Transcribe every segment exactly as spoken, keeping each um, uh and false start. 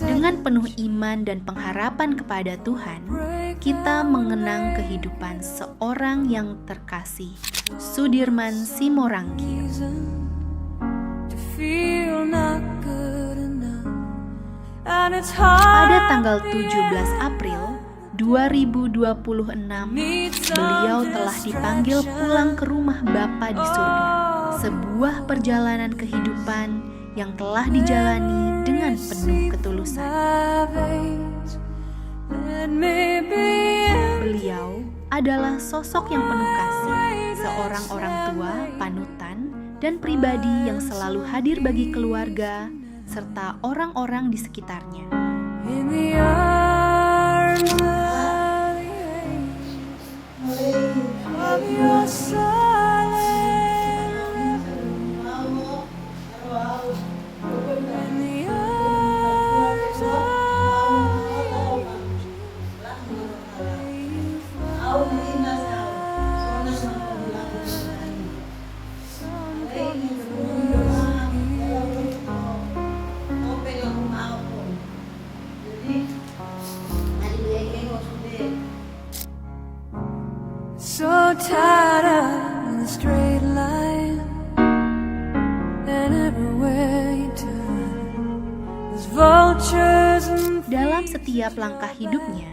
Dengan penuh iman dan pengharapan kepada Tuhan, kita mengenang kehidupan seorang yang terkasih, Sudirman Simorangkir. Pada tanggal tujuh belas April dua ribu dua puluh enam, beliau telah dipanggil pulang ke rumah Bapa di surga. Sebuah perjalanan kehidupan yang telah dijalani dengan penuh ketulusan. Beliau adalah sosok yang penuh kasih, seorang orang tua, panutan, dan pribadi yang selalu hadir bagi keluarga serta orang-orang di sekitarnya. Dalam setiap langkah hidupnya,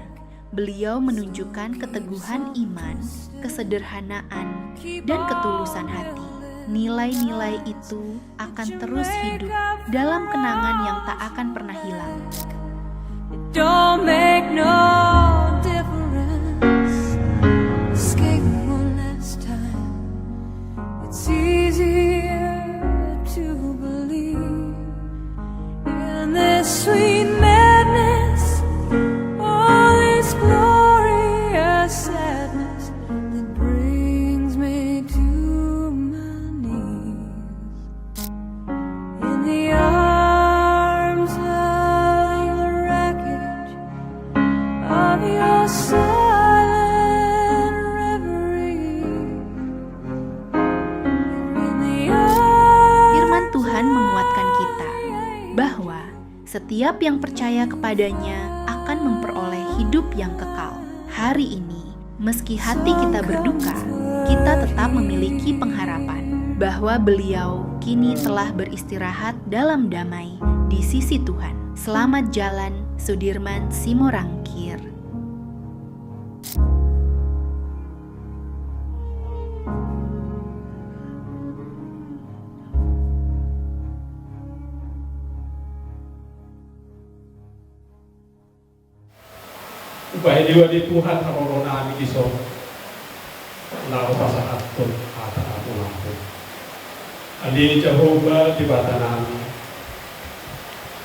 beliau menunjukkan keteguhan iman, kesederhanaan, dan ketulusan hati. Nilai-nilai itu akan terus hidup dalam kenangan yang tak akan pernah hilang. Firman Tuhan menguatkan kita bahwa setiap yang percaya kepada-Nya akan memperoleh hidup yang kekal. Hari ini, meski hati kita berduka, kita tetap memiliki pengharapan bahwa beliau kini telah beristirahat dalam damai di sisi Tuhan. Selamat jalan, Sudirman Simorangkir. Hubahen do ale Tuhan haroro nami dison, laho pasahathon hata na laho. Ale Jahowa Debata nami,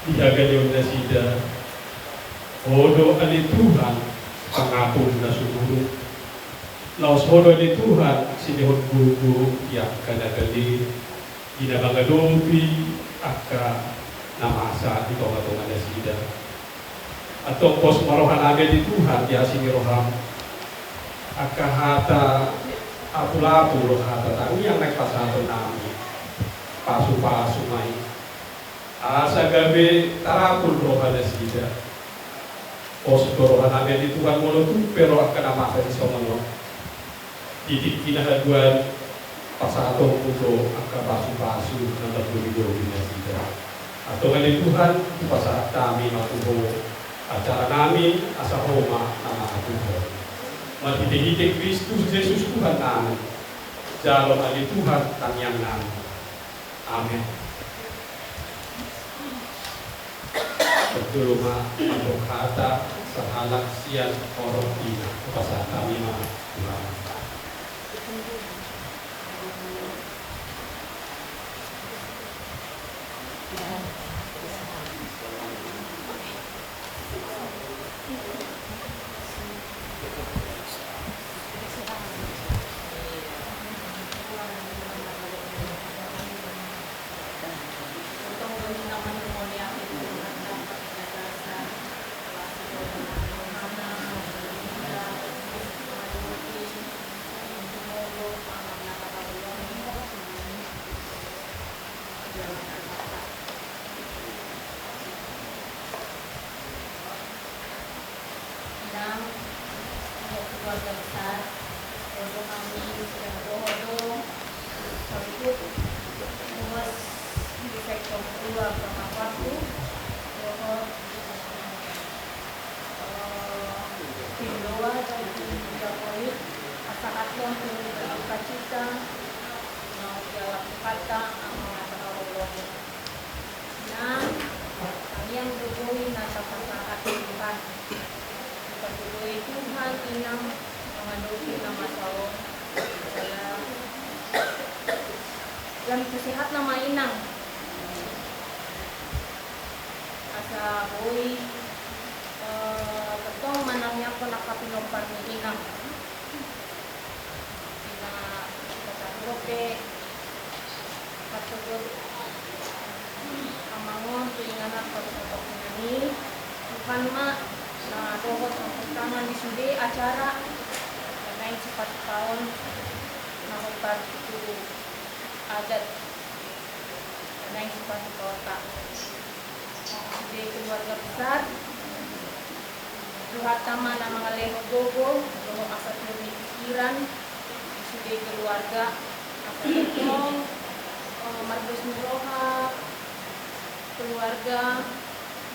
di hagaleon nasida, Ho do ale Tuhan pangapul na sumurut. Laos Ho do ale Tuhan silehon gogo di angka na gale, di na mangadopi angka na masa di tonga-tonga nasida. Antong pos ma roha nami ale Tuhan di asi ni roham. Angka hata apul-apul dohot hata tangiang na pasahaton nami, pasu-pasu ma i, asa gabe tarapul roha nasida. Pos do roha nami ale Tuhan molo tung pe ro angka na masa sisongon on. Di tingki na haduan, pasahatonmu do angka pasu-pasu na margohi-gohi nasida. Antong ale Tuhan, hupasahat hami ma tu Ho acara nami, asa Ho ma na mangaturhon. Marhite-hite Kristus Jesus Tuhan nami, jalo ma ale Tuhan tangiang nami. Amen. Parjolo ma mandok hata sahalak sian horong ina, hupasahat hami ma tu Tuhan. Dohot hami sudah dohot do, saluhut ruas di sektor dua Kota Palu, dohot, eh, tim doa dan tim japolit, pasahathon tu berduka cita, mau dialap kata, ama na tahaholongi. Nah, tangiang do boi na tapasahat Tuhan. Dipatuduhon Tuhan inang mangadopi na masa on. Jala lam tu sehat nama inang. Asa boi, eh, tongtong manangiangkon angka pinompar ni inang. Ina, ina satu pe, satu pe. Amang on tu inganan pasotok nami, Tuhan ma na dohot sampur tangan di sude acara, naeng sipatupaon na hombar tu adat, naeng sipatupaonta. Di keluarga besar, Tuhanta ma na mangalehon gogo dohot asa tua ni pikiran di sude keluarga, asa tongtong, eh, mardos ni roha keluarga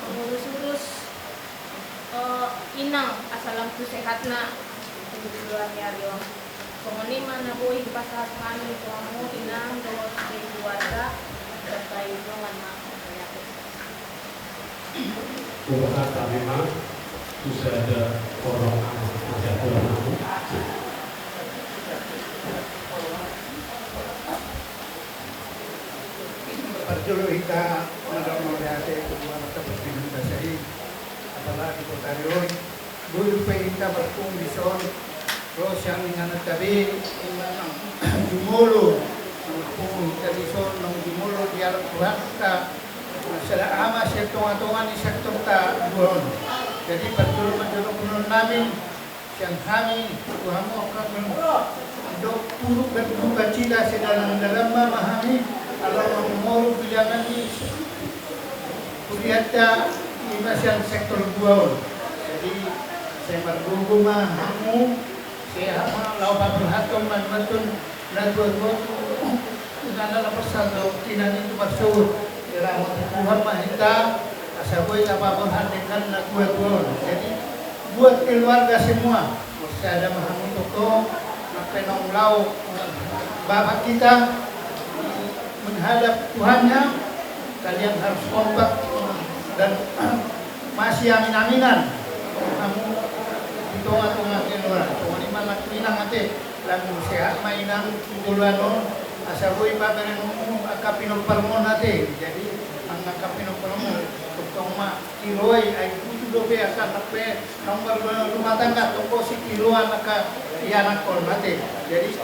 mangurus-urus, eh, inang asa lam tu sehatna tu joloan ni ari on. Songon i ma na boi hupasahat hami tu hamu inang dohot di keluarga, sampai dongan ma. Hupasahat hami ma tu sada horong ama, na sian Tuhan hamu. Parjolo hita mandok mauliate tu Tuhanta partingkian basa i, apalagi tu ari on. Boi dope hita marpungu dison, ro sian ingananta be, jumolo, naung marpungu hita dison, naung jumolo dialap Tuhanta, sada ama sian tonga-tonga ni sektorta dua on. Jadi, parjolo manjalo punon nami, sian hami, tu hamu angka, mandok turut berduka cita sedalam-dalamna ma hami, ala naung moru tu jaman i, Hurianta ima sian sektor dua on. Jadi, sai margogo ma hamu, sehat ma, laho paborhathon ma, maksudna, na tua-tua tu, tu inganan na parsada, tu inganan i tu marsogot. Dirahmati Tuhan ma hita, asa boi tapaborhat denggan na tua-tua on. Jadi, buat keluarga semua, sada ma hamu tongtong, sampe naung laho bapak kita menghadap Tuhannya, kalian harus kompak dan masih amin-aminan. Hamu di tonga-tonga keluarga, songon i ma na tu inang ate, lam sehat ma inang tu joloan on, asa boi paberenonmu angka pinomparmu ate. Jadi, angka pinomparmu, tongtong ma diroha i, ai tutu dope asa sampe naung marrumah tangga, tongtong sitiruan angka ianakhon ate. Jadi,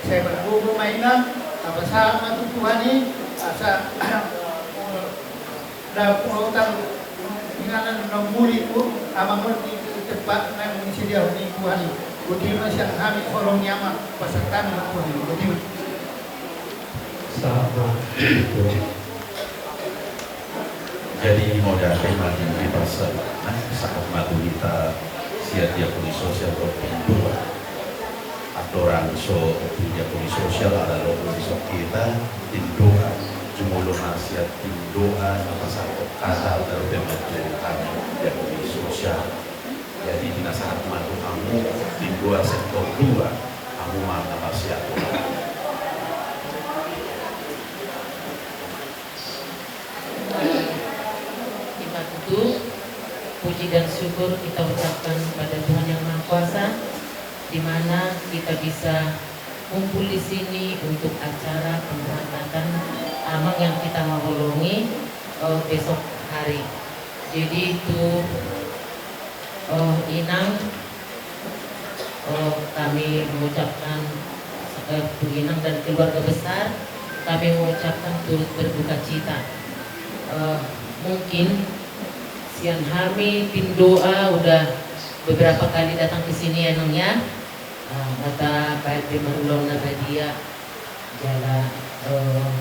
sai margogo ma inang, tapasahat ma tu Tuhan i, asa dapot urusan inganan na muli tu amang on di tempat na disediahon ni Tuhan i. Boti ma sian hami, holong ni amang, pasahat hami ma Tuhan i. Boti ma. Sama. Jadi, mauliate ma di pasahat, nah, sahat ma tu hita sian diakonia sosial dohot tim doa. Andorang so tim diakonia sosial ala lobi di son hita, tim doa, jumolo ma sian tim doa na pasahat hata, lalu pe ma tu hami diakonia sosial. Jadi, pinasahat ma tu hamu tim doa sektor dua, hamu ma na marsiatur. Ima tutu, puji dan syukur kita ucapkan kepada Tuhan Yang Maha Kuasa, di mana kita bisa kumpul di sini untuk acara pemberangkatan amang yang kita haholongi, eh, besok hari. Jadi itu, eh, inang, eh, kami mengucapkan, eh, inang dan keluarga besar, kami mengucapkan turut berduka cita. Eh, mungkin sian hami tim doa udah beberapa kali datang ke sini ya, Nang, ya. Eh, mata baik di marulaon na badia. Jala, eh,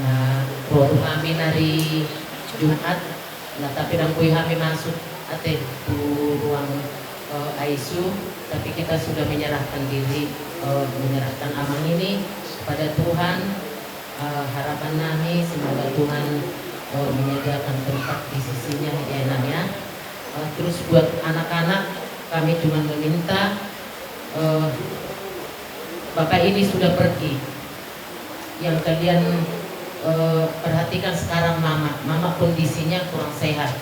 na ro tu hami na ari Jumat, na tapi ndang boi hami masuk ate tu ruang, eh, I C U. Tapi kita sudah menyerahkan diri, eh, menyerahkan amang ini kepada Tuhan. Eh, harapan nami semoga Tuhan, eh, menyediakan tempat di sisinya, ya, Inang, ya. Eh, terus buat anak-anak, kami cuma meminta, eh, bapak ini sudah pergi. Yang kalian, eh, perhatikan sekarang mama. Mama kondisinya kurang sehat.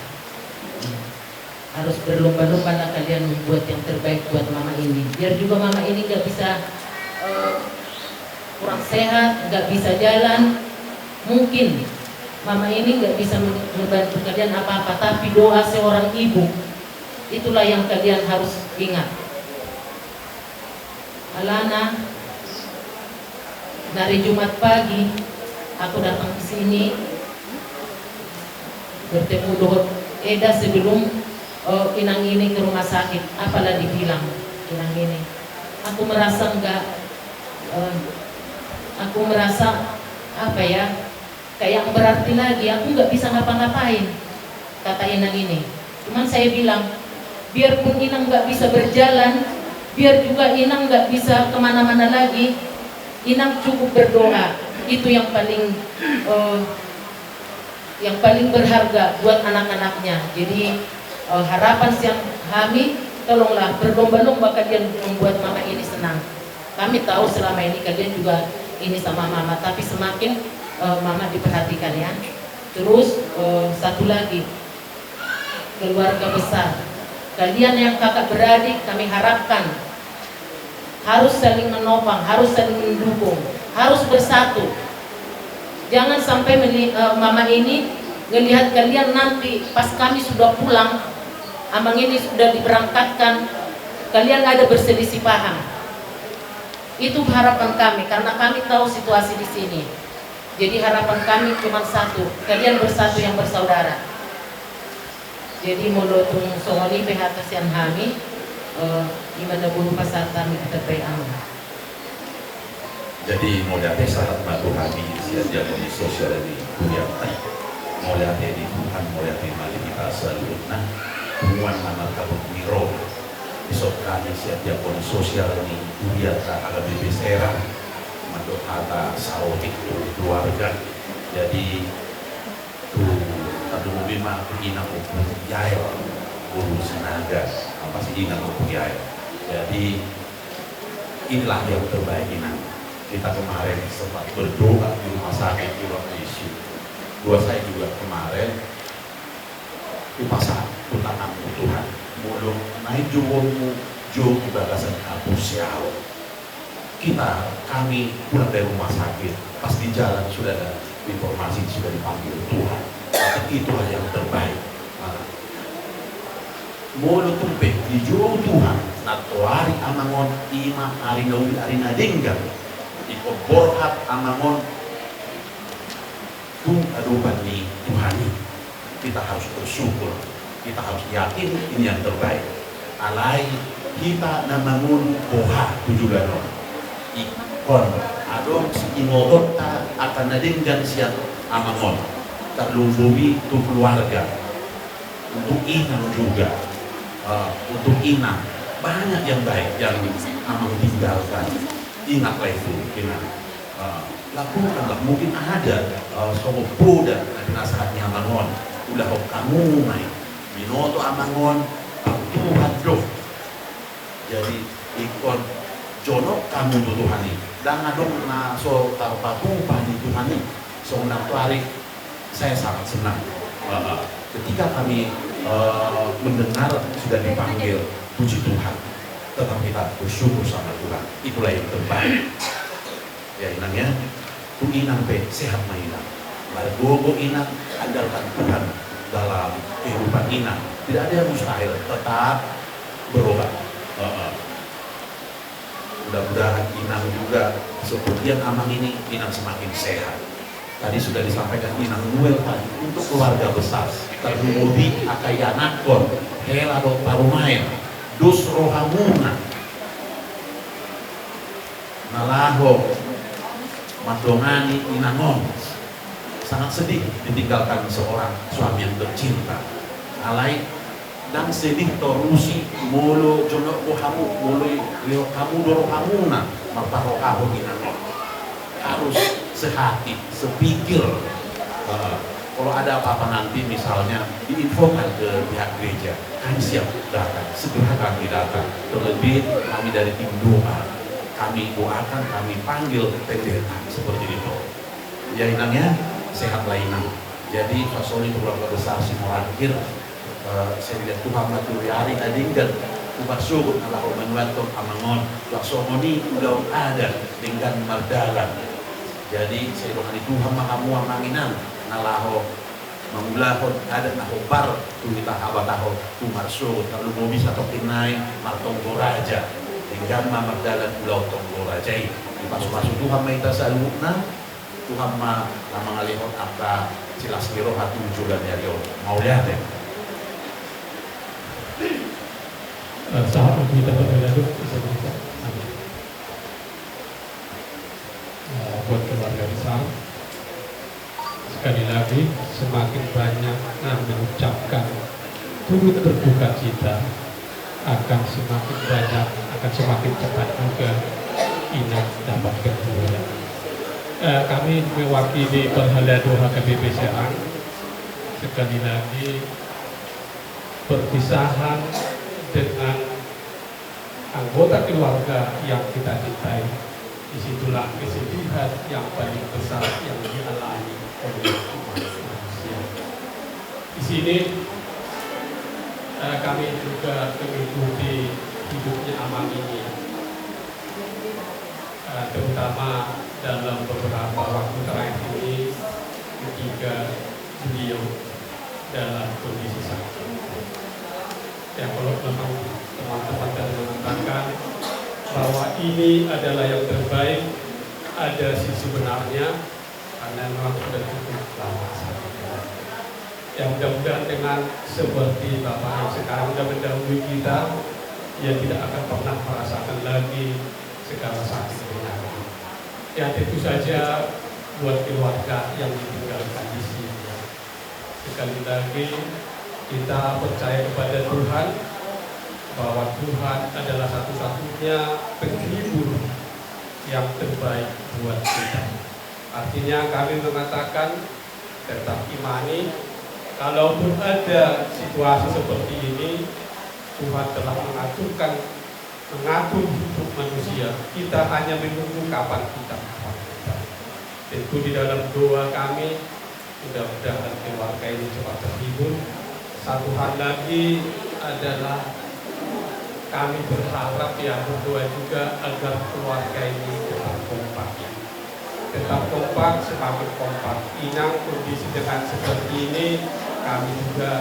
Harus berlomba-lomba lah kalian membuat yang terbaik buat mama ini. Biar juga mama ini nggak bisa, eh, kurang sehat, nggak bisa jalan. Mungkin mama ini nggak bisa mem-, membantu kalian apa-apa, tapi doa seorang ibu, itulah yang kalian harus ingat. Alana, dari Jumat pagi, aku datang ke sini, bertemu dohot Eda sebelum, eh, Inang ini ke rumah sakit, apalah dibilang Inang ini. Aku merasa enggak, eh, aku merasa, apa ya, kayak berarti lagi, aku nggak bisa ngapa-ngapain, kata Inang ini. Cuman saya bilang, biarpun Inang nggak bisa berjalan, biar juga Inang nggak bisa kemana-mana lagi, Inang cukup berdoa. Itu yang paling, eh, yang paling berharga buat anak-anaknya. Jadi, eh, harapan sian hami, tolonglah berlomba-lomba kalian membuat mama ini senang. Kami tahu selama ini kalian juga ini sama mama, tapi semakin, eh, mama diperhatikan, ya. Terus, eh, satu lagi, keluarga besar. Kalian yang kakak beradik, kami harapkan harus saling menopang, harus saling mendukung, harus bersatu. Jangan sampai meli-, eh, mama ini ngelihat kalian nanti pas kami sudah pulang, amang ini sudah diberangkatkan, kalian ada berselisih paham. Itu harapan kami, karena kami tahu situasi di sini. Jadi harapan kami cuma satu, kalian bersatu yang bersaudara. Jadi molo tung songon i pe hata sian hami, eh, ima na boru pasahat hami di tempat i. Jadi mauliate sahat ma tu hami sian diakonia sosial ni hurianta. Mauliate di Tuhan, mauliate ma di hita saluhutna. Punguan na marhabot ni roha. Dison hami sian diakonia sosial ni hurianta H K B P Serang mandok hata saotik tu keluarga. Jadi tu, tarlumobi ma tu Inang Ompu Yael, boru Sinaga, apa si Inang Ompu Yael. Jadi inilah yang terbaik, Inang. Kita kemarin sempat berdoa di rumah sakit di ruang I C U. Doa saya juga kemarin, hupasahat tu tanganmu Tuhan. Molo naeng jouonmu jou di bagasan haporseaon. Kita, kami pulang dari rumah sakit, pas di jalan sudah ada informasi sudah dipanggil Tuhan. Tapi itulah yang terbaik. Nah, molo tung pe dijou Tuhan, nantoari amang on, ima ari na uli ari na denggan. Ingkon borhat amang on tu adopan ni Tuhan i. Kita harus bersyukur, kita harus yakin ini yang terbaik. Alai hita na mangolu boha tu joloan on. Ingkon adong siingotonta angka na denggan sian amang on. Tarlumobi tu keluarga. Untuk Inang juga. Eh, untuk Inang. Banyak yang baik yang amang tinggalkan. Ingatlah itu, Inang. Eh, lakukanlah, mungkin ada, eh, songon poda na pinasahat ni amang on. Ulahon hamu ma i. Binoto amang on, pangtuhan do. Jadi ingkon jonok hamu tu Tuhan i. Ndang adong na so tarpatupa ni Tuhan i. Songon nantoari, saya sangat senang, eh, ketika kami, eh, mendengar sudah dipanggil, puji Tuhan. Tetap kita bersyukur sama Tuhan. Itulah yang terbaik. Ya, Inang, ya. Tu Inang pe sehat ma, Inang. Margogo Inang, andalkan Tuhan dalam kehidupan Inang. Tidak ada yang mustahil, tetap berobat. Heeh. Mudah-mudahan Inang juga seperti yang Amang ini, Inang semakin sehat. Tadi sudah disampaikan Inang Nuel tadi, untuk keluarga besar, tarlumobi angka ianakhon, hela dohot parumaen, dos rohamuna na laho mandongani Inang on. Sangat sedih ditinggalkan seorang suami yang tercinta. Alai Ndang sedih torusi, molo jonok do hamu, molo lehon hamu do rohamuna marparrohahon inang on. Harus sehati, sepikir. Eh, kalau ada apa-apa nanti misalnya diinfokan ke pihak gereja, kami siap datang, segera kami datang. Terlebih kami dari tim doa, kami doakan, kami panggil pendeta seperti itu. Ya inang ya, sehatlah inang. Jadi pasoni keluarga besar Simorangkir, eh, sai didok Tuhan ma tu ari na denggan, tu marsogot na laho manuathon amang on, laos songon i ulaon adat denggan mardalan. Jadi sai didok Tuhan ma hamu amang inang na laho mangulahon adat na hombar tu hita Habataon tu marsogot, tarlumobi satongkin nai martonggo raja, denggan ma mardalan ulaon tonggo raja i. Dipasupasu Tuhan ma hita saluhutna. Tuhan ma na mangalehon angka silas ni roha tu joloan ni ari on. Mauliate. Eh, sahat untuk kita berdoa dulu, bisa, bisa. Amin. Eh, buat keluarga besar, sekali lagi, semakin banyak yang mengucapkan turut berduka cita, akan semakin banyak, akan semakin cepat juga inang dapat bergembira. Eh, kami mewakili Parhalado H K B P Serang, sekali lagi perpisahan dengan anggota keluarga yang kita cintai, disitulah kesedihan yang paling besar yang dialami oleh umat manusia. Di sini, eh, kami juga mengikuti hidupnya amang ini. Eh, terutama dalam beberapa waktu terakhir ini, ketika beliau dalam kondisi sakit. Ya, kalau memang teman-teman tadi mengatakan bahwa ini adalah yang terbaik, ada sisi benarnya, karena memang sudah cukup lama sakitnya. Ya, mudah-mudahan dengan seperti Bapak yang sekarang sudah mendahului kita, ia tidak akan pernah merasakan lagi segala sakit penyakit. Ya, tentu saja buat keluarga yang ditinggalkan di sini, ya. Sekali lagi, kita percaya kepada Tuhan, bahwa Tuhan adalah satu-satunya penghibur yang terbaik buat kita. Artinya, kami mengatakan, tetap imani, kalaupun ada situasi seperti ini, Tuhan telah mengaturkan, mengatur hidup manusia. Kita hanya menunggu kapan kita, kapan kita. Tentu di dalam doa kami, mudah-mudahan keluarga ini cepat terhibur. Satu hal lagi adalah kami berharap, ya, berdoa juga agar keluarga ini tetap kompak, ya. Tetap kompak, semakin kompak. Inang, kondisi dengan seperti ini, kami juga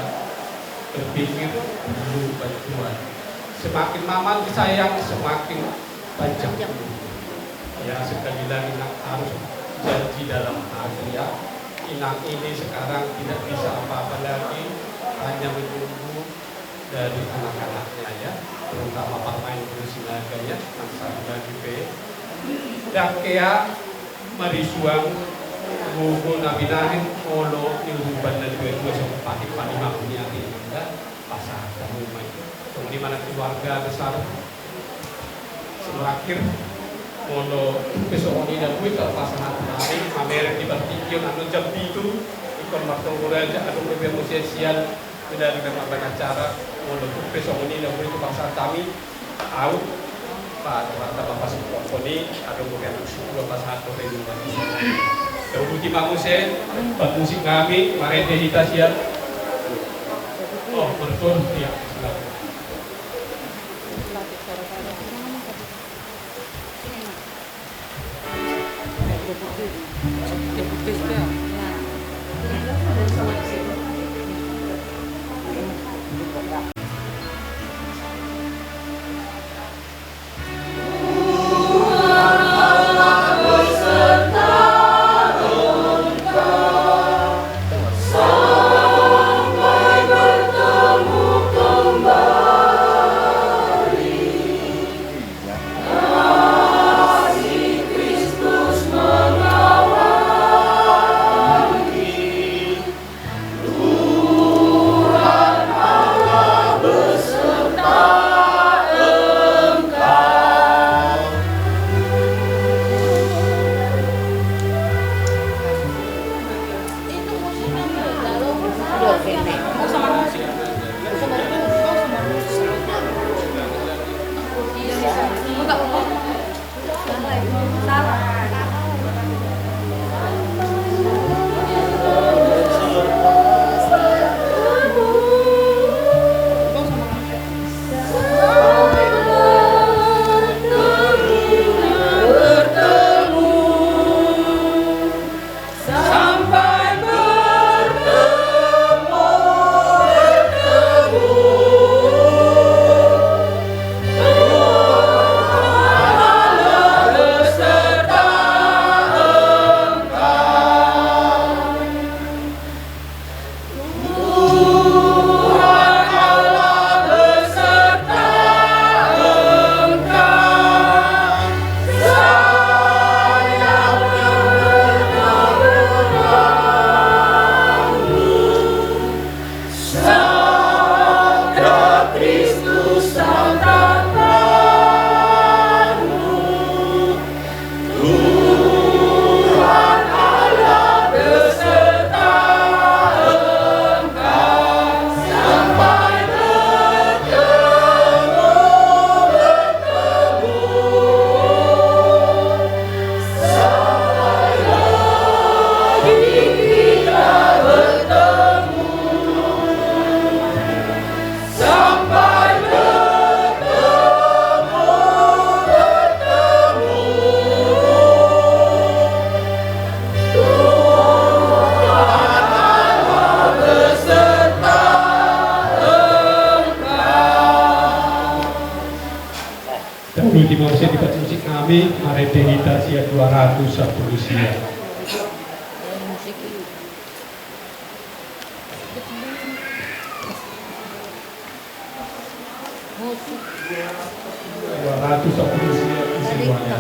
berpikir perlu bantuan. Semakin mama disayang, semakin panjang. Ya, sekali lagi, Inang harus janji dalam hati, ya. Inang ini sekarang tidak bisa apa-apa lagi, hanya menunggu dari anak-anaknya, ya, terutama parumaen ni Sinaga, ya, nang satu lagi pe. Dang hea marisuang gogo na binahen molo niurupan na dua-dua, so patik panima huni ate, ya, pasahat hamu ma i. Songon i ma nang keluarga besar Simorangkir, molo pe songon i na boi tarpasahat hami, mamereng di partingkian, annon jam pitu ingkon martonggo raja, adong dope muse sian, beda-beda mambaen acara, molo pe songon i na boi tarpasahat hami, au, pa, pa, pa, pa, pa, songon i, adong dope anak sipulua pasahat dope di rumah. Tauduti ma muse, pamusik hami, marende hita sian. Oh, mertua, iya, silakan. Dahulu di mausia di musik nami, marende hita sian dua ratus sampulu sia. Dua ratus sampulu sia, isi ruangnya.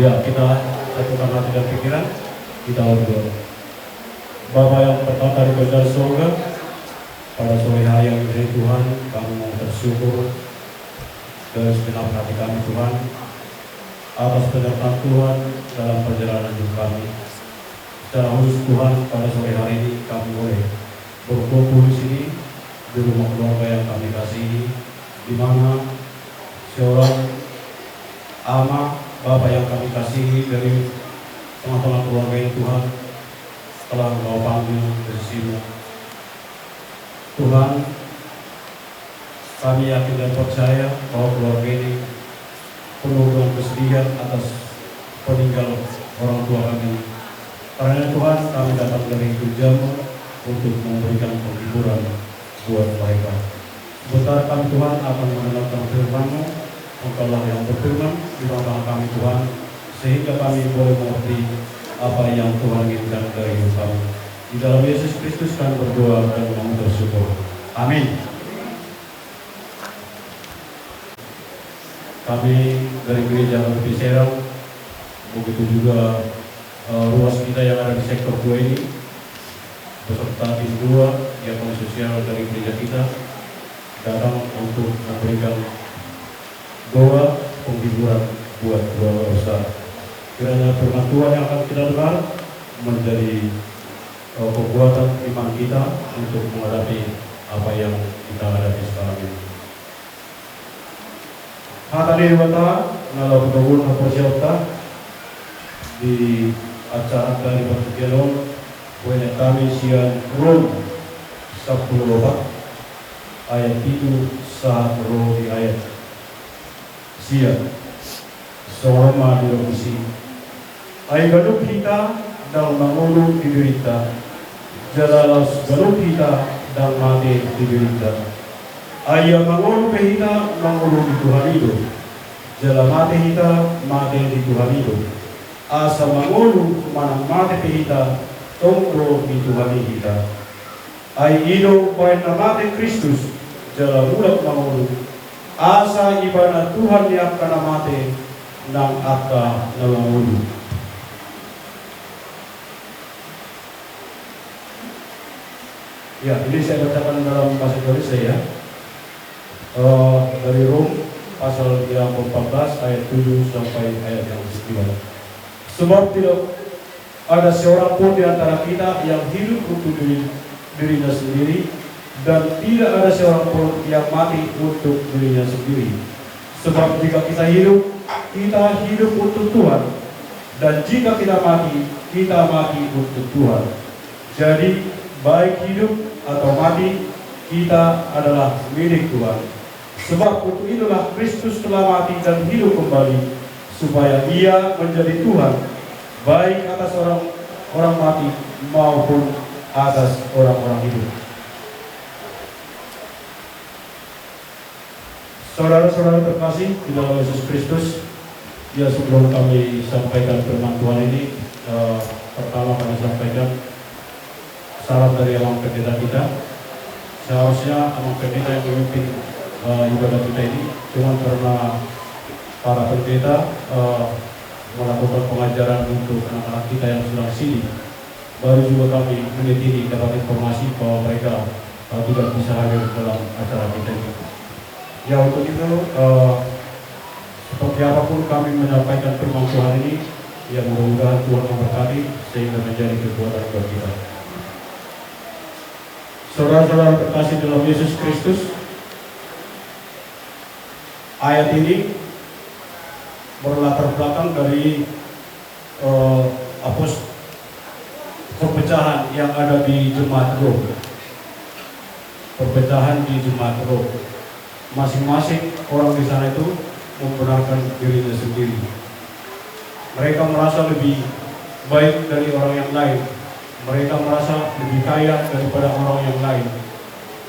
Ya, kita satukan hati dan pikiran, kita berdoa. Bapa yang bertata di kerajaan sorga, pada sore hari yang indah ini, Tuhan, kami mau bersyukur dari segenap hati kami, Tuhan, atas penyertaan Tuhan dalam perjalanan hidup kami. Secara khusus, Tuhan, pada sore hari ini kami boleh berkumpul di sini, di rumah keluarga yang kami kasihi, di mana seorang ama, bapa yang kami kasihi dari tengah-tengah keluarga ini, Tuhan, telah Engkau panggil ke sisi-Mu. Tuhan, kami yakin dan percaya bahwa keluarga ini penuh dengan kesedihan atas peninggal orang tua kami. Karena Tuhan, kami datang dari gereja-Mu untuk memberikan penghiburan buat mereka. Sebentar kami, Tuhan, akan mendengarkan firman-Mu. Engkaulah yang berfirman di tengah-tengah kami, Tuhan, sehingga kami boleh mengerti apa yang Tuhan inginkan dari hidup kami. Di dalam Yesus Kristus kami berdoa dan mengucap syukur. Amin. Kami dari Gereja H P P Serang, begitu juga, eh, ruas kita yang ada di sektor dua ini, beserta tim dua, diakon sosial dari gereja kita, datang untuk memberikan doa penghiburan buat keluarga besar. Kiranya firman Tuhan yang akan kita dengar menjadi, eh, kekuatan iman kita untuk menghadapi apa yang kita hadapi sekarang ini. Hata ni Debata na laho patoguhon haporseaonta, Di acara dari partingkian on, boenet hami sian Rom sampulu opat ayat pitu sahat ro di ayat sia. Songon on ma didok disi: Ai ganup hita ndang mangolu di dirinta, jala laos ganup hita ndang mate di dirinta. Ai ia mangolu pe hita, mangolu di Tuhan i do, jala mate hita, mate di Tuhan i do. Asa mangolu manang mate pe hita, tong do di Tuhan i hita. Ai i do umbahen na mate Kristus, jala mulak mangolu, asa ibana Tuhan ni angka na mate nang angka na mangolu. Ya, ini saya bacakan dalam bahasa Indonesia, ya. Eh, dari Rom pasal yang keempat belas ayat tujuh sampai ayat yang kesembilan. Sebab tidak ada seorang pun di antara kita yang hidup untuk diri, dirinya sendiri, dan tidak ada seorang pun yang mati untuk dirinya sendiri. Sebab jika kita hidup, kita hidup untuk Tuhan, dan jika kita mati, kita mati untuk Tuhan. Jadi, baik hidup atau mati, kita adalah milik Tuhan. Sebab untuk itulah Kristus telah mati dan hidup kembali, supaya Ia menjadi Tuhan, baik atas orang, orang mati maupun atas orang-orang hidup. Saudara-saudara terkasih di dalam Yesus Kristus, ya, sebelum kami sampaikan firman Tuhan ini, eh, pertama kami sampaikan salam dari Amang Pendeta kita. Seharusnya Amang Pendeta yang memimpin, eh, ibadah kita ini, cuman karena para pendeta, eh, melakukan pengajaran untuk anak-anak kita yang sedang sini, baru juga kami menit ini dapat informasi bahwa mereka, eh, tidak bisa hadir dalam acara kita ini. Ya, untuk itu, eh, seperti apapun kami menyampaikan firman Tuhan ini, ya, mudah-mudahan Tuhan memberkati sehingga menjadi kekuatan buat kita. Saudara-saudara terkasih dalam Yesus Kristus, ayat ini berlatar belakang dari, eh, apos-, perpecahan yang ada di jemaat Rom. Perpecahan di jemaat Rom. Masing-masing orang di sana itu membenarkan dirinya sendiri. Mereka merasa lebih baik dari orang yang lain. Mereka merasa lebih kaya daripada orang yang lain.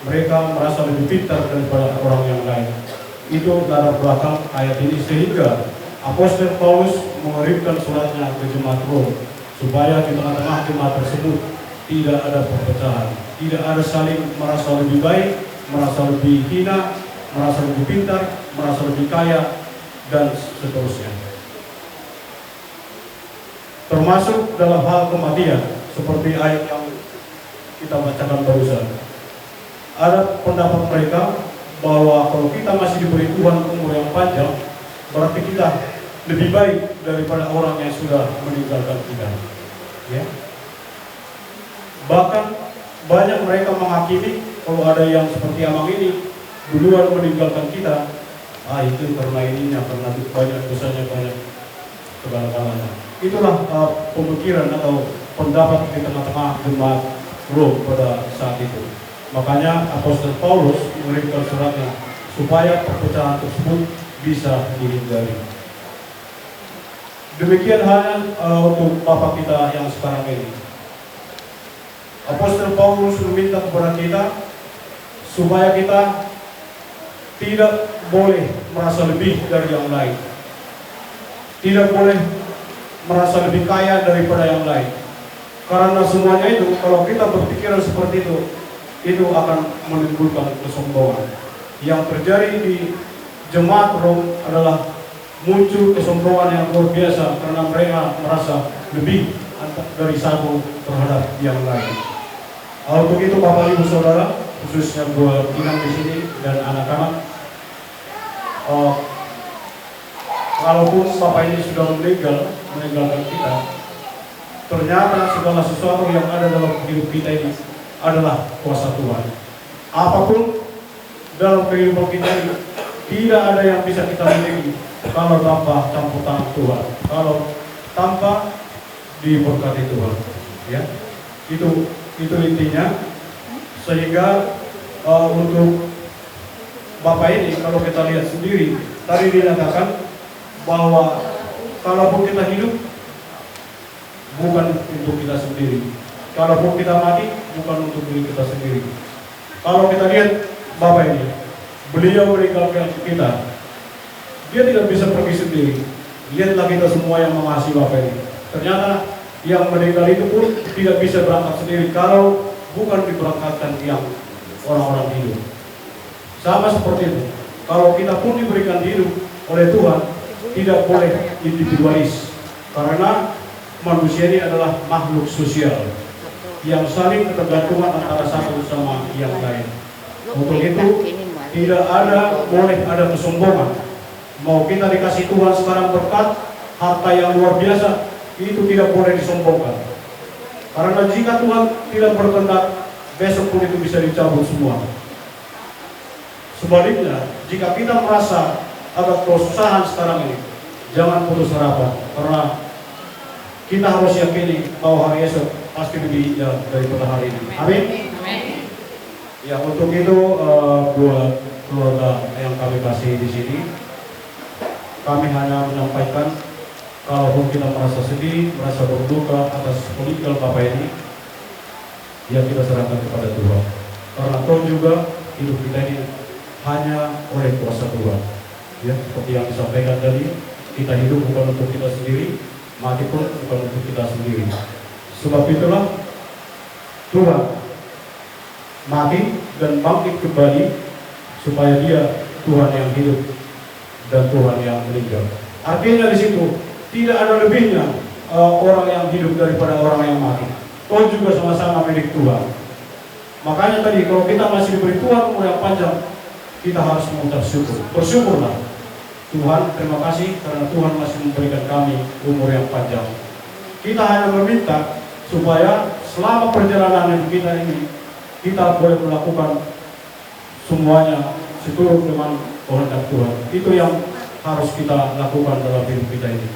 Mereka merasa lebih pintar daripada orang yang lain. Itu latar belakang ayat ini, sehingga Apostel Paulus mengirimkan suratnya ke jemaat Rom, supaya di tengah-tengah jemaat tersebut tidak ada perpecahan, tidak ada saling merasa lebih baik, merasa lebih hina, merasa lebih pintar, merasa lebih kaya, dan seterusnya. Termasuk dalam hal kematian, seperti ayat yang kita bacakan barusan. Ada pendapat mereka bahwa kalau kita masih diberi Tuhan umur yang panjang, berarti kita lebih baik daripada orang yang sudah meninggalkan kita. Ya. Bahkan banyak mereka menghakimi kalau ada yang seperti Amang ini duluan meninggalkan kita, ah, itu karena ininya, karena banyak dosanya, banyak segala-galanya. Itulah, eh, pemikiran atau pendapat di tengah-tengah jemaat Rom pada saat itu. Makanya Apostel Paulus mengirimkan suratnya supaya perpecahan tersebut bisa dihindari. Demikian halnya, eh, untuk Bapa kita yang sekarang ini. Apostel Paulus meminta kepada kita supaya kita tidak boleh merasa lebih dari yang lain. Tidak boleh merasa lebih kaya daripada yang lain. Karena semuanya itu, kalau kita berpikiran seperti itu, itu akan menimbulkan kesombongan. Yang terjadi di jemaat Rom adalah muncul kesombongan yang luar biasa karena mereka merasa lebih anta-, dari satu terhadap yang lain. Ah, untuk itu, Bapak, Ibu, Saudara, khususnya buat Inang di sini dan anak-anak, eh, walaupun Bapak ini sudah meninggal, meninggalkan kita, ternyata segala sesuatu yang ada dalam hidup kita ini adalah kuasa Tuhan. Apapun dalam kehidupan kita ini, tidak ada yang bisa kita miliki kalau tanpa campur tangan Tuhan, kalau tanpa Diberkati Tuhan. Ya, itu itu intinya. Sehingga eh, untuk Bapak ini, kalau kita lihat sendiri, tadi dinyatakan bahwa kalaupun kita hidup, bukan untuk kita sendiri. Kalaupun kita mati, bukan untuk diri kita sendiri. Kalau kita lihat Bapak ini, beliau meninggalkan kita. Dia tidak bisa pergi sendiri. Lihatlah kita semua yang mengasihi Bapak ini. Ternyata yang meninggal itu pun tidak bisa berangkat sendiri kalau bukan diberangkatkan yang orang-orang hidup. Sama seperti itu, kalau kita pun diberikan hidup oleh Tuhan, tidak boleh individualis. Karena manusia ini adalah makhluk sosial yang saling ketergantungan antara satu sama yang lain. Untuk itu, tidak ada boleh ada kesombongan. Mau kita dikasih Tuhan sekarang berkat, harta yang luar biasa, itu tidak boleh disombongkan. Karena jika Tuhan tidak berkehendak, besok pun itu bisa dicabut semua. Sebaliknya, jika kita merasa ada kesusahan sekarang ini, jangan putus harapan, karena kita harus yakini bahwa hari esok pasti lebih indah daripada hari ini. Amin. Ya, untuk itu eh, buat keluarga yang kami kasih di sini, kami hanya menyampaikan, kalaupun kita merasa sedih, merasa berduka atas meninggal Bapak ini, ya, kita serahkan kepada Tuhan. Karena toh juga hidup kita ini hanya oleh kuasa Tuhan. Ya, seperti yang disampaikan tadi, kita hidup bukan untuk kita sendiri, mati pun bukan untuk kita sendiri. Sebab itulah Tuhan mati dan bangkit kembali supaya Dia Tuhan yang hidup dan Tuhan yang meninggal. Artinya di situ tidak ada lebihnya eh, orang yang hidup daripada orang yang mati. Toh juga sama-sama milik Tuhan. Makanya tadi, kalau kita masih diberi Tuhan umur yang panjang, kita harus mengucap syukur. Bersyukurlah. Tuhan, terima kasih karena Tuhan masih memberikan kami umur yang panjang. Kita hanya meminta supaya selama perjalanan hidup kita ini, kita boleh melakukan semuanya seturut dengan kehendak Tuhan. Itu yang harus kita lakukan dalam hidup kita ini.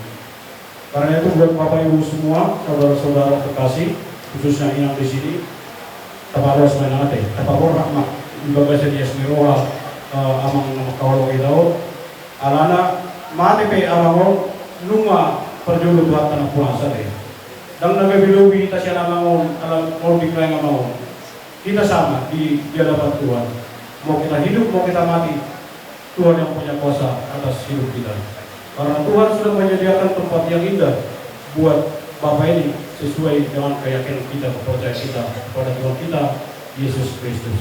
Karena itu, buat Bapak Ibu semua, saudara-saudara terkasih, khususnya inang di sini, tapaloas ma inang ate, tapaborhat ma di bagasan ias ni roha eh, amang na mangkaholongi hita on. Alana mate pe amang on, nunga parjolo Tuhanta na puasa be. Ndang na gabe lobi hita sian amang on, ala molo dikkaing amang on. Hita sama di, di hadapan Tuhan. Mau kita hidup, mau kita mati, Tuhan yang punya kuasa atas hidup kita. Karena Tuhan sudah menyediakan tempat yang indah buat Bapak ini sesuai dengan keyakinan kita, kepercayaan kita kepada Tuhan kita, Yesus Kristus.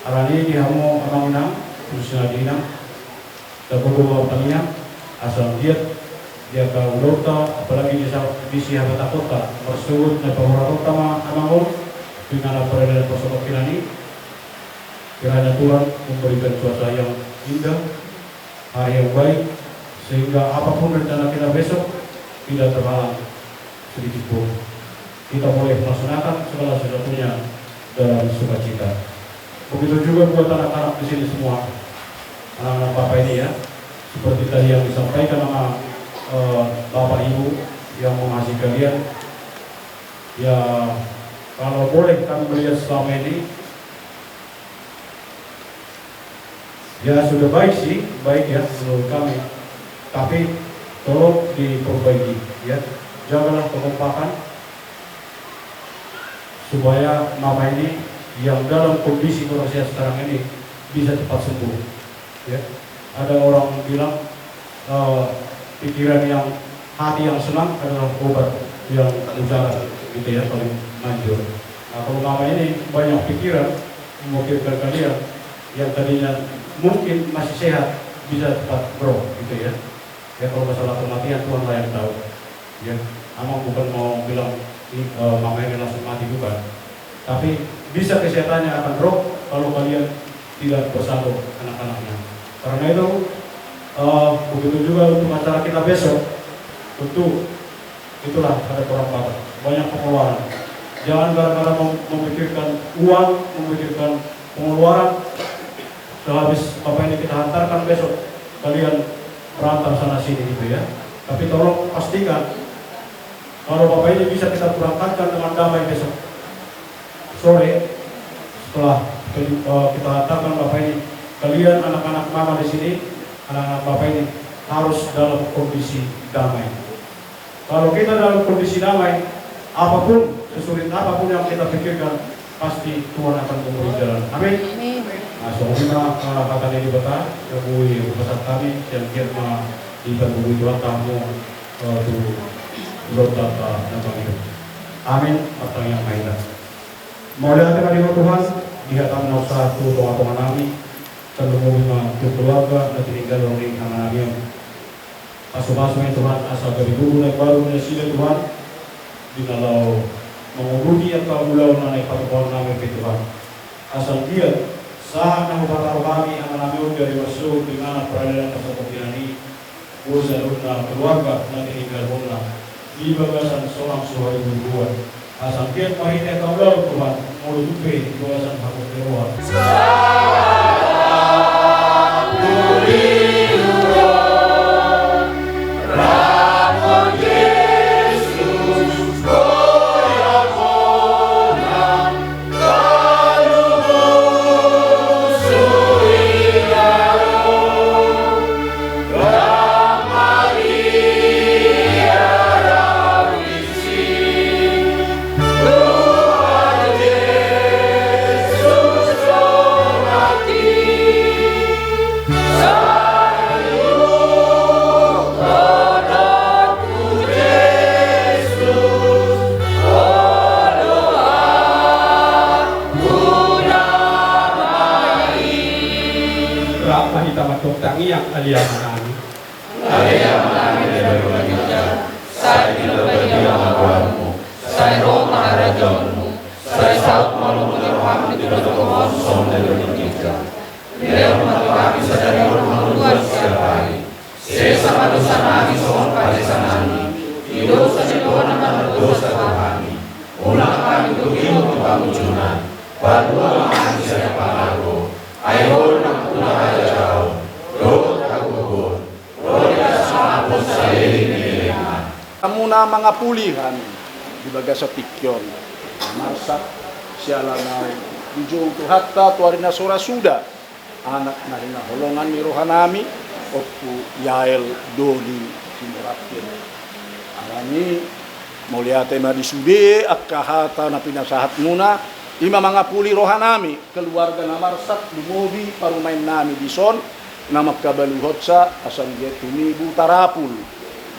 Alani di hamu amang inang, khususnya di inang, tagogo ma tangiang, asa giat di angka ulaonta, apalagi di sa-, di sihabatahonta, marsogot na pamoratonta ma amang on, di na parade na parsomok hinan i, kiranya Tuhan memberikan cuaca yang indah, hari yang baik, sehingga apapun rencana kita besok tidak terhalang sedikit pun. Kita boleh melaksanakan segala sesuatunya dalam sukacita. Begitu juga buat anak-anak di sini semua, anak-anak Bapak ini ya, seperti tadi yang disampaikan sama eh, Bapak Ibu yang mengasihi kalian, ya kalau boleh kami melihat selama ini, ya sudah baik sih, baik ya menurut kami. Tapi tolong diperbaiki, ya. Jagalah kekompakan supaya mama ini yang dalam kondisi kondisi sekarang ini bisa cepat sembuh. Ya. Ada orang bilang eh, pikiran yang, hati yang senang adalah obat yang mujarab, gitu ya, paling manjur. Nah, kalau mama ini banyak pikiran, memikirkan kalian yang tadinya mungkin masih sehat, bisa cepat drop, gitu ya. Ya, kalau masalah kematian, Tuhanlah yang tahu. Ya, amang bukan mau bilang i- eh, mama ini langsung mati, bukan. Tapi bisa kesehatannya akan drop kalau kalian tidak bersatu anak-anaknya. Karena itu, eh, begitu juga untuk acara kita besok, tentu itulah ada kurang banyak pengeluaran. Jangan gara-gara mem- memikirkan uang, memikirkan pengeluaran, sehabis apa ini kita hantarkan besok, kalian berantar sana sini gitu ya. Tapi tolong pastikan Kalau Bapak ini bisa kita berangkatkan dengan damai besok sore, setelah, eh, kita hantarkan Bapak ini, kalian anak-anak mama di sini, anak-anak Bapak ini harus dalam kondisi damai. Kalau kita dalam kondisi damai, apapun, sesulit apapun yang kita pikirkan, pasti Tuhan akan memberi jalan. Amin. Amin. Nah, songon i ma, eh, hata ni Debata, yang boi hupasahat hami, yang giat ma dipangurupi Tuhan tamu, eh, tu Tuhan Bapa na mangihut. Amin. Martangiang ma hita. Mauliate ma di Ho Tuhan, di hataM na hupasahat tu tonga-tonga nami, tarlumobi ma tu keluarga na tininggal ni amanami on. Pasu-pasu ma i Tuhan, asa gabe boru na imbaru nasida Tuhan, di na laho mangurupi angka ulaon na naeng patupaon nami pe Tuhan. Asa anggiat sahat na hupataruhon hami amanami on di ari marsogot di inganan paradalan pasombuan i, boi saluhutna keluarga na tininggalhonna di bagasan sonang suhari buruan. Asa anggiat marhite angka ulaon Tuhan, molo tung pe di bagasan hamu ni roha. Rap ma hita mandok tangiang. Ale Amanami. Ale Amanami na di banua ginjang, sai pinarbadia ma goarMu, sai ro ma harajaonMu, sai saut ma lomo ni rohaM di banua tonga on songon na di banua ginjang. Lehon ma tu hami sadari on hangoluan siapari. Sesa ma dosanami songon panesanami di dosa ni dongan na mardosa tu hami. Unang hami togihon tu pangunjunan. Palua ma hami sian pangago. Ai Ho do nampuna harajaon dohot hagogoon. Ro di hasangapon saleleng ni lelengna. Hamuna mangapuli hami di bagasan tingki on. Marsak siala naung dijou Tuhanta tu ari na so ra suda. Anak na hinaholongan ni rohanami, Ompu Yael Doli Simarangkir. Alani, mauliate ma di sude angka hata na pinasahatmuna, i ma mangapuli rohanami, keluarga na marsak, lumobi parumaennami dison, na mangkabaluhonsa, asa anggiat tumibu tarapul,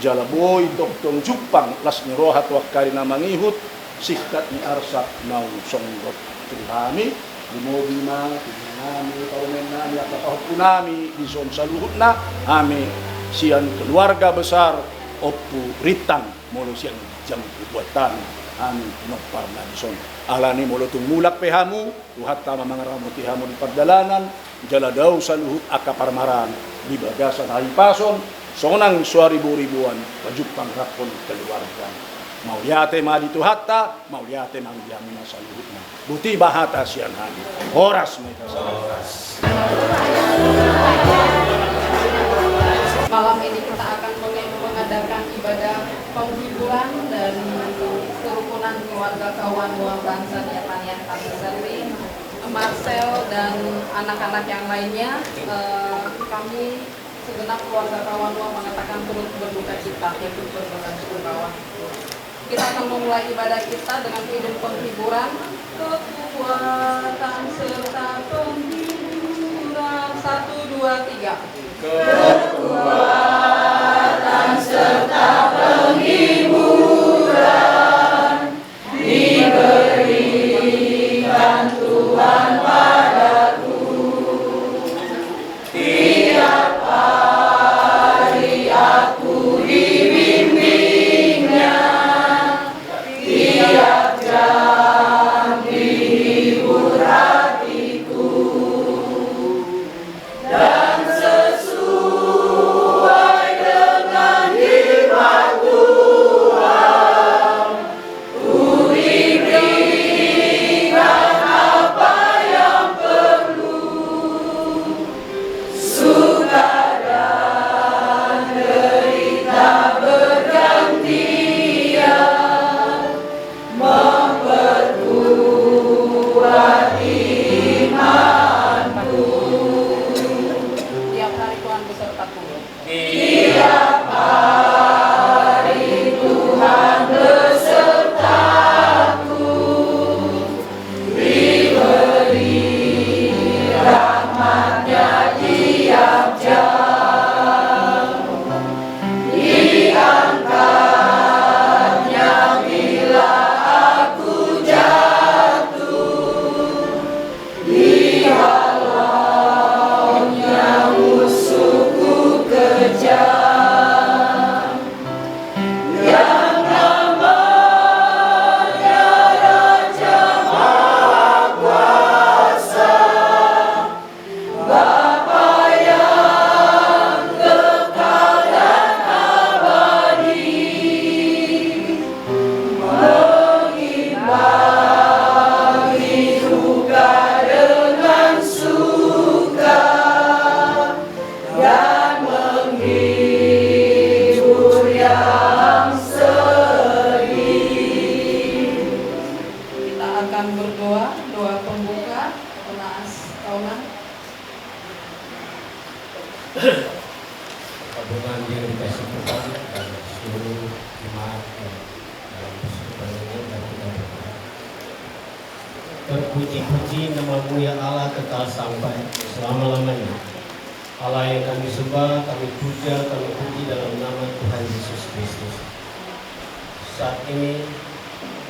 jala boi tongtong jumpang las ni roha tu angka ari na mangihut, singkat ni arsak naung songgot tu hami. Lumobi ma tu inanami, parumaennami, angka pahompunami dison saluhutna, hami sian keluarga besar Ompu Rintang, molo sian jambu buat hami, hami pinompar na dison. Alani molo tung mulak pe hamu, Tuhanta ma mangaramoti hamu di pardalanan, jala dao saluhut angka parmaraan di bagasan hahipason, sonang so ra ribu-ribuan, pajumpang rap hon keluarga. Mauliate ma di Tuhanta, mauliate ma di hamuna saluhutna. Boti ma hata sian hami. Horas ma hita saluhutna. Malam ini kita akan menge-, mengadakan ibadah penghiburan dari kerukunan keluarga Kawanua Bangsa Diataniah Tapisari. Marcel dan anak-anak yang lainnya, eh, kami segenap keluarga Kawanua mengatakan turut berduka cita, ikut berbela sungkawa. Kita akan memulai ibadah kita dengan kidung penghiburan, kekuatan serta penghiburan. Satu, dua, tiga. Kekuatan serta penghiburan diberikan Tuhan padaku. Tiap hari aku dibimbing-Nya, tiap jam dihibur hatiku. Dan sesuai dengan hikmat Terpuji-puji nama-Mu ya Allah, kekal sampai selama-lamanya. Allah yang kami sembah, kami puja, kami puji dalam nama Tuhan Yesus Kristus. Saat ini,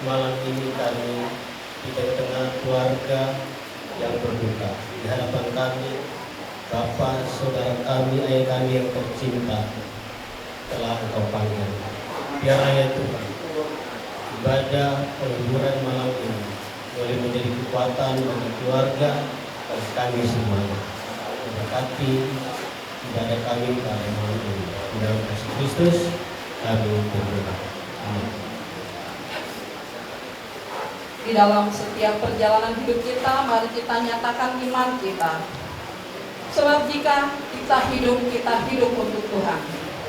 malam ini kami di tengah-tengah keluarga yang berduka. Di hadapan kami, Bapa, saudara kami, ayah kami yang tercinta, telah Engkau panggil. Biarlah ya Tuhan, ibadah penghiburan malam ini boleh menjadi kekuatan bagi keluarga dan kami semuanya. Berkati ibadah kami pada malam ini. Di dalam Yesus Kristus, kami berdoa. Amin. Di dalam setiap perjalanan hidup kita, mari kita nyatakan iman kita. Sebab jika kita hidup, kita hidup untuk Tuhan.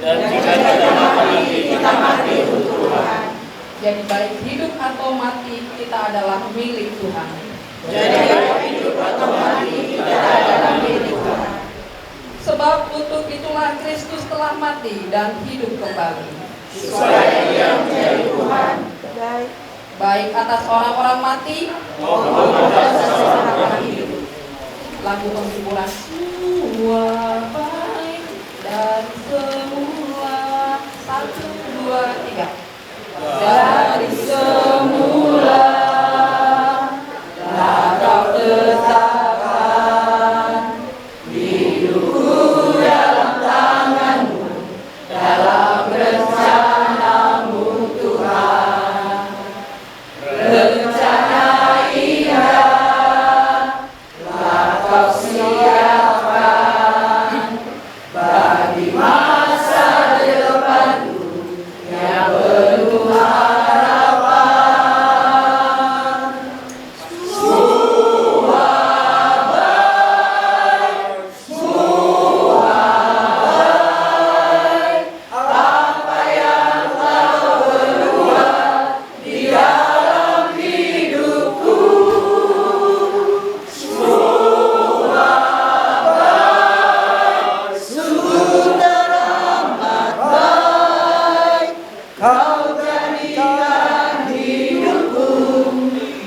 Dan jika kita mati, kita mati untuk Tuhan. Jadi baik hidup atau mati, kita adalah milik Tuhan. Jadi baik hidup atau mati, kita adalah milik Tuhan. Sebab untuk itulah Kristus telah mati dan hidup kembali. Supaya Ia menjadi Tuhan. Baik. Baik atas orang-orang mati maupun atas orang-orang hidup. Lagu penghiburan. Semua baik dan semula. Satu, dua, tiga. Dari semula telah Kau tetapkan hidupku dalam tangan-Mu, dalam rencana-Mu, Tuhan. Rencana indah telah Kau siapkan bagi masa depanku yang penuh harapan. Semua baik, semua baik, apa yang telah Kau perbuat di dalam hidupku. Semua baik, sungguh teramat baik Kau jadikan hidupku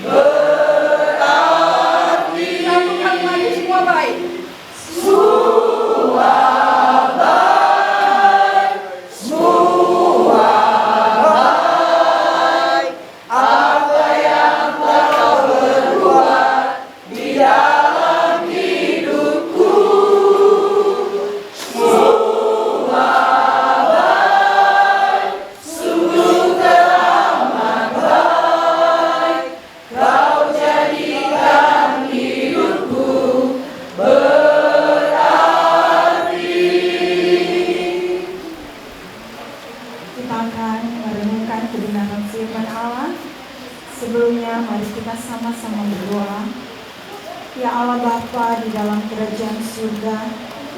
berarti. Satu kali lagi, semua baik. Semua baik, semua baik, apa yang telah Kau perbuat di dalam hidupku. Semua baik, sungguh teramat baik. Kau jadikan hidupku berarti. Kita akan merenungkan kebenaran firman Allah. Sebelumnya, mari kita sama-sama berdoa. Ya Allah Bapa di dalam kerajaan surga,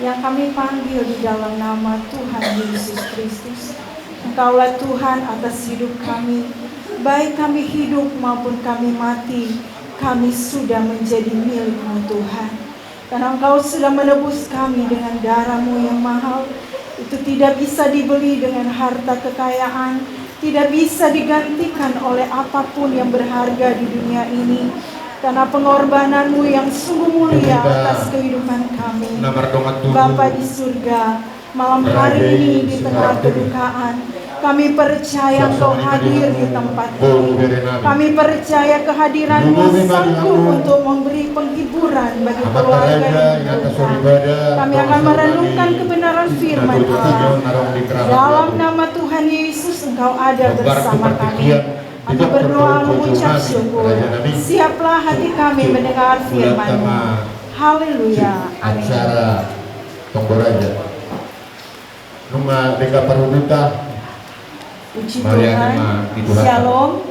yang kami panggil di dalam nama Tuhan Yesus Kristus, Engkaulah Tuhan atas hidup kami. Baik kami hidup maupun kami mati, kami sudah menjadi milik-Mu, Tuhan. Karena Engkau sudah menebus kami dengan darah-Mu yang mahal. Itu tidak bisa dibeli dengan harta kekayaan, tidak bisa digantikan oleh apapun yang berharga di dunia ini. Karena pengorbanan-Mu yang sungguh mulia atas kehidupan kami. Bapa di surga, malam hari ini di tengah kedukaan, kami percaya Engkau hadir di tempat ini. Kami percaya kehadiran-Mu sanggup untuk memberi penghiburan bagi keluarga yang terluka. Kami akan merenungkan kebenaran firman Allah. Dalam nama Tuhan Yesus, Engkau ada bersama kami. Kami berdoa mengucap syukur. Siaplah hati kami mendengar firman-Mu. Haleluya. Amin. Acara Tombol Raja. Nunga denggan parhundulta. Puji Tuhan. Shalom.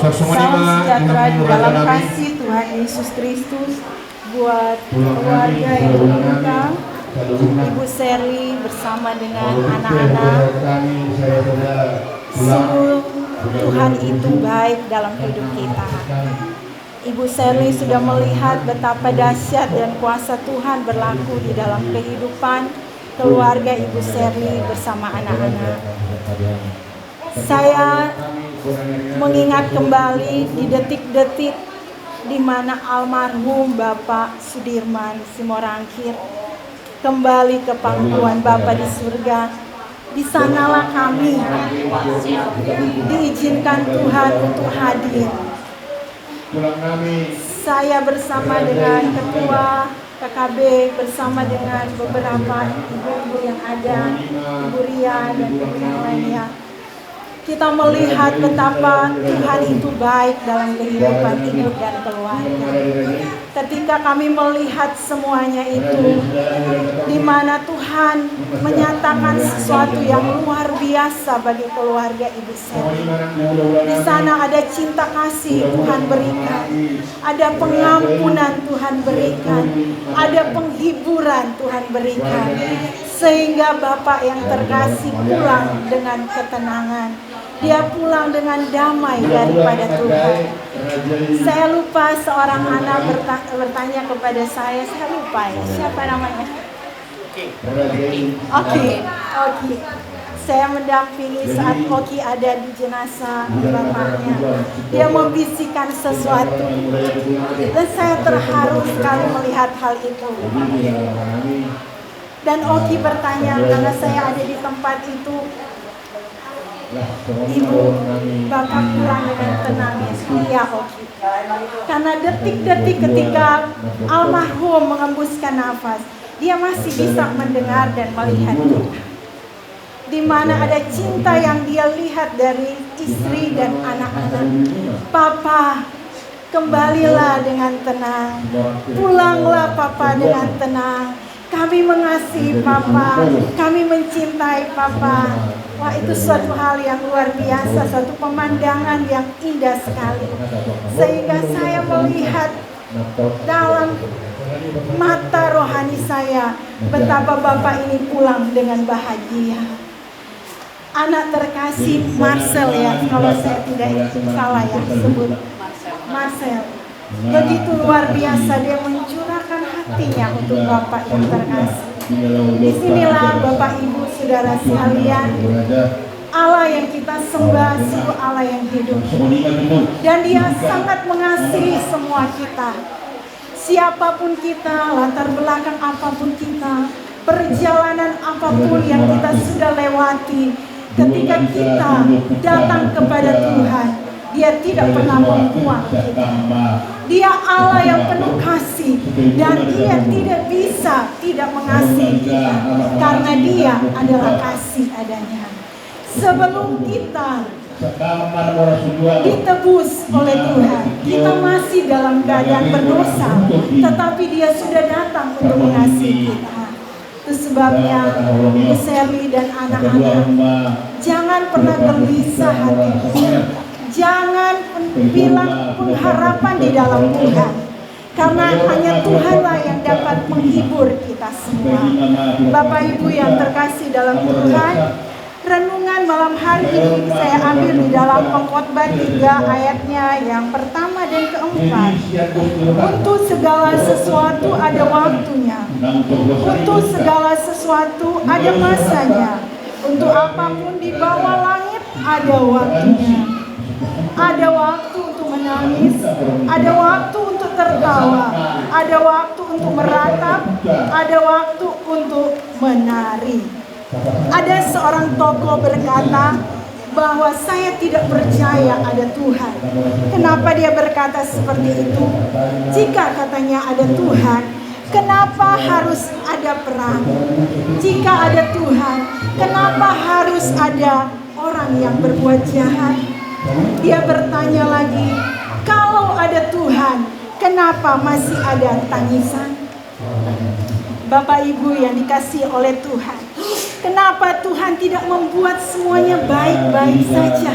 Salam sejahtera di dalam kasih Tuhan Yesus Kristus buat keluarga yang terluka, Ibu Sherly bersama dengan anak-anak. Sungguh Tuhan itu baik dalam hidup kita. Ibu Sherly sudah melihat betapa dahsyat dan kuasa Tuhan berlaku di dalam kehidupan keluarga Ibu Sherly bersama anak-anak. Saya mengingat kembali di detik-detik di mana almarhum Bapak Sudirman Simorangkir kembali ke pangkuan Bapa di surga. Di sanalah kami diizinkan Tuhan untuk hadir. Saya bersama dengan ketua K K B, bersama dengan beberapa ibu-ibu yang ada, Ibu Ria dan ibu yang lainnya. Kita melihat betapa Tuhan itu baik dalam kehidupan hidup dan keluarga. Ketika kami melihat semuanya itu, di mana Tuhan menyatakan sesuatu yang luar biasa bagi keluarga Ibu Seri. Di sana ada cinta kasih Tuhan berikan, ada pengampunan Tuhan berikan, ada penghiburan Tuhan berikan, sehingga Bapak yang terkasih pulang dengan ketenangan. Dia pulang dengan damai daripada Tuhan. Saya lupa, seorang anak berta-, bertanya kepada saya, saya lupa ya, siapa namanya? Oki. Oki. Saya mendampingi saat Oki ada di jenazah bapaknya. Dia membisikkan sesuatu. Dan saya terharu sekali melihat hal itu. Dan Oki bertanya, karena saya ada di tempat itu, "Ibu, Bapak pulang dengan tenang ya?" "Iya, Oki." Karena detik-detik ketika almarhum mengembuskan nafas, dia masih bisa mendengar dan melihat kita. Di mana ada cinta yang dia lihat dari istri dan anak-anak. "Papa, kembalilah dengan tenang. Pulanglah, Papa, dengan tenang. Kami mengasihi Papa, kami mencintai Papa." Wah, itu suatu hal yang luar biasa, suatu pemandangan yang indah sekali. Sehingga saya melihat dalam mata rohani saya betapa Bapak ini pulang dengan bahagia. Anak terkasih Marcel ya, kalau saya tidak salah ya sebut. Marcel. Begitu luar biasa dia mencurahkan hatinya untuk Bapak yang terkasih. Disinilah Bapak Ibu Saudara sekalian, Allah yang kita sembah sungguh Allah yang hidup. Dan Dia sangat mengasihi semua kita. Siapapun kita, latar belakang apapun kita, perjalanan apapun yang kita sudah lewati, ketika kita datang kepada Tuhan, Dia tidak pernah membuang kita. Dia Allah yang penuh kasih, dan Dia tidak bisa tidak mengasihi kita, karena Dia adalah kasih adanya. Sebelum kita ditebus oleh Tuhan, kita masih dalam keadaan berdosa, tetapi Dia sudah datang untuk mengasihi kita. Itu sebabnya, Ibu Seri dan anak-anak, jangan pernah gelisah hati. Jangan bilang pengharapan di dalam Tuhan. Karena hanya Tuhanlah yang dapat menghibur kita semua. Bapak Ibu yang terkasih dalam Tuhan, renungan malam hari ini saya ambil di dalam Pengkhotbah tiga ayatnya yang pertama dan keempat. Untuk segala sesuatu ada waktunya. Untuk segala sesuatu ada masanya. Untuk apapun di bawah langit ada waktunya. Ada waktu untuk menangis, ada waktu untuk tertawa, ada waktu untuk meratap, ada waktu untuk menari. Ada seorang tokoh berkata bahwa saya tidak percaya ada Tuhan. Kenapa dia berkata seperti itu? Jika katanya ada Tuhan, kenapa harus ada perang? Jika ada Tuhan, kenapa harus ada orang yang berbuat jahat? Dia bertanya lagi, kalau ada Tuhan, kenapa masih ada tangisan? Bapak Ibu yang dikasihi oleh Tuhan, kenapa Tuhan tidak membuat semuanya baik-baik saja?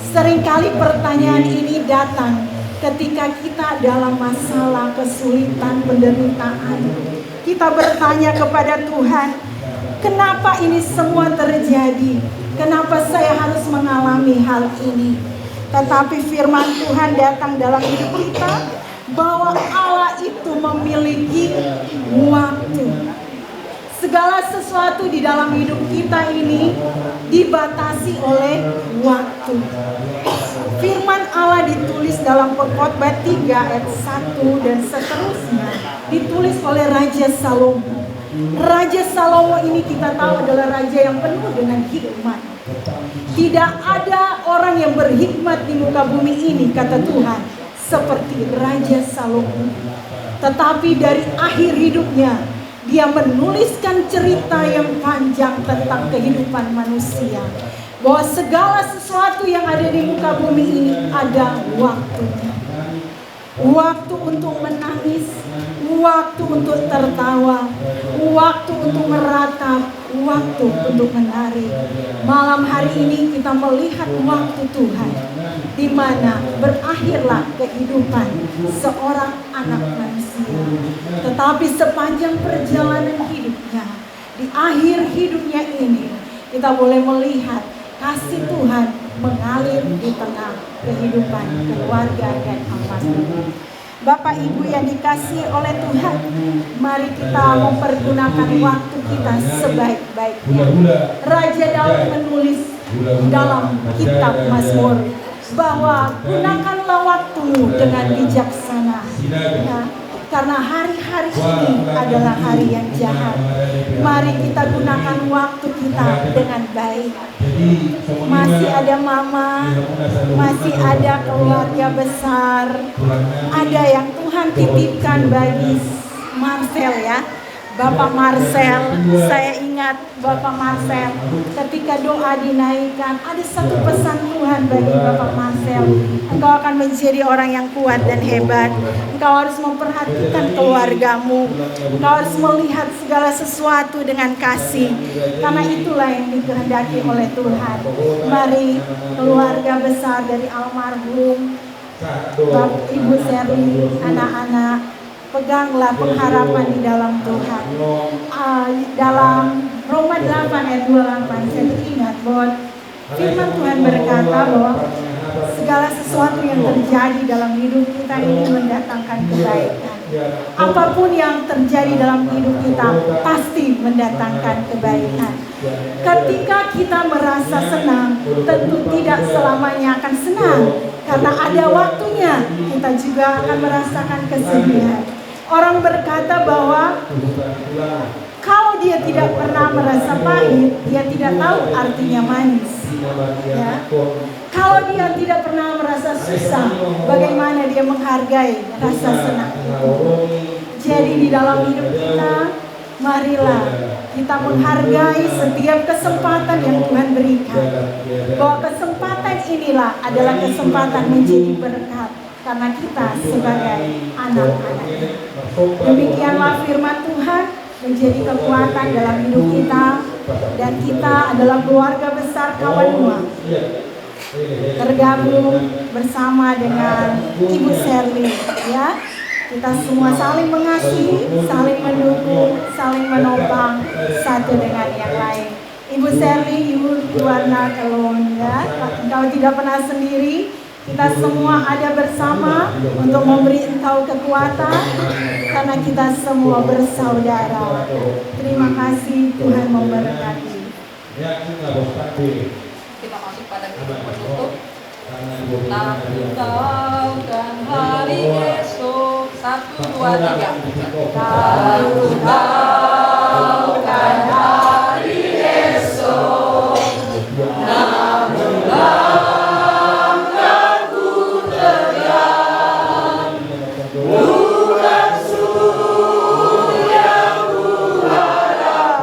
Seringkali pertanyaan ini datang ketika kita dalam masalah, kesulitan, penderitaan. Kita bertanya kepada Tuhan, "Kenapa ini semua terjadi? Kenapa saya harus mengalami hal ini?" Tetapi firman Tuhan datang dalam hidup kita, bahwa Allah itu memiliki waktu. Segala sesuatu di dalam hidup kita ini diba-, dibatasi oleh waktu. Firman Allah ditulis dalam Pengkhotbah tiga ayat satu dan seterusnya, ditulis oleh Raja Salomo. Raja Salomo ini kita tahu adalah raja yang penuh dengan hikmat. Tidak ada orang yang berhikmat di muka bumi ini, kata Tuhan, seperti Raja Salomo. Tetapi dari akhir hidupnya, dia menuliskan cerita yang panjang tentang kehidupan manusia, bahwa segala sesuatu yang ada di muka bumi ini ada waktunya. Waktu untuk menangis, waktu untuk tertawa, waktu untuk meratap, waktu untuk menari. Malam hari ini kita melihat waktu Tuhan, di mana berakhirlah kehidupan seorang anak manusia. Tetapi sepanjang perjalanan hidupnya, di akhir hidupnya ini, kita boleh melihat kasih Tuhan mengalir di tengah kehidupan keluarga dan almarhum. Bapak Ibu yang dikasihi oleh Tuhan, mari kita mempergunakan waktu kita sebaik-baiknya. Raja Daud menulis dalam kitab Mazmur bahwa gunakanlah waktumu dengan bijaksana. Ya, karena hari-hari ini adalah hari yang jahat. Mari kita gunakan waktu kita dengan baik. Masih ada mama, masih ada keluarga besar, ada yang Tuhan titipkan bagi Marcel, ya. Bapak Marcel, saya ingat Bapak Marcel, ketika doa dinaikkan, ada satu pesan Tuhan bagi Bapak Marcel. Engkau akan menjadi orang yang kuat dan hebat. Engkau harus memperhatikan keluargamu. Engkau harus melihat segala sesuatu dengan kasih. Karena itulah yang dikehendaki oleh Tuhan. Mari, keluarga besar dari almarhum Bap-, Ibu Serli, anak-anak, peganglah pengharapan di dalam Tuhan. Ah, dalam Roma delapan ayat dua puluh delapan, saya ingat bahwa firman Tuhan berkata bahwa segala sesuatu yang terjadi dalam hidup kita ini mendatangkan kebaikan. Apapun yang terjadi dalam hidup kita pasti mendatangkan kebaikan. Ketika kita merasa senang, tentu tidak selamanya akan senang. Karena ada waktunya kita juga akan merasakan kesedihan. Orang berkata bahwa kalau dia tidak pernah merasa pahit, dia tidak tahu artinya manis. Ya. Kalau dia tidak pernah merasa susah, bagaimana dia menghargai rasa senang itu? Jadi, di dalam hidup kita, marilah kita menghargai setiap kesempatan yang Tuhan berikan. Bahwa kesempatan inilah adalah kesempatan menjadi berkat karena kita sebagai anak-anaknya. Demikianlah firman Tuhan menjadi kekuatan dalam hidup kita, dan kita adalah keluarga besar Kawanua, tergabung bersama dengan Ibu Serli, ya. Kita semua saling mengasihi, saling mendukung, saling menopang satu dengan yang lain. Ibu Serli, you, you are not alone, ya. Engkau tidak pernah sendiri. Kita semua ada bersama untuk memberi engkau kekuatan, karena kita semua bersaudara. Terima kasih, Tuhan memberkati. Kita masuk pada minggu penutup. Nantikan hari esok. Satu, dua, tiga. Nantikan hari esok. Namun langkahku terjang, bukan surya kuharapkan.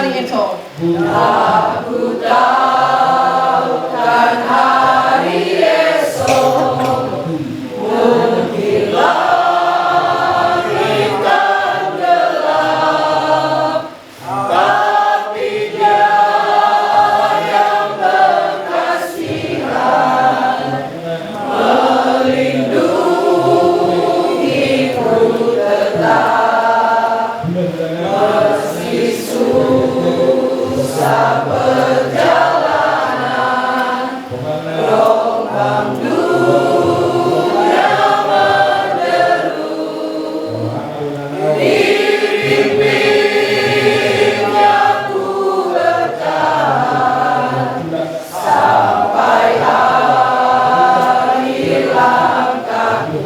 Hari esok. Aku tahu kan hari esok mungkin langit akan gelap, tapi Dia yang berkasihan melindungiku tetap, meski susah perjalanan, gelombang dunia menderu, dibimbing Dia ku bertahan sampai akhir langkahku.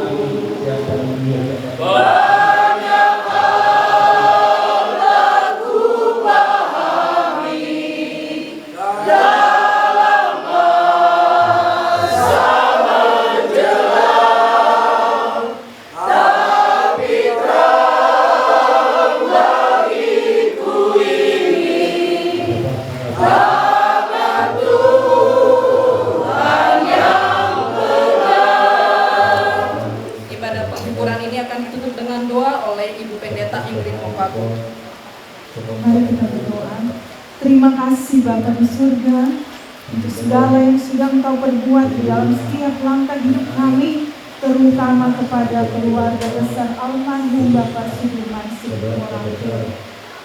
Banyak hal telah ku pahami dalam masa menjelang, tapi terang bagiku ini karena Tuhan yang benar. Ibadah penghiburan ini akan ditutup dengan doa oleh Ibu Pendeta Ingrid Mopagu. Mari kita berdoa. Terima kasih Bapa di surga, untuk segala yang sudah Engkau perbuat di dalam setiap langkah hidup kami, terutama kepada keluarga besar almarhum Bapak Sudirman Situmorang.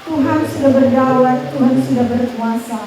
Tuhan sudah berdaulat, Tuhan sudah berkuasa.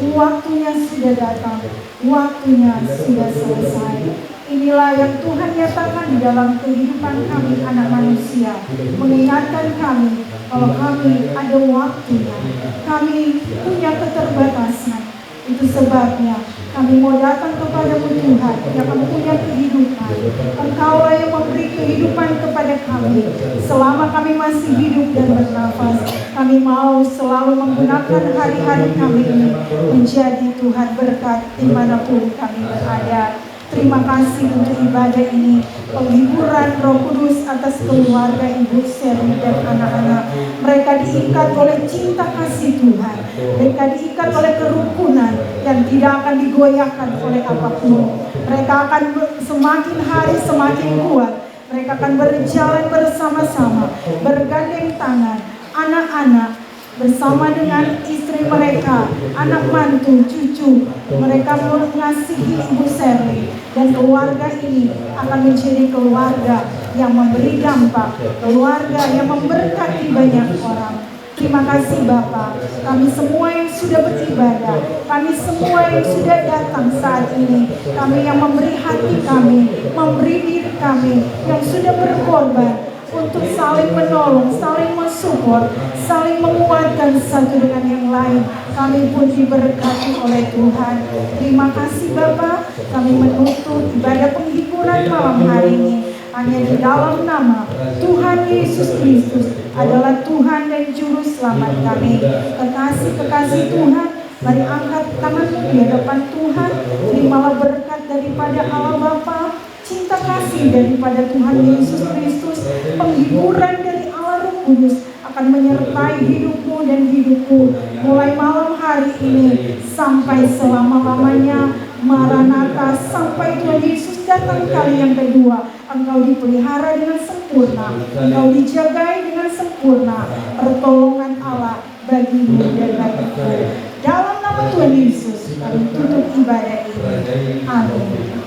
Waktunya sudah datang, waktunya sudah selesai. Inilah yang Tuhan nyatakan di dalam kehidupan kami anak manusia, mengingatkan kami kalau kami ada waktunya. Kami punya keterbatasan. Itu sebabnya kami mau datang kepada-Mu, Tuhan, yang mempunyai kehidupan. Engkaulah yang memberi kehidupan kepada kami. Selama kami masih hidup dan bernafas, kami mau selalu menggunakan hari-hari kami ini menjadi, Tuhan, berkat dimanapun kami berada. Terima kasih untuk ibadah ini, penghiburan Roh Kudus atas keluarga Ibu Seri dan anak-anak. Mereka diikat oleh cinta kasih Tuhan. Mereka diikat oleh kerukunan yang tidak akan digoyahkan oleh apapun. Mereka akan ber-, semakin hari semakin kuat. Mereka akan berjalan bersama-sama, bergandeng tangan. Anak-anak bersama dengan istri mereka, anak mantu, cucu, mereka mengasihi Ibu Seri dan keluarga ini akan menjadi keluarga yang memberi dampak, keluarga yang memberkati banyak orang. Terima kasih Bapa, kami semua yang sudah beribadah, kami semua yang sudah datang saat ini, kami yang memberi hati kami, memberi diri kami, yang sudah berkorban, untuk saling menolong, saling mensupport, saling menguatkan satu dengan yang lain. Kami pun diberkati oleh Tuhan. Terima kasih Bapa, kami menutup ibadah penghiburan malam hari ini hanya di dalam nama Tuhan Yesus Kristus adalah Tuhan dan Juru Selamat kami. Kekasih-kekasih Tuhan, mari angkat tanganmu di hadapan Tuhan. Terimalah berkat daripada Allah Bapa, cinta kasih daripada Tuhan Yesus Kristus, penghiburan dari Allah Roh Kudus akan menyertai hidupmu dan hidupku mulai malam hari ini sampai selama-lamanya. Maranatha, sampai Tuhan Yesus datang kali yang kedua, engkau dipelihara dengan sempurna, engkau dijagai dengan sempurna. Pertolongan Allah bagimu dan bagiku. Dalam nama Tuhan Yesus, kami tutup ibadah ini. Amin.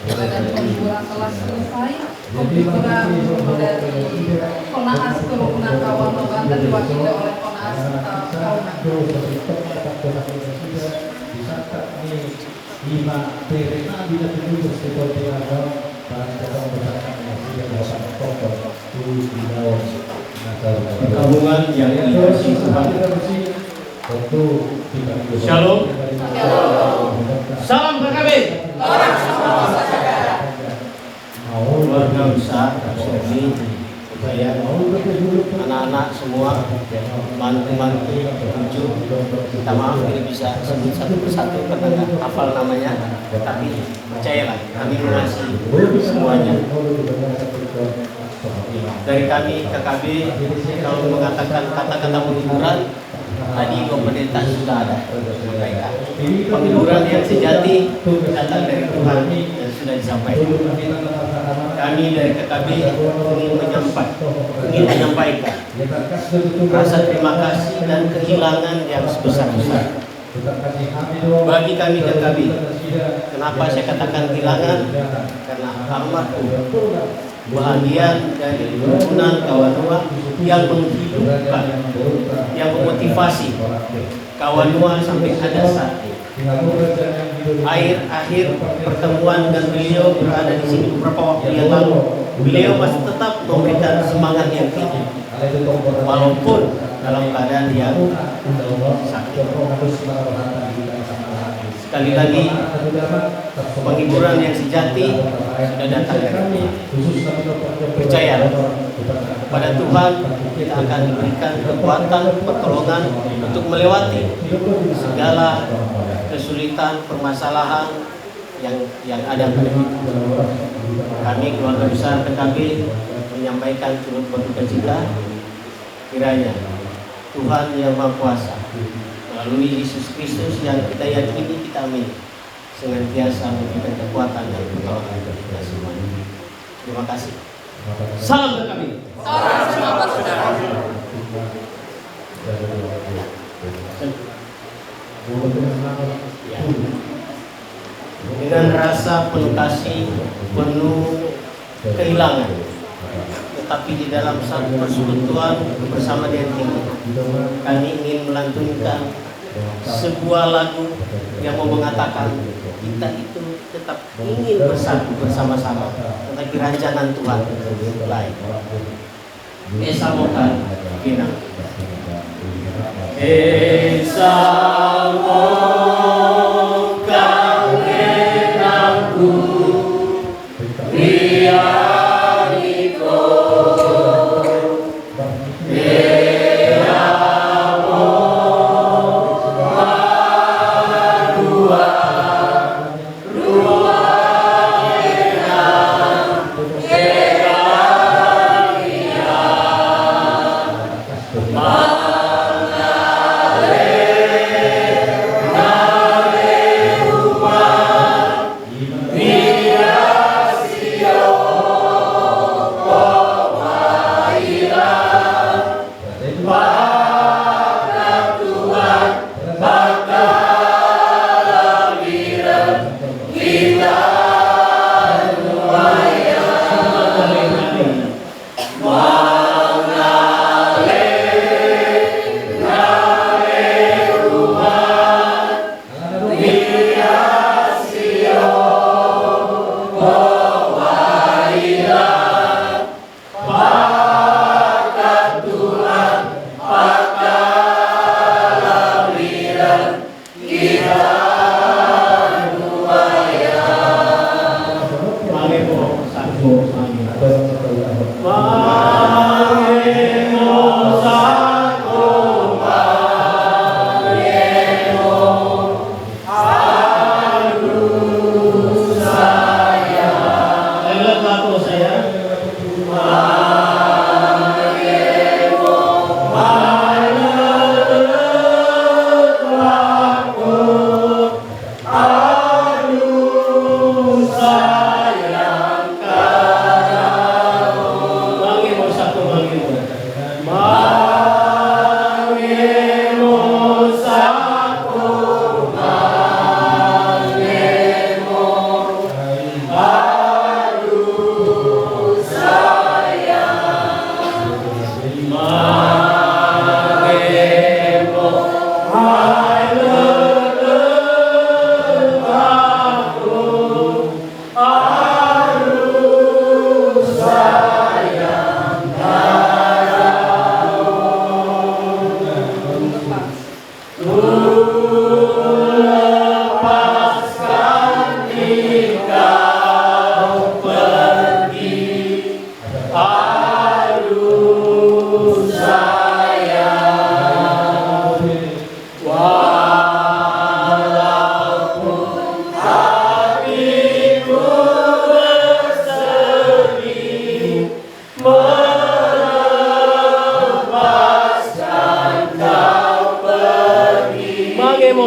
Ibadah penghiburan telah selesai. Penghiburan dari Konaas Kerukunan Kauang Banten diwakili oleh Konaas, eh, Kauang. Ima pere na bina tujuh belas di Pontianak, barang cakang bersakat dengan sini delapan toko, tujuh di daun. Perkabungan yang dikasihi Tuhan. Tentu kita. Shalom. Salam K K B. Keluarga besar, suami, saya, anak-anak semua, mantu-mantu, cucu, minta maaf tidak bisa sebut satu persatu karena nggak hafal namanya, tapi percayalah, kami mengasihi semuanya. Dari kami K K B, kalau mengatakan kata-kata penghiburan, tadi Ibu Pendeta sudah ada menyampaikan. Penghiburan yang sejati datang dari Tuhan dan sudah disampaikan. Kami dari K K B ingin menyampaikan, ingin menyampaikan rasa terima kasih dan kehilangan yang sebesar-besar. Bagi kami K K B, kenapa saya katakan kehilangan? Karena almarhum bahagian dari himpunan kawan tua yang menghidupkan, yang memotivasi kawan tua sampai ada saat ini. Akhir-akhir pertemuan dengan beliau berada di sini beberapa waktu yang lalu, beliau masih tetap memberikan semangat yang tinggi, walaupun dalam keadaan yang sakit. Sekali lagi, penghiburan yang sejati sudah datang dari Tuhan. Percaya pada Tuhan, kita akan diberikan kekuatan, pertolongan untuk melewati segala kesulitan, permasalahan yang yang ada pada kita. Kami keluarga besar K K B menyampaikan turut berduka cita. Kiranya Tuhan Yang Maha Kuasa, melalui Yesus Kristus yang kita yakini, kita amin, senantiasa memberikan kekuatan dan pertolongan kepada kita semua. Terima kasih. Salam K K B. Salam K K B. Ya. Dengan rasa penuh kasih, penuh kehilangan, tetapi di dalam satu persekutuan bersama dengan tim, kami ingin melantunkan sebuah lagu yang mau mengatakan kita itu tetap ingin bersatu bersama-sama, tetapi rancangan Tuhan lain. Esa mokal genang. Esa mokal genang tu riari ko.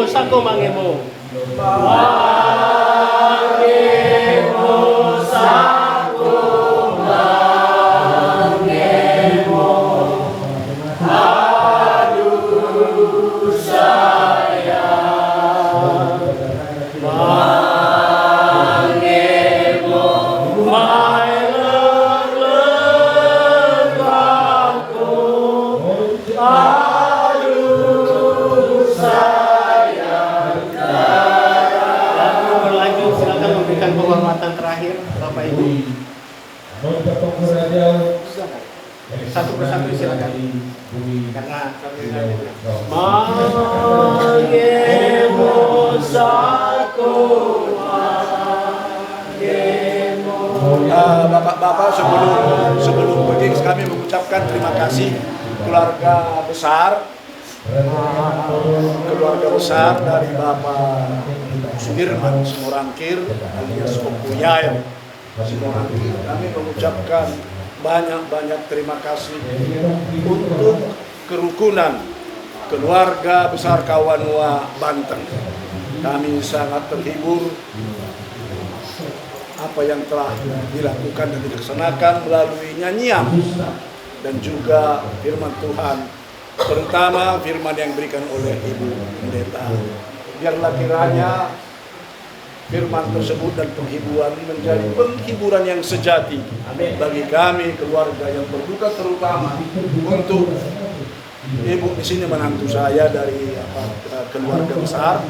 Sangko mangemo. Mangemo, sangko mangemo. Aduh, sayang. Mangemo, my love, love, aku. Aduh, sayang. Lalu berlanjut, silakan memberikan penghormatan terakhir, Bapak Ibu. Silakan. Satu persatu, silakan. Karena kami mangemo, sangko mangemo. Ah, Bapak-bapak, sebelum, sebelum pergi, kami mengucapkan terima kasih keluarga besar, keluarga besar dari Bapak Sudirman Simorangkir alias Ompu Yael Simorangkir. Kami mengucapkan banyak-banyak terima kasih untuk kerukunan keluarga besar Kawanua Banten. Kami sangat terhibur apa yang telah dilakukan dan dilaksanakan melalui nyanyian dan juga firman Tuhan, terutama firman yang diberikan oleh Ibu Pendeta. Biarlah kiranya firman tersebut dan penghiburan menjadi penghiburan yang sejati bagi kami keluarga yang berduka, terutama untuk Ibu di sini, menantu saya dari, apa, eh, keluarga besar.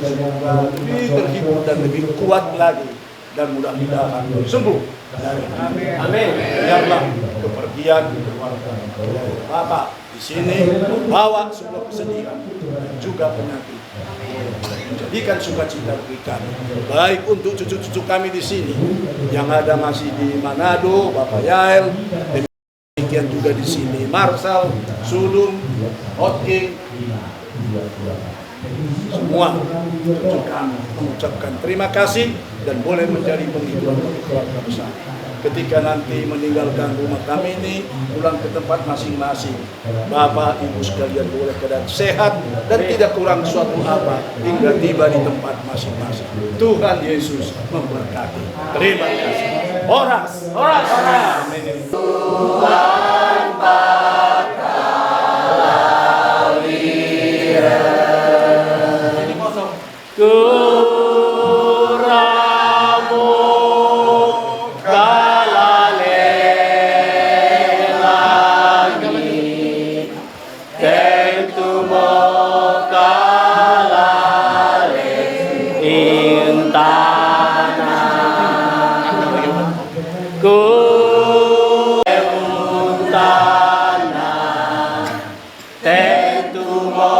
Semoga lebih terhibur dan lebih kuat lagi, dan mudah-mudahan sembuh dari, amin. Biarlah kepergian keluarga dari Bapak di sini membawa sebuah kesedihan dan juga penyakit, menjadikan sukacita bagi kami, baik untuk cucu-cucu kami di sini yang ada masih di Manado, Bapak Yael, demikian juga di sini Marsal, Sulung, Hotking, semua cucu kami mengucapkan terima kasih dan boleh menjadi penghiburan bagi keluarga besar. Ketika nanti meninggalkan rumah kami ini, pulang ke tempat masing-masing, Bapak Ibu sekalian boleh keadaan sehat dan tidak kurang suatu apa hingga tiba di tempat masing-masing. Tuhan Yesus memberkati. Terima kasih. Horas. Horas. Amin. Tuhan Pangkalawiran. Kuramo kalale langit, tentu mo kalale intana. Kuramo intana. Tentu mo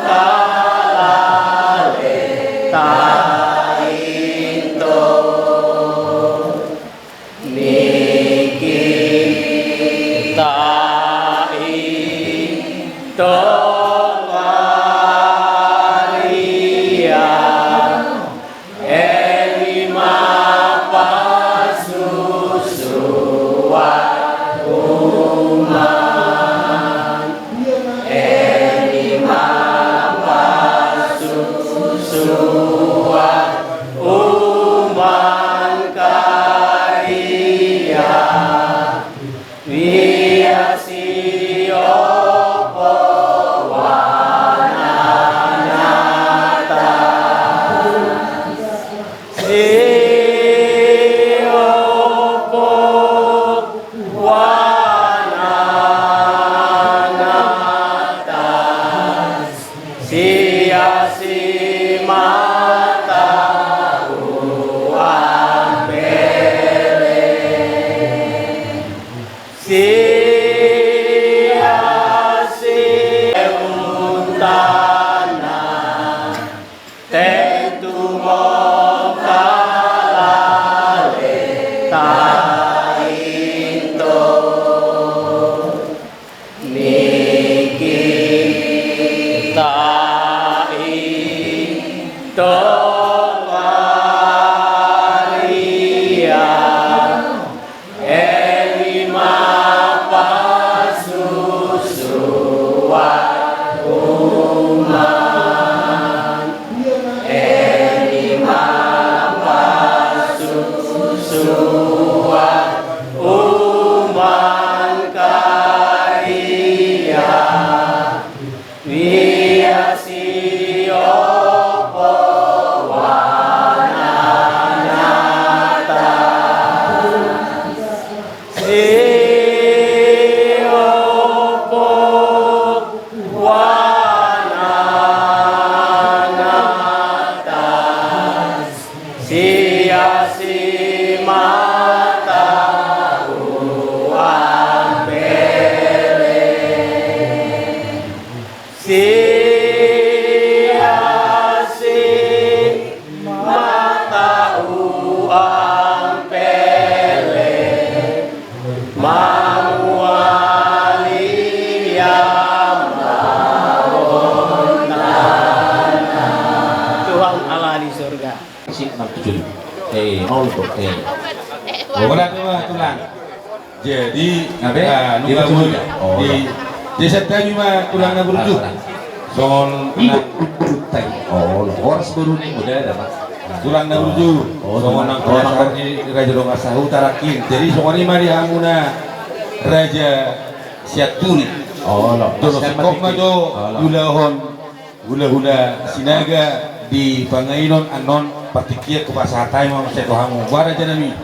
kalale tainto. Niki tainto Maria. Eni ma pasusuan umat, eni ma pasusuan umat karia. Ia siopo wananata, siopo wananata, sia si mata uan bere. Sia si untana, tentu mo kalale tainto. Niki ta Siasi mata uang pele mamuali ambaon. Tuhan Allah di surga. Sik, nang tujuh. Eh, mau lu, eh. Bola dua, tulang. Jadi, ah, nunga boi. Oh, di, di Santabi ma tulang na burju. Songon na burju. Oh, horas boru ni muda ada, Pak. Tulang na burju. Oh, songon na horas boru ni Raja Dongan Sahuta rakin. Jadi, songon i ma di hamuna Raja Sianturi. Oh, lo. Jolo singkop ma jo diulahon hulahula Sinaga di panganon annon partingkian. Hupasahat hami ma muse tu hamu, boha raja nami,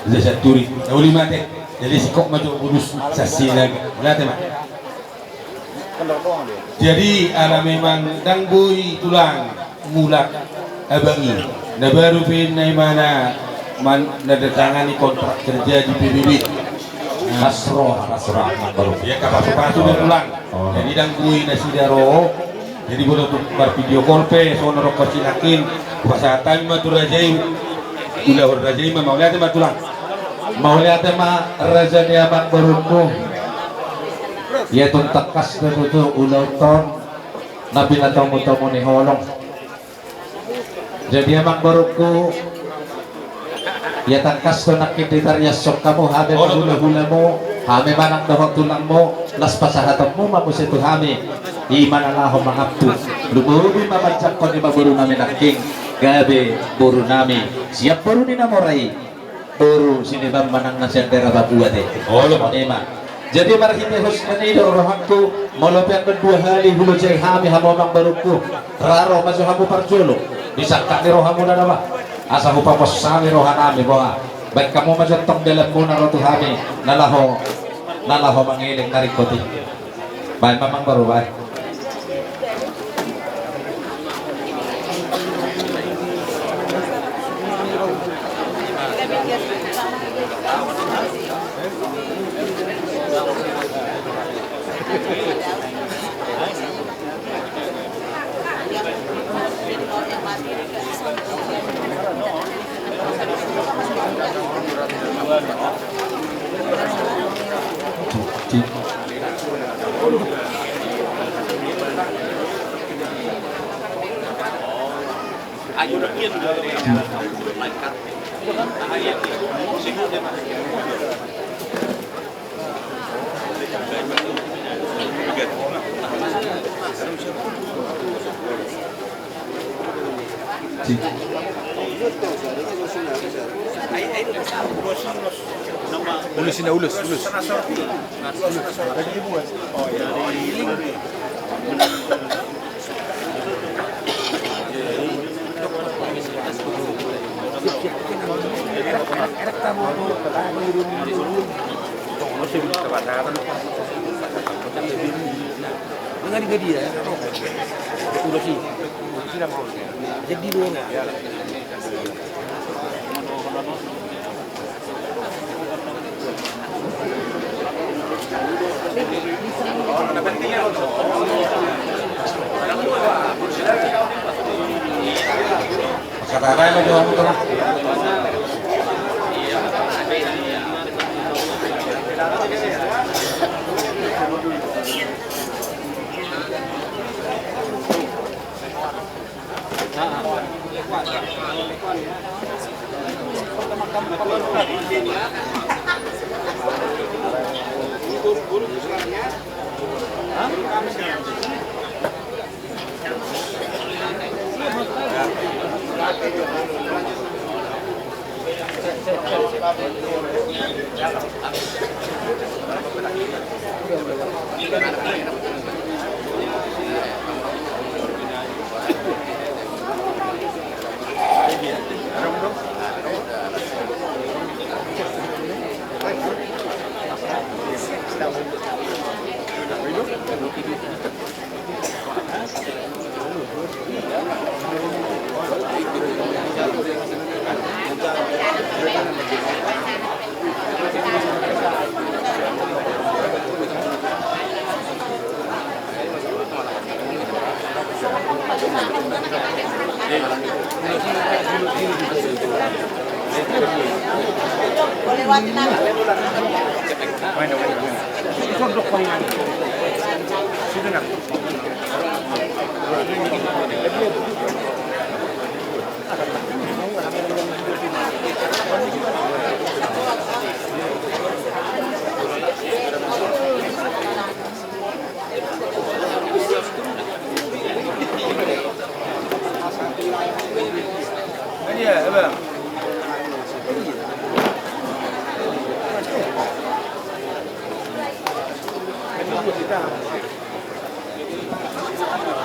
Raja Sianturi. Na uli mate. Jadi singkop ma jo boru sian Sinaga. Mauliate ma. Jadi ala memang ndang boi tulang mulak abang i. Na baru pe na i ma na man-, na datangani kontrak kerja di P B B. Hasro, hasro, amang boru. Ia, kapasu-pasu do tulang. Oh. Jadi ndang boi nasida ro. Jadi molo tung marvideo call pe songon na ro ho sinangkin, hupasahat hami ma tu raja i. Ulahon raja i ma, mauliate ma tulang. Mauliate ma raja ni amang borungku. Ia tung tangkas do tutu ulaonta on na pinatomu-tomu ni holong. Jadi amang borungku, ia tangkas do nangkin ditariashon hamu hami ma hula-hulamu, hami manang dohot tulangmu, las pasahatonmu ma muse tu hami. I ma na laho mangampu. Lumobi ma manjangkon i ma boru nami nangkin, gabe boru nami sian boru ni na mora i. Boru Siniban manang na sian daerah Papua te. Olo. Songon i ma. Jadi marhite hospan i do rohangku, molo pe anggo dua hali hulojai hami hamu amang borungku, ra ro ma jo hamu parjolo. Disangkap ni rohamuna nama. Asa hupapos hami roha nami boha. Baen hamu ma jo tong dalanmuna ro tu hami. Na laho, na laho mangeleng na ringkot i. Baen ma amang boru, baen. Ulos, ulos, ulos.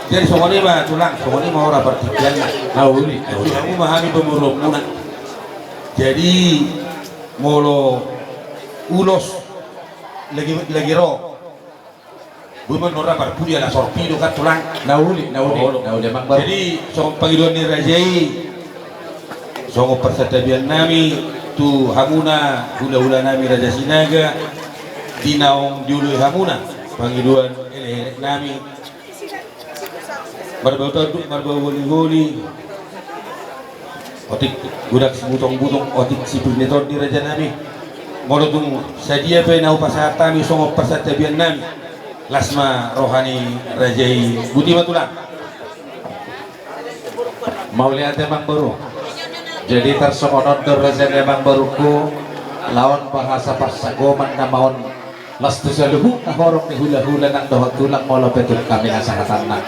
Jadi songon i ma tulang, songon i ma ora partingkian. Na uli, na uli. Songon i ma hami pamoruonmuna. Jadi molo ulos lagi, lagi ro. Boi ma nora parpudi ala sorpido kan tulang. Na uli, na uli, na uli, Amang Boru. Jadi songon pangidoan ni raja i, songon parsantabian nami tu hamuna hulahula nami Raja Sinaga, di naung dioloi hamuna pangidoan elekelek nami. Marbau tonduk, marbau holiholi. Otik godang sibutong-butong, otik sipir ni tondi raja nami. Molo tung sadia pe na hupasahat hami songon parsantabian nami, las ma roha ni raja i. Boti ma tulang. Mauliate Amang Boru. Jadi tarsongon on do raja ni Amang Borungku, laon bahasa parsagoman nama on. Las tu saluhutna horong ni hulahula nang dohot tulang molo pe tung hami na sahatanna.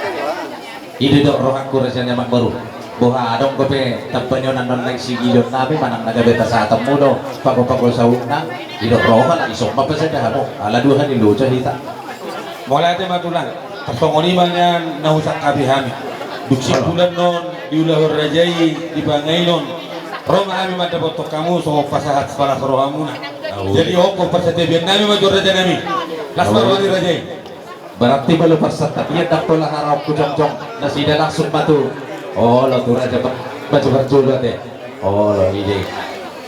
I do didok rohangku raja ni Amang Boru. Boha adong dope tamba ni on annon naeng sigilon nami manang na gabe pasahatonmu do pago-pago sautna. Didok roha na ison ma pasada hamu ala dua hali loja hita. Mauliate ma tulang. Tarsongon i ma nian na husangkapi hami. Dung simpulan non diulahon raja i di panganon, ro ma hami mandapothon hamu songon pasahat sipalas rohamuna. Jadi on parsantabian nami ma jo raja nami. Las ma roha ni raja i. Berarti molo parsantabian ndang pola haraokku jongjong nasida langsung ma tu. Olo tu raja ba-, baju parjolo ate. Olo i do.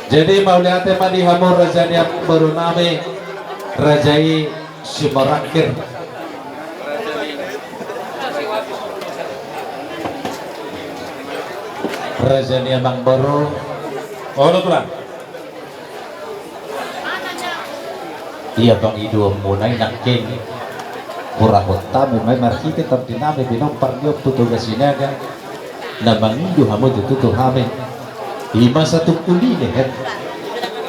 Jadi mauliate ma di hamu raja ni Amang Boru nami. Raja i Simorangkir. Raja ni Amang Boru. Olo tulang. Ia pangidoanmuna i nangkin. Hurahut hamu ma i marhite tondi nami pinompar ni Ompu Toga Sinaga. Na mangido hamu tutu tu hami. I ma satu kuline, he.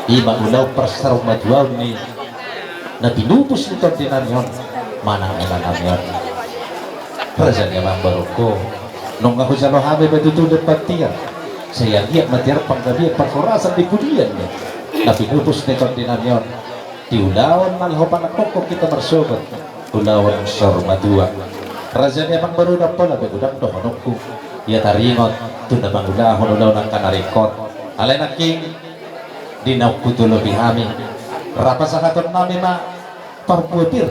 I ma ulaon parsarumatuaon ni na pinupus ni tondi nami on manang hela nami on. Raja ni Amang Borungku, nunga hujalo hami ma tutu lempan tiar. Sai anggiat ma tiar panggabean parhorasan di pudian ni na pinupus ni tondi nami on. Di ulaon na laho panangkokhon hita marsogot, ulaon saur matua. Raja ni Amang Boru, ndang pola be godang dohononku. Ia taringot tu na mangulahon ulaon angka na ringkot. Alai nangkin di naung hujolopi hami, ra pasahaton nami ma parbue pir,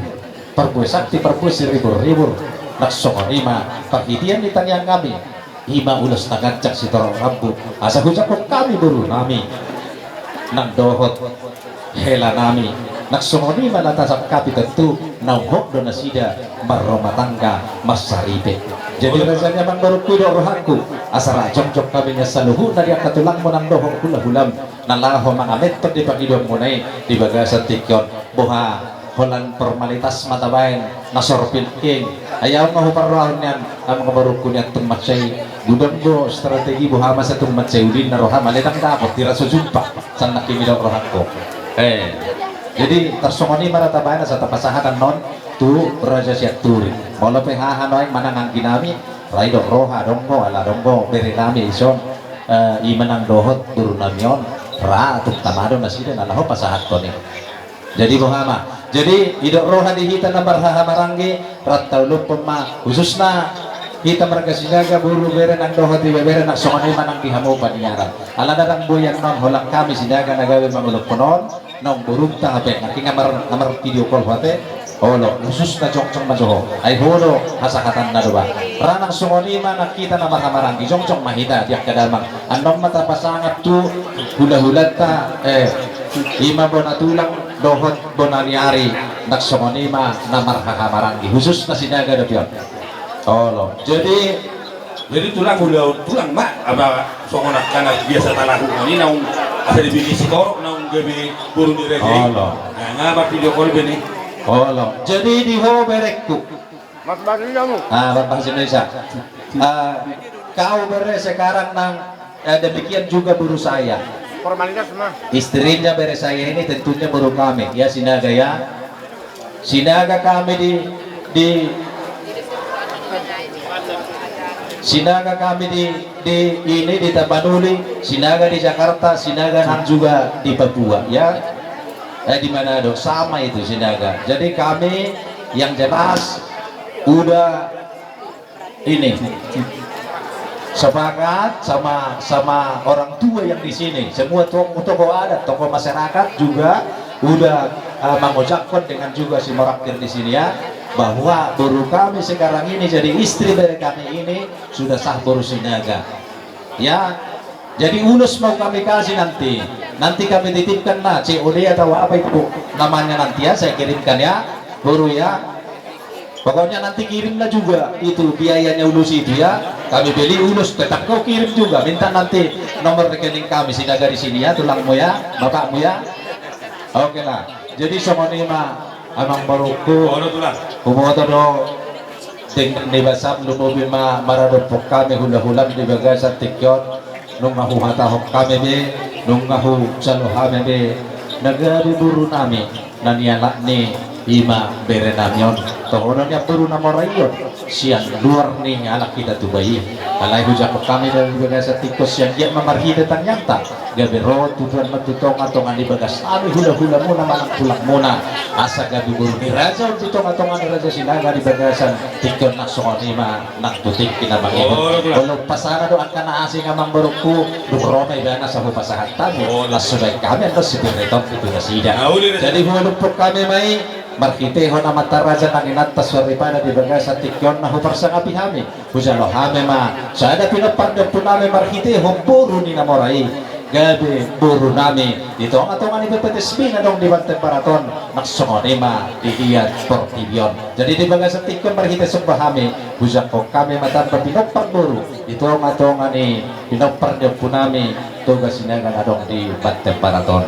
parbue santi, parbue siribur-ribur. Nang songon i ma parhitean ni tangiang nami. I ma ulos na ganjang sitorop rambu asa hujangkon hami boru nami nang dohot hela nami. Nang songon i ma na tasangkapi tontu naung hot do nasida marrumah tangga mansaripe. Jadi raja ni Amang Borungku, didok rohangku asa ra jongjong hami nian saluhutna di angka tulangmu nang dohot hulahulam na laho mangamethon di pangidoanmuna i di bagasan tingki on. Boha holan formalitas ma tabaen na sorpil king. Ai ahu ma huparrohahon nian Amang Borungku nian tung mansai godang do strategi boha ma sai tung mansai uli na roham alai ndang dapot hira so jumpa. Sannang himi dok rohangku. Eh, jadi tarsongon i ma ra tabaen asa tapasahat annon tu Raja Sianturi. Molo pe haha nuaeng manang anggi nami ra i dok roha adong do ala adong do bere nami ison. Eh, i manang dohot boru nami on ra tung tama do nasida na laho pasahathon i. Jadi boha ma. Jadi didok roha di hita na marhahamaranggi, ra tauluhon ma khususna hita marga Sinaga, boru, bere nang dohot ibebere nang songon i ma nang di hamu paniaran. Alana ndang boi annon holan hami Sinaga na gabe manguluhon on, naung borunta hape nangkin amar, amar video call hape. Olo, khususna jongjong ma jo ho. Ai ho do hasahatanna do ba. Ra nang songon i ma nang hita na marhahamaranggi jongjong ma hita di angka damang. Annon ma tapasangap tu hulahulanta, eh, i ma bona tulang dohot bona ni ari, nang songon i ma na marhahamaranggi khususna Sinaga dope on. Olo. Jadi Jadi tulang, ulaon tulang ma, apa songon angka na biasa talakuhon i, naung asa dibikin sitorop naung gabe boru ni raja i. Olo. Nah, nga marvideo call be ni. Olo. Jadi di ho berengku. Mas Bayu kamu. Ah, Mas Bayu Indonesia. Ah, kau bere sekarang nang, eh, demikian juga boru saya. Formalitas semua. Istrinya bere saya ini tentunya boru kami, ya, Sinaga, ya. Sinaga kami di, di Sinaga kami di, di ini, di Tapanuli, Sinaga di Jakarta, Sinaga nang juga di Papua, ya. Eh, di Manado, sama itu Sinaga. Jadi kami yang jelas udah ini sepakat sama, sama orang tua yang di sini, semua to-, tokoh adat, tokoh masyarakat juga udah, eh, mengucapkan dengan juga si Morakir di sini, ya, bahwa boru kami sekarang ini jadi istri dari kami ini sudah sah boru Sinaga. Ya, jadi ulos mau kami kasih nanti. Nanti kami titipkan na C O D atau apa itu namanya nanti, ya, saya kirimkan, ya, boru, ya. Pokoknya nanti kirimlah juga itu biayanya ulos itu, ya. Kami beli ulos, tetap kau kirim juga. Minta nanti nomor rekening kami, Sinaga di sini, ya, tulangmu, ya, bapakmu, ya. Oke lah. Jadi songon i ma, amang borungku. Olo, tulang. Huboto do denggan ni basam, lumobi ma maradophon hami hulahulam di bagasan tingki on. Nunga huhatahon hami be, nunga hujalo hami be, na gabe boru nami na nialap ni i ma bere nami on. Tohonon ni boru na mora i on sian luar ni halak hita tuba i. Alai hujalo hami do di bagasan tingki on, sian dia ma marhite tangiangta gabe ro tuduan ma tu tongatonga ni bagas hami hulahulamuna manang tulangmuna, asa gabe boru ni raja on tu tongatonga ni raja Sinaga di bagasan tingki on. Nang songon i ma nang tu tingki na mangihut. Olo, tulang. Olo, pasahat do angka na asing, amang borungku, dung ro ma ibana asa hupasahat hami. Olo. Laos hubaen hami annon sipir ni topi tu nasida. Jadi hualuphon hami ma i, marhitehon amanta raja nang inanta soripada di bagasan tingki on na huparsangapi hami. Hujalo hami ma sada pinompar ni ompu nami marhitehon boru ni na mora i, gabe boru nami di tongatonga ni P P T S B na adong di Banten Barat on, nang songon i ma di liat portibi on. Jadi di bagasan tingki on marhite somba hami, hujangkon hami ma tamba pinompar boru di tongatonga ni pinompar ni ompu nami Toga Sinaga na adong di Banten Barat on.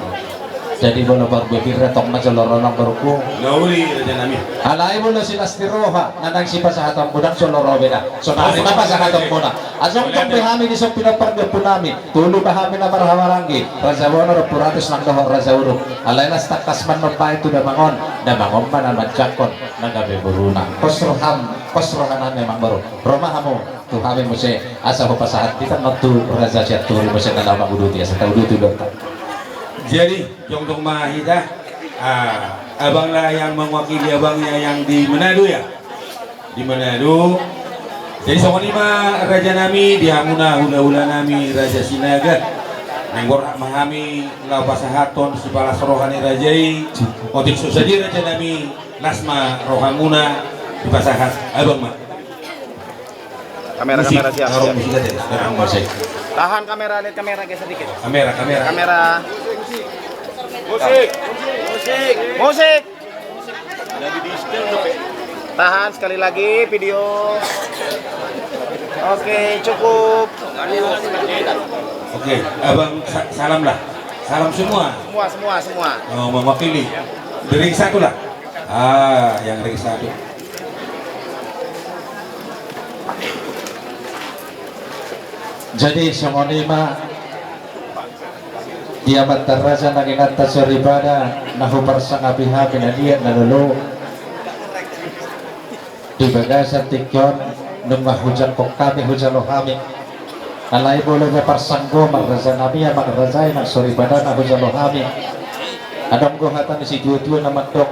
Jadi molo parbue pir tong ma jolo ro, amang borungku. Na uli, raja nami. Alai molo silas ni roha na naeng sipasahaton muna, jolo ro be da. Sonari ma pasahaton muna. Asa tong be hami dison pinompar ni ompu nami. Tolu ma hami na marhahamaranggi, Raja Bona, Ompu Ratus nang dohot Raja Uruk. Alai las tangkas ma annon baen tu damang on, damang on ma na manjangkon na gabe boruna. Pos roham, pos roha nami, amang boru. Ro ma hamu tu hami muse, asa hupasahat hita annon tu raja sian Turi muse na laho manguduti, asa tauduti do hita. Jadi jongjong ma hita, ah, abangna yang mewakili abangnya yang di Manado, ya. Di Manado. Jadi songon i ma raja nami, di hamuna hulahula nami raja Sinaga. Naeng borhat ma hami laho pasahathon sipalas roha ni raja i. Otik so sadia raja nami, las ma rohamuna, dipasahat abang ma. Kamera, musik. Kamera sian, musik aja. Tahan kamera, lihat kamera, geser dikit. Kamera, kamera. Kamera. Musik. Musik. Musik. Tahan sekali lagi video. Oke, cukup. Oke, abang, sa-, salam lah. Salam semua. Semua, semua, semua. Oh, mewakili. Dari satu lah. Ah, yang ring satu. Jadi songon i ma di amanta raja nang inanta soripada na huparsangapi hami na liat na lolo. Di bagasan tingki on nunga hujangkon hami, hujalo hami. Alai molo na parsanggoman raja nami, amang raja i nang soripada na hujalo hami. Adong do hata ni situatua na mandok,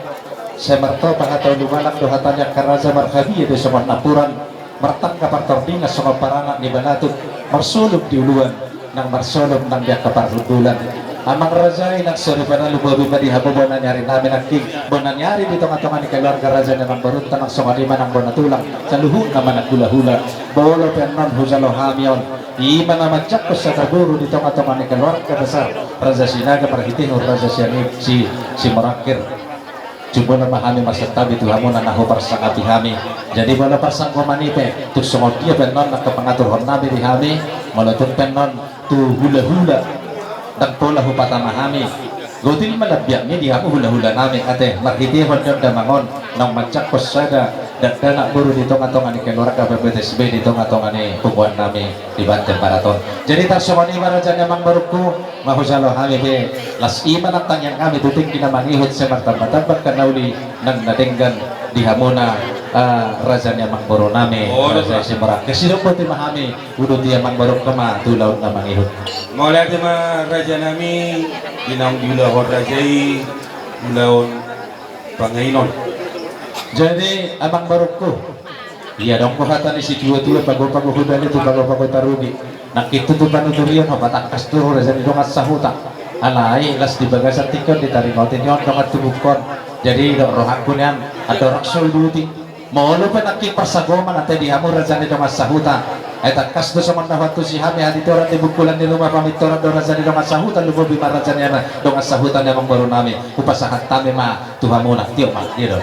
sai martopa hata ulumalang do hata ni angka raja, marhabia do songon napuran, martangga partordingan songon paranak ni balatuk, marsolop di uluan nang marsolop nang di angka parhundulan. Amang raja i nang soripada, lumobi ma di hamu bona ni ari nami nangkin, bona ni ari di tongatonga ni keluarga raja ni amangborunta nang songon i ma nang bona tulang, saluhutna ma nang hulahula. Molo pe annon hujalo hami on, i ma na manjangkon sada boru di tongatonga ni keluarga besar raja Sinaga marhitehon raja sian i, si, si Morakir. Jumolo ma hami marsantabi tu hamuna na huparsangapi hami. Jadi molo parsanggoman i pe tung songon dia pe annon angka pangaturhon nami di hami, molo tung pe annon tu hulahula, ndang pola hupatama hami. Gotil ma lambiakmi di hamu hulahula nami, ate marhitehon ni on damang on naung manjangkon sada dakdanak boru di tongatonga ni keluarga P P T S B, di tongatonga ni punguan nami di Banten Barat on. Jadi tarsongon i ma raja ni amangborungku, ma hujalo hami pe, las i ma nang tangiang nami tu tingki na mangihut, sai martambatamba angka na uli nang na denggan di hamuna, ah, raja ni amangboru nami. Oh, raja Simorangkir. Sidok boti ma hami, uduti amangborungku ma tu ulaon na mangihut. Mauliate ma raja nami, di naung diulahon raja i ulaon panganon. Jadi amangborungku, ia adong do hata ni situatua, pagopago hudali tu pagopago tarugi. Nangkin tutu panuturion, ho patangkas tu ho raja ni dongan sahuta. Alai las di bagasan tingki on ditaringoti ni on dongan tubungkon. Jadi dok rohangku nian, andorang so uduti. Molo pe nangkin parsanggoman ate di hamu raja ni dongan sahuta, ai tangkas do songon na huantusi hami haditoran di bungkulan ni ruma, pamintoran do raja ni dongan sahuta, lumobi ma raja ni dongan sahuta ni amangboru nami. Hupasahat hami ma tu hamuna, tio ma, dia do.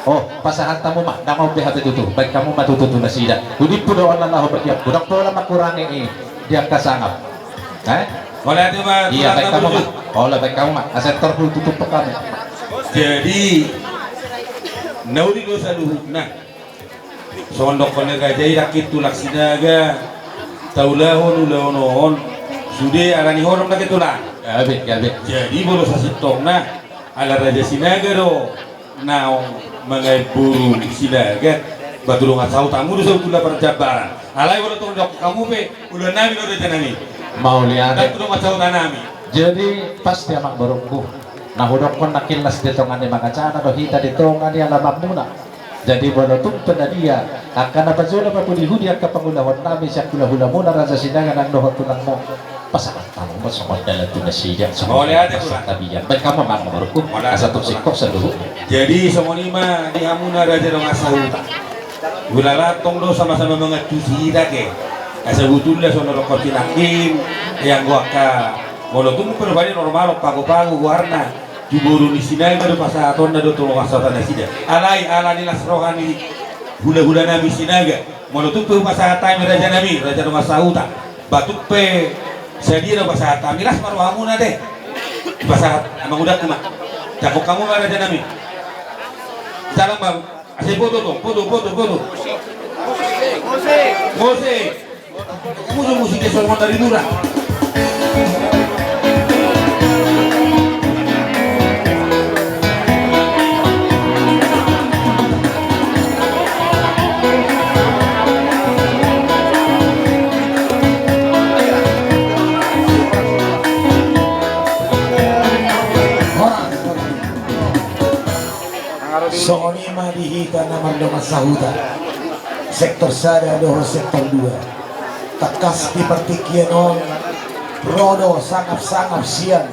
Oh, pasahat hamu ma, ndang on be hape tutu, baen hamu ma tutu tu nasida. Hudimpu do on na laho bagianku, ndang pola mangkurangi i di angka sangap. Eh? Mauliate ma. Ia, baen hamu ma. Olo, baen hamu ma. Asa tor hututup hamu. Jadi na uli do saluhutna. Songon dokkon ni raja i, nangkin tulang Sinaga taulahon ulaon on sude ala ni holong nangkin tulang. Gabe, gabe. Jadi molo sasintongna ala raja Sinaga do naung mangae boru Sinaga, ba tu dongan sahuta hamu do sabotulna parjambaran. Alai molo tung didok hamu pe, ulaon nami do raja nami. Mauliate. Ndang tu dongan sahuta nami. Jadi pas di amangborungku, na hudokkon nangkin las di tonga ni mangacana do hita di tonga ni alamanmuna. Jadi molo tung pe na dia angka na pajolo papudi-hudi angka pangulahon nami sian hulahulamuna raja Sinaga nang dohot tulangmu, pasahat hamu ma songon dalan tu nasida, songon. Mauliate, tulang. Pasahat tabian. Baen hamu ma amangborungku. Mauliate, tulang. Asa tung singkop saluhut. Jadi songon i ma di hamuna raja dongan sahuta. Ulala tong do sama-sama mangantusi hita ke. Asa butulna songon na dokkon si nangkin, anggo angka molo tung pe rupani normal on pago-pago goarna. Tu boru ni Sinaga do pasahatonna do tu dongan sahuta nasida. Alai ala ni las roha ni hulahula nami Sinaga, molo tung pe hupasahat hami raja nami, raja dongan sahuta, ba tung pe sadia do pasahat hami, las ma rohamuna ate. Pasahat amangudangku ma. Jangkon hamu ma raja nami. Salam ma. Asa i foto tong, foto, foto, foto. Musik. Musik, musik, songon dari lurah. Songon i ma di hita na mardongan sahuta, sektor sada dohot sektor dua. Tangkas di partingkian on ro do sangap-sangap sian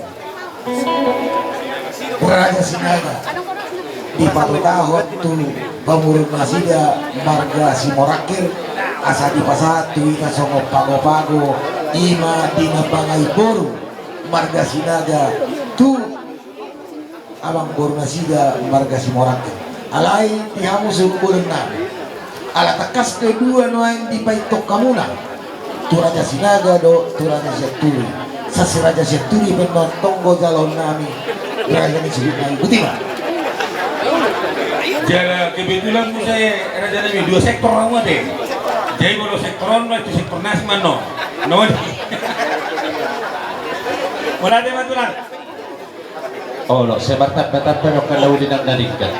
Raja Sinaga dipatutahon tu pamoruon nasida marga Simorangkir, asa dipasahat tu hita songon pago-pago, i ma di na mangae boru marga Sinaga tu amangboru nasida marga Simorangkir. Alai di hamu suhut bolon nami, ala tangkas do dua nuaeng dipaintong hamuna, tu Raja Sinaga dohot tu Raja Sianturi. Sasi Raja Sianturi pe annon tong do jaloon nami, raja ni suhut nami. Boti ma. Jala kebetulan muse raja nami dua sektor hamu ate. Jadi molo sektor on ma tu sektor nasi ma annon. Annon. Mauliate ma tulang. Olo, sai martamba-tamba do angka na uli nang na denggan.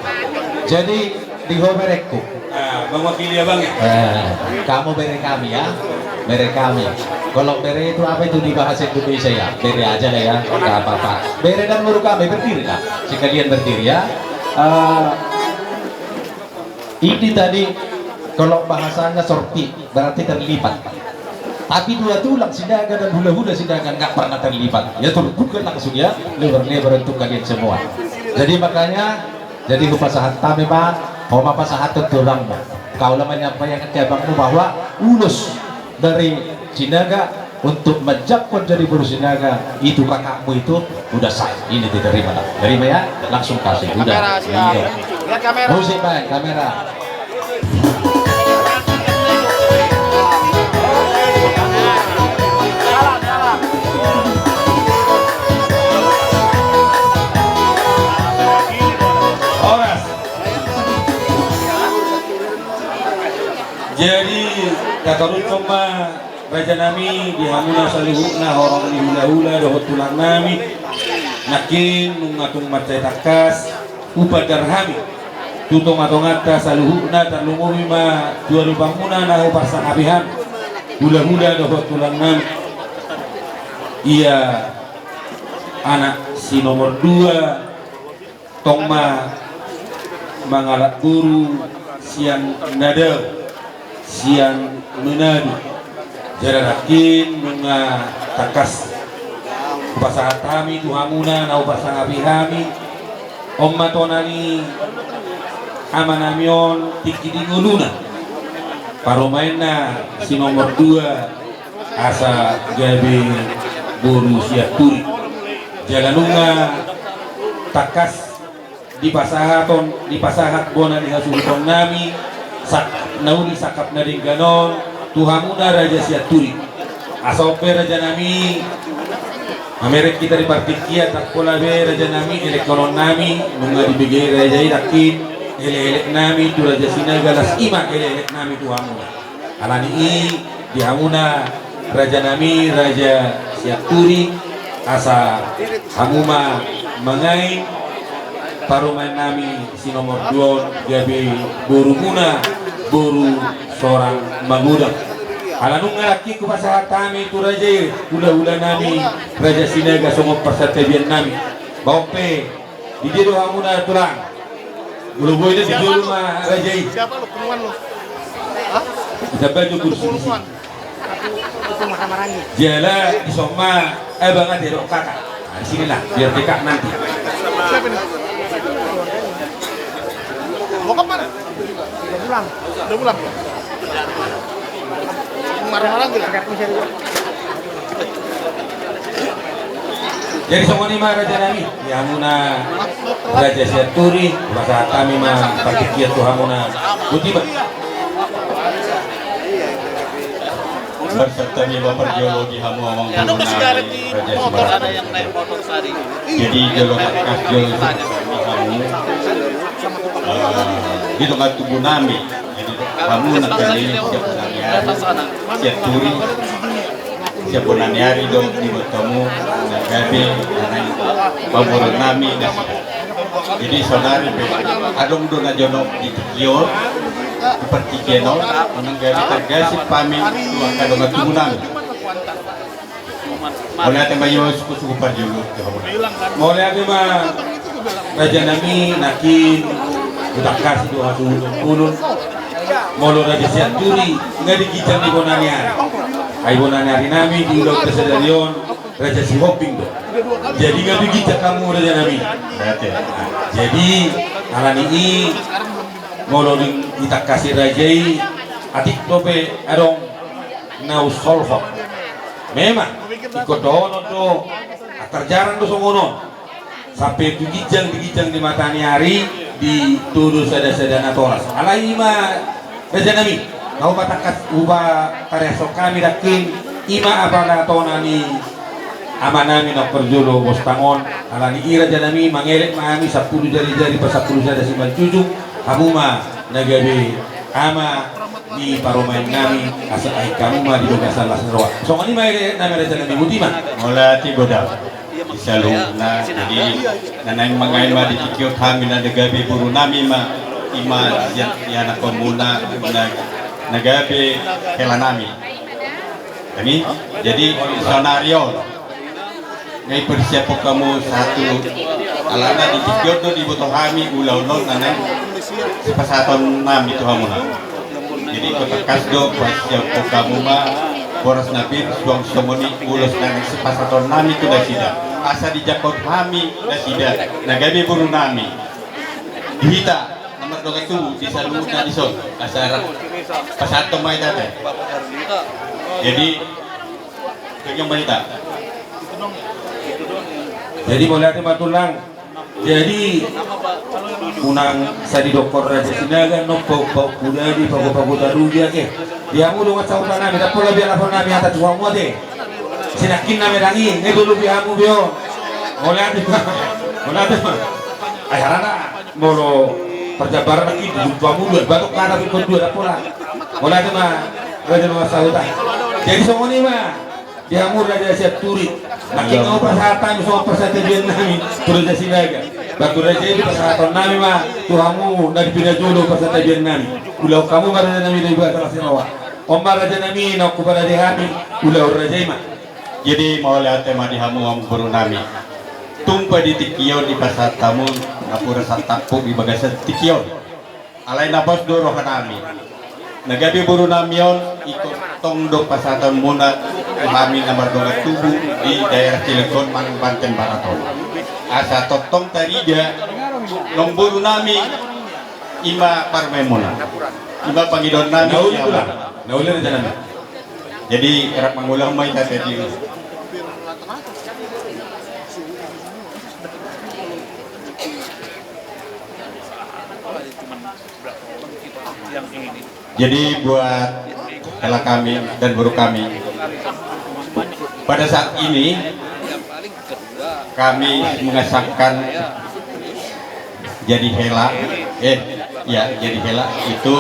Jadi di ho berengku. Ah, mewakili abang ya? Eh, kamu bere kami ya, bere kami. Kalau bere itu apa itu di bahasa Indonesia ya? Bere aja lah ya, nggak apa-apa. Bere dan guru kami berdiri lah, sekalian berdiri ya. Eh, ini tadi kalau bahasanya sorti, berarti terlibat. Tapi dua tulang Sinaga dan hulahula Sinaga nggak pernah terlibat. Ya terbuka langsung ya, lebar-lebar untuk kalian semua. Jadi makanya, jadi hupasahat hami ma, ho ma pasahathon tu tulangmu. Kaula menyampaikan ke abangmu bahwa ulos dari Sinaga untuk menjangkau jadi boru Sinaga itu kakakmu itu udah sah. Ini diterima lah. Terima ya, langsung kasih. Udah. Iya. Musik, Bang, kamera. Horas. Jadi, tatorus ma raja nami, di hamuna saluhutna horong ni hulahula dohot tulang nami. Nangkin nunga tung mansai tangkas hupandar hami tu tongatonganta saluhutna, tarlumobi ma tu adopanmuna na huparsangapi hami hulahula dohot tulang nami. Ia anak si nomor dua, tong ma mangalap boru sian na dao, sian Manado. Jala nangkin nunga tangkas hupasahat hami tu hamuna na huparsangapi hami. On ma tona ni ama nami on tingki di ngoluna, parumaenna si nomor dua, asa gabe boru Sianturi. Jala nunga tangkas dipasahaton, dipasahat bona ni hasuhuton nami, sak-, na uli sangkap na denggan on tu hamuna raja Sianturi. Asa on pe raja nami, mamereng hita di partingkian, ndang pola be raja nami, elekhonon nami, nunga dibege raja i nangkin elekelek nami tu raja Sinaga, las i ma elekelek nami tu hamuna. Alani i, di hamuna raja nami, raja Sianturi, asa hamu ma mangain parumaen nami si nomor dua on gabe borumuna, boru sorang magodang. Ala nunga nangkin hupasahat hami tu raja i hulahula nami, raja Sinaga, songon parsantabian nami. Ba on pe, di dia do hamuna tulang? Molo boi na di jolo ma raja i. Siapa lo? Punguan lo? Hah? Ditambai jo kursi di sini. Itu marah-marahnya. Jala dison ma abang ate dohot kakak. Nah, di sini lah, biar dekat nanti. Siapa ini? Mau ke mana? Udah pulang. Udah pulang. Marah-marah gitu. Jadi songon i ma raja nami, di hamuna raja Sianturi, hupasahat hami ma partingkian tu hamuna. Boti ma. Marsantabi ma parjolo di hamu amang boru nami, raja Simarata. Jadi jolo tangkas jolo di hamu, eh, di tonga tubu nami. Jadi hamu nangkin siap nami, Sianturi. Siap bona ni ari do diboto hamu na gabe, na naeng pamoruon nami nasida. Jadi saonari pe adong do na jonok di tingki on, di partingkian on, manang gabe targasip hami tu angka dongan tubu nami. Mauliate ma, io, suku-suku parjolo. Mauliate ma raja nami, nangkin hutangkasi do hasuhuton bolon. Molo raja Sianturi nga di ginjang ni bona ni ari. Ai bona ni ari nami di ulaonta sadari on raja Sihombing do. Jadi nga di ginjang hamu raja nami. Jadi alani i molo dung ditangkasi raja i, atik dope adong na umsolhot. Memang ingkon dohonon do, antar jarang do songon on. Sampe tu ginjang, di ginjang ni mata ni ari, ditodo sada-sada natoras. Alai i ma raja nami, na hupatangkas, hupatariashon hami nangkin, i ma apala tona ni ama nami na parjolo bostang on. Alani i raja nami, mangelek ma hami sampulu jari-jari pasampulu sada simanjujung, hamu ma na gabe ama ni parumaen nami, asa aek hamu ma di bagasan las ni roha. Songon i ma elekelek nami raja nami, boti ma. Mauliate godang. Di saluhutna, jadi na naeng mangain ma di tingki on hami na gabe boru nami ma, i ma sian ianakhonmuna na, na gabe hela nami. Hami, jadi saonari on nga dipersiaphon hamu satu, alana di tingki on do diboto hami ulaon on na naeng sipasahaton nami tu hamuna. Jadi ingkon tangkas do pasiaphon hamu ma boras na pir suang songon i ulos na naeng sipasahaton nami tu nasida, asa dijangkon hami nasida na gabe boru nami. Di hita na mardongan tubu di saluhutna dison, asa rap pasahathon ma hita. Jadi Jadi mauliate ma tulang. Jadi unang sai didokkon Raja Sinaga, nang paukpauk pudadi, pagopago tarugi ate. Di hamu dongan sahuta nami, ndang pola biar lapor nami hata tu hamu ate. Sinangkin nami rangi, nge dulu di hamu beo. Mauliate ma. Mauliate ma. Ai harana molo parjambaran nangkin di hamu dua batok kata pikon dua ndang pola. Mauliate ma. Raja dongan sahuta. Jadi songon i ma. Di hamu raja Sianturi. Nangkin nunga pasahat hami songon parsatabian nami tu Raja Sinaga. Ba tu raja i pasahaton nami ma tu hamu na di pinajolo parsatabian nami. Ulaon hamu ma raja nami di bagasan siroha. On ma raja nami na huparade hami ulaon raja i ma. Jadi mauliate ma di hamu amangboru nami. Tung pe di tingki on dipasahat hamu napuran santampuk di bagasan tingki on. Alai na pos do roha nami. Na gabe boru nami on, ingkon tong do pasahaton muna tu hami na mardongan tubu di daerah Cilegon manang Banten Barat on. Asa tongtong tarida nang boru nami, i ma parumaen muna. I ma pangidoan nami. Na uli, na uli raja nami. Jadi rap mangulahon ma hita tadi. Jadi buat hela kami dan boru kami, pada saat ini kami mengesahkan jadi hela, eh, ya, jadi hela itu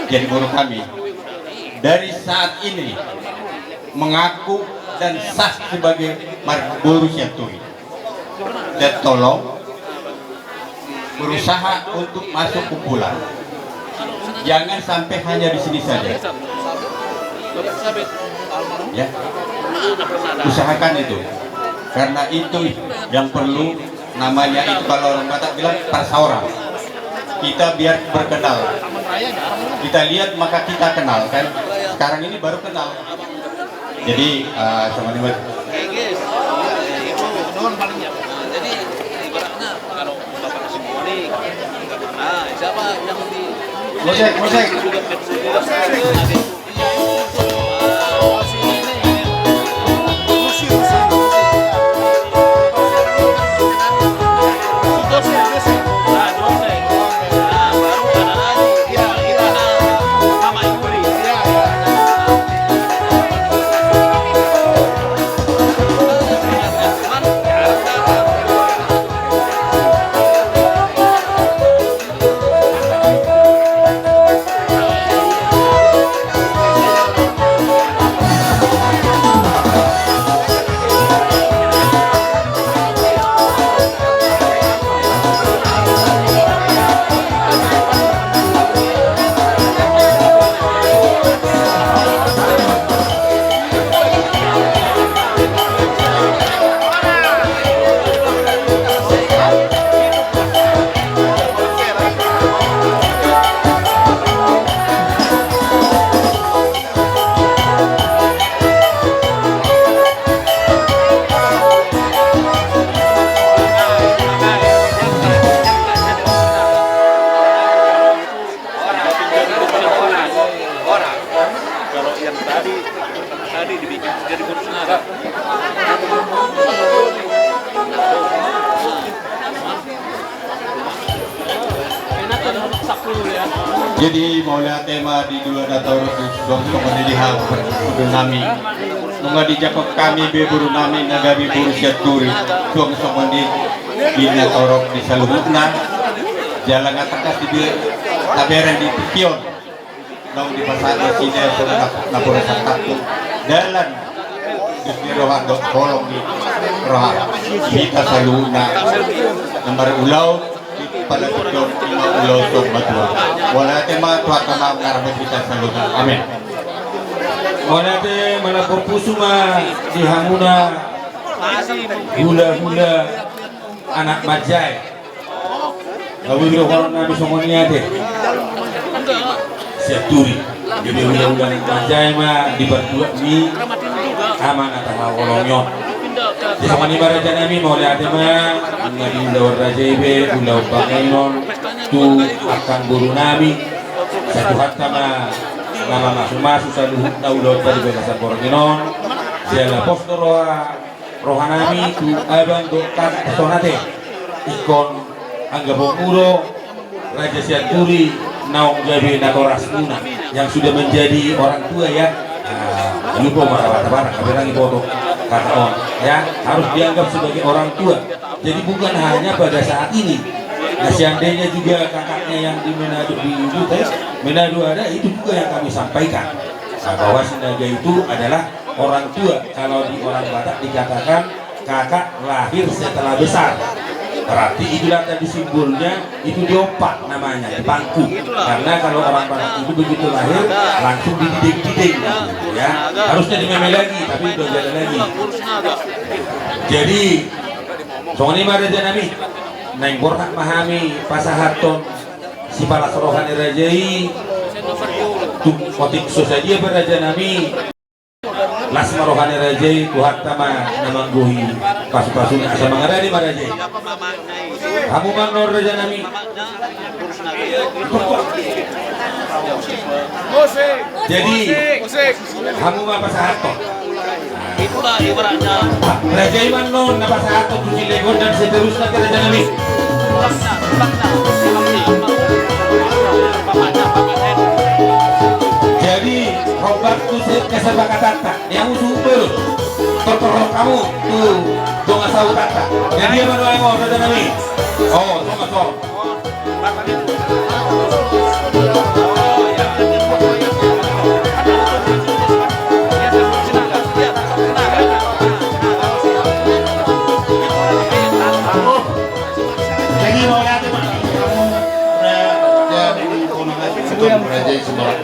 jadi boru kami. Dari saat ini mengaku dan sah sebagai marboru Sianturi. Dan tolong berusaha untuk masuk kumpulan. Jangan sampai hanya di sini saja. Ya. Usahakan itu. Karena itu yang perlu, namanya itu kalau orang Batak bilang parsaoran. Kita biar berkenalan. Kita lihat maka kita kenal kan. Sekarang ini baru kenal. Jadi, eh, sama dengan Musik, musik. Kalau yang tadi, tadi dibikin jadi bonus naga. Jadi mauliate ma di dua na torop di suang songon i di hau perkudu nami. Nunga dijangkon hami be boru nami na gabe boru Sianturi suang songon i di na torop di saluhutna. Jala nga tangkas di tabereng di tingki on. Naung dipasahat nasida songon napuran santampuk dalan dos ni roha dohot holong ni roha. Hita saluhutna na marulaon di pala sidon ima ulaon saur matua. Mauliate ma, Tuhanta ma mangarahon hita saluhutna. Amin. Mauliate, manambar pusu ma di hamuna hulahula anak manjae. Gabe ulaon nami songon i ate. Sianturi. Gabe ulaon manjae ma di partuat ni ama na tahaholongi on. Di songon i ma raja nami, mauliate ma. Nunga diula raja i be ulaon panginon tu angka boru nami. Sai Tuhanta ma na mamasumasu saluhutna ulaonta di bagasan borngin on. Jala pos do roha, rohanami tu abang dohot kakak songon i ate. Ingkon anggaponmu do Raja Sianturi naung gabe natorasmuna yang sudah menjadi orang tua, ya. Nah, lupa marabata-bata, tapi lagi foto kata on, ya, harus dianggap sebagai orang tua. Jadi bukan hanya pada saat ini. Nah, seandainya juga kakaknya yang di Manado, di Ubud, eh, Manado ada, itu juga yang kami sampaikan. Nah, bahwa Sinaga itu adalah orang tua. Kalau di orang Batak dikatakan kakak lahir setelah besar. Berarti itulah tadi simbolnya, itu diompa namanya, dipangku. Karena kalau orang Batak itu begitu lahir, langsung dididing-diding, ya. Harusnya dimeme lagi, tapi udah jalan lagi. Jadi, songon i ma rajanami, naeng borhat ma hami pasahathon sipalas roha ni raja i tu otik so sadia pe rajanami. Las ma roha ni raja i, Tuhanta ma na manggohi pasu-pasuna asa mangarade ma raja i. Hamu ma annon rajanami. Jadi, hamu ma pasahathon. Raja i ma annon na pasahathon tu Cilegon dan seterusnya ke rajanami. Jadi, hombar tu kesepakatanta. Ia musuh beru. Tortor hamu tu dongan sahutanta. Jadi, ia ma annon, rajanami. Oh, sama, sama. Jadi, mauliate ma. Raja i Sinaga.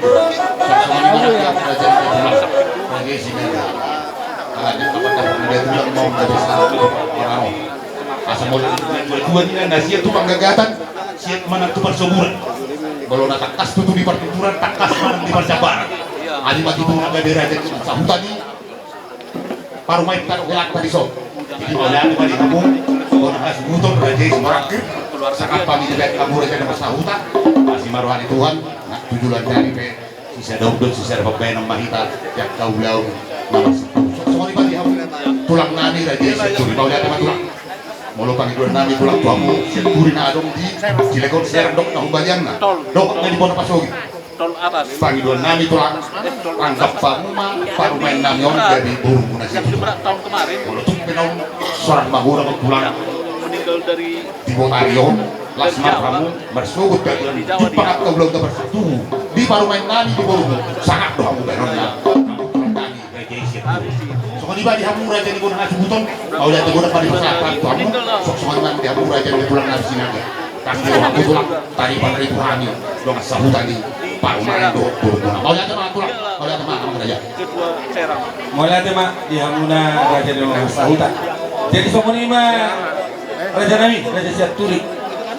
Ala ni apa tahu dia tulang mau dari sana. Asa molo tuan na sian tu panggagatan, sian manang tu parsoburan. Molo na tangkas tutu di partuturan, tangkas manang di parjambaran. Adi ma tutu na gabe raja tu sahuta ni parumaen tano heak tadi so. Jadi mauliate ma di hamu, bona hasuhuton raja i Simarangkir. Sangap hami dibaen hamu raja na marsahuta. Asi ma roha ni Tuhan, na tujulan dari pe. Sisada unduk, sisada pambahenan ma hita, jangka ulaon na marsipahu. Songon i ma di hamu tulang nami raja i Sianturi, mauliate ma tulang. Molo pangidoan nami tulang tu hamu Sianturi na adong di Cilegon, Serang dohot na humbalianna dohot na di bona pasogi. Pangidoan nami tulang, anggap hamu ma parumaen nami on gabe borumuna Sianturi. Molo tung pe naung sorang magodang tulang di botari on, las ma hamu marsogot gabe jumpang angka ulaon na marsipahu di parumaen nami di boru. Sangap do hamu bahenonna. Hamu tulang nami raja i Sianturi. Songon i ma di hamu raja ni bona hasuhuton, mauliate godang ma di pasahat tu hamu. Songon i ma di hamu raja ni tulang nami Sinaga. Tangkas do hamu tulang, taripa-taripa hami dongan sahuta ni parumaen dohot borumuna. Mauliate ma tulang, mauliate ma hamu raja. Mauliate ma di hamuna raja ni dongan sahuta. Jadi songon i ma rajanami, raja Sianturi.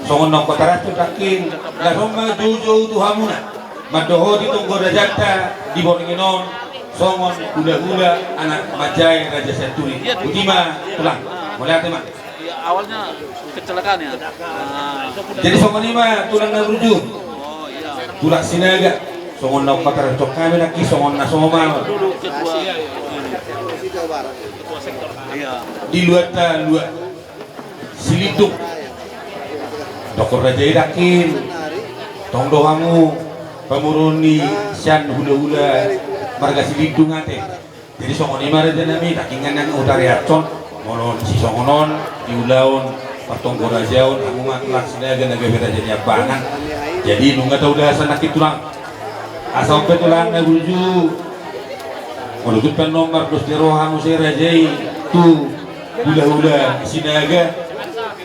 Songon naung hupasahat nangkin, laos on ma joujou tu hamuna mandohoti tonggo rajanta di borngin on, songon hulahula anak manjae raja Sianturi. Botima tulang. Mauliate ma. Jadi songon i ma tulang na burju. Tulang Sinaga. Songon naung hupasahat hami nangkin, songon na somal di luatta lua Silindung. Dokkon raja i nangkin, tong do hamu pamoruon ni sian hulahula marga Silindung ate. Jadi songon i ma rajanami, nangkin nunga hutariashon, molo sisongon on di ulaon partonggo rajaon, hamu ma tulang Sinaga na gabe raja ni ambangan. Jadi nunga taulasan nangkin tulang. Asa on pe tulang na burju. Molo tung pe annon mardos ni roha muse raja i tu hulahula Sinaga.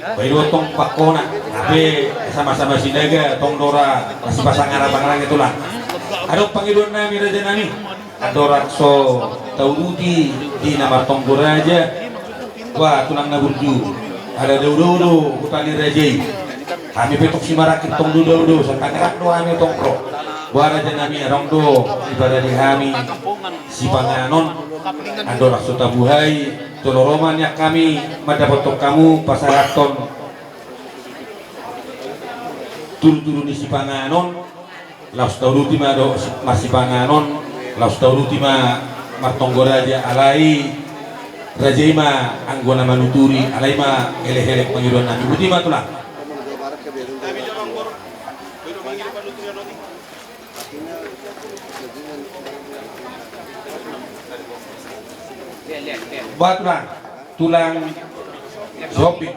Baen do tong pangkona. Hape sama-sama Sinaga tong do ra masipasangara-sangara i tulang. Adong pangidoan nami rajanami. Andorang so tauduti di na martonggo raja. Wah, tulang na burju. Ala dao-dao do huta ni raja i. Hami pe tong Simarangkir tong do dao-dao, sai Tangerang do hami tong ro. Wah, rajanami, adong do diparade hami sipanganon. Andorang so tabuhai, jolo ro ma nian hami mandapothon hamu pasahathon turu-turu ni sipanganon. Laos tauduti ma do marsipanganon, laos tauduti ma Martonggo raja, alai raja i ma anggo na manuturi, alai ma elek-elek pangidoan nami. Boti ma tulang. Ba tulang, tulang Sopi.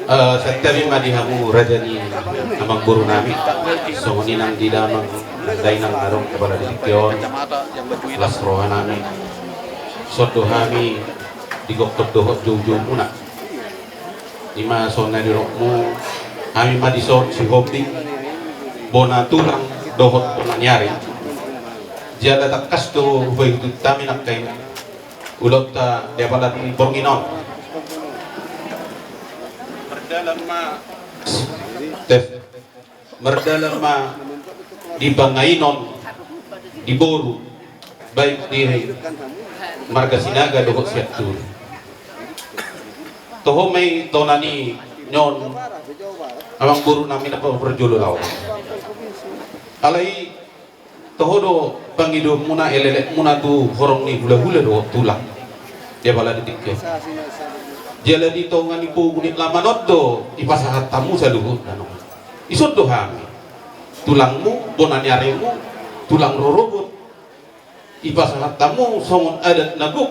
Eh, santabi ma di hamu raja ni amangboru nami, songon i nang di damang dainang na adong kepala di tingki on, las roha nami. Son do hami di gokhon dohot joujou muna. Ima songon na nidokmu, hami ma dison Sihombing, bona tulang dohot bona ni ari. Jala tangkas do hupaihut hami nangkin ulaonta di apala ni borngin on. Mardalan ma, tes. Mardalan ma di pangainon di boru, baik di marga Sinaga dohot Sianturi. Toho ma i tona ni on, amangboru nami na parjolo laho. Alai toho do pangidoan muna, elek-elek muna tu horong ni hula-hula dohot tulang. Di apala di tingki on. Jala di tonga ni pogu ni alaman on do dipasahat hamu saluhutna nang. Ison do hami. Tulangmu, bona ni arimu, tulang rorobot. Dipasahat hamu songon adat na gok,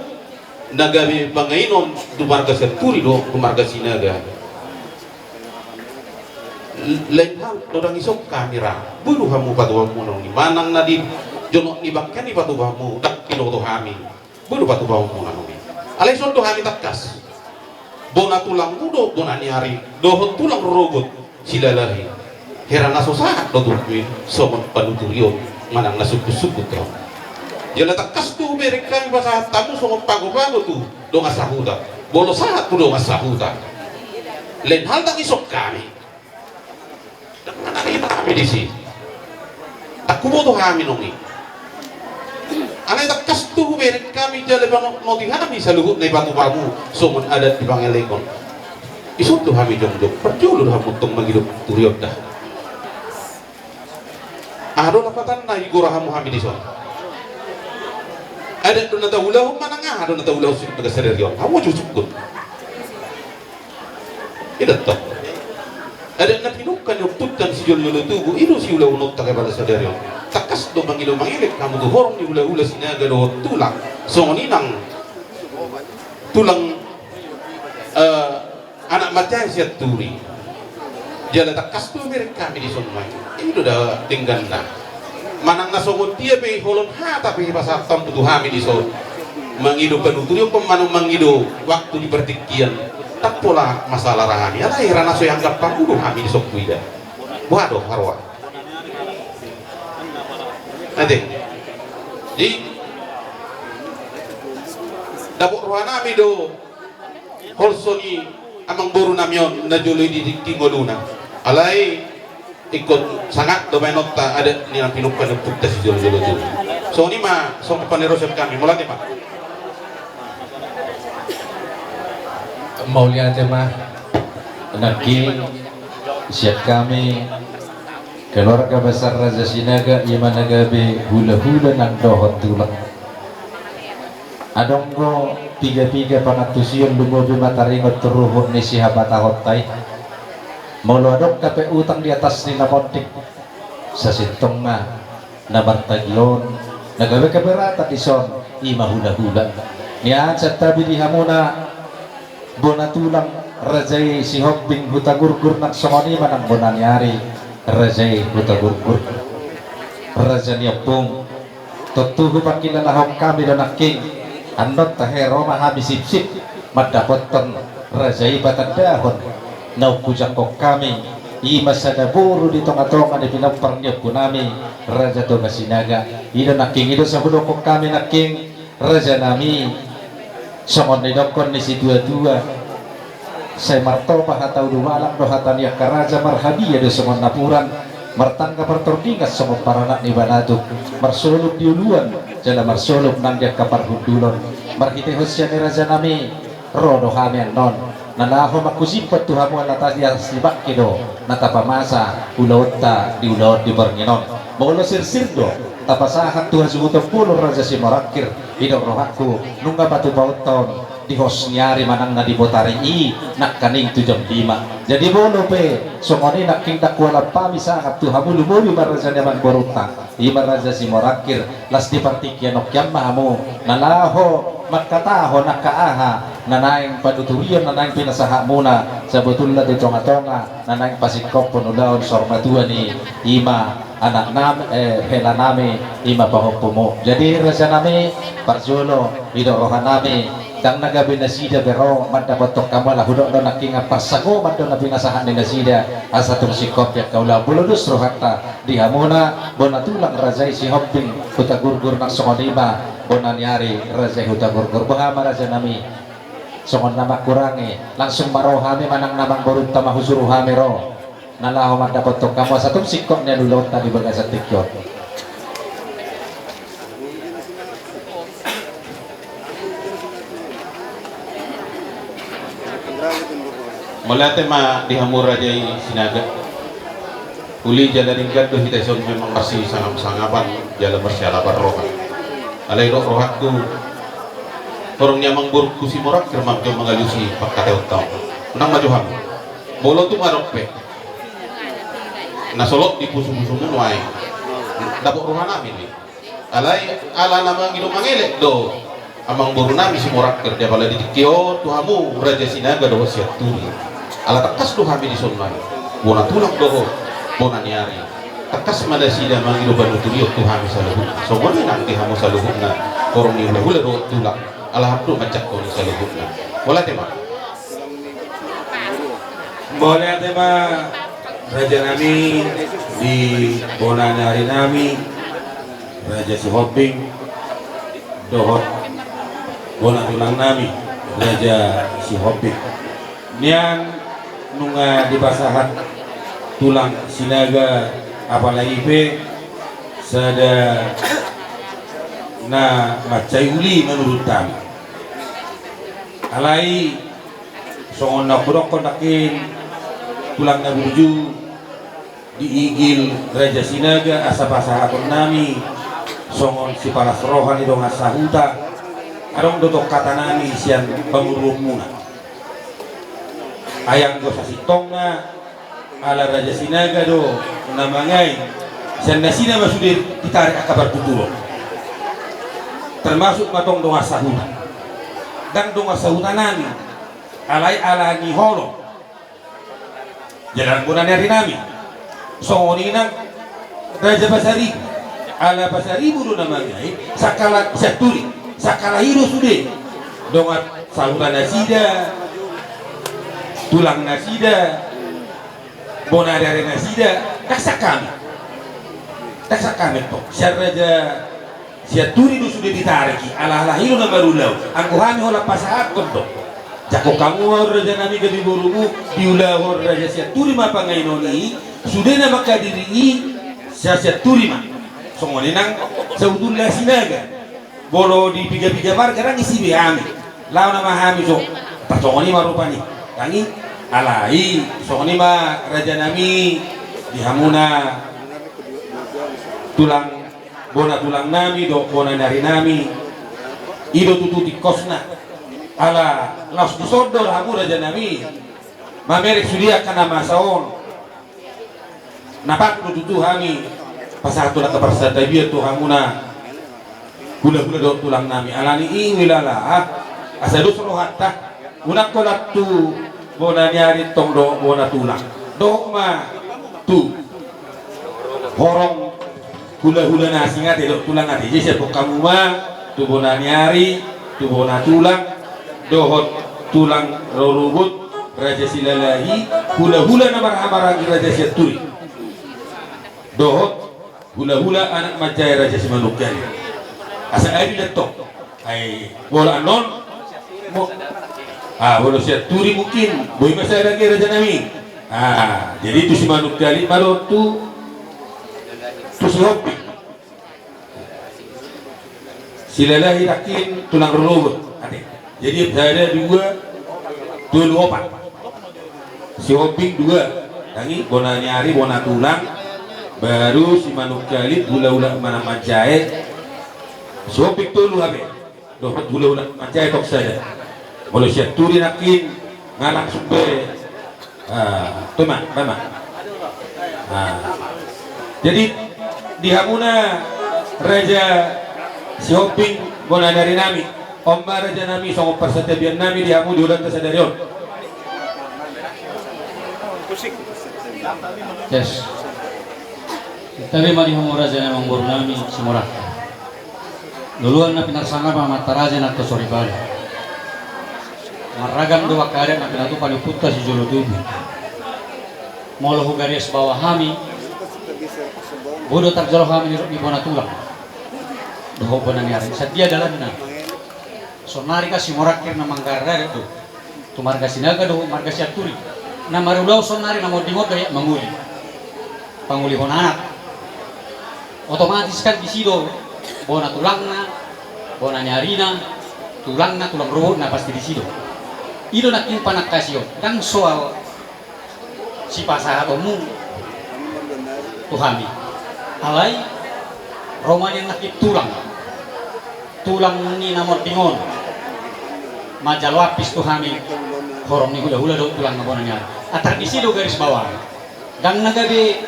na gabe pangainon tu marga Sianturi dohot tu marga Sinaga. Lain hal do ndang ison hami ra. Boi do hamu patupaonmuna nang i, manang na di jonok ni bangke i patupaonmu, ndang binoto hami. Boi do patupaonmuna nang i. Alai ison do hami tangkas. Bona tulangmu do, bona ni ari, dohot tulang rorobot, Silalahi. Hera na so sahat do tutu i songon panuturion manang na sungkun-sungkun do. Jala tangkas do hubereng hami pasahat hamu songon pago-pago tu dongan sahuta. Molo sahat tu dongan sahuta. Lain hal ndang ison hami. Ndang manarita hami disi. Ndang huboto hami nang i. Alai tangkas do hubereng hami jala panotnoti hami saluhutna i patupamu songon adat di pangelek on. Ison do hami jongjong, parjolo do hamu tong mangido panuturion da. Aha do lapatanna, igora hamu hami dison? Adat do na taulahon manang aha do na taulahon sian bagas sadari on? Hamu jo sungkun. I do tong. Adat na pinungka ni ompunta sijolojolo tubu, i do siulahononta kepala sadari on. Tangkas do mangido mangelek hamu tu horong ni hula-hula Sinaga dohot tulang. Songon i nang tulang, eh, anak manjae Sianturi. Jala tangkas do hubereng hami dison ma i. I do da dengganna. Manang na songon dia pe holong hata pe hupasahat hamu tu hami dison. Mangido panuturion pe manang mangido waktu di partingkian. Ndang pola masalah ra hami. Alai hera na so ianggap hamu do hami dison huida. Boha do haroa. Ate. Di dapot roha nami do holso ni amangboru nami on na jolo i di tingki ngoluna. Alai ingkon sangap do baenonta adat ni na pinungka ni ompunta sijolojolo tubu. Songon i ma songon panerosion hami, mauliate ma. Mauliate ma. Nangkin sian hami keluarga besar Raja Sinaga, i ma na gabe hula-hula nang dohot tulang. Adong do piga-piga pangantusion, lumobi ma taringot tu ruhut ni sihabatahonta i. Molo adong hape utang di atas ni na monding, sasintongna na martagi on, na gabe keberatan dison, i ma hula-hula. Nian santabi di hamuna bona tulang, raja i Sihombing Hutagurgur, nang songon i ma nang bona ni ari, raja i Hutagurgur. Raja ni ompung, tontu hupangkilalahon hami do nangkin, annon tahe ro ma hami sipsip mandapothon raja i patandahon naung hujangkon hami, i ma sada boru di tonga-tonga ni pinompar ni ompu nami, Raja Toga Sinaga. I do nangkin, i do sahudokkon hami nangkin, raja nami, songon nidokkon ni situa-tua, sai martopa hata ulubalang do hata ni angka raja, marhadiah do songon napuran, martangga partordingan songon paranak ni banatuk, marsolop di uluan jala marsolop nang di angka parhundulon. Marhitehon sian i raja nami, ro do hami annon Na laho manghusiphon tu hamu ala tadi asi bangke do na tapamasa ulaonta di ulaon di borngin on. Molo sirsir do tapasahat tu hasuhuton bolon Raja Simorangkir, i do rohangku nunga patupaonta on di hos ni ari manang na di botari i nangkaning tu jam lima. Jadi molo pe songon i nangkin ndang hualap hami sangap tu hamu, lumobi ma raja ni amangborunta, i ma Raja Simorangkir, las di partingkian on hian ma hamu na laho mangkatahon angka aha na naeng panuturion na naeng pinasahatmuna, sabotulna di tongatonga na naeng pasingkophon ulaon saur matua ni i ma anaknami, eh, helanami, i ma pahompumu. Jadi rajanami, parjolo i do rohanami, ndang na gabe nasida be ro mandapothon hamu, ala hudok do nangkin parsagoman do na pinasahat ni nasida, asa tung singkop pe angka ulaon. Molo dos rohanta di hamuna bona tulang raja i Sihombing Hutagurgur, nang songon i ma bona ni ari raja i Hutagurgur. Boha ma rajanami, songon na mangkurangi, langsung ma ro hami manang na amangborunta ma husuru hami ro na laho mandapothon hamu asa tung singkop nian ulaonta di bagasan tingki on. Mauliate ma di hamu raja i Sinaga. Uli jala denggan do hita i son memang marsisangapsangapan jala marsialapan roha. Alai dok rohangku, horong ni amangborungku Simorangkir ma jo mangalusi pangkataionta on. Unang ma jo hamu. Molo tung adong pe na solot di pusupusumu nuaeng, dapot rohanami do i. Alai ala na mangido mangelek do amangborunami Simorangkir di apala di tingki on tu hamu Raja Sinaga dohot Sianturi. Ala tangkas do hami dison nuaeng, bona tulang dohot bona ni ari. Tangkas ma nasida mangido panuturion tu hami saluhutna. Songon i nang di hamu saluhutna horong ni hulahula dohot tulang, ala hami do manjangkon i saluhutna. Mauliate ma. Mauliate ma rajanami di bona ni arinami Raja Sihombing dohot bona tulangnami Raja Sihombing. Nian nunga dipasahat tulang Sinaga apala i pe sada na mansai uli manurut hami. Alai songon na hudokkon nangkin tulang na burju, diigil Raja Sinaga asa pasahatonnami songon sipalas roha ni dongan sahuta. Adong do tong hatanami sian pamoruonmuna. Ai anggo sasintongna ala Raja Sinaga do na mangain, sian nasida ma sude ditarik angka partuturon. Termasuk ma tong dongan sahuta. Ndang dongan sahutanami, alai ala ni holong. Jala nang bona ni arinami. Songon i nang Raja Pasaribu. Ala Pasaribu do na mangain, sangkala Sianturi. Sangkala i do sude dongan sahuta nasida, tulang nasida, bona ni ari nasida, ndang sian hami. Ndang sian hami tong. Sian Raja Sianturi do sude ditarik i, ala-ala i do na marulaon. Anggo hami holan pasahathon do. Jangkon hamu ma on rajanami gabe borumu, diulahon Raja Sianturi ma panganon i, sude na mangkadiri i, Raja Sianturi ma. Songon i nang sautulna Sinaga. Molo di piga-piga marga ndang isi be hami. Laho nama hami jo. Tarsongon i ma rupani. Tangi. Alai songon i ma rajanami di hamuna tulang, bona tulangnami dohot bona ni arinami. I do tutu tingkosna. Ala laos dison do hamu rajanami mamereng sude angka na masa on. Na patut do tutu hami pasahathon angka parsantabian tu hamuna hulahula dohot tulangnami. Ala ni i huilala, ah, asa dos rohanta. Unang holan tu bona ni ari tong dohot bona tulang. Dohot ma tu horong hulahula na asing ate dohot tulang ate. Jadi sian hamu ma tu bona ni ari, tu bona tulang, dohot tulang rorobot Raja Silalahi, hulahula na marhahamaranggi Raja Sianturi. Dohot hulahula anak manjae Raja Simanungkalit. Asa ai diletok. Ai bola non. Mo-, ah, bola Sianturi mungkin. Boi masa lagi rajanami. Ah, jadi tu Simanungkalit ma dohot tu, tu Sihombing. Silalahi nangkin tulang rorobot. Ate. Jadi sada, dua, Dolu opat. Sihombing dua. Tangi, bona ni ari, bona tulang. Baru si manuk kalit, hulahula, anak manjae. Sihombing tolu hape. Dohot hulahula, manjae tong sada. Molo sian turi nangkin, nga langsung be. Ah, tu ma, ma, ma. Ah. Jadi, di hamuna Raja Sihombing bona ni ari nami. On ma raja nami, songon parsantabian nami di hamu di ulaonta sadari on. Yes. Tarima di hamu raja ni amangboru nami Simorangkir. Luluan na pinarsangap Amanta Raja Nata Soripada. Marragam do angka adat na pinatupa ni ompunta sijolo tubu. Molo hugarias baoa hami, boi do tarjalo hami nidok ni bona tulang dohot bona ni ari. Sadia dalanna? Saonari kan Simorangkir na manggarar adat do tu marga Sinaga dohot marga Sianturi. Na marulaon saonari na monding on do ia mangoli, pangolihon anak. Otomatis kan disi do bona tulangna, bona ni arina, tulangna, tulang rorobotna pasti disi do. I do nangkin panangkasion, ndang soal sipasahatonmu tu hami. Alai ro ma nian nangkin tulang, tulang ni na monding on manjalo ampis tu hami. Horong ni hulahula dohot tulang na bona ni ari. Antar disi do garis baoa. Ndang na gabe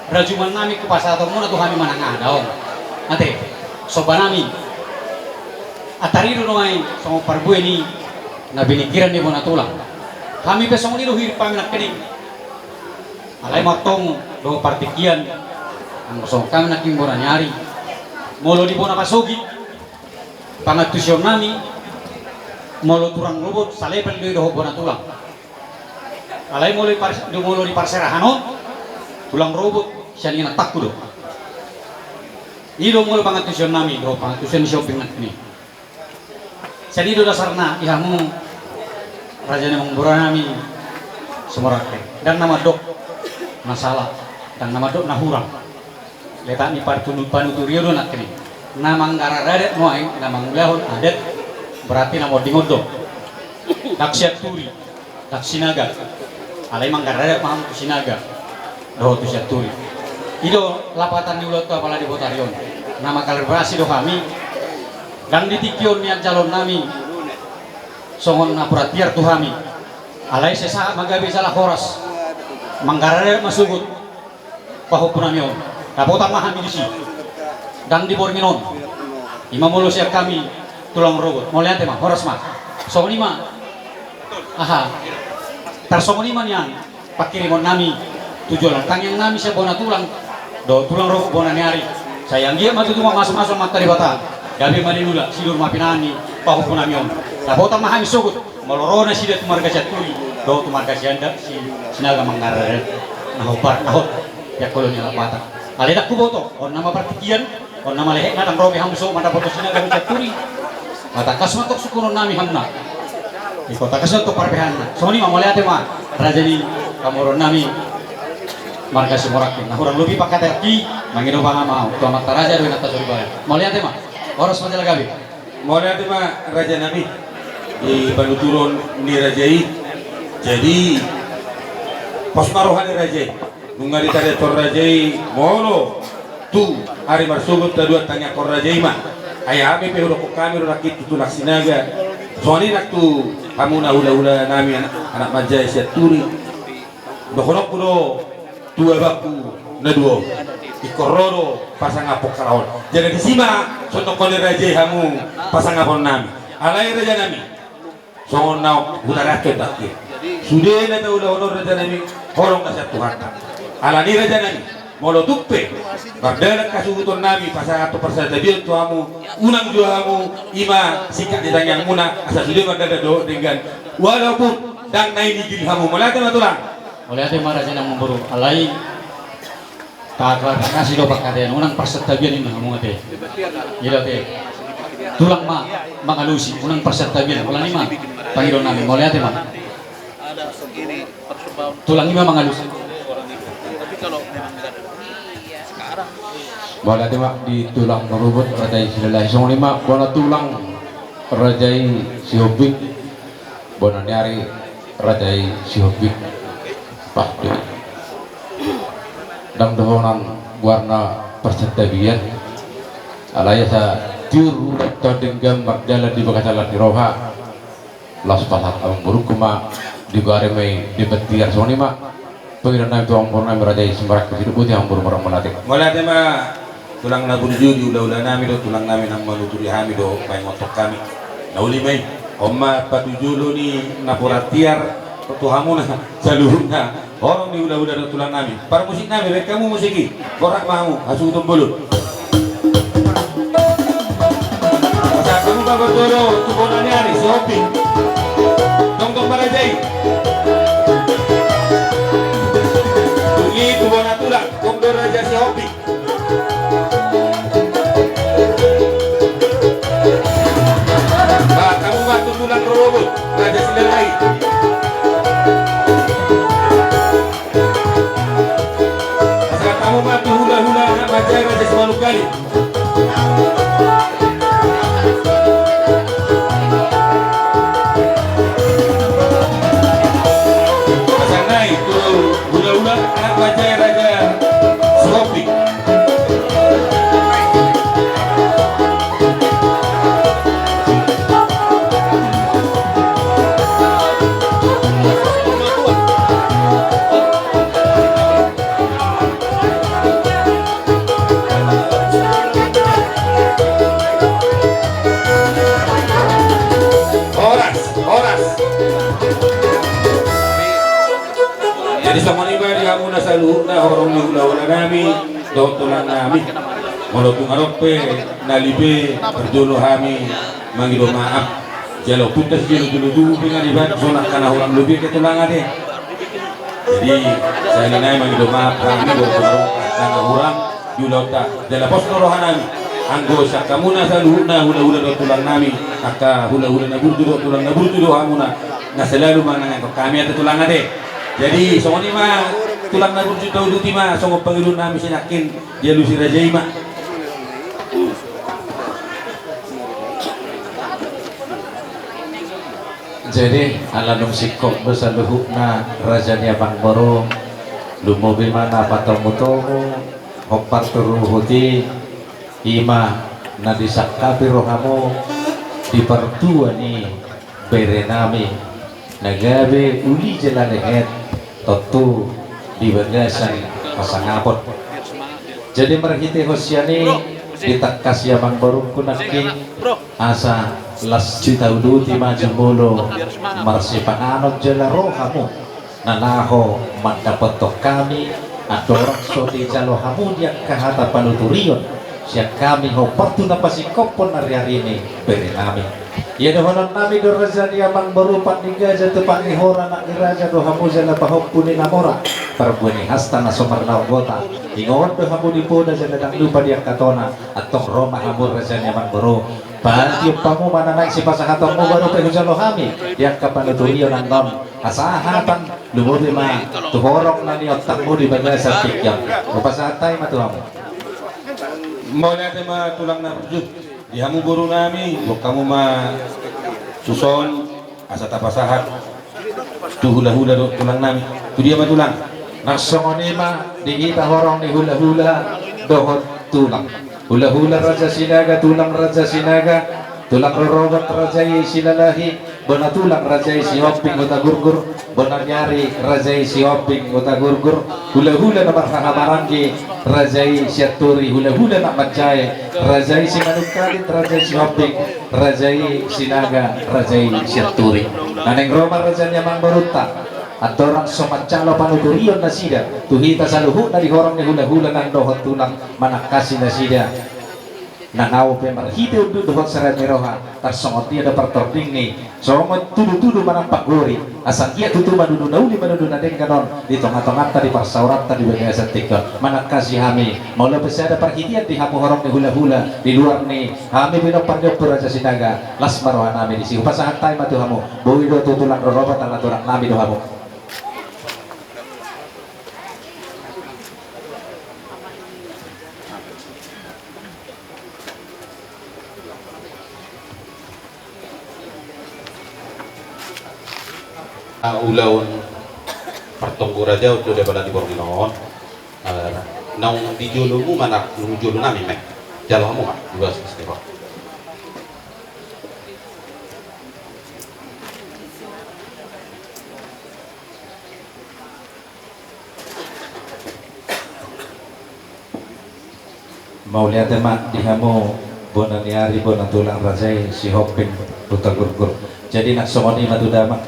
rajuman nami hupasahatonmuna tu hami manang aha, daong. Ate, somba nami. Antar i do nuaeng songon parbue ni na biningkiran ni bona tulang. Hami pe songon i do hidup hami nangkin i. Alai mantong dohot partingkian, anggo songon hami nangkin bona ni ari, molo di bona pasogit, pangantusion nami, molo tulang rorobot salevel do i dohot bona tulang. Alai molo di pars-, molo di parserahan on, tulang rorobot sian inantangku do. I do molo pangantusion nami dohot pangantusion ni Sihombing nangkin i. Sian i do dasarna di hamu raja ni amangboru nami Simorangkir. Ndang na mandok na sala, ndang na mandok na hurang. Letak ni partu-, panuturion do nangkin i. Na manggarar adat nuaeng, na mangulahon adat, berarti na monding on do. Ndang Sianturi, ndang Sinaga. Alai manggarar adat ma hamu tu Sinaga dohot tu Sianturi. I do lapatan ni ulaonta apala di botari on. Na mangkalibrasi do hami. Ndang di tingki on nian jaloon nami songon na pura tiar tu hami. Alai sai sahat ma gabe jala horas. Manggarar adat ma sogot pahompu nami on. Dapotan ma hami disi. Ndang di borngin on. I ma molo sian hami tulang rorobot. Mauliate ma, horas ma. Songon i ma. Aha. Tarsongon i ma nian panghirimon nami tu joloan tangiang nami sian bona tulang dohot tulang rorobot bona ni ari. Sai anggiat ma tutu mamasumasu Amanta Debata. Gabe ma niluluan, sidur ma pinangan ni pahompu nami on. Dapotan ma hami sogot. Molo ro nasida tu marga Sianturi dohot tu marga Sianda, Si-, Sinaga manggarar adat na hombar na hot. Ia kolo ni lapatan. Alai ndang huboto, on nama partingkian, on nama lehekna, ndang ro be hamu sogot mandapothon Sinaga dohot Sianturi. Tangkas ma tong sungkunon nami hamuna. Ingkon tangkas ma tong parpehanna. Songon i ma, mauliate ma raja ni amangboru nami marga Simorangkir. Na hurang lobi panghataion i, mangido pangaha ma au tu Amanta Raja dohot Inanta Soripada. Mauliate ma. Horas ma jala gabe. Mauliate ma raja nami di panuturon ni raja i. Jadi pos ma roha ni raja i. Nunga ditariashon raja i molo tu ari marsogot taduan tangiangkon raja i ma. Ai hami pe hudokhon hami do nangkin tu tulang Sinaga. Songon i nang tu hamuna hulahula nami anak, anak manjae Sianturi. Dohononku do tu abangku na dua on. Ingkon ro do pasangaphon halaho on. Jala disi ma songon dokhon ni raja i hamu pasangaphon nami. Alai raja nami. Songon na hutariashon nangkin. Sude na taulahon on raja nami holong na sian Tuhanta. Alani raja nami. Molo tung pe mardalan hasuhuton nami pasahathon parsantabian tu hamu, unang jua hamu i ma singkat ni tangiangmuna asa sude mardalan dohot denggan. Walaupun ndang na i ni gil hamu. Mauliate ma tulang. Mauliate ma raja ni amangboru. Alai taklarifikasi do panghataion, unang parsantabian ninna hamu ate. Iya do ate. Tulang ma mangalusi, unang parsantabian. Holan i ma pangidoan nami. Mauliate ma. Tulang i ma mangalusi. Mauliate ma di tulang rorobot raja i Silalahi. Songon i ma bona tulang raja i Sihombing. Bona ni ari raja i Sihombing. Pah, doi. Ndang dohonon goarna parsantabian. Alai asa tiur udan tondi, gambar jalan di bagasan las ni roha. Laos pasahat amangborungku ma, digoari ma i Debatiar, songon i ma. Pangidoan nami tu amangboru nami raja i Simorangkir, sidok boti amangboru, marhaha mauliate. Mauliate ma tulang na burju, di hulahula nami do, tulang nami na manuturi hami do, paingothon hami. Na uli ma i, on ma patujolo ni napuran tiar tu hamuna saluhutna horong ni hulahula do tulang nami. Parmusik nami, baen hamu musik i, gorak ma hamu hasuhuton bolon. Pasahat hamu ma gondang tu bona ni ari Sihombing. Tongtong ma raja i. Dung i tu bona tulang, tong do raja Sihombing. Pasahat hamu ma tu tulang rorobot, raja Silalahi. Pasahat hamu ma tu hulahula na manjae, raja Simanungkalit. Pasahat nai tu hulahula na manjae, raja Sihombing. Horas, horas. Jadi songon i ma di hamuna saluhutna horong ni hulahula nami dohot tulang nami. Molo tung adong pe na libe, parjolo hami mangido maaf. Jala puntas jolo-jolo tubu pe nga dibaen songon angka na hurang lobi, ate tulang ate. Jadi sahali nai mangido maaf hami dohot tulang na hurang di ulaonta. Jala pos do roha nami, anggo sian hamuna saluhutna hulahula dohot tulang nami, angka hulahula na burju dohot tulang na burju do hamuna, na selalu manangiangkon hami, ate tulang ate. Jadi songon i ma tulang na burju, tauduti ma songon pangidoan nami sinangkin, dialusi raja i ma. Jadi ala dung singkop do saluhutna raja ni amangboru, lumobi ma na patomu-tomu hombar tu ruhut i, i ma na disangkapi rohamu di partua ni bere nami na gabe uli jala lehet, tontu di bagasan hasangapon. Jadi marhitehon sian i ditangkasi amangborungku nangkin, asa las ditauduti ma jumolo marsipanganon jala ro hamu na laho mandapothon hami, andorang so dijalo hamu di angka hata panuturion sian hami hombar tu na pasingkophon ari-ari ni bere nami. Ia dohonon nami do raja ni amangboru, pat ni gaja tu pat ni hora, anak ni raja do hamu jala pahompu ni na mora, parbue ni hasta na so marnaung gota. Ingot do hamu di poda jala ndang lupa di angka tona, antong ro ma hamu raja ni amangboru. Patiop hamu ma na naeng sipasahatonmu baru pe hujalo hami di angka panuturion annon hasahatan, lumobi ma tu horong na niontangmu di bagasan tingki on. Hupasahat hami ma tu hamu. Mauliate ma tulang na burju. Di hamu boru nami, boan hamu ma tuson asa tapasahat tu hulahula dohot tulang nami. Tu dia ma tulang? Na songon i ma di hita horong ni hulahula dohot tulang. Hulahula raja Sinaga, tulang raja Sinaga, tulang rorobot raja i Silalahi, bona tulang raja i Sihombing Hutagurgur, bona ni ari raja i Sihombing Hutagurgur, hulahula na marhaha maranggi raja i Sianturi, hulahula na manjae raja i Simanungkalit, raja i Sihombing, raja i Sinaga, raja i Sianturi. Na naeng ro ma raja ni amangborunta, andorang so manjalo panuturion nasida tu hita saluhutna di horong ni hulahula nang dohot tulang, manangkasi nasida. Nang ahu pe marhite unduk dohot sarian ni roha, tarsongon dia do partording ni songon tudu-tudu manang panggori, asa anggiat tutu manudu na uli manudu na denggan on di tonga-tonganta, di parsaoranta, di bagasan tingki on. Manangkasi hami, molo pe sada parhitean di hamu horong ni hulahula di luar ni hami pinompar ni Ompu Raja Sinaga, las ma roha nami disi. Hupasahat hami ma tu hamu, boi do tu tulang rorobot, ala tulang nami do hamu. Ah, ulaon partonggo raja on do dapala di borngin on. Ah, naung di jolomu ma na, naung jolo nami ma i. Jalo hamu ma, dua sisi ho. Mauliate ma di hamu bona ni ari, bona tulang raja i Sihombing Hutagurgur. Jadi nang songon i ma tu damang,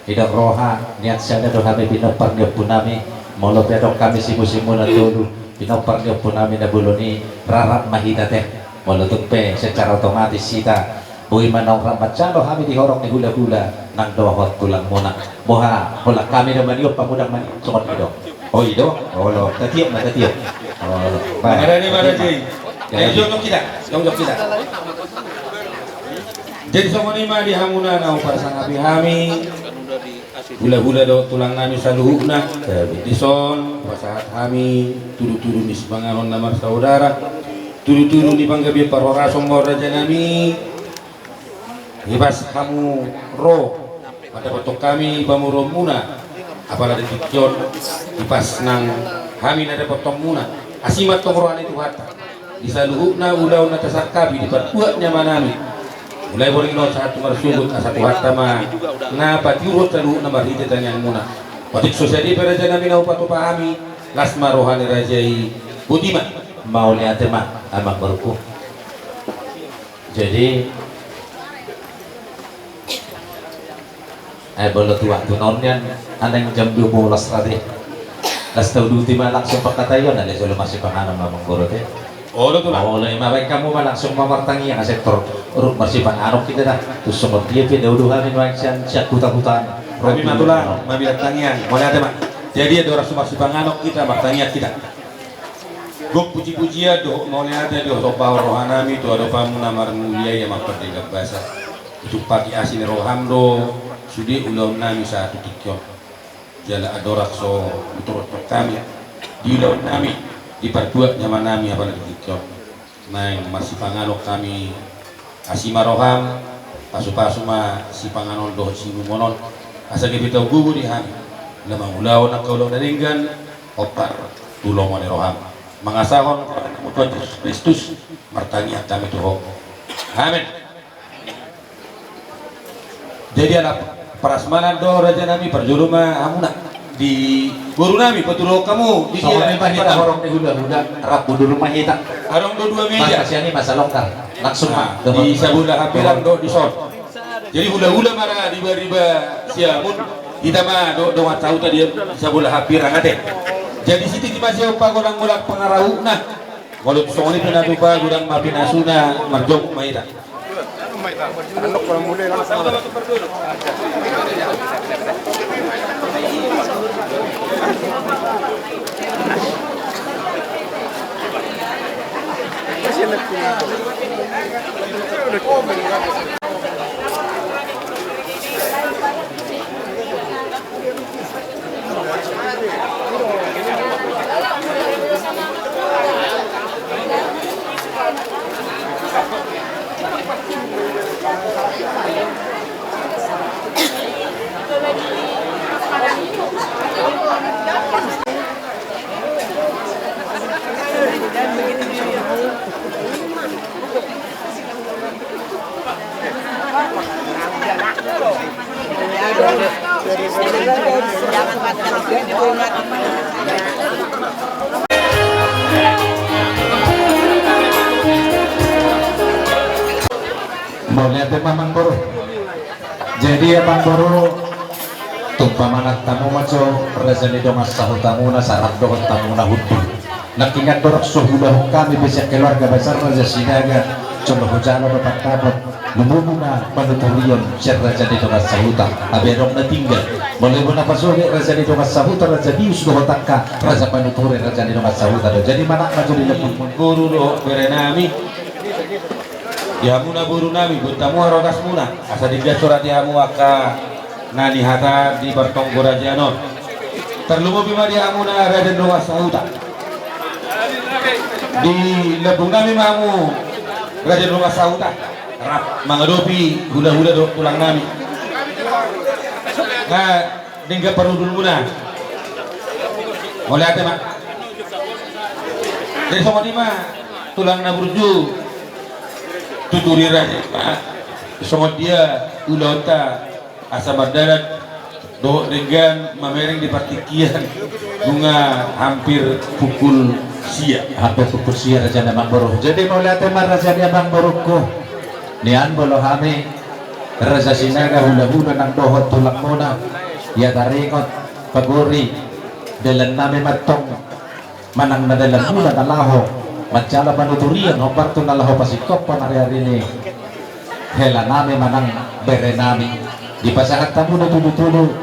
didok roha nian sada do hami pinompar ni ompu nami. Molo pe adong hami simusimuna tolu pinompar ni ompu nami na bolon i, rarap ma hita te. Molo tung pe secara otomatis hita boi ma naung rap manjalo hami di horong ni hulahula nang dohot tulangmuna. Boha, holan hami do maniop, hamu ndang maniop, songon i do. O i do. Olo, tatiop ma, tatiop. Olo, baik. Mangarani ma raja i. Jadi, eh, jongjong hita, jongjong hita. Jadi songon i ma di hamuna na huparsangapi hami. Hulahula dohot tulang nami saluhutna, dison pasahat hami tudutudu ni sipanganon na marsaudara, tudutudu ni panggabean parhorason ma on raja nami. Di pas hamu ro mandapothon hami pamoruonmuna, apala di tingki on, di pas nang hami na dapothonmuna, asi ma antong roha ni Tuhanta di saluhutna ulaon na tasangkapi di partuat ni ama nami. Mulai borngin on sahat tu marsogot, asa Tuhanta ma na patiurhon saluhutna marhite tangiangmuna. Otik so sadia pe raja nami na hupatupa hami, las ma roha ni raja i. Botima. Mauliate ma amang boruku. Jadi, eh, molo tu waktu na on nian, aneng jam dua belas tadi. Las tauduti ma langsung pangkataion, ale jolo marsipanganon ma amang boru te. Olo, tulang. Olo, ima baen hamu ma langsung ma martangiang, asa tor ruk marsipanganon hita da. Tu songon dia pe na olo hami nuaeng sian, sian huta-huta. Hami ma, tulang, ma martangiang. Mauliate ma. Jadi andorang so marsipanganon hita, martangiang hita. Gok puji-pujian dohot mauliate dohot ombahon roha nami tu adopanmu na marmulia i, amang pardenggan basa. Ditumpaki asi ni roham do sude ulaon nami sahat tu tingki on. Jala andorang so hutorop hami di ulaon nami di partuat ni ama nami, apala di tingki on, naeng marsipanganon hami. Asi ma roham, pasupasu ma sipanganon dohot siinumon on, asa gabe tau gogo di hami na mangulahon angka ulaon na denggan, hombar tu lomo ni roham. Mangasahon Tuhan Jesus Kristus, martangiang hami tu Ho. Amen. Jadi ala parasmanan do raja nami, parjolo ma hamuna di boru nami, patuluhon hamu di dia. Songon i ma hita horong ni hulahula, rap mundul ma hita. Adong do dua meja. Masa sian i masa longgar. Langsung ma. Di sabola hambirang do dison. Jadi hulahula ma ra riba-riba siamun, hita ma do dongan sahuta di sabola hambirang ate. Jadi sititi ma sian pagolang-golang pangarahutna. Molo tu songon i pe na tupa, godang ma pinasuna, marjongkok ma hita. Mauliate ma amang boru. Jadi amang boru, tung pamanat hamu ma jo raja ni dongan sahutamuna, sahat dohot hamuna hundul. Nangkiningan dorang so huulahon hami be sian keluarga besar Raja Sinaga, jolo hujalo ma pandapot, lumobi ma panuturion sian raja ni dongan sahuta. Gabe adong na tinggal. Molo i bona pasoge raja ni dongan sahuta, raja bius dohot angka raja panuturi raja ni dongan sahuta do. Jadi manat ma jo di lambung. Boru dohot bere nami. Di hamuna boru nami, boan hamu harogasmuna, asa denggan sorat di hamu angka na nihata di partonggo raja on. Tarlumobi ma di hamuna raja ni dongan sahuta. Di lambung nami ma hamu raja ni dongan sahuta, rap mangadopi hulahula dohot tulang nami. Nah, denggan parhundulmuna. Mauliate ma. Jadi songon i ma tulang na burju, tuturi raja i ma songon dia ulaonta asa mardalan dohot denggan mamereng di partingkian. Nunga hampir pukul sia. Hampir pukul sia, raja ni amangboru. Jadi mauliate ma raja ni amangborungku. Nian molo hami Raja Sinaga, hulahula nang dohot tulangmuna, ia taringot pagori dalannami ma antong manang na dalanmuna na laho manjalo panuturian hombar tu na laho pasingkophon ariari ni helanami manang berenami. Dipasahat hamu do tudutudu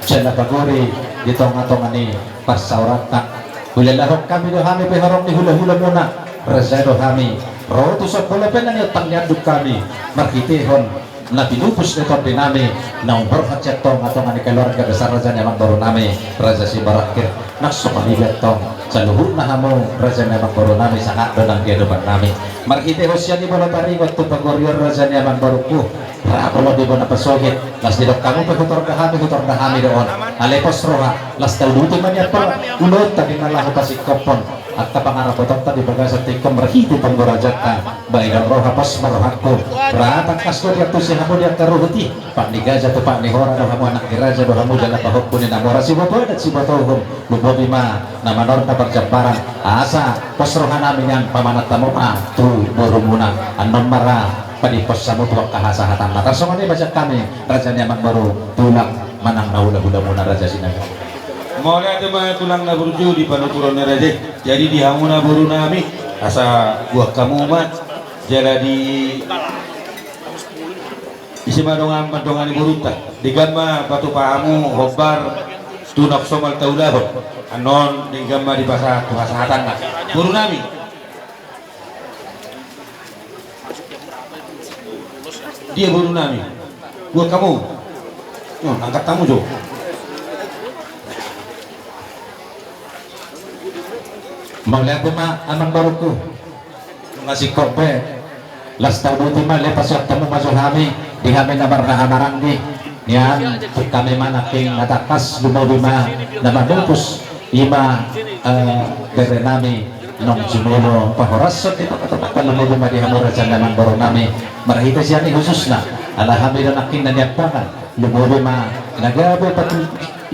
jala pagori di tongatonga ni parsaoranta. Hulalahon hami do hami pe horong ni hulahulamuna, raja do hami, ro tu son molo pe na niontang ni andung hami marhitehon na pinupus ni tondinami na umborhat sian tongatonga ni keluarga besar raja ni amangborunami Raja Simarangkir. Nang songon i be antong saluhutna hamu raja ni amangborunami, sahat do nang di adopannami. Marhitehon sian i molo taringot tu pagori on raja ni amangborungku, ra molo di bona pasogit, las didok hamu pe hutor da hami, hutor da hami do on. Alai pos roha, las tauduti ma nian pe ulaonta di na laho pasingkophon angka pangarapotonta di bagasan tingki on marhite panggorajonta. Baenon roha, pos ma rohangku. Ra tangkas do diantusi hamu di angka ruhut i, pat ni gaja tu pat ni hora do hamu, anak ni raja do hamu jala pahompu ni na mora, sibotoan sibotohon. Lumobi ma na manortor parjambaran, asa pos rohanami nian pamanat hamu ma tu borumuna. Annon ma ra padimpos hamu tu angka hasahatanna. Tarsongon i ma sian hami raja ni amangboru, tulang manang na hulahulamuna Raja Sinaga. Mauliate ma tulang na burju di panuturon ni raja i. Jadi di hamuna borunami, asa buat hamu ma jala di ise ma dongan mandongani borunta. Denggan ma patupa hamu hombar tu na somal taulahon. Annon denggan ma dipasahat tu hasahatanna borunami. Dia borunami? Buat hamu. Angkat hamu jo. Mauliate ma amangborungku. Nunga singkop be, las tauduti ma, lepas waktu hamu ma jo hami di hami na marhahamaranggi. Nian tung hami ma nangkin na tangkas, lumobi ma na manupus, i ma berenami. Nunga jumolo pahorashon di tongataong, lumobi ma di hamu raja ni amangborunami. Marhite sian i khususna ala hami do nangkin na niampangan, lumobi ma na gabe patu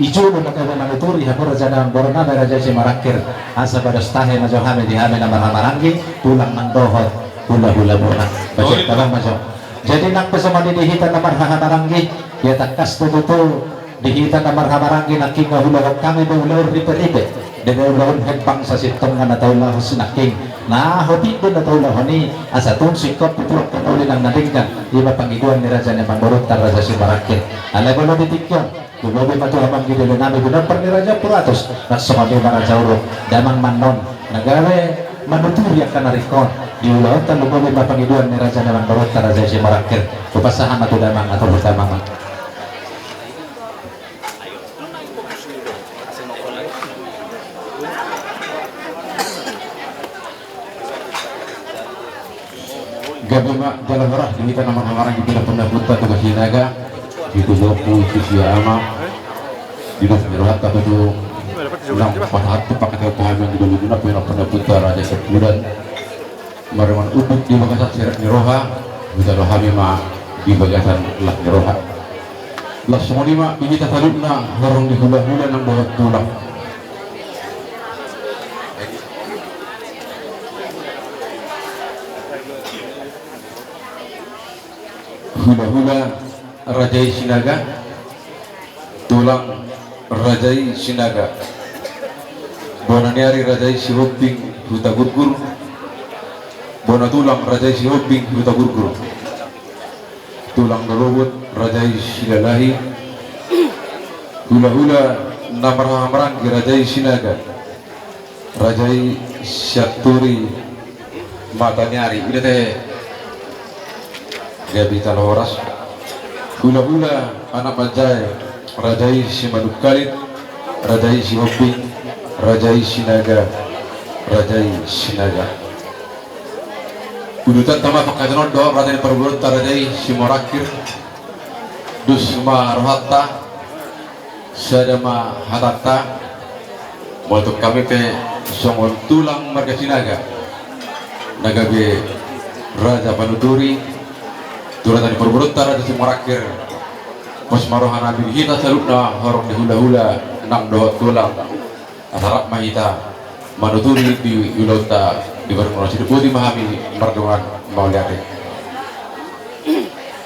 i jolo na gabe manuturi hamu raja ni amangborunami Raja Simarangkir. Asa pados tahe ma jo hami di hami na marhahamaranggi, tulang nang dohot hulahulamuna. Baca tolong ma jo. Jadi nang pe songon i di hita na marhahamaranggi, ia tangkas do tutu di hita na marhahamaranggi nangkin nga ulaon hami do ulaon riperipe. Denggan ulaon hembang sasintongna na taulahon sinangkin. Na hotik do na taulahon i asa tung singkop tu angka na uli nang na denggan. I ma pangidoan ni raja ni amangborunta Raja Simarangkir. Alai molo di tingki on, lumobi ma tu amang ni berenami, binompar ni raja Puratus. Nang songon i ma raja Uruk, damang ma annon na gabe manuturi angka na ringkot di ulaonta, lumobi ma pangidoan ni raja ni amangborunta Raja Simarangkir. Hupasahat ma tu damang, atur tu damang ma. Gabe ma jala horas di hita na marhahamaranggi, di na pinapunta tu Sinaga, di tu boku, tu si ama, di na pinarohanta tu nang pasahat tu pangkataion tu hami di dolok, di na pinapunta Raja Sepuluh dan Marumaen unduk di bagasan serep ni roha, huta do hami ma di bagasan las ni roha. Las songon i ma di hita saluhutna horong ni hulahula nang dohot tulang. Hulahula Raja i Sinaga, tulang Raja i Sinaga, bona ni ari Raja i Sihombing Hutagurgur, bona tulang Raja i Sihombing Hutagurgur, tulang lolobot Raja i Silalahi, hulahula na marhahamaranggi Raja i Sinaga, Raja i Sianturi Mataniari, ida te gabe jala horas. Hulahula anak manjae, Raja i Simanungkalit, Raja i Sihombing, Raja i Sinaga, Raja i Sinaga. Udutanta ma pangkataion on dohot raja ni parboruonta Raja i Simorangkir. Dos ma rohanta, sada ma hatanta. Molo tu hami pe songon tulang marga Sinaga na gabe raja panuturi tu rata ni parboruonta Raja Simorangkir, pos ma roha nami di hita saluhutna horong ni hulahula nang dohot tulang, asa rap ma hita manuturi di ulaonta di parboruon on. Sidok boti ma hami mardongan mauliate.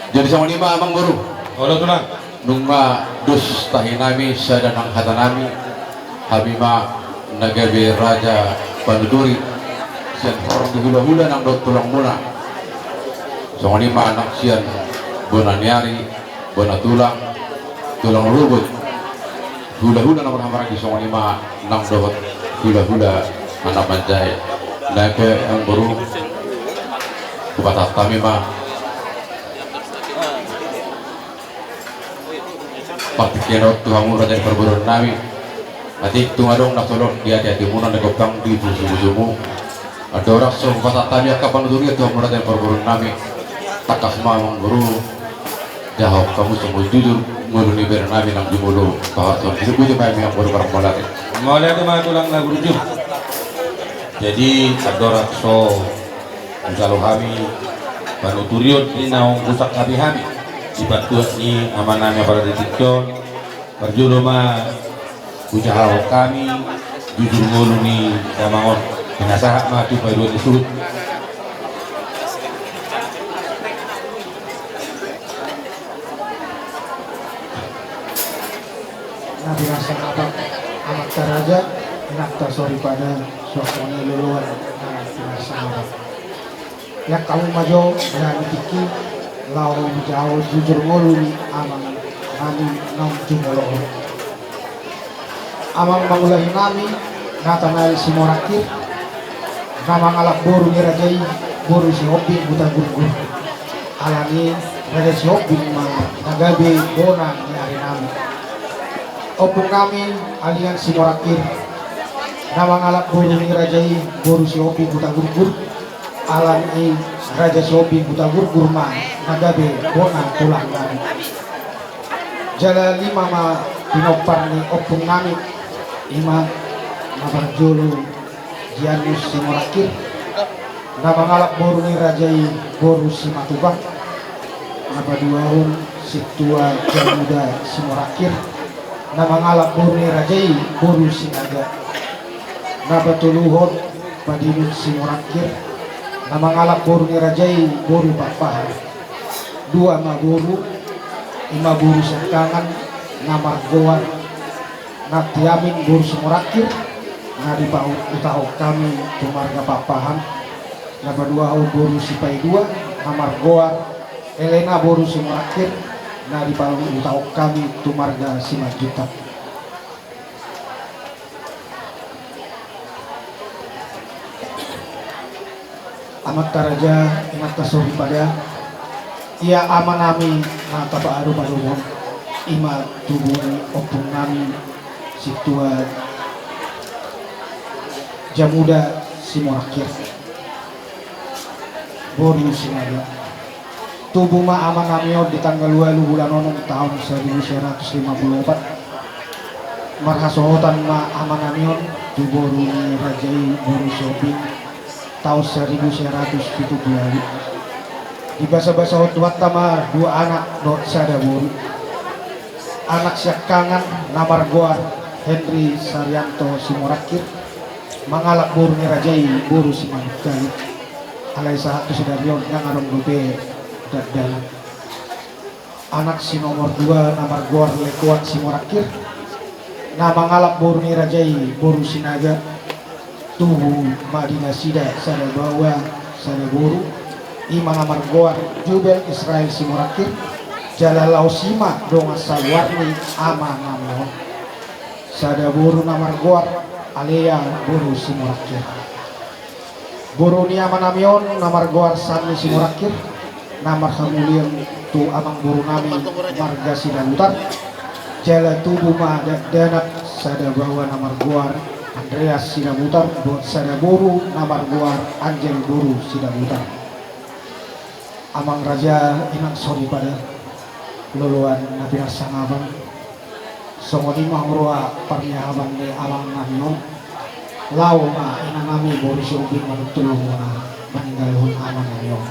Jadi songon i ma amang boru. Olo tulang. Nunga dos tahi nami sada nang hata nami, hami ma na gabe raja panuturi sian horong ni hulahula nang dohot tulangmuna. Songon i ma nang sian bona ni ari, bona tulang, tulang rorobot, hulahula na marhahamaranggi, songon i ma nang dohot hulahula anak manjae. Nai pe amang boru, hupasahat hami ma partingkian on tu hamu raja ni parboruon nami. Atik tung adong na solot di ateatemuna, na gompang di pusupusumuna. Andorang so hupasahat hami angka panuturion tu hamu raja ni parboruon nami, tangkas ma amang boru jahahon hamu songon jujur ngolu ni bere nami nang jumolo paharson. Sidok boti ma hami amang boru, mauliate. Mauliate ma tulang na burju. Jadi andorang so hujalo hami panuturion ni naung husangkapi hami di pantuak ni ama nami apala di tingki on, parjolo ma hujahahon hami jujur ngolu ni damang on. Pinasahat ma tu paidua ni suhut. Na pinasahat amanta raja, inanta soripada, suang songon i loloan na pinasahat. Iangka hamu ma jo di hami tingki laho hujahahon jujur ngolu ni amang nami naung jumolo on. Amang mangulahi nami, Natanael Simorangkir, na mangalap boru ni raja i boru Sihombing Hutagurgur. Alani i Raja Sihombing ma na gabe bona ni ari nami. Ompung nami Alian Simorangkir, na mangalap boru ni raja i boru Sihombing Hutagurgur. Alani i Raja Sihombing Hutagurgur ma na gabe bona tulang nami. Jala lima ma pinompar ni ompung nami, i ma na parjolo Janus Simorangkir, na mangalap boru ni raja i boru Simatupang. Na paduahon Sintua Jamuda Simorangkir, na mangalap boru ni raja i boru Sinaga. Na patoluhon Padinut Simorangkir, na mangalap boru ni raja i boru Pakpahan. Dua ma boru, i ma boru siangkangan na margoar Nantiamin boru Simorangkir, na dipahutahon hami tu marga Pakpahan. Na paduahon boru Sipaidua, na margoar Elena boru Simorangkir, na dipahutahon hami tu marga Simanjuntak. Amanta raja, inanta soripada, ia ama nami na tapaadopadop on, i ma tubu ni ompung nami Sintua Jamuda Simorangkir, boru Sinaga. Tubu ma ama nami on di tanggal ualu bulan onom taon saribu sia ratus lima pulu opat. Marhasohotan ma ama nami on tu boru ni raja i boru Sihombing taon saribu sia ratus pitu pulu ualu. Dibasabasahon Tuhanta ma dua anak dohot sada boru. Anak siangkangan na margoar Henry Sarianto Simorangkir, mangalap boru ni raja i boru Simanungkalit. Alai sahat tu sadari on ndang adong dope dakdanak. Anak si nomor dua na margoar Lekoan Simorangkir, na mangalap boru ni raja i boru Sinaga. Tubu ma di nasida sada baoa sada boru, i ma na margoar Jubel Israel Simorangkir. Jala laos i ma dongan saluar ni ama nami on, sada boru na margoar Alea boru Simorangkir. Boru ni ama nami on na margoar Sanni Simorangkir, na marhamulian tu amang boru nami marga Sidabutar. Jala tubu ma dakdanak sada baoa na margoar Andreas Sidabutar dohot sada boru na margoar Anjel boru Sidabutar. Amang raja, inang soripada, Loloan na pinarsangapan, songon i ma huroha parniahapan ni amanami on. Laho ma inanami boru Sihombing manuntuhon muna maninggalhon amanami on.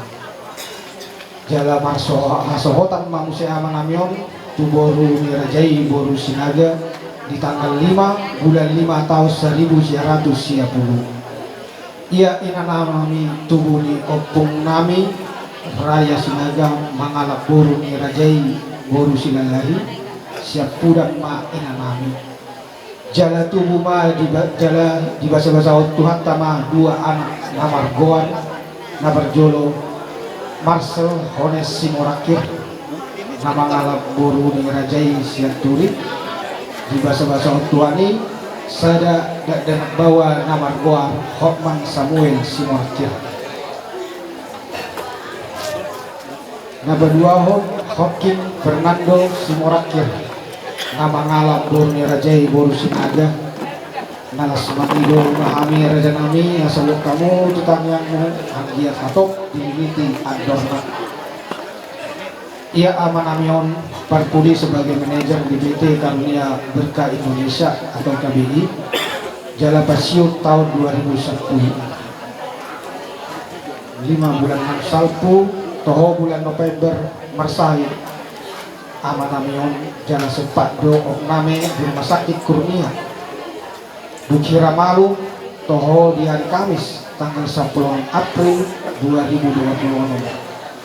Jala marso-, hasohotan ma muse amanami on tu boru ni raja i boru Sinaga di tanggal lima bulan lima taon saribu sia ratus sia pulu. Ia inanami tubu ni ompungnami Raja Sinaga mangalap boru ni raja i boru Silalahi, sian Pudan ma inanami. Jala tubu ma di ba-, jala dibasabasahon Tuhanta ma dua anak na margoar, na parjolo Marcel Hones Simorangkir, na mangalap boru ni raja i sian Turi, dibasabasahon Tuhan i sada dakdanak baoa na margoar Hotman Samuel Simorangkir. Na paduahon Hotkin Fernando Simorangkir, na mangalap boru ni raja i boru Sinaga. Na las mangido ma hami rajanami, asa huboan hamu tu tangiangmu anggiat hatop dililiti andorna. Ia amanami on parpudi sebagai manajer di P T Karunia Berkah Indonesia atau K B I, jala pensiun taon dua ribu sapulu. Lima bulan enam salpu, toho bulan November marsahit amanami on, jala sempat do ompungnami di rumah sakit Kurnia. Dung hira malum, toho di hari Kamis tanggal sampulu onom April dua ribu dua pulu onom.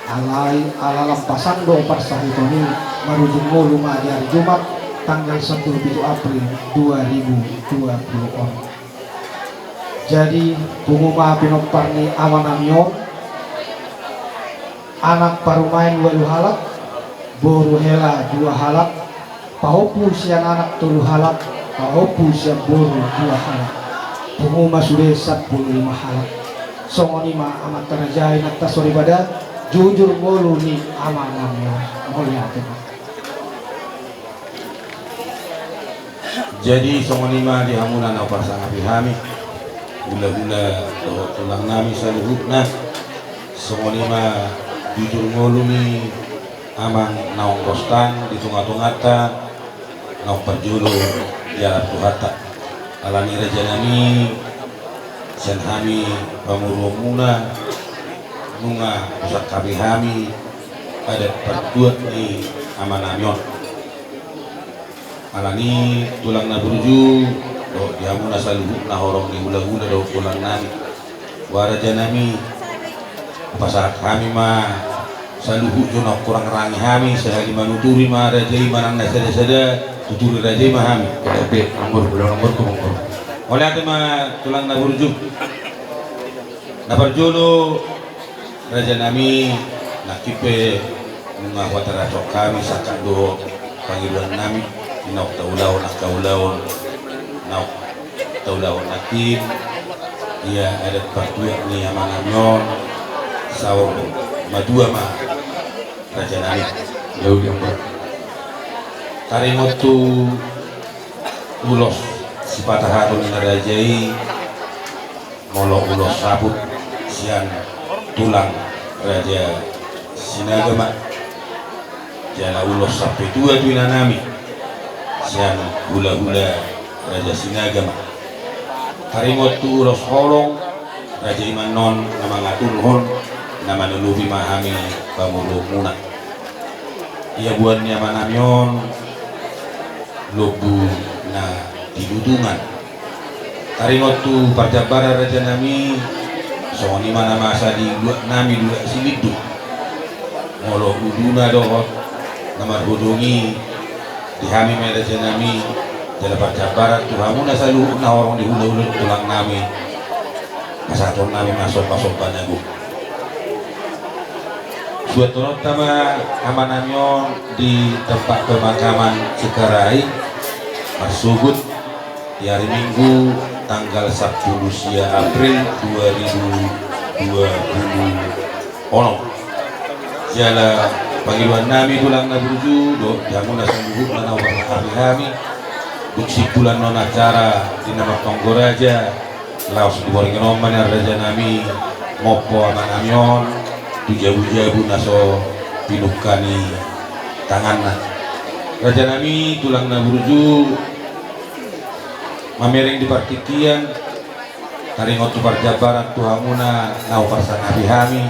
Alai ala lam pasan do parsahiton i, marujung ngolu ma di hari Jumat tanggal sampulu pitu April dua ribu dua pulu onom. Jadi pungu ma pinompar ni amanami on. Anak parumaen ualu halak, boru hela dua halak, pahompu sian anak tolu halak, pahompu sian boru dua halak. Pungu ma sude sampulu lima halak. Songon i ma amanta raja, inanta soripada, jujur ngolu ni amanami on. Mauliate ma. Jadi songon i ma di hamuna na huparsangapi hami, hulahula dohot tulangnami saluhutna. Songon i ma jujur ngolu ni amang naung ro di tongatonganta, naung parjolo dialap Tuhanta. Alani rajanami, sian hami pamoruonmuna, nunga husangkapi hami adat partuat ni amanami on. Alani tulang na burju dohot di hamuna saluhutna horong ni hulahula dohot tulangnami. Boha rajanami, hupasahat hami ma saluhut jo na hurang rangi hami, sahali manuturi ma raja i manang na sadasada, tuturi raja i ma hami. Mauliate ma tulang na burju. Na parjolo, rajanami, nangkin pe nunga huatur hami sangkap dohot pangidoannami, naung taulahon angka ulaon, naung taulahon nangkin, ia adat partuat ni amanami on, saur matua ma rajanami. Taringot tu ulos sipatahaton ni raja i, molo ulos saput sian tulang Raja Sinaga ma, jala ulos sampe tua tu inanami sian hulahula Raja Sinaga ma. Taringot tu ulos holong, raja i ma annon na mangaturhon, na manolopi ma hami pamoruonmuna. Ia boan ni amanami on, lombu na tinutungan. Taringot tu parjambaran rajanami, songon i ma na masa di luatnami, luat Silindung. Molo uluna dohot na marhodong i, di hami ma i rajanami, jala parjambaran tu hamuna saluhutna horong ni hulahula tulangnami. Pasahatonnami ma sombasomba na agung. Suantononta ma amanami on di tempat pemakaman Cengkareng, marsogot di hari Minggu tanggal sampulu sia April dua ribu dua pulu onom. Jala pangidoannami tulang na burju dohot di hamuna saluhutna na huparsangapi hami, dung simpul annon acara di na martonggo raja, laos di borngin on ma nian rajanami mompo amanami on tu jabujabu na so pinungka ni tanganna. Raja nami, tulang na burju, mamereng di partingkian, taringot tu parjambaran tu hamuna na huparsangapi hami.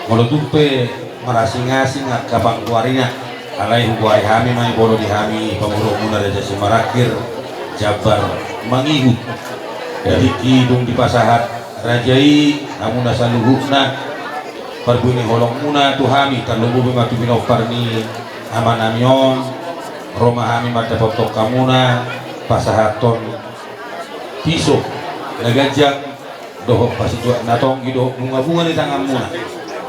Molo tung pe marasing-asing angka panggoarina, alai hugoari hami ma i, molo di hami pamoruonmuna Raja Simarangkir, jambar mangihut. Di tingki dung dipasahat raja i hamuna saluhutna, parbue ni holongmuna tu hami, tarlumobi ma tu pinompar ni amanami on, ro ma hami mandapothon hamuna pasahathon piso na ganjang dohot pasituak na tonggi dohot bunga-bunga ni tanganmuna.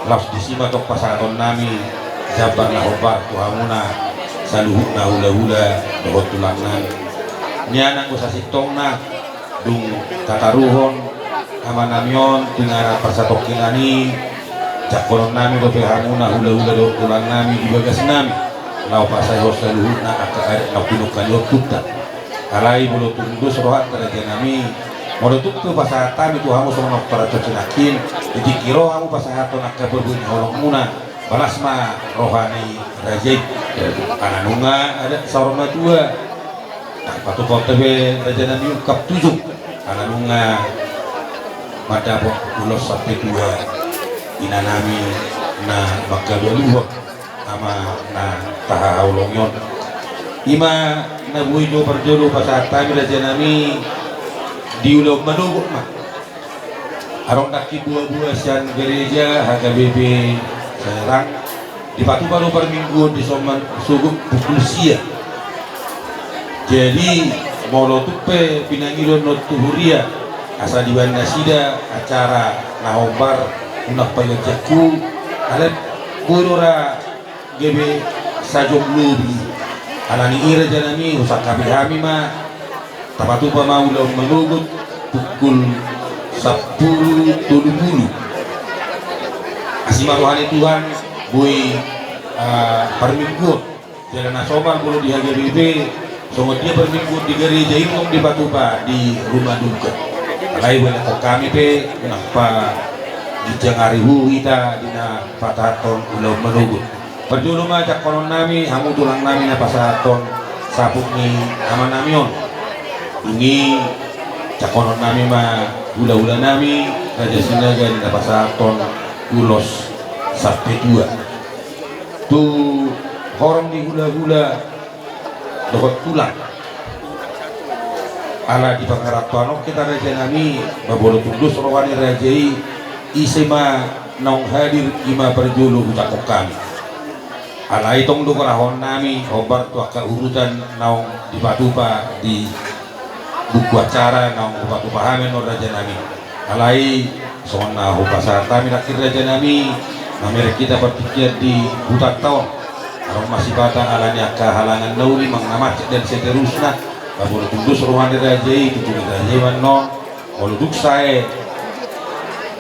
Laos disi ma tong pasahatonnami jambar na hombar tu hamuna saluhutna hulahula dohot tulangnami. Nian anggo sasintongna, dung tataruhon amanami on tu inganan parsatongkinan i, jangkononnami dope hamuna hulahula dohot tulangnami di bagasnami, laho pasaehon saluhutna angka adat na pinungka ni ompunta. Alai molo tung dos rohanta, raja nami, molo tung pe pasahat hami tu hamu songon na huparjolo nangkin, di tingki ro hamu pasahathon angka parbue ni holongmuna, balas ma roha ni raja i. Ala nunga adat saur matua, na patupahon pe, raja nami, ungkap tujung, ala nunga mandapot ulos sampe tua inanami na mangkabaluhon ama na tahaholongi on. I ma na boi do parjolo pasahat hami, raja nami, di ulaon manogot ma. Adong nangkin boa-boa sian gareja H K B P Serang, dipatupa do parmingguon di soman sogot pukul sia. Jadi molo tung pe pinangido on tu huria asa dibaen nasida acara na hombar, unang paganjanghu, alai boi do ra gabe sajom lobi. Alani i, raja nami, husangkapi hami ma, tapatupa ma ulaon manogot pukul sampulu tolu pulu. Asi ma roha ni Tuhan, boi, ah, parmingguon. Jala na somal molo di H K B P, songon dia parmingguon di gareja i tong dipatupa di rumah duka. Alai huelek hami pe, unang paginjang ari huhut hita di na pasahathon ulaon manogot. Parjolo ma jangkononnami, hamu tulangnami na pasahathon saput ni amanami on. Dung i jangkononnami ma hulahulanami, Raja Sinaga, di na pasahathon ulos sampe tua tu horong ni hulahula dohot tulang. Ala di pangarantoan on hita, raja nami, ba molo tung dos roha ni raja i, ise ma naung hadir, i ma parjolo hujangkon hami. Alai tong do gorahonnami hombar tu angka urutan naung dipatupa di buku acara naung hupatupa hami on, raja nami. Alai songon na hupasahat hami nangkin, raja nami, mamereng hita partingkian di hutanta on. Adong ma sipata alani angka halangan na uli, manang na macet dan seterusna. Ba molo tung dos roha ni raja i, tutu ni raja i ma annon. Molo dung sae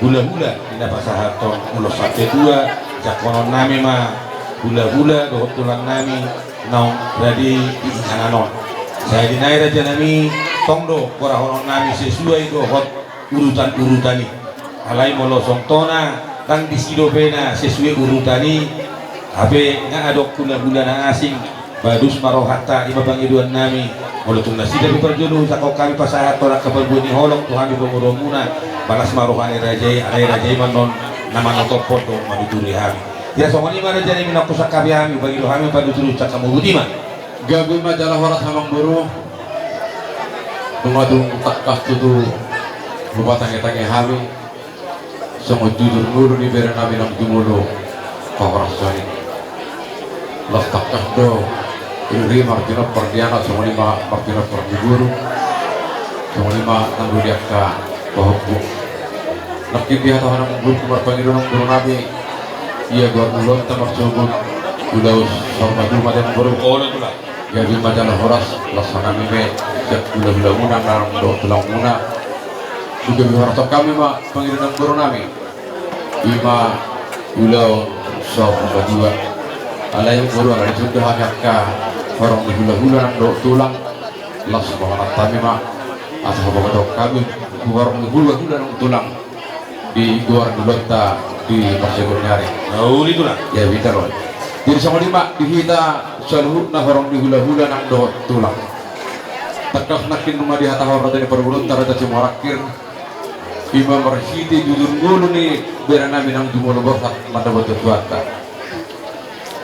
hulahula di na pasahathon ulos sampe tua, jangkononnami ma hulahula dohot tulangnami naung rade di inganan on. Sae di nai, raja nami, tong do gorahononnami sesuai dohot urutan-urutan i. Alai molo songon tona, ndang disi dope na sesuai urutan i, hape nga adong hulahula na asing, ba dos ma rohanta, i ma pangidoannami. Molo tung nasida pe parjolo hujangkon hami pasahathon angka parbue ni holong tu hami pamoruonmuna, balas ma roha ni raja i, alai raja i ma annon na manotophon dohot manuturi hami. Ia songon i ma, raja nami, na husangkapi hami, hupangido hami, hupanuturi, hujangkon hamu, boti ma. Gabe ma jala horas, amangboru. Nunga tung tangkas tutu hupatangetange hami songon jujur ngolu ni berenami naung jumolo pahorasan i. Laos tangkas do riri martinompar di anak, songon i ma martinompar di boru, songon i ma nang do di angka pahompu. Nangkin di hata-hata na mangguhut marpangido nang borunami, ia goar ni ulaonta marsogot ulaon saur matua ma, amangboru. Olo, tulang. Gabe ma jala horas, laksana meme, sian hulahulamuna nang dohot tulangmuna. Dung gabe horas hami ma pangido nang borunami, i ma ulaon saur matua. Alai, amangboru, ala dison do hami angka horong ni hulahula nang dohot tulang, laos mangaranto hami ma asa hupabotohon hami tu horong ni hulahula nang tulang di goar ni ulaonta di parsihohot ni ari. Uli, tulang. Ia, bita, ro. Jadi songon i ma di hita saluhutna horong ni hulahula nang dohot tulang. Tangkas nangkin nunga dihatahon raja ni parboruonta, Raja Simorangkir, i ma marhite jujur ngolu ni bere nami nang jumolo borhat mandapothon Tuhanta.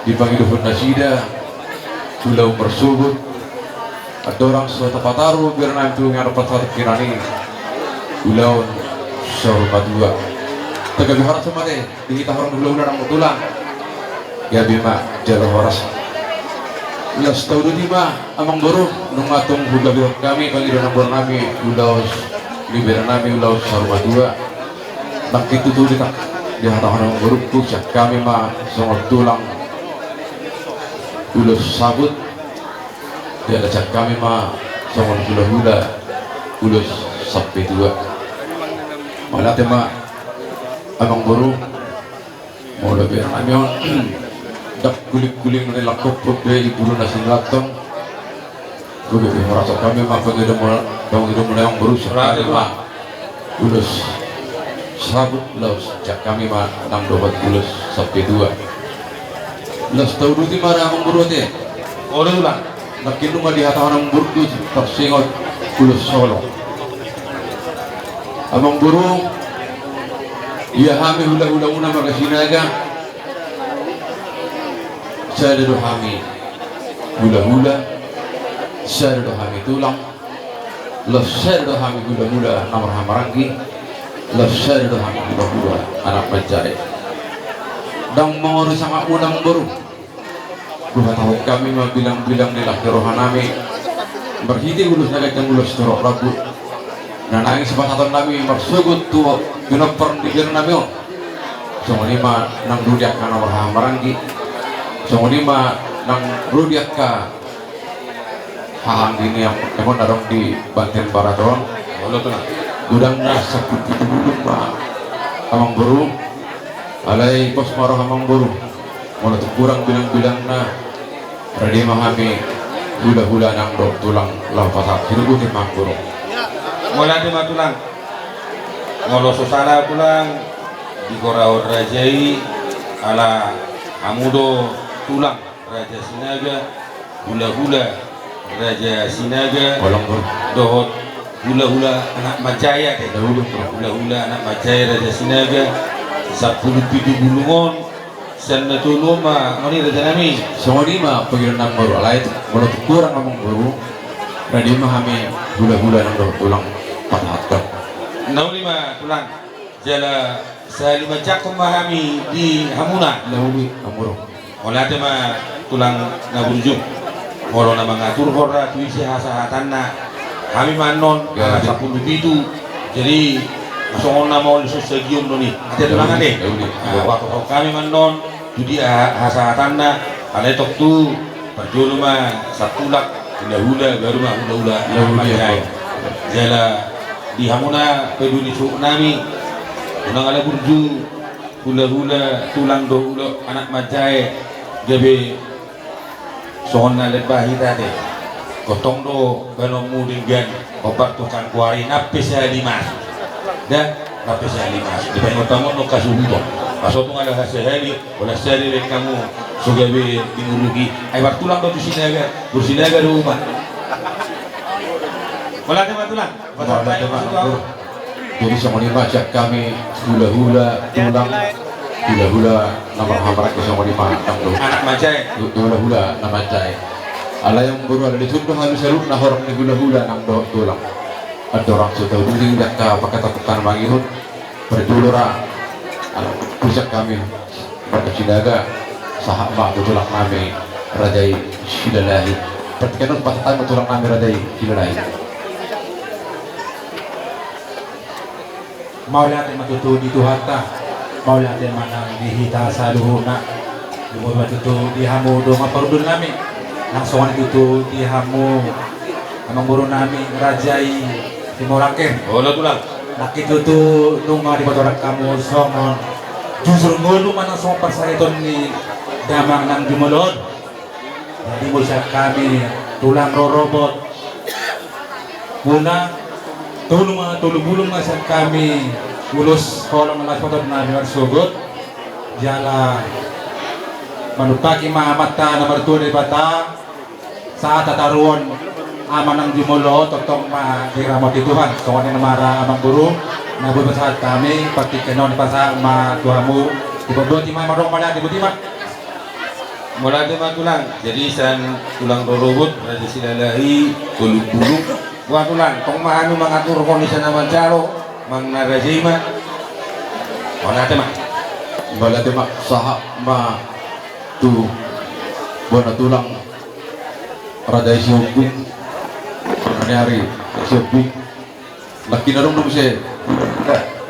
Dipangidohon nasida ulaon marsogot, andorang so tapataru bere nami tu inganan pasahat kinani, ulaon saur matua. Tagak di horas ma te. Di hita horong hulahula nang tulang. Gabe ma jala horas. Laos tauduti ma amang boru, nunga tung hugabehon hami pangidoan ni amang boru nami, ulaon ni bere nami, ulaon saur matua. Nangkin tutu di ta-, dihatahon amang boru, sian hami ma songon tulang ulos sabut. Jala sian hami ma songon hulahula ulos sampe tua. Mauliate ma amang boru. Molo bere nami on ndang kulingkuling ni langkop pe i bulu na singalaton. Gabe horas, hami ma pangido mula, pangido mula amang boru, sian hami ma ulos sabut, laos sian hami ma nang dohot ulos sampe tua. Laos tauduti ma da amang boru ate. Olo tulang. Nangkin nunga dihatahon amang boru tu tarsingot ulos holong. Amang boru, ia hami hulahula muna marga Sinaga, sada do hami hulahula, sada do hami tulang, laos sada do hami hulahula na marhahamaranggi, laos sada do hami hulahula anak manjae. Ndang mangori sangap muna amang boru. Huhatahon hami ma bilangbilang ni laho ni roha nami marhite ulos na ganjang, ulos torop rambu na naeng sipasahaton nami marsogot tu pinompar ni bere nami on. Songon i ma nang ro di angka na marhahamaranggi, songon i ma nang ro di angka hahaanggi ni amang on na adong di Banten Barat on. Godangna sampulu pitu bulung ma amang boru. Alai pos ma roha amang boru. Molo tung hurang bilangbilangna, rade ma hami hulahula nang dohot tulang laho pasahat. Sinubuti ma amang boru. Mauliate ma tulang. Molo so sala tulang, di horahon raja i, ala hamu do tulang Raja Sinaga, hulahula Raja Sinaga, dohot hulahula anak manjae ate. Hulahula anak manjae Raja Sinaga, sampulu pitu bulung on, sian na tolu on ma, songon i raja nami. Songon i ma pangidoan nami amang boru, alai molo tung hurang amang boru, rade ma hami hulahula nang dohot tulang pasahathon. Na uli ma tulang. Jala sahali manjangkon ma hami di hamuna. Na uli amang boru. Mauliate ma tulang na burju. Molo na mangaturhon ra tu ise hasahatanna, hami ma annon, sampulu pitu. Jadi songon na maol so sagium do ni. Ate tulang ate. Uaturhon hami ma annon tu dia hasahatanna. Alai tong tu parjolo ma sampulak hulahula, baru ma hulahula anak manjae. Jala di hamuna pe doli suhut nami, unang ala burju hulahula tulang dohot anak manjae, gabe songon na lembahi ate. Gotong do bahenonmu denggan, hombar tu hangkuari, nang pe sahali masuk. Da, nang pe sahali masuk. Dipaingot-ingot do hasuhuton. Paso tung ala hasahali, holan sahali baen hamu so gabe dimuruki. Ai martulang do tu Sinaga, boru Sinaga do uma. Mauliate ma tulang. Jadi songon i ma sian hami hulahula tulang, hulahula na marhahamaranggi, songon i ma nang dohot anak manjae. Hulahula na manjae. Alai amang boru, ala dison do hami saluhutna horong ni hulahula nang dohot tulang. Andorang so tauduti angka pangkatapangka na mangihut, parjolo ra, ala, sian hami marga Sinaga, sahat ma tu tulang nami raja i Silalahi. Partingkian on pasahat hami tu tulang nami raja i Silalahi. Mauliate ma tutu di Tuhanta, mauliate ma nang di hita saluhutna. Lumobi ma tutu di hamu dongan parhundul nami, nang songon i tutu di hamu amang boru nami raja i Simorangkir. Olo tulang. Nangkin tutu nunga dipatorang hamu songon jujur ngolu manang songon parsahiton ni damang nang jumolo on. Jadi molo sian hami tulang rorobot, muna tolu ma, tolu bulung ma sian hami ulos holong na laos pasahaton nami marsogot. Jala Manumpahi ma Amanta na martua Debata, sahat hataruon ama nang jumolo, tongtong ma diramoti Tuhan. Songon i ma ra amang boru, na boi pasahat hami, partingkian on pasahat ma tu hamu. Dibotima ma, adong ma na dibotima. Mauliate ma tulang. Jadi sian tulang rorobot, Raja Silalahi, Bolon Bulung. Boha tulang, tong ma hami mangaturhon di sian na manjalo, manang na raja i ma. Mauliate ma. Mauliate ma, sahat ma tu bona tulang, Raja i Sihombing. Bona ni ari Sihombing. Nangkin adong do muse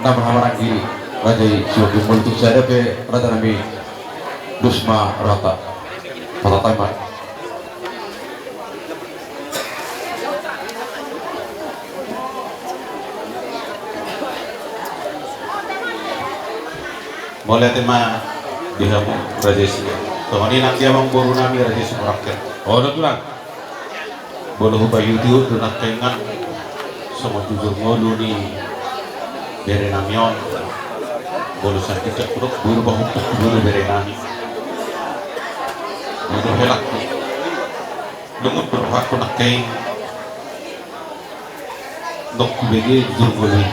na marhahamaranggi, Raja i Sihombing, molo tung sada pe raja nami, dos ma rohanta. Patatai ma. Mauliate ma di hamu Raja i Sihombing. Songon i nang di amang boru nami Raja i Sumorangkir. Olo tulang. Molo hupaihutihut do nangkaningan, songon jujur ngolu ni bere nami on. Molo sandika hudok buru pahumpuk buru bere nami. Buru helak. Lungun do rohangku nangkaningan. Dung hubege jujur ngolu i.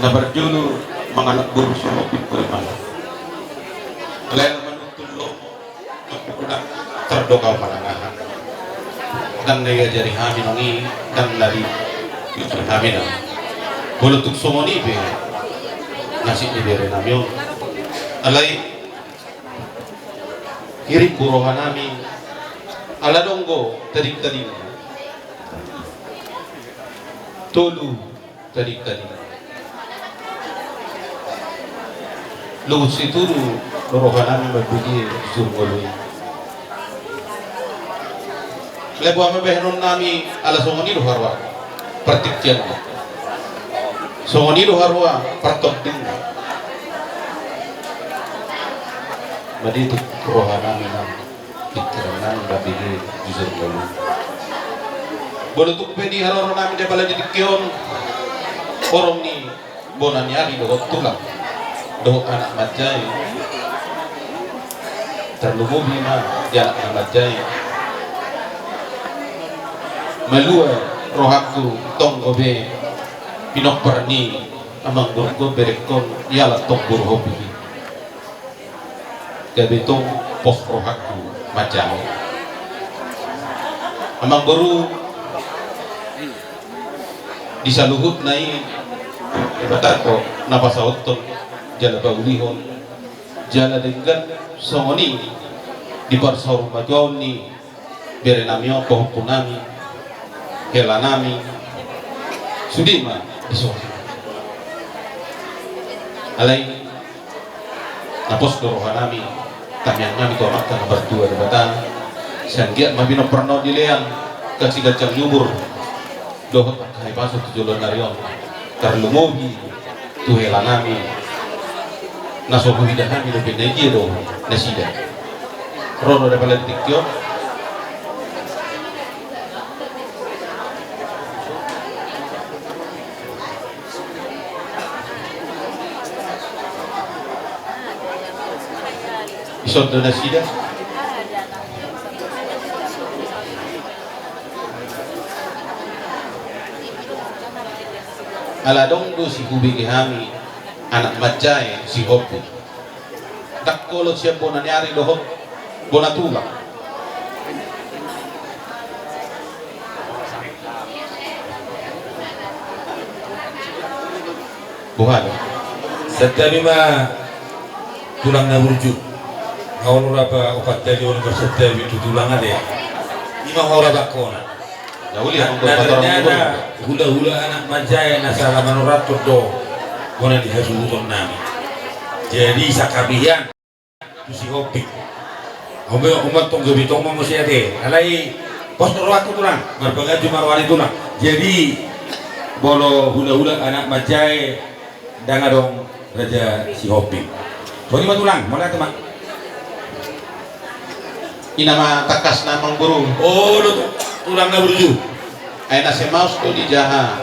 Na parjolo mangalap boru Sihombing do i ma. Alai na manuntun lomo. Ndang tardokam manang aha. Ndang na diajari hami nang i, ndang na diuji hami nang i. Molo tung songon i pe nasib ni bere nami on. Alai hirim do roha nami. Ala adong do tadingtading. Tolu tadingtading. Lungun situtu do roha nami mambege jujur ngolu i. Alai boha ma bahenon nami, ala songon i do haroa partingkian. Songon i do haroa partonding. Madituk roha nami nang pingkiran nami mambege jujur ngolu i. Molo tung pe di haroro nami di apala di tingki on, horong ni bona ni ari dohot tulang dohot anak manjae, tarlumobi ma di anak na manjae. Malua rohangku tong gabe pinompar ni amang borungkon berengkon, ia ala tong boru Hombing i. Gabe tong pos rohangku manjalo. Amang boru, di saluhutna i, Debata do na pasahathon jala paulihon jala denggan songon i di parsaurmatuaon ni bere nami on, pahompu nami, hela nami, sude ma dison. Alai na pos do roha nami, tamiang nami tu Amanta na martua Debata, sai anggiat ma pinomparna on dilean, ganjang ni umur dohot angka hahipason tu joloan ni ari on, tarlumobi tu hela nami na so huida hami dope na idia do nasida. Ro do di apala di tingki on. Ison do nasida. Ala adong do sihubege hami anak manjae Sihombing. Ndang holong sian bona ni ari dohot bona tulang. Boha do? Santabi ma tulang na burju. Nga olo rap opat tali on marsantabi tu tulang ate. Ima hora bangkona. Na ternyata hulahula anak manjae na sala manoranthon do bona ni hasuhuton nami. Jadi sakabihian tu Sihombing. Hombe omat tong gabe tong ma muse ate. Alai pos do rohangku tulang, marpaganju ma roha ni tulang. Jadi molo hulahula anak manjae, ndang adong Raja Sihombing. Songon i ma tulang, mauliate ma. Ina ma tangkasna amang boru. Olo tulang na burju. Ai na semaos do dijaha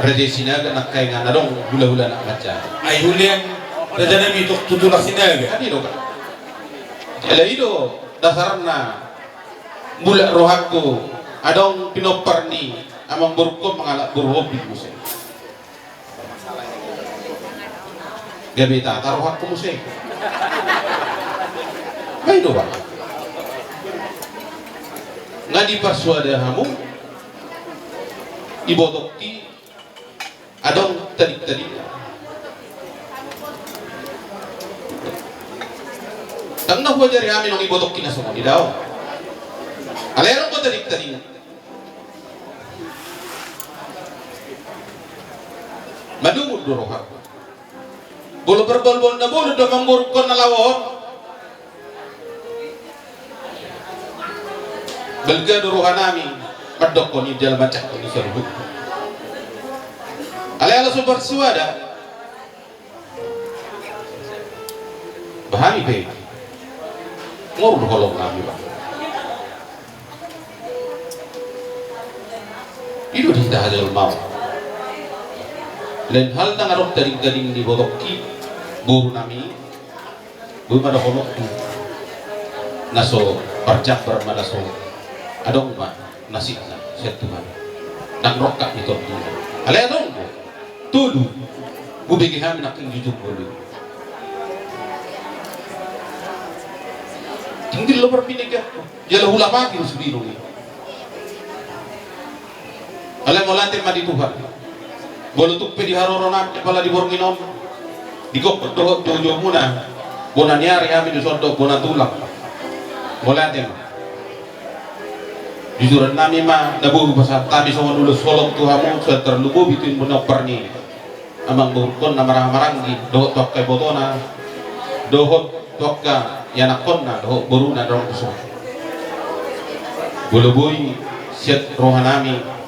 Raja Sinaga nangkaningan adong hulahula anak manjae. Ai hulean Raja nami, tok tutu laksina be. Kan i do kan. Jala i do dasarna mulak rohangku adong pinompar ni amangborungkon mangalap boru Hombing muse. Gabe tata rohangku muse. Ba i do ba. Nga diparsuada hamu, ibotongki adong tadingtadingna. Ndang na huajari hami nang ibotongki na songon i, daong. Alai adong do tadingtadingna. Madungut do roha. Molo parbolbol na bolon do amangborungkon na laho on, balga do roha nami mandokkon i jala manjangkon i saluhut. Alai ala so parsuada, ba hami pe, ngolu do holong nami ba. I do di hita hajolmaon. Lain hal ndang adong tadingtading ni ibotongki, boru nami, boi ma dohononku na so parjambar ma na so adong ma nasibna sian Tuhan. Ndang rongkap ni tondina. Alai adong do tolu, hubege hami nangkin jujur ngolu i. Tinggal lo parpinegak. Jala hulapati do sude i. Alai mauliate ma di Tuhan. Molo tung pe di haroro nami apala di borngin on, digokhon dohot tu ujungmuna, bona ni ari hami dison dohot bona tulang. Mauliate ma. Jujuran nami ma na boi hupasahat hami songon ulos holong tu hamu, songon tarlumobi tu pinompar ni amangborungkon na marhahamaranggi dohot tu angka ibotona, dohot tu angka ianakkonna dohot boruna na adong tuson. Molo boi sian roha nami,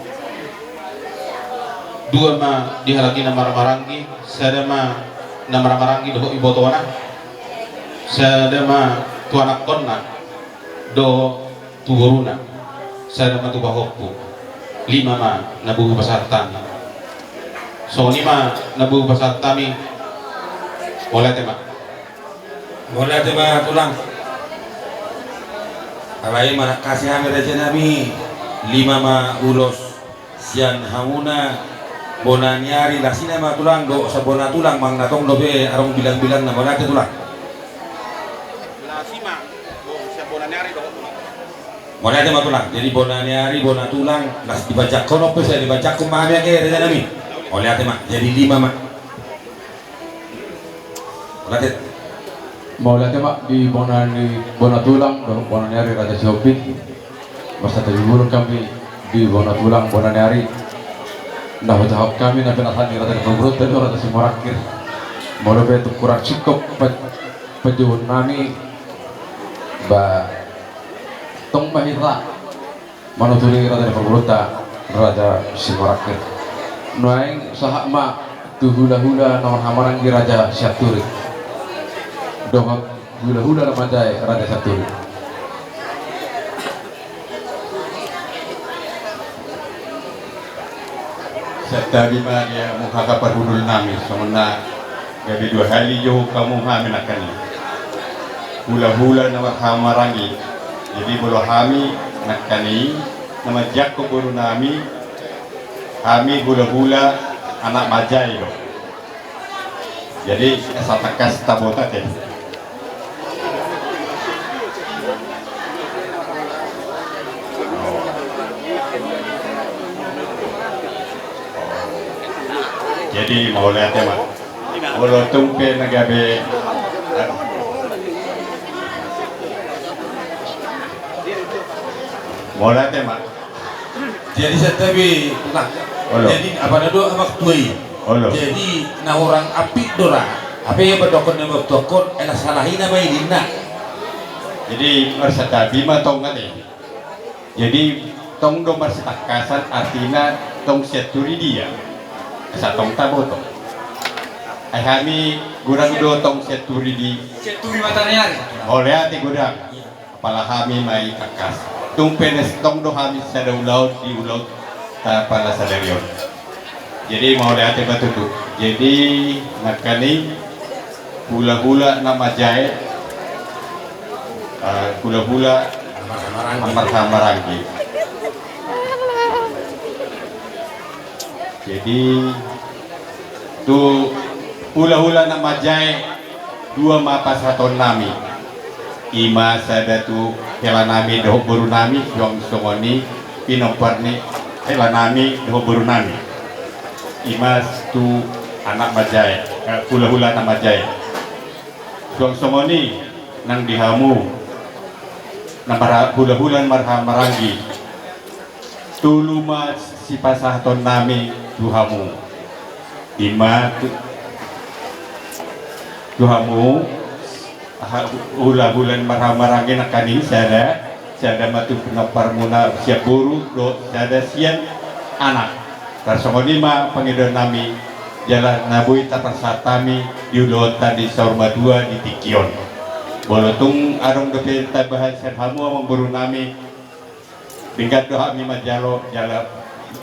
dua ma di halak i na marhahamaranggi, sada ma na marhahamaranggi dohot ibotona, sada ma tu anakkonna dohot tu boruna, sada ma tu pahompu, lima ma na boi hupasahat hami. Songon i ma na boi hupasahat hami. Mauliate ma. Mauliate ma tulang. Alai manangkasi hami raja nami, lima ma ulos sian hamuna, bona ni ari, lasina ma tulang dohot sian bona tulang, manang na tong dope adong bilangbilangna. Mauliate tulang. Lasi ma sian bona ni ari dohot tulang. Mauliate ma tulang. Jadi bona ni ari, bona tulang, las dibacakkon on pe, sai dibacakkon ma hami angka i raja nami. Mauliate ma. Jadi lima ma. Mauliate. Mauliate ma di bona ni, bona tulang dohot bona ni ari Raja Sihombing. Marsantabi bulung hami di bona tulang, bona ni ari. Na hujahahon hami na pinasahat ni raja ni parboruonta do Raja Simorangkir. Molo pe tung kurang singkop pa-, panjouon nami, ba tong ma hita manuturi raja ni parboruonta Raja Simorangkir. Nuaeng sahat ma tu hulahula na marhahamaranggi Raja Sianturi dohot hulahula na manjae Raja Sianturi. Santabi ma di hamu angka parhundul nami, songon na gabe dua hali dijou hamu hami nangkin i. Hulahula na marhahamaranggi. Jadi molo hami nangkin i na manjangkon boru nami, hami hulahula anak manjae do. Jadi asa tangkas taboto ate. Jadi mauliate ma. Molo tung pe na gabe. Mauliate ma. Jadi santabi, nah, olo. Jadi apa na do amak tua i? Olo. Jadi na hurang apik do ra. Apa ia mandokkon na mandokkon, ena salah i na ma i ninna. Jadi marsantabi ma tong ate. Jadi tong do marsitangkasan, artina tong Sianturi dia. Asa tong taboto. Ai hami godang do tong Sianturi di. Sianturi mata ni ari. Mauliate godang. Apala hami ma i tangkas. Tung pe na sintong do hami sada ulaon di ulaonta apala sadari on. Jadi mauliate ma tutu. Jadi nangkin i Hulahula na manjae, eh, hulahula na marhahamaranggi. Jadi tu hulahula na manjae dua ma pasahatonnami. I ma sada tu helanami dohot borunami, suang songon i pinompar ni helanami dohot borunami. I ma tu anak manjae, eh, hulahula na manjae. Suang songon i nang di hamu na marha-, hulahula na marhahamaranggi. Tolu ma sipasahatonnami tu hamu. I ma tu, tu hamu, aha, hulahula na marhahamaranggi nangkaning sada, sada ma tu pinomparmuna sian boru dohot sada sian anak. Tarsongon i ma pangidoannami, jala na boi tapasahat hami di ulaonta di saur matua di tingki on. Molo tung adong dope tambahan sian hamu amangborunami, denggan do hami manjalo, jala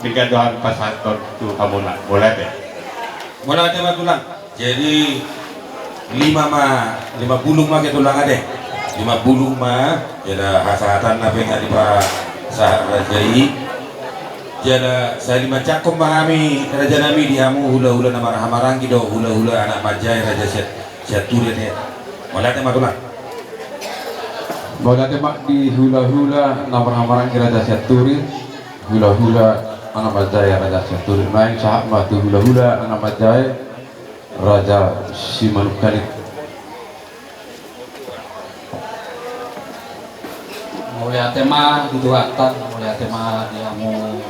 denggan do hami pasahathon tu hamuna. Mauliate. Mauliate ma tulang. Jadi lima ma, lima bulung ma ke tulang ate. Lima bulung ma, jala hasahatan na pe nga dipasahat raja i. Jala sahali manjangkon ma hami rajanami di hamu hulahula na marhahamaranggi dohot hulahula anak manjae raja sian, sian Turin ate. Mauliate ma tulang. Mauliate ma di hulahula na marhahamaranggi raja sian Turin, hulahula anak manjae raja sian Turin. Naeng sahat ma tu hulahula anak manjae raja Simanungkalit. Mauliate ma di Tuhanta, mauliate ma di hamu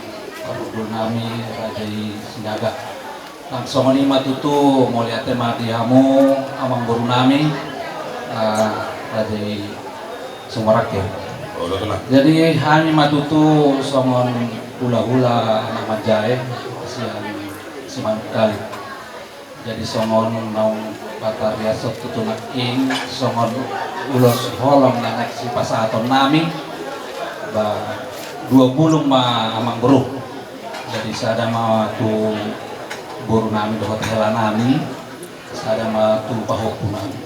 parhundulnami raja i Sinaga. Nang songon i ma tutu, mauliate ma di hamu amangborunami, eh, raja i Sumorangkir. Jadi hami ma tutu songon hulahula anak manjae sian Simanungkalit. Jadi songon naung patariashon tutu nangkin, songon ulos holong na naeng sipasahatonnami, ba, dua bulung ma amangboru. Jadi sada ma tu borunami dohot helanami, sada ma tu pahompunami.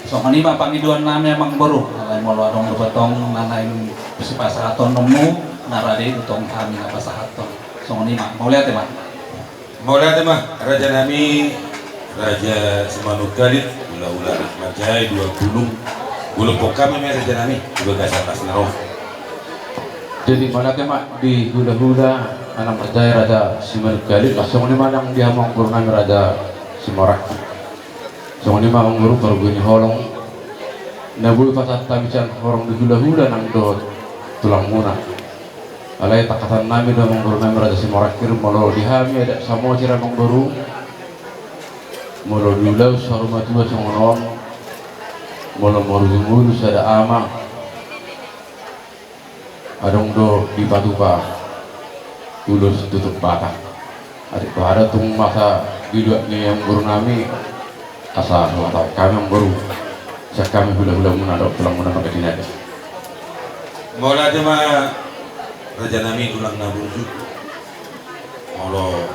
Songon i ma pangidoannami amangboru, alai molo adong dope tong na naeng sipasahatonnonmu, na rade i do tong hami na pasahathon. Songon i ma, mauliate ma. Mauliate ma rajanami, raja Simanungkalit, hulahula anak manjae dua bulung. Bulung pongkami ma rajanami, di bagasan las ni roha. Jadi mauliate ma di hulahula anak manjae raja Simanungkalit, laos songon i ma nang di hamu amangborunami raja Simorangkir. Songon i ma amangboru parbue ni holong na boi pasahat hami sian horong ni hulahula nang dohot tulangmuna. Alai tangkasannami do amangborunami raja Simorangkir, molo di hami adat Samosir amangboru, molo di ulaon saur matua songon on, molo marujung ulu sada ama, adong do dipatupa ulos tutup batang. Atik boha do tung masa di luat ni amangborunami, asa huhatahon hami amangboru sian hami hulahulamuna dohot tulangmuna mangkatai nai. Mauliate ma rajanami tulang na burju. Molo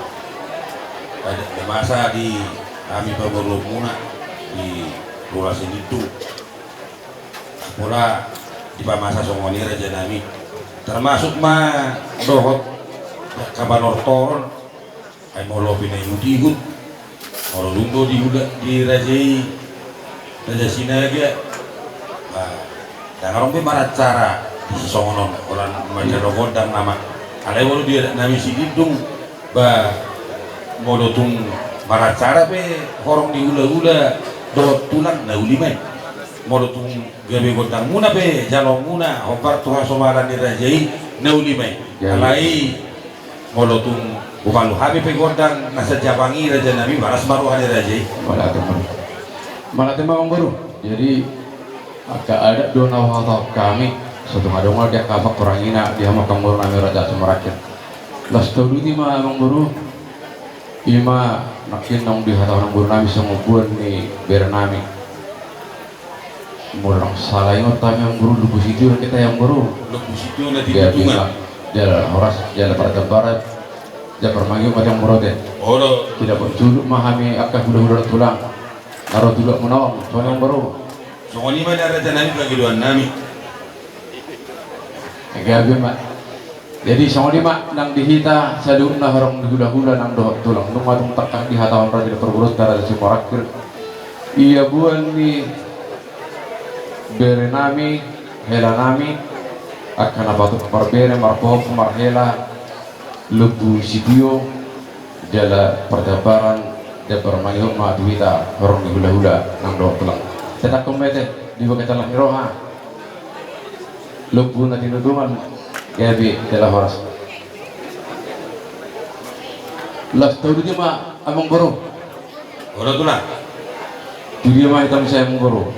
adat ni masa di hami pamoruonmuna di Rura Silindung, pola dipamasa songon i rajanami, termasuk ma dohot angka panortoron. Ai molo pinaihutihut, molo dung do di hula, di raja i, raja Sinaga, ba, ndang adong be maracara di sisongon on, holan manjalo gondang nama. Alai molo di adat nami Silindung, ba, molo tung maracara pe horong ni hulahula dohot tulang, na uli ma i. Molo tung gabe gondangmuna pe jaloonmuna hombar tu hasomalan ni raja i, na uli ma i. Alai molo tung hupalu hami pe gondang na sian Japang i rajanami, baras ma roha ni raja i. Mauliate ma. Mauliate ma amangboru. Jadi angka adat do na huhatahon hami, so tung adong ma di angka pangkorangina di hamu amangborunami raja Simorangkir. Laos tauduti ma amangboru. I ma nangkin naung dihatahon amangborunami songon boan ni berenami. Molo ndang sala ingot hami amangboru, Lombu Sitio do hita amangboru. Lombu Sitio na di Pitungan. Jala horas, jala parjambaran, jala parmangihon ma hita amangboru ate. Olo. Tidak berjuluk ma hami angka hulahula tulang. Aro tulak muna on, songon i ma, Amangboru. Songon i ma, raja nami, pangidoan nami. Gabe ma. Jadi songon i ma nang di hita saluhutna horong ni hulahula nang dohot tulang. Nunga tung tangkas dihatahon raja ni parboruonta, Raja Simarangkir. Ia boan ni bere nami, hela nami, angka na patut marbere, marpoho, marhela, lombu sitio, jala parjambaran, jambar mangihut ma tu hita horong ni hulahula nang dohot tulang. Tetap komete di bagasan las ni roha. Lombu na tinudungan, gabe jala horas. Las tolu jam ma, Amangboru. Olo, tulang. Tu dia ma hita muse, Amangboru?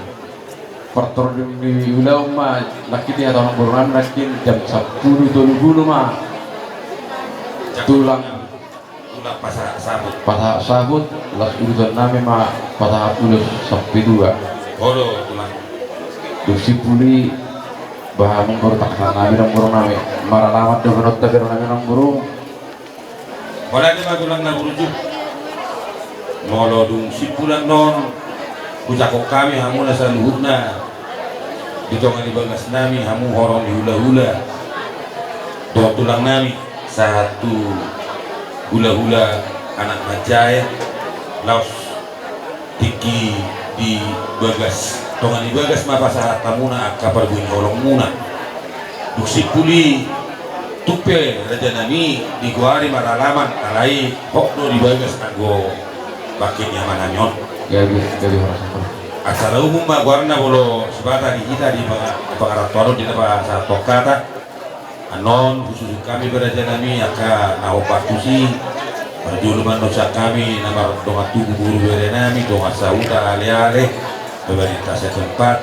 Partor di ulaon ma, nangkin dihatahon boru nami, nangkin jam sampulu tolu pulu ma. Tulang. Tulang pasahat saput. Pasahat saput, las urutan nami ma pasahat ulos sampe dua. Olo, tulang. Dung simpul i, bah, Amangboru, tangkasan nami, Amangboru nami. Maralaman do, bere nami, Amangboru. Mauliate ma, tulang na burju. Molo dung simpul annon, hujangkon hami hamuna saluhutna di tonga ni bagas nami, hamu horong ni hulahula dohot tulang nami, sahat tu hulahula anak manjae, laos tingki di bagas, tonga ni bagas ma pasahat hamuna angka parbue ni holongmuna. Dung simpul i, tung pe, raja nami, digoari maralaman, alai hot do di bagas anggo bangke ni ama nami on. Gabe, gabe, horas. Acara umum ma goarna molo sipata di hita di panga-, pangarantoan on, di na pasahathon hata. Annon husuhut hami, raja nami, angka na hombar tusi. Parjolo ma annon sian hami na mardongan tubu boru, bere nami, dongan sahuta, aleale, pemerintah setempat.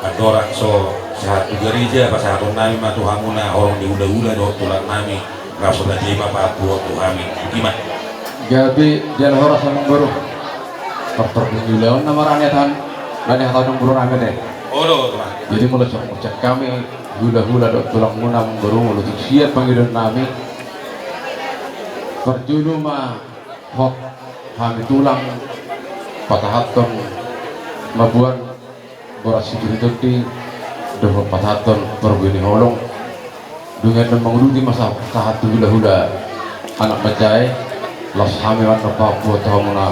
Andorang so sahat tu gareja, pasahaton nami ma tu hamuna horong ni hulahula dohot tulang nami, laos raja i ma paampuhon tu hami. I ma. Gabe jala horas, Amangboru. Partor di ulaon na maraniatan, na nihatahon boru nami, ate. Olo, tulang. Jadi molo sian hami hulahula dohot tulangmuna, Amangboru, molo tung sian pangidoan nami, parjolo ma hot hami tulang pasahathon ma boan boras situri tondi dohot pasahathon parbue ni holong. Dung i annon manguduti ma sa-, sahat tu hulahula anak manjae, laos hami ma annon paampuhon tu hamuna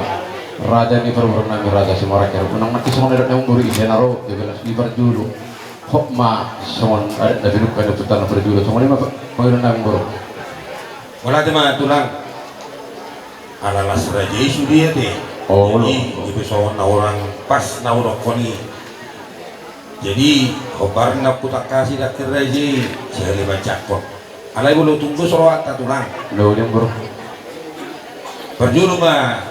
raja ni parboruon nami, Raja Simarangkir. Unang nangkin songon na nidok ni Amangboru, ise na ro, jala las i parjolo. Hot ma songon adat na pinungka ni ompunta na parjolo, songon i ma pangidoan nami, Amangboru. Mauliate ma, tulang. Ala las raja i sude, ate. Oh, jadi, olo. Gabe songon na hurang pas na hudokhon i. Jadi, hombar na hutangkasi nangkin raja i, sahali manjangkon. Alai molo tung dos rohanta, tulang. Olo, Amangboru. Parjolo ma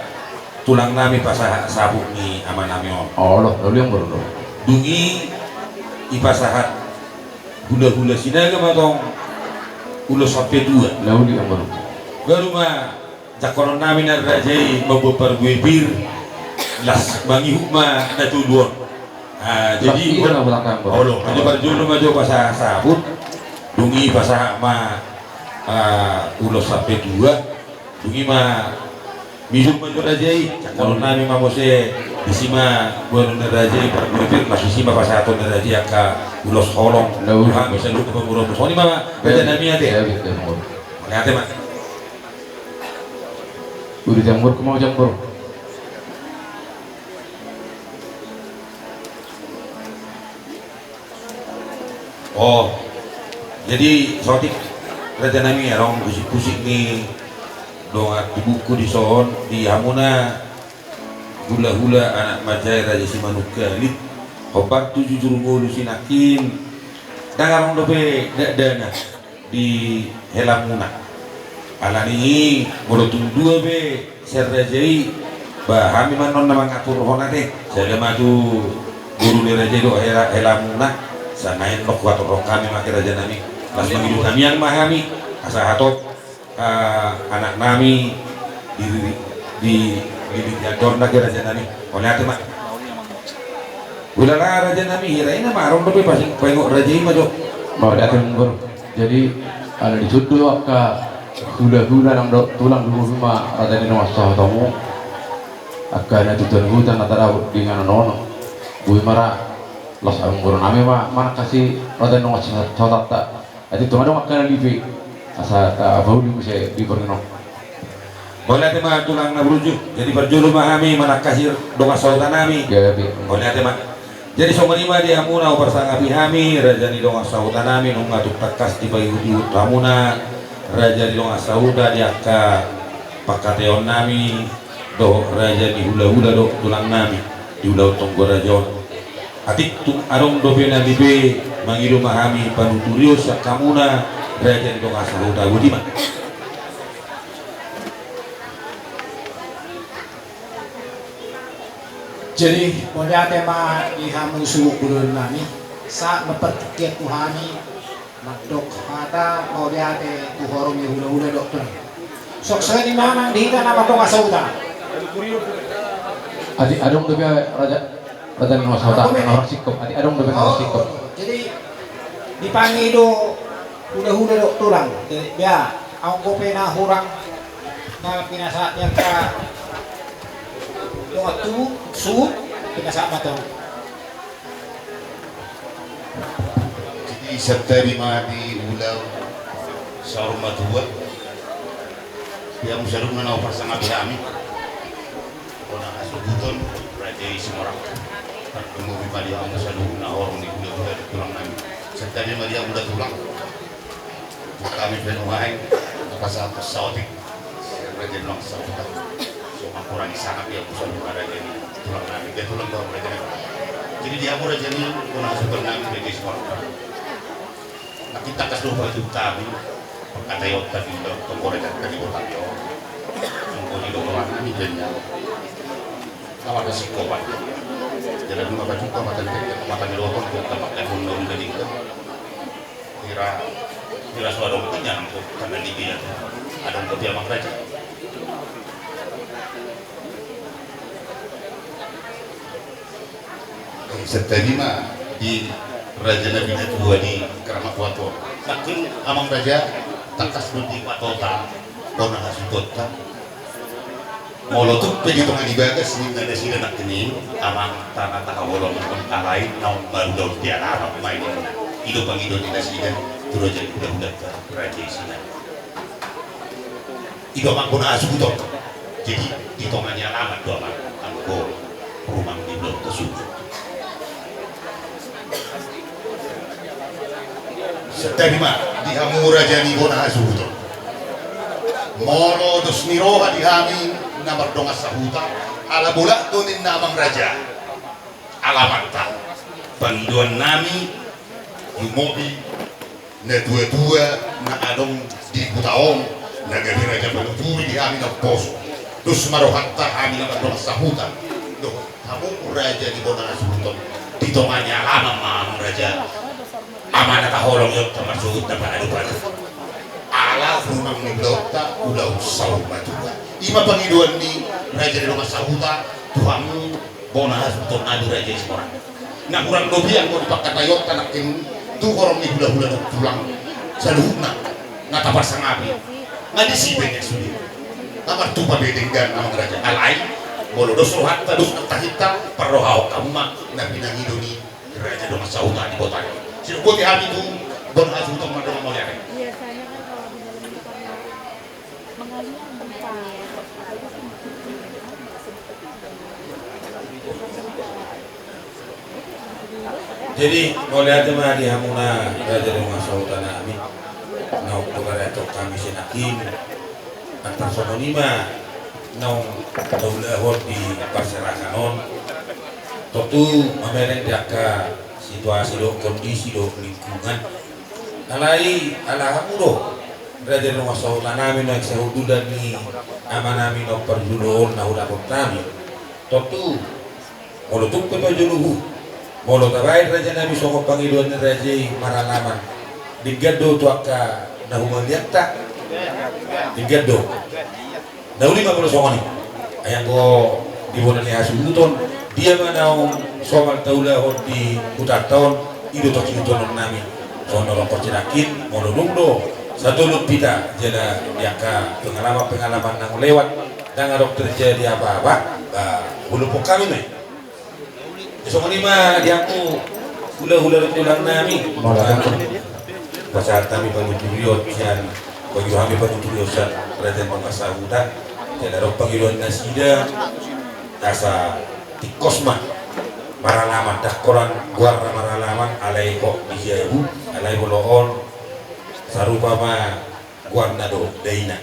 tulang nami pasahat saput ni ama nami on. Olo, olo, Amangboru. Dung i, i pasahat hulahula Sinaga ma tong ulos sampe dua. Olo, Amangboru. Baru ma jangkonon nami na raja i mamboan parbue pir, las mangihut ma na tolu on. Ah, jadi, las i ma na belakang, Amangboru. Olo, jadi parjolo ma jo pasahat saput, dung i pasahat ma, ah, ulos sampe dua, dung i ma mijum ma jo raja i, jangkonon nami ma muse, disi ma boanon ni raja i parbue pir, las disi ma pasahaton ni raja i angka ulos holong. Olo. Tulang, bisa lupa pemurus. Songon i ma, raja nami, ate. Iya, iya, iya, Amangboru. Mauliate ma. Udah jambur, kemau jambur. Oh, jadi saotik, raja nami, adong husik-husik ni dongan tubungku dison, di hamuna hulahula anak manjae Raja Simanungkalit, hombar tu jujur ngolu sinangkin, ndang adong dope dakdanak di helamuna. Alani i, molo tung dua be sian raja i, ba hami ma annon na mangaturhon, ate. Sada ma tu boru ni raja i dohot hela-, helamuna. Sai naeng do huaturhon hami ma, ate, raja nami. Las mangidung hami, asa hatop, ah, anak nami di, di, di, di andorna, ate, raja nami. Mauliate ma. Ulala, raja nami, hira i na ma adong dope, paingot raja i ma jo. Mauliate, Amangboru. Jadi, ala dison do angka hulahula nang dohot tulang, dung i ma raja nami, na masahat hamu. Angka na tutuan huta na tadapot di inganan on. Boi ma ra, laos amangboru nami ma manangkasi raja ni dongan sahuta. Atik tung adong angka na lipe asa tapauli muse di borngin on. Mauliate ma tulang na burju. Jadi parjolo ma hami manangkasi dongan sahuta nami. Gabe. Mauliate ma. Jadi songon i ma di hamuna huparsangapi hami raja ni dongan sahuta nami, nunga tung tangkas dipaihutihut hamuna raja ni dongan sahuta di angka pangkataion nami dohot raja ni hulahula dohot tulang nami di ulaon tonggo raja on. Atik tung adong dope na lipe, mangido ma hami panuturion sian hamuna raja ni dongan sahuta. Boti ma. Jadi mauliate ma di hamu suhut bolon nami. Sahat ma partingkian tu hami mandok hata mauliate tu horong ni hulahula dohot tulang. Songon i ma nang di hita na mardongan sahuta. Atik adong dope raja, raja ni dongan sahuta na hurang singkop. Atik adong dope na hurang singkop. Jadi dipangido hulahula dohot tulang. Jadi bia anggo pe na hurang na pinasahat ni angka dongan tubu, suhut, pinasahat ma tu. Jadi santabi ma di ulaon saur matua. Di hamu saluhutna na huparsangapi hami, bona hasuhuton, raja i Simorang. Tarlumobi ma di hamu saluhutna horong ni hulahula dohot tulang nami. Santabi ma di hamu da tulang. Hami pe nuaeng pasahat saotik. Raja ni dongan sahuta. So mangkurangi sangap i, hamu saluhutna raja ni tulang nami, da tulang dohot raja nami. Jadi di hamu raja ni bona hasuhuton nami, raja i Simorang. Nangkin tangkas do paihutihut hami pangkataionta di ulaon tonggo raja nami, boti ma. Anggo di dongan nami pe na marhasingkopan. Jadi nunga pajuka mata ni, mata ni dohot on, angka pangkataion na uli na denggan. Hira, hira so adong pe na nangkok tangan di dia. Adong dope amang raja. Eh, santabi ma di raja na pinatua di Keramat Wator. Nangkin amang raja, tangkas do dipatota bona hasuhutonta. Molo tung pe di tonga ni bagas ninna nasida nangkin i, amang tana taha bolon on, alai naung marulaon di alaman ma i ninna. I do pangidoan ni nasida tu raja ni hulahulanta, raja i Simorang. I do amang bona hasuhuton. Jadi di tonga ni alaman do amang anggo rumang ni ulaonta suhut. Santabi ma di hamu raja ni bona hasuhuton. Molo dos ni roha di hami na mardongan sahuta, ala bolak do ninna amang raja alamanta. Pangidoan nami, lumobi natuatua na adong di huta on, na gabe raja panuturi di hami na umposo. Dos ma rohanta hami na mardongan sahuta dohot hamu raja ni bona hasuhuton, di tonga ni alaman ma amang raja. Amana taholongi on, tamarsuhut, tapanadopan. Ala rumang ni ulaonta ulaon saur matua. I ma pangidoan ni raja ni dongan sahuta tu hamu bona hasuhuton nami, raja i Simorang. Na hurang dope anggo di pangkataionta nangkin tu horong ni hulahula dohot tulang saluhutna na taparsangapi. Nga disi pe na sude. Nga martupa be denggan amang raja. Alai molo dos rohanta, dos nang tahinta, parrohahon hamu ma na pinangido ni raja dongan sahuta di botari. Sidok boti hami tu bona hasuhuton, mardongan mauliate. Jadi mauliate ma di hamuna raja dongan sahuta nami, naung dipariathon hami sinangkin. Antar songon i ma naung taulahon di parserahan on. Tontu mamereng di angka situasi dohot kondisi dohot lingkungan. Alai ala hamu do raja dongan sahuta nami, nuaeng sahundulan ni amanami na parjolo on na hudapot hami. Tontu molo tung pe pajolo huhut, molo tabaen raja nami songon pangidoan ni raja i maralaman, denggan do tu angka na humaliangta. Denggan do. Na uli ma molo songon i. Ai anggo di bona ni hasuhuton, dia ma naung somal taulahon di hutanta on, i do tong sihutonon nami. Songon na hudok sinangkin, molo dung do satolop hita jala di angka pengalaman-pengalaman naung lewat, Ndang adong terjadi apa-apa, ba, hulompok hami ma i. Songon i ma di hamu hulahula dohot tulang nami. Pasahat hami panuturion sian, bagi hami panuturion sian Raja Nunga Sahuta. Jala adong pangidoan nasida asa tingkos ma maralaman, ndang holan goarna maralaman alai hot di jabu, alai molo on sarupa ma goarna dohot daina.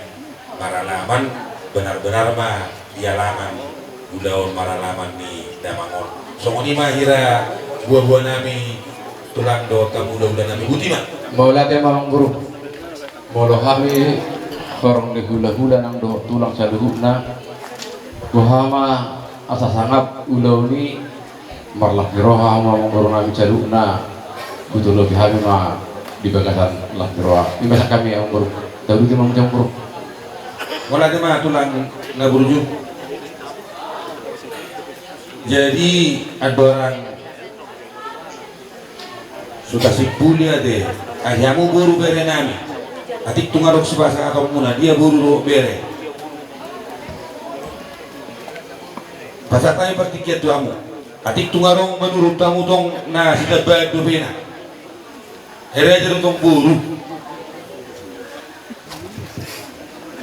Maralaman, benar-benar ma di alaman ulaon maralaman ni damang on. Songon i ma hira boaboa nami, tulang dohot hulahula nami, boti ma. Mauliate ma amang boru. Molo hami horong ni hulahula nang dohot tulang saluhutna, boha ma asa sangap ulaon i. Marlas ni roha ma amang boru nami saluhutna. Hutolopi hami ma di bagasan las ni roha. Ima sian hami amang boru. Tauluti ma muse amang boru. Mauliate ma tulang na burju. Jadi andorang so tasimpuli ate, ai hamu boru bere nami. Atik tung adong sipasahatonmuna, dia boru dohot bere. Pasahat hami partingkian tu hamu. Atik tung adong manurut hamu tong na sitambaan dope na. Raja do tong boru.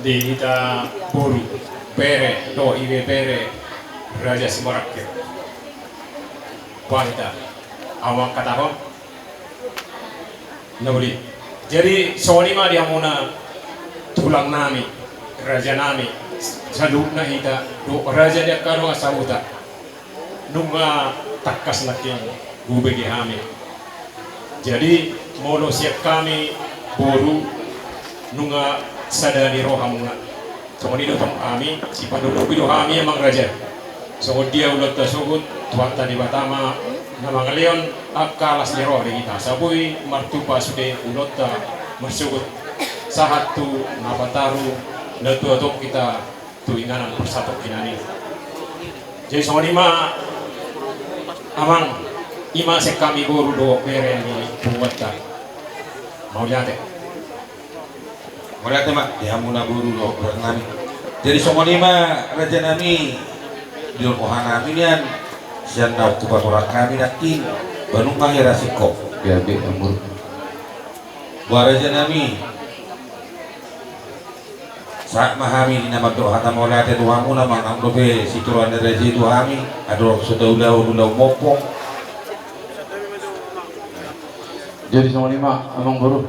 Di hita boru, bere, do ibe bere, Raja Simorangkir. Bah hita, au angkatahon. Na uli. Jadi songon i ma di hamuna tulang nami, raja nami, saluhutna hita, dohot raja di angka dongan sahuta. Nunga tangkas nangkin hubege hami. Jadi molo sian hami boru, nunga sada ni roha muna. Songon i do tong hami, sipandodopi do hami amang raja. Songon dia ulaonta sogot, Tuhanta Debata ma na mangalehon angka las ni roha di hita. Asa boi martupa sude ulaonta marsogot sahat tu na pataru na tua tong hita tu inganan parsatongkinan i. Jadi songon i ma amang, ima sian hami boru dohot bere ni punguanta. Mauliate. Mauliate ma di hamuna boru dohot bere nami. Jadi songon i ma raja nami, di roha nami nian sian naung hupatorang hami nangkin, ba nunga hira singkop. Gabe amang boru. Boha raja nami. Sahat ma hami di na mandok hata mauliate tu hamuna, manang dope situruan ni raja i tu hami, andorang so taulahon ulaon mompong. Jadi songon i ma amang boru.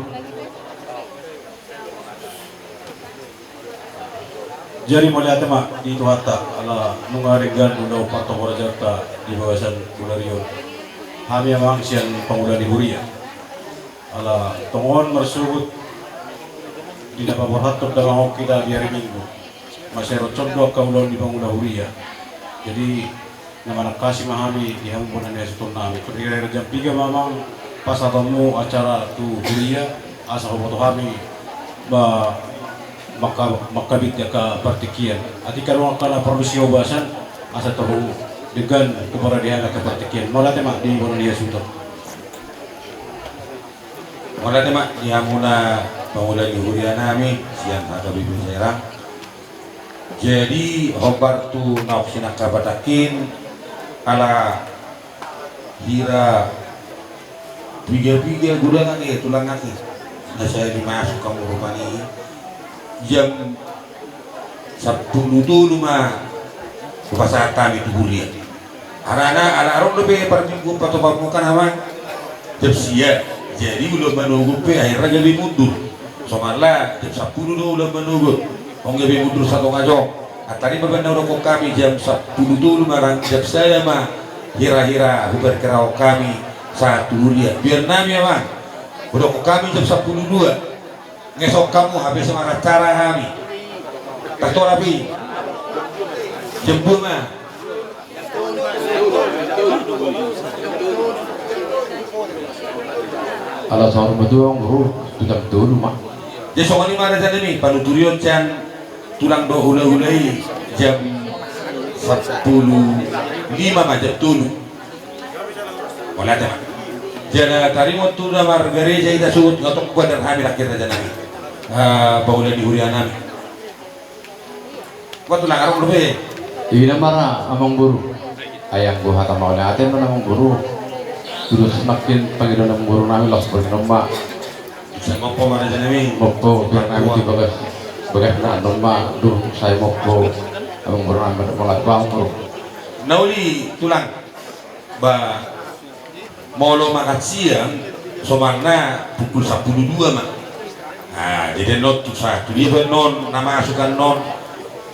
Jadi mauliate ma di Tuhanta ala nunga denggan ulaon partongorajaonta di bagasan bodari on. Hami amang sian pangula ni huria. Ala tongon marsogot di na paborhathon damang on hita di ari Minggu. Mansai ro sogot do angka ulaon di pangula huria. Jadi na manangkasi ma hami di hamu bona ni hasuhuton nami. Kira-kira jam piga ma amang pasahatonmu acara tu huria asa huboto hami ba mangka-, mangkabit angka partingkian. Atik adong angka na parlu sihobasan asa toho denggan tu parade hami angka partingkian. Mauliate ma di bona ni hasuhuton. Mauliate ma di hamuna pangula ni huria nami sian H K B P Serang. Jadi hombar tu naung sinangkap nangkin ala hira piga-piga godang ate tulang ate. Na sai dimasuk hamu rupani jam sampulu tolu ma hupasahat hami tu huria. Harana ala adong dope parmingguon patopanmu kan amang jam sia. Jadi ulaon manogot pe akhirna gabe mundur. Somalna jam sampulu do ulaon manogot. Nunga gabe mundur satonga jom. Antari ma baen na hudokkon hami jam sampulu tolu ma nang jam sada ma hira-hira huperkirahon hami sahat tu huria. Biar nami amang hudokkon hami jam sampulu dua. Ngesok hamu hape so maracara hami. Tangtolap i. Jembu ma. Ala saur matua nguru tu jam tolu ma. Jadi songon i ma raja nami panuturion sian tulang dohot hulahula i jam sampulu lima ma jam tolu. Mauliate ma. Jala tarima tu na margareja hita suhut nga tong badar hami rakyat raja nami. Ah, pangula ni huria nami. Buat tulang, arung dope. Ina ma ra, amangboru. Ai anggo hata mauliate ma, amangboru. Tudos makin pangidoan amangboru nami, laos borngin on ma. Sai mompo ma raja nami. Mompo, biar nami di bagas, bagas na annon ma, dung sai mompo. Amangboru nami, mauliate, amangboru. Na uli, tulang. Ba, molo makan siang, somalna pukul sampulu dua ma. Nah, jadi annon tu sa-, tu dia pe annon na masuk annon,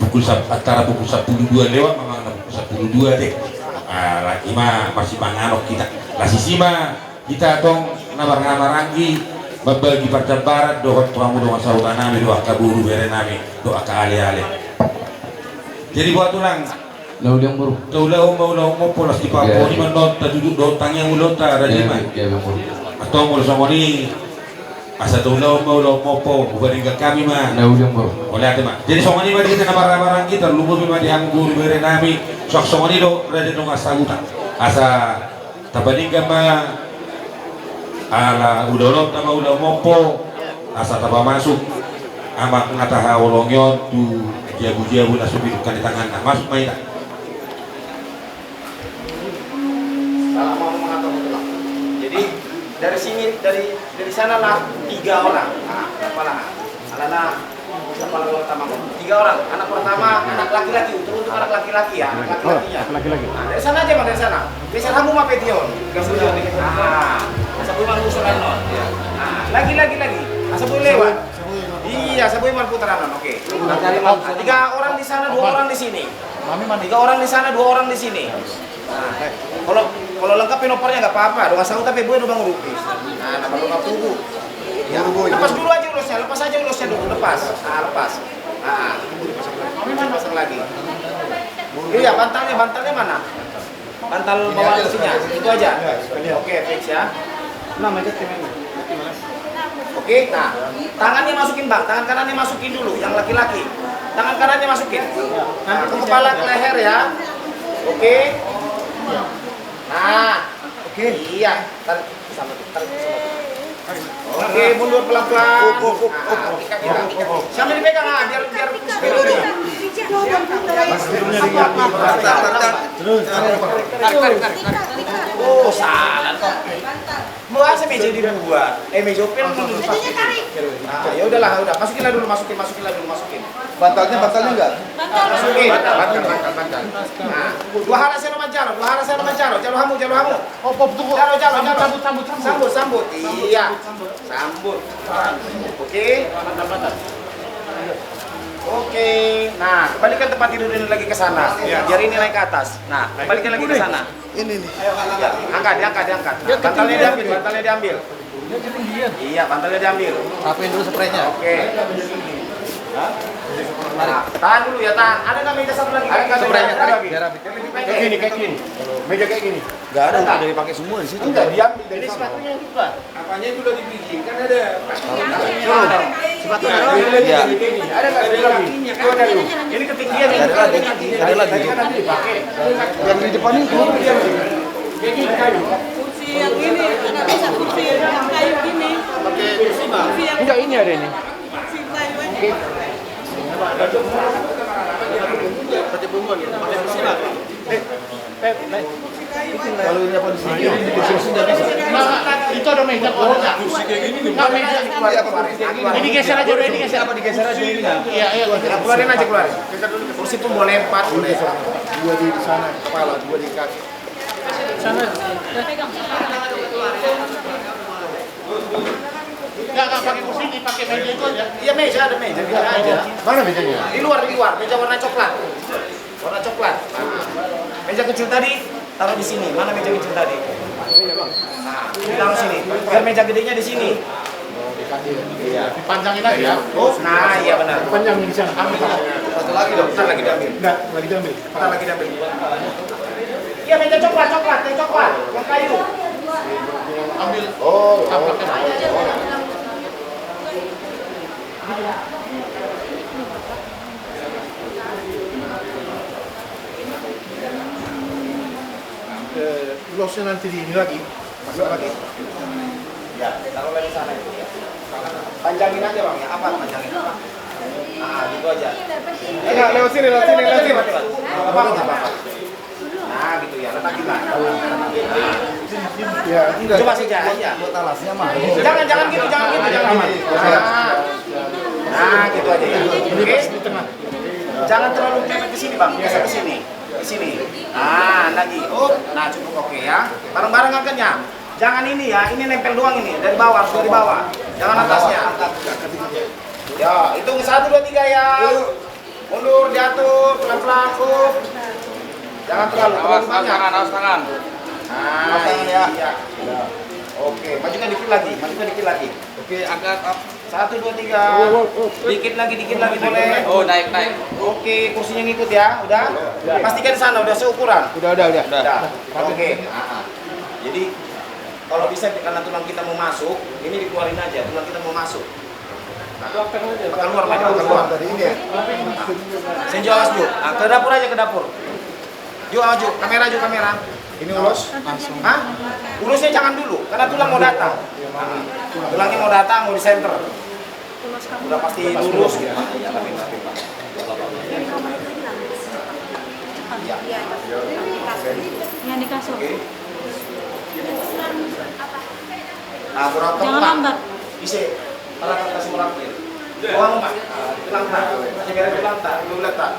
pukul sap-, antara pukul sampulu dua lewat ma mangan, pukul sampulu dua deh. Ah, ima masih manganok kita. Lah sisi ma kita tong na marhaha maranggi, mambagi parjambaran dohot tu hamu dongan sahuta nami, dohot angka boru bere nami, dohot angka ale ale. Jadi buat tulang. Na uli amangboru. Taulahon ma ulaon mompo, laos dipaponi ma annon, taduduk dohot tangiang ulaonta, raja i ma. Antong molo songon i, asa taulahon ma ulaon mompo, hupadenggan hami ma. Na uli amangboru. Mauliate ma. Jadi songon i ma di hita na marhaha maranggi, tarlumobi ma di hamu boru bere nami, suang songon i do raja dongan sahuta. Asa tapadenggan ma, ala ulaonta ma ulaon mompo, asa tapamasuk amang na tahaholongi on tu jabu-jabu na so pinungka ni tanganna. Masuk ma hita. Salam mau mengatur, betul. Jadi dari sini, dari, dari sanalah tiga orang. Nah, kepala. Alana Kepala gua utama. Tiga orang. Anak pertama, anak laki-laki. Untuk, untuk anak laki-laki ya, anak laki-lakinya. Anak laki-laki. Nah, dari sana aja, Bang, dari sana. Geser hamu ma petion. Geser hamu. Nah, asa boi mangusul annon. Nah, lagi, lagi, lagi. Asa boi lewat. Iya, asa boi marputar annon. Oke. Nah, tiga orang di sana, dua orang di sini. Tiga orang di sana, dua orang di sini. Nah, kalau, kalau lengkap pinomparnya nggak apa-apa, dongan sahuta pe boi do, Bang, rugi. Nah, nah, baru nggak tubuh. Ya, lepas dulu aja ulosnya, lepas aja ulosnya dulu, lepas. Nah, lepas. Nah, pasang lagi. Iya, bantalnya, bantalnya mana? Bantal bawah kursinya, itu aja. Oke, fix ya. Nah, meja sini. Oke, nah, tangannya masukin, Bang, tangan kanannya masukin dulu, yang laki-laki. Tangan kanannya masukin. Nah, ke kepala, ke leher ya. Oke. Nah, oke. Iya, tarik sama tuh, tarik sama tuh. Oke, mundur pelan-pelan. Nah, ikat, ikat, ikat. Sambil dipegang, ah, biar, biar pusing dulu. Tarik, tarik, tarik, tarik. Oh, salah tuh. Mau asa meja dibuat? Eh, meja open dulu. Ah, ya udahlah, udah. Masukinlah dulu, masukin, masukinlah dulu, masukin. Bantalnya, bantalnya enggak? Masukin. Bantal, bantal, bantal, bantal. Nah, dua hara seno manjalo, dua hara seno manjalo. Jalo hamu, jalo hamu. Oh, pop tuh. Jalo, jalo, jalo. Sambut, sambut, sambut. Sambut, sambut. Iya. Sambut. Oke. Oke. Nah, kembalikan tempat tidur ini lagi ke sana. Iya. Biar ini naik ke atas. Nah, kembalikan lagi ke sana. Ini nih. Angkat, diangkat, diangkat. Nah, bantalnya diambil, bantalnya diambil. Iya, bantalnya diambil. Rapiin dulu spraynya. Oke. Hah? Tarik. Nah, tahan dulu ya, tahan. Ada nggak meja satu lagi? Ada nggak meja satu lagi? Kayak gini, kayak gini. Meja kayak gini. Nggak ada, udah dipakai semua di situ. Enggak, diambil dari sana. Ini sepatunya juga. Apanya itu udah dibikin? Kan ada. Sepatu ada. Iya. Ada nggak ada lagi? Itu ada lu. Ini ketinggian. Ada lagi. Ada lagi. Kan nanti dipakai. Yang di depan itu. Jadi kayu. Kursi yang ini, ada bisa kursi yang kayu gini. Pakai kursi, Bang. Kursi yang enggak, ini ada ini. Kursi kayu aja. Pakai bungon, pakai kursi lah. Eh, eh, eh. Kalau ini apa di sini? Kursi sini nggak bisa. Nah, itu ada meja. Oh, kursi kayak gini nih. Nggak, meja. Ini geser aja, udah, ini geser. Apa digeser aja ini? Iya, iya. Keluarin aja, keluarin. Kursi pun boleh empat, boleh. Dua di sana, kepala, dua di kaki. Sana. Enggak, enggak pakai kursi, dipakai meja itu aja. Iya, meja, ada meja, meja aja. Mana mejanya? Di luar, di luar, meja warna coklat. Warna coklat. Nah, meja kecil tadi taruh di sini. Mana meja kecil tadi? Nah, ditaruh sini. Biar meja gedenya di sini. Iya. Dipanjangin aja. Oh, nah, iya benar. Panjang di sana. Satu lagi dong. Ntar lagi diambil. Nggak, lagi diambil. Ntar lagi diambil. Iya, meja coklat, coklat, yang coklat, yang kayu. Ambil. Oh, oh. Eh, ulosnya nanti di ini lagi, masuk lagi. Ya, taruh lagi sana itu, ya. Panjangin aja, Bang, ya. Apa panjangin, apa? Ah, gitu aja. Enggak, lewat sini, lewat sini, lewat sini. Nggak apa-apa, nggak apa-apa. Nah, gitu ya, letak juga. Ya, enggak. Coba saja, iya. Buat alasnya mah. Jangan, jangan gitu, jangan gitu, jangan. Nah, nah, gitu aja ya. Oke. Jangan terlalu mepet ke sini, Bang. Geser ke sini. Ke sini. Nah, lagi. Oh, nah, cukup, oke ya. Bareng-bareng angkatnya. Jangan ini ya, ini nempel doang ini. Dari bawah, harus dari bawah. Jangan atasnya. Ya, hitung satu, dua, tiga ya. Mundur, diatur, pelan-pelan, up. Jangan terlalu, terlalu banyak. Awas tangan, awas tangan. Nah, iya. Oke, majukan dikit lagi, majukan dikit lagi. Oke, angkat, up. Satu, dua, tiga. Dikit lagi, dikit lagi, boleh. Oh, naik, naik. Oke, kursinya ngikut ya, udah. Pastikan di sana udah seukuran. Udah, udah, udah. Udah. Oke. Ah, ah. Jadi, kalau bisa, karena tulang kita mau masuk, ini dikeluarin aja, tulang kita mau masuk. Nah, keluar, Pak, keluar. Tadi ini ya? Sini, awas, Jo. Ah, ke dapur aja, ke dapur. Jo, awas, Jo. Kamera, Jo, kamera. Ini ulos? Langsung. Hah? Ulosnya jangan dulu, karena tulang mau datang. Nah, tulangnya mau datang, mau di center. Udah pasti lurus gitu. Iya, tapi, tapi, Pak. Iya. Yang di kasur. Oke. Nah, kurang tepat. Jangan lambat. Bisa. Kalau kasih merapir. Doang, Pak. Ah, tulang, Pak. Masih kira tulang, Pak. Lu lihat, Pak.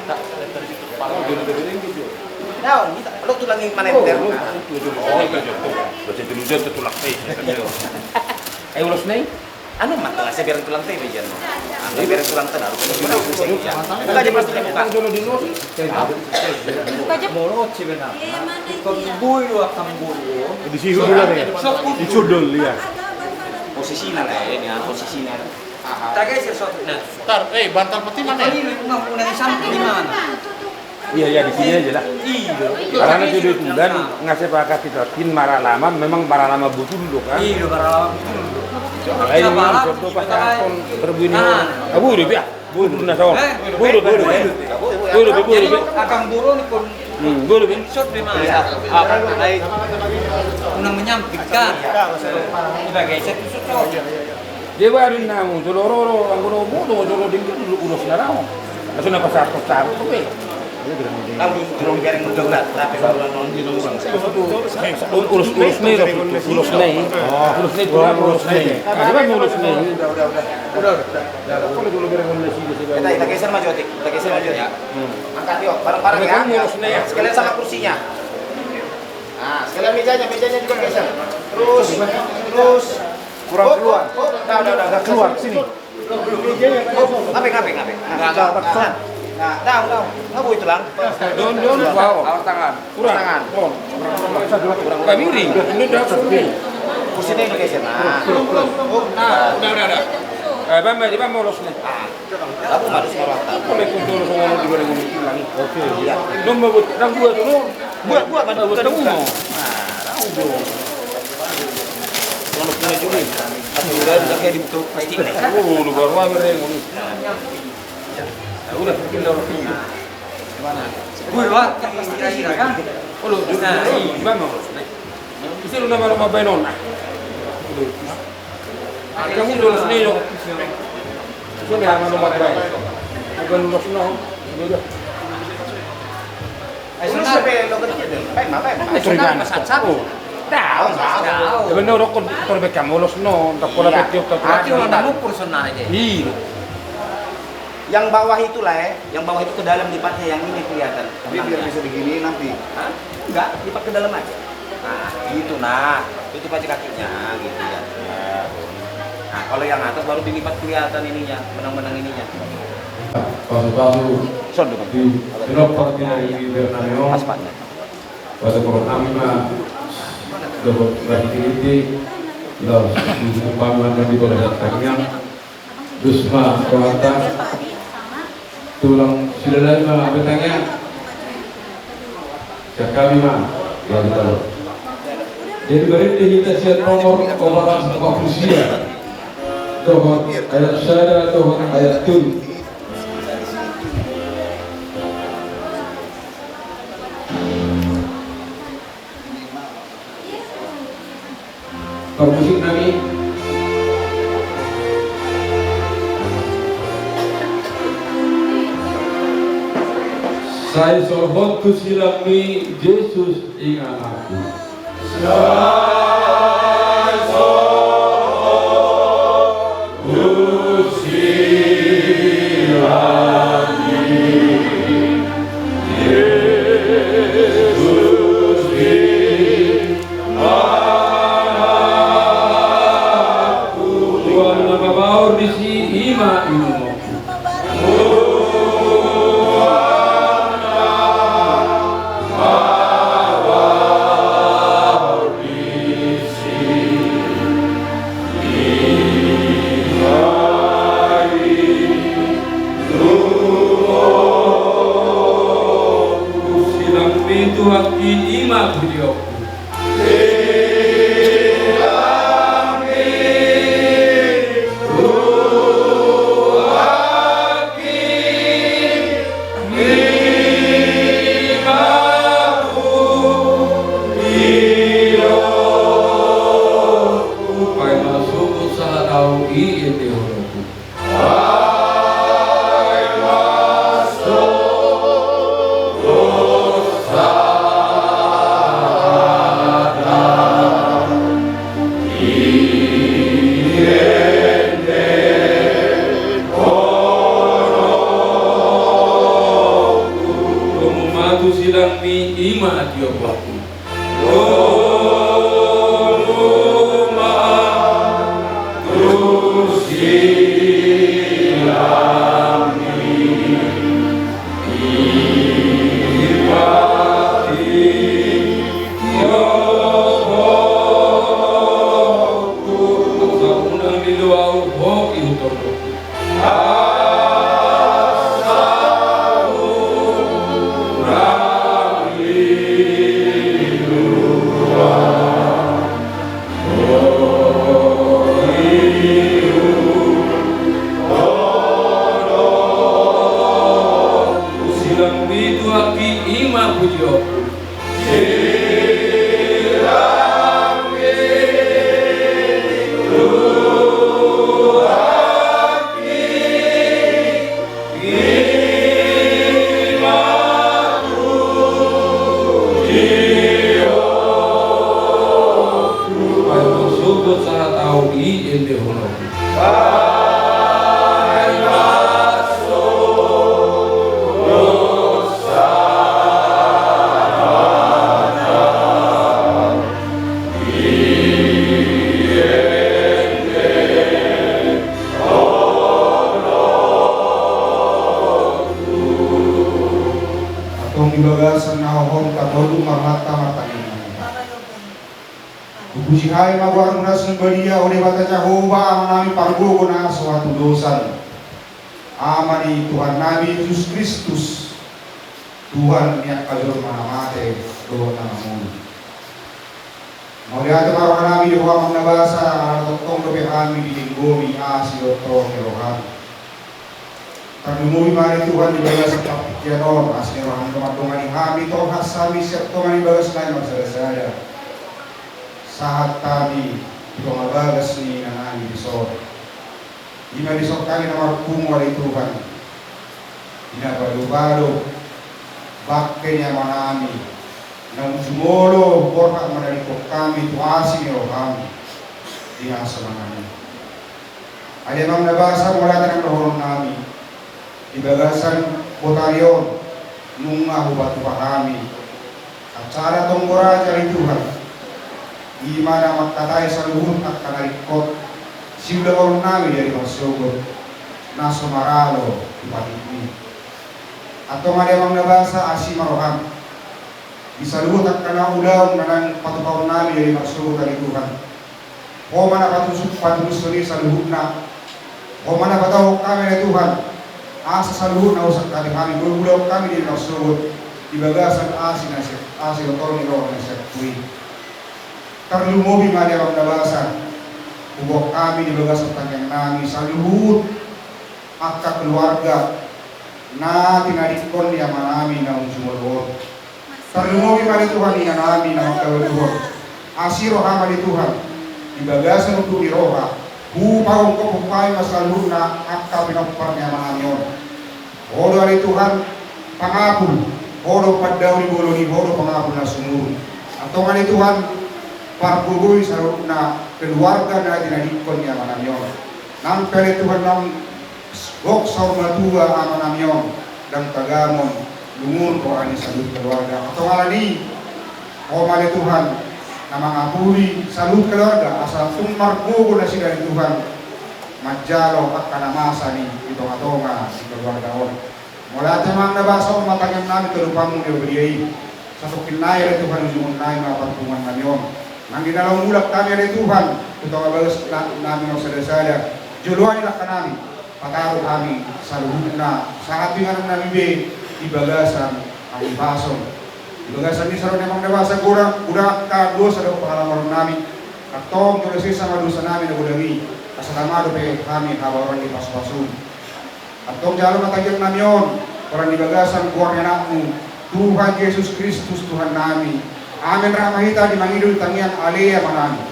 Daun, kita, lu tulang yang mana yang ter-, oh, itu, itu, itu, itu. Baca dulu, dia tuh tulang. Eh, iya. Eh, ulos nih. Anu, mantap, saya biar tulang teh, biar. Ah, biar tulang teh, harus buka aja plastiknya, buka. Buka aja. Di sini dulu, ya. Di sudul, ya. Posisinya lah, ini, ah, posisinya. Tageser satu, nah. Tar, eh, bantal peti mana? Ini, ini, ini, ini, di mana? Iya, iya, di sini aja lah. Iya. Karena sudah itu dan ngasih pakai kita tin maralaman, memang maralaman betul loh kan. Iya, maralaman betul. Lain ini contoh pas akon berbunyi. Abu udah biar. Buru na saon. Buru, buru. Buru, buru. Akang buru ni kon. Hmm, buru, buru. Shot di mana? Apa? Unang menyampingkan. Sebagai satu shot. Dia baru namu, jolo roro, anggo no bodo, jolo dingin, ulos na ramo. Langsung apa satu, satu, eh. Tahu, tahu, garing muda berat, tapi baru nonton di rumah. Ulos, ulos ni, ulos ni. Ulos ni, ulos ni. Ada kan ulos ni. Udah, udah, udah. Udah, udah. Udah, udah. Kita, kita geser maju, Otik. Kita geser maju, ya. Hmm. Angkat, yuk, bareng-bareng, ya. Ulos ni, ya. Sekalian sama kursinya. Nah, sekalian mejanya, mejanya juga geser. Terus, terus. Kurang keluar. Oh, oh, udah, udah, udah, udah. Keluar, sini. Ngape, ngape, ngape? Nah, nah, nah, nah, nah, nah, itu lang. Don, don, wow. Awas tangan. Kurang. Tangan. Kurang. Kurang. Kurang. Kurang. Kurang. Kurang. Kurang. Kurang. Kurang. Kurang. Kurang. Kursi ini geser, nah. Kurang. Kurang. Oh, nah, udah, udah, udah. Eh, bang, bang, bang, ulos ni. Ah. Aku harus merata. Aku lagi kumpul sama orang di luar yang ngomong lagi. Oke. Iya. Nomor buat, orang dua tuh, no. Buat, buat, buat, buat, buat. Nah, tahu dong. Kalau punya juga. Aku udah, udah kayak di betul plastik nih. Oh, lu baru ambil yang ini. Ya, udah, bikin daun. Gimana? Gue, Wak, kan pasti kasih kan? Oh, lu, nah, gimana? Bisa lu nama-nama baik, non? Kamu udah ulos ni, yo. Sudah nama-nama baik. Bukan ulos, no. Udah. Ulos sampai lo kecil deh. Baik, baik. Ini curiga. Tahu, tahu. Ya benar, rokok terbaik kamu ulos, no. Entah pola. Iya. Betul, tapi hati orang ukur sebenarnya. Iya. Yang bawah itulah, eh, yang bawah itu ke dalam lipatnya, yang ini kelihatan. Jadi biar bisa begini nanti. Hah? Enggak, lipat ke dalam aja. Nah, gitu, nah. Tutup aja kakinya, gitu ya. Nah, kalau yang atas baru dilipat kelihatan ininya, benang-benang ininya. Pasu-pasu di pinompar kita di Bernameo. Pasu-pasu nami ma dohot bagi diri, laos di panggilan di Kota Tangerang. Dusma rohanta. Tulang Silalahi ma betangnya. Sian hami ma. Jadi berarti hita sian nomor opat ratus empat puluh sia. Dohot ayat sada, dohot ayat tolu. Parmusik nami. Sai solhot tu silangmi Jesus ingananku. Tuhan na mabaor disi ima inumon. Silangmi Tuhan i ima pujionku. Paima sogot sahat ahu i endehononku. Domu ma tu silangmi ima tiop ahu. Silangmi Tuhan i ima pujionku. Paima sogot sahat ahu i endehononku. Antong di bagasan na hohom, tabo ma rohanta martangiang. Hupuji hami ma goarmu na sumbadia, o Debata Jahowa, Amanami pargogo na so hatudosan, Ama ni Tuhannami Jesus Kristus, Tuhan ni angka jolma na mate dohot na mangolu. Mauliate ma rohanami di Ho Amang na basa, ala tongtong dope hami dilinggomi asi dohot tohor ni roham. Tarlumobi ma ale Tuhan di bagasan partingkian on, asi ni roham do mandongani hami, tolhas hami sian tonga ni bagas nami marsadasada. Sahat hami tu tonga bagas ni inanami dison. I ma dison hami na marpungu ale Tuhan. Di na padopadopan bangke ni amanami naung jumolo borhat manadingkon hami tu asi ni roham di hasonangan i. Ale Amang na basa, mauliate nang dohononnami. Di bagasan botari on nunga hupatupa hami acara tonggo raja ni Tuhan. I ma na mangkatai saluhut angka na ringkot siulahononnami di ari marsogot na so maralo tu patikmi. Antong ale Amang na basa, asi ma roham di saluhut angka na ulaon na naeng patupahonnami di ari marsogot ale Tuhan. Ho ma na patusuk, patudushon i saluhutna. Ho ma na patauhon hami ale Tuhan, asa saluhutna usakkami hami, boi ulaon hami di ari marsogot di bagasan asi na sian, asi dohot tohor ni roha na sian Ho i. Tarlumobi ma ale Amang na basa, huboan hami di bagasan tangiangnami saluhut angka keluarga na tinadingkon ni amanami naung jumolo on. Tarlumobi ma ale Tuhan inanami naung tabaluhon. Asi roham ale Tuhan di bagasan unduk ni roha, hupagokhon hami ma saluhutna angka pinompar ni amanami on. Ho do ale Tuhan pangapul Ho do pandaon ni bolon i, Ho do pangapul na sumurung. Antong ale Tuhan, pargogoi saluhutna keluarga na tinadingkon ni amanami on. Nang pe ale Tuhan, naung gok saur matua amanami on, ndang tagamon, lungun roha ni saluhut keluarga. Antong alani i, Ho ma ale Tuhan na mangapuli saluhut keluarga, asa tung margogo nasida ale Tuhan manjalo angka na masa ni di tongatonga ni keluarga on. Mauliate ma amang na basa on, ma tangiangnami tu adopanMu na badia i. Satongkin nai ale Tuhan, ujungonnami ma parpunguannami on. Nang di na laho mulak hami ale Tuhan tu tonga bagas na, nami on sadasada, joloani do angkanami, pataru hami saluhutna sahat tu inganannami be di bagasan hahipason. Di bagasan ni saluhut ni amang na basa, godang, godang angka dosa dohot pangalamanonnami. Antong jolo sesa ma dosanami na godang i, asa tama dope hami habaoran ni pasupasu. Antong jalo ma tangiangnami on, holan di bagasan goar ni AnakMu, Tuhan Jesus Kristus Tuhannami. Amen. Rap ma hita di mangido di tangiang Ale Amanami.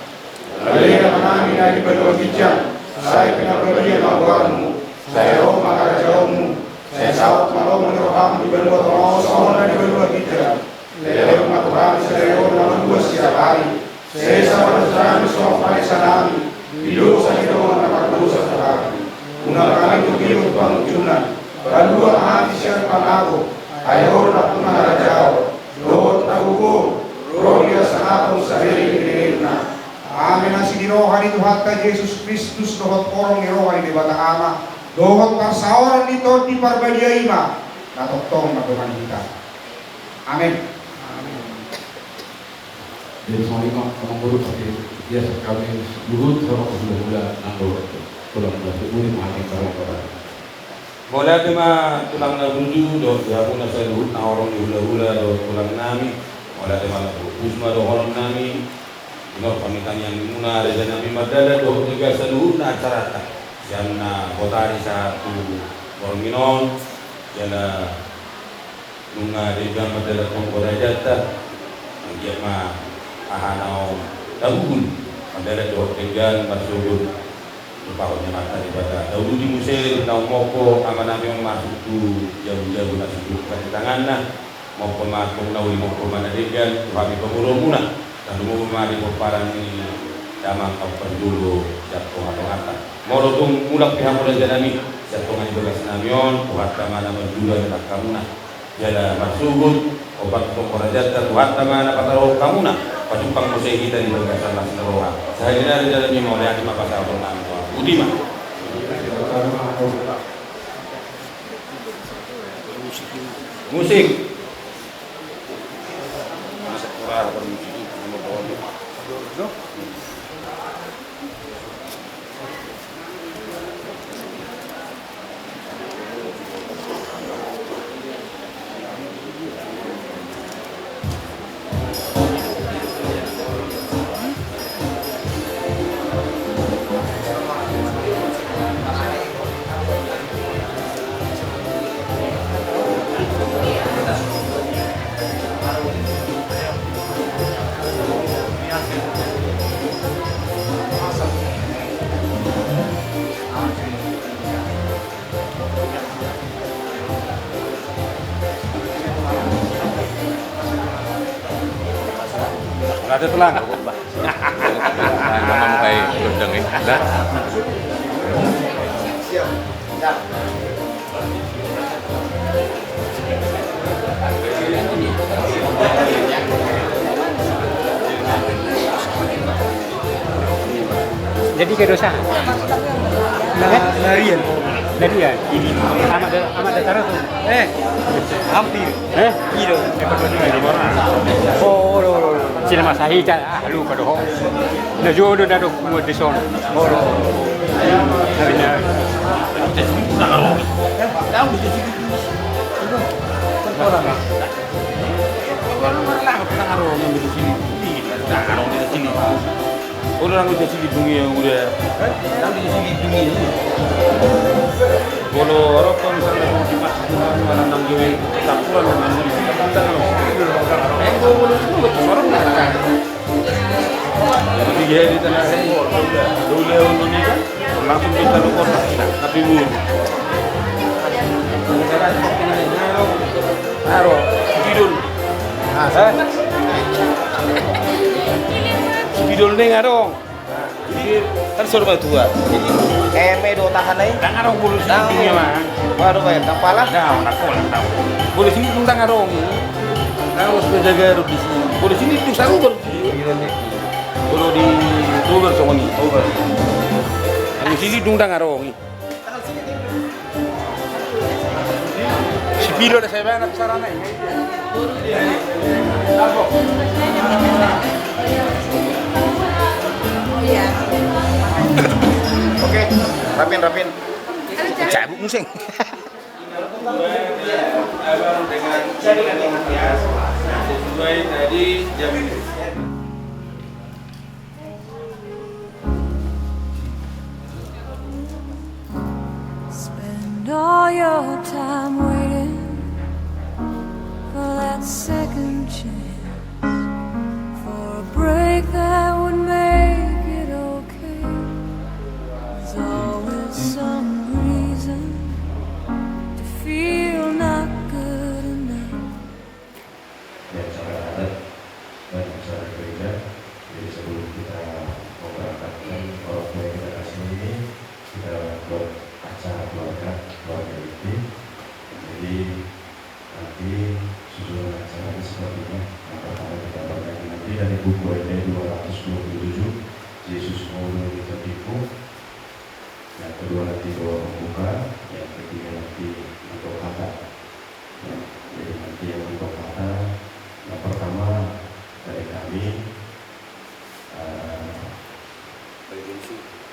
Ale Amanami na di banua ginjang, sai pinarbadia ma goarMu, sai ro ma harajaonMu, sai saut ma lomo ni rohaM di banua tonga on songon na di banua ginjang. Lehon ma tu hami sadari on na malua siapari. Sesa ma dosanami songon panesanami di dosa ni dongan na mardosa tu hami. Unang hami togihon tu pangunjunan, palua ma hami sian pangago. Ai Ho do nampuna harajaon dohot hagogoon, ro di hasangapon saleleng ni lelengna. Amen. Asi ni roha ni Tuhanta Jesus Kristus dohot holong ni roha ni Debata Ama dohot parsaoran ni Tondi Parbadia i ma na tongtong mandongani hita. Amen. Amen. Jadi songon i ma amang boru, pake biasa hami saluhut, horong ni hulahula nang dohot tulang na burju, mauliate ma. Mauliate ma tulang na burju dohot di hamuna saluhut na horong ni hulahula dohot tulangnami. Mauliate ma, na pus ma dohononnami. Ingot hami tangiangmuna rajanami, mardalan dohot denggan saluhutna acaranta. Sian na hotari sahat tu borngin on, jala nunga denggan mardalan tong borajanta. Anggiat ma aha naung tabuhul mardalan dohot denggan marsogot tu pahot ni Amanta Debata. Tauluti muse naung mompo amanami on masuk tu jabu-jabu na sudurkan di tanganna. Mompo ma tong na uli, mompo ma na denggan tu hami pamoruonmuna. Tarlumobi ma di pomparan ni damang na parjolo sian tonga-tonganta. Molo tung mulak pe hamu rajanami sian tonga ni bagasnami on, Tuhanta ma na manjua ni langkamuna. Jala marsogot hombar tu tong borajanta, Tuhanta ma na pataruhon hamuna. Pajumpang muse hita di bagasan las ni roha. Sahali nari rajanami, mauliate ma pasahatonnami tu hamu. Botima. Musik. Ada tulang. Memang kayak gendeng ya. Dah. Jadi ke dosa. Nah, Narian. Narian. Amat da-, amat datara tu. Eh, hampir. Eh? Ido. Oh, lo, lo, lo. Sila masa hita, ah, lupa doho. Na jodo da doho, mua di son. Oh, lo. Tapi na. Udah nang udah sini bunyi ya udah. Nang udah sini bunyi ya. Bolo orang kalau misalnya mau dimasuk ke dalam nang gawe campuran dengan bunyi. Kita kan harus. Eh, gua boleh semua betul orang nggak tahu. Jadi dia di tengah ini. Dulu ya, dulu ni kan. Langsung kita lukor, tapi bun. Aro, Hah? Spidol ne nga adong. Kan sor matua. Eme do tahan ai. Ndang adong boru sini. Waduh, bae, ndang pala. Ndang, ndang pala, ndang. Boru sini ndang adong. Ndang, harus penjaga di sini. Boru sini tu saru baru. Boru di Bogor songon i. Boru sini ndang adong. Spidol da, saya bayar sarana i. Oke, rapin, rapin. Cabut museng. Sesuai tadi jam. Spend all your time waiting for that second chance, for a break that would make it okay. There's always some reason to feel not good enough. Di acara adat dan acara gereja. Jadi sebelum kita mau berangkat, kan, orang tua kita kasih ini, kita buat acara keluarga, keluarga inti. Jadi nanti susunan acaranya seperti ini. Yang pertama kita bernyanyi nanti dari buku Ende dua ratus dua puluh tujuh, Yesus Ngolu di Tondingku. Yang kedua nanti doa pembuka, yang ketiga nanti untuk kata. Ya, jadi nanti yang untuk kata, yang pertama dari kami, eh,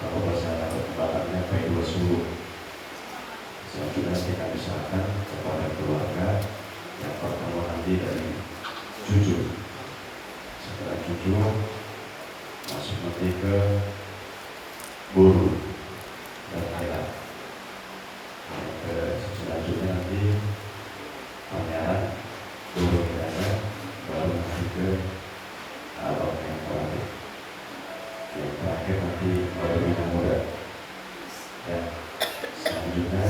kalau bahasa Bataknya P dua solo. Selanjutnya nanti kami serahkan kepada keluarga. Yang pertama nanti dari cucu. Setelah cucu, masuk nanti ke boru dan hela. Yang ke-, selanjutnya nanti pangeran, boru helanya, baru nanti ke abang yang terakhir. Yang terakhir nanti baru yang muda. Ya, selanjutnya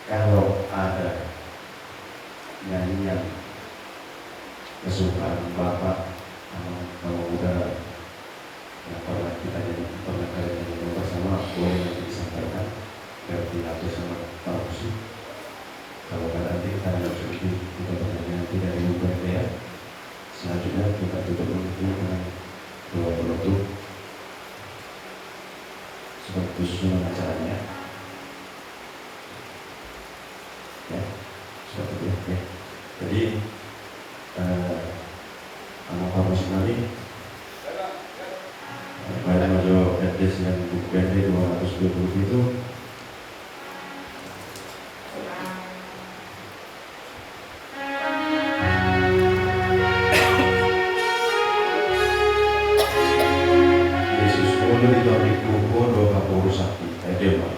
kalau ada nyanyian kesukaan Bapak, Amang, Amang Uda, yang pernah kita nyanyi, pernah kalian nyanyikan bersama, boleh nanti disampaikan, biar dilatih sama para musik. Kalau nggak, nanti kita lanjut di, kita bernyanyi nanti dari Lumba Ende, ya. Selanjutnya kita tutup nanti dengan doa penutup sebagai susunan acaranya. Ya, seperti itu, ya. Jadi, eh, Amang Parmusik nami, eh, baen ma jo Ende sian buku Ende dua ratus dua puluh tujuh. Yesus Ngolu di Tondingku, Ho do haporusanki. Ende ma.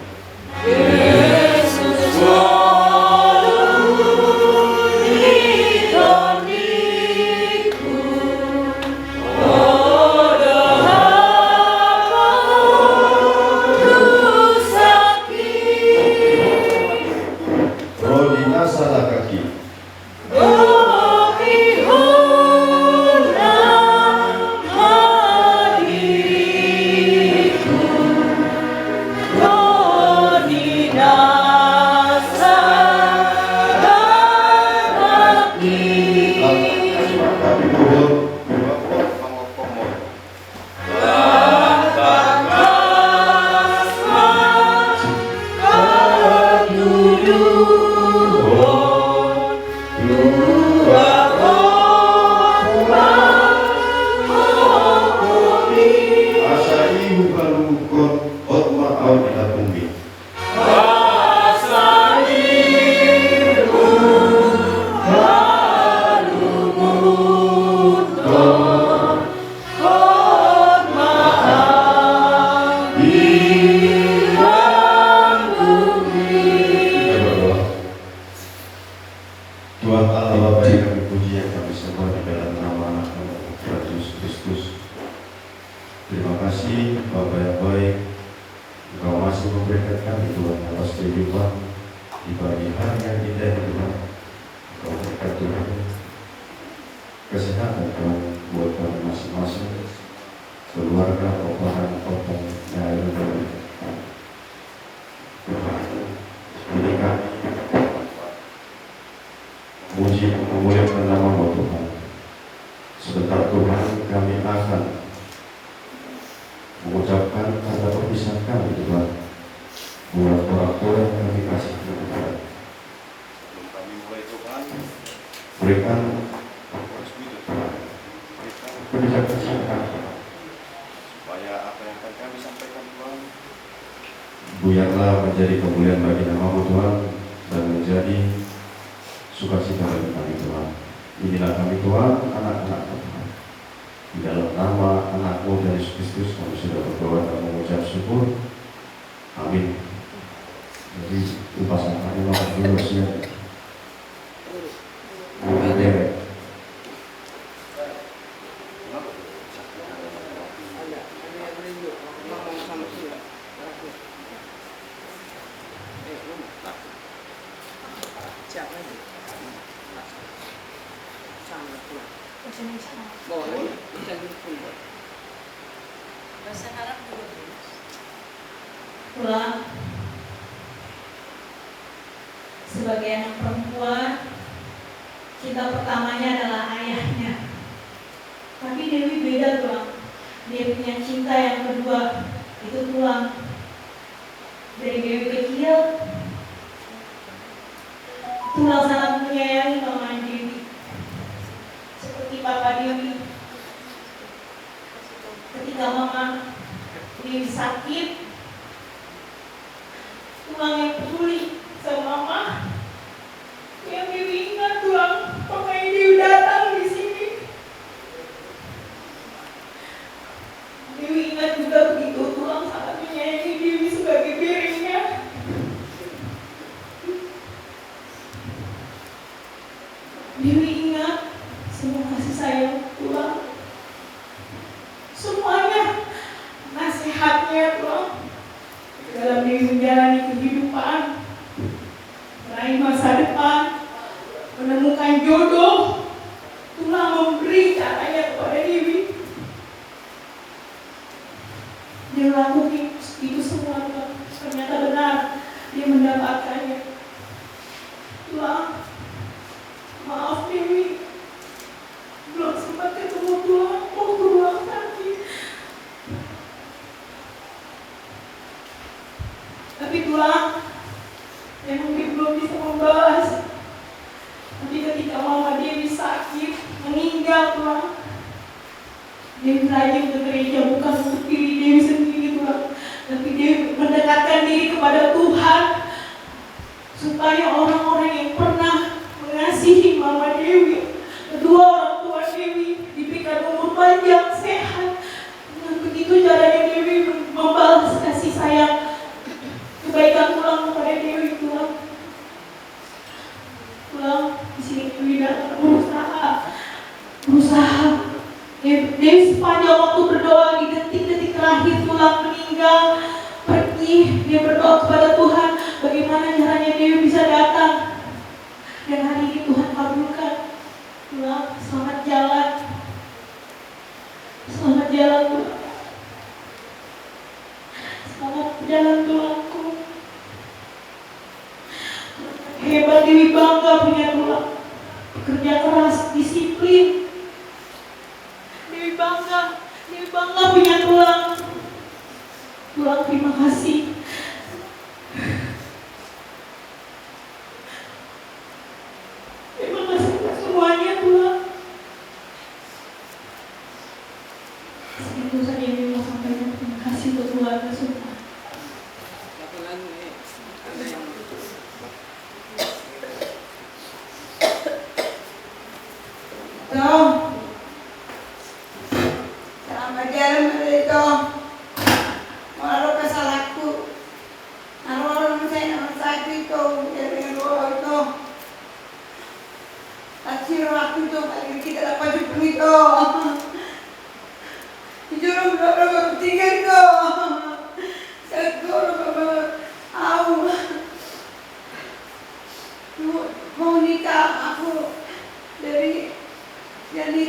Ro di na salakaki. Asa i hupaluhut hot ma ahu di lambungmi. Tuhan Allah Bapa yang kami puji, yang kami sembah di dalam nama Anak-Mu, Tuhan Yesus Kristus. Terima kasih, Bapa yang baik. Engkau masih memberikan kami, Tuhan, nafas kehidupan di pagi hari yang indah ini, Tuhan. Engkau berikan, Tuhan, Kesehatan, Tuhan, buat kami masing-masing, keluarga, Bapa dan Bapa yang ada di dalam. Ini kami memuji, memuliakan nama-Mu, Tuhan. Sebentar, Tuhan, kami akan mengucapkan kata perpisahan kami, Tuhan, buat orang tua yang kami kasih, Tuhan. Sebelum kami mulai, Tuhan, berikan kebijaksanaan, Tuhan, supaya apa yang akan kami sampaikan, Tuhan, biarlah menjadi kemuliaan bagi nama-Mu, Tuhan, dan menjadi sukacita bagi kami, Tuhan. Inilah kami, Tuhan, anak-anak-Mu, Tuhan. Di dalam nama Anak-Mu, Tuhan Yesus Kristus, kami sudah berdoa dan mengucap syukur. Amin. Jadi, upasananya makan dulu, siap. Amin. Bahasa Arab juga boleh. Tulang, sebagai anak perempuan, cinta pertamanya adalah ayahnya. Tapi Dewi beda, Tulang. Dia punya cinta yang kedua, itu Tulang. Dari Dewi kecil, Tulang sangat menyayangi mama Dewi seperti papa Dewi. Ketika mama Dewi sakit, Tulang yang peduli sama mama. Yang Dewi ingat, Tulang, makanya Dewi datang di sini. Dewi ingat juga begitu Tulang sangat menyayangi Dewi sebagai berenya. Dewi ingat semua kasih sayang Tulang. Semuanya, nasihatnya Tulang, dalam Dewi menjalani kehidupan, meraih masa depan, menemukan jodoh, Tulang memberi caranya kepada Dewi. Dia lakukan itu semua, Tulang. Ternyata benar, dia mendapatkannya. Tulang, maaf, Dewi. Belum sempat ketemu Tulang, waktu Tulang sakit. Tapi Tulang, memang dia belum bisa membalas. Tapi ketika mama Dewi sakit, meninggal, Tulang, Dewi rajin ke gereja, bukan untuk diri Dewi sendiri, Tulang, tapi Dewi mendekatkan diri kepada Tuhan, supaya orang-orang yang pernah mengasihi mama Dewi, kedua orang tua Dewi, diberikan umur panjang, sehat. Dengan begitu caranya Dewi membalas kasih sayang, kebaikan Tulang kepada Dewi, Tulang. Tulang, di sini Dewi datang berusaha, berusaha. Dewi, Dewi sepanjang waktu berdoa di detik-detik terakhir Tulang meninggal, pergi, dia berdoa kepada Tuhan, bagaimana caranya Dewi bisa datang. Dan hari ini Tuhan kabulkan. Tulang, selamat jalan. Selamat jalan, Tulang. Selamat jalan, Tulangku. Hebat, Dewi bangga punya Tulang. Pekerja keras, disiplin. Dewi bangga, Dewi bangga punya Tulang. Tulang, terima kasih. Terima kasih untuk semuanya, Tulang. Segitu saja yang mau sampaikan. Terima kasih untuk keluarga semua. Satu lagi, eh, ada yang Ito. Selamat jalan, Ito. Molo ro kesalahanku. Naroan sai na marsakit, Ito. Jadi naroan, Ito. Tasiro aku, Ito, bagi kita dapat jupung, Ito. Ito, ro, ro, ro, tinggal, Ito. Segoro, Ito. Au. Mau nikah aku dari, dari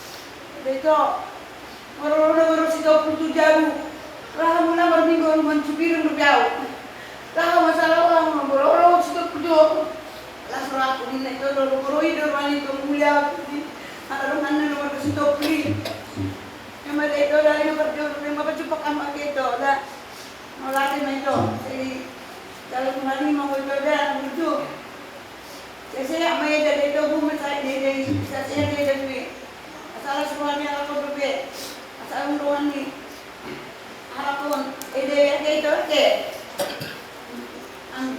Ito, molo ro na molo Sitompul tu jabu, laho muna marminggu on mansupirung dope au. Laho masalah laho molo ro Sitompul tu. Las ro aku ninna ito do, molo i do ruani tu mulia aku di. Ala donganna do marga Sitompul i. Ima da ito da, ima parjolo, ima pacupak ama ke ito da. Mauliate ma ito, sai dalan tu na lima ma ito da, burju. Sai sehat ma eda da ito, buma sai eda, sai sehat eda sude. Asa las roha ni halak on dope. Asa unang roha ni halak on. Eda eda ito eda. Ang.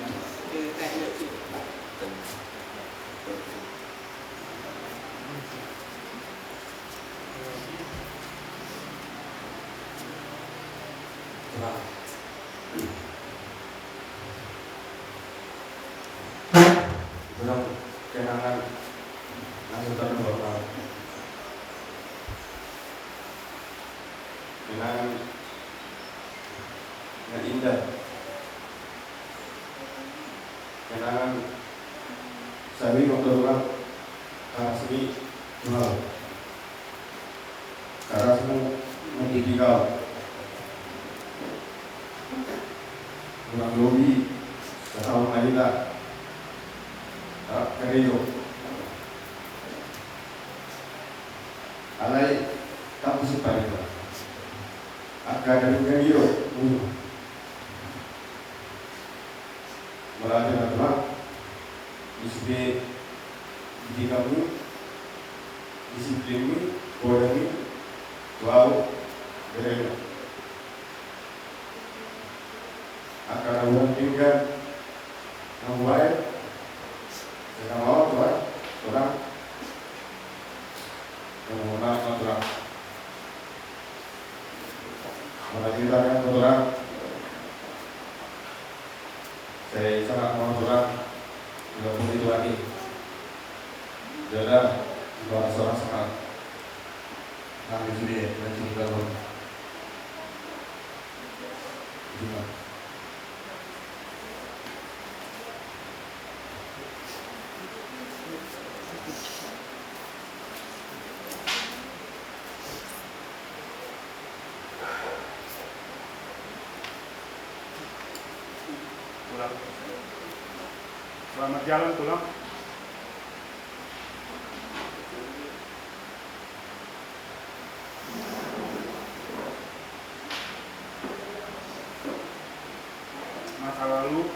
Tulang. Tulang, kenangan na so tarlupaon. Kenangan na indah. Kenangan sabi waktu tulang. Karasmi tulang. Karasmu mendidik au. Kurang lobi sataon na hita. Rap karejo. Alai tapu sipari ba. Angka dari karejo. Mauliate ma tulang, di sude didikmu, disiplinmu, godangmu tu au beremu. Angka na hurang denggan na hubaen, sai na mauliate ma tulang. Mauliate ma tulang. Mauliate ma tulang. Sai sahat ma tulang, dua puluh itu lagi. Jala, dua ratus orang sahat. Nah, di sini, dan sini kalau. Di sini. Tulang. Selamat jalan, tulang. Masa lalu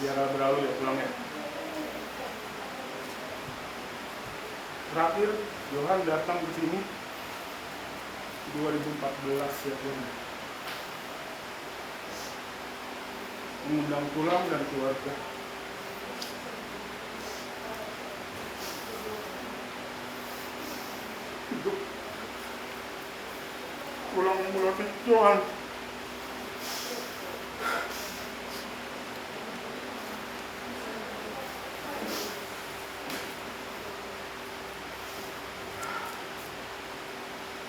biarlah berlalu ya, tulang ya. Terakhir Johan datang ke sini dua ribu empat belas ya, tulang. Mengundang tulang dan keluarga. Hidup tulang, mauliate ma tulang.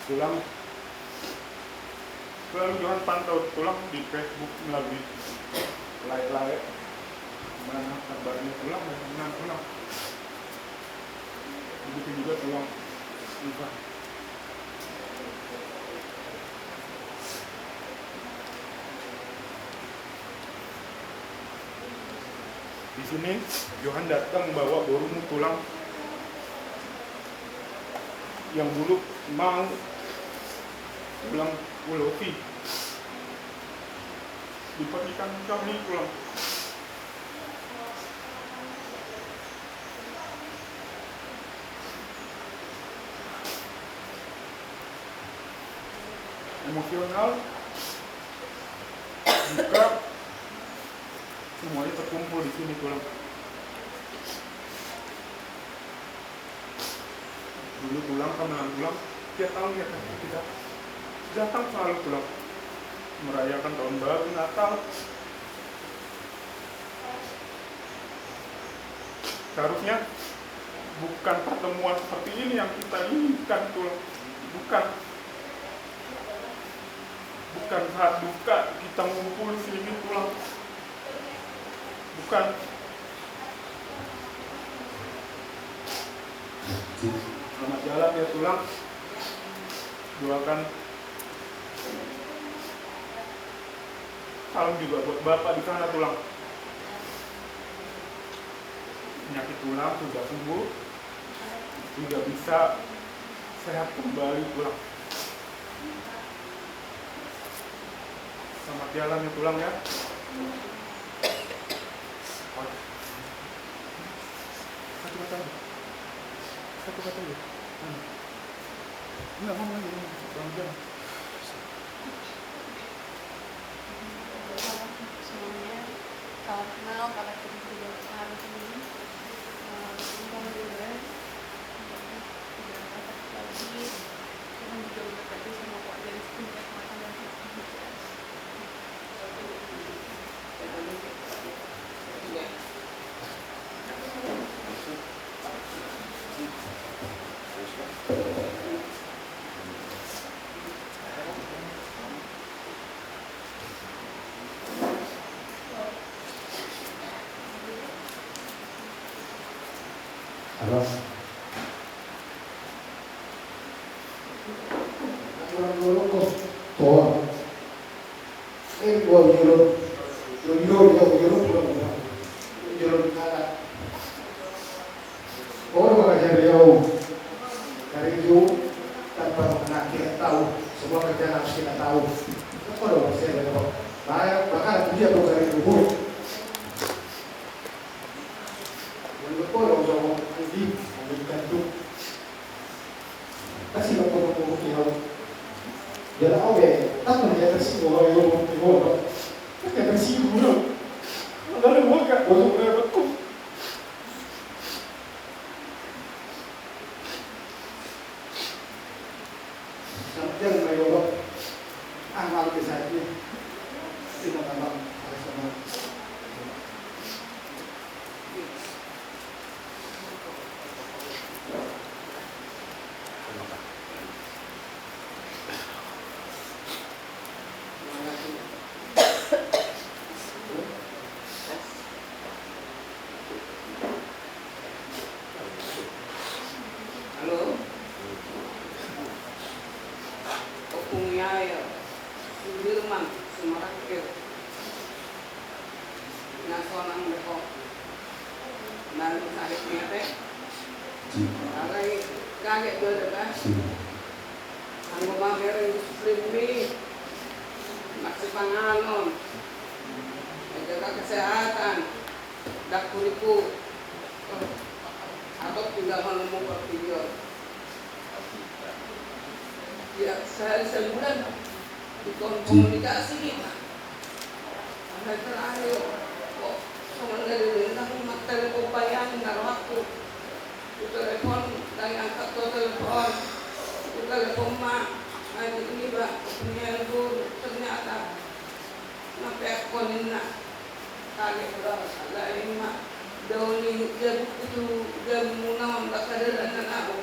Tulang. Selalu Johan pantau tulang di Facebook melalui like-like. Mana kabarnya tulang, mana tulang. Begitu juga tulang Ivan. Di sini Johan datang membawa borumu tulang. Yang dulu mau ulang ulosi di pernikahan kami, tulang. Emosional, duka, semuanya terkumpul di sini, tulang. Dulu tulang sama tulang tiap tahun ya kan kita datang selalu, tulang, merayakan tahun baru, Natal. Seharusnya bukan pertemuan seperti ini yang kita inginkan, tulang. Bukan. Bukan saat duka kita ngumpul sini, tulang. Bukan. Selamat jalan ya, tulang. Doakan salam juga buat bapak di sana, tulang. Penyakit tulang sudah sembuh, sudah bisa sehat kembali, tulang. Selamat jalan ya, tulang, ya. Satu kata aja. Satu kata aja. Hmm. Enggak, ngomong aja, ngomong. Selamat jalan. Semuanya, salam kenal, salam kenal juga hari ini. Eh, ini kan juga, udah dapat lagi, kita juga udah kerja sama Pak Deris, punya kesempatan dan Alas. Kurang dulu kok. Toa. Eh, gua udah. Udah, udah, udah, udah, udah. Udah, udah, udah. Oh, mengajari au. Dari itu, tanpa mengakhiri tahu, semua kerjaan harus kita tahu. Apa dong, saya ada kok. Bahaya, bahkan dia tuh dari dulu. Yang betul, yang usah ngomong tinggi, yang bukan tuh. Kasi na poro poro ki hau. Jala au be, tanpa dia tersinggung, au yang ngomong tinggi, au. Kan dia tersinggung, au. Mana mau gak, gua tuh berapa tuh. Halo? Ompung i, Sudirman Simarangkir. Na sonang do ho. Baru sahit ni ate. Alai kaget do da kan. Anggo mamereng disiplin mi. Maksipanganon. Menjaga kesehatan. Dak kuriku. Atau tinggal menunggu pertidur. Ya, sehari sebulan di komunikasi kita. Sampai terakhir, kok, songon na di rentang umat telepon payan, nggak ada waktu. Ku telepon, nggak angkat ku telepon. Ku telepon ma, nah, ini, Pak, punya itu, ternyata. Nah, telepon ini, nah. Kaget, Pak, lain ma. Daun ini, dia butuh, dia mengundang, nggak sadar, dan anak.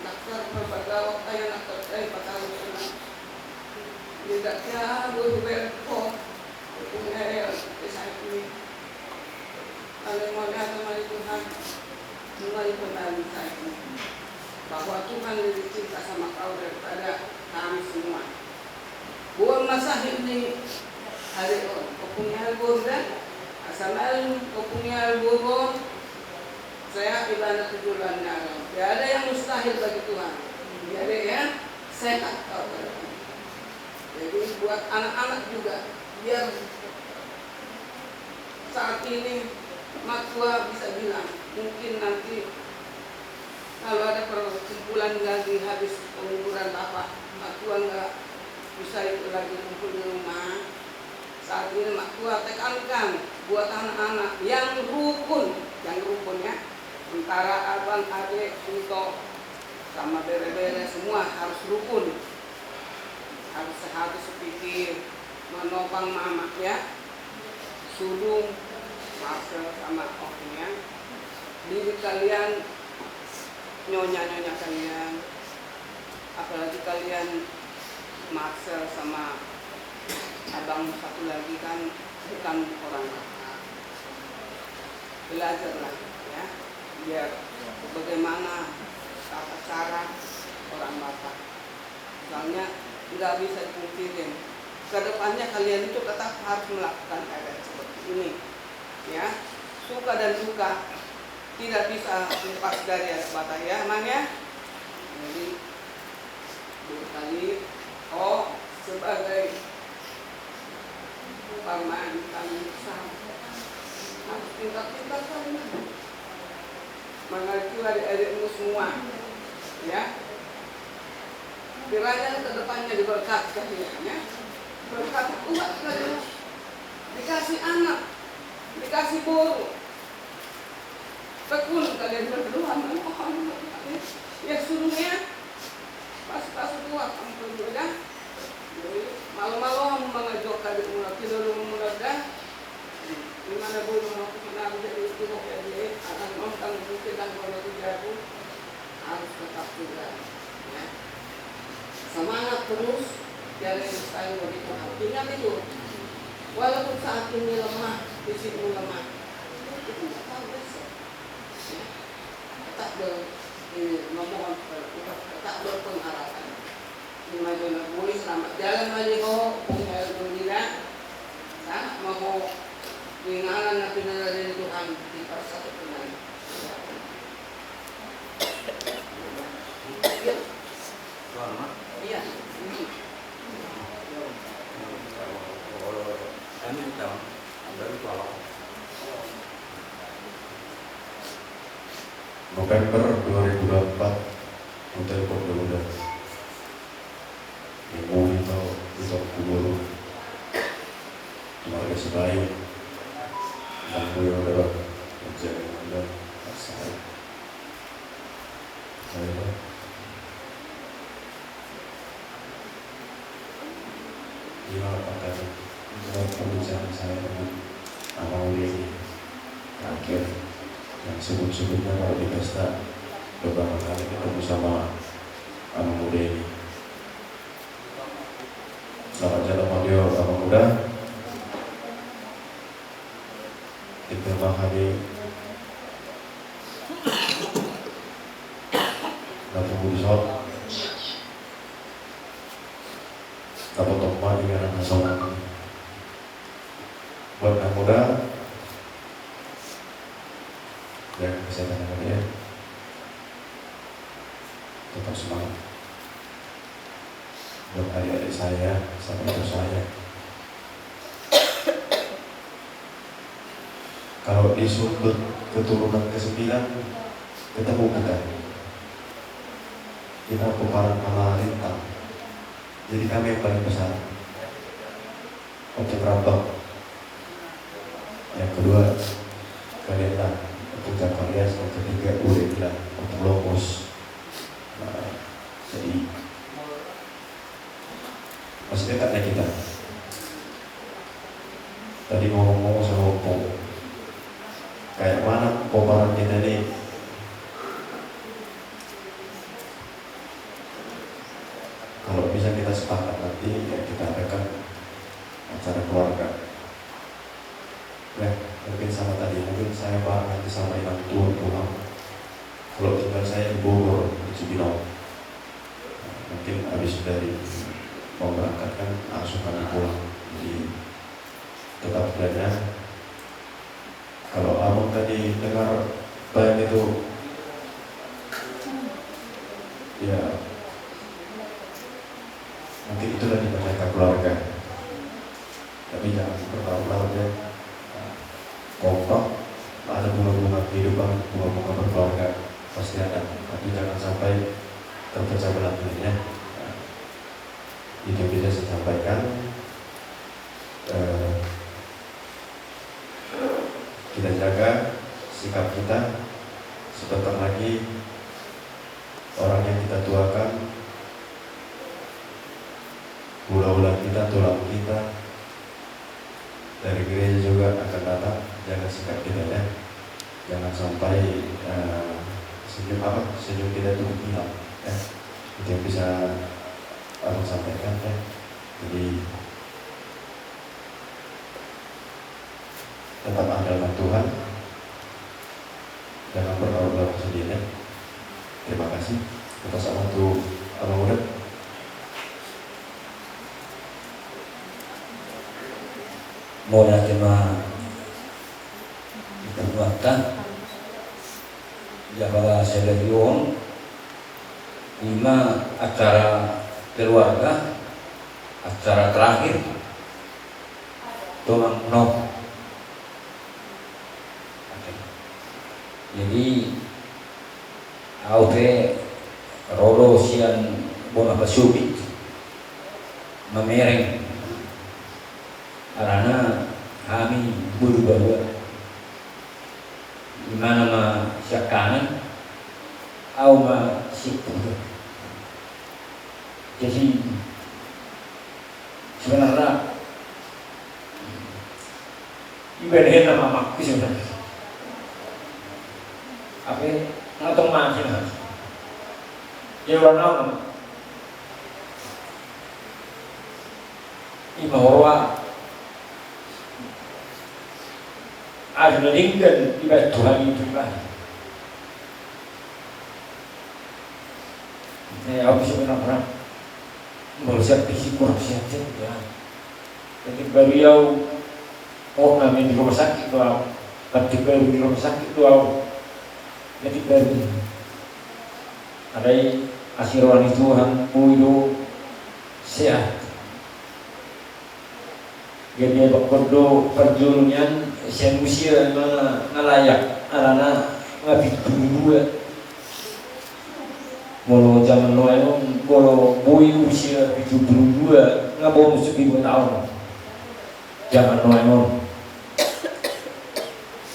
Dokter, parbagawak, ayo dokter, eh, patau sana. Tidak ya, gue juga kok. Punya ya, sakit. Kalau mau lihat sama Tuhan, mulai kembali sakit. Bahwa Tuhan lebih cinta sama kau daripada kami semua. Buang masa ini hari on, kau punya album kan? Asal album, kau punya album on. Sehat ibana tu joloan ni ari on. Tidak ada yang mustahil bagi Tuhan. Jadi ya, sehat kau. Jadi buat anak-anak juga, biar saat ini mak tua bisa bilang, mungkin nanti kalau ada perkumpulan lagi habis penguburan bapak, mak tua nggak bisa itu lagi kumpul di rumah. Saat ini mak tua tekankan buat anak-anak yang rukun, yang rukun ya, antara abang, adik, ito, sama bere-bere, semua harus rukun, harus sehati sepikir, menopang mamak ya, Sudung, Marcel sama Oking ya. Bibi kalian, nyonya-nyonya kalian, apalagi kalian Marcel sama abang satu lagi kan bukan orang Batak. Belajarlah ya, biar bagaimana tata cara orang Batak. Soalnya nggak bisa dipungkirin, ke depannya kalian itu tetap harus melakukan adat seperti ini. Ya, suka dan duka tidak bisa lepas dari adat Batak ya, Mang ya. Jadi berkali, oh, sebagai paman kami besar harus pintar-pintar kalian. Mengaji adik-adikmu semua, ya. Kiranya ke depannya diberkati kalian, ya. Berkati kuat kalian. Dikasih anak, dikasih boru. Tekun kalian berdoa, memohon, ya, Sudung ya. Pas-pas kuat, ampun, ya. Jadi, malo-malo hamu mangajo adikmuna, pinodomuna da. Di mana boi ma hamu mangajo, jadi itu mau jadi, akan nonton mungkin dan kalau tu jago, harus tetap juga, ya. Semangat terus, tiada yang mustahil bagi Tuhan. Ingat itu, walaupun saat ini lemah, fisikmu lemah, itu nggak tahu besok. Ya. Tetap ber-, ini, memohon kepada Tuhan, tetap berpengharapan. Ima jolo na boi, selamat jalan ma di ho, bung hel bung dina. Selamat ma ho, di ngaran na pinangido ni Tuhan, di parsatuan. Iya. Iya. November dua ribu dua puluh empat, Hotel Pondok Uda. Yang mau itu, itu kubur. Keluarga Sibayu. Yang mau yang udah, yang jadi udah, saya. Saya. Ima pakan pembicaraan saya dengan Amang Uda ini terakhir, yang sebut-sebutnya kalau di pesta beberapa kali ketemu sama Amang Uda ini. Selamat jalan, Amang Uda. Kita mahari dapat budisot. Dapat tokma di kanan hasongan. Buat anak muda, jaga kesehatan, ya. Tetap semangat. Buat adik-adik saya, sama ibu saya. Kalau di sumber keturunan kesembilan, ketemu kita. Kita pomparan Ama Rintang. Jadi kami yang paling besar. Ompung Rambang. Yang kedua, Kalenda, Ompung Jakarias, yang ketiga, Uda Ila, Ompung Longos. Nah, jadi, masih dekat lah kita. Tadi ngomong-ngomong sama Ompung, kayak mana pomparan kita ini? Kalau bisa kita sepakat nanti, ya, kita adakan acara keluarga. Ya, mungkin sama tadi, mungkin saya bareng nanti sama inang tua pulang. Kalau tinggal saya di Bogor, di Cibinong. Mungkin habis dari mau berangkat kan langsung kami pulang. Jadi tetap kiranya Kalau abang tadi dengar Baik itu, ya, mungkin itulah dinamika keluarga. Tapi jangan berlarut-larut ya. Kompak, ada bunga-bunga kehidupan, bunga-bunga berkeluarga, pasti ada. Tapi jangan sampai terpecah belah ini ya. Itu yang bisa saya sampaikan. Eh, kita jaga sikap kita. Sebentar lagi orang yang kita tuakan, hula-hula kita, tulang kita dari gereja juga akan datang. Jaga sikap kita ya. Jangan sampai eh, senyum apa senyum kita itu hilang ya. Itu yang bisa abang sampaikan ya. Jadi tetap andalkan Tuhan. Jangan berlarut-larut sendiri ya. Terima kasih. Atas waktu abang udah. Mauliate ma di Tuhanta. Di apala sadari on ima acara keluarga, acara terakhir. Tonang no. Jadi au pe ro do sian bona pasubit mamereng alana hami boru barua. Imana ma sian kanan, au ma sian puta. Jadi sebenarnya ibadah nama makku sebenarnya. Apa? Ngatong mati lah. Ya orang nama. Ima horwa ada na denggan ibadah Tuhan itu ibadah. Eh, aku bisa menang perang. Baru siap fisik kurang siap ya. Jadi baru yau oh nami di rumah sakit do au. Tapi baru di rumah sakit do au. Jadi baru ada asi roha ni Tuhan boi do sehat. Jadi bakkon do parjolo nian sian usia na layak alana nga pitu pulu dua. Molo jaman nuaeng on molo boi usia pitu pulu dua nga bonus piga taon. Jaman nuaeng on.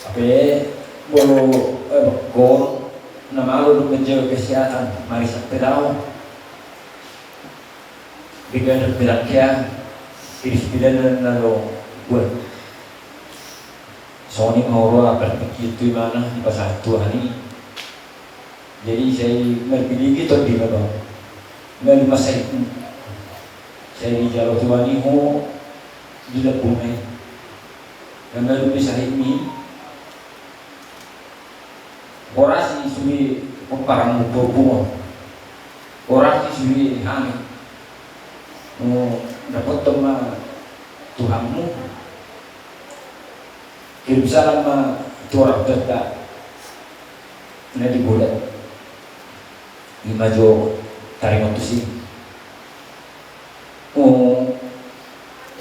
Tapi molo bakkon na malo do menjaga kesehatan marisa pe taon. Beda dengan kira-kira kiri sembilan dan lalu buat. Soni mau roa berpikir tu mana di pasal Tuhan ini. Jadi saya merpilih gitu di mana. Lalu masa itu saya di jalur Tuhan ini ho di lebunai. Dan lalu bisa ini Orasi sude pomparanmu porpungon. Orasi sude hami. Dapothon ma Tuhanmu. Kirim salam ma tu orang tuanta na di bola. Ima jo tarima tusi. Oh,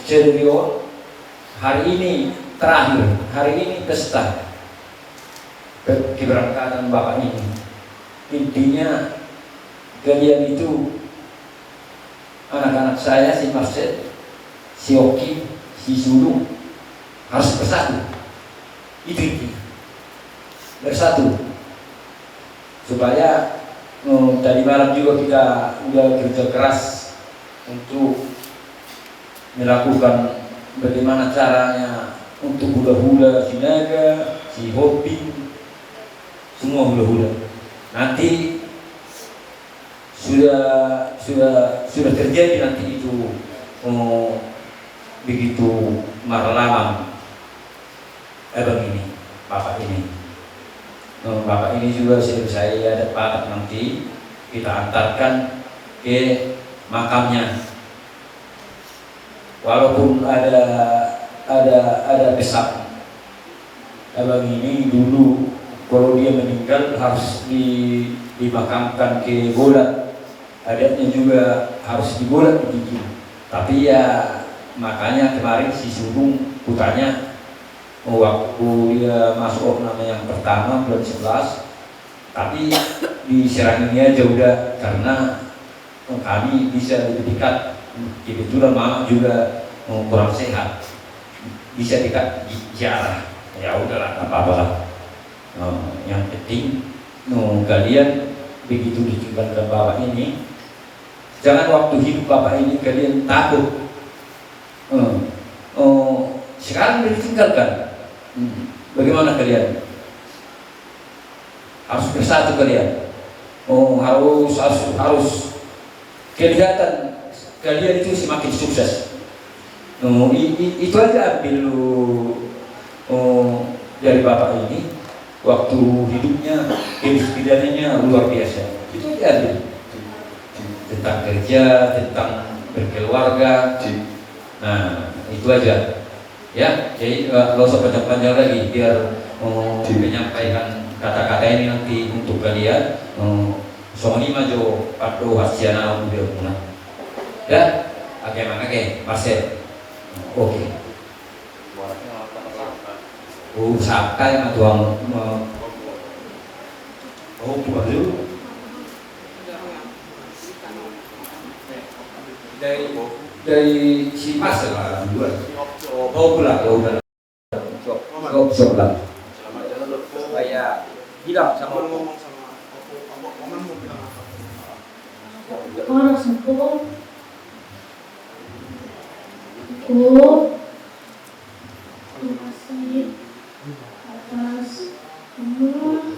Celurion, hari ini terakhir, hari ini pesta pe-, keberangkatan Bapak ini. Intinya, kalian itu, anak-anak saya, si Marcel, si Oki, si Sulu, harus bersatu. Itu intinya. Bersatu. Supaya, mm, tadi malam juga kita udah kerja keras untuk melakukan bagaimana caranya untuk hula-hula Sinaga, si Hopi, semua hula-hula. Nanti sudah, sudah, sudah terjadi nanti itu, oh, begitu marlaman abang ini, bapak ini. Nah, bapak ini juga saya, saya ada padat nanti kita antarkan ke makamnya. Walaupun ada, ada, ada pesan abang ini dulu Kalau dia meninggal harus di, dimakamkan ke Bolat, adatnya juga harus di Bolat begitu. Tapi ya makanya kemarin si Sugeng kutanya, oh, waktu dia masuk opname yang pertama bulan sebelas, tapi diserang ini aja udah, karena kami bisa lebih dekat, kebetulan mama juga kurang sehat, bisa dekat di ziarah. Ya udahlah, nggak apa-apa lah. Yang penting kalian begitu ditinggalkan bapak ini, jangan waktu hidup bapak ini kalian takut. Sekarang udah ditinggalkan, bagaimana kalian? Harus bersatu kalian. Oh, harus, harus, harus kelihatan kalian itu semakin sukses. Oh, i, i, itu aja ambil lu, oh, dari bapak ini. Waktu hidupnya, kemiskinansanya luar biasa. Itu aja ambil. Tentang kerja, tentang berkeluarga. Nah, itu aja. Ya, jadi nggak usah panjang-panjang lagi, biar menyampaikan kata-kata ini nanti untuk kalian. Songon i ma jo pandohan sian ahu tu dia muna. Ya, oke, mana ke Marcel? Oke. Oh, sampai ma tuang. Oh, bukan dulu. Dari, dari si Marcel lah duluan. Oh, pulang, oh, udah. Sok, sok, sok lah. Supaya bilang sama Opo. Orang Opo. Opo. Terima kasih atas semua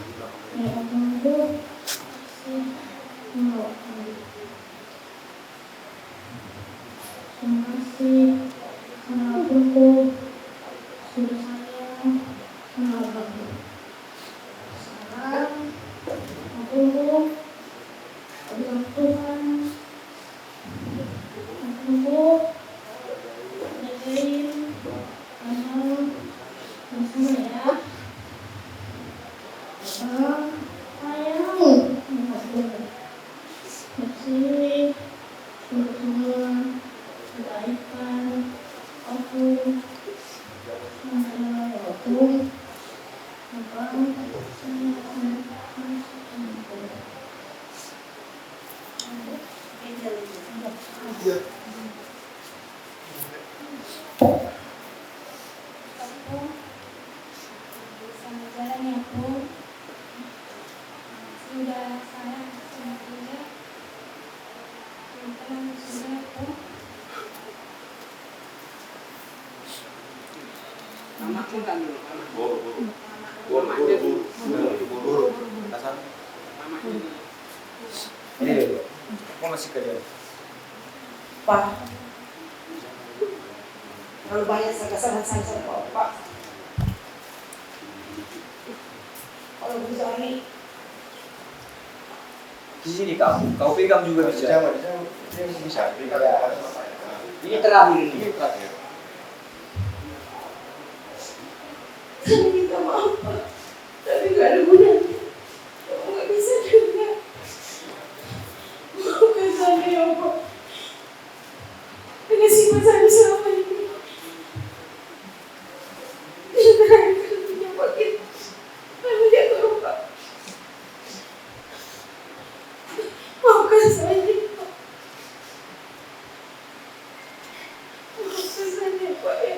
yang Opo kasih. Terima kasih karena Opo sudah sayang sama abangku. Sekarang Opo, Opo Tuhan, Opo jagain Abang, bersama ya. Abang sayang sama Opo. Kasih semua kebaikan Opo. Abang sayang sama Opo. Opo, sama jalan ya, Opo. Sudah saya sama juga. Teman-teman sudah, Opo. Mama, Opo, kan dulu, Mama. Boru, boru. Mama, boru, boru. Boru, boru. Boru. Kasar. Mama, Opo. Iya, iya. Opo masih kerja? Pak. Terlalu banyak kesalahan saya sama Pak. Kalau bisa ini. Di sini kau, kau pegang juga bisa. Bisa, bisa, bisa. Ini terakhir ini. Ini terakhir. Saya minta maaf, Pak. Tapi nggak ada gunanya. Kamu nggak bisa dengar. Maafkan saya, ya, Pak. Dengan sifat saya selama ini. Yang terakhir kalinya, Pak, kita lalu jatuh, Pak. Maafkan saya, Pak. Maafkan saya, Pak, ya.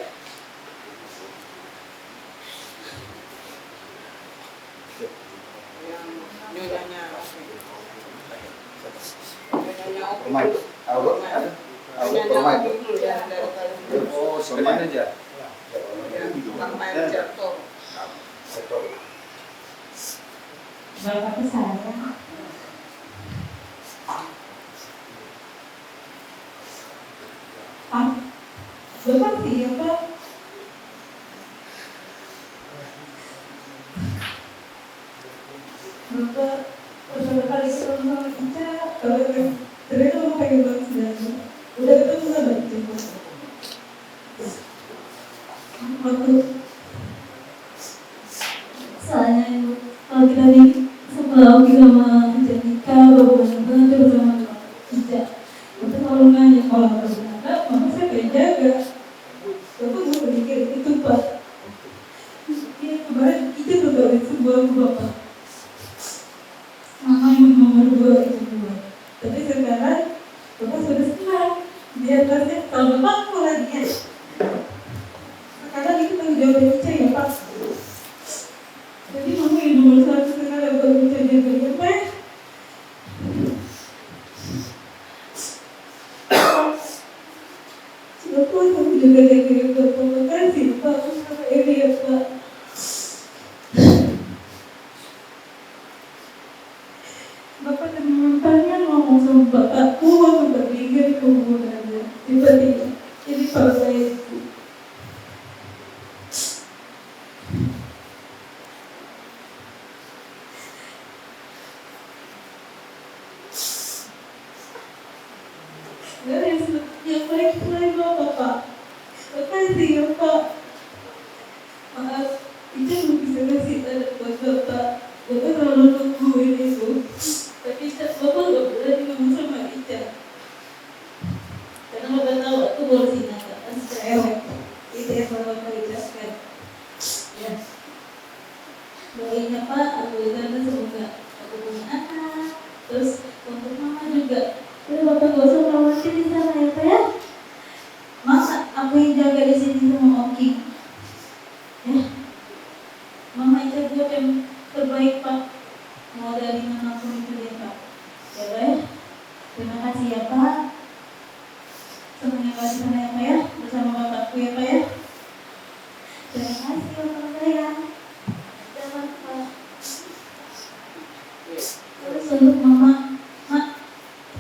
Nyonyanya, oke. Nyonyanya, oke. Permain. Nyonyanya, oke dulu ya, dari kalian. Oh, permain aja. Permain, Cok. Bapak ke sana. Ah, Bapak iya, Pak. Bapak, pertama kali ketemu sama kita, kalau ternyata Bapak pengen banget sih, udah ketemu sama kita. Waktu soalnya itu Kita di sekolah kita mah, jadi ka bawa bersama kita. Untuk kalau nanya kalau bersama, mama saya kayak jaga. Bapak mau berpikir itu, Pak. Iya, kemarin itu tuh dari sebuah bapak. Mama yang nomor dua itu dua. Tapi sekarang bapak sudah senang. Di atasnya kalau bapak aku lagi ya. Sekarang itu tanggung jawab Ica ya, Pak. Jadi mama yang nomor satu sekarang buat Ica jaga ya, Pak. Bapak, aku juga jaga bapak, makasih, Pak, sama Eri ya, Pak. Bapak, terima kasih ngomong sama bapakku waktu berpikir ke muda. Tiba-tiba jadi perbaiki. Dari yang baik-baik, Bapak. Makasih ya, Pak. Maaf, Ica belum bisa kasih tanda buat Bapak. Bapak terlalu nungguin itu. Tapi Ica, Bapak gak berani ngomong sama Ica. Karena Bapak tahu, aku baru sih nangkap, kan cerewet. Itu yang selalu Bapak ucapkan. Ya. Doain ya, Pak, aku itu semoga aku punya anak. Terus untuk Mama juga. Udah, Bapak gak usah khawatir di sana ya, Pak ya. Mama, aku yang jaga di sini sama Oki. Ya. Mama itu buat yang terbaik, Pak. Mau dari mana pun itu deh, Pak. Ya, Pak ya. Terima kasih ya, Pak. Senang ya, Pak, di sana ya, Pak ya. Bersama bapakku ya, Pak ya. Terima kasih, Bapak sayang. Jangan lupa. Terus untuk Mama, Mak,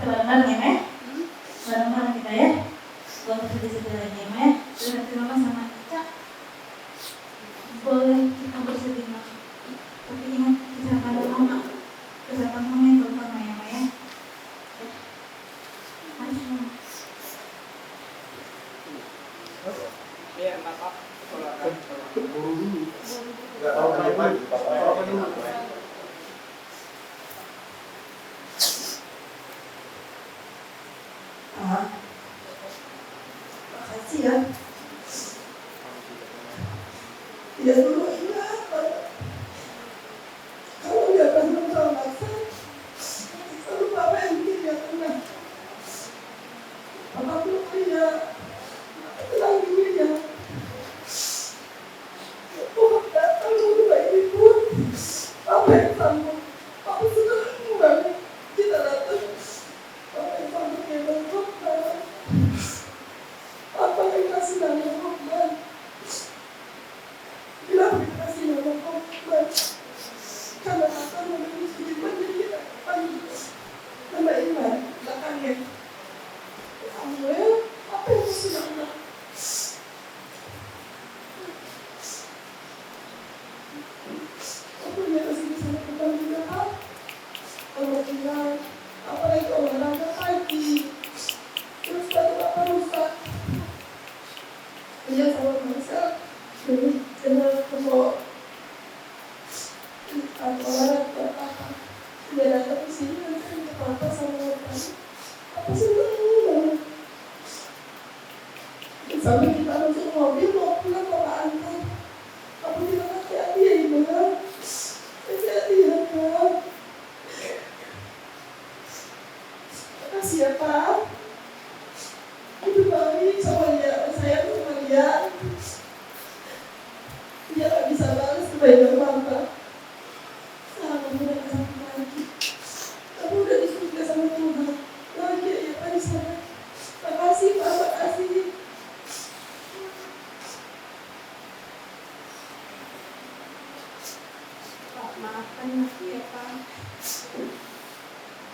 bareng-bareng ya, Mak ya? Bareng-bareng kita ya. Buat sedih-sedih lagi ya, Mak ya. Terima kasih Mama sama Ica. Boleh kita bersedih, Mak. Tapi ingat, kesehatan Mama. Kesehatan Mama yang terutama ya, Mak ya. Ya. Ah, makasih ya. Tidak dulu ingat, kalau dia bangun sama maksa, lalu papa yang bikin dia tenang. Papa belum kerja, papa tenang dulu ya. Papa datang dulu ini pun, papa yang sambut. Papa senang banget kita datang. Papa yang sambut dia bangun, papa yang kasih nama Rahman. Kenapa dikasih nama Rahman? Karena kata nama itu Sudirman, jadi kita panggil nama Iman belakangnya. Samuel, apa yang kasih nama? Aku punya kasih sama teman juga, Pak. Kalau bilang, apalagi olahraga pagi. Terus sepatu Papa rusak. Iya, sama Marcel. Jadi, kena kebo. Aku olahraga buat apa? Dia datang ke sini, nanti minta Papa sama Papa. Papa seneng banget. Sampai kita masuk mobil, mau pulang, Papa antar. Papa bilang, hati-hati ya, Ibu. Hati-hati ya, Kak. Makasih ya, Pak. Itu baik sama dia, saya tuh sama dia. Dia gak bisa balas kebaikan Papa. Salah, Papa udah gak sakit lagi. Papa udah di surga sama Tuhan. Bahagia ya, Pak, di sana. Makasih, Pak, makasih. Pak, maafkan aku ya, Pak.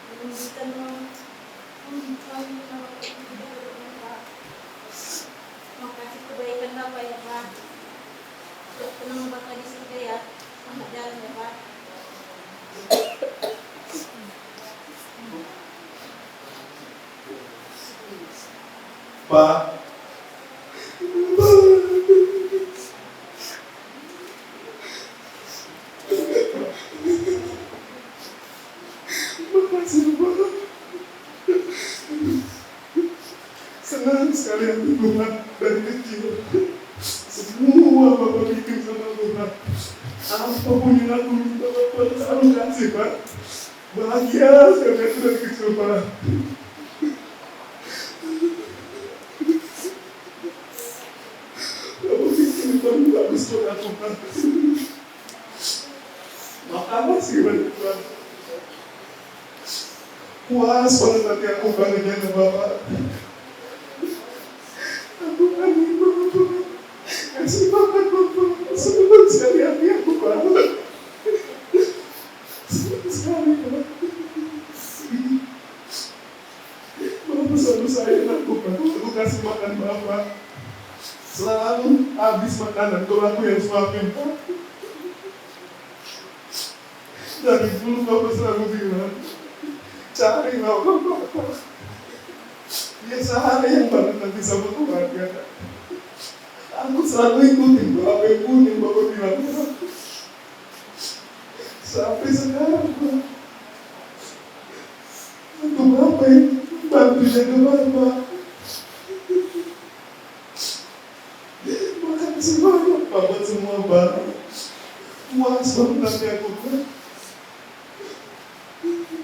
Belum bisa, Pak. Belum bisa, Pak. Makasih kebaikan Bapak ya, Pak. Tenang Bapak di surga ya. Selamat jalan ya, Pak. Pak. Tuhan, dari kecil semua Bapak bikin sama Tuhan. Apa pun yang aku minta, Bapak selalu kasih, Pak. Bahagia sekali aku dari kecil, Pak. Bapak bikin yang paling bagus buat aku, Pak. Makasih banyak, Pak. Puas banget hati aku, Pak, ngejaga Bapak. Aku kangen banget, Pak. Kasih makan, Bapak. Senang sekali hati aku, Pak. Senang sekali, Pak. Bapak selalu sayang aku, Pak. Aku kasih makan Bapak. Selalu habis makanan kalau aku yang suapin, Pak. Dari dulu Bapak selalu bilang, cari Bapak, Bapak. Dia sayang banget nanti sama keluarga. Aku selalu ikutin Bapak, ikutin Bapak bilang, Pak. Sampai sekarang, Pak. Untuk apa ya? Bantu jaga Bapak. Makasih banyak, Bapak, semua, Pak. Puas banget hati aku, Pak.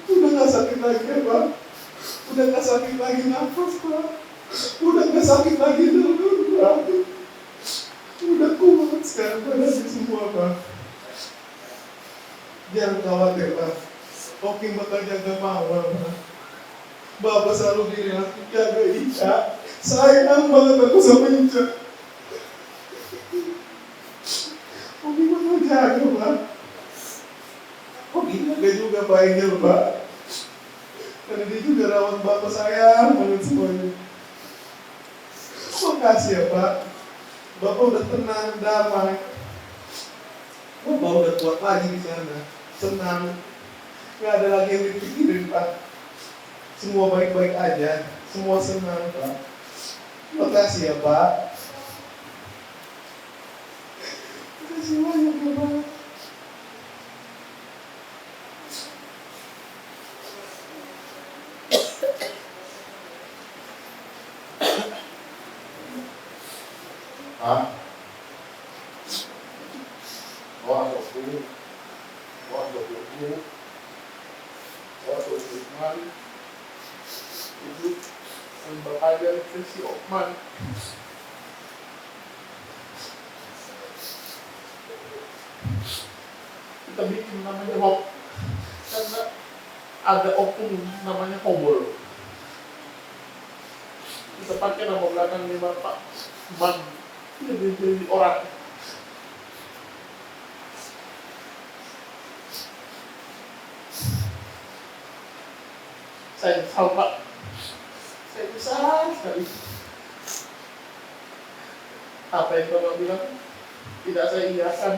Udah nggak sakit lagi ya, Pak. Udah nggak sakit lagi nafas, Pak. Udah nggak sakit lagi dada, Pak. Udah kuat sekarang badannya semua, Pak. Jangan khawatir, Pak. Oking bakal jaga Mama, Pak. Bapak selalu bilang, jaga Ica. Sayang banget aku sama Ica. Oking bakal jaga, Pak. Oking jaga juga Pak Angel, Pak. Karena dia juga rawat Bapak, sayang banget semuanya. Makasih ya, Pak. Bapak udah tenang, damai. Bapak udah kuat lagi di sana. Senang. Nggak ada lagi yang dipikirin, Pak. Semua baik-baik aja. Semua senang, Pak. Makasih ya, Pak. Makasih banyak ya, Pak. Hah? Oh, aku. Oh, aku. Oh, aku. Itu yang bakal jadi versi Okman. Kita bikin namanya Hok. Karena ada oknum namanya Hobol. Kita pakai nama belakangnya Bapak, Man. Dia jadi orang. Saya nyesal, Pak. Saya nyesal sekali. Apa yang Bapak bilang tidak saya iakan.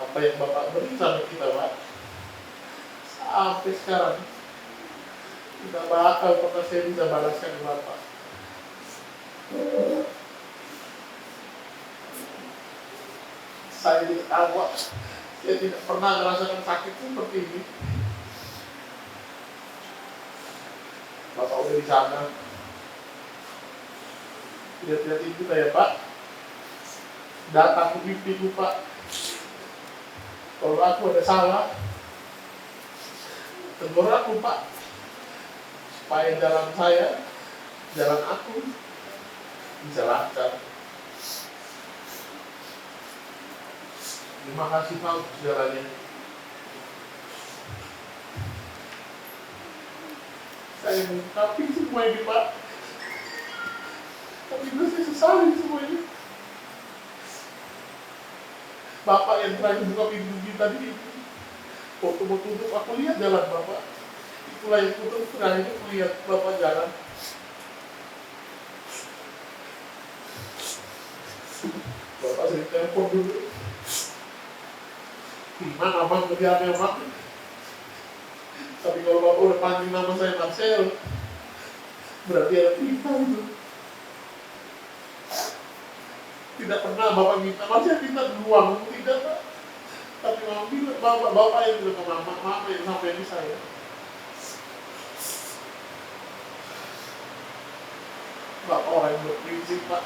Apa yang Bapak beri sama kita, Pak, sampai sekarang tidak bakal pernah saya bisa balaskan ke Bapak. Saya tidak tahu, Pak. Saya tidak pernah merasakan sakit seperti ini. Bapak udah di sana. Lihat-lihat ibu saya, Pak. Datang ke mimpiku, Pak. Kalau aku ada salah, tegur aku, Pak. Supaya jalan saya, jalan aku bisa lancar. Terima kasih, Pak, untuk segalanya. Saya mengungkapin semua ini, Pak. Tapi saya sesali semua ini. Bapak yang terakhir buka pintu kita di itu. Waktu mau tutup, aku lihat jalan Bapak. Itulah yang tutup, terakhir aku lihat Bapak jalan. Bapak sering telepon dulu. Gimana, Bang, kerjaannya, Bang? Tapi kalau Bapak udah panggil nama saya Marcel, berarti ada perintah itu. Tidak pernah Bapak minta, Marcel minta duluan, tidak, Pak. Tapi mama bilang, bapak, bapak yang bilang ke mama, mama yang sampai di saya. Bapak orang yang berprinsip, Pak,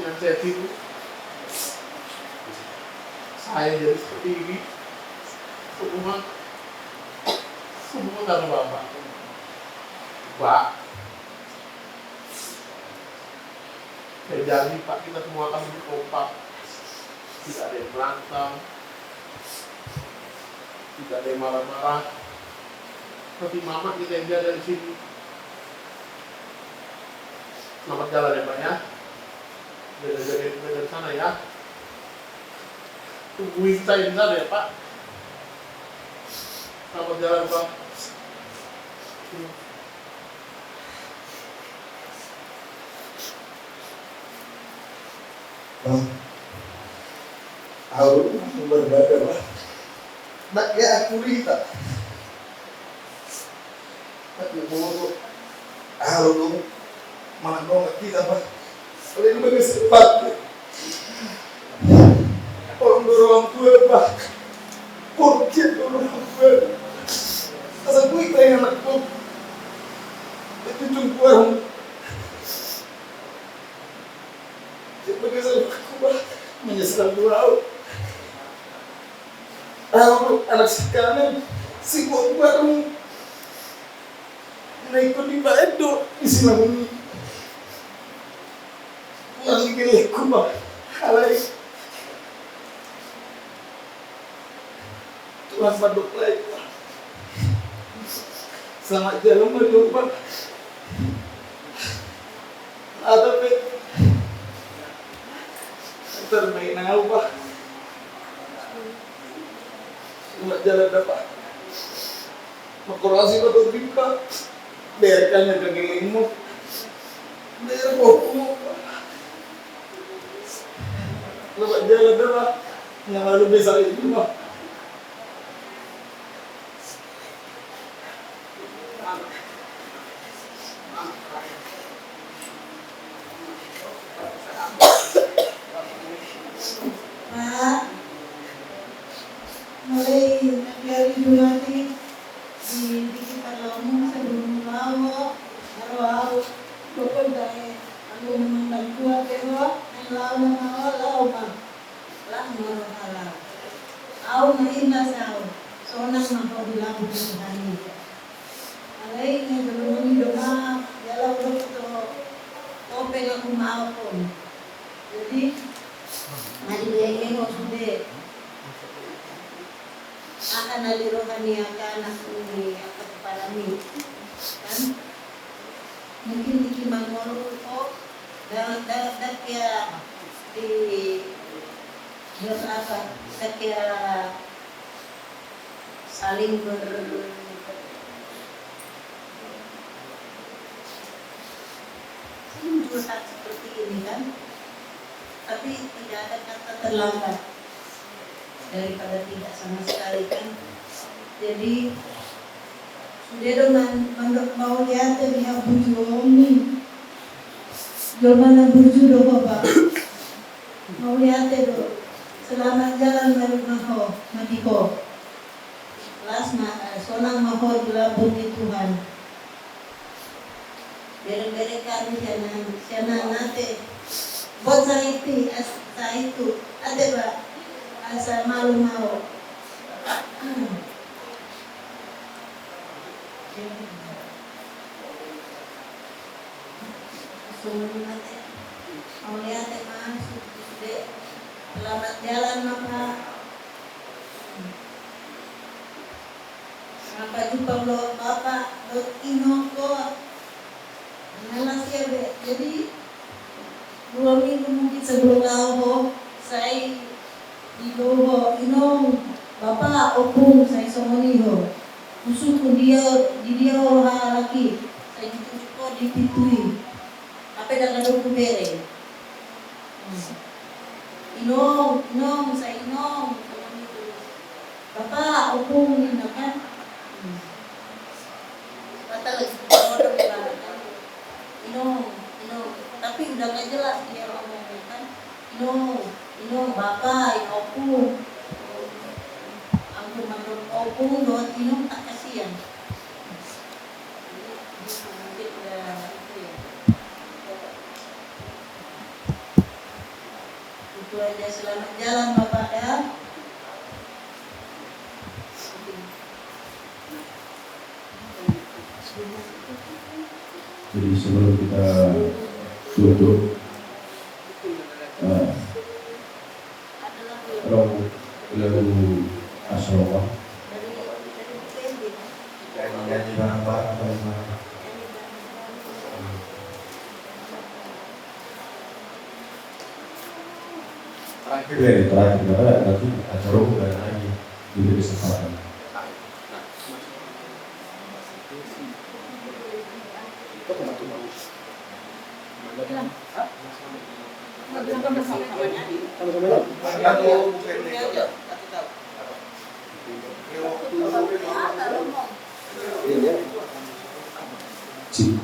yang saya tiru. Saya jadi seperti ini. Semua, semua karena bapak. Pak, saya janji, Pak, kita semua akan lebih kompak. Tidak ada yang berantem. Tidak ada yang marah-marah. Tapi mama kita yang jaga di sini. Selamat jalan ya, Pak, ya. Jaga-jaga kita dari sana ya. Tungguin saya di sana ya, Pak. Selamat jalan, Pak. Bang, au berbeda, Bang. Nak ya aku rita. Nak ya bodo. Au dong. Mana dong kita, Bang? Kalau ini bagi sempat. Tolong dorong gue, Pak. Porkit dorong gue. Asa gue tanya anak gue. Itu cuma kurang. Dia pakai sama aku, Pak. Menyesal gue, au. Au, anak sikanan. Si gue baru. Na ingkon dibaen do di sinamuni. Ulang di gelengku, Bang. Alai. Tuhan mandok lai. Selamat jalan, Bang. Ada pe. Terbaik na, Bang. Selamat jalan, Bang. Makasih, Pak, untuk Pak. Biarkan yang kaki limo. Biar bohong. Lewat jalan dah, Pak. Yang lalu bisa itu, Pak. Pak, mulai nanti hari Jumat ini. Di, di kita lamu sebelum lawo, aro au, pokok dae, aku memang kuat ya, Bang. Main lawo, lawo, lawo, Bang. Lah, moro halal. Au na inna sau, sonang ma ho di lambung Tuhan i. Alai, ngai jolo nami do ma, ya lawo do to, kopeng aku maafon. Jadi, ngai di bege ho sude. Aha na di roha ni angka anak ni angka kepada ni, kan? Mungkin di kimangol ko, da, da, da kia di, ber apa, da kia saling ber, saling curhat seperti ini, kan? Tapi tidak ada kata terlambat daripada tidak sama sekali, kan. Jadi, sude do man, mandok mauliate di haburjuon ni. Jolma na burju do ho, Pak. Mauliate do. Selamat jalan ma di ho, ma di ho. Las ma, eh, sonang ma ho di lambung ni Tuhan. Bereng-bereng kami sian, sian nate. Buat saiti, as, saitu. Ate ba, asa malu mau. Sungguh nate. Mauliate ma, sude. Selamat jalan ma, Pak. Sampai jumpa lo bapak, lo inong ko. Nala sia be. Jadi, dua minggu mungkin sebelum laho, sai di doho, inong, bapak, opung, sai songon i ho. Husungkun dia, di dia ho halak i, sai ditunjuk ho di pintu i. Hape ndang adong hubereng. Hmm. Inong, inong, sai inong, songon i. Bapak, opung, ninna kan. Hmm. Batal lagi, bodoh, kan. Inong, inong. Tapi udah nggak jelas dia ngomongnya kan. Inong, inong, bapak, inong, opung. Opo, dohot inong tak kasian. Itu aja, selamat jalan Bapak ya. Jadi sebelum kita tutup, eh, Ro, lagu Asrama. Nyanyi, nyanyi bareng-bareng, bareng-bareng. Terakhir ya, terakhir, karena nanti acara udah lagi, diberi kesempatan. Oke. Musik.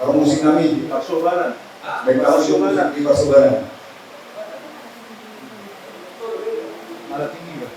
Kalau musik nami di Parsobanan. Baik, kalau musik di Parsobanan. Malah tinggi, Pak.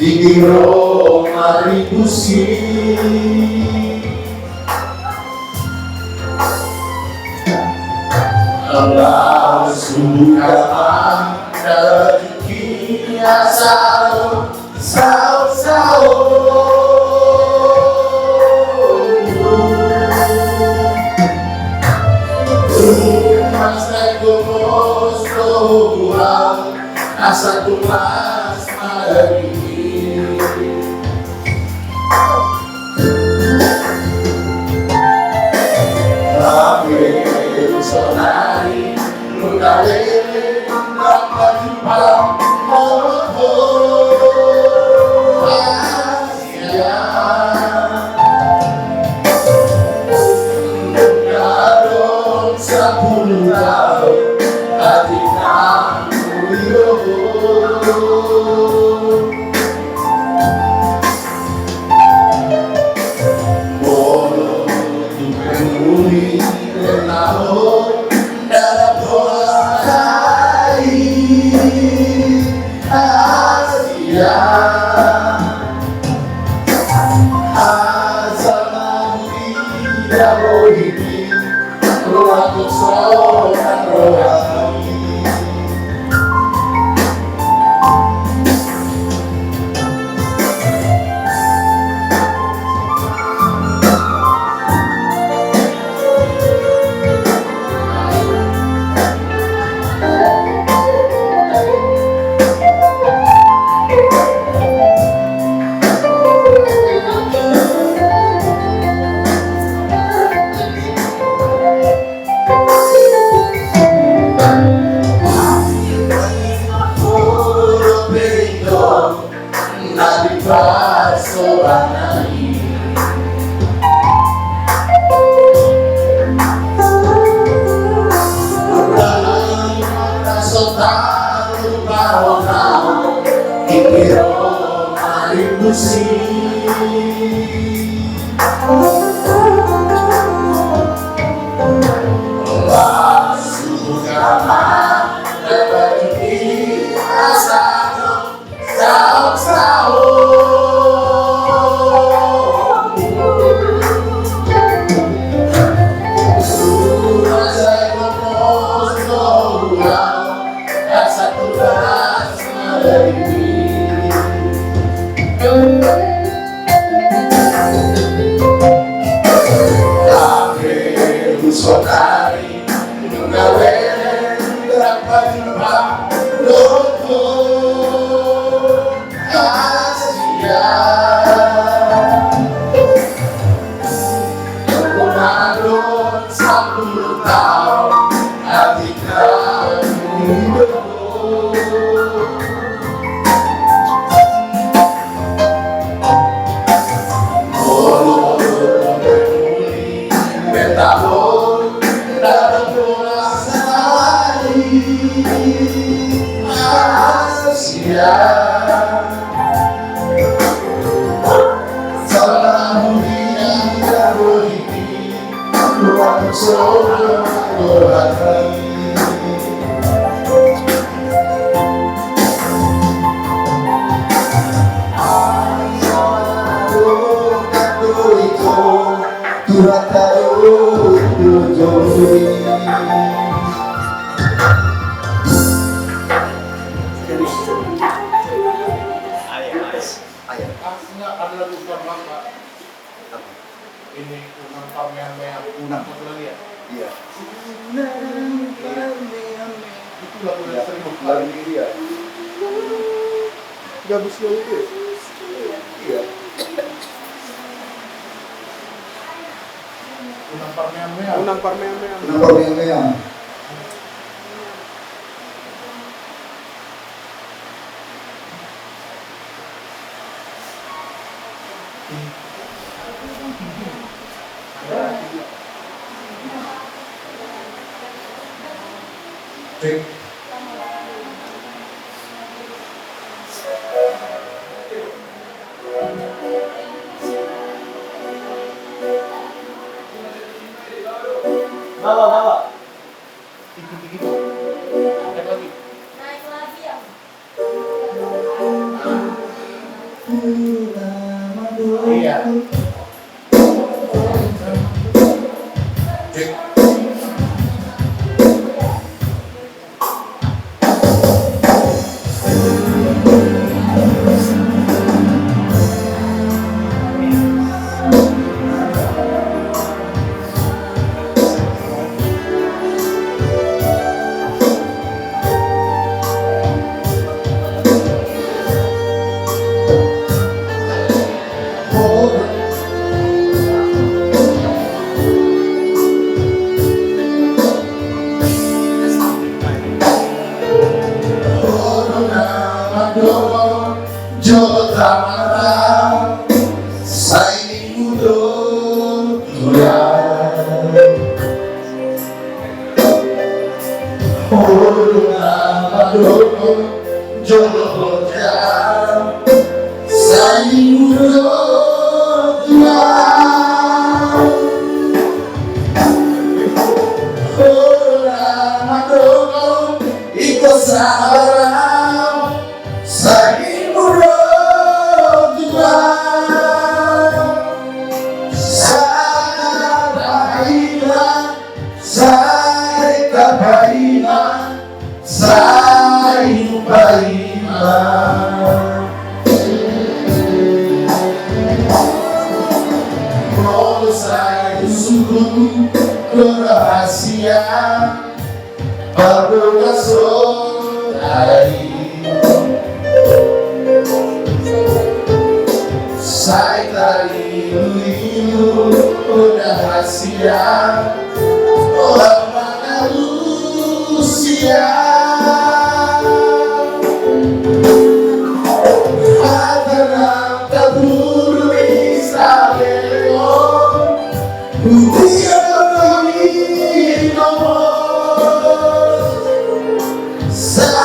Tinggi ro maribusi. Langsung kapan dari kiasal sao-sao. Rumah saya gomos doang. Asa tumas mari. Tapi sonari lu dari bapak jumpa. Tarupa ho, tarupa ho, ingkiro marimbusi. Lasu kama dapat di asano. Saut, saut. Surat sai berpos doa, asa tugas malai. Tapi usotari. Ini Unang Parmeamean. Unang. Satu lagi ya? Iya. Unang Parmeamean. Itu lagu yang sering. Iya. Lagu ini dia. Gabus ya itu. Iya. Unang Parmeamean. Unang Parmeamean. Unang Parmeamean. Bawa, bawa. Tinggi, tinggi. Naik lagi. Naik lagi ya. Iya. Jolo tamara sai mudok tulang. Olo na madok jolo hoja sai mudok tulang. Olo na madok ingkon sabar. Sai mudok tulang, sai tapaima, sai tapaima, sai tapaima. Molo sai husungkun do rahasia. Pardongason ai sai tarilu-ilu do rahasia. Lam mangalusia hata na tapulu i saleleng on. Dia kami nomor. Sa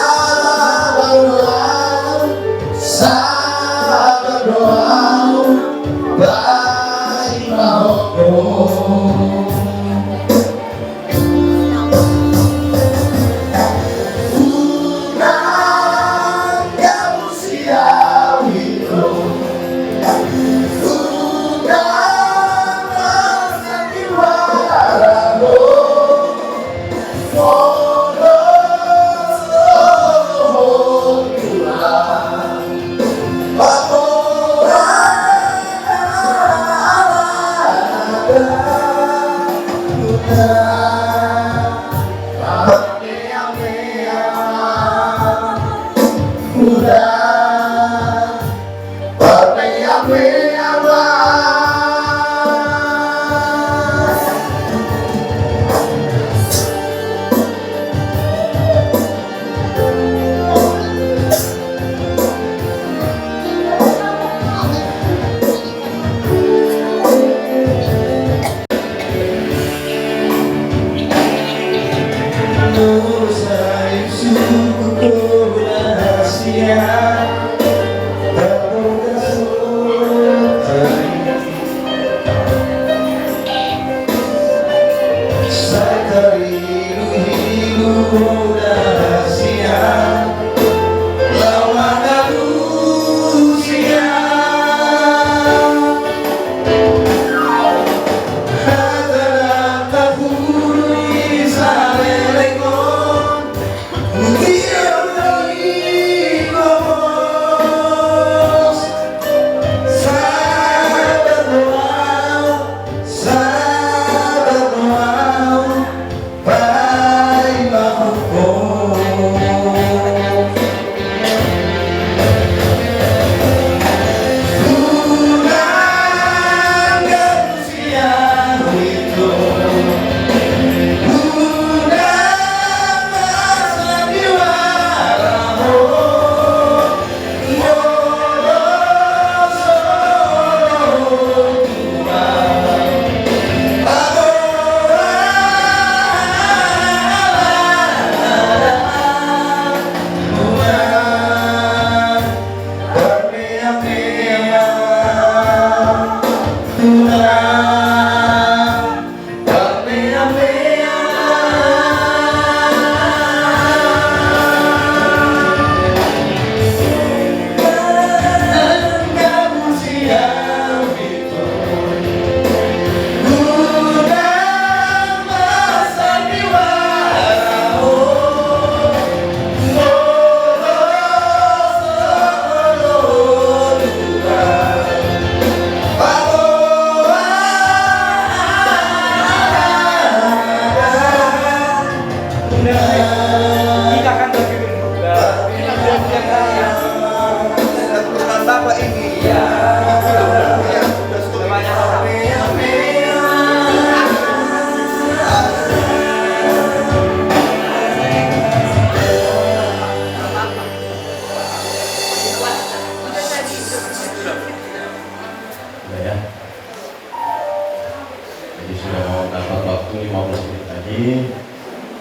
Jadi sudah mau dapat waktu lima belas menit lagi,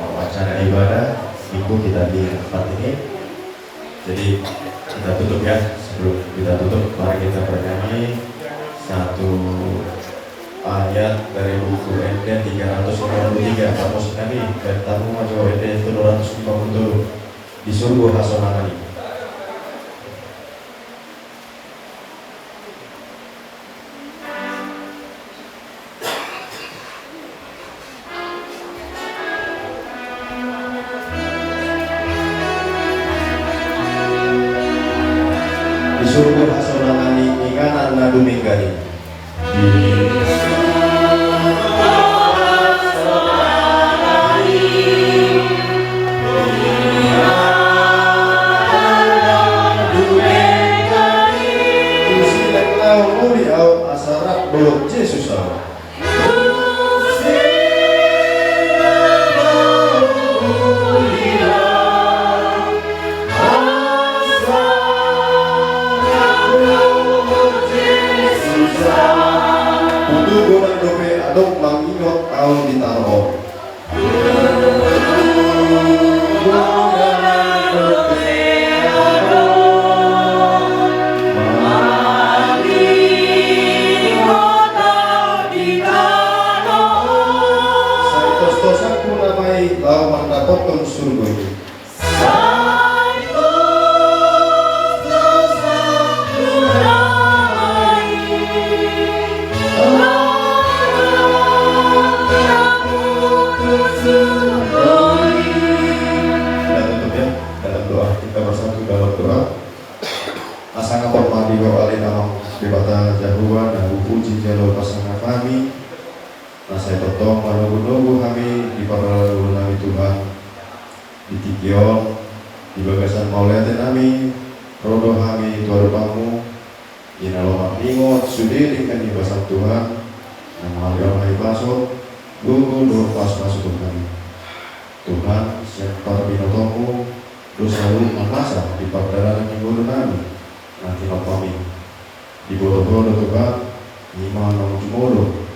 mau acara ibadah minggu kita di tempat ini. Jadi kita tutup ya, sebelum kita tutup mari kita bernyanyi satu ayat dari buku Ende tiga ratus lima puluh tiga, kamus nami, dan tamu maju Ende tiga ratus lima puluh tujuh, Di Surgo Hasonangan i. Di Surgo Hasonangan i, inganan na dumenggan i. Asa rap dohot Jesus au. Tutu godang dope adong mangingot au di tano on. Sai tos-tosanku nama i laho mandapothon surgo i. Kita tutup ya, dalam doa. Kita bersatu dalam doa. Asa nga porma di Ho ale Amang Debata Jahowa na hupuji jala hupasangap hami, na sai tongtong manogunogu hami di parngoluon nami Tuhan, di Ion, di bagasan mauliate nami, ro do hami tu adopanmu, di na lomak ningot sude denggan ni basaM Tuhan, na mangalehon hahipason, gogo dohot pasupasu tu hami. Tuhan, sian parbinotoMu, do saluhut na masa di pardalanan ni ngolu nami, na tinompami. Diboto Ho do Tuhan, i ma na jumolo.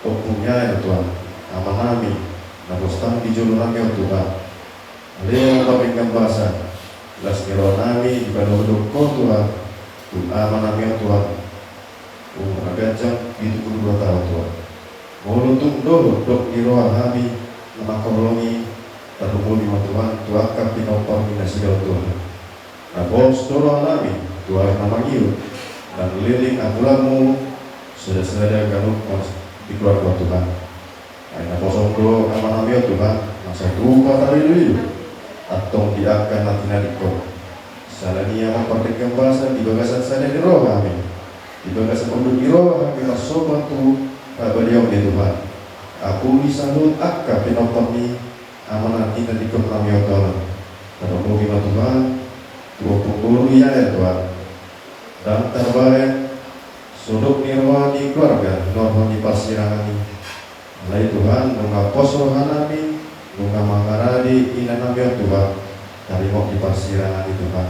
Ompung ni aek Tuhan, amanami, na pos Ho di jolo nami on Tuhan. Ale Ama pardenggan basa, las ni roha nami dipadok-dok Ho Tuhan, tu amanami on Tuhan. Umur na ganjang pitu pulu dua taon Tuhan. Molo tung dohot dok ni roha hami na mangkaholongi, tarlumobi ma Tuhan tu angka pinompar ni nasida on Tuhan. Na pos do roha nami tu ari na mangihut, nang leleng angkulanMu, sada-sada ganup mas di keluarga Tuhan. Ai na poso do amanami on Tuhan, na satupa tarilu-ilu, antong di angka na tinadingkon. Siala ni i Ama pardenggan basa di bagasan sada ni roha hami, di bagasan unduk ni roha hami marsomba tu habadiaonMi Tuhan. Apuli saluhut angka pinompar ni Ama na tinadingkon nami on Tuhan. Tarlumobi ma Tuhan tu ompung boru i aek Tuhan. Ndang tarbaen so dok ni roha ni keluarga, hinorhon ni parsirangan i. Alai Tuhan, nunga pos roha nami, nunga mangarade ina nami on Tuhan, taringot di parsirangan i Tuhan.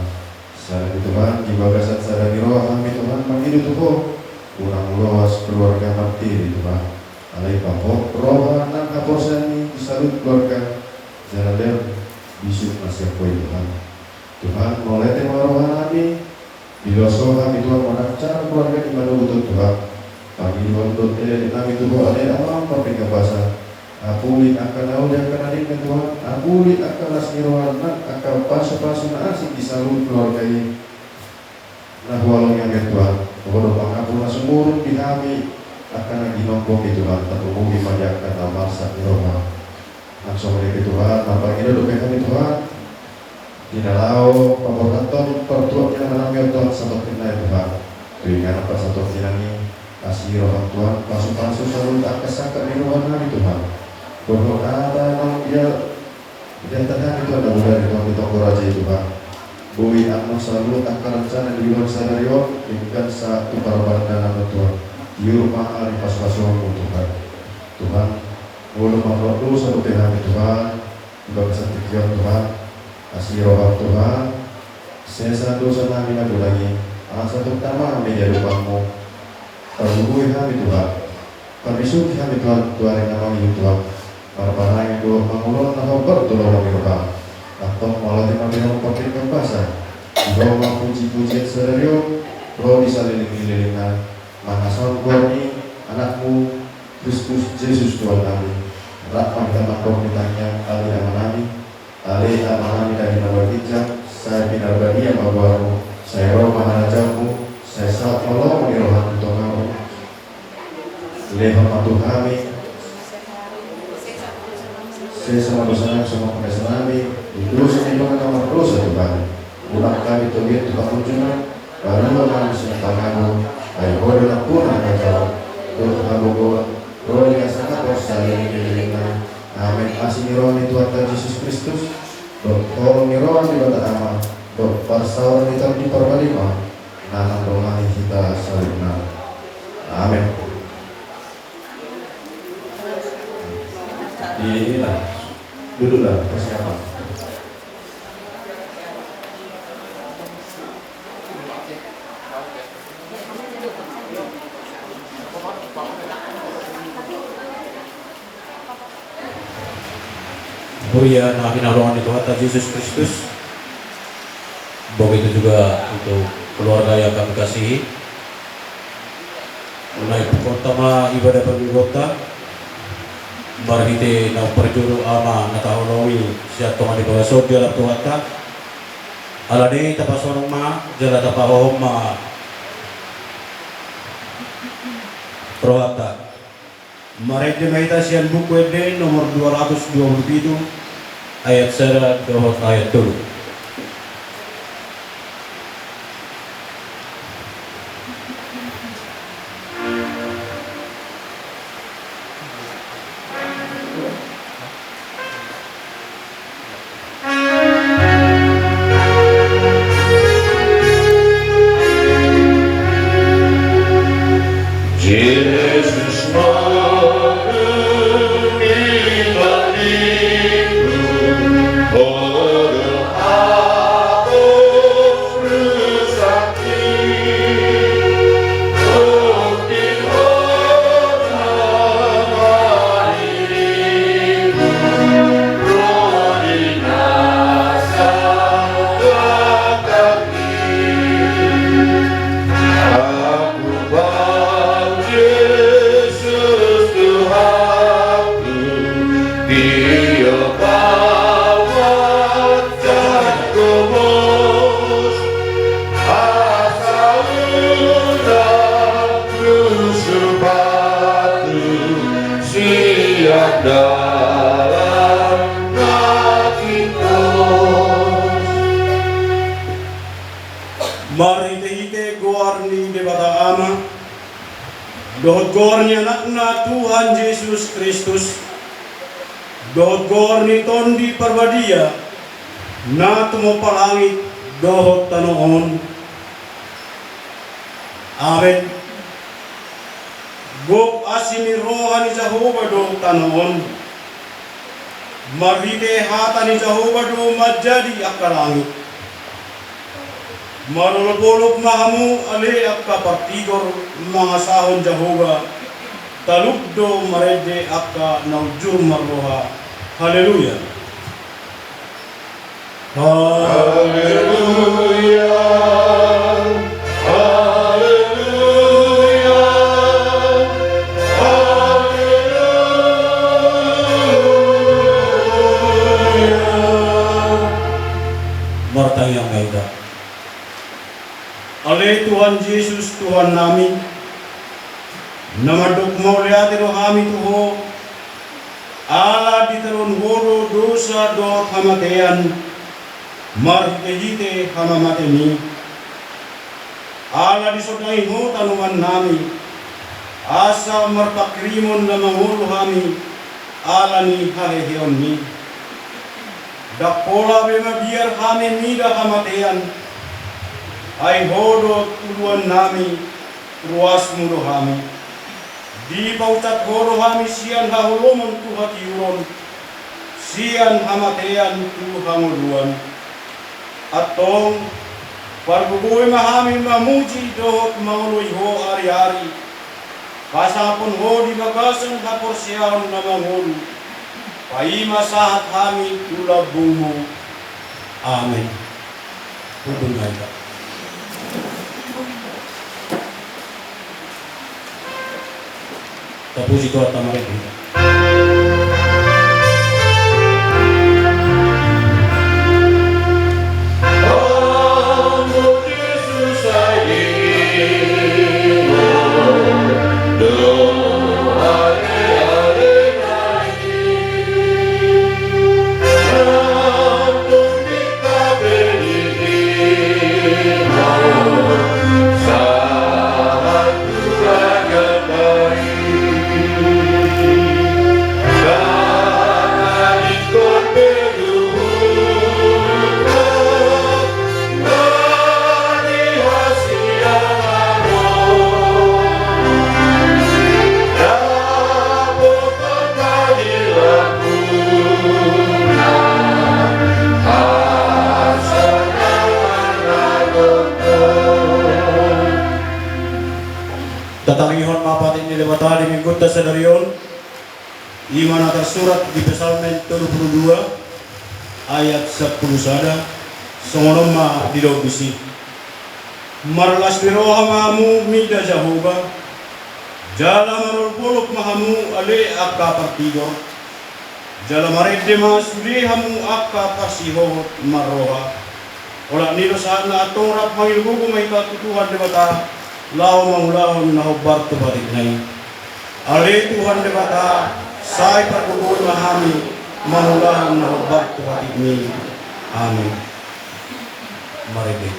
Siala ni i Tuhan, di bagasan sada ni roha hami Tuhan, mangido tu Ho, unang loas keluarga martiri Tuhan. Alai pahot roha nang haporseaon i di saluhut keluarga, jala lehon bisuk na sian Ho i Tuhan. Tuhan, mauliate ma roha nami, di loso hami Tuhan manang cara keluarga ni manogot on Tuhan. Pangidoan dohot elek nami tu Ho ale Ama pardenggan basa. Apuli angka na uli angka na denggan Tuhan, apuli angka las ni roha nang angka pasupasu na asing di saluhut keluarga i. Na huhalongi hami Tuhan, Ho do pangapul na sumurung di hami, angka na ginombong i Tuhan, tarlumobi ma di angka na marsak ni roha. Nang songon i pe Tuhan, marpangido dope hami Tuhan, di na laho paborhathon partuat ni amanami on Tuhan sahat tu na i Tuhan. Tu inganan pasahathon ni na i, asi rohaM Tuhan, pasupasu saluhut angka sangkap ni roha nami Tuhan. Dohot hata nang dia, dia tadingan Tuhan, na mula ni Tuhan di tonggo raja i Tuhan. Boi annon saluhut angka rencana di ulaon sadari on, denggan sahat tu parpadanan on Tuhan. Tiur ma ari pasupasuonMu Tuhan. Tuhan, molo mardosa dope hami Tuhan, di bagasan tingki on Tuhan, asi rohaM Tuhan, sesa dosa nami na godang i, asa tung tama hami di adopanMu. Parlului hami Tuhan, parbisuhi hami Tuhan, tu ari na mangihut Tuhan, marparange dohot mangulahon na hombar tu lomo ni rohaM. Antong mauliate ma di Ho pardenggan basa, di Ho ma puji-pujian sadari on, ro di saleleng ni lelengna, mangasahon goar ni AnakMu, Kristus Jesus Tuhan nami. Rap ma hita mandok di tangiang, ale Amanami, ale Amanami na di banua ginjang, sai pinarbadia ma goarMu, sai ro ma harajaonMu, sai saut ma lomo ni rohaM tu tongaMu. Lehon ma tu hami, sesa ma dosa nami songon pangkesean nami di dosa ni dongan na mardosa tu hami. Unang hami togihon tu pangunjunan, palua ma hami sian pangago, ai Ho do nampuna harajaon dohot hagogoon dohot kuasa na pos saleleng ni lelengna. Amen. Asi ni roha ni Tuhanta Jesus Kristus, dohot holong ni roha ni Debata Ama, dohot parsaoran ni Tondi Parbadia, manang dongani hita saluhutna. Amen. Inilah, duduklah, persiapan. Huria na hinaholongan ni Tuhanta Jesus Kristus, begitu juga untuk keluarga yang kami kasihi. Naeng ipukhonta ma ibadah parmingguonta marhite na umparjolo Ama na taholongi sian tonga ni bagas on di halak Tuhanta. Alani i tapasonang ma jala tapahohom ma rohanta. Marende ma hita sian Buku Ende nomor dua ratus dua puluh pitu, ayat sada dohot ayat tolu. dohot goar ni Anakna Tuhan Jesus Kristus, dohot goar ni Tondi Parbadia, na tumompa langit dohot tano on. Amen. Gok asi ni roha ni Jahowa do tano on. Marhite hata ni Jahowa do manjadi angka langit. Marolopolop ma hamu ale angka partigor mangasahon Jahowa, talup do marende angka na unjur marroha. Haleluya. Haleluya. Haleluya. Haleluya. Martangiang ma hita. Ale Tuhan Jesus, Tuhannami, na mandok mauliate do hami tu Ho, ala ditaluhon Ho do dosa dohot hamatean, marhitehite hamamatemi. Ala disondangi Ho tanomannami, asa marpanghirimon na mangolu hami, ala ni haheheonmi. Ndang pola be mabiar hami mida hamatean, ai Ho do uluannami, ruasmu do hami. Dipaunsat Ho do hami sian haholomon tu hatiuron, sian hamatean tu hangoluan. Antong, pargogoi ma hami mamuji dohot mangoloi Ho ariari, pasangaphon Ho di bagasan haporseaon na mangolu, paima sahat hami tu lambungmu. Amen. Hundul ma hita. Tapuji Tuhanta ma hita. Tatangihon ma patik ni Debata di minggunta sadari on. I ma na tarsurat di Psalmen tolu pulu dua ayat sampulu sada, songon on ma didok disi. Marlas ni roha ma hamu mida Jahowa, jala marolopolop ma hamu ale angka partigor, jala marende ma sude hamu angka parsihohot marroha. Olat ni i do sahatna, antong rap mangido gogo ma hita tu Tuhan Debata, laho mangulahon na hombar tu patikna i. Ale Tuhan Debata, sai pargogoi ma hami mangulahon na hombar tu patikmi. Amin. Marende.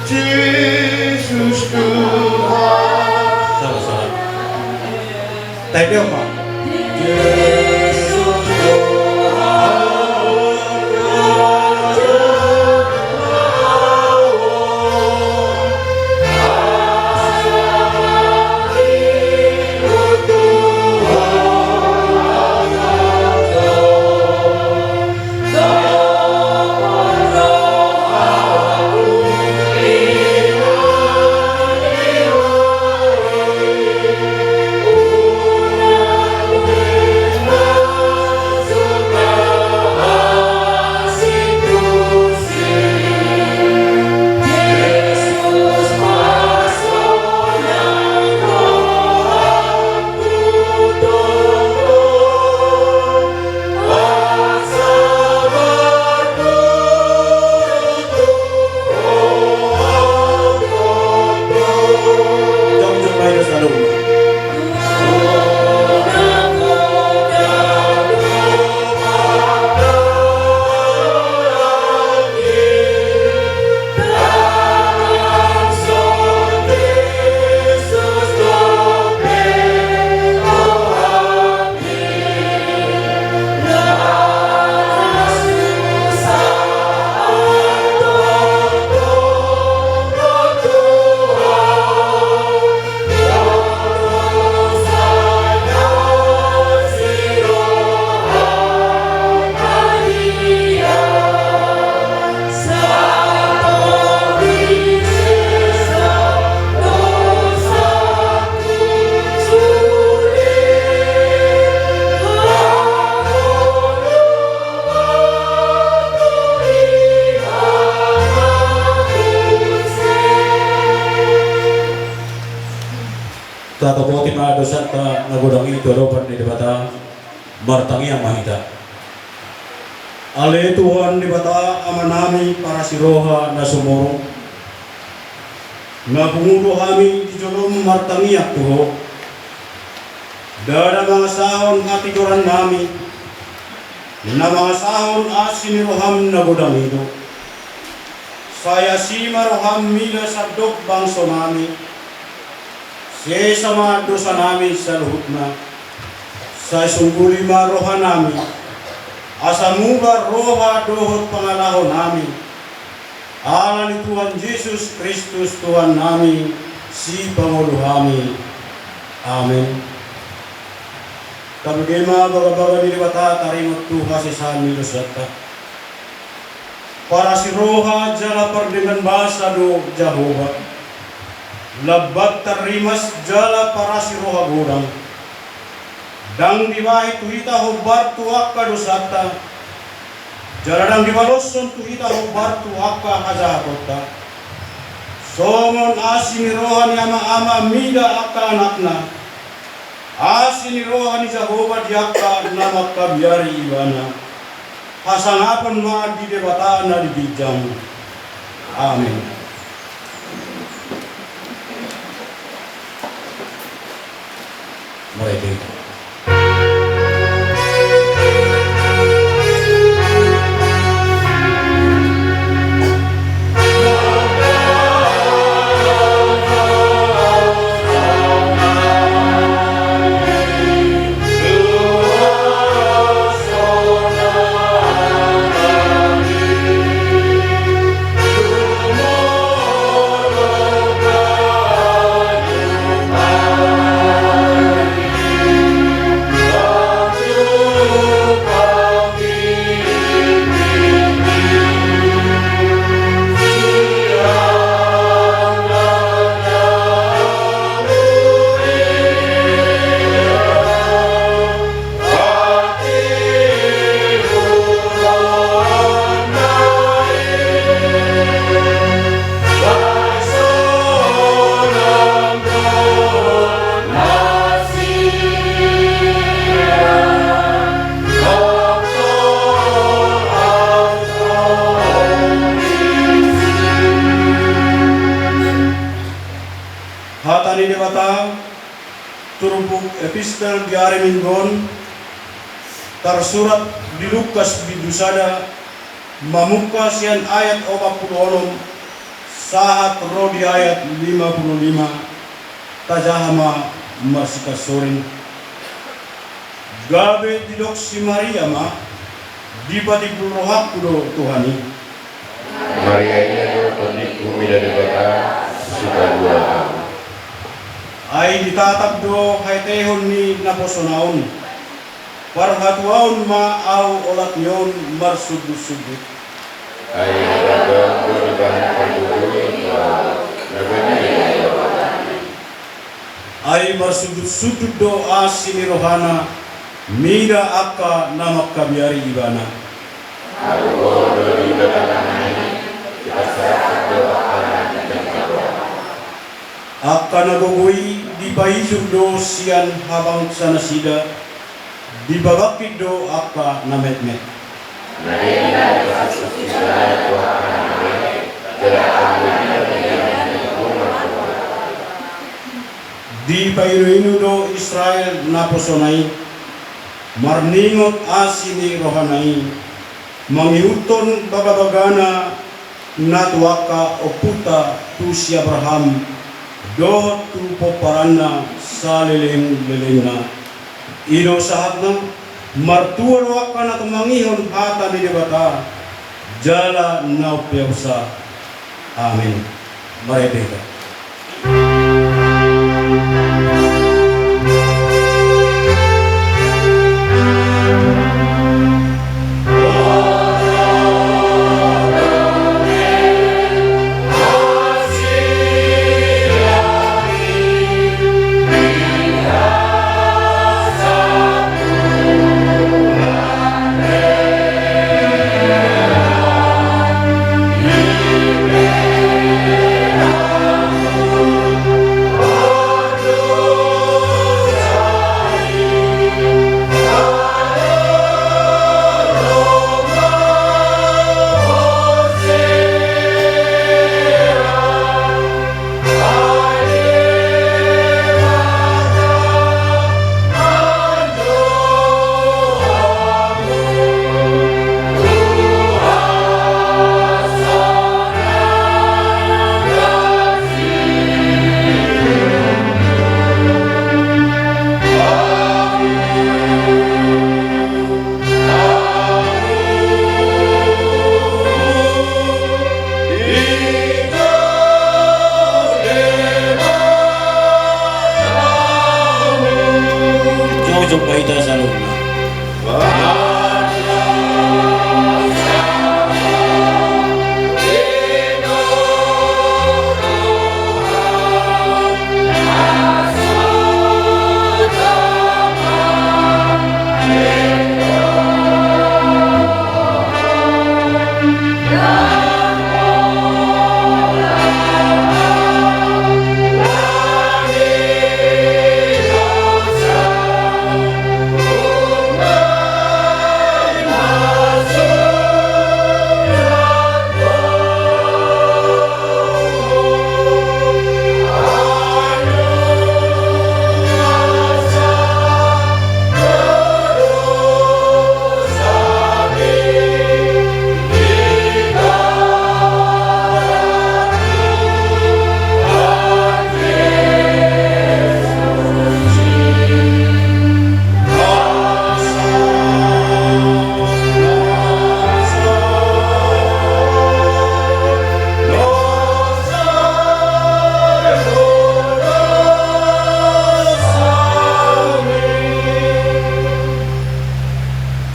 Jesus Tuhan. Salah, salah. Taendehon ma. Jesus Tuhan. Tatopoti ma dosanta na godang i tu adopan ni Debata. Martangiang ma hita. Ale Tuhan Debata Amanami parasiroha na sumurung, na pungu do hami di joloM martangiang tu Ho. Ndada mangasahon hatigorannami, na mangasahon asi ni rohaM na godang i do. Sai asi ma rohaM mida sandok bangsonami. Sesa ma dosanami saluhutna. Sai sungguli ma rohanami, asa muba roha dohot pangalahonami. Ala ni Tuhan Jesus Kristus Tuhannami, Sipangolu hami. Amen. Tabege ma bagabaga ni Debata taringot tu hasesaan ni dosanta. Parasiroha jala pardenggan basa do Jahowa. Lambat tarrimas jala parasiroha godang. Ndang dibahen tu hita hombar tu angka dosanta, jala ndang dibaloshon tu hita hombar tu angka hajahatonta. Songon asi ni roha ni ama-ama mida angka anakna, asi ni roha ni Jahowa di angka na mangkabiari Ibana. Hasangapon ma di Debata na di ginjang. Amen. Marende. Hata ni Debata, turpuk epistel di ari Minggu on, tarsurat di Lukas bindu sada, mamungka sian ayat opat pulu onom, sahat ro di ayat lima pulu lima, tajaha ma marsipansuring. Gabe didok si Maria ma, dipatimbul rohangku do Tuhan i. Maria i do tondingku mida Debata, sipalua ahu. Ai ditatap do haetehon ni naposona on. Parhatuaon ma ahu olat ni on marsundutsundut. Ai hataon do dibahen pargogoi tu ahu, na badia do. Ai marsundutsundut do asi ni rohana mida angka na mangkabiari ibana. Ahu do di batangna i, dipasahat do angka na di jangkau. Angka na gogo i dipaijur do sian habangsa nasida, dipabangkit do angka na metmet. Na denggan do pasu-pasu ni Debata tu angka na mago, jala anggo i na denggan do. Dipainu-inu do Israel naposona i, marningot asi ni rohana i, mangihuthon bagabagana na tu angka ompunta, tu si Abraham dohot tu pomparanna saleleng-lelengna. I do sahatna, martua do angka na tumangihon hata ni Debata jala na umpeopsa. Amen. Marende hita. Baita saluhutna.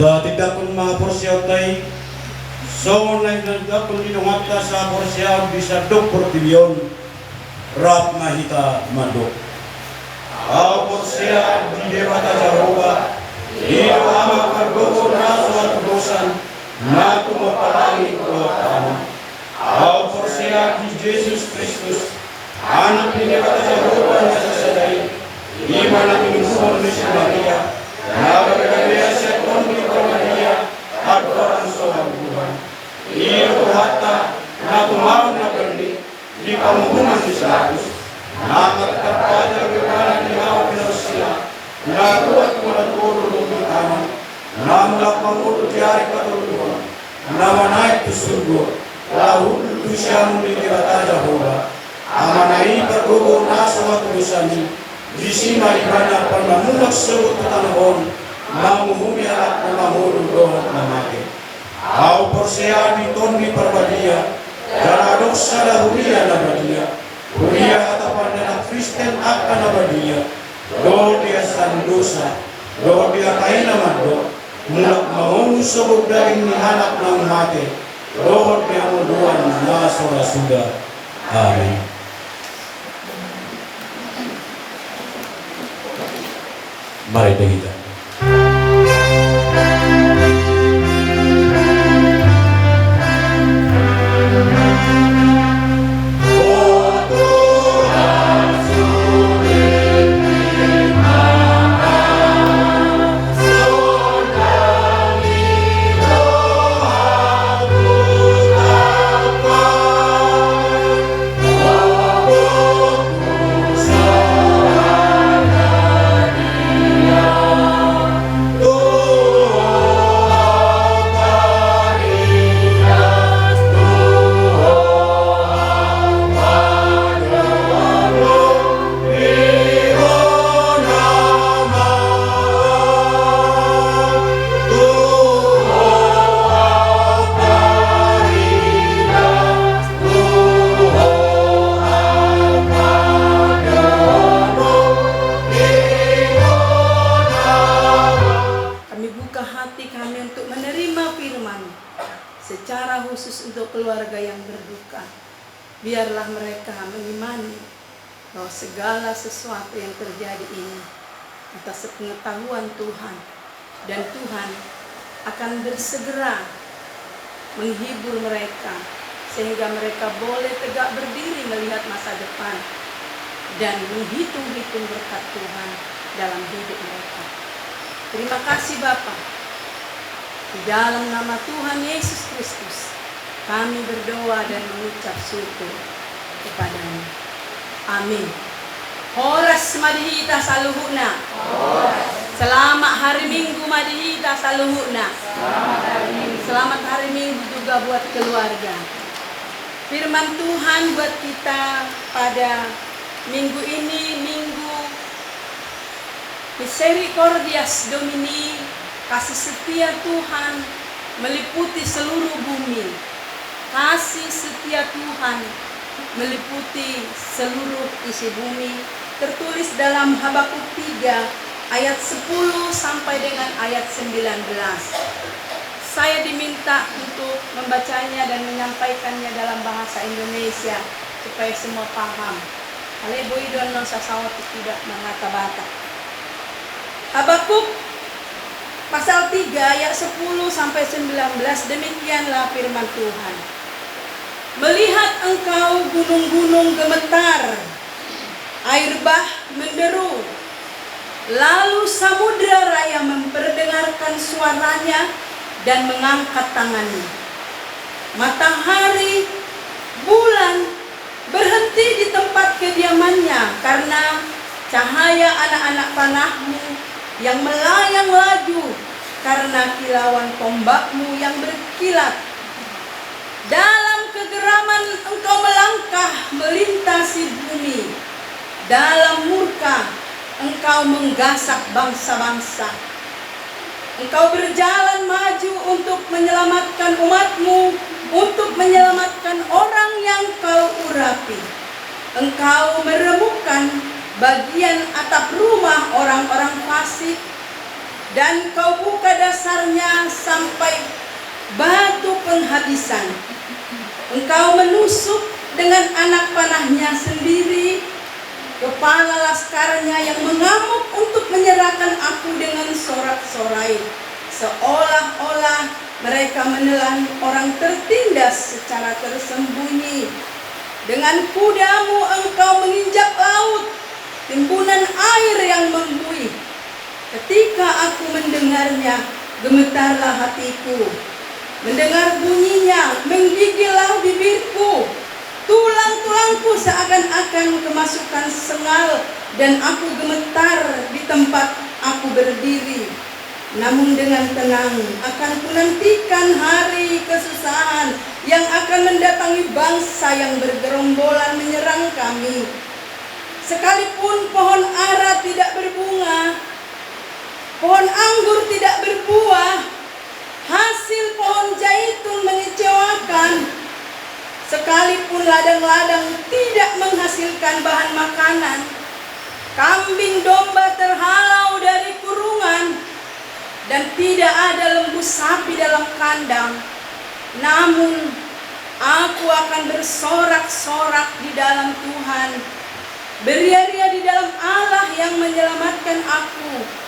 Tatindanghon ma haporseaonta i. Songon na nitindanghon ni donganta sahaporseaon di sandok portibi on, rap ma hita mandok. Ahu porsea di Debata Jahowa, i do Ama pargogo na so hatudosan, na tumompa langit dohot tano. Ahu porsea di Jesus Kristus, Anak ni Debata Jahowa na sasada i, i ma na tinumbuhon ni si Maria, na gabe halea sian Tondi Parbadia, andorang so hangoluan. I do Tuhanta, na tumaon na berdiri di panguhuman ni si Pilatus, na martarpaja gabe bana ni hau pinarusia, na tuat mula tolu lobi tano, na mulak mangolu di ari patoluhon, na manaek tu surgo, laho hundul tu siamun ni Debata Jahowa, Amana i pargogo na so hatudosan i, disi ma Ibana paima mulak sogot tu tano on, manguhumi halak na mangolu dohot na mate. Ahu porsea di Tondi Parbadia, jala adong sada huria na badia, huria hata pandanak Kristen angka na badia, dohot di hasesaan dosa, dohot di hata i na mandok, mulak mangolu sogot daging ni halak naung mate, dohot di hangoluan na so ra suda. Amin. Marende hita. Kami buka hati kami untuk menerima firman secara khusus untuk keluarga yang berduka. Biarlah mereka mengimani bahwa segala sesuatu yang terjadi ini atas sepengetahuan Tuhan, dan Tuhan akan bersegera menghibur mereka, sehingga mereka boleh tegak berdiri melihat masa depan dan menghitung-hitung berkat Tuhan dalam hidup mereka. Terima kasih, Bapa. Di dalam nama Tuhan Yesus Kristus, kami berdoa dan mengucap syukur kepada-Mu. Amin. Horas ma di hita saluhutna. Selamat hari Minggu ma di hita saluhutna. Selamat hari Minggu juga buat keluarga. Firman Tuhan buat kita pada minggu ini, Minggu Misericordias Domini, kasih setia Tuhan meliputi seluruh bumi. Kasih setia Tuhan meliputi seluruh isi bumi, tertulis dalam Habakuk tiga ayat sepuluh sampai dengan ayat sembilan belas. Saya diminta untuk membacanya dan menyampaikannya dalam bahasa Indonesia supaya semua paham. Alai boi do annon sasaotik tidak marhata Batak. Habakuk pasal tiga ayat sepuluh sampai sembilan belas, demikianlah firman Tuhan. Melihat engkau gunung-gunung gemetar, air bah menderu, lalu samudra raya memperdengarkan suaranya dan mengangkat tangannya. Matahari, bulan, berhenti di tempat kediamannya karena cahaya anak-anak panahmu yang melayang laju, karena kilauan tombakmu yang berkilat. Dalam kegeraman engkau melangkah melintasi bumi, dalam murka engkau menggasak bangsa-bangsa. Engkau berjalan maju untuk menyelamatkan umatmu, untuk menyelamatkan orang yang kau urapi. Engkau meremukkan bagian atap rumah orang-orang fasik, dan kau buka dasarnya sampai batu penghabisan. Engkau menusuk dengan anak panahnya sendiri kepala laskarnya yang mengamuk untuk menyerahkan aku dengan sorak-sorai, seolah-olah mereka menelan orang tertindas secara tersembunyi. Dengan kudamu engkau menginjak laut, timbunan air yang membuih. Ketika aku mendengarnya, gemetarlah hatiku. Mendengar bunyinya, menggigillah bibirku. Tulang-tulangku seakan-akan kemasukan sengal, dan aku gemetar di tempat aku berdiri. Namun dengan tenang akan kunantikan hari kesusahan yang akan mendatangi bangsa yang bergerombolan menyerang kami. Sekalipun pohon ara tidak berbunga, pohon anggur tidak berbuah, hasil pohon zaitun mengecewakan, sekalipun ladang-ladang tidak menghasilkan bahan makanan, kambing domba terhalau dari kurungan, dan tidak ada lembu sapi dalam kandang, namun aku akan bersorak-sorak di dalam Tuhan, beria-ria di dalam Allah yang menyelamatkan aku.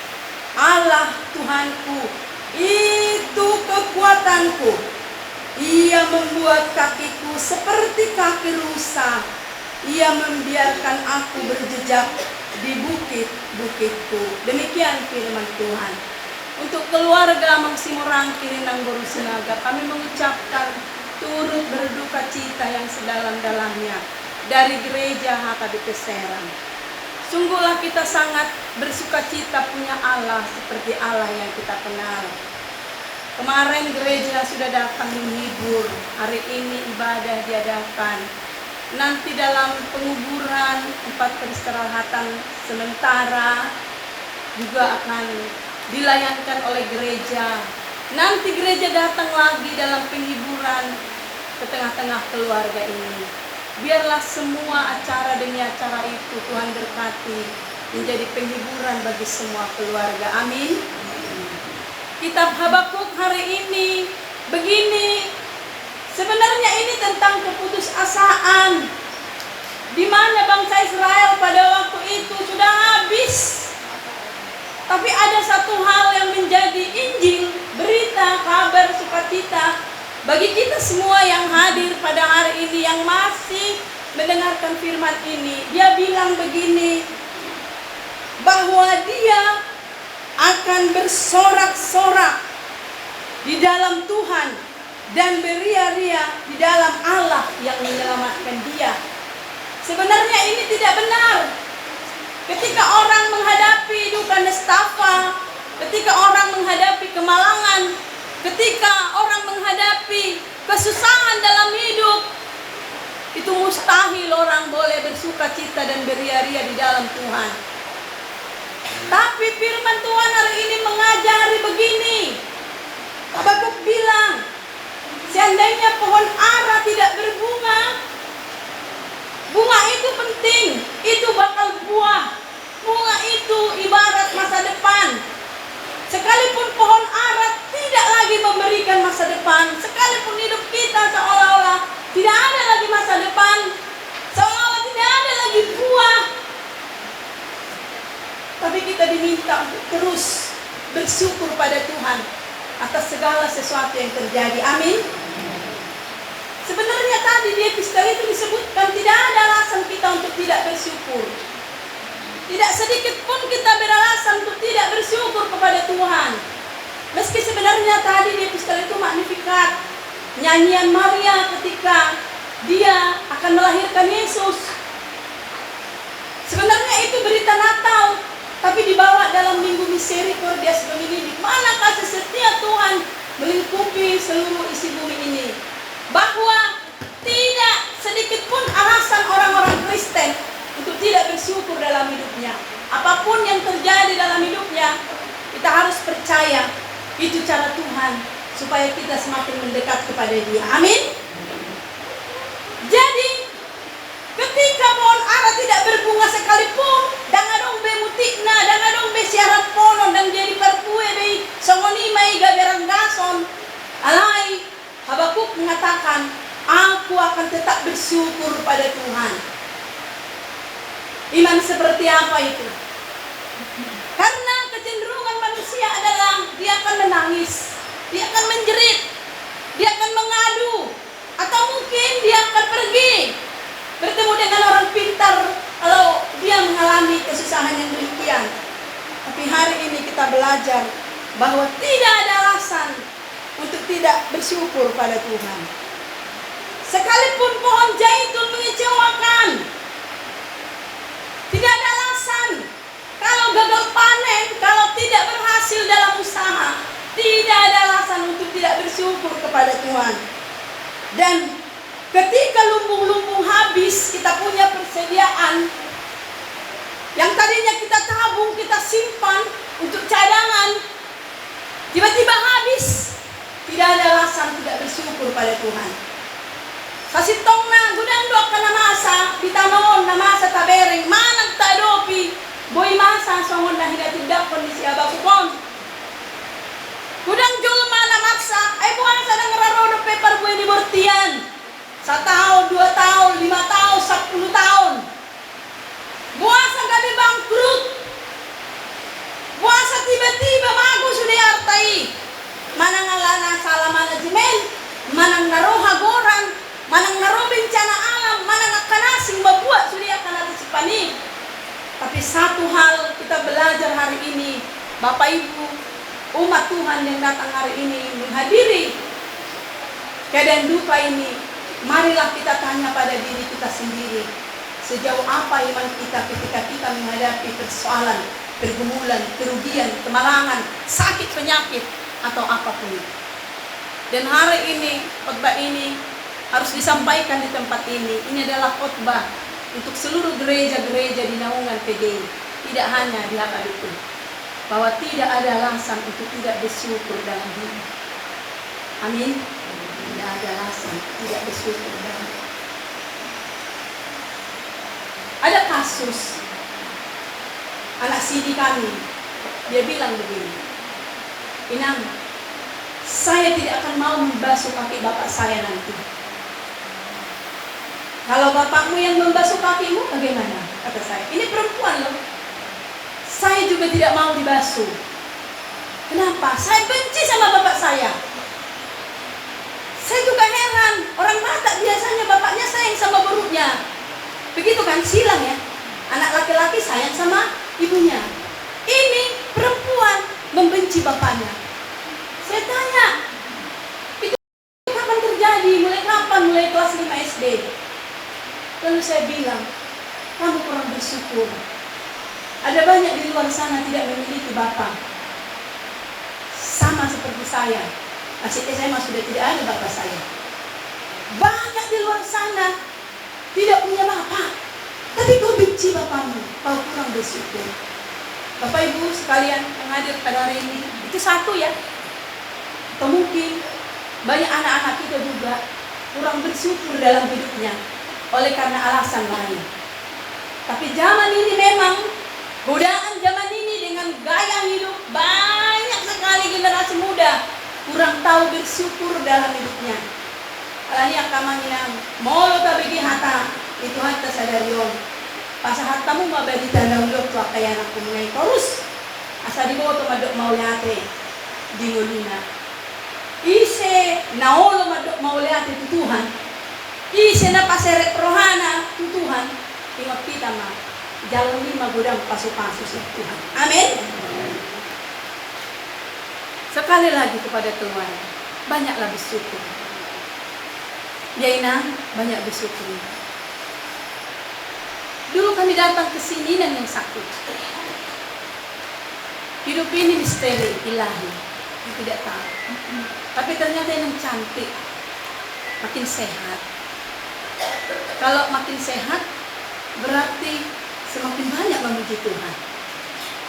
Allah Tuhanku, itu kekuatanku. Ia membuat kakiku seperti kaki rusa. Ia membiarkan aku berjejak di bukit-bukitku. Demikian firman Tuhan. Untuk keluarga Amang Simorangkir, Inang Boru Sinaga, kami mengucapkan turut berduka cita yang sedalam-dalamnya dari Gereja H K B P Serang. Sungguhlah kita sangat bersuka cita punya Allah seperti Allah yang kita kenal. Kemarin gereja sudah datang menghibur, hari ini ibadah diadakan. Nanti dalam penguburan, tempat peristirahatan sementara juga akan dilayankan oleh gereja. Nanti gereja datang lagi dalam penghiburan ke tengah-tengah keluarga ini. Biarlah semua acara demi acara itu Tuhan berkati, menjadi penghiburan bagi semua keluarga. Amin. Kitab Habakuk hari ini begini, sebenarnya ini tentang keputusasaan, di mana bangsa Israel pada waktu itu sudah habis. Tapi ada satu hal yang menjadi injil, berita, kabar sukacita bagi kita semua yang hadir pada hari ini, yang masih mendengarkan firman ini. Dia bilang begini, bahwa dia akan bersorak-sorak di dalam Tuhan dan beria-ria di dalam Allah yang menyelamatkan dia. Sebenarnya ini tidak benar. Ketika orang menghadapi duka nestapa, ketika orang menghadapi kemalangan, ketika orang menghadapi kesusahan dalam hidup, itu mustahil orang boleh bersuka cita dan beria-ria di dalam Tuhan. Tapi firman Tuhan hari ini mengajari begini. Habakuk bilang, seandainya pohon ara tidak berbunga, bunga itu penting, itu bakal buah. Bunga itu ibarat masa depan. kita seolah-olah tidak ada lagi masa depan, seolah-olah tidak ada lagi buah. Tapi kita diminta untuk terus bersyukur pada Tuhan atas segala sesuatu yang terjadi. Amin. Sebenarnya tadi di epistel itu disebutkan tidak ada alasan kita untuk tidak bersyukur. Tidak sedikit pun kita beralasan untuk tidak bersyukur kepada Tuhan. Meski sebenarnya tadi di epistel itu Magnificat, nyanyian Maria ketika dia akan melahirkan Yesus. Sebenarnya itu berita Natal, tapi dibawa dalam Minggu Misericordias Domini, di mana kasih setia Tuhan melingkupi seluruh isi bumi ini. Bahwa tidak sedikit pun alasan orang-orang Kristen untuk tidak bersyukur dalam hidupnya. Apapun yang terjadi dalam hidupnya, kita harus percaya itu cara Tuhan supaya kita semakin mendekat kepada Dia. Amin. Jadi, ketika pohon ara tidak berbunga sekalipun, ndang adong be mutikna, ndang adong be siaran pohon, ndang jadi parbue be i, songon i ma i gabe ranggason. Alai Habakuk mengatakan, "Aku akan tetap bersyukur pada Tuhan." Iman seperti apa itu? Karena kecenderungan manusia adalah dia akan menangis, dia akan menjerit, dia akan mengadu, atau mungkin dia akan pergi bertemu dengan orang pintar kalau dia mengalami kesusahan yang demikian. Tapi hari ini kita belajar bahwa tidak ada alasan untuk tidak bersyukur pada Tuhan. Sekalipun pohon zaitun mengecewakan, tidak ada alasan. Kalau gagal panen, kalau tidak berhasil dalam usaha, tidak ada alasan untuk tidak bersyukur kepada Tuhan. Dan ketika lumbung-lumbung habis, kita punya persediaan yang tadinya kita tabung, kita simpan untuk cadangan, tiba-tiba habis, tidak ada alasan tidak bersyukur pada Tuhan. Sasintongna, godang do angka na masa di tano on, na masa tabereng, manang taadopi, boi masa songon na hinatindangkon ni si Habakuk on. Godang jolma na masa, ai boasa ndang ra ro dope parbue ni bortian? Sataon, dua taon, lima taon, sampulu taon. Boasa gabe bangkrut? Boasa tiba-tiba mago sude arta i? Manang alana salah manajemen, manang na ro hagoran, manang na ro bencana alam, manang angka na asing mambuat sude angka na tasipan i. Tapi satu hal kita belajar hari ini, Bapak Ibu, umat Tuhan yang datang hari ini menghadiri keadaan duka ini, marilah kita tanya pada diri kita sendiri, sejauh apa iman kita ketika kita menghadapi persoalan, pergumulan, kerugian, kemalangan, sakit, penyakit, atau apapun itu. Dan hari ini, khotbah ini harus disampaikan di tempat ini. Ini adalah khotbah untuk seluruh gereja-gereja di naungan P G I, tidak hanya di H K B P. Bahwa tidak ada alasan untuk tidak bersyukur dalam hidup. Amin. Tidak ada alasan tidak bersyukur dalam hidup. Ada kasus anak sidi kami, dia bilang begini, "Inang, saya tidak akan mau membasuh kaki bapak saya nanti." "Kalau bapakmu yang membasuh kakimu, bagaimana?" kata saya. Ini perempuan loh. "Saya juga tidak mau dibasuh. Kenapa? Saya benci sama bapak saya. Saya juga heran, orang Batak biasanya bapaknya sayang sama borunya." Begitu kan, silang ya. Anak laki-laki sayang sama ibunya. Ini perempuan membenci bapaknya. Saya tanya, "Itu kapan terjadi? Mulai kapan?" "Mulai kelas lima S D." Lalu saya bilang, "Kamu kurang bersyukur. Ada banyak di luar sana tidak memiliki bapak. Sama seperti saya. Masih S M A sudah tidak ada bapak saya. Banyak di luar sana tidak punya bapak. Tapi kau benci bapakmu, kau kurang bersyukur." Bapak Ibu sekalian yang hadir pada hari ini, itu satu ya. Atau mungkin banyak anak-anak kita juga kurang bersyukur dalam hidupnya oleh karena alasan lain. Tapi zaman ini memang godaan zaman ini dengan gaya hidup banyak sekali generasi muda kurang tahu bersyukur dalam hidupnya. Alani i angka amang inang, molo tabege hata ni Tuhanta sadari on, pasahat hamu ma barita na uli on tu angka ianakhonmuna i torus, asa diboto mandok mauliate di ngoluna. Ise na olo mandok mauliate tu Tuhan, ise na paserep rohana tu Tuhan, ingot hita ma, jalo ni ma godang pasupasu sian Tuhan. Amin. Sekali lagi kepada keluarga, banyaklah bersyukur. Ya inang, banyak bersyukur. Dulu kami datang ke sini, inang yang sakit. Hidup ini misteri ilahi, kita tidak tahu. Tapi ternyata inang cantik, makin sehat. Kalau makin sehat, berarti semakin banyak memuji Tuhan,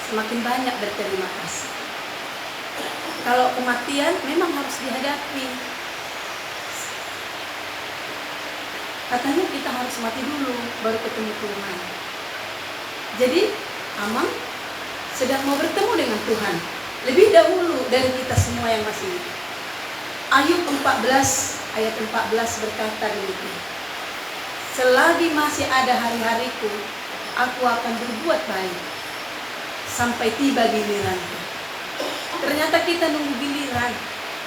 semakin banyak berterima kasih. Kalau kematian memang harus dihadapi. Katanya kita harus mati dulu, baru ketemu Tuhan. Jadi, amang sedang mau bertemu dengan Tuhan lebih dahulu dari kita semua yang masih hidup. Ayub empat belas ayat empat belas berkata demikian, "Selagi masih ada hari-hariku, aku akan berbuat baik sampai tiba giliranku." Ternyata kita nunggu giliran.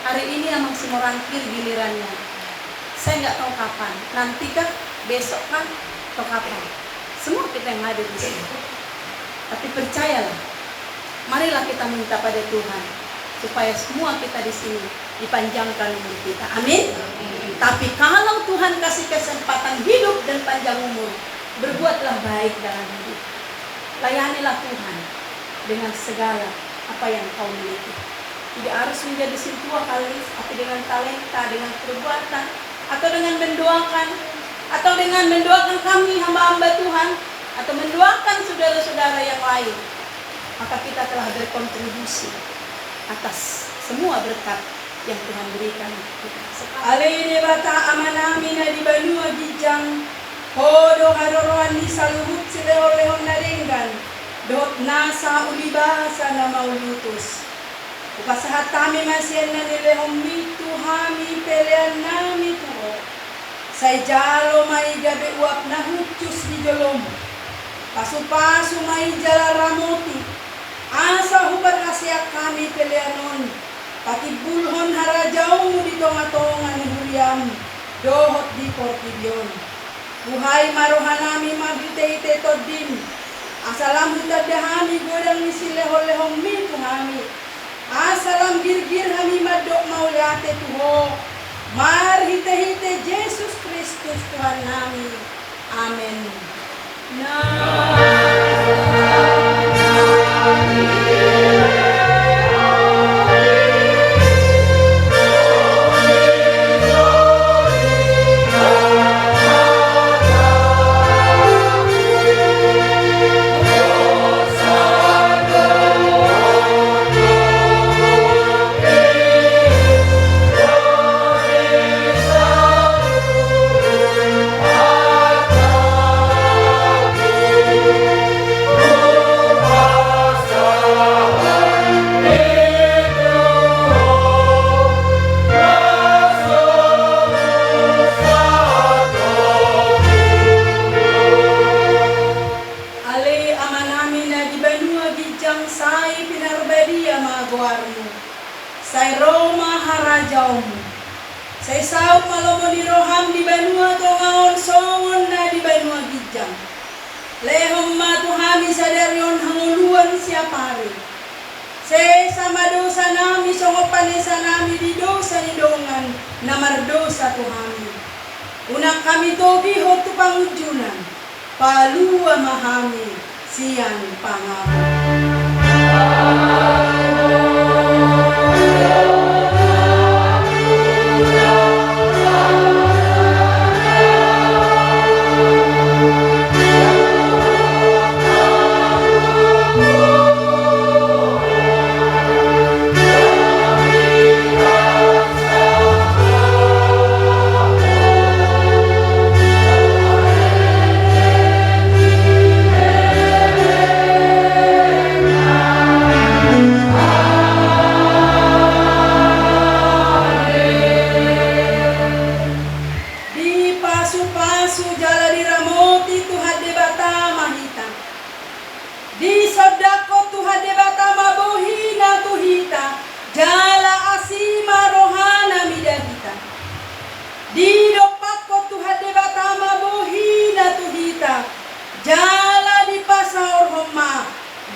Hari ini amang si Morangkir gilirannya. Saya nggak tahu kapan. Nanti kah? Besok kah? Atau kapan? Semua kita yang hadir di sini. Tapi percayalah, marilah kita minta pada Tuhan supaya semua kita di sini dipanjangkan umur kita. Amin. Tapi kalau Tuhan kasih kesempatan hidup dan panjang umur, berbuatlah baik dalam hidup. Layanilah Tuhan dengan segala apa yang kau miliki. Tidak harus menjadi sintua kali, tapi dengan talenta, dengan perbuatan, atau dengan mendoakan, atau dengan mendoakan kami hamba-hamba Tuhan, atau mendoakan saudara-saudara yang lain, maka kita telah berkontribusi atas semua berkat yang Tuhan berikan kita. Ale Debata Amanami na di banua ginjang, Ho do haroroan ni saluhut silehon-lehon na denggan dohot nasa ulibasa na mauliutus. Hupasahat hami ma sian na nilehonMi tu hami peleannami tu Ho. Sai jalo ma i gabe uap na hushus di joloMu. Pasu-pasu ma i jala ramoti, asa huparhaseang hami pelean on patimbulhon harajaonMu di tonga-tonga ni huriaM dohot di portibi on. Buhai ma rohanami marhite-hite TondiM, asa lam hutanda hami godang ni silehon-lehonMi tu hami, asa lam girgir hami mandok mauliate tu Ho, marhite-hite Jesus Kristus Tuhannami. Amen. Ale Amanami na di banua ginjang, sai pinarbadia ma goarMu. Sai ro ma harajaonMu. Sai saut ma lomo ni rohaM di banua tonga on songon na di banua ginjang. Lehon ma tu hami sadari on hangoluan siapari. Sesa ma dosanami songon panesanami di dosa ni dongan na mardosa tu hami. Unang hami togihon tu pangunjunan. Palua ma hami sian pangago.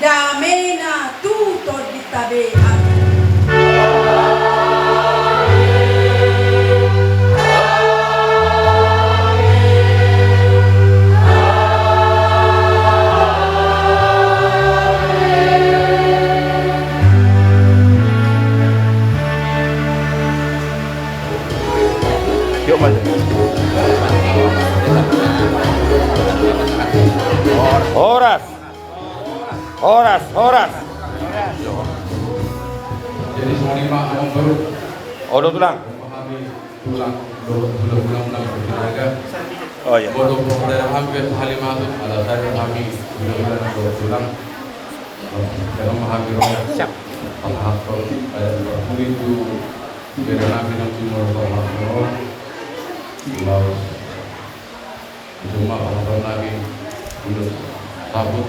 Damena tu tondinta be. Amen. Horas. Horas, horas. Jadi songon i ma, Amang Boru. Olo, Tulang. Memahami tulang, tulang, tulang, tulang, tulang. Oh, iya. Boru, boru, daerah hampir sahali masuk, ala saya kami, tulang, tulang, tulang. Dalam memahami roh. Siap. Paham, eh, itu beda nabi nang timur, Laos. Cuma paham nabi, ulos sabut.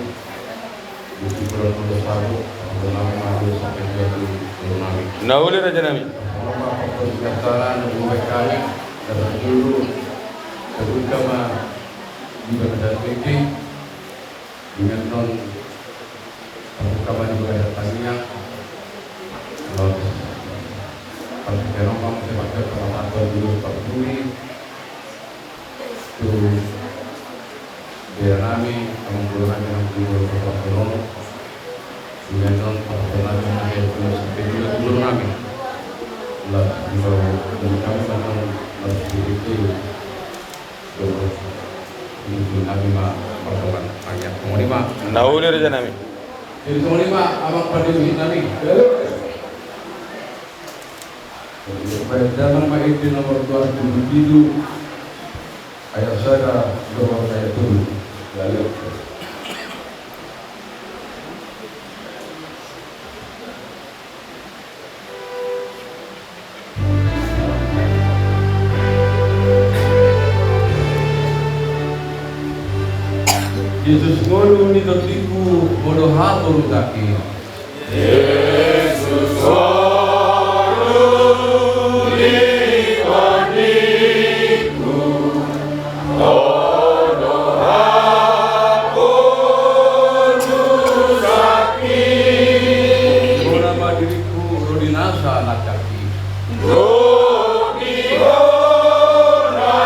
Bukti bulan ulos sabut, paham nabi, ulos sampai dia tu, ulos nabi. Na uli, raja nami. Sama apa pun biasa, na dua kali, dan dulu, sebut sama, di bagasan tinggi. Dengan non, pasukan di bagasan tangiang. Laos, pasukan non, pasukan, pasukan, pasukan, pasukan, tu bere nami, Amang Boru nami, Amang Boru Purba Seno. Dengan non, pasukan nami, Amang Boru Seno, tu bere nami. Laos, di bawah, di kami, Amang Boru Seno, tu Boru, di bere nami ma, Boru Seno, tangiang. Songon i ma. Na uli, raja nami. Jadi songon i ma, Amang Pandewi nami. Baik, dalam ma ende nomor dua ratus tujuh puluh tujuh, ayat sada, nomor ayat tujuh. Lalu. Jesus ngolu ni tondingku, molo hatoru tangki. Jesus ngolu ni tondingku, molo hatoru tangki. Bona ma diringku, ro di nasa na tangki. Ro di bona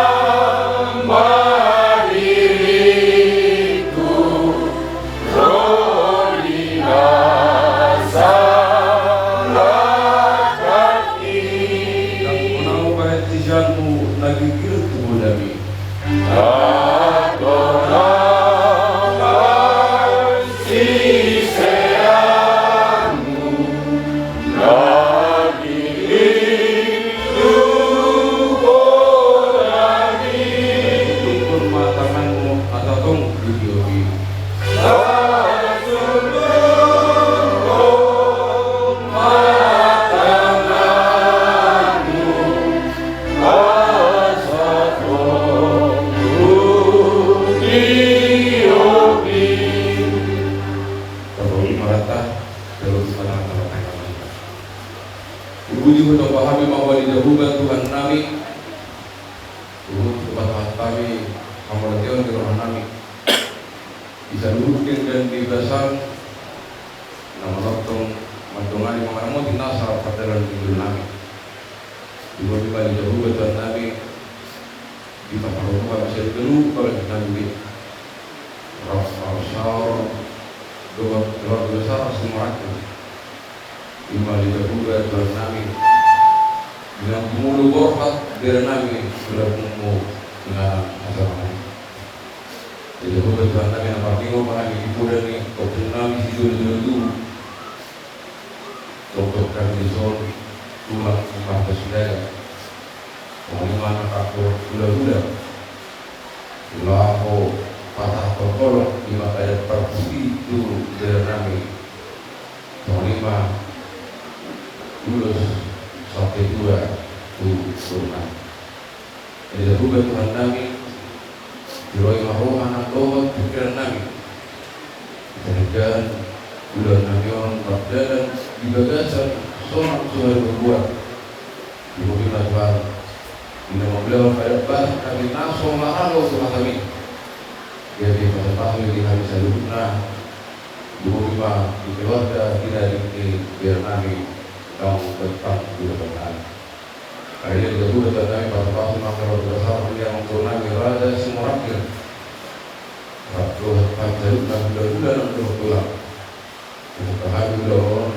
ma diringku, ro di nasa na tangki. Ndang hona hubahen siseanmu na girgir tu godangmi. Ndang hona hubahen siseanmu na girgir tu godangmi. Tundukkan ma tanganmu asa tong ditiopi. Tundukkan ma tanganmu asa tong ditiopi. Topot ma hata, topot ma hata. Hupuji hutoba hami ma Ho ale Jahowa Tuhan nami. Hupasahat hami hamauliateon di roha nami di saluhut denggan di bagasan na manongtong mandongani mangaramoti nasa pardalanan ni ngolu nami. Hupasahat hami ma ale Jahowa Tuhan nami, di parroha nami sian ganup bagas nami, rap marsaor dohot keluarga besar Simarangkup. Ima ale Jahowa Tuhan nami, di na mangolu borhat bere nami, sudah mumpu dengan acara nami. Ale Jahowa Tuhan nami, na parlingom ma hami di poda ni ompung nami sijolo-jolo tubu. Tongtong hami dison, tulang, marga Sinaga. Songon i ma na parhula-hula. Laho patah tongkolok, ima adat parpudi tu bere nami. Songon i ma ulos sampe tua tu boru nami. Ale Jahowa Tuhan nami, ro i ma roha nang dohot pingkiran nami. Denggan ulaon nami on mardalan di bagasan sonang suhari marbuat. Di hami ma Tuhan, di na mangulahon adat Batak nami na so maralo tu hatami. Jadi pasu-pasu di hami saluhutna. Lumobi ma di keluarga, di dari, di biar nami, kau tentang dua teman. Akhirnya kita sudah tentang pasu-pasu maka luar biasa, dia untuk nami Raja Simorakir. Waktu pacarut dan gula-gula dan gula-gula. Untuk kami gula orang,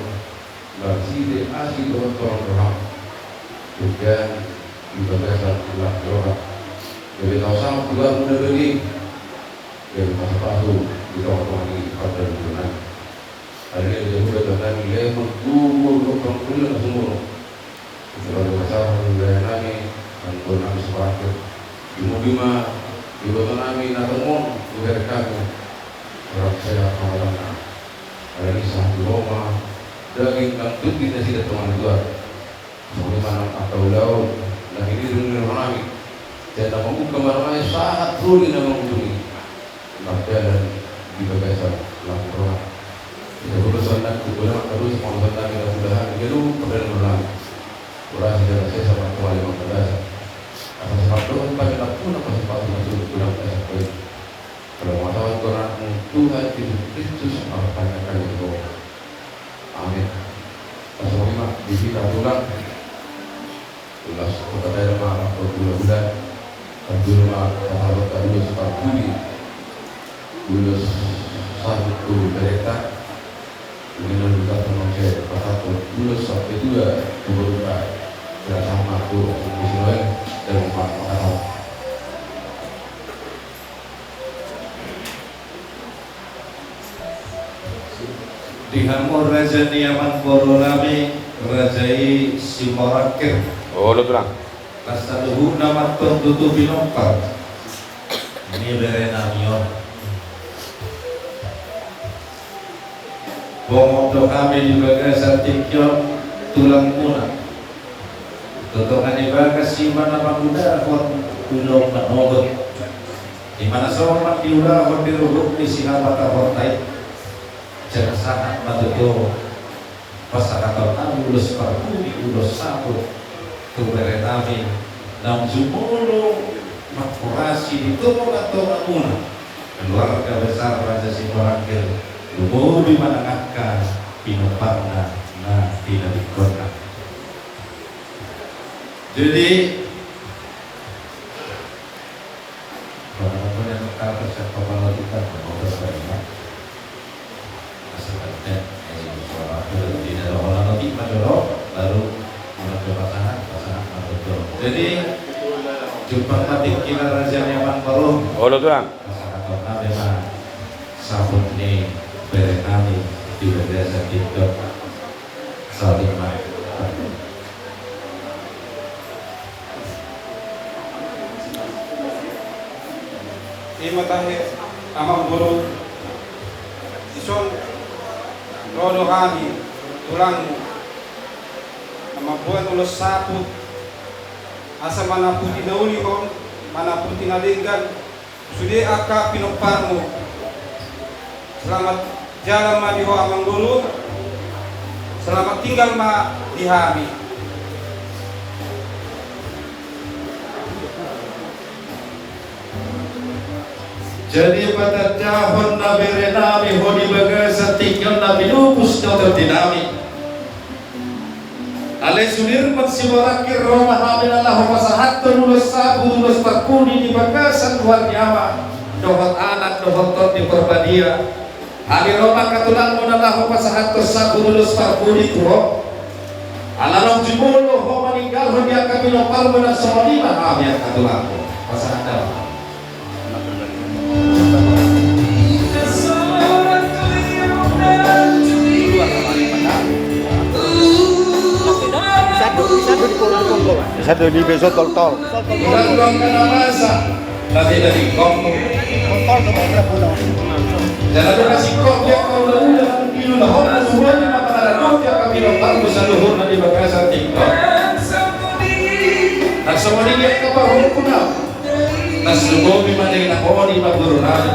dan sini asli dohot orang roham. Tujuan di bagasan tulang roham. Jadi kau sama tulang muda bagi. Jadi pasu-pasu di tengah-tengah di partai gubernur. Akhirnya dia juga tentang dia mengkubur lubang kuliah semua. Sebagai pasangan wilayah nami, dan gubernur nami sepakat. Lumobi ma, di gubernur nami, na tongtong, gubernur kami. Orang sehat, orang. Ada di satu rumah, daging dan putih nasi dan teman luar. Songon i ma nang angka ulaon na hinirung ni roha nami. Jala mamungka ma roha nami sahat ro di na mangujungi. Mardalan di bagasan lampung roha. Di saluhut songon nang kukulang angka dosa pangalaman nami na hulahan di ganup pardalanan roha nami. Urasi jala sesa martuali mangkadasa. Asa sepat dohot pada lampuna pasu-pasu na sudah kulang asa poin. Kalau mau tahu Tuhan, Tuhan Yesus Kristus, apa yang kami bawa. Amin. Pasu-pasu ma di hita tulang. Ulos kota daerah ma, ma, ulos, ulos. Kan dulu ma, ma, ulos parpudi. Ulos sahut tu berita. Mungkin lalu kita pemakai pasahat ulos sampai dua, dua rupa. Tidak sama tu, di sini, dan ma, ma, ma. Di hamu raja ni amangboru nami, raja i Simorakir. Olo, tulang. Las saluhutna ma tutu pinompar ni bere nami on. Bongot do hami di bagasan tingki on tulangmuna. Totongan i bagas i ma na mangudahon ulaon manogot. I ma na songon mandiulahon di ruhut ni sihabatahonta i. Jala sahat ma tutu pasahaton nami ulos parpudi, ulos saput tu bere nami naung jumolo mangkorasi di tonga-tongamuna keluarga besar Raja Simorakir, lumobi ma nang angka pinomparna na tinadingkonna. Jadi, kalau ada yang kata siapa malah kita mau berterima. Asal kan, eh, suara, eh, tidak ada orang lagi, Pak Joro, baru menunjuk pasangan, pasangan menunjuk. Jadi, jumpa mati kita raja nyaman baru. Olo, tulang. Pasangan kau nami ma, saput ni bere nami di bagasan tingki on. Salim ma. Ima tahe, amangboru, dison ro do hami tulangmu na mamboan ulos saput, asa manaputi na uli on, manaputi na denggan, sude angka pinomparmu. Selamat jalan ma di ho amangboru. Selamat tinggal ma di hami. Jadi patandahon na bere nami ho di bagasan tingki on na pinupus do tondi nami. Alai sude ma Simorakir ro ma hami na laho pasahathon ulos saput ulos parpudi di bagasan goar ni Ama dohot Anak dohot Tondi Porbadia. Hami ro ma angka tulangmu na laho pasahathon saput ulos parpudi tu ho. Ala naung jumolo ho maninggalhon di angka pinomparmu na songon i ma hami angka tulangmu. Pasahat damang. Bisa do di beso toltol. Toltol do masa. Tadi dari kau. Toltol do masa pulau. Jangan ada kasih kau dia kau dah udah. Ilu na homo suwani maka ada kau dia kami lo baru saluhur nanti bagasan tingkau. Nah, sama dia apa hukum. Nasubomi ma denggan na hodi ma guru nami.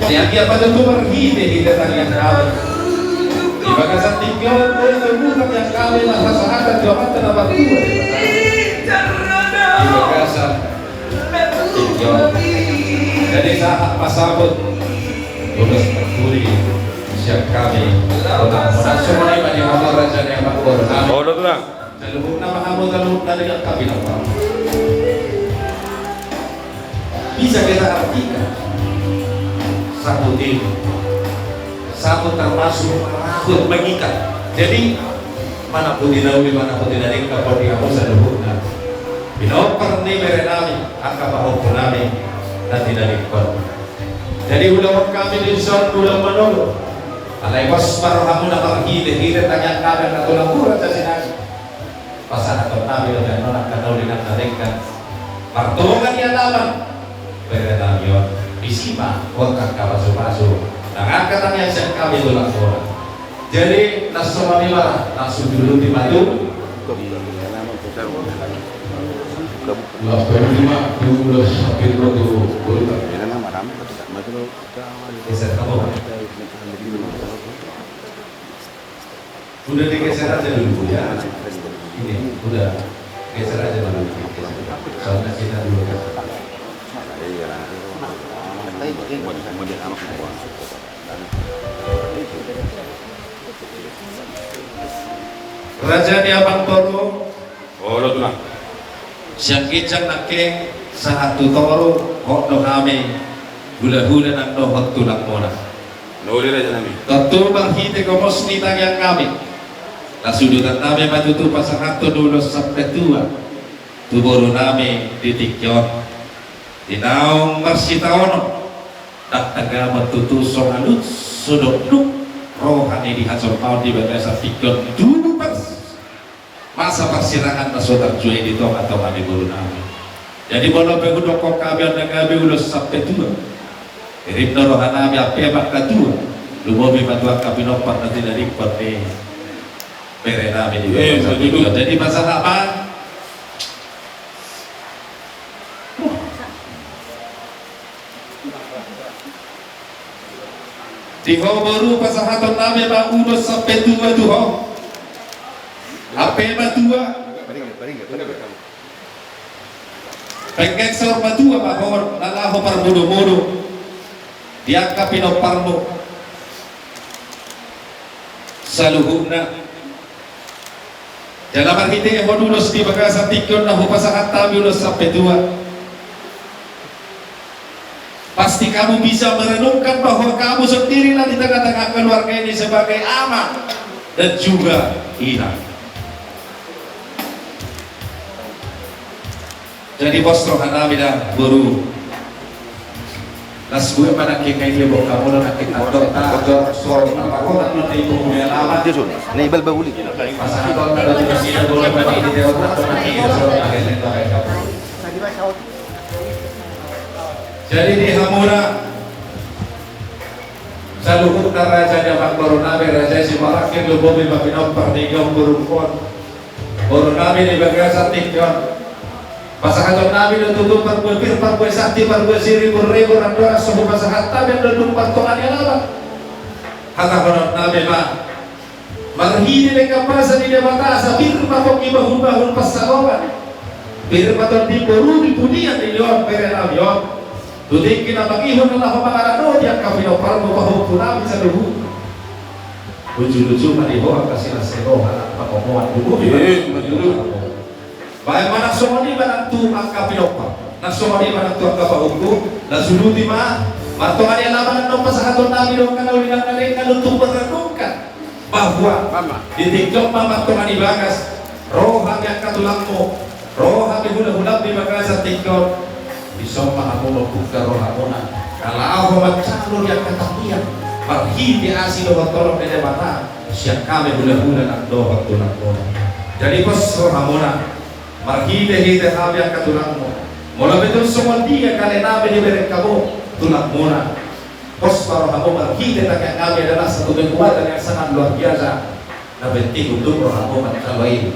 Sian dia pada tu marhite hite tangiang nami. Di bagasan tingki on, boi tu bukan yang kami na pasahathon tu Amanta na martua. Di bagasan tingki on. Jadi sahat pasabut. Tugas perturi. Sian hami, tulang, tulang, songon i ma di hamu raja ni amangboru nami. Olo, tulang. Saluhutna ma hamu, saluhutna di angka pinompar. Bisa kita artikan, saput i, saput termasuk marahut, mengikat. Jadi, mana putih na uli, mana putih na dengka, podi hamu saluhutna pinompar ni bere nami, angka pahompu nami na tinadingkon. Jadi ulaon hami di son, ulaon manolo. Alai pos ma rohamuna marhite-hite tangiang hami, angka tulang, raja ni nami. Pasahaton nami do baen on angka na uli nang na denggan, martonga ni alaman bere nami on. Disi ma hot angka pasu-pasu nang angka tangiang sian hami, tulang, tulang. Jadi na songon i ma, langsung dulu di maju. Langsung di ma, dulu sampai dulu. Geser kamu. Udah digeser aja dulu ya. Ini udah geser aja dulu. Soalnya kita dulu. Raja ni amangboru. Olo, tulang. Sian ginjang nangkin sahat tu toru, hot do hami hula-hula nang dohot tulangmuna. Na uli, raja nami. Tontu marhite gomos ni tangiang nami, na sudutan nami ma tutu pasahathon ulos sampe tua tu boru nami di tingki on. Di naung marsitaonon, ndang tagamon tutu so alut so dokdok roha ni di hajolmaon di bagasan tingki on, tubu pas masa parsirangan na so tarjuai di tonga-tonga ni boru nami. Jadi molo pe hudokkon hami on na gabe ulos sampe tua, irim do roha nami ampe ma angka tua, lumobi ma tu angka pinompar na tinadingkon ni bere nami di. Eh, bagasan tingki on. Jadi pasahat ma. Di ho boru, pasahaton nami ma ulos sampe tua tu ho. Ampe ma tua. Penggeng saur matua ma ho na laho parmodo-modo di angka pinomparmu saluhutna. Jala marhite ho ulos di bagasan tingki on na hupasahat hami ulos sampe tua, pasti kamu bisa merenungkan bahwa kamu sendirilah di tengah-tengah keluarga ini sebagai ama dan juga inang. Jadi pos roha nami da boru. Las gue pada kengkai dia bongka mulu nangkin tandok ta. Bocor suara apa kok kan nanti ibu punya lama. Dia sun. Nih bal bauli. Pasangan kau ada di sini boru pada di dewa tak pernah di dewa. Jadi di hamuna saluhutna raja ni amangboru nami, raja i Simorangkir, lumobi ma pinompar ni inong boru on. Boru nami di bagasan tingki on. Pasahaton nami do tutu parbue pir, parbue santi, parbue siri, burrego, randoran, so hupasahat hami do dung partonga ni alaman. Hatahonon nami ma, marhite denggan basa ni Debata, asa pir ma tonggi bahul-bahul pansalongan. Pir ma tondi boru di pudian ni on bere nami on. Tu tingki na mangihut na laho mangaradoti angka pinomparmu pahompu nami saluhut. Lucu-lucu ma di ho angka silas ni roha nang pangomoan. Eh, betul. Baen ma nang songon i ma nang tu angka pinompar, nang songon i ma nang tu angka pahompu. Na suduti ma, martonga ni alaman, nang pasahaton nami do angka na uli nang na denggan untuk merenungkan bahwa di tingki on ma martonga ni bagas, ro hami angka tulangmu, ro hami hula-hulam di bagasan tingki on. Dison ma hamu mambuka rohamuna na laho manjalo di angka tangiang marhite asi dohot holong ni Debata sian hami hula-hula nang dohot tulangmuna. Jadi pos rohamuna marhite-hite hami angka tulangmu. Molo pe tung songon dia kale nami dibereng hamu tulangmuna, pos ma rohamu marhite tangiang nami adalah satu kekuatan yang sangat luar biasa. Na penting untuk rohamu manjalo i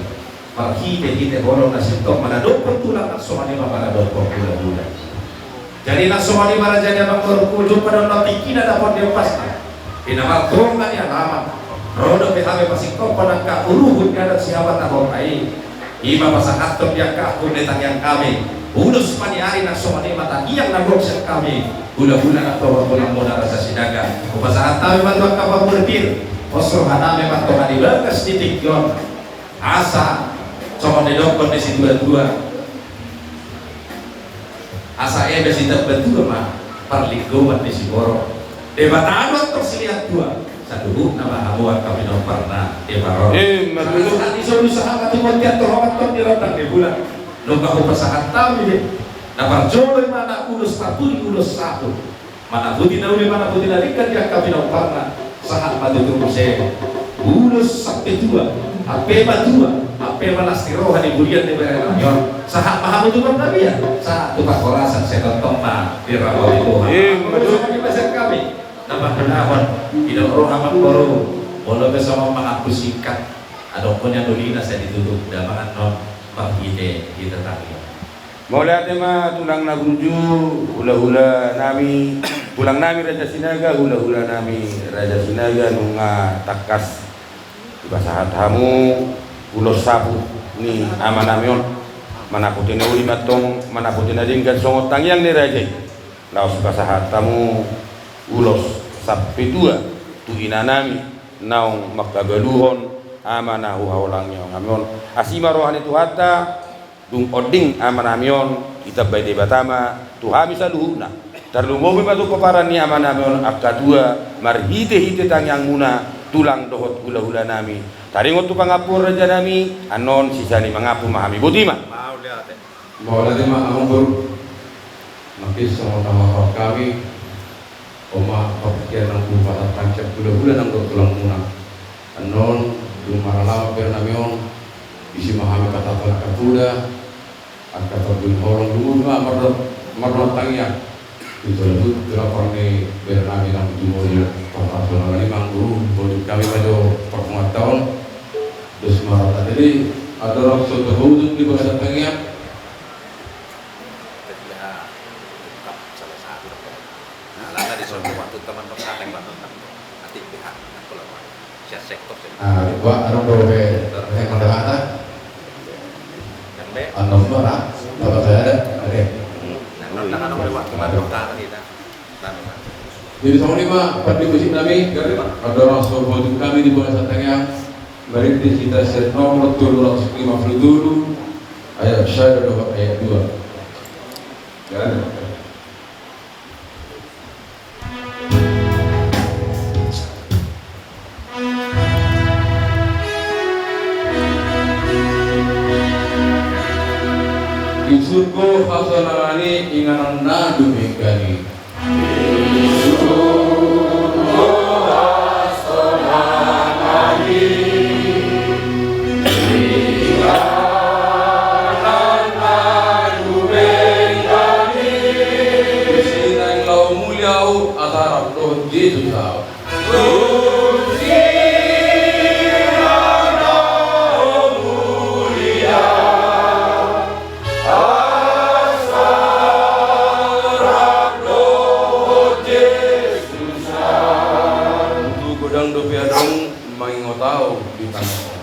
marhite-hite holong na sintong manadophon tulang, nang songon i ma manadophon hula-hula. Jadi nang songon i ma raja ni amangborungku, jumpa do na tingkina dapot di ombasna. Di na martonga ni alaman, ro dope hami pasingkophon angka uruhut ni adat sihabatahonta i. I ma pasahathon di angka angkun ni tangiang hami. Ulos ma ni ari nang songon i ma tangiang na gok sian hami. Hulahula na pamoruonmuna Raja Sinaga, hupasahat hami ma tu angka pamoruonmuna, pos rohanami ma tu angka di bagas ni tingki on. Asa songon didokkon ni situatua, asa eme sitambatua ma parlinggoman ni siborok. Debata do antong silehon tua, saluhutna ma hamu angka pinomparna, e, parro. Ima tutu. Sahat-sahat ni solu, sahat ma tu bontean, torop antong di rondang ni bulan. Nunga hupasahat hami be, na parjolo i ma na ulos patuli, ulos saput. Manaputi na uli, manaputi na denggan di angka pinomparna. Sahat ma tutu muse ulos sampe tua, ampe matua, ampe ma las ni roha ni bulian ni berenami on. Sahat ma hamu tu panggabean, sahat tu parhorasan, sai tongtong ma dirapoti Tuhan. Ima tutu. Songon i ma sian hami na mandok, didok roha ma boru, molo pe songon mangaku singkat, adong pe nian ulina sai ditutup damang annon marhite hita tangiang. Mauliate ma tulang na burju, hulahula nami, tulang nami Raja Sinaga, hulahula nami Raja Sinaga, nunga tangkas dipasahat hamu ulos saput ni ama nami on. Manaputi na uli ma antong, manaputi na denggan songon tangiang ni raja i. Laos pasahat hamu ulos sampe tua tu ina nami naung mangkabaluhon ama na huhaholongi hami on. Asi ma roha ni Tuhanta, dung onding ama nami on, ditambai Debata ma tu hami saluhutna. Tarlumobi ma tu pomparan ni ama nami on angka tua, marhite-hite tangiangmuna tulang dohot hulahula nami. Taringot tu pangampuon raja nami, annon sisali mangampun ma hami. Boti ma. Mauliate. Mauliate ma amang boru. Nangkin songon na huhaholongi hami, on ma partingkian nang tu pasahat tangiang hulahula nang dohot tulangmuna. Annon dung marhalama berenami on, disi ma hami pasahat angka poda, angka parbue holong, lumobi ma mardo-, mardohot tangiang. Itu tu lapor ni berenami nang tu mori pasahat holong ni amang boru, boti hami ma jo parpunguanta on. Dos ma rata, jadi andorang so tapaujung di bagasan tangiang. P P H ungkap salah satu. Nah, alana di soal waktu teman berkata yang bantu tak. Nanti P H nak keluar. Siap sektor sih. Ah, gua anu dope, yang kata-kata. Yang B. Anu mana? Dapat saya ada. Oke. Nah, kalau tangan oleh waktu mati kata kita. Jadi songon i ma partingkian nami, andorang so tapaujung hami di bagasan tangiang, marende hita sian nomor tolu ratus lima puluh tolu, ayat sada dohot ayat dua. Kan? Di surgo hasonangan i, inganan na dumenggan i. Disi naeng laho mulia ahu asa rap dohot Jesus ahu. Tutu godang dope adong mangingot ahu di tano on.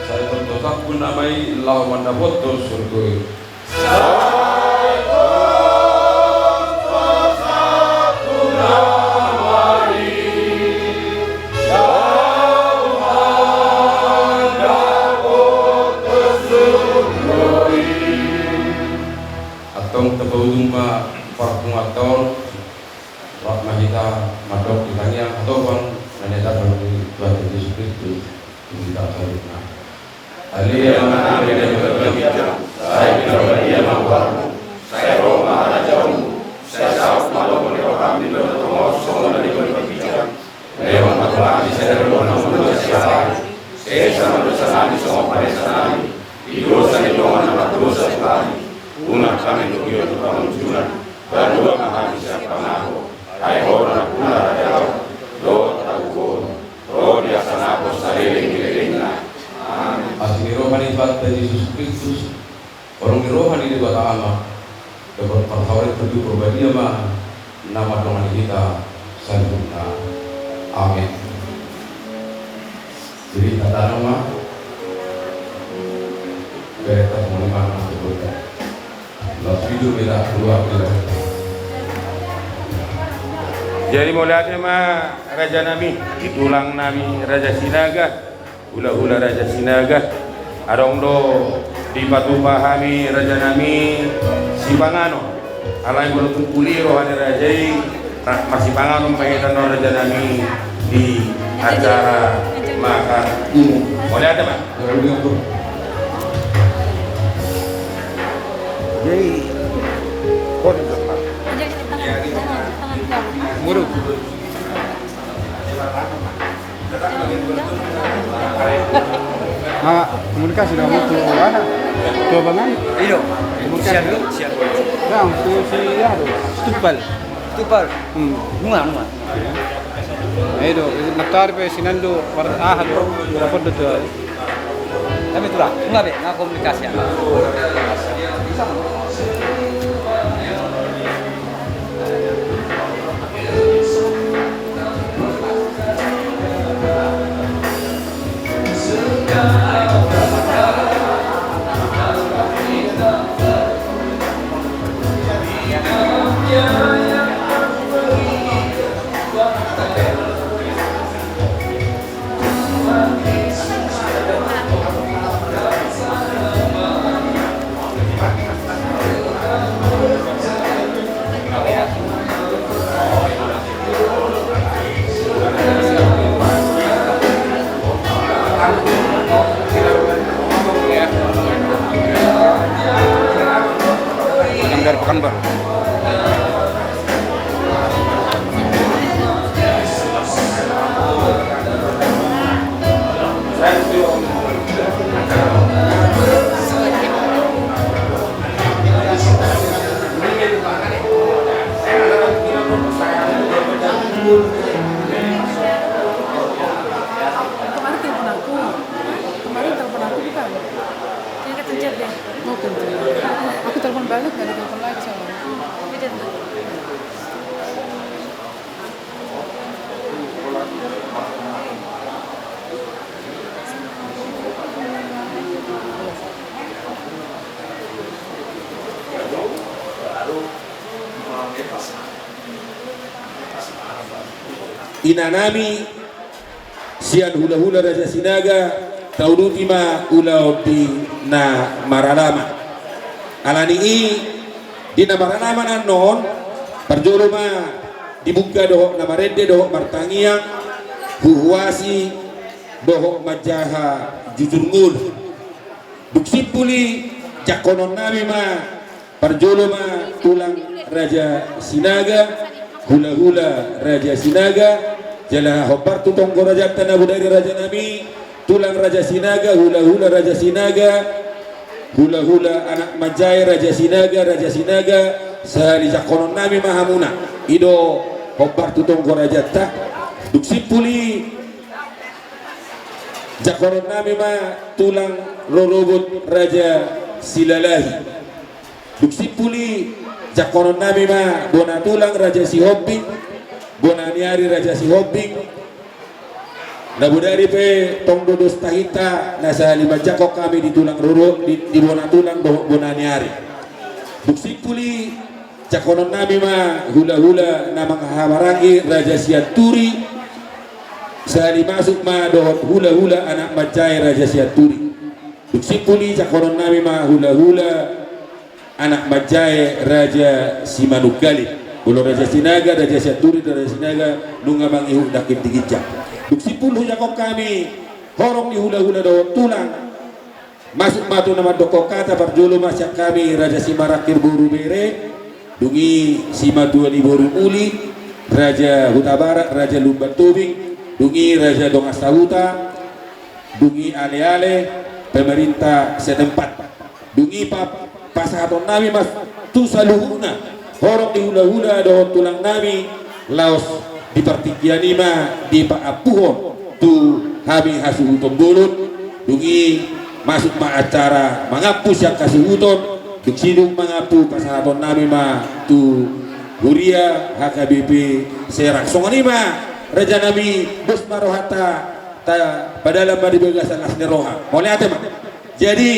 Sai tongtong sampun nama i laho mandapothon surgo i. Antong tapaujung ma parpunguanta on, rap ma hita mandok di tangiang hatopan na niajarhon ni Tuhanta Jesus Kristus tu hita saluhutna. Ale Amanami na di banua ginjang, sai pinarbadia ma goarmu, sai ro ma harajaonmu, sai saut ma lomo ni roham di banua tonga on songon na di banua ginjang. Lehon ma tu hami sadari on hangoluan siapari, sesa ma dosanami songon panesanami di dosa ni dongan na mardosa tu hami. Unang hami togihon tu pangunjunan, palua ma hami sian pangago. Ai Ho do nampuna harajaon dohot hagogoon, ro di asa na pos saleleng ni lelengna. Amen. Asi ni roha ni Tuhanta Jesus Kristus, holong ni roha ni Debata Ama, dohot parsaoran ni Tondi Porbadia ma Na mandongani hita saluhutna. Amin. Jadi tatanon ma. Berita muli ma. Jadi mauliate ma raja nami, di tulang nami Raja Sinaga, hula-hula Raja Sinaga. Adong do dipatupa hami raja nami sipanganon. Alai molo tung uli roha ni raja i, ra-, masipanganon ma hita on raja nami di acara makan umum. Mauliate ma. Jadi, muruk. Ah, komunikasi dengan tu, ah, tu abangan. Iyo. Komunikasi. Sian dulu, sian dulu. Bang, tu si, ya, tu. Tupal. Tupal. Hmm. Nunga, nunga. Ayo do, nanti pe sinan do, war-, ah, do, war-, do tu. Kami tu lah, nunga be, nunga komunikasi ya. Pekanbaru, Pekanbaru. Kemarin telepon aku. Kemarin telepon aku bukan? Dia kata jawab deh. Oh, kan jawab. Aku telepon balik, nggak ditelepon lagi soalnya. Oh, beda tuh. Inanami sian hula-hula Raja Sinaga, tauduti ma ulaon di na maralaman. Alani i, di na maralaman annon, parjolo ma dibuka dohot na marende dohot martangiang, huhuasi dohot manjaha jujur ngolu. Dung simpul i, jangkonon nami ma, parjolo ma tulang Raja Sinaga, hula-hula Raja Sinaga, jala hombar tu tonggo rajanta na bodari raja nami, tulang Raja Sinaga, hula-hula Raja Sinaga, hula-hula anak manjae Raja Sinaga, Raja Sinaga, sahali jangkonon nami ma hamuna. I do hombar tu tonggo rajanta. Dung simpul i, jangkonon nami ma tulang rorobot Raja Silalahi. Dung simpul i, jangkonon nami ma bona tulang Raja Sihombing, bona ni ari Raja Sihombing. Na bodari pe tong do dos tahinta, na sahali manjangkon hami di tulang roro, di, di bona tulang dohot bona ni ari. Dung simpul i, jangkonon nami ma hula-hula na manghahamaranggi Raja Sianturi, sahali masuk ma dohot hula-hula anak manjae Raja Sianturi. Dung simpul i, jangkonon nami ma hula-hula anak manjae Raja Simanungkalit. Molo Raja Sinaga, Raja Sianturi, Raja Sinaga, nunga mangihut dangkin di ginjang. Dung simpul hujangkon hami horong ni hula-hula dohot tulang. Masuk ma tu na mandokkon hata, parjolo ma sian hami Raja Simarangkir boru Bere, dung i simatua ni boru Muli, Raja Hutabarat, Raja Lumban Tobing, dung i Raja Dongan Sahuta, dung i ale-ale, pemerintah setempat. Dung i pa-, pasahaton nami ma tu saluhutna, horong ni hula-hula dohot tulang nami, laos di partingkian i ma dipaampuhon tu hami hasuhuton bolon. Dung i masuk ma acara mangampu sian hasuhuton. Dung sidung mangampu, pasahaton nami ma tu Huria H K B P Serang. Songon i ma raja nami, dos ma rohanta, tapadalan ma di bagasan las ni roha. Mauliate ma. Jadi,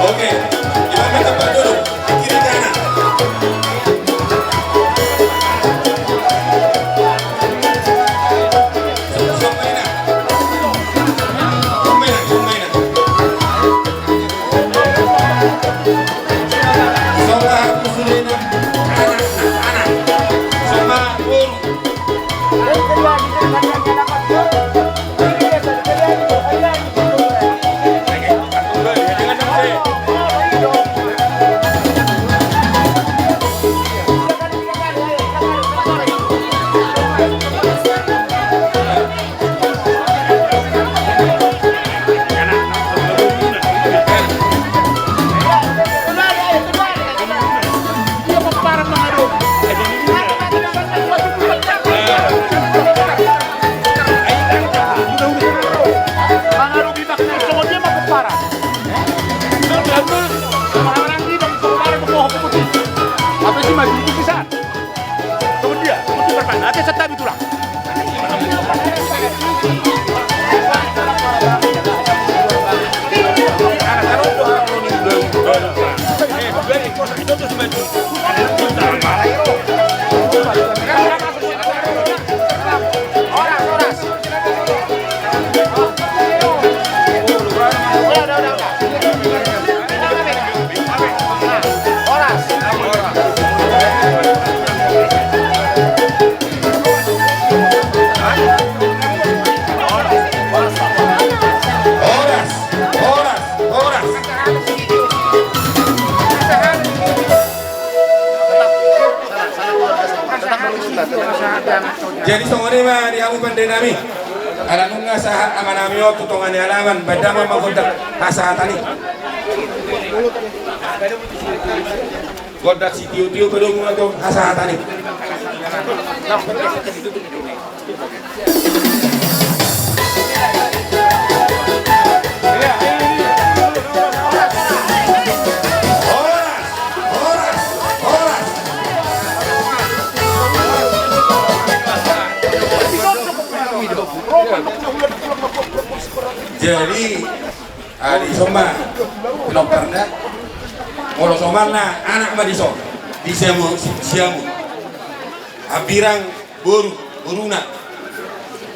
Oke, kita minta Pak Duduk, kiri kanan. Sopo, sopo, ina. Sopo, ina, sopo, ina. Sopo, aku sudah, ina. Anak, anak. Sopo, aku. Horas, horas, horas. Jadi songon i ma di hamu pande nami. Ala nunga sahat ama nami on tu tonga ni alaman, baen damang ma gondang hasahatan i. Gondang sitiotio pe domu ma tu hasahatan i. Jadi, ah, dison ma pinomparna. Molo somalna anak ma dison, di Siamun, Siamun. Hambirang boru, boruna.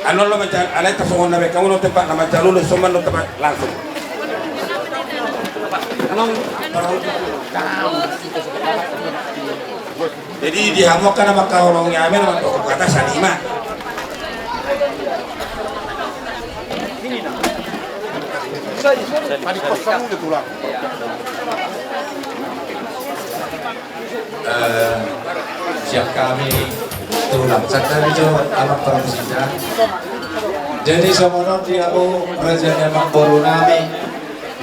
Annon do manjalo, alai tarsongon na baen hamu do tempat na manjalo, dison ma do tempat langsung. Annon, jadi di hamu angka na mangkaholongi hami na mandok hata sahat ma. Eh, siap hami tulang. Santabi jo amang parmusik. Jadi songon on di hamu raja ni amangboru nami.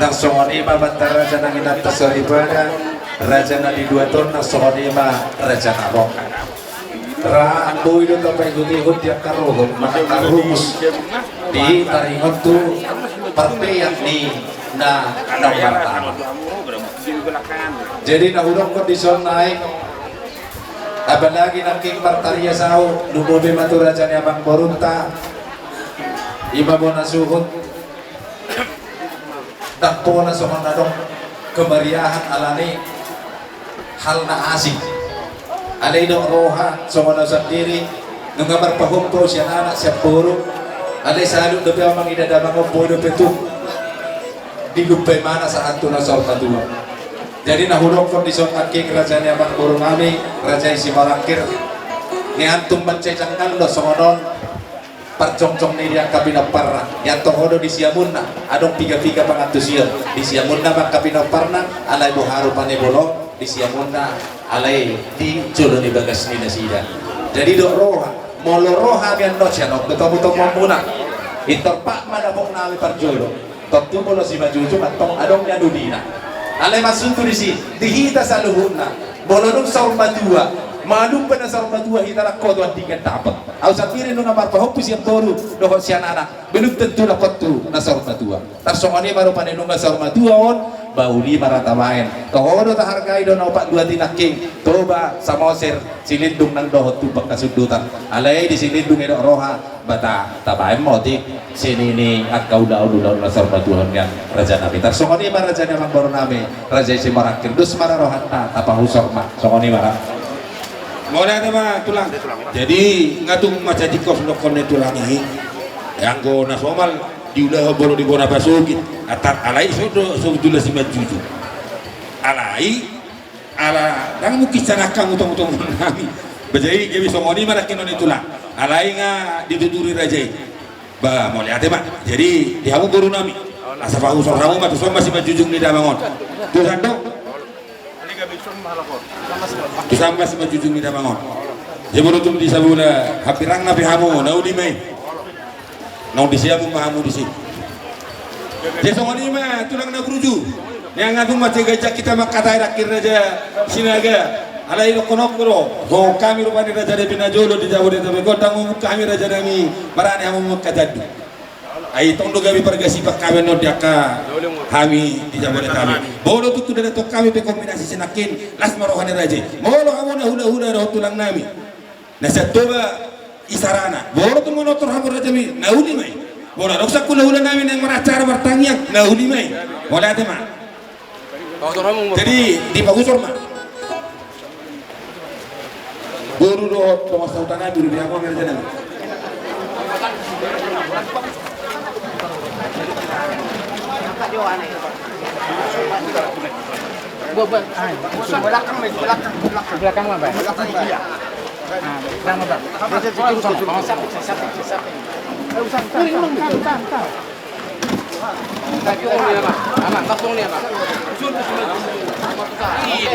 Nang songon i ma banta raja nang inanta soripada, raja na di luat on nang songon i ma raja na roha. Ra boi do tapaihut-ihut di angka ruhut manang na rumus di taringot tu parpeak ni na, na martama. Jadi na hudokkon dison nai, apalagi nangkin martarias ahu, lumobi ma tu raja ni amangborunta, i ma bona suhut. Ndang pola songon na adong kemeriahan alani hal na asing. Alai didok roha songon au sandiri, nunga marpahompu au sian anak sian boru. Alai salut dope au mangida damang on, boi dope tung dilumpai ma na sahat tu na saur matua. Jadi na hudokkon dison nangkin raja ni amangboru nami, raja i Simorangkir, niantum mansai janggal do songon on. Parjongjong ni di angka pinomparna, ian toho do di siamunna adong piga-piga pangantusion. Di siamunna ma angka pinomparna, alai boha rupani bolon di siamunna, alai di jolo ni bagas ni nasida. Jadi didok roha, molo roha hami annon sian on do tomutomuanmuna. Intor pat ma dapot nami parjolo. Tontu molo simanjujung antong adong ni adunina. Alai maksudhu disi, di hita saluhutna, molo dung saur matua, malum pe na saur matua hita, nangkin tu andingan dapot. Au sandiri nunga marpahompu sian boru dohot sian anak, belum tentu dapot tu na saur matua. Tarsongon i ma rupani nunga saur matua on, ba uli ma ra tabaen. Toho do tahargai do na opat dua tinangking, Toba, Samosir, Silindung nang dohot Tumbak Kasundutan. Alai di Silindung didok roha, ba ta, tabaen ma otik sini ni angka ulaon, ulaon na saur matua on nian raja nami. Tarsongon i ma raja ni amangboru nami, raja i Simorangkir, dos ma ra rohanta, tapahusor ma. Songon i ma ra. Mauliate ma tulang. Jadi nga tung mansai tingkos dokkon ni tulang i. Anggo na somal diulahon molo di bona pasogit, atar alai so do, so do simanjujung. Alai ala ndang mungkin sian angka mutong-mutong nami. Ba jadi gabe songon i ma nangkinon ni tulang. Alai nga dituturi raja i. Ba mauliate ma. Jadi di hamu boru nami, asa pahusor hamu ma, tuson ma simanjujung ni damang on. Tusan do. Tusan ma simanjujung ni damang on. Jadi molo tung di sabola hambirangna pe hamu, na uli ma i. Naung di Siamun ma hamu disi. Jadi songon i ma tulang na burju. Nian nga tung mansai ganjang hita mangkatai nangkin raja Sinaga. Alai dokkon on do, songon hami rupani raja nami na jolo di Jabodetabek on, ndang mamungka hami raja nami, marani hamu mangkatai. Ai tong do gabe pargasipan hami annon di angka hami di Jabodetabek. Molo tung tu dalan tong hami pe kombinasi sinangkin, las ma roha ni raja i. Molo hamu na hula-hula dohot tulang nami na sian Toba, Isarana. Molo tung manortor hamu raja nami, na uli ma i. Molo adong sian hula-hula nami naeng maracara martangiang, na uli ma i. Mauliate ma. Jadi dipahusor ma. Boru dohot dongan sahuta nami, boru di hamu raja nami. Belakang, belakang, belakang. Belakang ma, Bang. Belakang, iya. Ah, belakang, Bang. Samping, samping, samping, samping. Ayo, samping, samping, samping. Aman, aman, aman. Iya,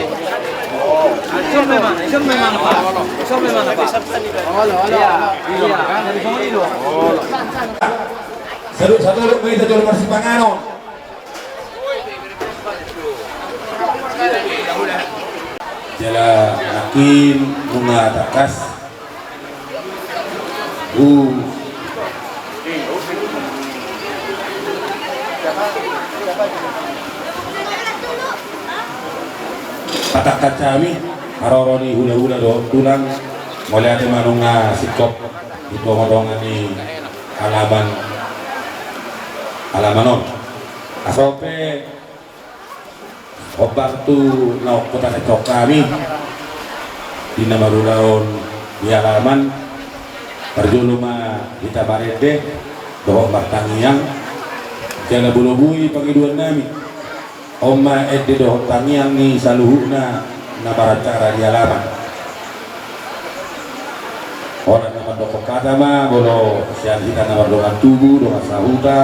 iya. Salut, salut, mauliate jolo marsipanganon. Jala nangkin nunga tangkas. Uh. Patangkas hami, haroro ni hula-hula dohot tulang, mauliate ma nunga singkop di dongan-dongan ni halaman. Alaman on. Asa on pe, hombar tu naung hutangihon hami di na marulaon di alaman, parjolo ma hita marende dohot martangiang, jala molo boi pangidoan nami, on ma ende dohot tangiang ni saluhutna na maracara di alaman. Holan na mandok hata ma, molo sian hita na mardongan tubu, dongan sahuta,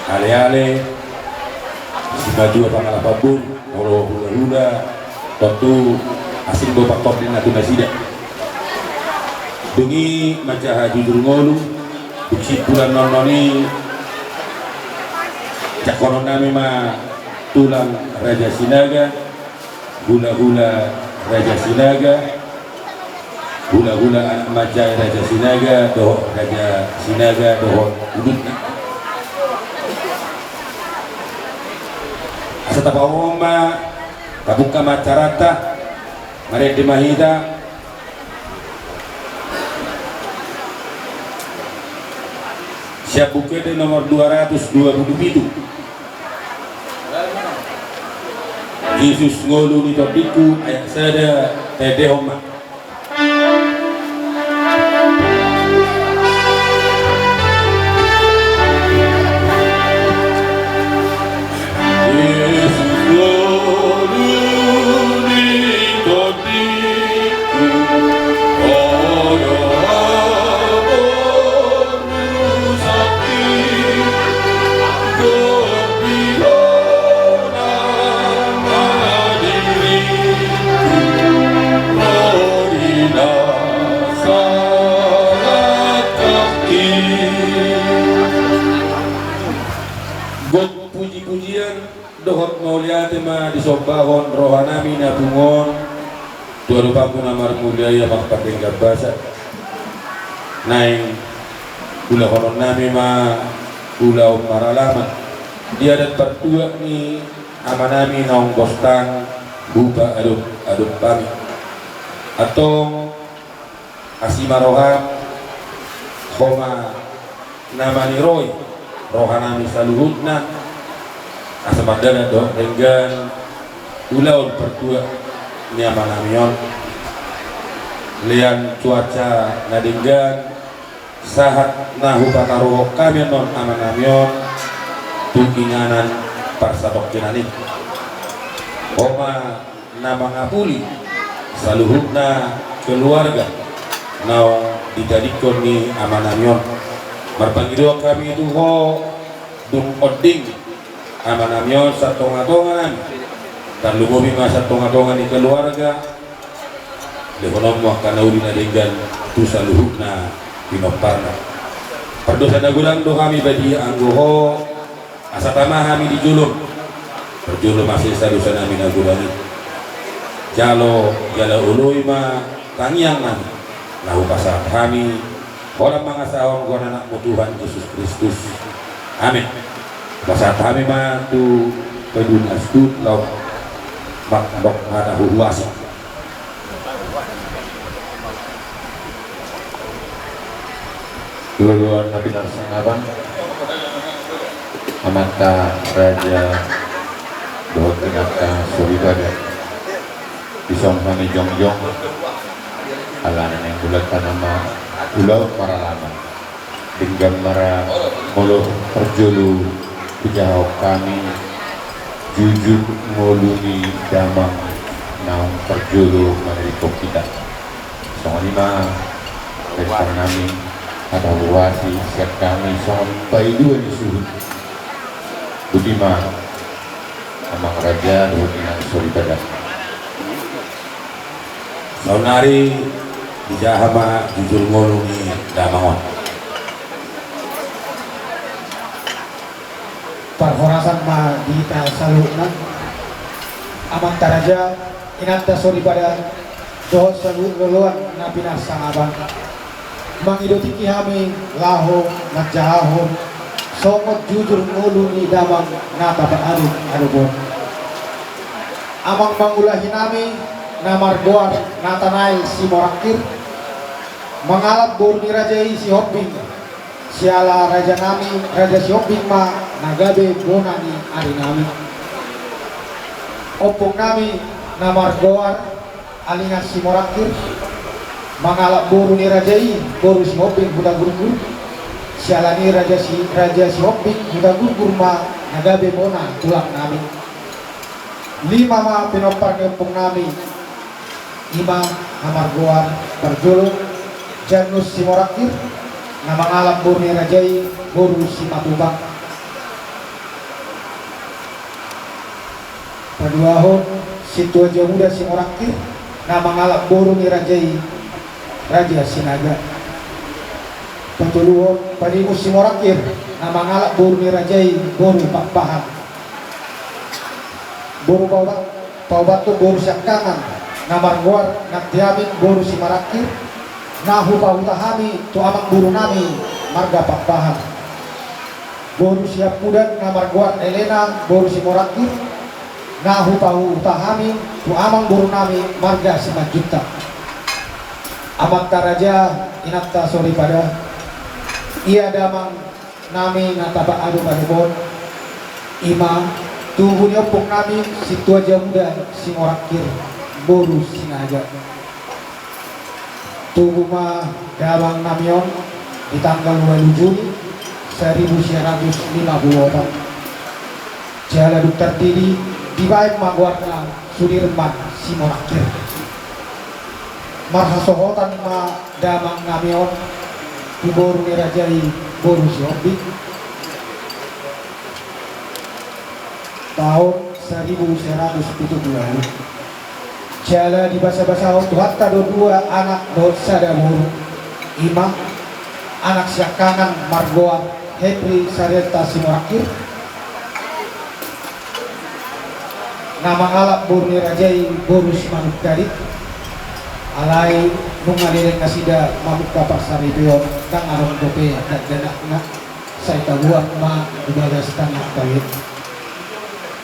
aleale, simatua pangalapan boru, molo hulahula, tontu asing do pangkorninna tu nasida. Dung i manjaha jujur ngolu, dung simpulan nonnon i, jangkonon nami ma tulang Raja Sinaga, hulahula Raja Sinaga, hulahula anak manjae Raja Sinaga dohot Raja Sinaga dohot udutna. Asa tapaohom ma, tabuka ma acaranta, marende ma hita. Sian Buku Ende nomor dua ratus dua puluh pitu. Jesus ngolu ni tondingku, ayat sada, taendehon ma. Jesus ngolu ni tondingku, olo aboru sati, gopi hona ma diringku, ro di na sahat kaki. Gok puji-pujian dohot mauliate ma disombahon rohanami na pungu on tu adopanmu na marmulia i, Amang Pardenggan Basa. Naeng ulahononnami ma ulaon maralaman di adat partuat ni amanami naung bostang hupaadop-adop hami. Antong, asi ma roham, Ho ma na maniroi rohanami saluhutna, asa mardalan dohot denggan ulaon partuat ni amanami on. Lean cuaca na denggan, sahat na hupataruhon hami annon amanami on tu inganan parsatongkinan i. Ho ma na mangapuli saluhutna keluarga naung ditadingkon ni amanami on. Marpangidoan hami tu Ho, dung onding amanami on sian tonga-tonga nami, tarlumobi ma sian tonga-tonga ni keluarga, lehononmu angka na uli na denggan tu saluhutna pinomparna. Pardosa na godang do hami badia anggo Ho, asa tama hami di jolom. Parjolo ma sesa dosanami na godang i. Jalo, jala oloi ma tangiangnami na hupasahat hami, holan mangasahon goar ni Anakmu Tuhan Jesus Kristus. Amen. Pasahat hami ma tu Pedun Astut laho mandok hata huhuasi. Loloan na pinarsangapan, amanta raja dohot inanta soripada. Dison hami jongjong, alana naeng bulat tanama ulaon maralaman. Denggan ma ra molo parjolo hujahahon hami jujur ngolu ni damang naung parjolo manirikkon hita. Songon i ma baen hami hata huhuasi sian hami songon paidua ni suhut. Boti ma amang raja dohot inang soripada. Saonari dijaha ma jujur ngolu ni damang on. Parhorasan ma di hita saluhutna, amanta raja, inanta soripada, dohot saluhut loloan na pinarsangapan. Mangido tingki hami laho manjahahon songon jujur ngolu ni damang na tapaadop-adop on. Amang mangulahi nami na margoar Natanael Simorangkir, mangalap boru ni raja i Sihombing, Siala raja nami, Raja Sihombing ma na gabe bona ni ari nami. Ompung nami na margoar Alingan Simorangkir, mangalap boru ni raja i, boru Sihombing Hutagurgur. Siala ni Raja Si-, Raja Sihombing Hutagurgur ma na gabe bona tulang nami. Lima ma pinompar ni ompung nami, ima na margoar parjolo Janus Simorangkir, na mangalap boru ni raja i, boru Simatupang. Paduahon, Sintua Jamuda Simorangkir, na mangalap boru ni raja i, Raja Sinaga. Patoluhon, Panimus Simorangkir, na mangalap boru ni raja i, boru Pakpahan. Boru paopat, paopathon boru siangkangan, na margoar Nangkiamin boru Simarangkir, na hupahuta hami tu amang boru nami marga Pakpahan. Boru Siampudan na margoar Elena boru Simorangkir, na hupahuta hami tu amang boru nami marga Simanjuntak. Amanta raja, inanta soripada, ia damang nami na tapaadop-adop on, ima tubu ni ompung nami Sintua Jamuda Simorangkir boru Sinaga. Tubu ma damang nami on di tanggal ualu Juni saribu sia ratus lima pulu opat. Jala dung tartidi dibaen ma goarna Sudirman Simorangkir. Marhasohotan ma damang nami on tu boru ni raja i, boru Sihombing, taon saribu sia ratus pitu pulu ualu. Jala dibasabasahon Tuhanta do dua anak dohot sada boru, ima anak siangkangan margoar Henry Sarianta Simorangkir, na mangalap boru ni raja i, boru Simanungkalit. Alai nunga leleng nasida mamungka parsaripeon, ndang adong dope dakdanakna, sai taboan ma di bagas tangihon.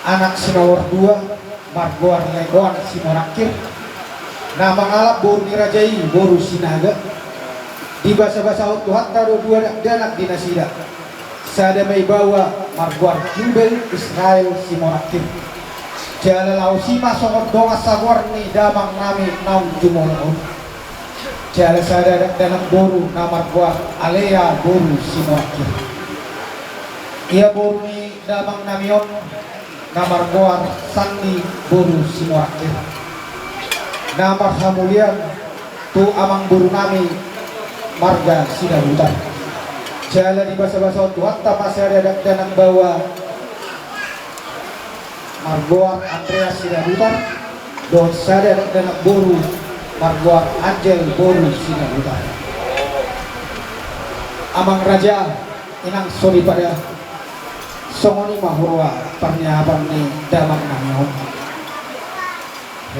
Anak si nomor dua margoar Lekoan Simorangkir, na mangalap boru ni raja i, boru Sinaga. Dibasabasahon Tuhanta do dua dakdanak di nasida. Sada ma i baoa margoar Jubel Israel Simorangkir. Jala laos i ma songon dongan sagoar ni damang nami naung jumolo on. Jala sada dakdanak boru na margoar Alea boru Simorangkir. Ia boru ni damang nami on na margoar Sandi boru Simorangkir, na marhamulian tu amang boru nami marga Sidabutar. Jala dibasabasahon Tuhanta ma sada dakdanak baoa margoar Andreas Sidabutar, dohot sada dakdanak boru margoar Anjel boru Sidabutar. Amang raja, inang soripada, songon i ma huroha parniapan ni damang nami on.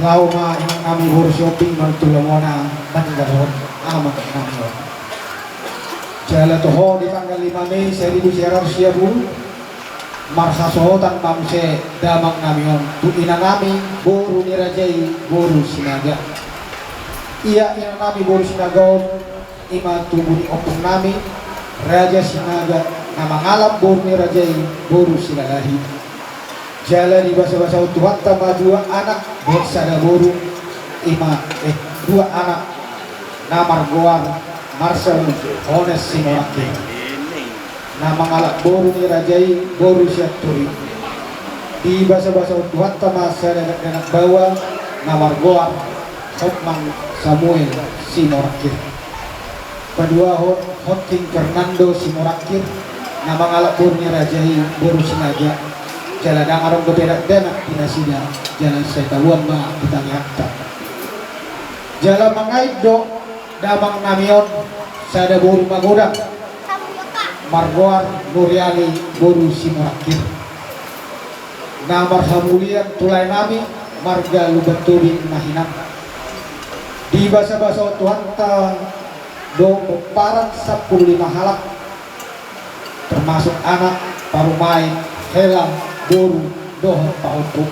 Laho ma inang nami boru Sihombing manuntu lomona maninggalhon amang nami on. Jala toho di tanggal lima Mei saribu sia ratus sia pulu, marhasohotan ma muse damang nami on tu inang nami boru ni raja i, boru Sinaga. Ia inang nami boru Sinaga on ima tubu ni ompung nami Raja Sinaga, na mangalap boru ni raja i, boru Silalahi. Jala dibasabasahon Tuhanta ma dua anak dohot sada boru, ima, eh, dua anak na margoar Marcel Hones Simorangkir, na mangalap boru ni raja i, boru Sianturi. Dibasabasahon Tuhanta ma sada dakdanak baoa na margoar Hotman Samuel Simorangkir. Paduahon, Honting Fernando Simorangkir, na mangalap boru ni raja i, boru Sinaga. Jala ndang adong dope dakdanak di nasida, jala sai taboan ma di tangihanta. Jala mangait do damang nami on sada boru magodang, margoar Nuriani boru Simorangkir, na marhamulian tu lae nami marga Lumban Tobing ma hinan. Dibasabasahon Tuhanta do pomparan sampulu lima halak, termasuk anak, parumaen, hela, boru dohot pahompu.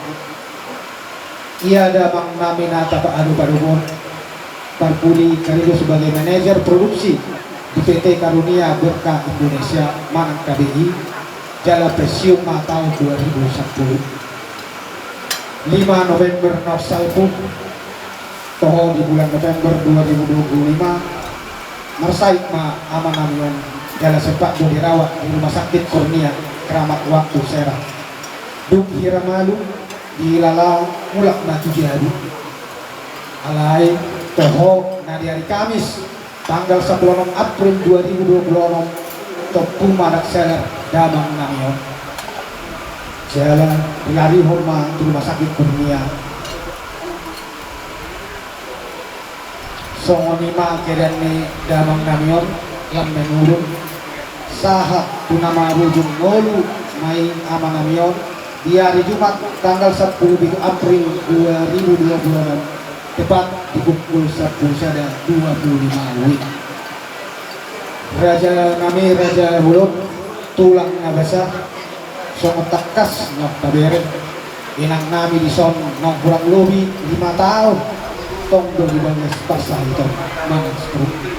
Ia damang nami na tapaadop-adop on, parpudi karejo sebagai manajer produksi di P T Karunia Berkah Indonesia manang K B I, jala pensiun ma taon dua ribu sampulu. Lima November naung salpu, toho di bulan November dua ribu dua puluh lima, marsahit ma amanami on, jala sempat do dirawat di Rumah Sakit Kurnia Keramat Waktu Serang. Dung hira malum, dihilala mulak ma tu jabu. Alai toho na di ari Kamis, tanggal sampulu onom April dua ribu dua puluh onom, tompu ma ndang salar damangnami on. Jala dilarihon ma tu Rumah Sakit Kurnia. Songon i ma keadaan ni damangnami on, lam menurun. Sahat tu na marujung ngolu ma i amanami on, di ari Jumat tanggal sampulu pitu April dua ribu dua puluh onom, tepat di pukul sampulu sada dua puluh lima wib. Rajanami raja bolon, tulang na basa, songon tangkas na pabere. Inangnami dison naung hurang lobi lima taon, tong do di bagas parsahiton manang stroke.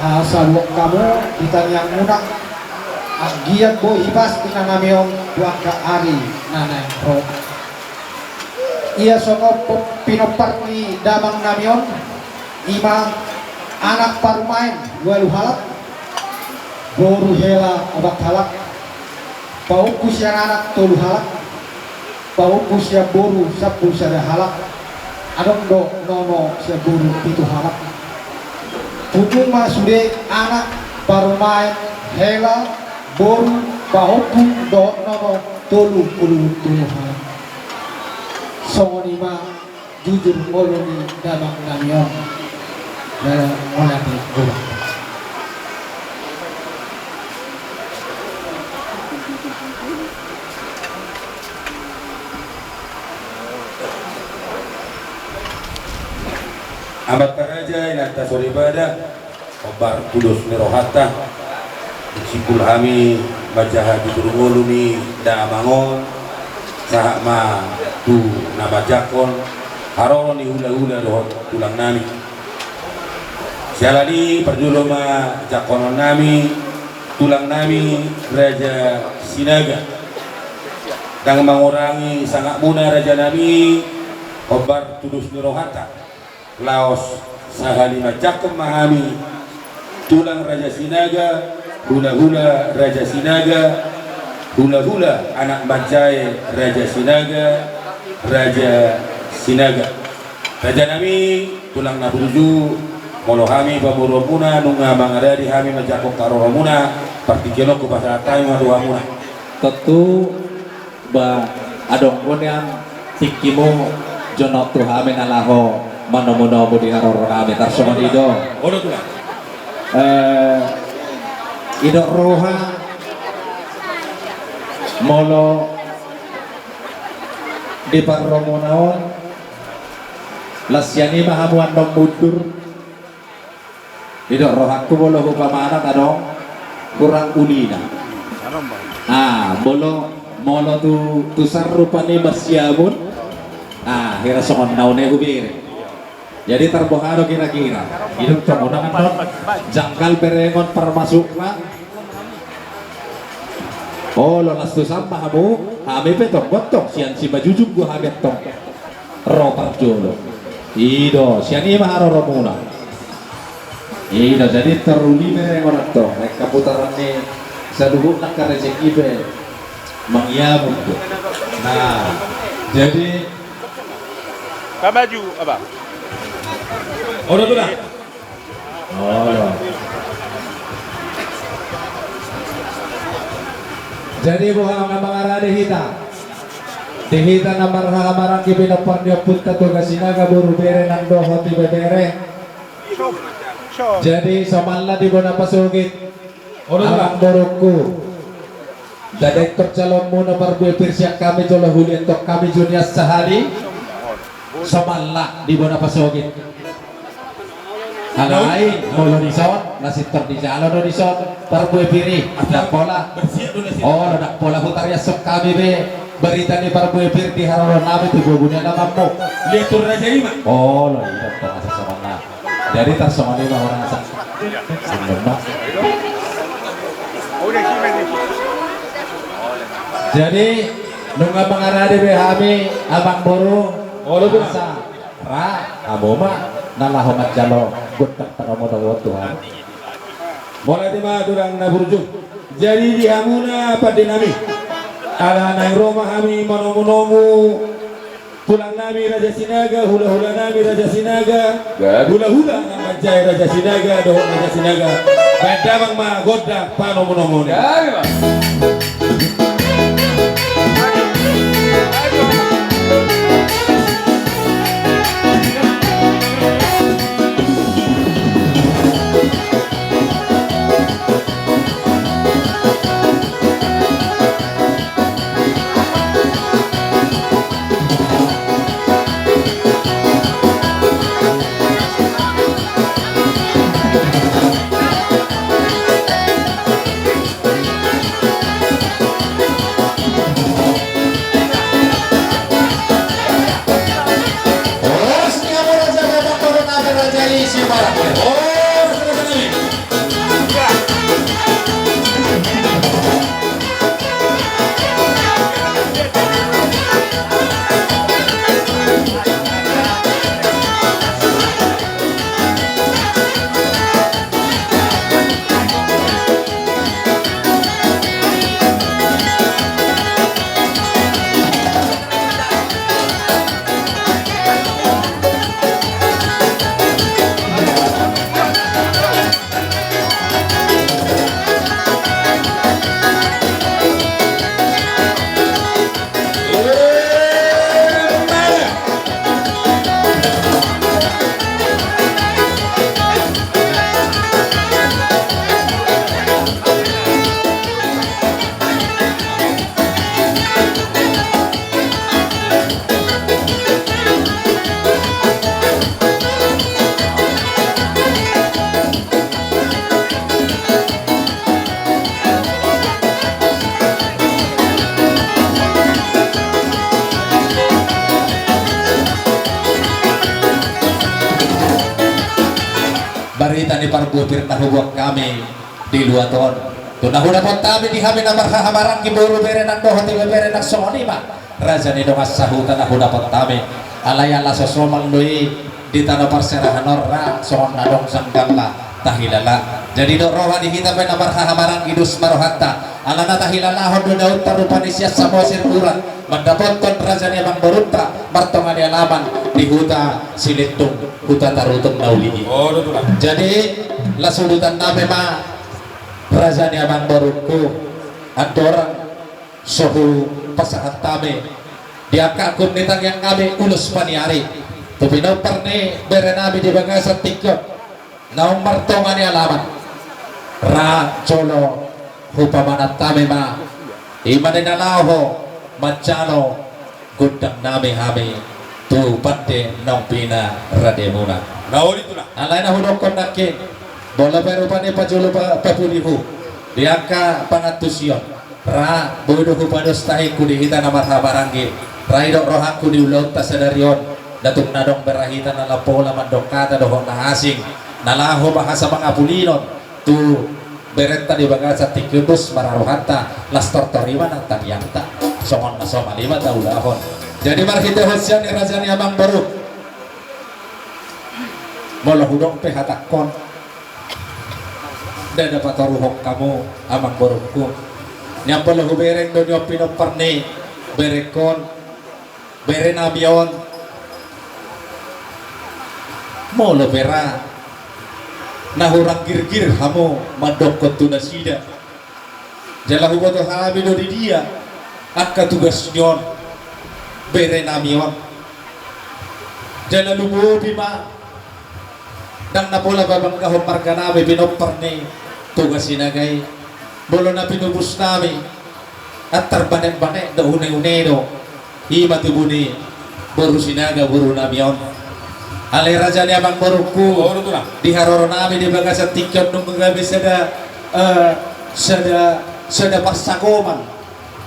Asa luat hamu di tangiangmuna, anggiat boi hipas inangnami on tu angka ari na naeng ro. Ia songon po-, pinompar ni damangnami on, i ma anak parumaen ualu halak, boru hela opat halak, paompu sian anak tolu halak, paompu sian boru sampulu sada halak, adong do nono sian boru pitu halak. Pungu ma sude anak parumaen hela, boru, paompu dohot nono tolu pulu tolu halak. Songon i ma jujur ngolu ni damangnami on. Dalam ngolu ni guru. Amanta raja, inanta soripada, hombar tu dos ni rohanta. Simpul hami manjaha jujur ngolu ni damang on, sahat ma tu na manjangkon haroro ni hulahula dohot tulangnami. Siala ni i parjolo ma jangkononnami, tulangnami Raja Sinaga. Ndang mangurangi sangapmuna rajanami, hombar tu dos ni rohanta. Laos sahali manjangkon ma hami, tulang Raja Sinaga, hulahula Raja Sinaga, hulahula anak manjae Raja Sinaga, Raja Sinaga. Rajanami, tulang na burju, molo hami pamoruonmuna nunga mangaradi hami manjangkon haroromuna, partingkian on hupasahat hami ma tu hamuna. Tontu. Ba, adong do nian tingkimu jonok tu hami na laho manomunomu di haroronami, tarsongon i do. Olo, tulang. Eh, didok roha molo di parromuna on, las sian i ma hamu annon mundur. Didok rohangku molo hupamanat adong hurang ulina. Ah, molo, molo tu, tu san rupani marsiamun. Ah, hira songon na une hubere. Jadi tarboha do kira-kira. Didok tong unang annon janggal berengon parmasukna. Olo, las tu san ma hamu, hami pe tong gontong sian Simanjujung do hami antong. Ro parjolo. I do, sian i ma haroromuna. I do, jadi tor uli berengon antong, naeng kaputaran ni saluhutna angka rezeki pe mangiamun do. Nah, jadi. Ka maju, apa? Olo, tulang. Olo. Jadi boha na mangarade hita? Di hita na marhaha maranggi pinompar ni ompunta Toga Sinaga, boru, bere nang dohot ibebere. Jadi somalna di bona pasogit. Olo, tulang. Amang borungku. Ndada intor calonmuna parbue pir sian hami jolo huliat tong hami junian sahali. Somalna di bona pasogit. Alai molo dison, na sintor dijalo do dison parbue pir i. Ndang pola. Olo, ndang pola hutariashon hami be barita ni parbue pir di haroronami tu bobu ni alamanmu. Lihat tu raja i ma. Olo, i do tong asa somalna. Jadi tarsongon i ma, horas. Jadi nunga mangarade be hami, amang boru. Olo, tulang. Asa ra hamu ma na laho manjalo gondang panomunomu on tu hami. Mauliate ma, tulang na burju. Jadi di hamuna pande nami, ala naeng ro ma hami manomunomu tulang nami Raja Sinaga, hulahula nami Raja Sinaga, hulahula na manjae Raja Sinaga dohot Raja Sinaga. Baen damang ma gondang panomunomu on. Barita ni parbutir na huboan hami di luat on, tu na hudapot hami di hami na marhahamaranggi, boru, bere nang dohot ibebere nang songon i ma raja ni dongan sahuta na hudapot hami. Alai ala so somal do i di tano parserahan on, ra songon na adong sangkapna tahilala. Jadi dok roha di hita pe na marhahamaranggi, dos ma rohanta, alana tahilalahon do daunta rupani sian Samosir Urat mandapothon raja ni amangborunta martonga ni alaman di huta Silintung, huta Tarutung na uli i. Jadi las udutan nami ma, raja ni amangborungku, andorang so hupasahat hami di angka angkup ni tangiang nami ulos paniari tu pinompar ni bere nami di bagasan tingki on naung martonga ni alaman, ra jolo hupamanat hami ma, i ma na laho manjalo gondang nami hami tu pande naung pinarademuna. Alai na hudokkon nangkin, molo pe rupani pajolo pa-, papudihu di angka pangantusion, ra boi do hupados tahingku di hita na marhahamaranggi. Ra i dok rohangku di ulaonta sadari on, na tung na adong bere hita na lam pola mandok hata dohot na asing, na laho bahasa mangapulinon tu berenta di bagasan tingki on, dos ma ra rohanta, las tortor i ma nang tangiangta, songon na somal i ma taulahon. Jadi marhitehon sian i, raja ni amangboru, molo hudok pe hatangkon, ndada patoruhon hamu amangborungku. Nian molo hubereng do nian pinompar ni berengkon, bere nami on, molo pe ra na hurang girgir hamu mandokkon tu nasida. Jala huboto hami do di dia angka tugas ni on, bere nami on. Jala lumobi ma, ndang na pola pabanggahon marga nami pinompar ni Toga Sinaga i. Molo na pinupus nami, antar banek-banek do, une-une do, i ma tubu ni boru Sinaga boru nami on. Alai raja ni amangborungku, di haroro nami di bagasan tingki on nunga gabe sada, eh, sada, sada parsagoman.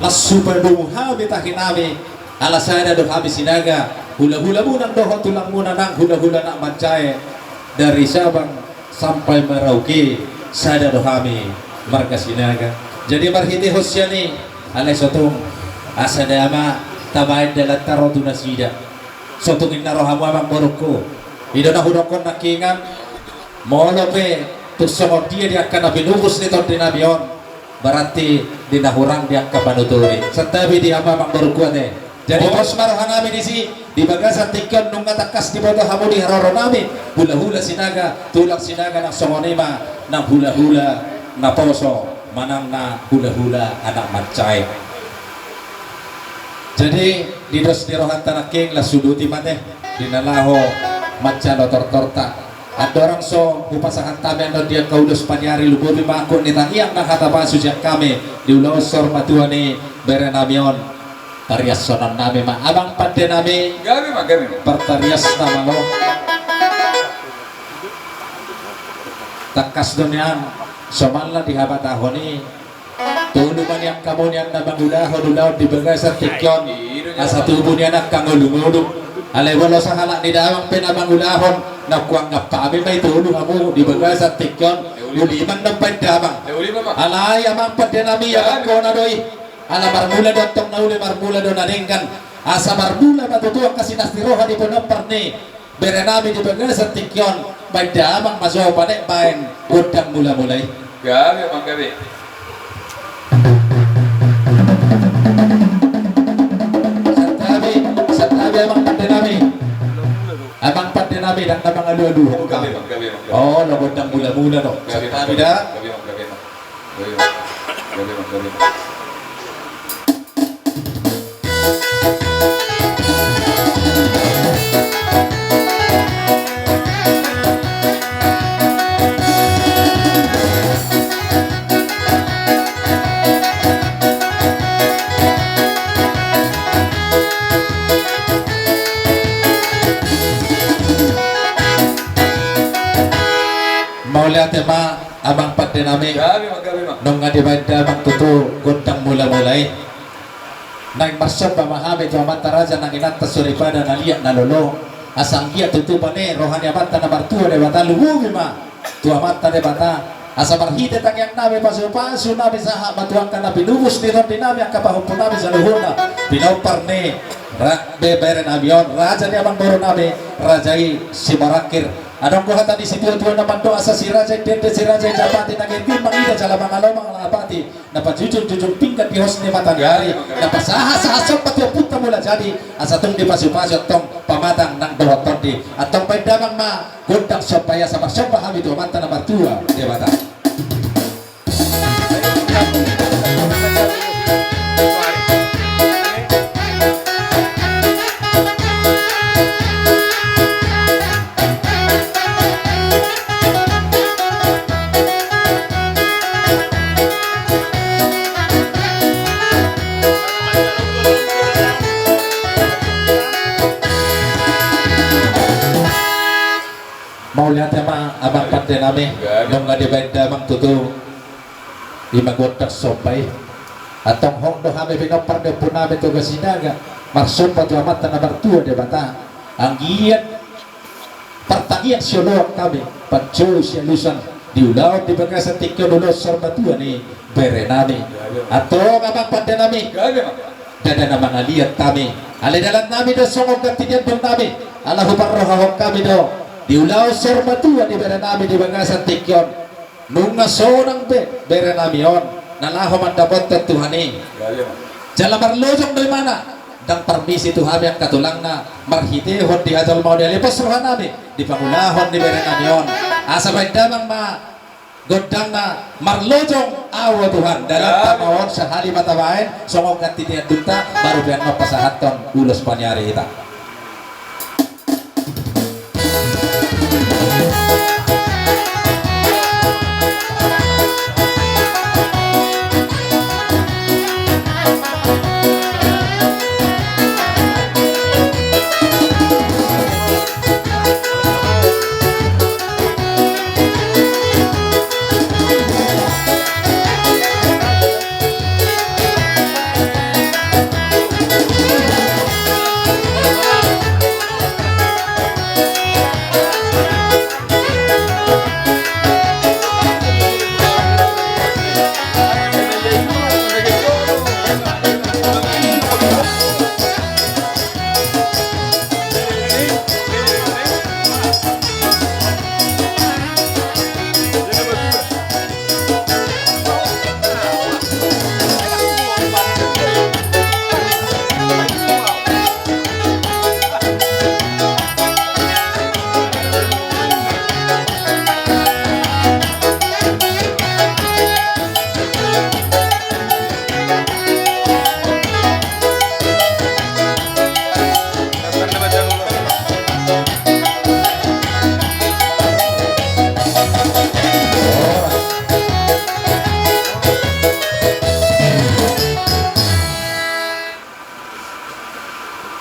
Las hupadomu hami tahi nami, ala sada do hami Sinaga, hulahulamuna dohot tulangmuna nang hulahula na manjae dari Sabang Sampai Merauke sada do hami marga Sinaga. Jadi marhitehon sian i, alai so tung, asa da ma tabaen dalan ta ro tu nasida. So tung inna rohamu amang borungku. I do na hudokkon nangkiningan, molo pe tung songon dia di angka na pinupus ni tondinami on, berarti di na hurang di angka panuturi. Santabi di hamu amang borungku ate. Jadi pos ma rohanami disi, di bagasan tingki on nunga tangkas diboto hamu di haroronami, hulahula Sinaga, tulang Sinaga nang songon i ma nang hulahula naposo manang na hulahula anak mansai. Jadi di dos ni rohanta nangkin, las suduti ma ate di na laho manjalo tortorta. Andorang so hupasahat hami annon di angka ulos paniari, lumobi ma angkup ni tangiang nang hata pasu sian hami di ulaon saur matua ni berenami on. Pariashononnami ma amang pandenami. Gabe ma, gabe ma. Partariasna ma lo. Tangkas do nian somalna dihabatahon i. Tolu ma nian hamu nian na mangulahon ulaon di bagasan tingki on, asa tubu nian angka ngolungolu. Alai molo sahalak ni damang pe na mangulahon, na huanggap hami ma i tolu hamu di bagasan tingki on. Uli ma annon baen damang. Alai amang pandenami, amang hona do i. Ala marmula do antong na uli, marmula do na denggan. Asa marmula ma tutu angka sinas ni roha di pinompar ni berenami di bagasan tingki on, baen damang ma jo panek baen gondang mulamula i. Gabe amang, gabe. Santabi, santabi amang pandenami. Amang pandenami, ndang na mangalualuhon. Gabe amang, gabe amang, gabe. O, na gondang mulamula do. Santabi da. Gabe amang, gabe amang. Gabe amang, gabe amang, gabe amang. Mauliate ma. Amang pandenami. Gabe ma, gabe ma. Nunga dibaen damang tutu gondang mulamula i. Naeng marsomba ma hami tu amanta raja nang inanta soripada na liat na lolo. Asa anggiat tutu bane roha ni amanta na martua Debata, lumobi ma tu amanta Debata. Asa marhite tangiangnami, pasupasunami sahat ma tu angka na pinupus ni tondinami, angka pahompunami saluhutna, pinompar ni ra-, be-, berenami on, raja ni amangborunami, raja i Simorangkir. Adong do hata ni situatua na mandok, asa si raja i dende, si raja i japati, na girgir mangida jala mangalomang lapati, na pajujungjujung pinggan di hos ni mataniari, na pasahatsahat somba tu Ompunta Mulajadi, asa tung dipasupasu antong pamatang nang dohot tondi. Antong baen damang ma gondang somba i asa marsomba hami tu Amanta na martua Debata. Mauliate ma amang pandenami, nunga dibaen damang tutu i ma gondang somba i. Antong hot do hami pinompar ni ompunami Toga Sinaga marsomba tu Amanta na martua Debata, anggiat partangiang sioloan hami, panjou sialusan, di ulaon di bagasan tingki on ulaon saur matua ni berenami. Antong amang pandenami, ndada na mangaliat hami, alai dalannami do songon ganti ni andungnami, ala huparrohahon hami do di ulaon saur matua ni berenami di bagasan tingki on. Nunga sonang be berenami on na laho mandapothon Tuhan i. Jala marlojong do imana, ndang parmisi tu hami angka tulangna, marhitehon di hajolmaon i, ale pos rohanami di pangulahon ni berenami on. Asa baen damang ma gondangna, marlojong ahu Tuhan, dalanta ma on sahali ma tabaen, songon ganti ni andungta, baru pe annon pasahathon ulos paniari hita.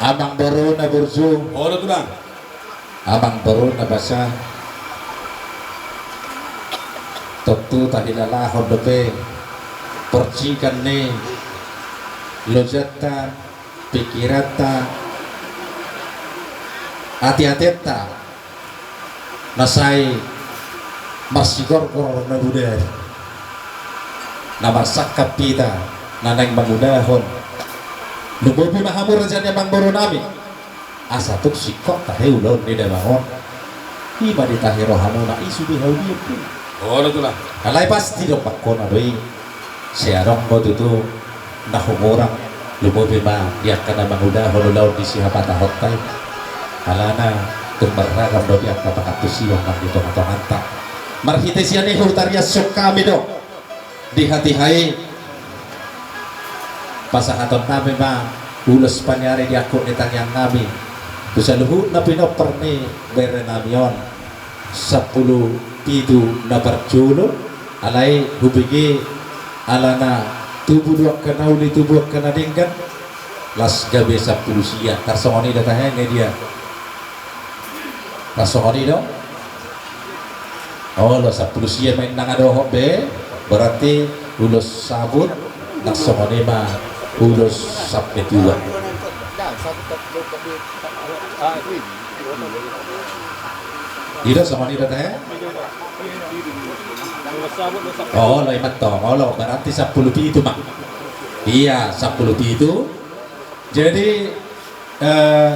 Amangboru na burju. Olo tulang. Amangboru na basa. Tontu tahilalahon dope porcikan ni lojanta, pikiranta, ateatenta na sai marsigorgor na budari, na marsangkap hita na naeng mangulahon. Lumobi ma hamu raja ni amangboru nami. Asa tung singkop tahe ulaon ni damang on. I ma di tahe rohamuna, i sude hau diuk. Olo tulang. Alai pasti do pangkona do i. Sai adong do tutu na humurang, lumobi ma di angka na mangulahon ulaon di sihapatahonta i. Alana tung marragam do di angka pangantusion nang di tongatonganta. Marhite sian i hutariashon hami do di hatiha i, pasahaton nami ma ulos paniari di angkup ni tangiang nami tu saluhut na pinompar ni bere nami on. Sampulu pitu na parjolo, alai hubege alana tubu do angka na uli, tubu angka na denggan, las gabe sampulu sia. Tarsongon i do tahe, nga dia? Tarsongon i do? Olo, sampulu sia ma inna nga dohot be, berarti ulos sabut, tarsongon i ma ulos sampe tua. I do songon i do tahe? Olo, i ma tong, olo, berarti sampulu pitu ma. Ia, sampulu pitu. Jadi, eh,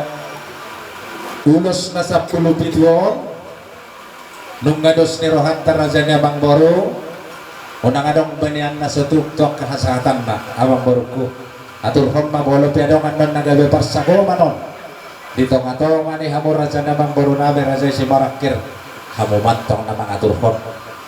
ulos na sampulu pitu on, nunga dos ni rohanta raja ni amangboru, unang adong be nian na so tuk tu angka hasahatanna, amangborungku. Aturhon ma, molo pe adong annon na gabe parsagoman on di tongatonga ni hamu raja ni amangboru nami, raja i Simorangkir, hamu ma antong na mangaturhon.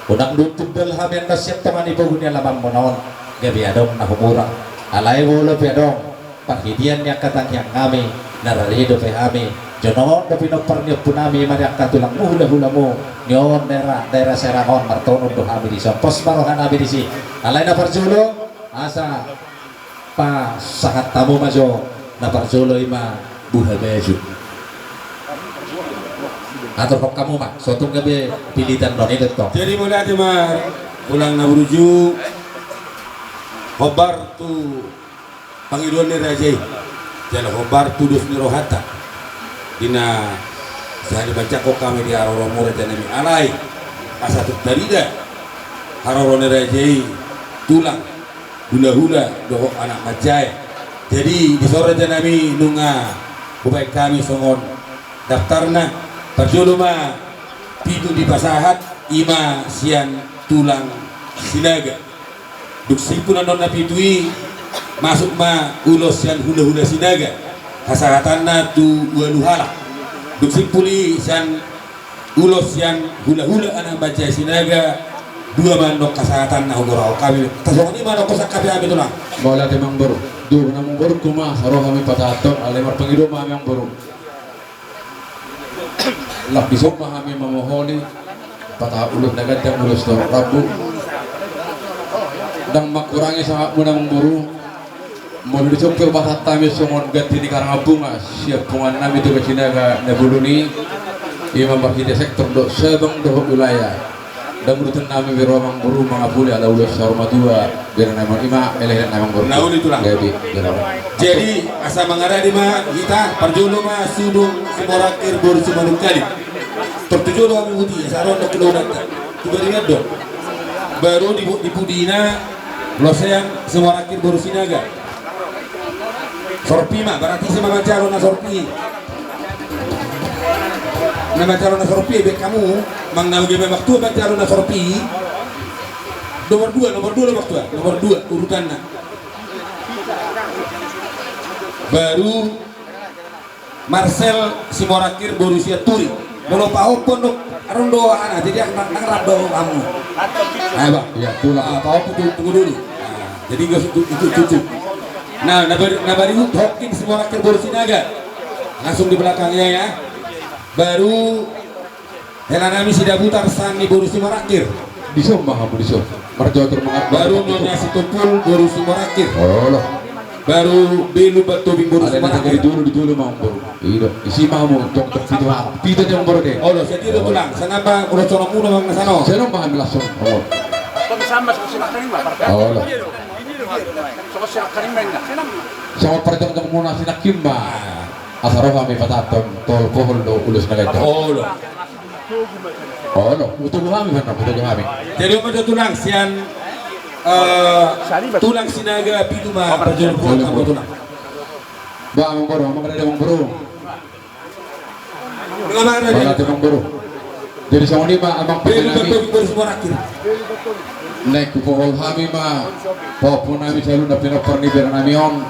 Unang do tumbal hami annon sian tonga ni pogu ni alamanmuna on, gabe adong na humurang. Alai molo pe adong parhitean ni angka tangiang nami, na rade dope hami, jo on do pinompar ni ompu nami, i ma di angka tulangmu, hulahulamu, ni on daerah, daerah Serang on, martonun do hami dison, pos ma roha nami disi. Alai na parjolo, asa pasahat hamu ma jo, na parjolo i ma buha baju. Aturhon hamu ma, so tung gabe pilitan on i do tong. Jadi mauliate ma tulang na burju, hombar tu pangidoan ni raja i, jala hombar tu dos ni rohanta. Di na sai dibacakkon hami di haroromu raja nami, alai asa tung tarida haroro ni raja i tulang, hulahula dohot anak manjae. Jadi dison raja nami nunga hubaen hami songon daftarna. Parjolo ma pitu dipasahat, i ma sian tulang Sinaga. Dung simpul annon na pitu i, masuk ma ulos sian hulahula Sinaga, hasahatanna tu ualu halak. Dung simpul i sian ulos sian hulahula anak manjae Sinaga, dua ma annon hasahatanna, hugoraon hami. Tarsongon i ma annon husangkapi hami tulang. Mauliate amangboru. Dung na amangborungku ma, sai ro hami pasahathon, alai marpangido ma hami amangboru. Laos dison ma hami mamoholi, patahak ulos na ganjang, ulos torop rambu. Ndang mangkurangi sahatmuna amangboru. Molo dison pe hupasahat hami songon ganti ni karangabunga sian punguan nami Toga Sinaga na bolon i, i ma marhite sektor dohot sabang dohot wilayah. Ndang urutan nami be ro amangboru mangapuli ala ulos saur matua, bere nami on, i ma elek-elek nami amangboru. Na uli tulang. Gabe, bere nami. Jadi asa mangarade ma hita, parjolo ma Sudung Simorangkir boru Simanungkalit. Tor tu jolo hami boti, asa ro na kedaulatan. Tu baringan do. Baru di, di pudina losean Simorangkir boru Sinaga. Sorpi ma, berarti ise ma mancalon na sorpi? Na mancalon na sorpi, baen hamu, manang na gabe mantua mancalon na sorpi. Nomor dua, nomor dua, nomor dua, nomor dua urutanna. Baru Marcel Simorangkir boru Sianturi. Molo pahompon do, adong do hana, jadi ndang, ndang rap do hamu. Ayo, Bang. Iya, tulang. Ah, pahompon tu, tunggu dulu. Ah, jadi nggak su-, tu-, tu-, tu-, tu. Nah, na bari-, na barihut Hokin Simorangkir boru Sinaga. Langsung di belakangnya ya. Baru hela nami Sidabutar Sani boru Simorangkir. Dison ma hamu dison. Marjotor mangat. Baru Nyonya Situmpul boru Simorangkir. Olo. Baru belum batu bing boru. Ada na Simarangkir. Di tulu, di tulu ma amang boru. Ido, isi ma hamu, tong tong pitu ha. Pitu tong boru de. Olo, sian dia do tulang. Sana ma, ulos songon muna ma na sana. Sana ma hami langsung. Olo. Tong sama songon sinangkin ma, parta. Olo. Songon sinangkin ma. Songon parjongjong muna sinangkin ma. Asa ro hami patahathon tol pohol do ulos na ganjang. Olo. Olo, utubu hami, mana utubu hami. Jadi, apa tu tulang sian, eh, tulang Sinaga pitu ma parjolo pohol, apa tulang? Ba, amang boru, amang rade, amang boru. Amang rade, amang boru. Jadi, songon i ma, amang pande nami. Naeng hupohol hami ma pahompu nami saluhutna pinompar ni bere nami on.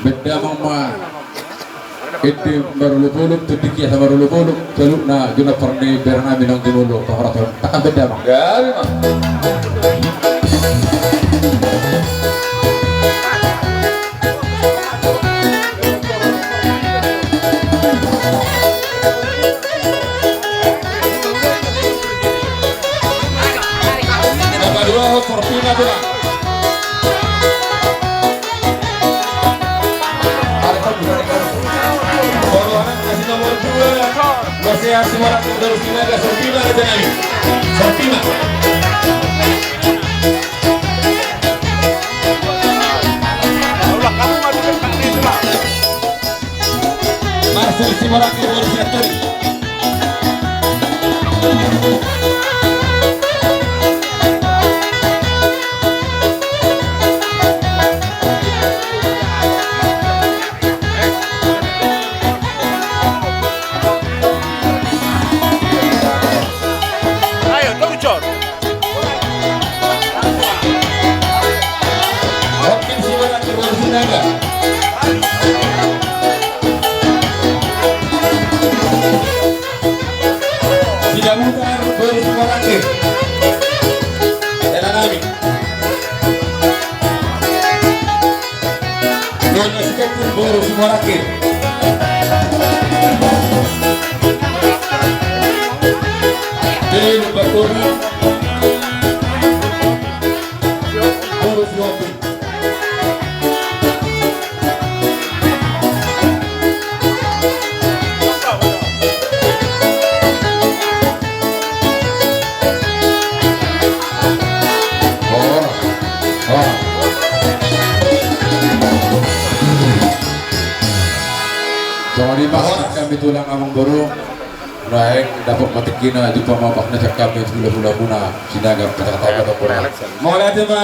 Baen damang ma. Ende marolopolop, tondikia sa marolopolop, saluhutna pinompar ni bere nami naung jumolo pahorathon. Tangkas baen damang. Gabe ma. Nomor dua, Fortuna, tulang. Nomor dua, Jose Asimorak, Fortuna, Raja Nami. Fortuna. Marcel Simorak, Borussia Turi. Ayo, tong cor. Oke, Simorak, Borussia Sinaga. Sidabutar, Borussia Simorak. Bere nami. Nona Sitompul, Borussia Simorak. Telu Batobi, Borussia Simorak. Songon i ma hami tulang amang boru. Naeng dapot ma tingkina, jumpa ma bakna sian hami hulahula muna Sinaga, pasahat hami ma. Mauliate ma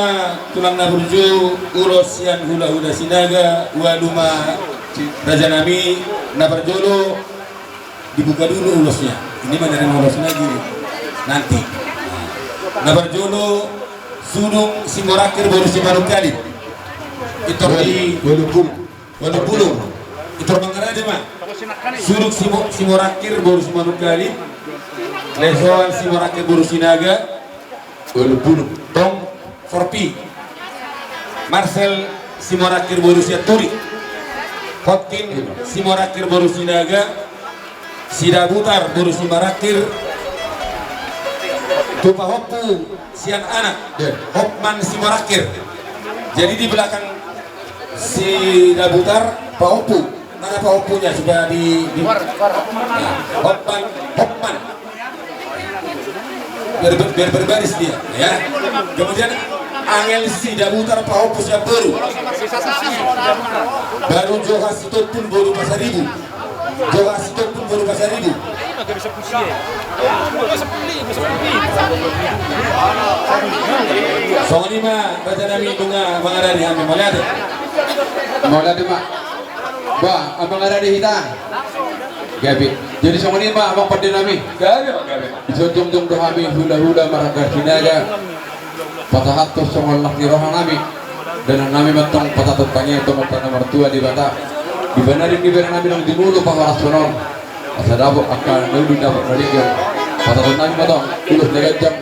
tulang na burju, ulos sian hulahula Sinaga, ualu ma raja nami, na parjolo. Dibuka dulu ulosnya. Ini mah dari ulos lagi. Nanti. Na parjolo, Sudung Simorakir boru Simanungkalit. Itor di Walu Bulung. Walu Bulung. Itor mangarade ma. Sudung Simo-, Simorakir boru Simanungkalit. Lesoan Simorakir boru Sinaga. Walu Bulung. Tong Forpi. Marcel Simorakir boru Sianturi. Hotkin Simorakir boru Sinaga. Sidabutar boru Simorakir. Tu pahompu sian anak. Hotman Simorakir. Jadi di belakang Sidabutar pahompu. Mana pahompunya sudah di, di, nah, Hotman, Hotman. Biar, biar berbaris dia, ya. Kemudian Angel Sidabutar pahompu sian boru. Baru Johan Sitompul boru Pasaribu. Johan Sitompul boru Pasaribu. Songon i ma raja nami, nunga mangarade hami, mauliate. Mauliate ma. Ba, mangarade hita. Gabe. Jadi songon i ma, amang pande nami. Gabe, gabe. Dison jongjong do hami hulahula marga Sinaga. Pasahathon songon las ni roha nami. Dainang nami ma antong pasahathon tangiang tu Amanta na martua Debata. Di bere nami, di bere nami naung jumolo pahorason on. Asa dapot angka na uli, dapot na denggan. Pasahathon nami ma antong ulos na ganjang.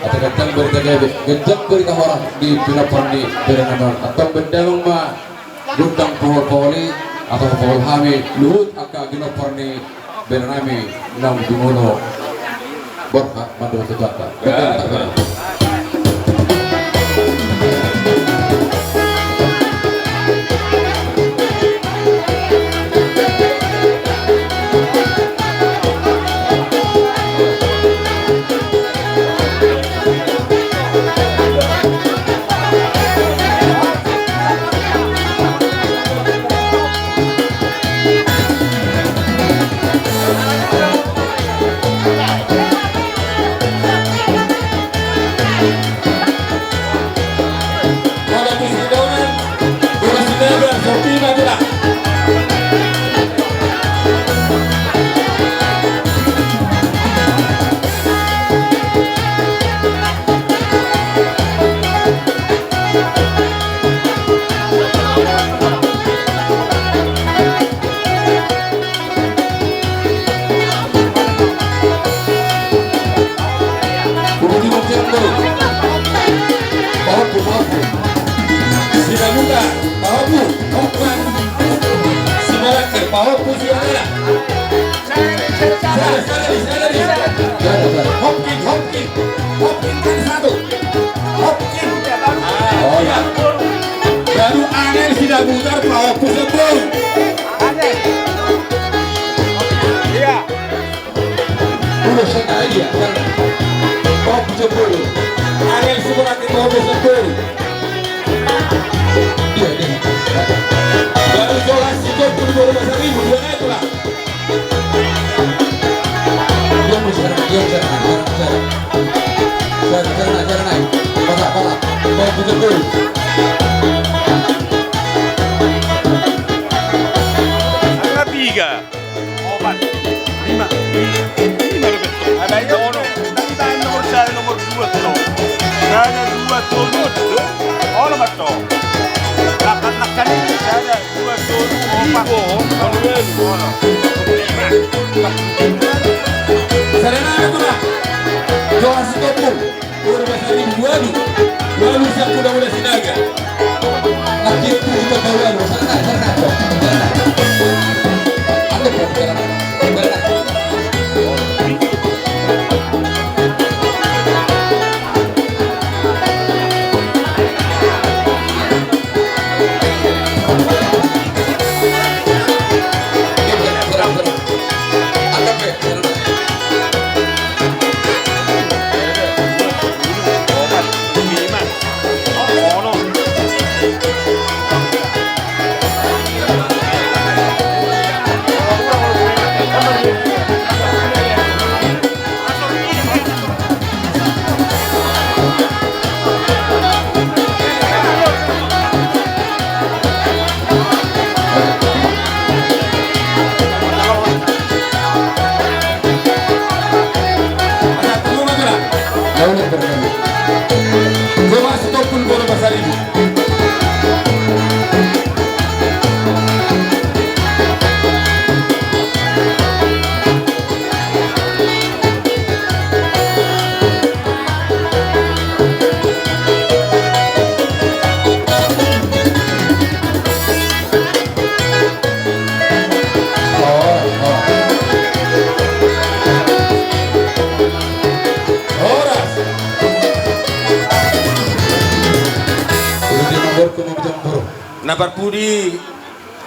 Asa ganjang barita gabe, ganjang barita horas di pinompar ni bere nami on. Antong baen damang ma gondang pohol-pohol i, asa hupohol hami luhut angka pinompar ni bere nami naung jumolo. Borhat mandok sejahtera. Ganjang barita. Sabutar pahompu sembol. Iya. Ulos na dia. Pahompu sembol. Ariel Subaraki pahompu sembol. Iya, iya. Baru Jolas itu pun baru masa ribu dua ratus lah. Diam, diam, diam, diam, diam. Diam, diam, diam, diam. Patah, patah. Kau butuh dulu. Angka tiga, opat, lima. Lima, lima. Ada yang nomor satu, nomor dua, tuh. Ada dua, tuh, tuh. Ono, Mas, tuh. Lakat, lakat ini, ada. Saudara, itulah doa si Topung. Urba sari buani. Lalu siap kuda-kuda Sinaga. Lagi itu kita bawa lu. Sana, sana, sana. Ada program. Horas. Na parpudi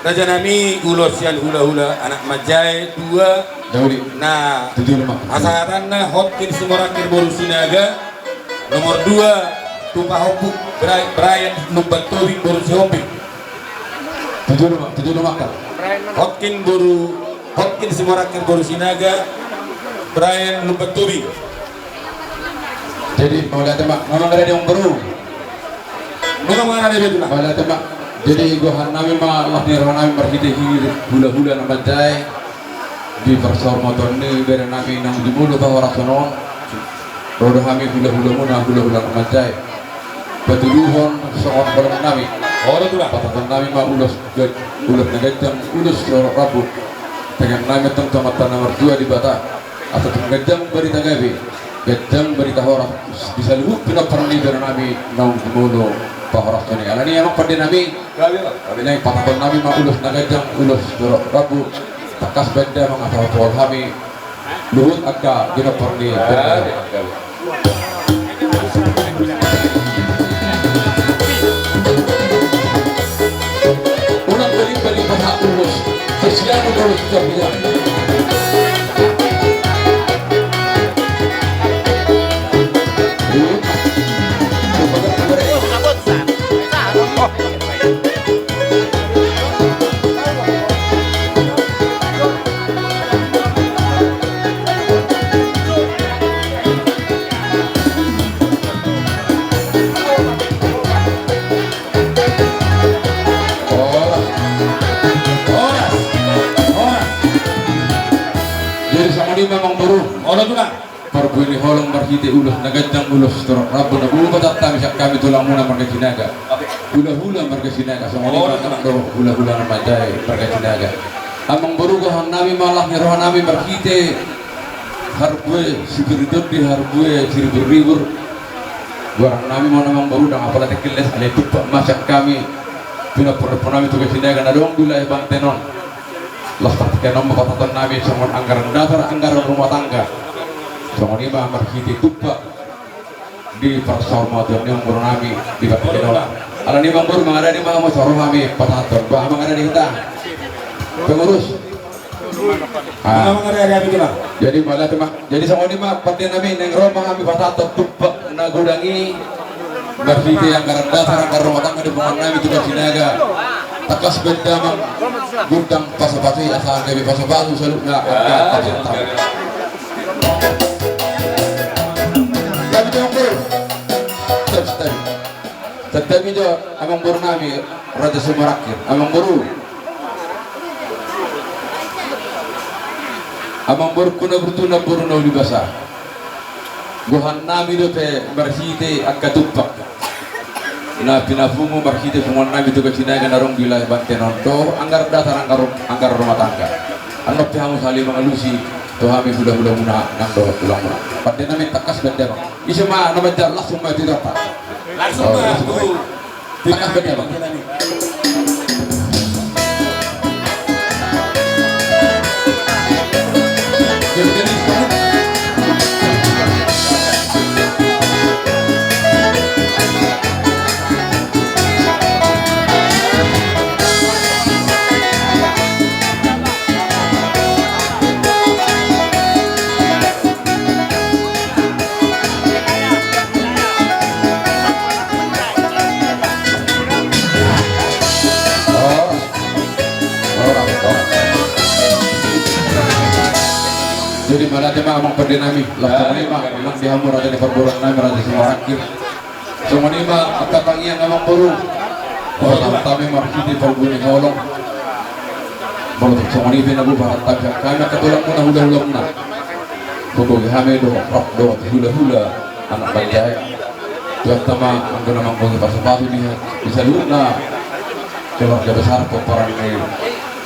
raja nami, ulos sian hulahula anak manjae dua. Na hasahatanna Hotkin Simorangkir boru Sinaga, nomor dua tu pahompu Bra-, Brian Lumban Tobing boru Sihombing. Tujuh nama, tujuh nama kan. Hotkin boru, Hotkin Simorangkir boru Sinaga, Brian Lumban Tobing. Jadi, mauliate ma, memang ada di Ombru. Memang ada di Ombru. Mauliate ma. Jadi, gohan nami ma, las ni roha nami marhite hir, hulahula na manjae. Di parsaurmatuaon ni bere nami naung jumolo taho rasonon. Ro do hami hulahula muna, hulahula na manjae. Patuduhon songon holong nami. Olo tulang. Patahon nami ma ulos, ulos na ganjang, ulos sitorop rambu. Tangiang nami tong tu Amanta na martua Debata. Asa tung ganjang barita gabe, ganjang barita horas di saluhut pinompar ni bere nami naung jumolo pahorashon i. Alani i amang pande nami, gabe ma. Alani i patahon nami ma ulos na ganjang, ulos sitorop rambu. Tangkas baen damang asa hupasahat hami luhut angka pinompar ni bere nami. Gabe, gabe. Unang bali-bali pasahat ulos. Kasihan ulos, kasihan. Horas. Horas. Horas. Jadi songon i ma amang boru. Olo tulang. Parbue ni holong marhite ulos na ganjang, ulos sitorop rambu na boi pasahat hami sian hami tulangmuna marga Sinaga. Hulahula marga Sinaga, songon i ma amang boru, hulahula na manjae marga Sinaga. Amang boru, gohan nami ma, las ni roha nami marhite parbue sipir ni tondi, parbue siribur-ribur. Goaran nami ma on amang boru, ndang apala tingki les, alai tumpak ma sian hami pinompar-pinompar nami tu Sinaga na adong di wilayah Banten on. Las partingkian on ma pasahaton nami songon anggaran dasar, anggaran rumah tangga. Songon i ma marhite tumpak di parsaurmatuaon ni amang boru nami di partingkian on. Alani i, Amangboru, mangaradi ma hamu, so ro hami pasahathon. Bah, mangaradi hita. Pengurus. Ah. Jadi, mauliate ma. Jadi, songon i ma pande nami, naeng ro ma hami pasahathon tumpak na godang i. Marhite anggaran dasar, anggaran rumah tangga di punguan nami Tuka Sinaga. Tangkas bahen damang gondang pasupasu i, asa gabe pasupasu saluhutna angka pasahathon. Tapi, Amangboru. Stop, stop. Santabi jo, Amangboru nami, Raja Simorangkir. Amangboru. Amangboru, Amangboru na burju, Amangboru na uli basa. Gohan nami dope marhite angka tumpak na pinapungu marhite punguan nami Tuka Sinaga na adong di lae banten on, dohot anggaran dasar, anggaran, anggaran rumah tangga. Annon pe hamu sahali mangalusi tu hami hulahula muna nang dohot tulang muna. Pande nami, tangkas bahen damang. Ise ma na manjalo, langsung ma tu i, Pak. Langsung ma tu tangkas bahen damang. Jadi, mauliate ma, Amang pande nami. Laos songon i ma nang di hamu raja ni parboruon nami, Raja Simorangkir. Songon i ma angka tangiang, Amangboru. Molo tung tama marhite palbuni holong, molo tung songon i pe na boi pasahat hami angka tulang muna, hulahula muna. Manggohi hami do, rap do, hulahula anak panjae. Tuhan tama anggo na manggohi pasupasu di, di saluhutna keluarga besar pomparan ni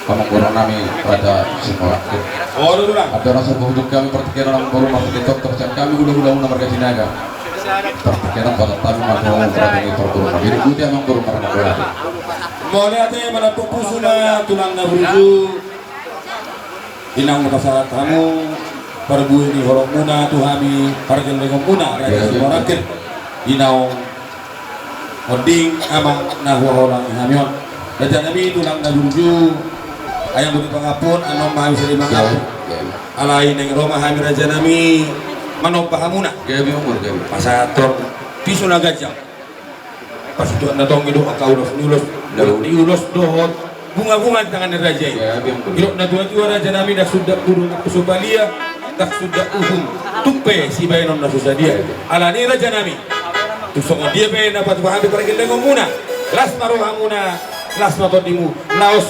Amangboru nami Raja Simorangkir. Andorang so paujung hami partingkian, Amangboru, marhite tongtong sian hami hulahula muna marga Sinaga. Partingkian pasahat hami ma tu Amangboru nami. Jadi, boti, Amangboru, marhite. Mauliate, mauliate, pusu ma tulang na burju. Di naung pasahat hamu parbue ni holong muna tu hami pargellengon muna Raja Simorangkir. Di naung onding amang na huhaholongi hami on. Raja nami, tulang na burju, ayam budi pangampun, annon ma hami sari mangampun. Alai naeng ro ma hami, raja nami, manomba hamuna. Pasahathon pisu na ganjang. Pasituhon na tonggi do angka ulos ni ulos, ulos ni ulos dohot bunga-bunga di tangan ni raja i. Didok na tua-tua, raja nami, ndang suda pudun na so palia, ndang suda uhum tung pe sibahenon na so sadia. Alani i, raja nami, tung songon dia pe na patupa hami pargellengon muna, las ma rohamuna, las ma tondimu, laos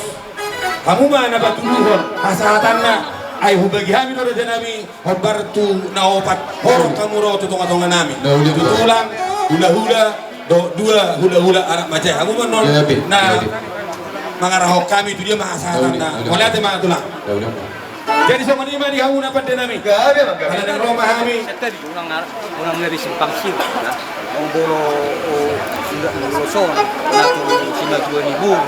hamu ma na patuduhon pasahatanna. Ai hubagi hami do, raja nami, hombar tu na opat, horong hamu ro tu tonga-tonga nami. Tu tulang, hulahula, dohot dua hulahula anak panjae. Hamu ma annon na mangarahon hami tu dia ma pasahatanna. Mauliate ma, tulang. Jadi, songon i ma di hamuna, pande nami. Ala naeng ro ma hami. Unang ngeri simpang siur, ya. Molo, o, sudah molo son, na tu simatua ni boru,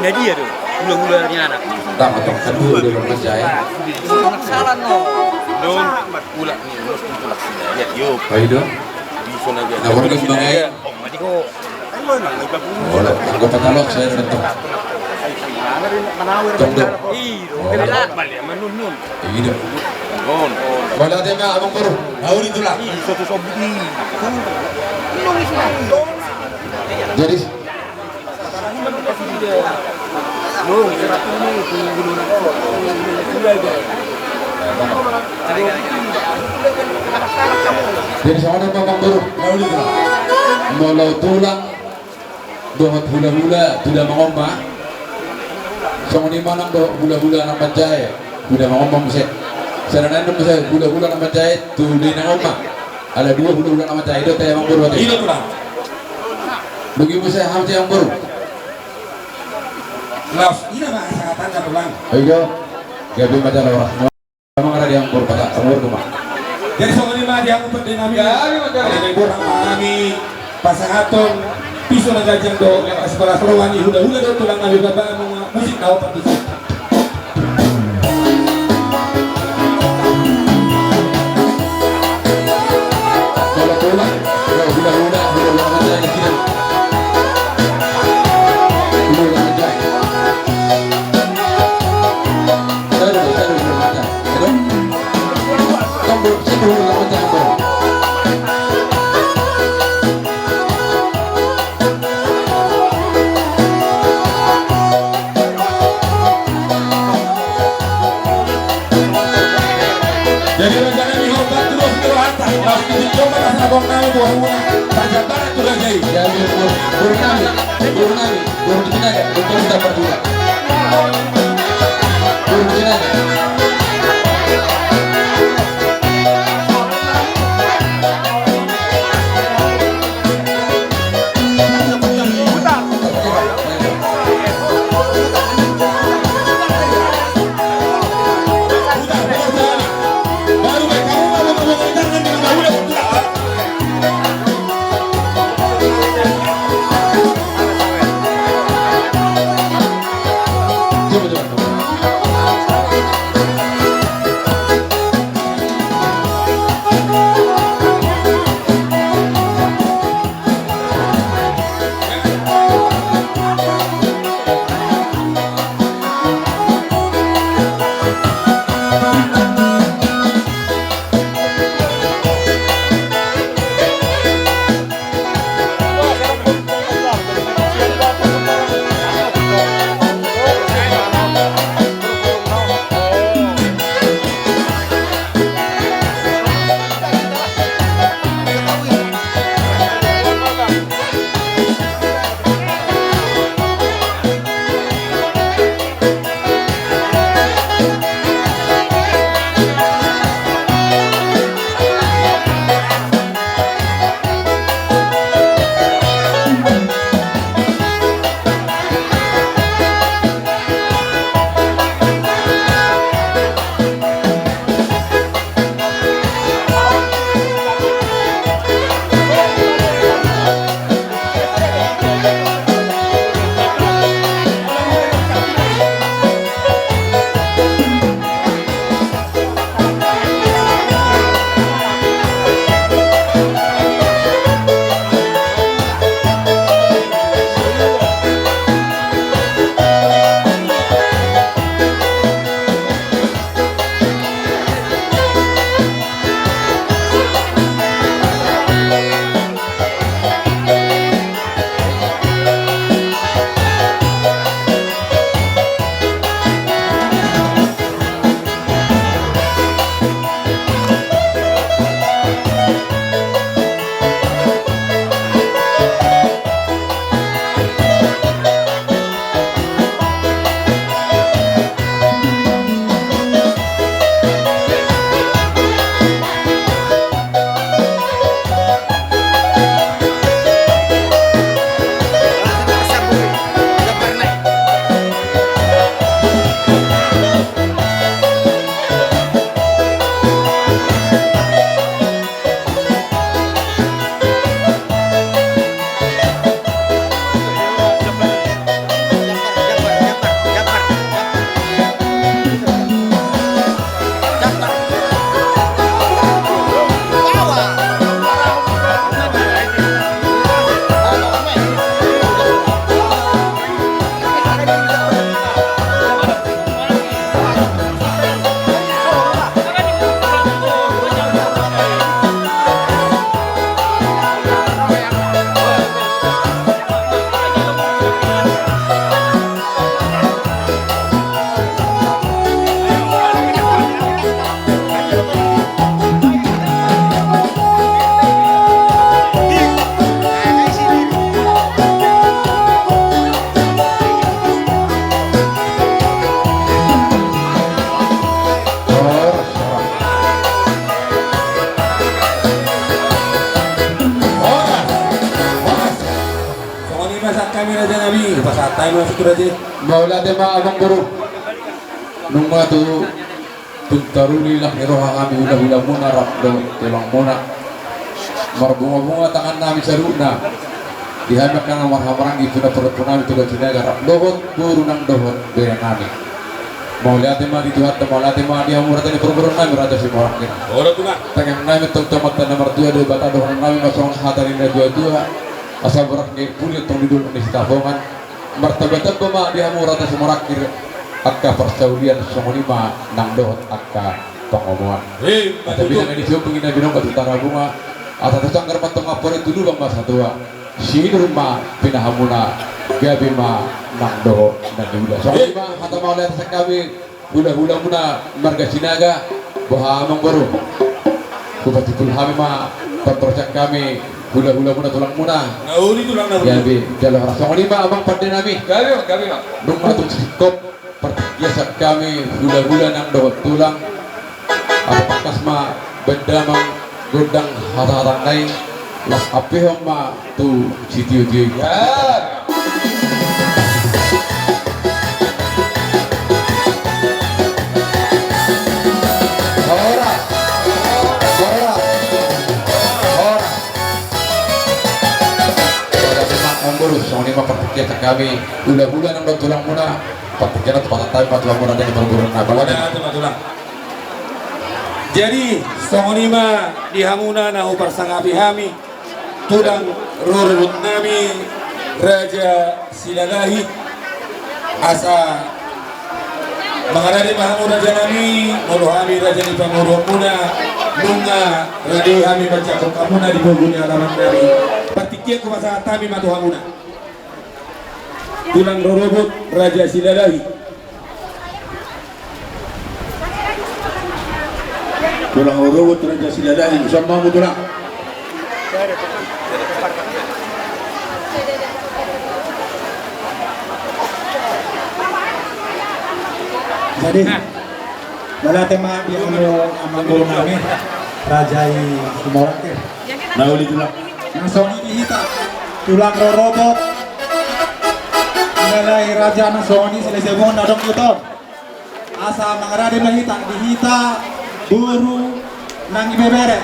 na dia do hulahula ni anak. Tama tong, kan dulu dia belum kerja, ya. Salah, no. Don, ulak ni, ulos ni, ulak sini. Ya, yo. Ayo, Don. Di sana dia. Nah, warga Sinaga. Oh, mati ko. Olo, anggo patalok saya tetap. Tong do. Iya, balik sama nun nun. Iya do. Nun. Mauliate ma, Amangboru. Nauli, tulang. Iya, satu sobu di. Nun isi. Jadi, jadi songon i ma, Amangboru. Nauli, tulang. Molo tulang dohot hulahula tu damang on ma. Songon i ma nang dohot hulahula anak panjae tu damang on ma muse. Sebenarna muse hulahula anak panjae tu damang on ma. Ala dua hulahula anak panjae dohot damang on ma. Iya, tulang. Dung i muse hamu, Amangboru. Laos, ina ma pasahatanna, tulang. Ayo, gabe ma jala horas. Amang, ada di Amangboru, pasahat Amangboru ma. Jadi, songon i ma di hamu, pande nami. Ada di Amangboru ma hami pasahathon pisu na ganjang do, aspal roha ni hulahula dohot tulang nami, bahen ma musik na opat tusi. Hulahula, hulahula, hulahula. Boru nami, boru nami, boru nami, boru nami, boru nami, boru nami, boru nami. Songon i ma sian hami raja nami, pasahat hami ma sude raja. Mauliate ma amang boru. Nunga tu Tung taruli lang ni roha hami hula-hulamuna rap dohot tulangmuna. Marbunga-bunga tangan nami saluhutna. Di hami angka na marhahamaranggi tu na parompu nami Toga Sinaga rap dohot boru nang dohot bere nami. Mauliate ma di Tuhanta, mauliate ma di hamu raja ni parboruon nami Raja Simorakin. Tangiang nami tong tu Amanta na martua Debata, dohonon nami ma songon hata ni na tua-tua. Asa boras ni puli tong di dolok ni Sitapongan. Martamba-tamba ma di hamu Raja Simorakin angka parsaulian, songon i ma nang dohot angka pangomoan. Asa bisa nang di siompung i na binongga tu Tarabunga. Asa tu sanggar ma tong ampore, tu lubang ma satua. Sinur ma pinahanmuna, gabe ma nang dohot na niula. Songon i ma hata mauliate sian hami hula-hulamuna marga Sinaga. Boha amang boru? Hupasimpul hami ma Paborhathon hami hula-hula muna, tulang muna. Na uli tulang na uli. Gabe jala horas, songon i ma amang pande nami. Gabe, gabe. Nunga tung singkop partingkian hami hula-hula nang dohot tulang. Apa tangkas ma baen damang gondang hata-hata nai, laos ampehon ma tu sitio-tio i. Ya. Horas. Horas. Horas. Horas. Songon i ma partingkian hami hula-hula nang dohot tulang muna. Partingkian tu pasahat hami ma tulang muna, jadi parboruon na baoa. Jadi songon i ma di hamuna na huparsangapi hami, tulang rorobot nami Raja Silalahi. Asa mangarade ma hamu raja nami, molo hami raja ni pamoruon muna, nunga rade hami manjangkon hamuna di pogu ni alaman nami. Partingkian hupasahat hami ma tu hamuna, tulang rorobot Raja Silalahi. Tulang rorobot Raja Silalahi, ison ma hamu tulang. Jadi, mauliate ma di hamu amangboru nami, Raja i Sumorangkir. Na uli tulang. Na songon i di hita, tulang rorobot Silalahi, raja na songon i, Silalahi Sibuhon na adong di huta on. Asa mangarade ma hita, di hita boru nang ibebere.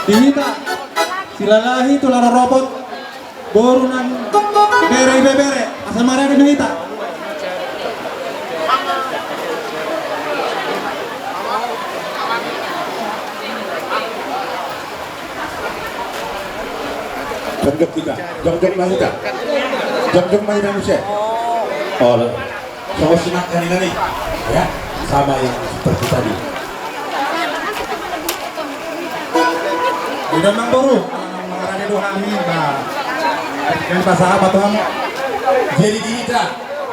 Di hita Silalahi tulang rorobot, boru nang bere ibebere. Asa mangarade ma hita. Jongjong hita, jongjong ma hita. Jongjong ma hita muse. Olo. Songon sinangkaninan i. Ya, sama yang seperti tadi. Udah, amangboru, mangarade do hami, ba. Yang pasahat tu hamu. Jadi di hita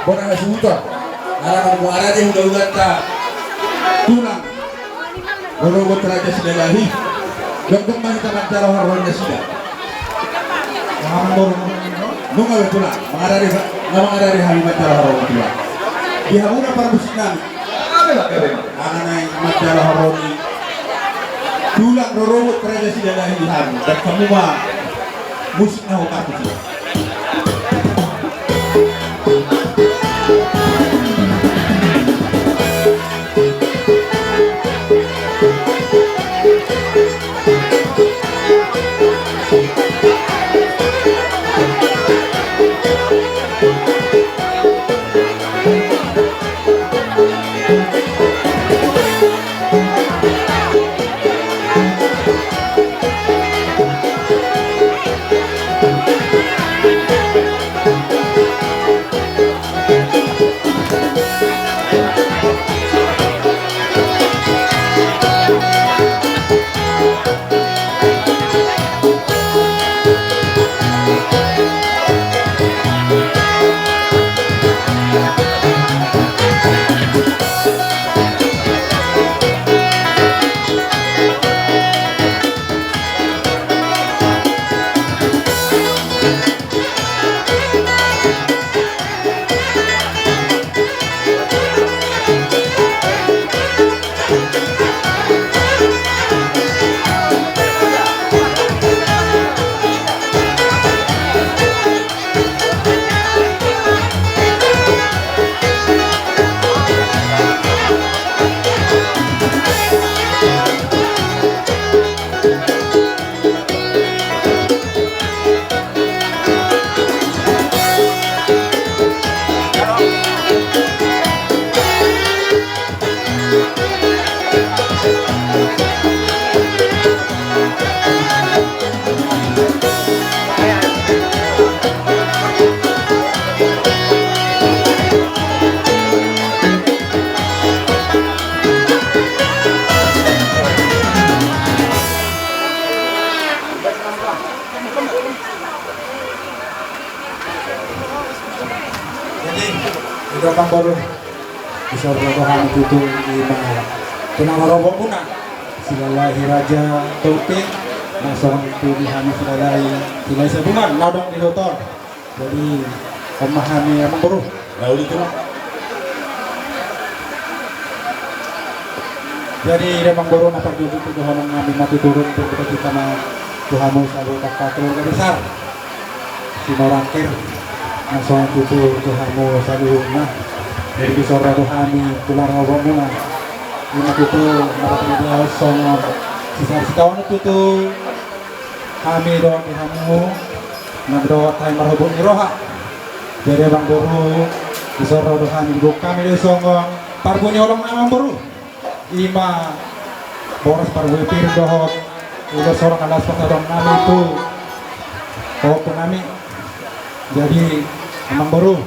bona hasuhuton. Ala mangarade hula-hulanta, tulang rorobot Raja Silalahi. Jongjong ma hita manjalo haroro ni nasida. Nunga be tulang, mangarade, na mangarade hami manjalo haroro tulang. Di hamuna parmusik nami. Ala naeng manjalo haroro ni tulang rorobot Raja Silalahi di hami. Dan hamu ma musik na huparmusik. Jadi, itu kan baru bisa berdoa itu, itu lima tulang rorobot muna. Silalahi Raja Topeng, na songon tu di hami Silalahi, Silalahi Sabungan, na adong di Hotor. Jadi, on ma hami, Amangboru. Na uli tu ma. Jadi, Amangboru, na parjolo tu dohonon nami ma tutu, tu hita ma tu hamu saluhut angka keluarga besar Sinorangkir, na songon tutu tu hamu saluhutna. Jadi, dison ro do hami tulang rorobotmuna. Ima tutu, na parjolo songon sisa sitaon tutu. Hami dohot di hamu, na dohot hami marhobuk ni roha. Jadi, Amangboru, dison ro do hami, didok hami do songon parbue ni holong nami, Amangboru. Ima boras parbue pir dohot ulos holong na laos pasahaton nami tu pahompu nami. Jadi, Amangboru,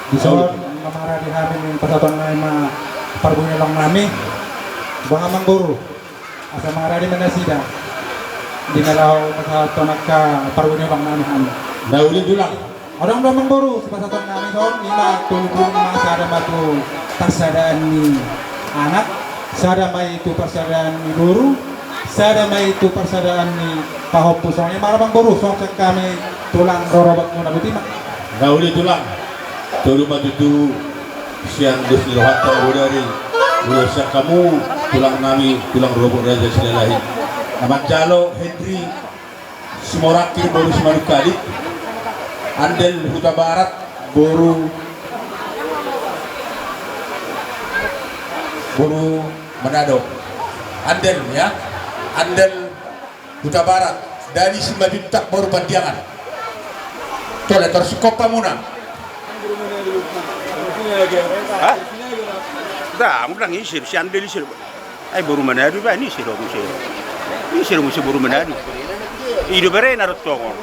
dison, ima mangarade hami, pasahaton nami ma parbue ni holong nami. Boha, Amangboru? Asa mangarade ma nasida di na laho pasahaton angka parbue ni holong nami, hami. Na uli, Tulang. Adong do, Amangboru, sipasahaton nami dison, ima tolu pulu ma, sada ma tu parsadaan ni anak, sada ma i tu parsadaan ni boru, sada ma i tu parsadaan ni pahompu. Songon i ma, Amangboru, songon sian hami tulang rorobotmuna, botima. Na uli, Tulang. Tolu ma tutu sian dos ni rohanta na bodari, ulos sian hamu tulang nami, tulang rorobot Raja Silalahi. Na manjalo Henry Simorangkir boru Simanungkalit, Andel Hutabarat boru, boru Manado. Andel, ya. Andel Hutabarat, Dani Simanjuntak boru Pandiangan. Tole, tarsingkop hamuna. Hah? Ndang, ndang, ise do si Andel, ise do. Ai boru Manado, ba, ise do muse. Ise do muse boru Manado. I do berena do tongon.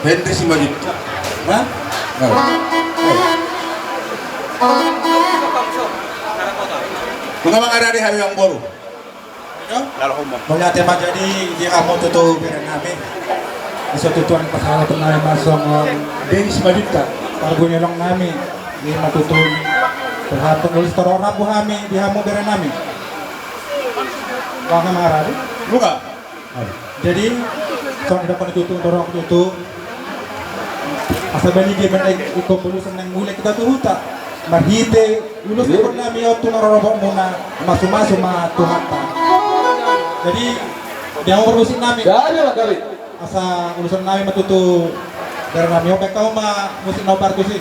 Henry Simanjuntak. Hah? Nunga mangarade hami, Amangboru. Mauliate ma, jadi di hamu tutu bere nami. Dison tutu pasahaton nami ma songon Deni Simanjuntak, parbue ni holong nami. Ima tutu pasahaton ulos torop rambu hami di hamu bere nami. Nunga mangarade? Nunga. Jadi, songon didok ni tutu, torop tutu. Asa bahen i, bahen i, ingkon ulos naeng mulak hita tu huta. Marhite ulos ni bere nami on tu na rorobotmuna, mamasu-masu ma Tuhanta. Jadi, di hamu parmusik nami. Gabe, gabe. Asa ulosan nami ma tutu bere nami on, bahen hamu ma musik na partus i.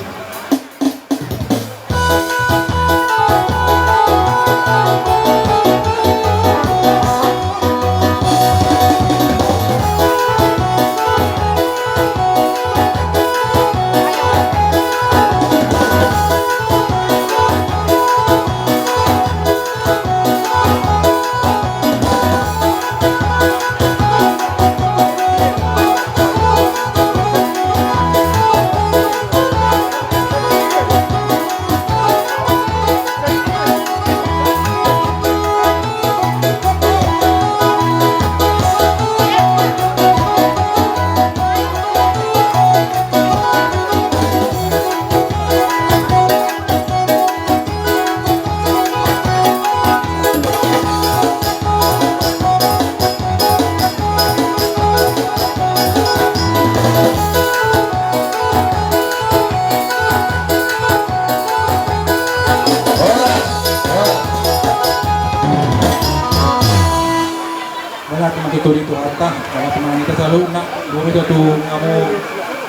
Mauliate ma tutu di Tuhanta, ala tumangihon hita saluhutna, boru jatu ngamu,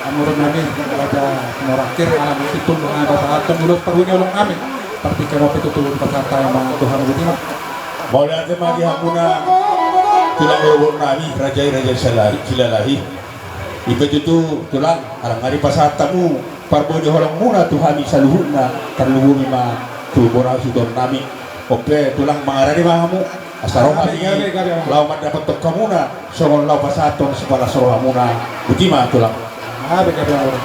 ngamu ro nami, Raja Sinorangkir, ala musik pun, ala pasahaton ulos parbue ni holong nami, partingkian on pe tutu pasahat hami ma tu hamu, botima. Mauliate ma di hamuna, tulang rorobot nami, raja i, Raja Silalahi, Silalahi. I pe tutu, Tulang, ala nga dipasahat hamu parbue ni holongmuna tu hami saluhutna, tarlumobi ma tu borhat suhut nami. On pe, Tulang, mangarade ma hamu, asa ro hami, gabe, gabe, gabe, laho mandapothon hamuna, songon laho pasahathon sipalas rohamuna. Botima, Tulang. Gabe, gabe, gabe.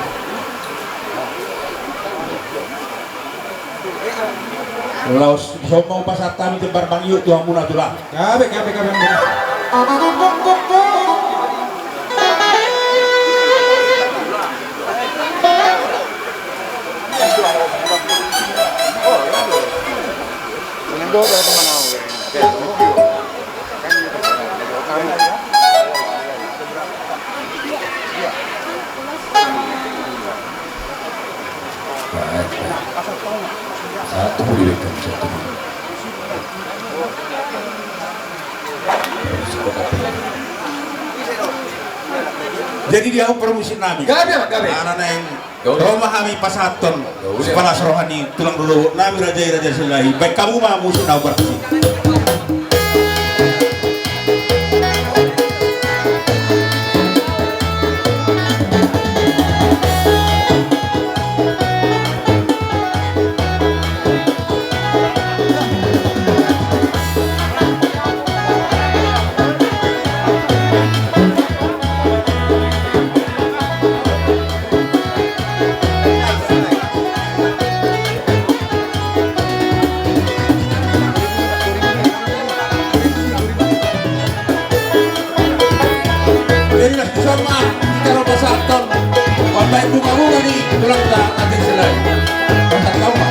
Laos, dison ma hupasahat hami jembar mangiut tu hamuna, Tulang. Gabe, gabe, gabe, gabe. Jadi dia parmusik nami. Gabe, gabe. Anak naeng. Ro ma hami pasahathon sipalas roha ni tulang rorobot nami raja i, raja Silahi. Baen hamu ma musik na parmusik. Jadi las tu sama, kita ro pasahathon. Pambaen bunga-bunga ni tulangta Raja Silahi. Pasahat hamu ma.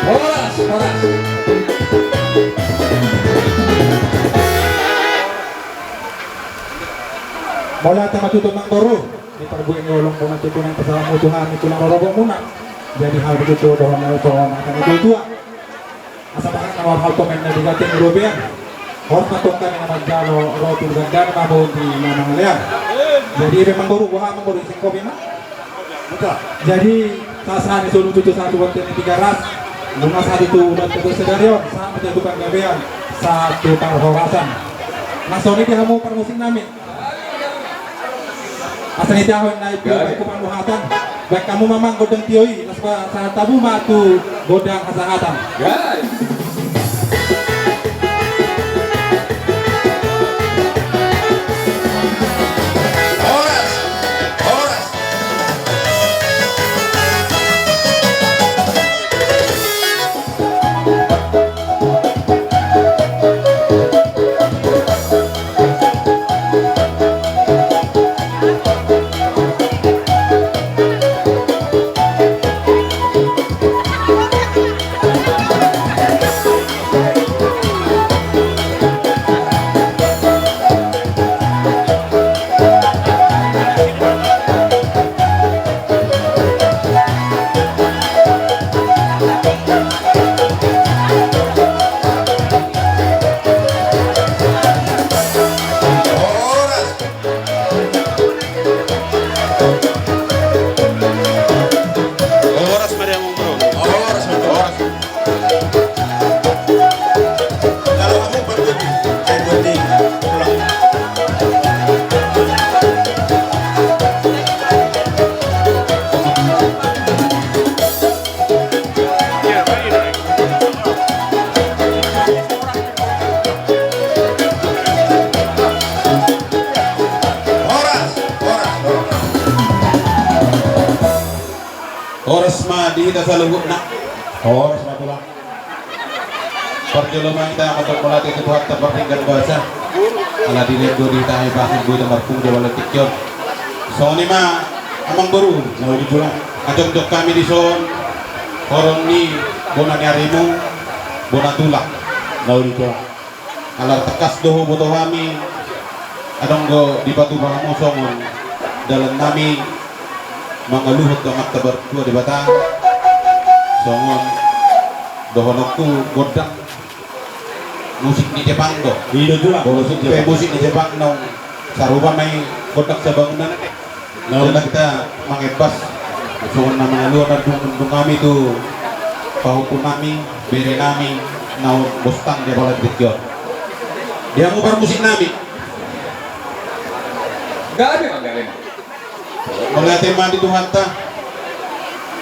Horas, horas. Mauliate ma tutu, Amangboru, di parbuat ni holong bona, tutu naeng pasahat hamu tu hami tulang rorobot muna. Jadi hal begitu dohot na tua, na tua. Asa bahat na marhal komen na digatin di robean. Horas ma tongka ni na manjalo ro tu gandana, mamboan di na mangalean. Jadi memang boru, boha, Amangboru, singkopi ma. Jadi sahat ni solu tutu sahat tu bontean ni Tigaras. Nunga sahat tu bontean sadari on, sahat tu panggabean, sahat tu parhorasan. Na songon i di hamu parmusik nami. Asa ni tiahon na ibu ku panuhatan. Baen hamu ma, Amang, gondang tio i, laos pasahat hamu ma tu gondang hasahatan. Horas, horas. Horas ma di hamu, Amangboru. Horas ma, horas. Horas, horas, horas. Horas ma di hita saluhutna. Horas ma, Tulang. Parjolo ma hita mandok mauliate tu Tuhanta pardenggan basa. Ala dilehon do di hita hami bahen boi tamarpungu di bagasan tingki on. Songon i ma, Amangboru, na uli Tulang. Jongjong hami dison, horong ni bona ni arimuna, bona tulang, na uli Tulang. Ala tangkas do huboto hami Adong do dipatupa hamu songon dalan nami mangaluhon tu Amanta Martua Debata, songon dohononku gondang musik ni Jepang do. Iya, tulang. Bolos pe musik ni Jepang naung sarupa ma i gondang sabangunan. Naung hita mangembas songon na mangaluhon dung, dung hami tu pahompu nami, bere nami naung bostang di apala di tingki on. Di hamu parmusik nami. Gabe ma, gabe ma. Mauliate ma di Tuhanta.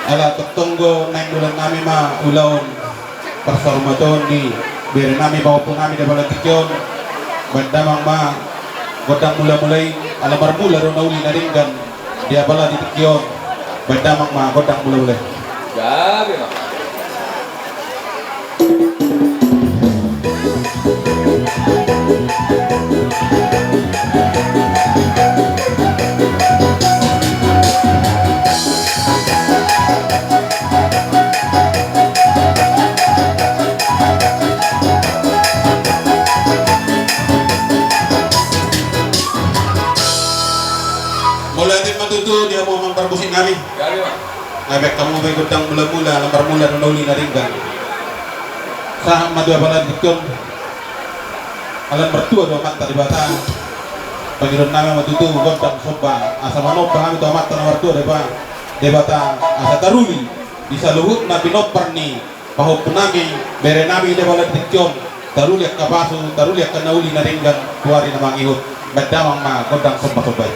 Ala tongtong do naeng dohonon nami ma ulaon parsaurmatuaon ni bere nami pahompu nami di apala di tingki on. Baen damang ma gondang mula-mula i, ala marmula do na uli na denggan di apala di tingki on. Baen damang ma gondang mula-mula i. Gabe ma. Mauliate ma tutu di hamu amang parmusik nami. Gabe ma. Nga baen hamu be gondang mula-mula, ala marmula do na uli na denggan. Sahat ma tu apala di tingki on. Ala martua do Amanta Debata. Pangidoan nami ma tutu gondang somba, asa manomba hami tu Amanta na martua Deba-, Debata, asa taruli di saluhutna pinompar ni pahompu nami, bere nami di apala di tingki on, taruli angka pasu, taruli angka na uli na denggan tu ari na mangihut. Baen damang ma gondang somba-somba i.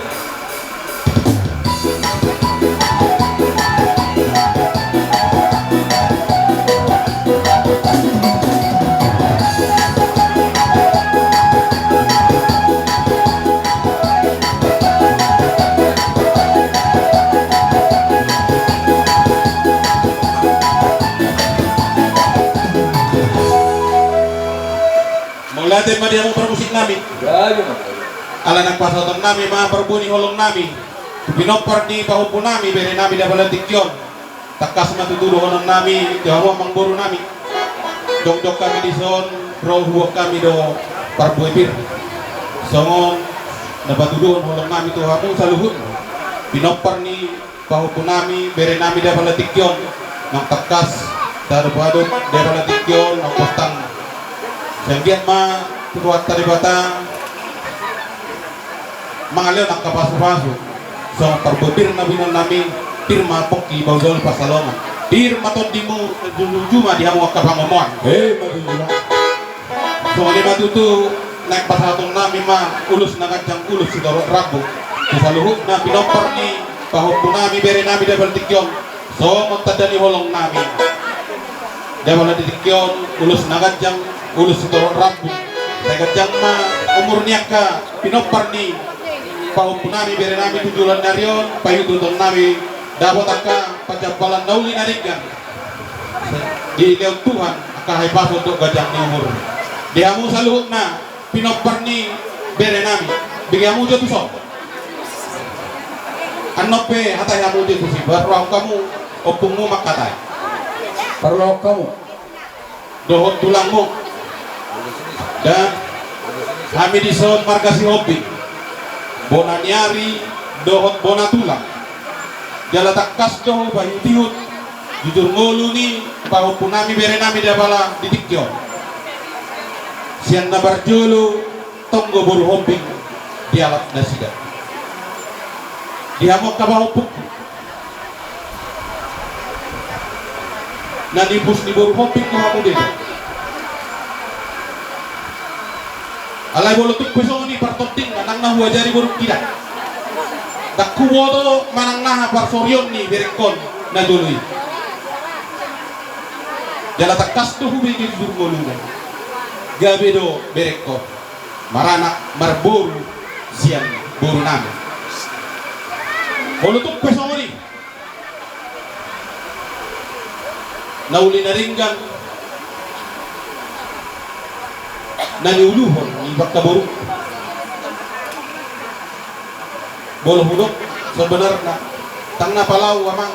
Mauliate ma di hamu parmusik nami. Gabe ma. Ala naeng pasahaton nami ma parbue ni holong nami tu pinompar ni pahompu nami, bere nami di apala di tingki on. Tangkas ma tutu dohonon nami tu hamu amang boru nami. Jongjong hami dison, ro huboan hami do parbue pir. Songon na patuduhon holong nami tu hamu saluhut pinompar ni pahompu nami, bere nami di apala di tingki on. Naung tangkas taadop-adop di apala di tingki on, naung bostang. Sai anggiat ma tu Tuhanta Debata mangalehon angka pasu-pasu. Songon parbue pir na binoan nami, pir ma pongki bahulbahul pansalongan. Pir ma tondimu, jumajuma di hamu angka pangomoan. Emma tutu. Songon i ma tutu naeng pasahaton nami ma ulos na ganjang, ulos sitorop rambu tu saluhutna pinompar ni pahompu nami, bere nami di apala di tingki on. Songon tanda ni holong nami. Di apala di tingki on, ulos na ganjang, ulos sitorop rambu. Sai ganjang ma umur ni angka pinompar ni pahompu nami, bere nami tu joloan ni ari on, paihuthon nami dapot angka panjampalan na uli na denggan. Dilehon Tuhan angka hahipason dohot ganjang ni umur di hamu saluhutna pinompar ni bere nami. Bege hamu jo tuson. Annon pe hatai hamu jo tusi, parrohahon hamu ompungmu mangkatai. Parrohahon hamu dohot tulangmu. Da, hami dison marga Sihombing, bona ni ari dohot bona tulang. Jala tangkas do hupaihutihut jujur ngolu ni pahompu nami, bere nami di apala di tingki on. Sian na parjolo tonggo boru Hombing dialap nasida. Di hamu angka pahompungku, na niupus ni boru Hombing do hamu deba. Alai molo tung pe songon i partondingna, nang na huajari borungki da. Ndang huboto manang na aha parsorion ni berengkon na jolo i. Jala tangkas do hubege jujur ngoluna. Gabe do berengkon maranak marboru sian boru nami. Molo tung pe songon i, na uli na denggan na niuluhon ni angka boru. Molo hudok sebenarna, ndang na palau amang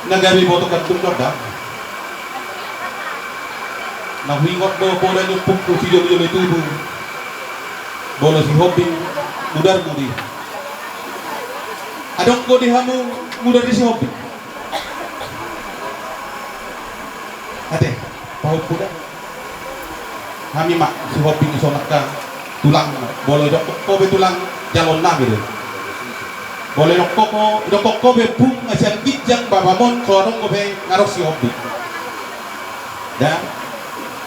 na gabe boto gandum do da. Na huingot do poda ni ompungku sijolojolo tubu. Molo Sihombing mudarmu di, adong do di hamu mudar ni Sihombing? Ate, pahompu da. Hami ma Sihombing, dison angka tulang. Molo idokkon ho be tulang, jaloon nami do. Molo idokkon ho, idokkon ho be ompung na sian ginjang bapam on, so adong dope nga ro Sihombing. Da.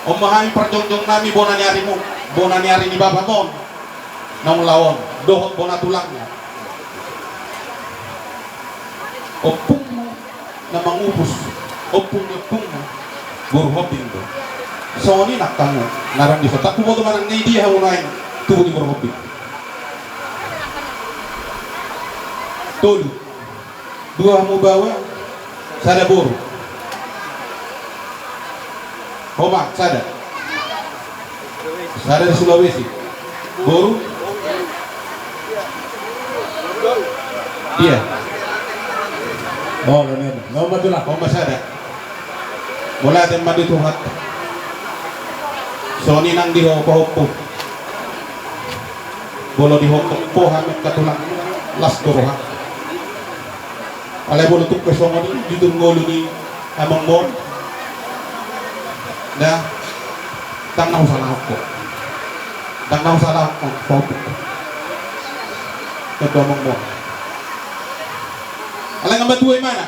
On ma hami parjongjong nami, bona ni ari mu, bona ni ari ni bapam on, naung laho on, dohot bona tulangna. Ompungmu na mangupus, ompung ni ompungmu, boru Hombing do. Songon i nang hamu na ro dison. Ndang huboto manang na dia hamu nuaeng tubu ni boru Hombing. Tolu. Dua hamu baoa, sada boru. Ho ma, sada. Sada di Sulawesi. Boru? Dia? Oh, lo ni, lo ma tulang. Ho ma sada. Mauliate ma di Tuhan. Songon i nang di ho pahompu. Molo dihophop ho hami angka tulang, las do roha. Alai molo tung pe songon i di turun ngolu ni amangmu on, da, ndang na husalahon ho. Ndang na husalahon ho, pahompu. Tontu amangmu on. Alai nga matua imana.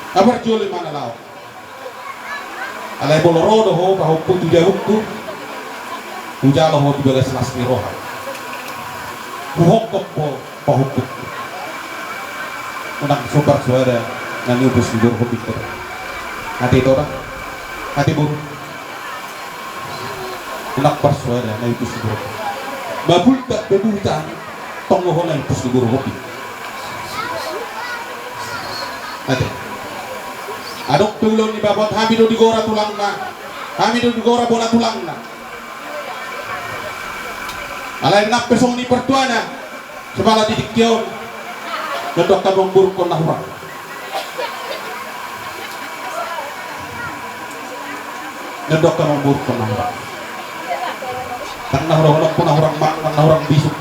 Nga parjolo imana laho. Alai molo ro do ho pahompu tu jabungku, hujalo ho tu bagas las ni roha. Huhophop ho pahompu. Unang so parsoada na niupus ni boru Hombing. Ate ito da. Ate boru. Unang parsoada na niupus ni boru Hombing. Mabultak pe buta, tong do ho na niupus ni boru Hombing. Ate. Adong pe ulaon ni bapam on, hami do digora tulangna. Hami do digora bona tulangna. Alai nang pe songon i partuana, so pala di tingki on, ndang do angka mamboruhon na hurang. Ndang do angka mamboruhon na hurang. Ndang na hurang, ndang na hurang ma, ndang na hurang bisuk.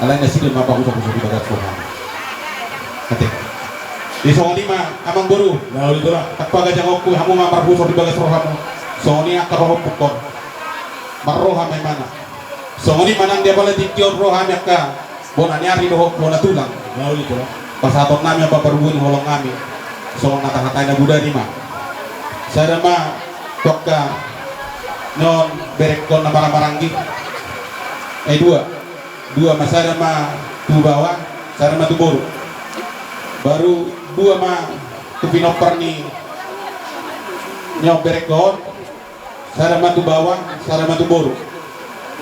Alai nasida ma pahusorhusor di bagas rohana. Ate. Di songon i ma, amangboru. Na uli tulang. Ndang pagajangonku, hamu ma marhusor di bagas rohamu. Songon i angka pahompungkon. Marroha ma imana. Songon i ma nang di apala tingki on ro hami angka bona ni ari dohot bona tulang. Na uli tulang. Pasahaton nami ma parbue ni holong nami. Songon na tahatai na bodari ma. Sada ma tu angka nion berengkon na marhahamaranggi. Eh, dua. Dua ma, sada ma tu baoa, sada ma tu boru. Baru dua ma tu pinompar ni nion berengkon. Sada ma tu baoa, sada ma tu boru.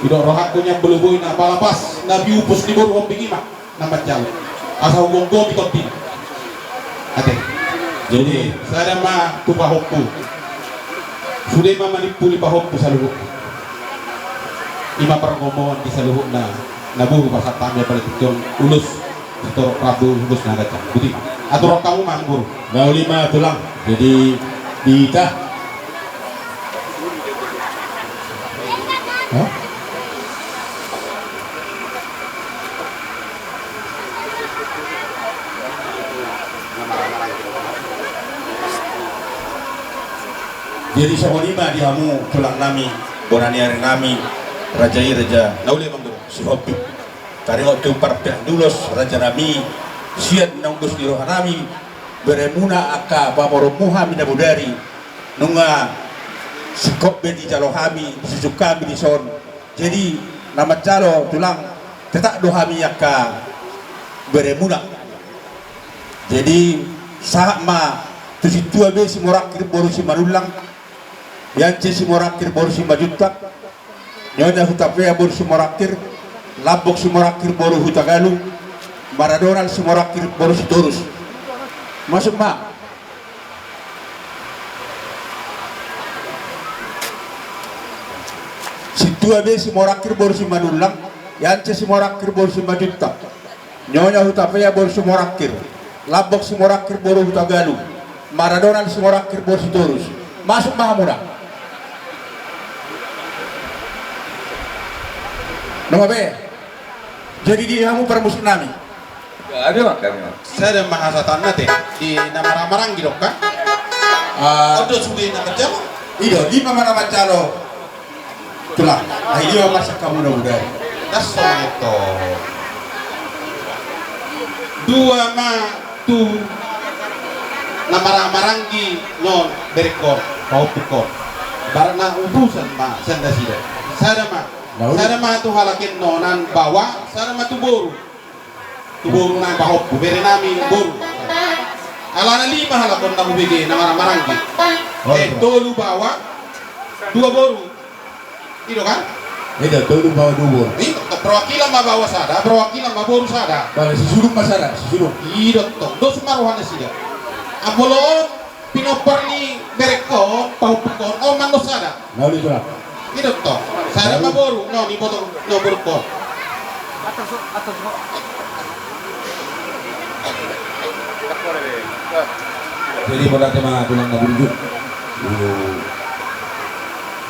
Didok rohangku nian molo boi na pala pas na niupus ni boru Hombing i ma na manjalo. Asa hugomgomi tondi. Ate. Jadi, sada ma tu pahompu. Sude ma manimpuli pahompu saluhut. I ma pargomoan di saluhutna na boru pasahat hami apala tingki on, ulos sitorop rambu, ulos na ganjang. Boti ma. Atur roha hamu ma, amangboru. Na uli ma tulang. Jadi di hita. Hah? Jadi songon i ma di hamu tulang nami, bona ni ari nami, raja i raja. Na uli, amangboru. Sihombing. Taringot tu parpeak ni ulos raja nami, sian na ulos ni roha nami, beremuna angka pamoruonmu hami na bodari, nunga singkop be dijalo hami, dijujung hami dison. Jadi na manjalo tulang, tetap do hami angka beremuna. Jadi sahat ma tu sintua be Simorangkir boru Simanullang, Yance Simorangkir boru Simanjuntak, Nyonya Hutapea boru Simorangkir, Lambok Simorangkir boru Hutagalung, Maradonald Simorangkir boru Sitorus. Masuk ma. Sintua be Simorangkir boru Simanullang, Yance Simorangkir boru Simanjuntak, Nyonya Hutapea boru Simorangkir, Lambok Simorangkir boru Hutagalung, Maradonald Simorangkir boru Sitorus. Masuk ma hamuna. Nama be. Jadi di hamu parmusik nami. Sada ma hasatanna te di na marhahamaranggi do kan? On do sude na manjalo. I do, lima ma na manjalo. Tulang. Ai lima ma sian hamu na muda. Dua ma tu na marhahamaranggi non berengkon, pahompungkon. Barat na utusan ma sian nasida. Sada ma. Sada ma tu halak i nonan baoa, sada ma tu boru. Tu boru nai pahompu, bere nami boru. Alana lima halak on na hubege na marhahamaranggi. Eh, tolu baoa, dua boru. I do kan? I do, tolu baoa dua boru. I do, perwakilan ma baoa sada, perwakilan ma boru sada. Bale, sisudung ma sada, sisudung. I do tong, dos ma roha nasida. Amolo on, pinompar ni berengkon, pahompungkon, on mandok sada. Na uli, Tulang. I do tong. Sada ma boru, no, ni boru, no, borungkon. Jadi, mauliate ma, Tulang, na burju. Dulu,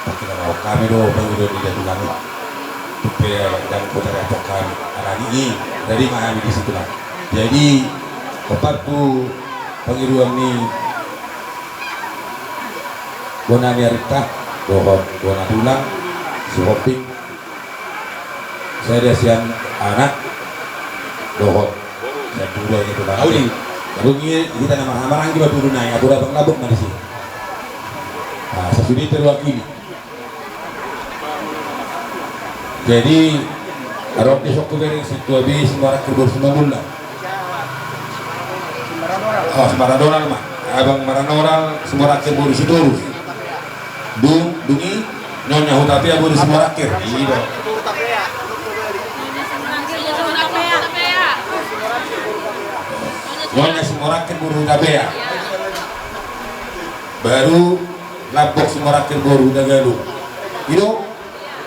pakilalahon hami do pangidoan ni da tulang i. Tupe, dan kota repot hami. Alani i, jadi ma hami di situ, Tulang. Jadi, opat tu pangidoan ni bona ni Arita, dohot bona tulang, si Hombing, sada sian anak, dohot sian boru, i tu bang. Auli. Dung i hita na marhahamaranggi ma tu boru nai, atur abang labok ma disi. Nah, sasude terwakili. Jadi, adong di son hubereng si Tuabi, si Marangkir boru Simanullang. Oh, si Maranoral ma. Abang Maranoral, si Marangkir boru Sitorus. Dung, dung i, Nyonya Hutapea boru Simarangkir. I do. Nyonya Simarangkir boru Hutapea. Baru Lambok Simarangkir boru Hutagalung. I do.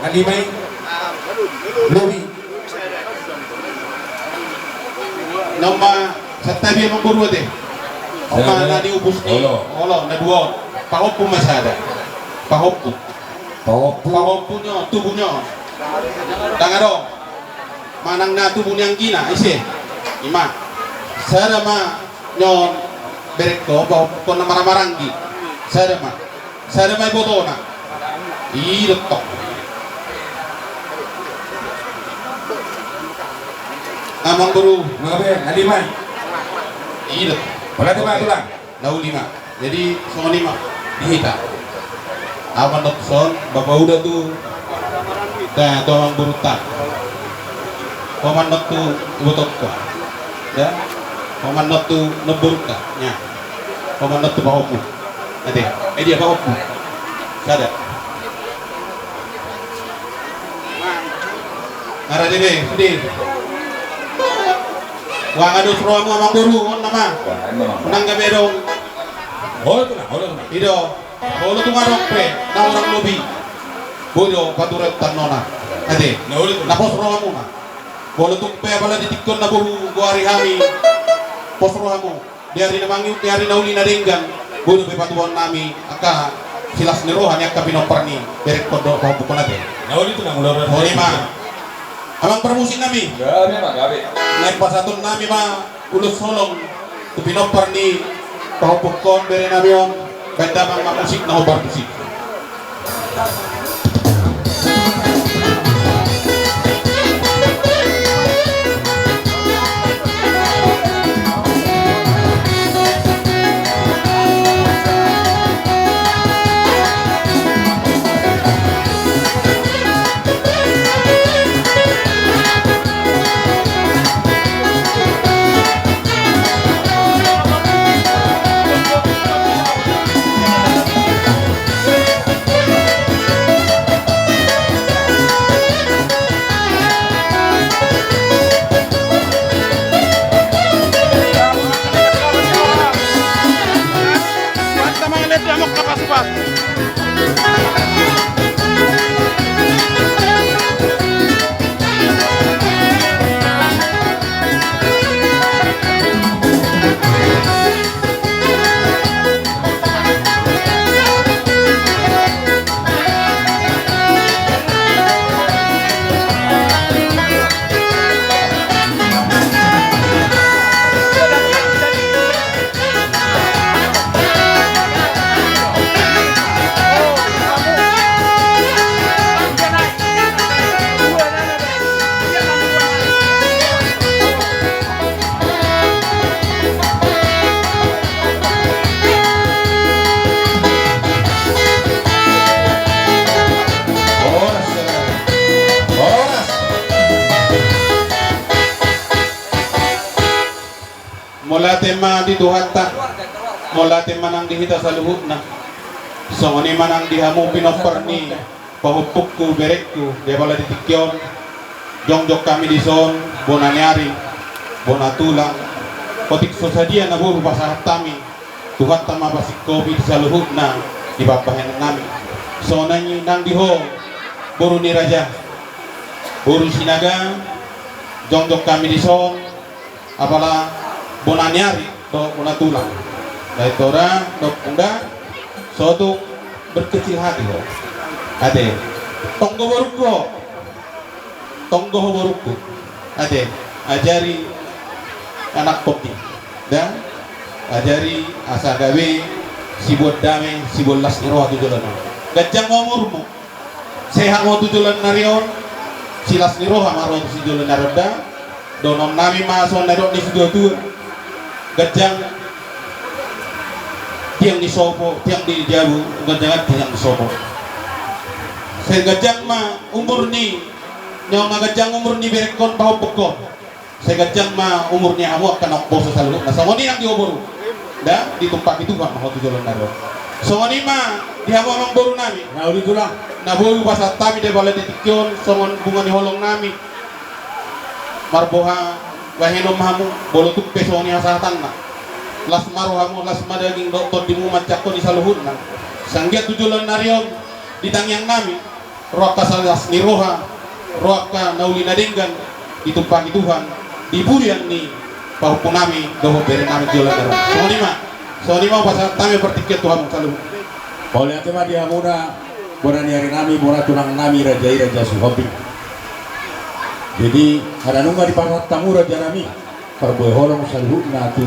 Na lima i. Lobi. Nama santabi amang boru ate. Oma na di upus ni. Olo. Olo, na dua on. Pahompu ma sada. Pahompu. Pahompu. Pahompu ni on, tubu ni on. Dang adong. Manang na tubu ni anggina, ise. Ima. Sada ma. Nyon, berengkon, pahompungkon na marhahamaranggi. Sada ma. Sada ma ibotona. I do tong. Amang boru. Mauliate, na lima. I do. Mauliate ma, Tulang. Na uli ma. Jadi, songon i ma. Di hita. Aman do son, bapa uda tu. Dah, tu amang borunta. Paman not tu ibotongko. Ya. Paman not tu namborungka. Ya. Paman not tu pahompu. Ate. Eh, dia pahompu. Sada. Ngarade be, sude. Wah, ados rohamu amang boru, on nama. Nang gabe dong. Oh, itu nah, oh, itu nah. I do. Molo tung adong pe na hurang lobi, boi do pature tannona. Ate, na pos rohamuna. Molo tung pe apala di tingki on na boru goari hami, pos rohamu. Di ari na mangiut, di ari na uli na denggan, boi do pe patupaon nami angka silas ni roha ni angka pinompar ni berengkon dohot pahompungkon ate. Na uli tu na mula. Songon i ma. Amang parmusik nami. Gabe ma, gabe. Naeng pasahaton nami ma ulos holong tu pinompar ni pahompungkon bere nami on, baen damang ma musik na hombar tusi. Mauliate ma di Tuhanta, mauliate ma nang di hita saluhutna. Songon i ma nang di hamu pinompar ni pahompungku, berengku, di apala di tingki on, jongjong hami dison, bona ni ari, bona tulang, otik so sadia na boru pasahat hami, Tuhanta ma pasingkopi di saluhutna di pambahenan nami. Songon i nang di ho, boru ni raja, boru Sinaga, jongjong hami dison, apala bona ni ari dohot bona tulang. Baik tora, dok unda, sotung berkecil hati ho. Ate, tonggo borungku ho. Tonggo ho borungku. Ate, ajari anak kopi. Da, ajari asa gabe sibuat dame, sibuat las ni roha tu joloan on. Ganjang ma umurmu. Sehat ma ho tu joloan ni ari on, silas ni roha ma ro tu si joloan ni ari on da. Dohonon nami ma songon na nidok ni situatua. Ganjang tiang ni sopo, tiang ni jabu, ganjang tiang ni sopo. Sai ganjang ma umur ni, nyawa ma ganjang umur ni berengkon pahompungkon. Sai ganjang ma umur ni hamu angka naung poso saluhutna. Songon i nang di ho boru. Da, ditumpahi Tuhan ma ho tu joloan ni ari on. Songon i ma di hamu amang boru nami. Na uli tulang. Na boru pasahat hami di apala di tingki on songon bunga ni holong nami. Marboha bahenon ma hamu, molo tung pe songon i hasahatanna. Las ma rohamu, las ma daging dohot tondimu manjangkon i saluhutna. Sai anggiat tu joloan ni ari on di tangiang nami. Ro angka silas ni roha, ro angka na uli na denggan, ditumpahi Tuhan di pudi ni pahompu nami dohot bere nami joloan on. Songon i ma, songon i ma pasahat nami partingkian tu hamu saluhutna. Mauliate ma di hamuna, bona ni ari nami, bona tulang nami, raja i Raja Sihombing. Jadi, ala nunga dipasahat hamu raja nami, parbue holong saluhutna tu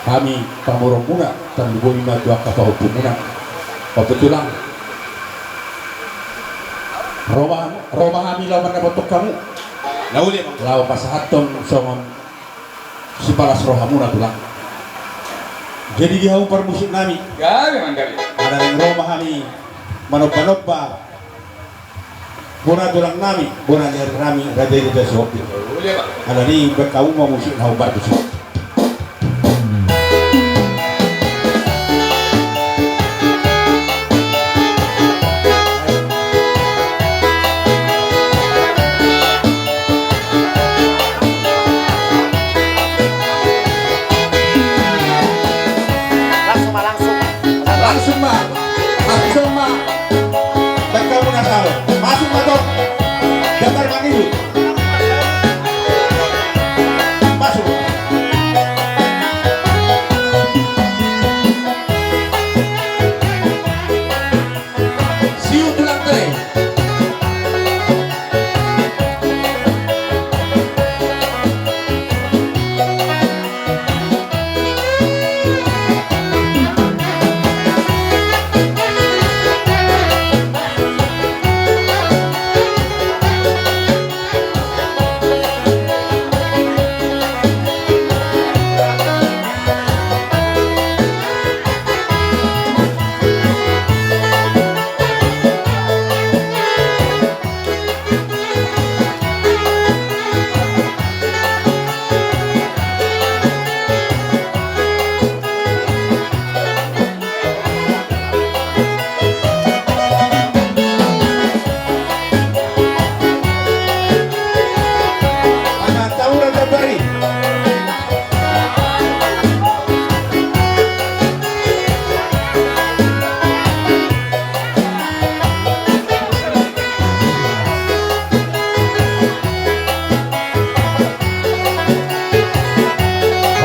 hami pamoruonmuna, tarlumobi ma tu angka pahompumuna. Kebetulan ro ma, ro ma hami laho mandapothon hamu. Na uli ma. Laho pasahathon songon sipalas rohamuna tulang. Jadi di hamu parmusik nami. Gabe ma gabe. Ala naeng ro ma hami manomba-nomba bona tulang nami, bona ni ari nami, raja i Raja Sihombing. Alani i baen hamu ma musik na hombar tusi. Langsung ma, langsung. Langsung ma. Langsung ma. Baen hamu na sahol. Masuk ma tong. Datar mangido. Masuk. Siu tulang te.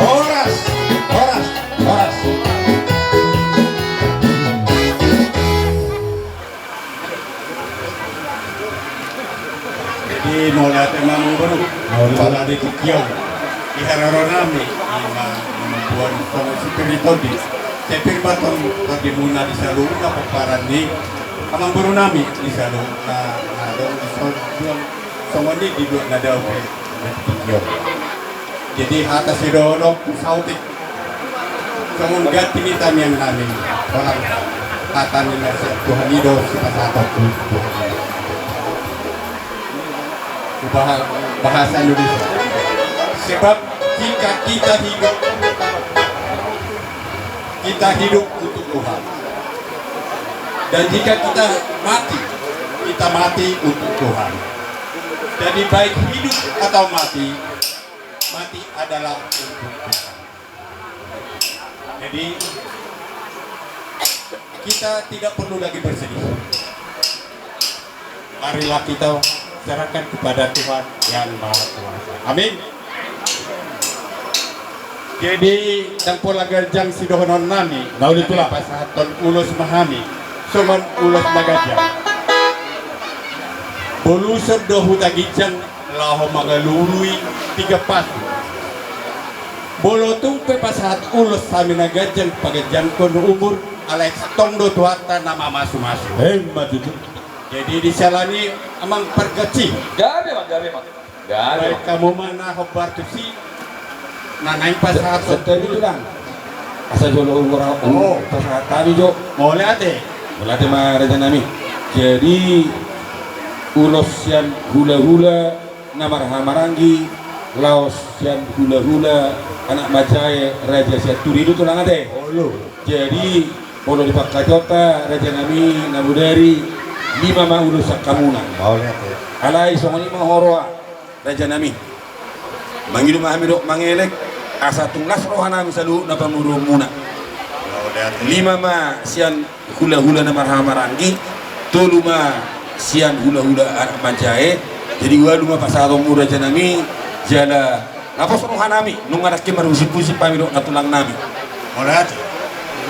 Horas, horas. Horas. Jadi mauliate ma amangboru. Mauliate. Pala di tingki on di haroro nami, ima mambuat songon sipir ni tondi. Sipir ma tondimuna di saluhutna pomparan ni amangboru nami di saluhutna, na adong di son-, songon i di luat na dao pe. Jadi hata sidohonon saotik. Songon ganti ni tangiang nami. Holan hata ni na sian Tuhan i do sipasahaton tu Tuhan i. Bahasa Indonesia. Sebab Jika kita hidup, kita hidup untuk Tuhan. Dan jika kita mati, kita mati untuk Tuhan. Jadi, baik hidup atau mati, mati adalah untuk Tuhan. Jadi, kita tidak perlu lagi bersedih. Marilah kita serahkan kepada Tuhan yang Maha Kuasa. Amin. Jadi, ndang pola ganjang sidohonon nami. Na uli, Tulang. Pasahathon ulos ma hami songon ulos na ganjang. Boluson do huta ginjang laho mangalului tiga pasu. Molo tung pe pasahat ulos hami na ganjang, paganjanghon umur, alai tong do Tuhanta na mamasumasu. Emma tutu. Jadi, di siala ni i, Amang Pargonsi. Gabe ma, gabe ma. Gabe ma. Baen hamu ma na hombar tusi. Na naeng pasahat. Santabi, Tulang. Asa jolo umur, oh, pasahat hami jo. Mauliate. Mauliate ma, raja nami. Jadi, ulos sian hulahula na marhahamaranggi, laos sian hulahula anak manjae Raja Sianturi do, Tulang, ate. Olo. Jadi, molo di pangkataion, raja nami, na bodari, lima ma ulos sian hamuna. Mauliate. Alai songon i ma huroha, raja nami. Mangido ma hami dohot mangelek, asa tung las roha nami saluhutna pamoruonmuna. Mauliate. Lima ma sian hulahula na marhahamaranggi, tolu ma sian hulahula anak manjae. Jadi, ualu ma pasahatonmu, raja nami, jala na pos roha nami, nunga nangkin marhusipusip hami dohot na tulang nami. Mauliate.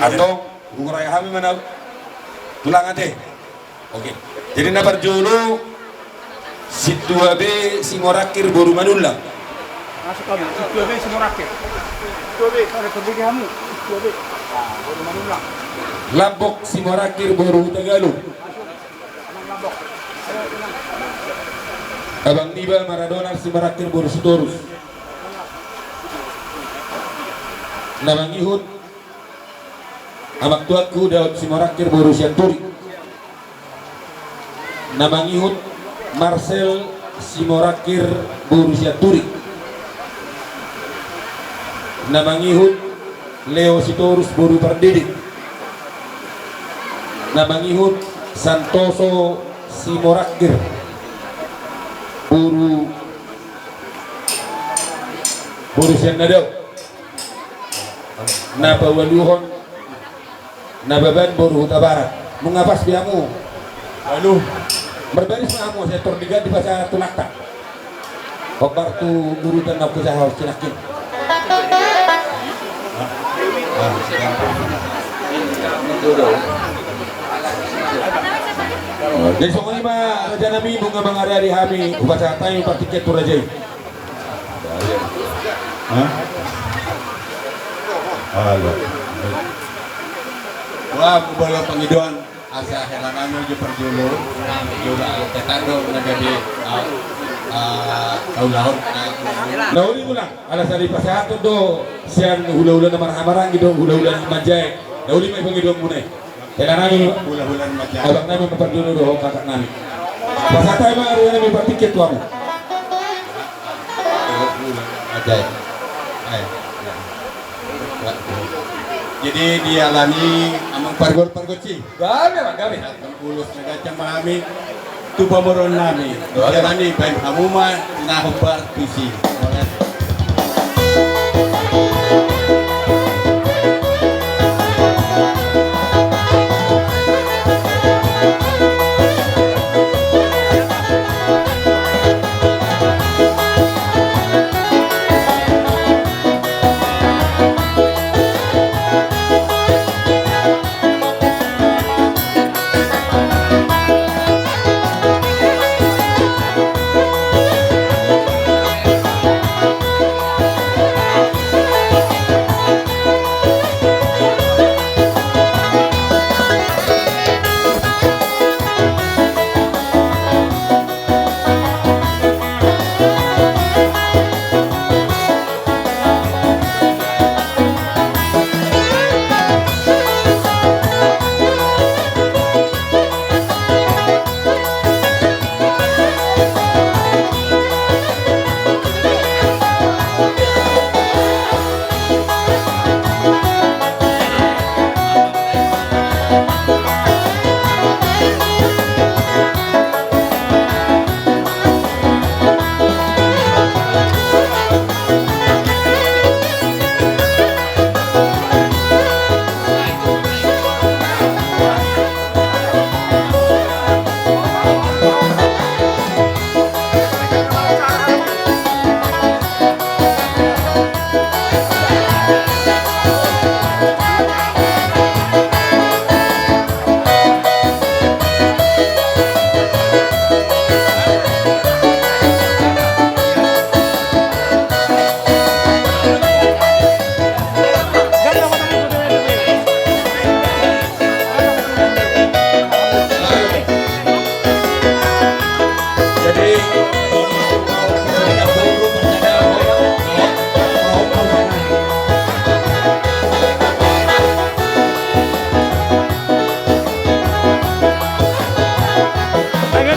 Antong, huhurai hami ma na, Tulang, ate. Oke. Jadi, na parjolo, Sintua be Simorangkir boru Manullang. Masuk kamu, Sintua be Simorangkir. Sintua be, ada pergi kamu. Sintua be. Nah, boru Manullang. Lambok Simorangkir boru Hutagalung. Abang niba Maradona Simorangkir boru Sitorus. Na mangihut, amangtuangku Daud Simorangkir boru Sianturi. Na mangihut, Marcel Simorangkir boru Sianturi. Na mangihut, Leo Sitorus boru Pardede. Na mangihut, Santoso Simorangkir boru, boru Siannadao. Na paualuhon, Nababan boru Hutabarat. Nunga pas be hamu? Alu. Marbaris ma hamu, sai tor diganti pasahat tu lakta. Hombar tu urutan na hujaha sinangkin. Jadi songon i ma, raja nami, nunga mangaradi hami, hupasahat hami partingkian tu raja i. Hah? Halo. Wah, molo pangidoan, asa hela nami jo parjolo. Jolo, ah, tetando na gabe, ah, ah, taulahon. Na uli, Tulang, ala sari pasahaton do sian hulahula na marhahamaranggi dohot hulahula na manjae. Na uli ma i pangidoanmuna i. Hela nami, hulahula na manjae. Abang nami ma parjolo dohot kakak nami. Pasahat hami ma, raja nami, partingkian tu hamu. Hulahula na manjae. Ai. Jadi dialani amang pargol pargonsi. Gabe ma, gabe. Ulos na ganjang ma hami tu pamoruon nami. Gabe. Dialani baen hamu ma na hombar tusi.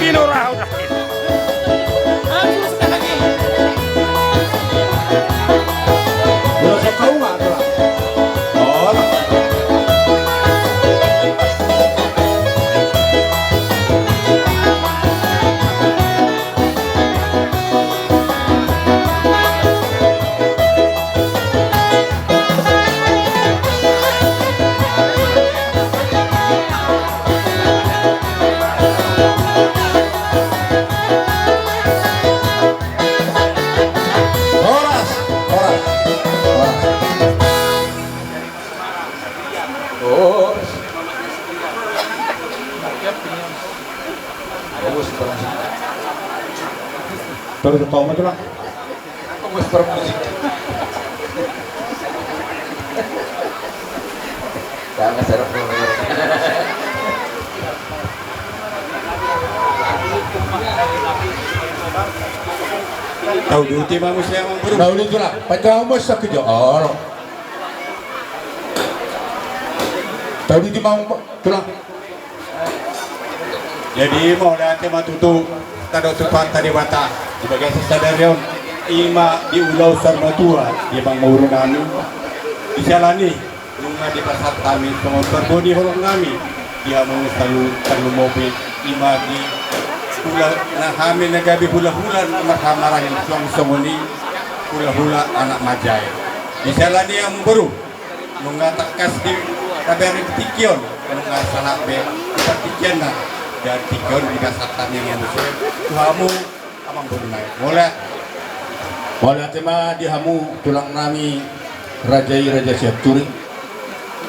Ino raha udah. Horas, horas, horas. Horas. Bagus, bagus. Baru tahu betul lah. Bagus, bagus. Sama serem. Tahu duti bagus ya, Bang Buru. Tahu duti lah. Panjang umur sakit ya Allah. Tahu duti mau tulang. Jadi mauliate ma tutu tadok tu Tuhanta Debata di bagasan sadari on, ima di ulaon saur matua di amangboru nami. Di siala ni nunga dipasahat hami songon parbue ni holong nami di hamu saluhut tarlumobi ima di hula na hami na gabe hulahula na marhahamaranggi suang songon i hulahula anak manjae. Di siala ni amangboru nunga tangkas di tabereng tingki on, nunga sahat be di partingkianna. Dan tingki on dipasahat hami ma muse tu hamu amangboru nami. Mauliate. Mauliate ma di hamu tulang nami raja i Raja Sianturi.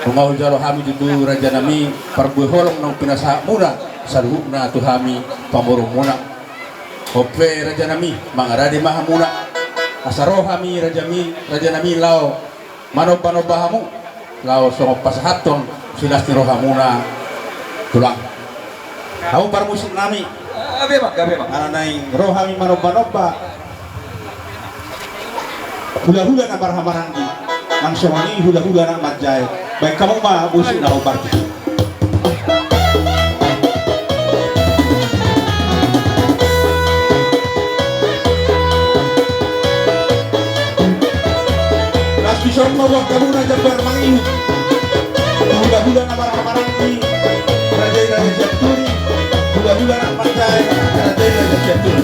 Nunga hujalo hami tutu raja nami parbue holong naung pinasahatmuna saluhutna tu hami pamoruonmuna. On pe raja nami mangarade ma hamuna asa ro hami raja mi, raja nami laho manombanomba hamu laho songon pasahathon silas ni rohamuna tulang. Hamu parmusik nami. Gabe ma, gabe ma. Ala naeng ro hami manombanomba hulahula na marhahamaranggi nang songon i hulahula anak manjae. Baen hamu ma musik na hombar tu. Las dison ma buat hamuna jambar mangihut. Hulahula na marhahamaranggi raja i Raja Sianturi. Hulahula anak manjae raja i Raja Sianturi.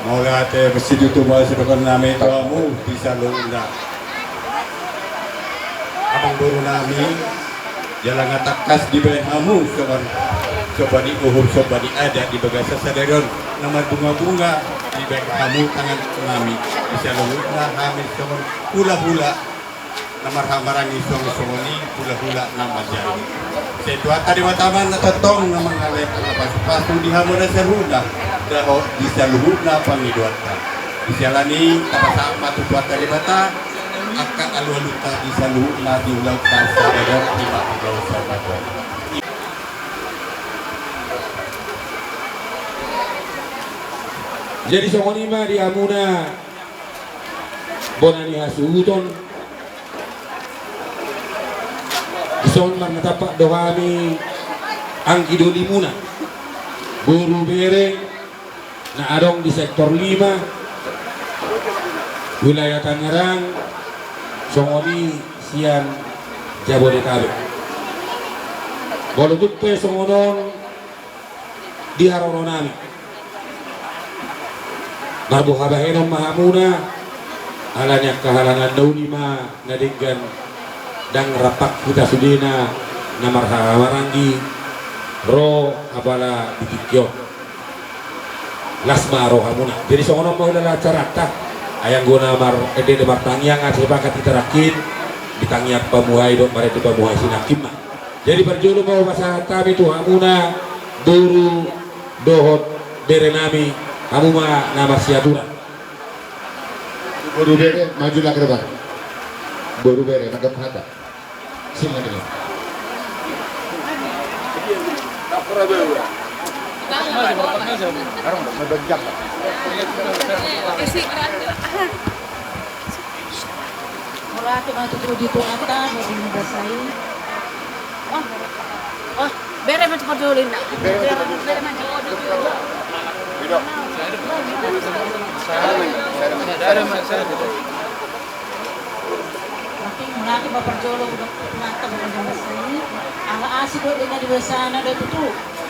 Mauliate ma situtu ma sidohonon nami tu hamu di saluhutna amangboru nami. Jala nga tangkas dibaen hamu songon somba ni uhum somba ni adat di bagasan sadari on na marbungabunga dibaen hamu tangan nami di saluhutna hami songon hulahula na marhahamaranggi songon songon i hulahula na manjae. Sai Tuhanta Debata ma na tongtong na mangalehon angka pasupasu di hamu na saluhutna dohot di saluhutna pangidoanta. Di siala ni i tapasahat ma tu Tuhanta Debata angka Luta di saluhutna di ulaon bangsa badan di makmur dosa badan. Jadi songon i ma di hamuna bona ni hasuhuton. Dison marnatampak do hami anggi dolimuna, boru bere na adong di sektor lima, wilayah Tangerang, songon i sian Jabodetabek. Molo tung pe songon on di haroro nami, marboha bahenon ma hamuna, ala ni angka halangan na uli ma na denggan, ndang rap hita sudena na marhaha maranggi ro apala di tingki on. Las ma rohamuna. Jadi songon on ma hulala acaranta. Ai anggo na mar-, ende na martangiang, asa sepakat hita nangkin di tangiang pamuhai dohot marende pamuhai sinangkin ma. Jadi parjolo ma hupasahat hami tu hamuna boru dohot bere nami, hamu ma na marsiaturan. Boru bere, maju lah ke depan. Boru bere, madam hata. Sini lagi. Mauliate ma tu Tuhanta, Tuhanta na basa i. Oh, oh, bere ma tu parjolo inna. Bere ma tu parjolo. Bere ma tu parjolo. Mauliate ma parjolo, Tuhanta, na basa i. Ala asi dohot di na di basana do tutu.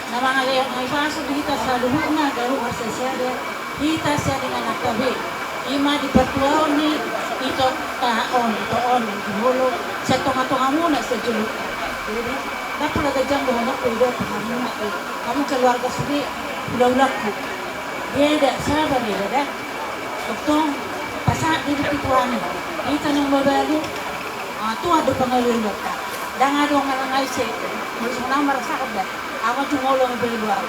Na mangalehon hahipason di hita saluhutna, gabe marsiasada hita sian ingananta be. I ma di partuaon ni ito ta on, ito on, di holo, sian tongatongamuna, sian jolo. Jadi, ndang pola ganjang dohononku i do tu hamuna, eh, hamu keluarga sude, hulahulangku. Beda, sabar ya, beda. Tongtong pasahat diri tu Tuhan i. Hita naung mabalu, ah, Tuhan do pangalualuanta. Ndang adong manang ise. Molo songon au marasahon da. Au ma jumolo mabalu au.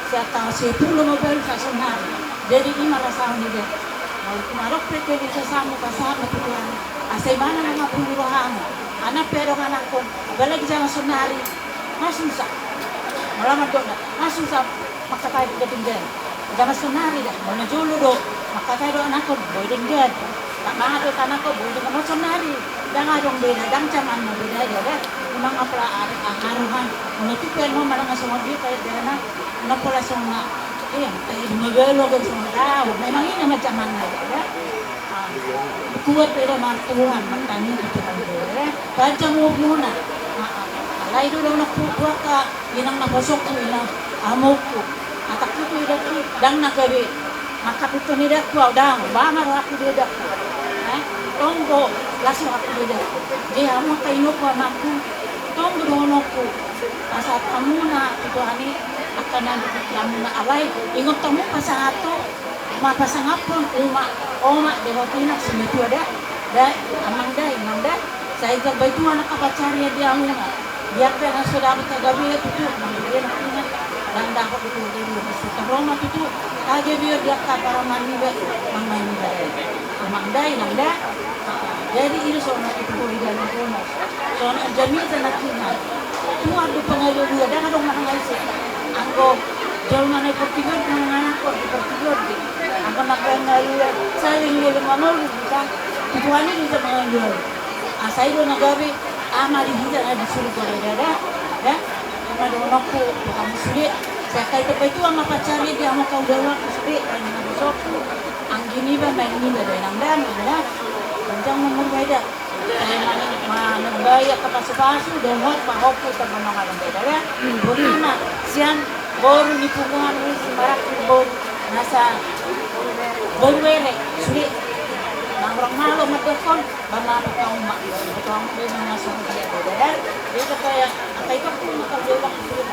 Sian taon sampulu mabalu saonari. Jadi i ma rasahon i da. Molo tung adong pe kebiasaanmu, pasahat ma tu Tuhan i. Asa ibana na mangapuli rohamu. Anak pe adong anakkon. Apalagi jaman saonari. Masusa. Molo mandok da. Masusa. Mangkatai do denggan. Jaman saonari da, molo jolo do, mangkatai do anakkon, boi denggan. Tama do anakkon, boi denggan. Molo saonari, ndang adong beda, ndang jamanna beda, ya da. Memang apala ada, ah, aruhan. Molo tu pe mau manang songon dia, kayak dia na, na pola songon, eh, kayak di mabalu, kayak songon tahu. Memang i nama jamanna, ya da. Kuat pe da martuhan, martani di Tuhan be. Panjang umurna. Alai do dohononku tu angka inang naposongku, inang amokku. Atakku tu idaku, ndang na gabe. Mangkapinton idaku au, ndang, ba ma rohangku di idaku. Eh, tong do las rohangku di idaku. Jadi hamu angka inongku, amangku, tong do dohononku. Pasahat hamuna tu Tuhan i, angka na di hamuna, alai ingot hamu pasahat tu ma pasangaphon umak, omak dohot inang simatua da, da, amang da, inang da, sai gabe tua angka pansarian di hamuna. Biar pe na so dapot hagabeon tutu, manggabeon inang, ndang dapot do hagabeon, so taroma tutu hagabeon di angka parumaen niba, parumaen niba da. Amang da, inang da. Jadi i do songon na di puhori dalan kono. Songon na jamita nangkiningan. Tuhan do pangalualuan, ndang adong manang ise. Anggo jolma na di portibi on manang anakkon di portibi on. Anggo na pangalualuan saling leleng mangolu, bukan. Tuhan i do mangalualuan. Asa i do na gabe ama di hita na di surga da, da. Da. Ima dohononku tu hamu sude. Sai angka i pe tu ama pansarian di hamu angka hulahulangku sude. Ai na bosokku. Anggi niba, maen niba da, inang da, inang da. Panjang umur ma i da. Sai manang, manang baen angka pasupasu dohot pahompu tu hamu na mangalangka i da. Botima sian boru ni punguan ni Simarangkir, boru nasa boru bere sude. Na hurang malo mandokkon, ba ma pakauma. Pakauma be na masuk dia da. Dia kata ya, angka i pe tu maka dia ulang sude.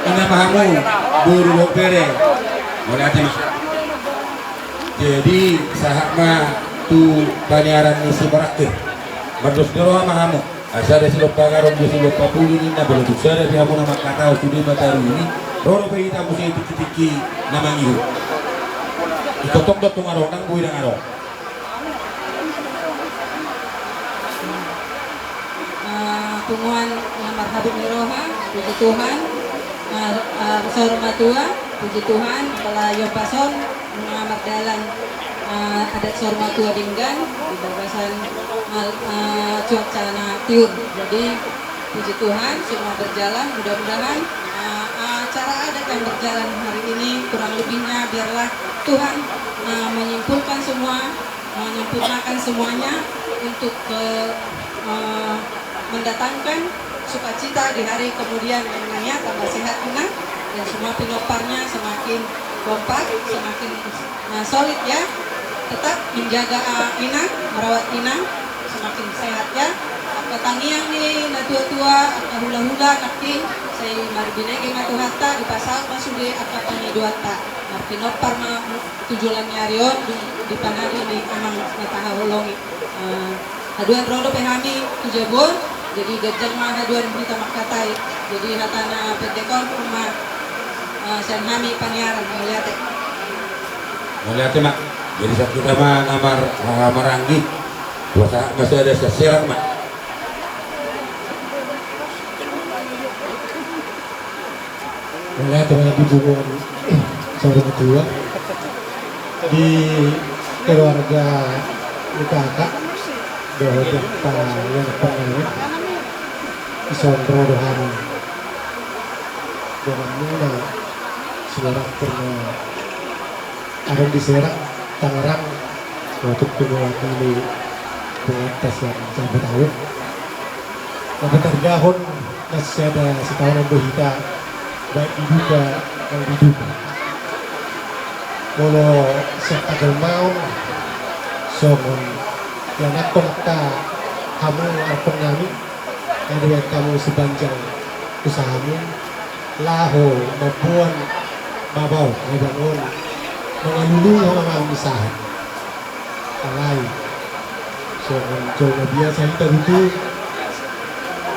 Inna ma hamu, boru dohot bere. Mauliate ma. Jadi sahat ma tu paniaran ni Simarangkir. Mardos ni roha ma hamu. Asa sada silompa garon, dua silompa puli ninna, molo tung sada pe hamu na mangkatahon sude ma taru i. Ro dope hita muse tingki-tingki na mangihut. Itongtong do tung adong, ndang boi ndang adong. Ah, punguan na marhabot ni roha, puji Tuhan. Ah, ah, saur matua, puji Tuhan, pala i ombas on, nunga mardalan, ah, adat saur matua denggan, di bagasan, ah, ah, cuaca na tiur. Jadi, puji Tuhan, semua berjalan. Mudah-mudahan, ah, ah, acara adat yang berjalan hari ini, kurang lebihnya biarlah Tuhan, ah, menyimpulkan semua, menyempurnakan semuanya untuk ke, eh, mendatangkan sukacita di hari kemudian yang lainnya, tambah sehat, Inang, dan semua pinomparnya semakin kompak, semakin, eh, solid, ya. Tetap menjaga, eh, Inang, merawat Inang, semakin sehat, ya. Angka tangiang ni natua-tua, angka hula-hula, nangkin sai marbinege ma Tuhanta, dipasahat ma sude angka pangidoanta. Marpinompar ma tu joloan ni ari on di, di panari ni Amang na tahaholongi. Eh, haduan ro dope hami tu jabu on, jadi ganjang ma haduan hita mangkatai. Jadi hata na pendek on ma, eh, sian hami paniaran, mauliate. Mauliate ma. Jadi sahat hita ma na mar-, eh, maranggi. Pasahat ma sada sian Serang ma. Mauliate ma di punguan saur matua, di keluarga ni kakak dohot di angka ianakkon nami. Dison ro do hami donganmuna, saudara, karena adong di Serang, Tangerang, untuk mewakili punguanta sian Jambu Tahu. Na patargahon na sada sitaonon do hita, baik di duka maupun di duka. Molo sian tagelmaon, songon ianakkon angka hamu anakkon nami, na dibaen hamu sepanjang usahamu, laho mamboan babaon, babaon on mangalului hamu, mangalului sahat. Alai songon jolma biasa hita tutu,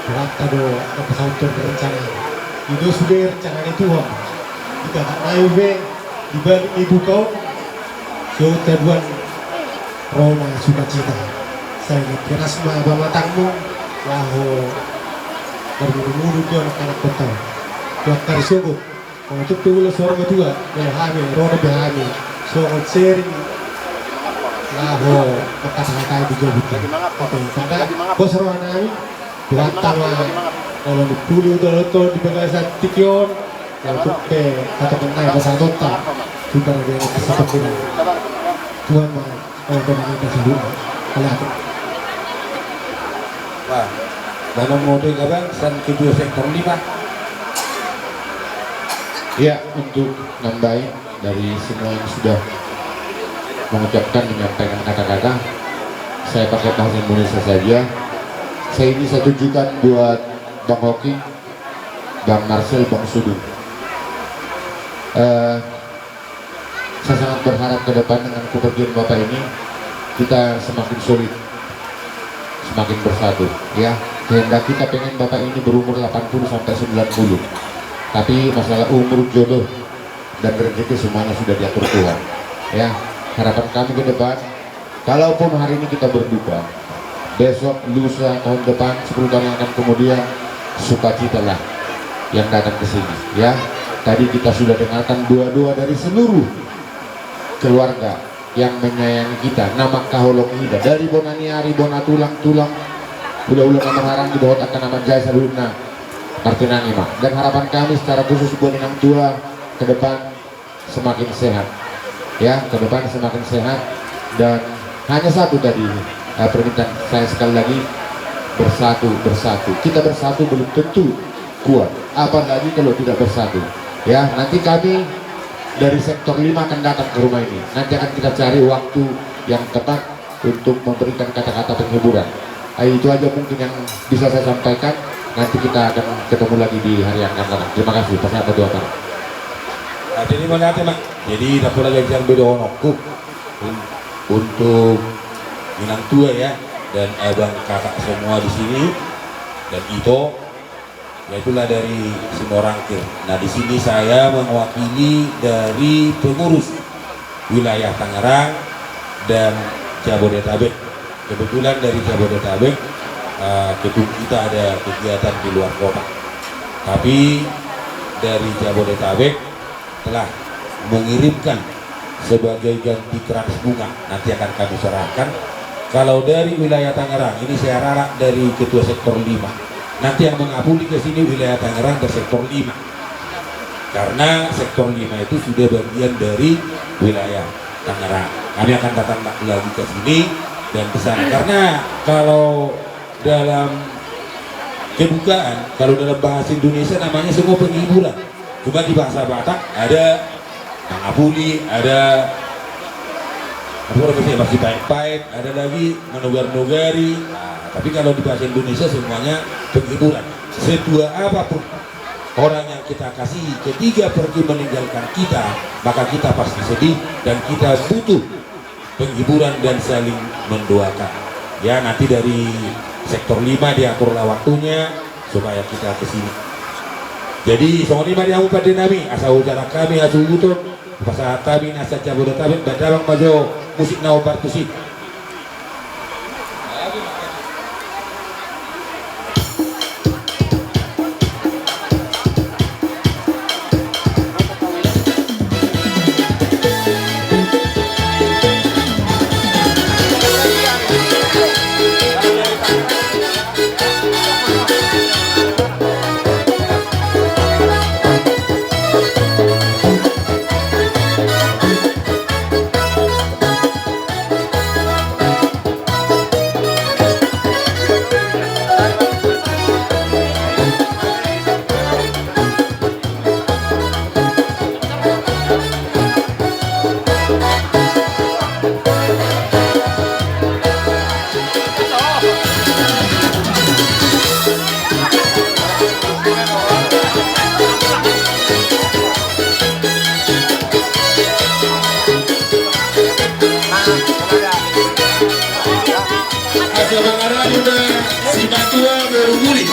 Tuhanta do na pasauthon rencana. I do sude rencana ni Tuhan. Di kakak nai pe, di balik ni duka on, so taduan ro ma sukacita. Sai na keras ma pamatangmu laho marmunu-munu tu anak-anakkonta on. Tu angka ari sogot, molo tung pe olo saur matua, molo hami ro dope hami songon sharing laho mangkata-katai di jabu. Oke, sada pos roha nami. Tuhanta ma, molo nimpuli uda dohot on di bagasan tingki on, molo tung pe hatop nai pasahatonta tu parade na sisatongkin. Tuhan ma, molo tung pe saluhutna. Mauliate. Wah, banon mode, Abang, sian ketua sektor lima. Ya, untuk nambahi dari semua yang sudah mengucapkan, menyampaikan kata-kata, saya pakai bahasa Indonesia saja. Saya ini saya tujukan buat Bang Hoki, Bang Marcel, Bang Sudung. Eh, saya sangat berharap ke depan dengan kepergian Bapak ini, kita semakin solid, semakin bersatu, ya. Kehendak kita pengen Bapak ini berumur delapan puluh sampai sembilan puluh. Tapi masalah umur, jodoh, dan rezeki semuanya sudah diatur Tuhan. Ya, harapan kami ke depan, kalaupun hari ini kita berduka, besok, lusa, tahun depan, sepuluh tahun yang akan kemudian, sukacitalah yang datang ke sini. Ya, tadi kita sudah dengarkan doa-doa dari seluruh keluarga yang menyayangi kita, na mangkaholongi hita, dari bona ni ari, bona tulang, tulang, hula-hula na marhahamaranggi, dohot angka na manjae, saluhutna martinangi ma. Dan harapan kami secara khusus buat inang tua ke depan semakin sehat. Ya, ke depan semakin sehat. Dan hanya satu tadi, eh, permintaan saya sekali lagi, bersatu, bersatu. Kita bersatu belum tentu kuat, apalagi kalau tidak bersatu. Ya, nanti kami dari sektor lima akan datang ke rumah ini. Nanti akan kita cari waktu yang tepat untuk memberikan kata-kata penghiburan. Eh, itu aja mungkin yang bisa saya sampaikan. Nanti kita akan ketemu lagi di hari yang akan datang. Terima kasih. Pasahat ma tu Abang. Nah, jadi mauliate ma. Jadi, tapola ganjang be dohononku un-, untuk inang tua, ya, dan abang kakak semua di sini, dan ito. Ya, itulah dari Simorangkir. Nah, di sini saya mewakili dari pengurus wilayah Tangerang dan Jabodetabek. Kebetulan dari Jabodetabek, eh, gedung kita ada kegiatan di luar kota. Tapi dari Jabodetabek telah mengirimkan sebagai ganti kertas bunga. Nanti akan kami serahkan. Kalau dari wilayah Tangerang, ini saya ralat dari Ketua Sektor lima. Nanti yang mengabuli ke sini wilayah Tangerang dan Sektor lima. Karena Sektor lima itu sudah bagian dari wilayah Tangerang. Kami akan datang lagi ke sini dan di sana. Karena kalau dalam kebukaan, kalau dalam bahasa Indonesia namanya semua penghiburan. Cuma di bahasa Batak ada mangapuli, ada apa namanya, masih pait-pait, ada lagi manogar-nogari. Nah, tapi kalau di bahasa Indonesia semuanya penghiburan. Setua apapun orang yang kita kasih, ketika pergi meninggalkan kita, maka kita pasti sedih dan kita butuh penghiburan dan saling mendoakan. Ya, nanti dari Sektor lima diaturlah waktunya supaya kita ke sini. Jadi, songon i ma di hamu pande nami, asa hujalo hami hasuhuton, pasahat hami na sian Jabodetabek, bahen damang ma jo musik na hombar tusi. Asa mangarahon ma simatua boru muli.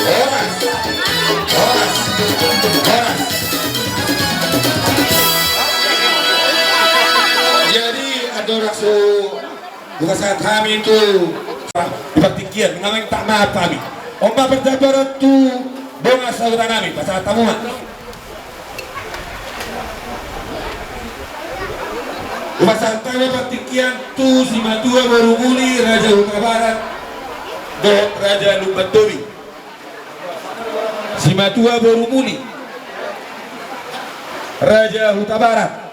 Horas. Horas. Horas. Jadi, andorang so hupasahat hami tu di partingkian, nunga mangido maaf hami. On ma parjambaran tu dongan sahuta nami, pasahat hamu ma. Hupasahat hami partingkian tu simatua boru muli Raja Hutabarat dohot Raja Lumban Tobing. Simatua boru muli Raja Hutabarat.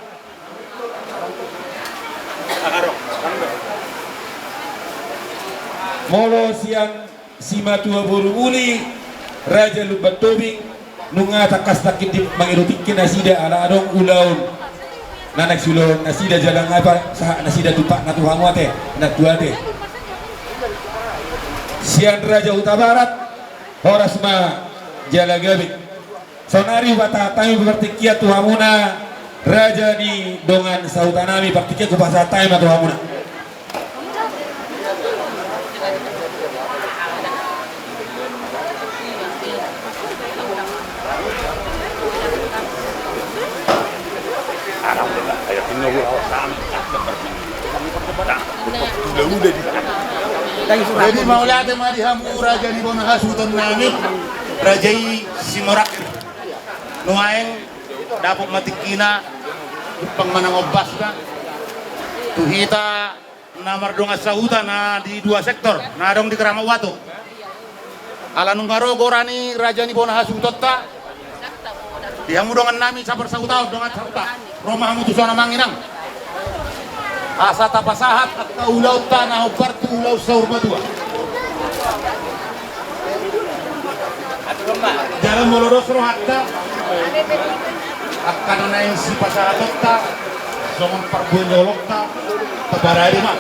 Molo sian simatua boru muli Raja Lumban Tobing, nunga tangkas nangkin di mangido tingki nasida ala adong ulaon na naeng siulahon nasida jala nga pe sahat nasida tumpakna tu hamu ate, na tu ate. Sian Raja Hutabarat, horas ma jala gabe. Saonari hupasahat hami partingkian tu hamuna raja ni dongan sahuta nami, partingkian hupasahat hami ma tu hamuna. Jadi mauliate ma di hamu raja ni bona hasuhuton nami, raja i Simorakhir. Nuaeng dapot ma tingkina, jumpang ma nang ombasna tu hita na mardongan sahuta na di dua sektor na adong di Keramat Uatu. Ala nunga ro goar ni raja ni bona hasuhutonta, di hamu dongan nami saparsahuta, dongan sahuta, ro ma hamu tu son amang inang, asa tapasahat angka ulaonta na hombar tu ulaon saur matua. Jala molo dos rohanta, angka na naeng sipasahatonta songon parbue ni holongta, taparade ma.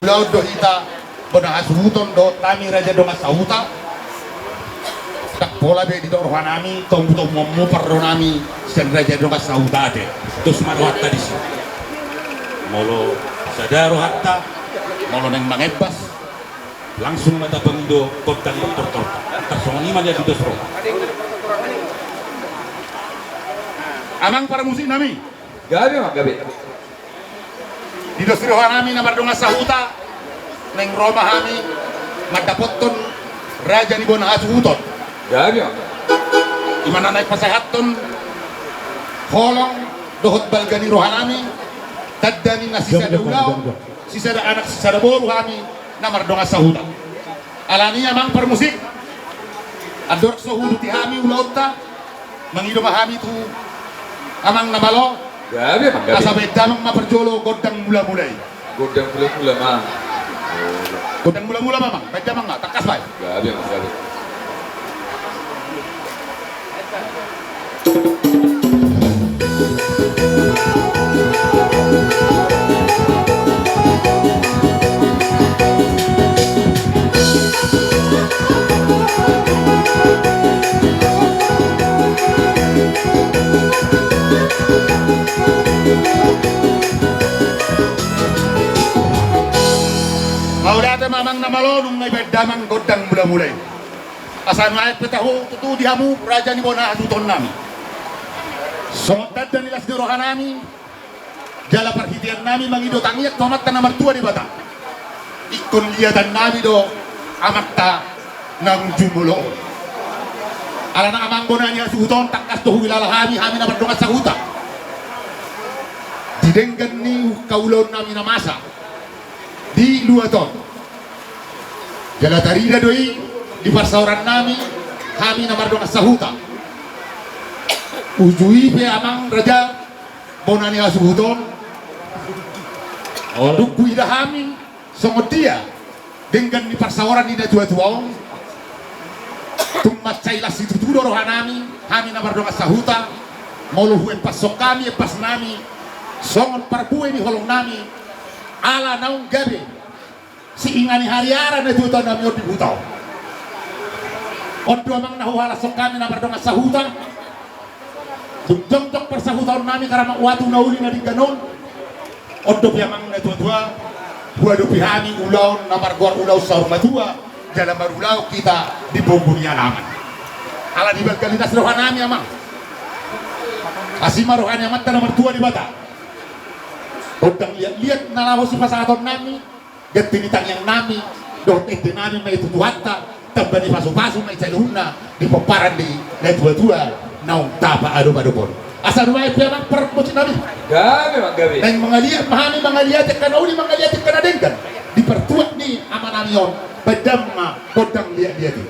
Ulaon do hita bona hasuhuton dohot nami raja dongan sahuta. Ndang pola be didok roha nami tombu-tombuonmu parro nami sian raja dongan sahuta ate. Dos ma rohanta disi. Molo sada rohanta, molo naeng mangembas, langsung ma tapangido gondang tortor. Tarsongon i ma nian didos roha. Amang parmusik nami. Gabe ma gabe. Didos roha nami na mardongan sahuta, naeng ro ma hami mandapothon raja ni bona hasuhuton. Gabe ma. I ma na naeng pasahathon holong dohot balga ni roha nami, tanda ni na sisada ulaon, sisada anak, sisada boru hami na mardongan sahuta. Alani amang parmusik, andorang so huduti hami ulaonta, mangido ma hami tu amang na malo. Gabe ma gabe. Asa baen damang ma parjolo gondang mula-mula i. Gondang mula-mula ma. Gondang mula-mula ma amang, baen damang ma, tangkas baen. Gabe ma gabe. Mauliate ma amang na malo, nunga dibaen damang gondang mula-mula i. Asa nuaeng pe tahu tutu di hamu raja ni bona hasuhuton nami, songon tanda ni las ni roha nami jala parhitean nami mangido tangiang tu Amanta na martua Debata, ingkon liatan nami do amanta naung jumolo on. Alana amang bona ni hasuhuton, tangkas do huhilala hami, hami na mardongan sahuta. Di denggan ni angka ulaon nami na masa di luat on, jala tarida do i di parsaoran nami, hami na mardongan sahuta. Uju i pe amang raja bona ni hasuhuton, dung huida hami songon dia denggan ni parsaoran ni natua-tua on, tung mansai las situtu do roha nami, hami na mardongan sahuta. Molo huempashon hami empas nami songon parbue ni holong nami, ala naung gabe siingani hariara natua-tua nami on di huta on. On do amang na huhalashon hami na mardongan sahuta. Dung jongjong parsahutaon nami Keramat Uatu na uli na denggan on, on dope amang natua-tua huadopi hami ulaon na margoar ulaon saur matua, jala marulaon hita di pogu ni alaman. Ala dibalga ni las roha nami amang, asi ma roha ni Amanta na martua Debata. Gondang liat-liat na laho sipasahaton nami, ganti ni tangiang nami dohot ende nami ma i tu Tuhanta, tamba ni pasu-pasu ma i saluhutna di pomparan ni natua-tua naung tapaadop-adop on. Asa nuaeng pe amang parmusik nami, gabe ma gabe, naeng mangaliat ma hami, mangaliat angka na uli, mangaliat angka na denggan di partuat ni ama nami on. Baen damang ma gondang liat-liat i.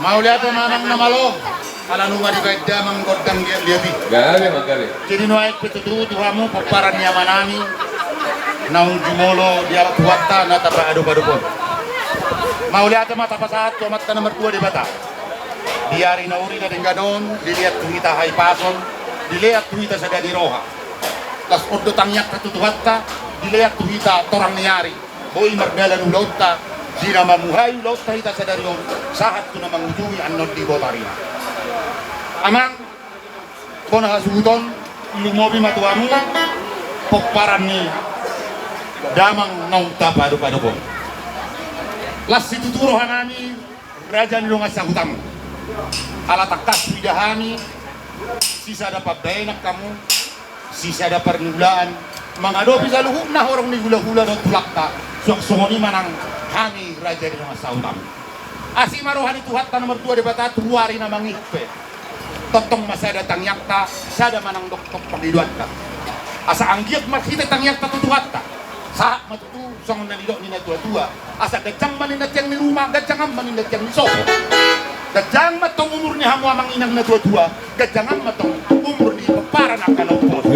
Mauliate ma amang na malo, ala nunga dibaen damang gondang liat-liat i. Gabe ma, gabe. Jadi nuaeng pe tutu tu hamu pomparan ni amanami naung jumolo di alam Tuhanta na tapaadop-adop on. Mauliate ma tapasahat tu Amanta na martua Debata. Di ari na uli na denggan on, dilean tu hita hahipason, dilean tu hita sada ni roha. Laos on do tangiangta tu Tuhanta, dilean tu hita torang ni ari. Boi mardalan ulaonta, di na mamuhai ulaonta hita sadari on, sahat tu na mangujungi annon di boto arina. Amang, bona hasuhuton, lumobi ma tu hamu pomparan ni damang naung tapaadop-adop on. Las situtu rohanami, raja ni dongan sahutam. Ala tangkas huida hami, sisada pambahenan hamu, sisada parniulaan, mangadopi saluhutna horong ni hula-hula dohot tulangta, suang songon i ma nang hami raja ni dongan sahutam. Asi ma roha ni Tuhanta na martua Debata tu ari na mangihut pe. Tongtong ma sada tangiangta, sada ma nang dokdok pangidoanta. Asa anggiat marhite tangiangta tu Tuhanta, sahat ma tutu songon na nidok ni na tua-tua. Asa ganjang ma ninna tiang ni ruma, ganjang ma ninna tiang ni sopo. Ganjang ma tong umur ni hamu amang inang na tua-tua, ganjang ma tong umur ni pomparan angka na umposo.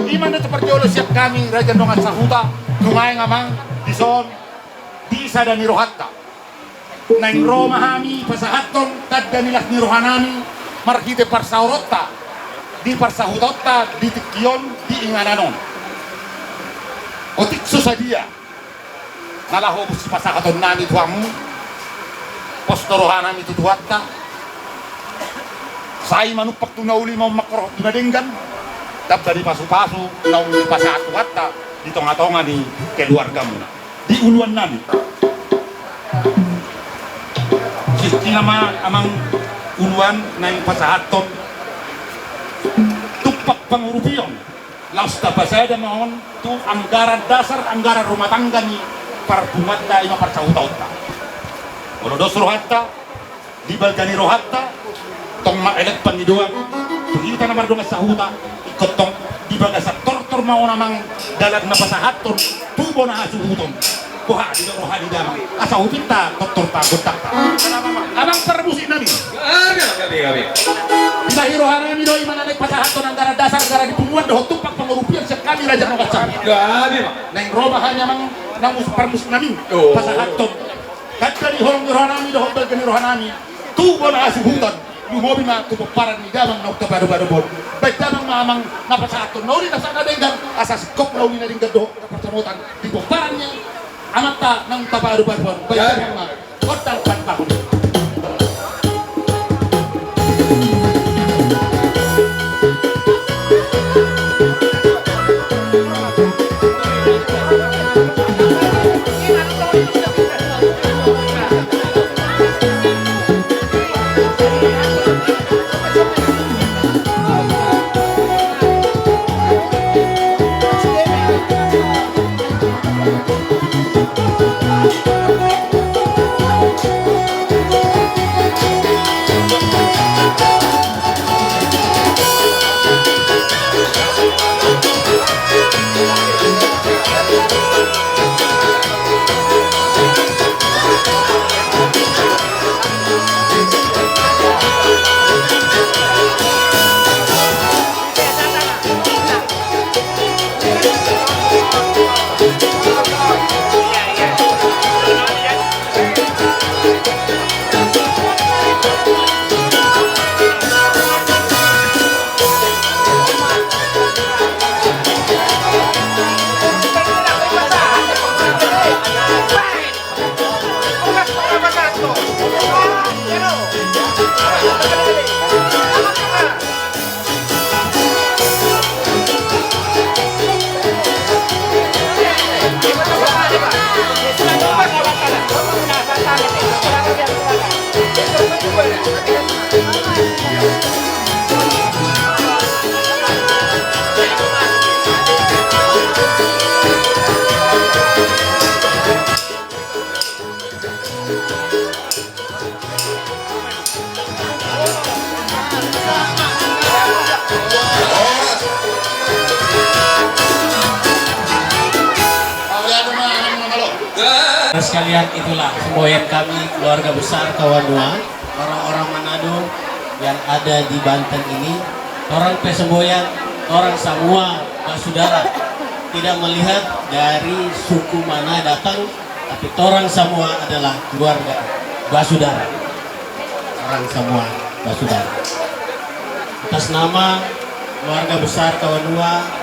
I ma na tu parjolo sian hami raja dongan sahuta, nuaeng amang, dison, di sada ni rohanta. Naeng ro ma hami pasahathon tanda ni las ni rohanami marhite parsaoronta di parsahutonta di tingki on, di inganan on. Otik so sadia na laho sipasahatonnami tu hamu, pos do rohanami tu Tuhanta. Sai manumpak tu na uli, manumpak roha tu na denggan, tamba ni pasu-pasu naung dipasahat Tuhanta di tonga-tonga ni keluargamuna. Di uluannami. Sisina ma amang uluan naeng pasahathon tumpak pangurupion. Laos tapasada ma on tu anggaran dasar, anggaran rumah tangga ni parpunguanta, i ma parsahutonta. Molo dos rohanta, di balga ni rohanta, tong ma elek pangidoan tu hita na mardongan sahuta, ingkon tong di bagasan tortor ma on amang dalan na pasahathon tu bona hasuhuton. Boha didok roha ni damang, asa hupinta tortorta gondangta. Amang parmusiknami. Gabe, gabe, gabe. Dibahen rohanami do i ma na naeng pasahathon anggaran dasar, anggaran ni punguan dohot tumpak pangurupion sian hami raja dongan sahuta. Gabe ma. Naeng ro ma hami amang na mus-, parmusiknami. Oh. Pasahathon tanda ni holong ni rohanami dohot balga ni rohanami tu bona hasuhuton, lumobi ma tu pomparan ni damang naung tapaadop-adop on. Baen damang ma amang na pasahathon na uli na sahat na denggan, asa singkop na uli na denggan dohot na parsamotan di pomparan ni amanta naung tapaadop-adop on. Baen damang ma gondang panpahun. Sekalian, itulah semboyan kami keluarga besar Kawanua, orang-orang Manado yang ada di Banten ini. Torang pe semboyan, torang semua basudara. Tidak melihat dari suku mana datang, tapi torang semua adalah keluarga basudara. Torang semua basudara. Atas nama keluarga besar Kawanua,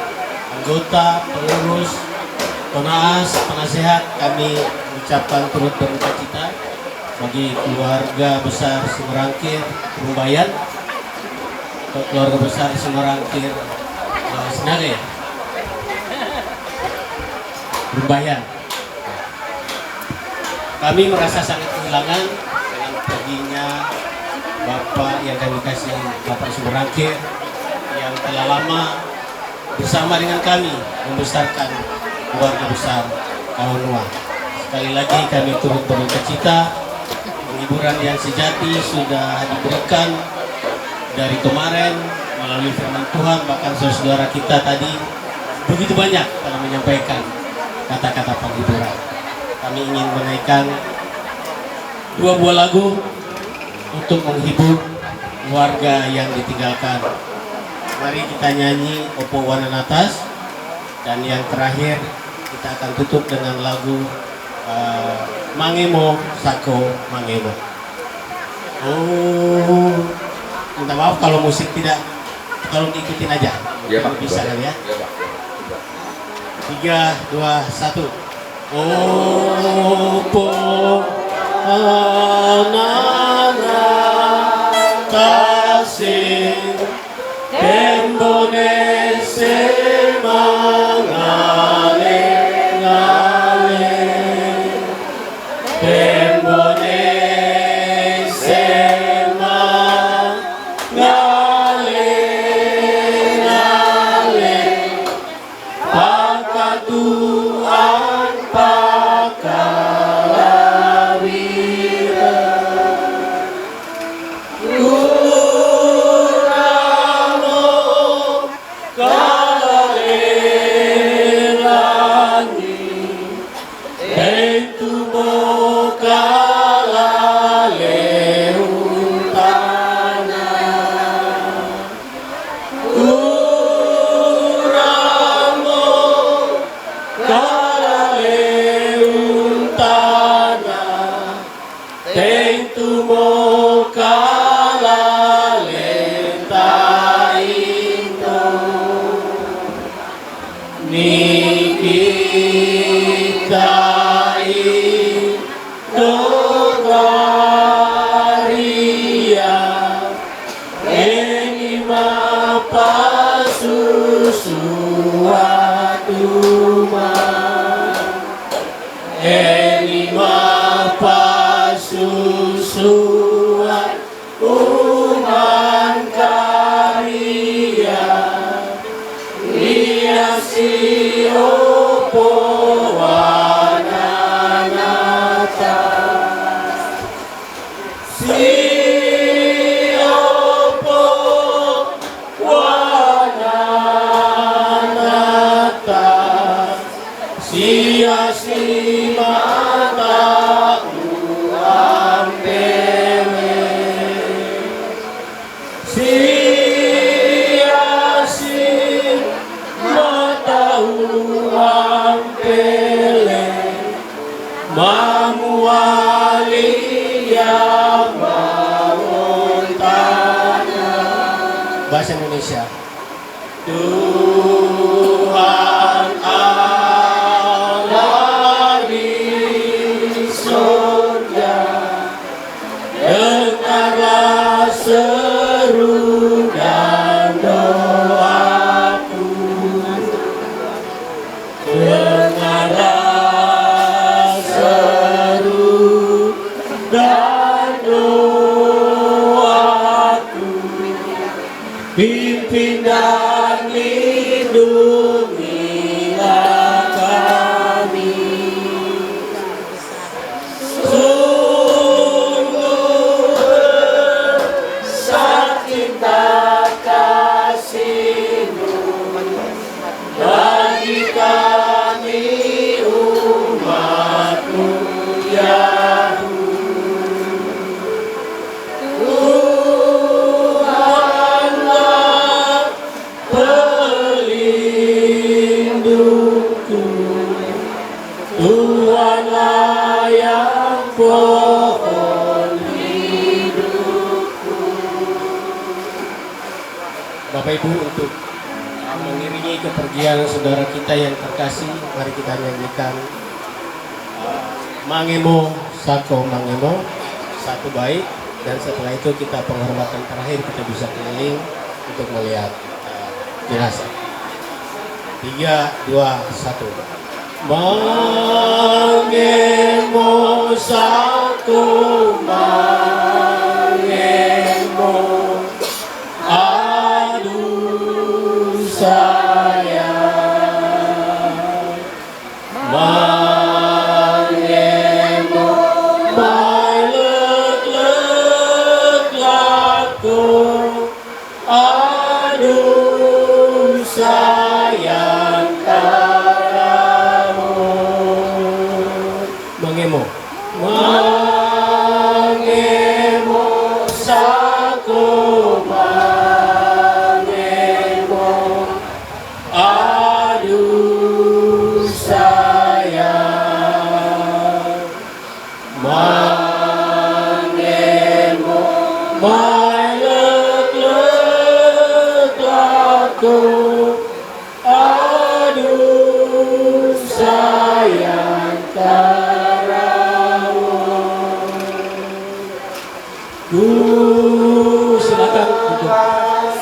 anggota, pengurus, tonaas, penasehat, kami ucapkan turut berduka cita bagi keluarga besar Simarangkir Rumbayan, atau keluarga besar Simarangkir, eh, Sinaga, ya? Rumbayan. Kami merasa sangat kehilangan dengan perginya Bapak yang kami kasih, Bapak Simarangkir, yang telah lama bersama dengan kami membesarkan keluarga besar Kawanua. Sekali lagi kami turut berduka cita. Penghiburan yang sejati sudah diberikan dari kemarin melalui firman Tuhan, bahkan saudara kita tadi begitu banyak telah menyampaikan kata-kata penghiburan. Kami ingin menaikkan dua buah lagu untuk menghibur keluarga yang ditinggalkan. Mari kita nyanyi Opo Wanan Atas, dan yang terakhir kita akan tutup dengan lagu, eh, Mangemo Sako Mangemo. Oh, minta maaf kalau musik tidak, tolong diikutin aja. Iya, Pak. Bisa kali ya. Iya, Pak. Iya, Pak. Tiga, dua, satu. Opo Wanan Atas, tembo ni si Mangale-ngale. Tembo ni si Mangale-ngale. Pakatuan pakalawira. Turamo kalalelangi. Tentu mo kalaleon tana. Turamo kalaleon tana. Tentu mo kalale ta indo. Ni hita i Togaria, heni ma pasusuan uma. Heni ma pasusuan uma, karia ia si Opo Wanan Atas. Si Opo Wanan Atas, sia si mata uampele. Sia si mata uampele. Mamuali ia ma on tana. Bahasa Indonesia. Tuhan Allah di sorga, dengarlah seru dan doaku. Dengarlah seru dan doaku. Pimpin dan lindungilah kami. Sungguh besar cinta kasih-Mu bagi kami umat-Mu. Bapak Ibu, untuk, uh, mengiringi kepergian saudara kita yang terkasih, mari kita nyanyikan, uh, Mangemo Sako Mangemo, satu bait, dan setelah itu kita penghormatan terakhir, kita bisa keliling untuk melihat, uh, jenazah. Tiga, dua, satu. Mangemo Sako Mangemo, aduh sayang. Mangemo maileklek lako, aduh sayang karahon. Mangemo. Mangemo Sako Mangemo, aduh sayang. Mangemo maileklek lako, aduh sayang karahon. Ku silakan duduk.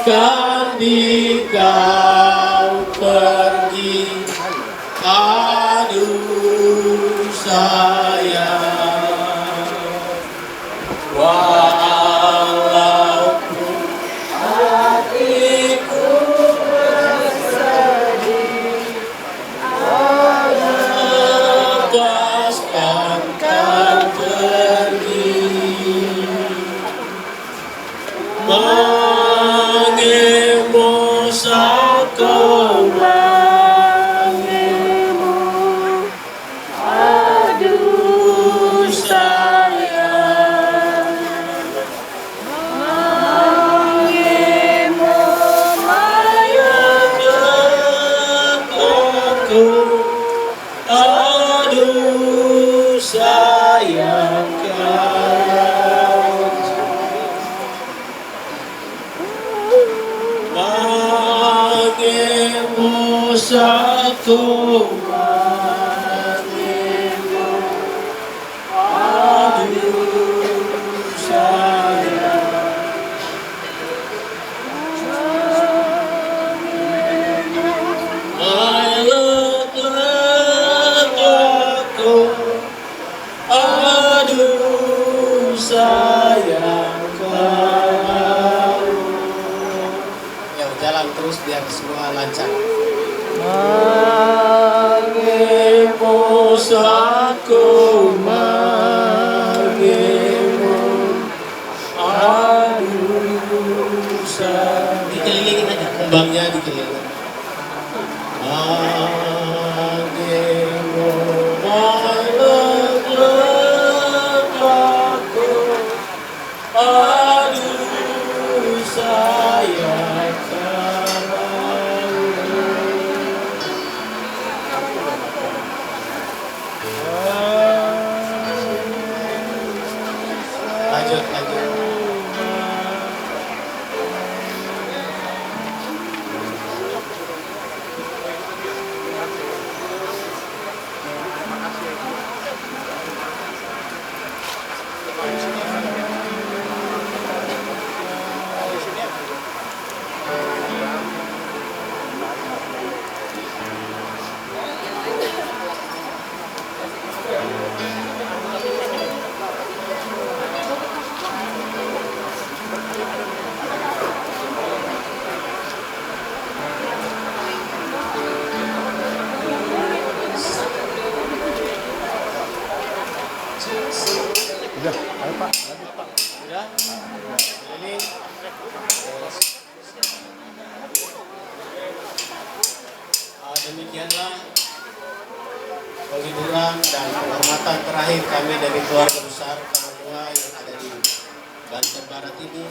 Kan di kau pergi, aduh sayang. Walaupun hatiku bersedih, lepaskan kau pergi. Mangemo Sako Mangemo, aduh sayang. Mangemo maileklek lako, aduh sayang karahon. Mangemo Sako Mangemo, aduh sayang. Maileklek lako, aduh sayang karahon. Ya, jalan terus biar semua lancar. Mangemo Sako Mangemo, aduh sayang. Dikelilingin aja, kembangnya dikelilingin. Mangemo maileklek lako, aduh sayang karahon. Lanjut, lanjut. Udah, ayo, Pak, lanjut, Pak. Udah? Ini. Ah, demikianlah penghiburan dan penghormatan terakhir kami dari keluarga besar Kamalua yang ada di Banten Barat ini.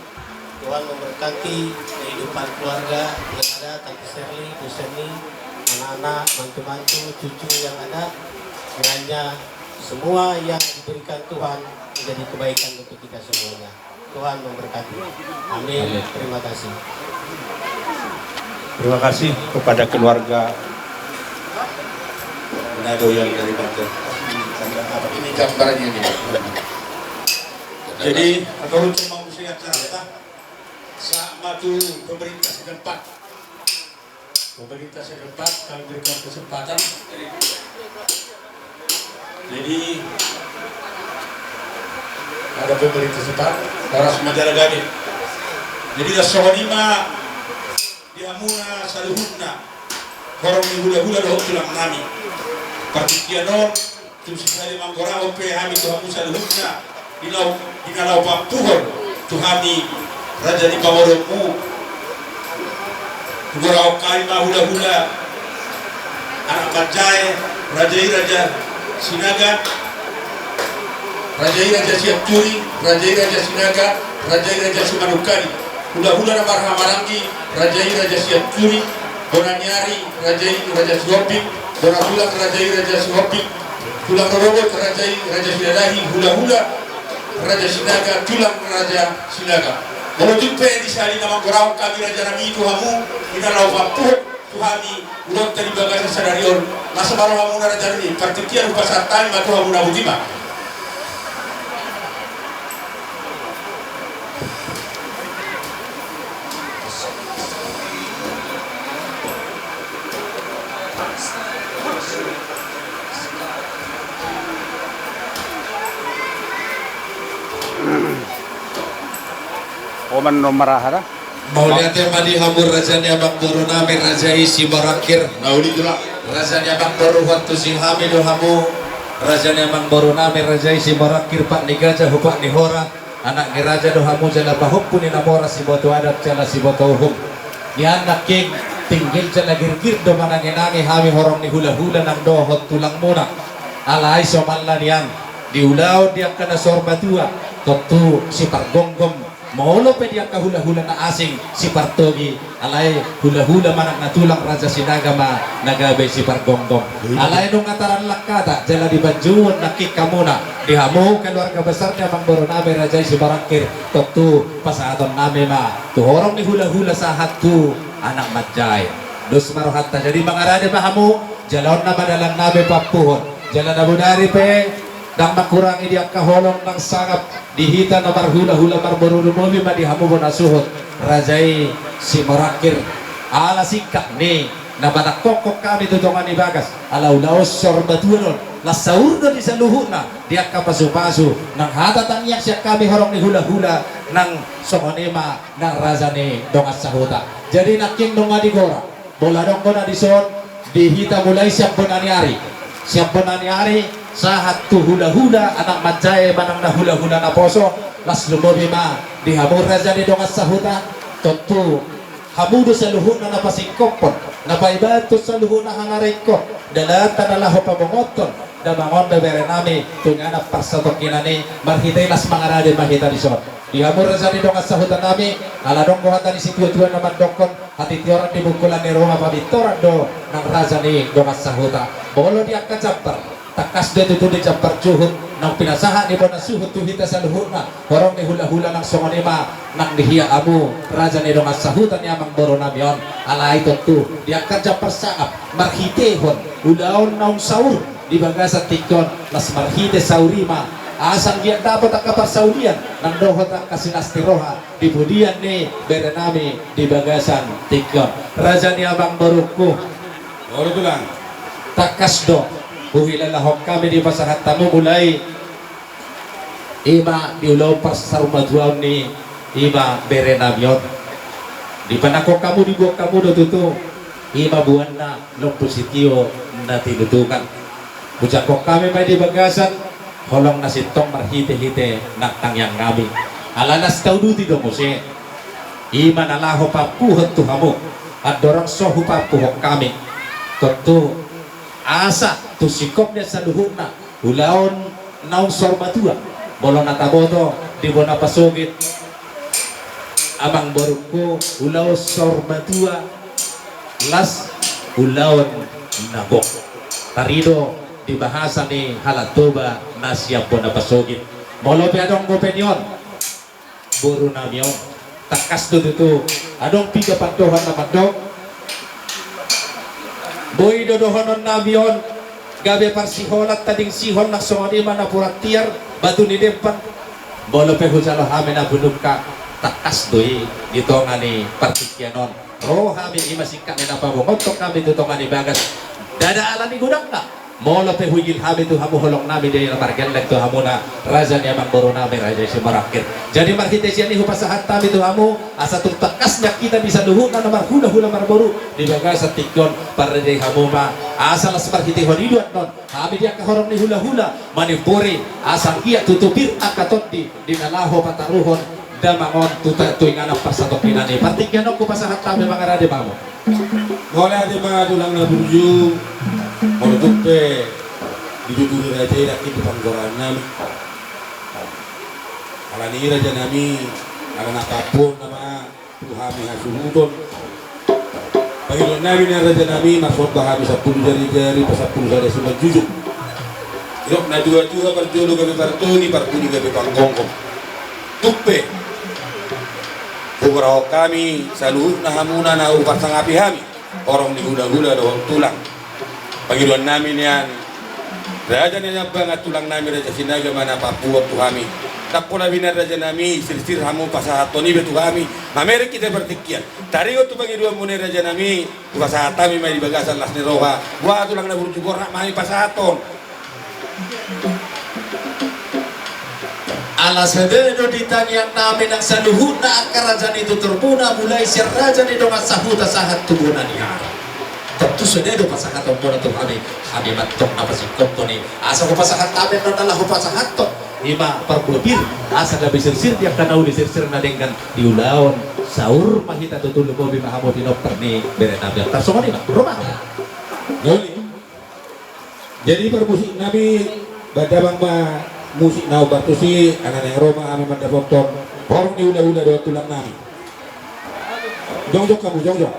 Tuhan memberkati kehidupan keluarga yang ada, Tante Sherly, Bu Sherly, anak-anak, mantu-mantu, cucu yang ada. Kiranya semua yang diberikan Tuhan menjadi kebaikan untuk kita semuanya. Tuhan memberkati. Amin. Amin. Terima kasih. Terima kasih kepada keluarga Manado yang dari Banten. Ini gambarnya ini. Jadi, menurut mau saya cerita, sama tu pemerintah setempat. Pemerintah setempat kami berikan kesempatan. Jadi, ada pemerintah setempat, horas ma jala gabe. Jadi, songon i ma di hamuna saluhutna, horong ni hulahula dohot tulang nami. Partingkian on, tung sisada manggorahon pe hami tu hamu saluhutna, di na laho pampuhon tu hami raja ni pamoruonmu. Hugorahon hami ma hulahula, anak manjae, raja i raja Sinaga, raja i raja Sianturi, raja i raja Sinaga, raja i raja Simanungkalit. Hulahula na marhahamaranggi, raja i raja Sianturi, bona ni ari, raja i raja Sihombing, bona tulang, raja i raja Sihombing, tulang rorobot, raja i raja Silalahi, hulahula raja Sinaga, tulang raja Sinaga. Molo tung pe di sahali na manggorahon hami raja nami tu hamu, di na laho pampuhon tu hami ulaonta di bagasan sadari on, na so maro hamuna raja nami, partingkian hupasahat hami ma tu hamu na boti ma. Oman no maraha da. Mauliate ma di hamu raja ni amangboru nami raja i Simarangkir. Nauli tulang. Raja ni amangboru, huantusi hami do hamu raja ni amangboru nami raja i Simarangkir, pat ni gaja hupat ni hora. Anak ni raja do hamu jala pahompu ni na mora, siboto adat jala siboto uhum. Nian nangkin tinggil jala girgir do mananginangi hami horong ni hulahula nang dohot tulangmuna. Alai somalna nian di ulaon di angka na saur matua, tontu sipargomgom. Molo pe di angka hulahula na asing sipartogi, alai hulahula manang na tulang raja Sinaga ma na gabe sipargomgom. Alai nunga tarallang hata jala dipanjouhon nangkin hamuna, di hamu keluarga besar ni amangboru nami raja i Simarangkir, tontu pasahaton nami ma tu horong ni hulahula sahat tu anak manjae. Dos ma rohanta, jadi mangarade ma hamu, jala on nama dalan nami pampuhon. Jala na bodari pe ndang mangkurangi di angka holong nang sangap di hita na marhulahula marboru, lumobi ma di hamu bona suhut raja i Simarangkir. Ala singkat ni na manangkokhon hami tu tonga ni bagas, ala ulaon saur matua do on, las saur do di saluhutna di angka pasupasu nang hata tangiang sian hami horong ni hulahula nang songon i ma nang raja ni dongan sahuta. Jadi nangkin nunga digora. Molo adong do na dison di hita mulai sian bona ni ari, sian bona ni ari sahat tu hulahula anak manjae manang na hulahula naposo, las lumobi ma di hamu raja ni dongan sahuta. Tontu hamu do saluhutna na pasingkophon, na paibathon saluhutna hanarengkon, dalanta na laho pabongothon, damang on do bere nami tu inganan parsatongkinan i. Marhite i las mangarade ma hita dison. Di hamu raja ni dongan sahuta nami, ala adong do hata ni situatua na mandokkon, hatitihoran di bungkulan ni ruma pabintoran do nang raja ni dongan sahuta. Molo di angka jambar, tangkas do tutu di jambar juhut naung pinasahat ni bona suhut tu hita saluhutna horong ni hulahula nang songon i ma nang di hian hamu raja ni dongan sahuta ni amangboru nami on. Alai tontu di angka jambar sangap marhitehon ulaon naung saur di bagasan tingki on, las marhite saur i ma asa anggiat dapot angka parsaulian nang dohot angka sinasti roha di pudian ni bere nami di bagasan tingki on. Raja ni amangborungku, olo tulang, tangkas do huhilalahon hami dipasahat hamu mulai i ma di ulaon parsaurmatuaon ni i ma bere nami on. Dipanangkok hamu, dibuat hamu do tutu i ma buanna lombu sitio na tinutukan. Hujangkon hami ma i di bagasan holong na sintong marhitehite nang tangiang nami. Ala na sitauduti do muse i ma na laho pampuhon tu hamu, andorang so hupampuhon hami. Tontu asa tu singkop ni saluhutna ulaon naung saur matua. Molo na taboto di bona pasogit amangborungku, ulaon saur matua las ulaon na gok. Tarido di bahasa ni halak Toba na sian bona pasogit. Molo pe adong dope ni on boru nami on, tangkas do tutu adong piga pandohan na mandok, Boi do dohonon nami on, gabe parsiholan tading sihol nang songon i ma napuran tiar, batu ni dempan. Molo pe hujalo hami na punungka, tangkas do i di tonga ni partingkian on. Ro hami i ma singkat ni na pabongothon hami tu tonga ni bagas. Ndada ala ni godangna. Molo pe huigil hami tu hamu holong nami di na margelleng tu hamuna raja ni amangboru nami raja i Simarangkir. Jadi marhite sian i hupasahat hami tu hamu asa tung tangkas nian hita di saluhutna na marhulahula marboru di bagasan tingki on parrede hamu ma asa las marhitehon i do annon hami di angka horong ni hulahula manimbori asa giat tutu pir angka tondi di na laho pataruhon damang on tu ta-, tu inganan parsatongkinan i. Partingkian on hupasahat hami mangarade ma hamu. Mauliate ma tulang na burju, molo tung pe dituturi raja i ndang hita panggoraan nami. Alani i raja nami, ala na pampuon nama tu hami hasuhuton. Pangidoan nami nian raja nami, marsomba hami sampulu jari-jari, pasampulu sada simanjujung. Didok na tua-tua parjolo gabe partogi, parpudi gabe panggonggong. Tung pe hugorahon hami saluhutna hamuna na huparsangapi hami, horong ni hulahula dohot tulang. Pangidoan nami nian raja ni ambangan tulang nami raja Sinaga ma na pampuon tu hami. Ndang pola be nian raja nami sirsir hamu pasahathon i be tu hami. Mamereng hita partingkian. Taringot tu pangidoanmuna i raja nami, hupasahat hami ma i di bagasan las ni roha. Boha tulang na burju, borhat ma hami pasahathon. Ala sada do di tangiang nami nang saluhutna angka raja ni tuturmuna mulai sian raja ni dongan sahuta sahat tu bona ni ari. Tontu sada do pasahatonmuna tu hami, hami ma antong na pasingkophon i. Asa hupasahat hami annon na laho pasahathon i ma parbue pir asa gabe sirsir di angka na uli sirsir na denggan di ulaon saur ma hita tutu lumobi ma hamu pinompar ni bere nami. Tarsongon i ma, ro ma hamu. Jadi parmusik nami, baen damang ma musik na hombar tusi, ala naeng ro ma hami mandapothon horong ni hulahula dohot tulang nami. Jongjong hamu, jongjong.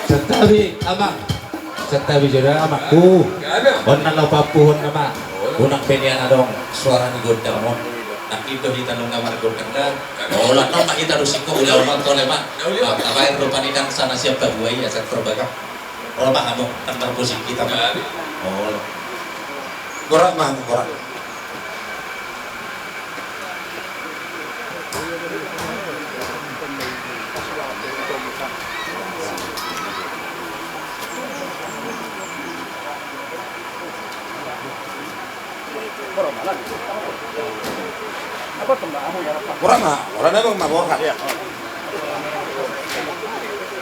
Santabi amang. Santabi jo da amangku. On na laho pampuhon nama. Unang pe nian adong suara ni gondang on. Nangkin do hita nunga margondang da. Olo, annon ma hita do singkop ulaon on tole ma. Tabaen rupani dangsa na sian padua i asa tarbagas. Olo ma hamu, antar musik hita ma. Olo. Gorak ma hamu, gorak. Gorak ma, gorak na bang ma gorak. Iya.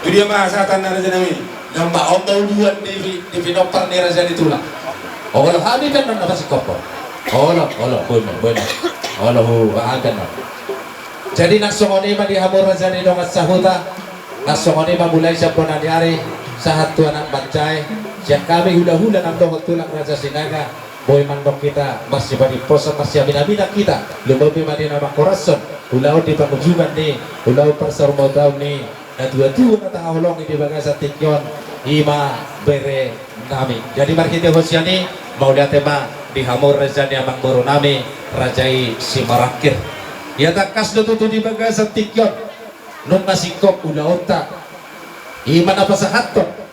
Tu dia ma sahatan na raja nami. Nang ma on ma uluan di, di pinompar ni raja ni tulang. Olo hami pe annon na pasingkophon. Olo, olo, boi ma, boi ma. Olo, hu, hami pe annon. Jadi nang songon i ma di hamu raja ni dongan sahuta. Nang songon i ma mulai sian bona ni ari sahat tu anak mansai. Sian hami hulahula nang dohot tulang raja Sinaga. Boi mandok hita marsiparimposan marsiaminaminan hita. Lumobi ma di na manghorashon ulaon di pangujungan ni ulaon parsaurmatua ni natuatua na tahaholongi di bagasan tingki on, i ma bere nami. Jadi marhitehon sian i, mauliate ma di hamu raja ni amangboru nami, raja i Simarangkir. Ia tangkas do tutu di bagasan tingki on nunga singkop ulaonta, i ma na pasahathon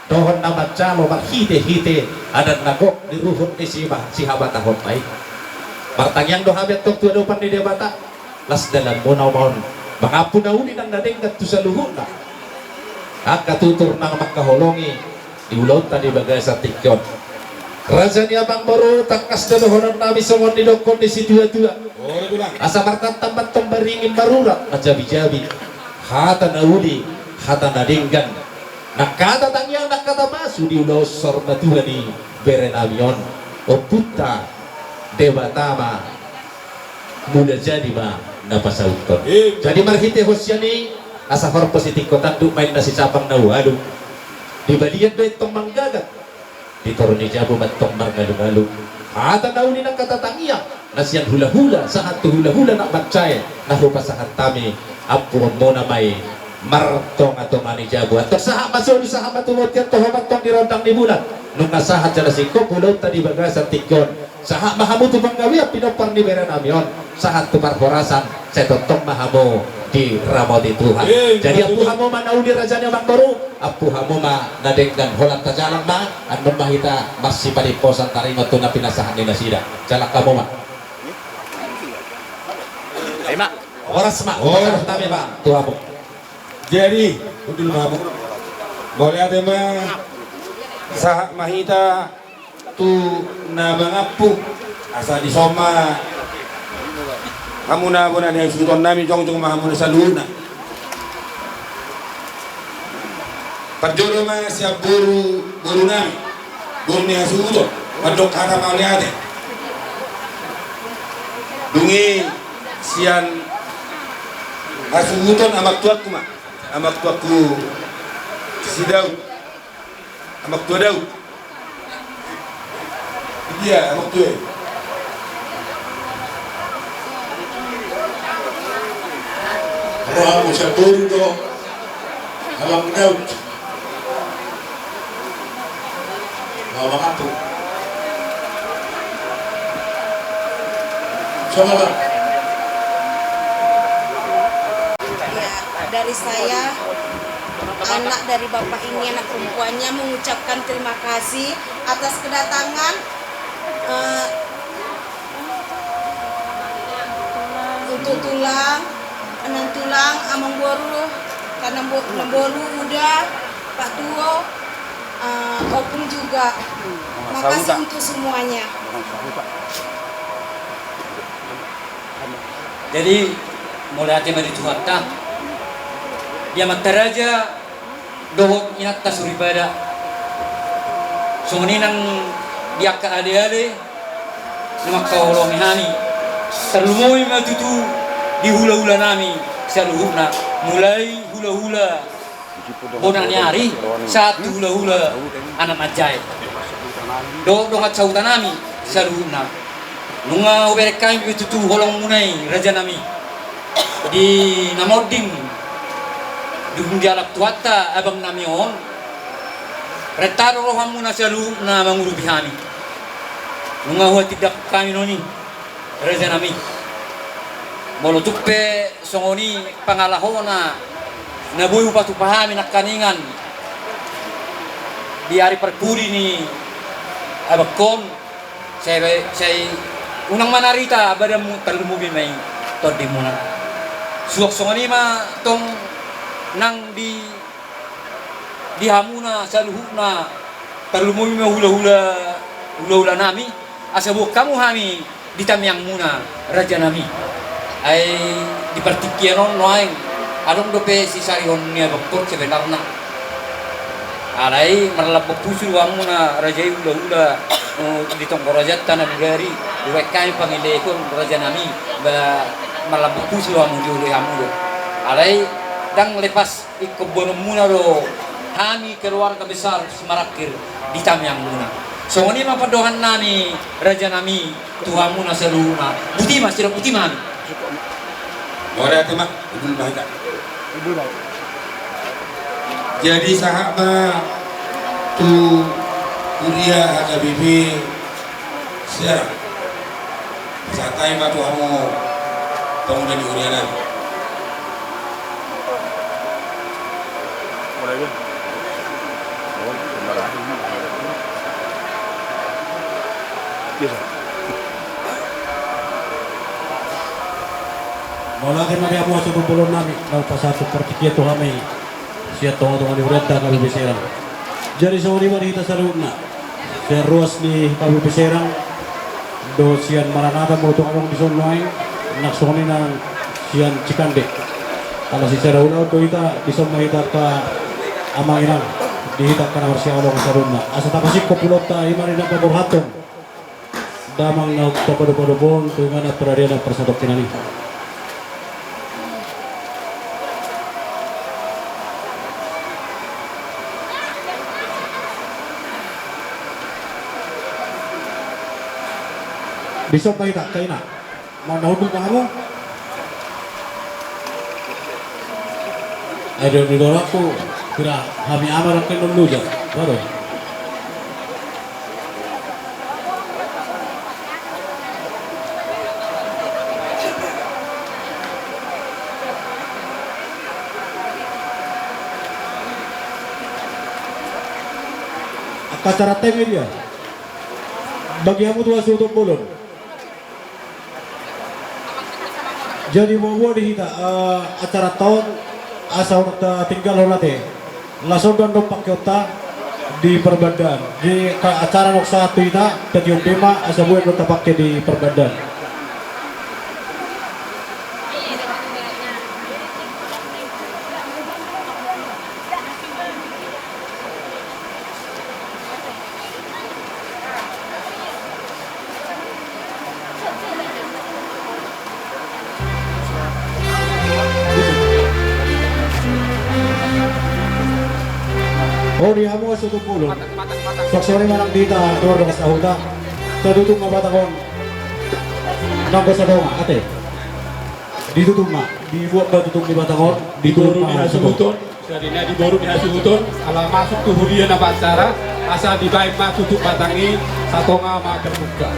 dohot na manjalo marhitehite adat na gok di ruhut ni si ma, sihabatahon ma i. Martangiang do hami antong tu adopan ni Debata. Las dalanmuna ma on mangampu na uli nang na denggan tu saluhutna angka tutur na mangkaholongi di ulaonta di bagasan tingki on. Raja ni amangboru, tangkas do dohonon nami songon nidokkon ni situatua. Asa martantan ma antong baringin marurat manjabijabi hata na uli, hata na denggan. Nang hata tangiang, nang hata pasu di ulaon saurmatua ni bere nami on. Ompunta Debata ma Mula jadi ma na pasauthon. Jadi marhitehon sian i, asa horpos i tingko tanduk ma inna sisapang na ualu. Di balian do i antong manggagat, di toru ni jabu ma antong marngalungalu. Hata na uli nang hata tangiang na sian hulahula sahat tu hulahula na mansai na hupasahat hami, ampuonmuna ma i martongatonga ni jabu. Antong sahat ma solu, sahat ma tu bontean, toho ma antong di rondang ni bulan. Nunga sahat jala singkop ulaonta di bagasan tingki on. Sahat ma hamu tu panggabean pinompar ni bere nami on, sahat tu parhorasan, sai tongtong ma hamu Diramoti Tuhan. Jadi ampu hamu ma na uli raja ni amangboru, ampu hamu ma na denggan, holan tajalang ma, annon ma hita masipalimposan taringot tu na pinasahat ni nasida. Jalang hamu ma. Horas ma. Horas ma. Jadi, hundul ma hamu. Mauliate ma. Sahat ma hita tu na mangampu, asa dison ma hamuna bona ni hasuhuton nami, jongjong ma hamuna saluhutna. Parjolo ma sian boru, boru nami, boru ni hasuhuton, mandok hata mauliate. Dung i sian hasuhuton amangtuangku ma, amangtuangku si Daud. Amangtua Daud. Dia amangtua i. Rohamu saboru do Amang Daud. Mau mangampu. Sama, Bang. Ya, dari saya, anak dari bapak ini, anak perempuannya, mengucapkan terima kasih atas kedatangan, eh, untuk tulang, anak tulang, amang boru, karena bo-, amang boru udah, Pak Tuo, eh, Opung juga. Makasih untuk semuanya. Jadi, mauliate ma di Tuhanta, di amanta raja dohot inanta soripada. Songon i nang di angka aleale na mangkaholongi hami, tarlumobi ma tutu di hulahula nami saluhutna, mulai hulahula bona ni ari sahat tu hulahula anak manjae dohot dongan sahuta nami saluhutna. Nunga hubereng hami be tutu holongmuna i, raja nami, di na monding, dung dialap Tuhanta abang nami on, renta do rohamuna saluhutna mangurupi hami. Nunga huhatindangkon hami non i, raja nami. Molo tung pe songon i pangalahona na boi hupatupa hami nangkaningan di ari parpudi ni abangkon, sai, sai unang manarita badanmu, tarlumobi ma i tondimuna. Suang songon i ma tong nang di, di hamuna saluhutna, tarlumobi ma hulahula, hulahula nami, asa boan hamu hami di tangiangmuna, raja nami. Ai di partingkian on nuaeng adong dope sisarihon ni abangkon sebenarna. Alai marlambok pusu do hamuna raja i hulahula, eh, di tonggo rajanta na nagari, dibaen hami pangelehon raja nami, ba marlambok pusu do hamu, dioloi hamu do. Alai ndang lepas ingkon boanonmuna do hami keluarga besar Simarangkir di tangiangmuna. Songon i ma pandohan nami, raja nami, tu hamuna saluhutna. Botima, sira botima. Mauliate ma, hundul ma hita. Jadi sahat ma tu huria H K B P Serang. Sahat hami ma tu hamu pemuda ni huria nami. Mauliate ma di hamu hasuhuton bolon nami, na hupasahat partingkian tu hami sian tongatonga ni hurianta H K B P Serang. Jadi songon i ma di hita saluhutna, sian ruas ni H K B P Serang dohot sian Maranatha molo tung adong dison nuaeng, nang songon i nang sian Cikande. Ala sisada ulaon do hita, dison ma hita angka amang inang, di hita angka na marsihaholongan saluhutna. Asa tapasingkop ulaonta, i ma na paborhathon damang na padopadophon tu inganan pradena parsadongkinan i. Dison ma hita angka ina. Mau na hundul ma hamu? Ai didok, didok aku, pira hami ama dohot angka inang luja. Baru. Acara T V dia. Bagi hamu tu hasuhuton bolon. Jadi, boa-boa di hita, eh, acara on, asa unang tatinggalhon ate. Laos on do annon pangkeonta di parbandaan. Jadi, ka-, acara naung sahat tu hita, tatiop be ma, asa boi annon tapangke di parbandaan. O, di hamu hasuhuton bolon. Suang songon i ma nang di hita, dohot sahuta. Tatutung ma batang on. Nanggo satonga, ate. Ditutung ma, dibuat ma tutung ni batang on, ditutung ma hasuhuton. Jadi na di boru ni hasuhuton, ala masuk tu huria na pansara, asa dibaen ma tutung batang i, satonga ma terbuka.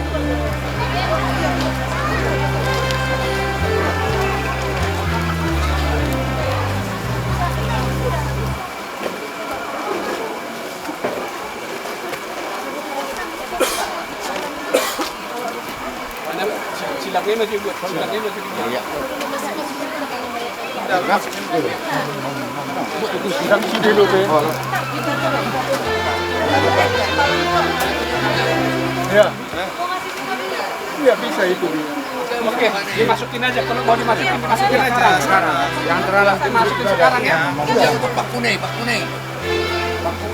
Iya. Iya, bisa itu. Oke, dimasukin aja. Kalau mau dimasukin, dimasukin aja. Sekarang, sekarang. Yang terlarang dimasukin sekarang, ya. Pak Kunei, Pak Kunei.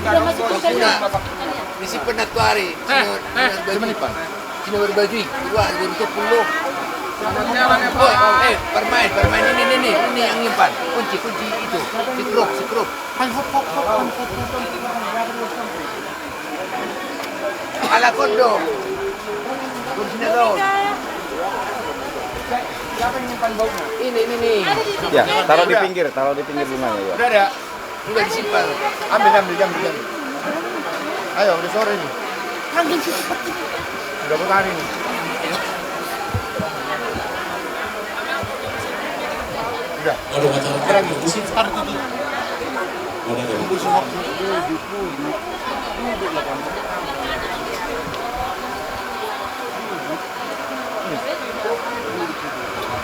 Udah masukin kali, ya? Ini si penat tuari. Eh, eh. Cuma ipan. Sini berbagi. Wah, jadi sepuluh. Oh, eh, permain, permain ini, ini, ini, ini yang nyimpan. Kunci, kunci itu. Si Kruk, si Kruk. Hai, hop, hop, hop, hop, hop, hop. Ala kondo. Kursinya kau. Ini, ini, ini. Ya, taruh di pinggir, taruh di pinggir bunganya, ya. Udah ada. Udah disimpan. Ambil, ambil, ambil, ambil. Ayo, udah sore ini. Ambil sih. Udah berani ini. Udah. Aduh, macam apa? Sekarang itu. Udah, udah.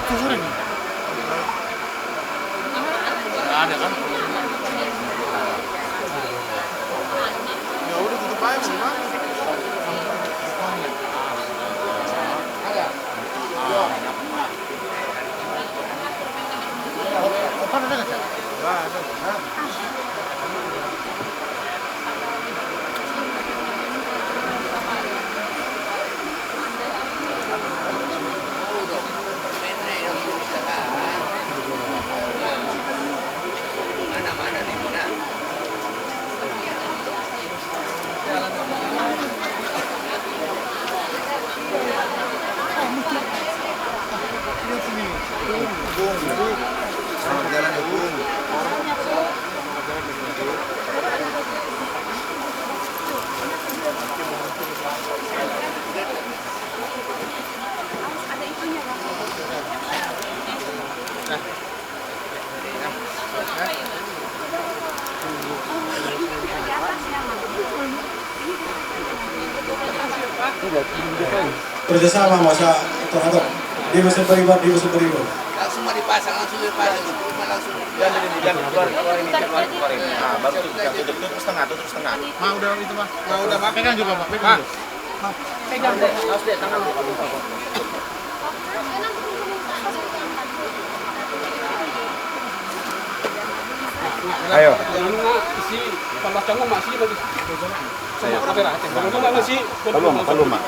Susur ini. Nggak ada, kan? Ya udah, tutup aja, gimana? Ada. Ah, enak. Depan ada nggak, Cak? Nggak ada. Hah? Kerjasama masa terhadap dia bisa beriman, dia bisa beriman. Langsung mau dipasang, langsung dipasang, langsung. Jangan ini, jangan keluar, keluar ini, keluar, keluar ini. Nah, baru tuh, tutup, tutup setengah, tutup setengah. Mau udah itu, Mas. Mau udah, Mas. Pegang juga, Pak. Pegang. Pegang. Ayo. Anu nga isi, kalau canggung masih lagi. Ayo. Apa ya? Kalau nggak masih, kalau nggak masih. Kalau nggak.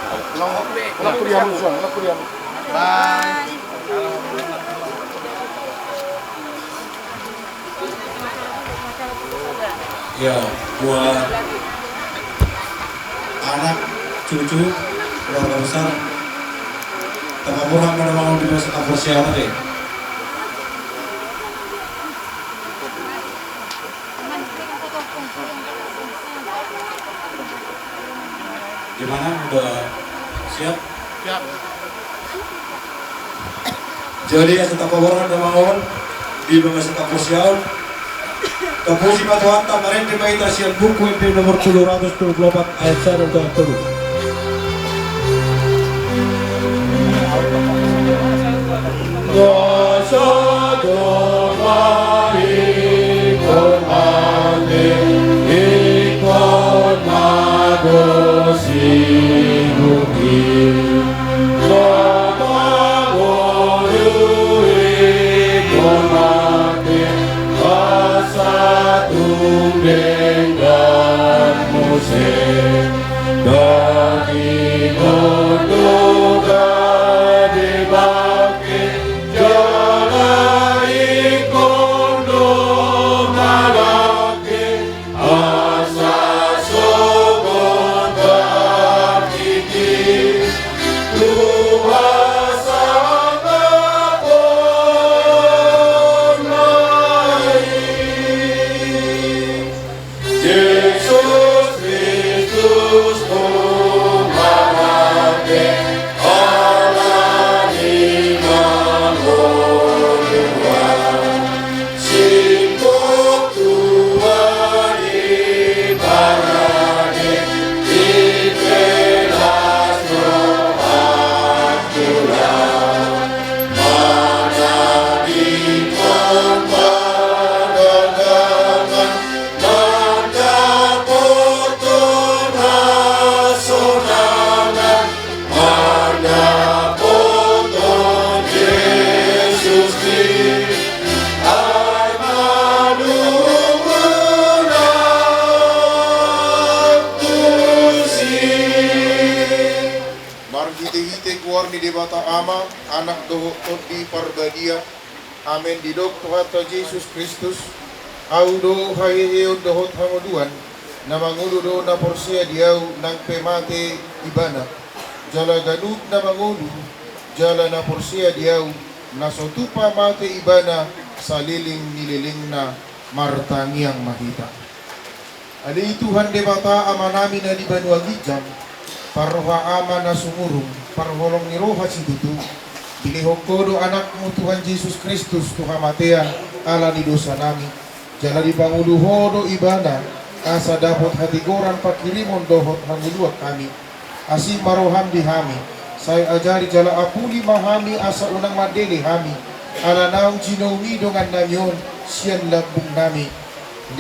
Lapor ya, Bang. Lapor ya, Bang. Bye. Ya, buat anak, cucu, keluarga besar, Tapa Burhan pada bangun di masa kampus siapa deh? Gimana? Udah siap? Siap. Jadi, asa tapaborat damang on di bagasan kampus siaon. Tapuji ma Tuhanta, marende ma hita sian Buku Ende nomor tolu ratus tolu pulu opat ayat sada tu ayat tolu. Dosa do ma ingkon mate, ingkon ma do siduhi. Dosa do ma ingkon mate, asa tung denggan muse. Daging on do gabe bangke, jala ingkon do malangke, asa songon tartingki tu hasangapon ma i. Jesus Kristus, tu manate ala ni mangoluan. Singkop tua di parade, ikelas do hatulan. Manadingkon pardagangan, mandapothon hasonangan, mandapothon Jesus Kristus, ai malumuna tusi. Marhitehite goar ni Debata Ama, Anak dohot Tondi Parbadia. Amen. Didok Tuhanta Jesus Kristus: Ahu do haheheon dohot hangoluan. Na mangolu do na porsea di Ahu, nang pe mate ibana. Jala ganup na mangolu jala na porsea di Ahu, na so tupa mate ibana, saleleng ni lelengna. Martangiang ma hita. Ale Tuhan Debata Amanami na di banua ginjang, parroha Ama na sumurung, parholong ni roha situtu, dilehon Ho do Anakmu Tuhan Jesus Kristus tu hamatean ala ni dosanami, jala dipangolu Ho do Ibana, asa dapot hatigoran, panghirimon dohot hangoluan hami. Asi ma roham di hami, sai ajari jala apuli ma hami asa unang mandele hami, ala naung jinoumi dongannami on sian lambungnami.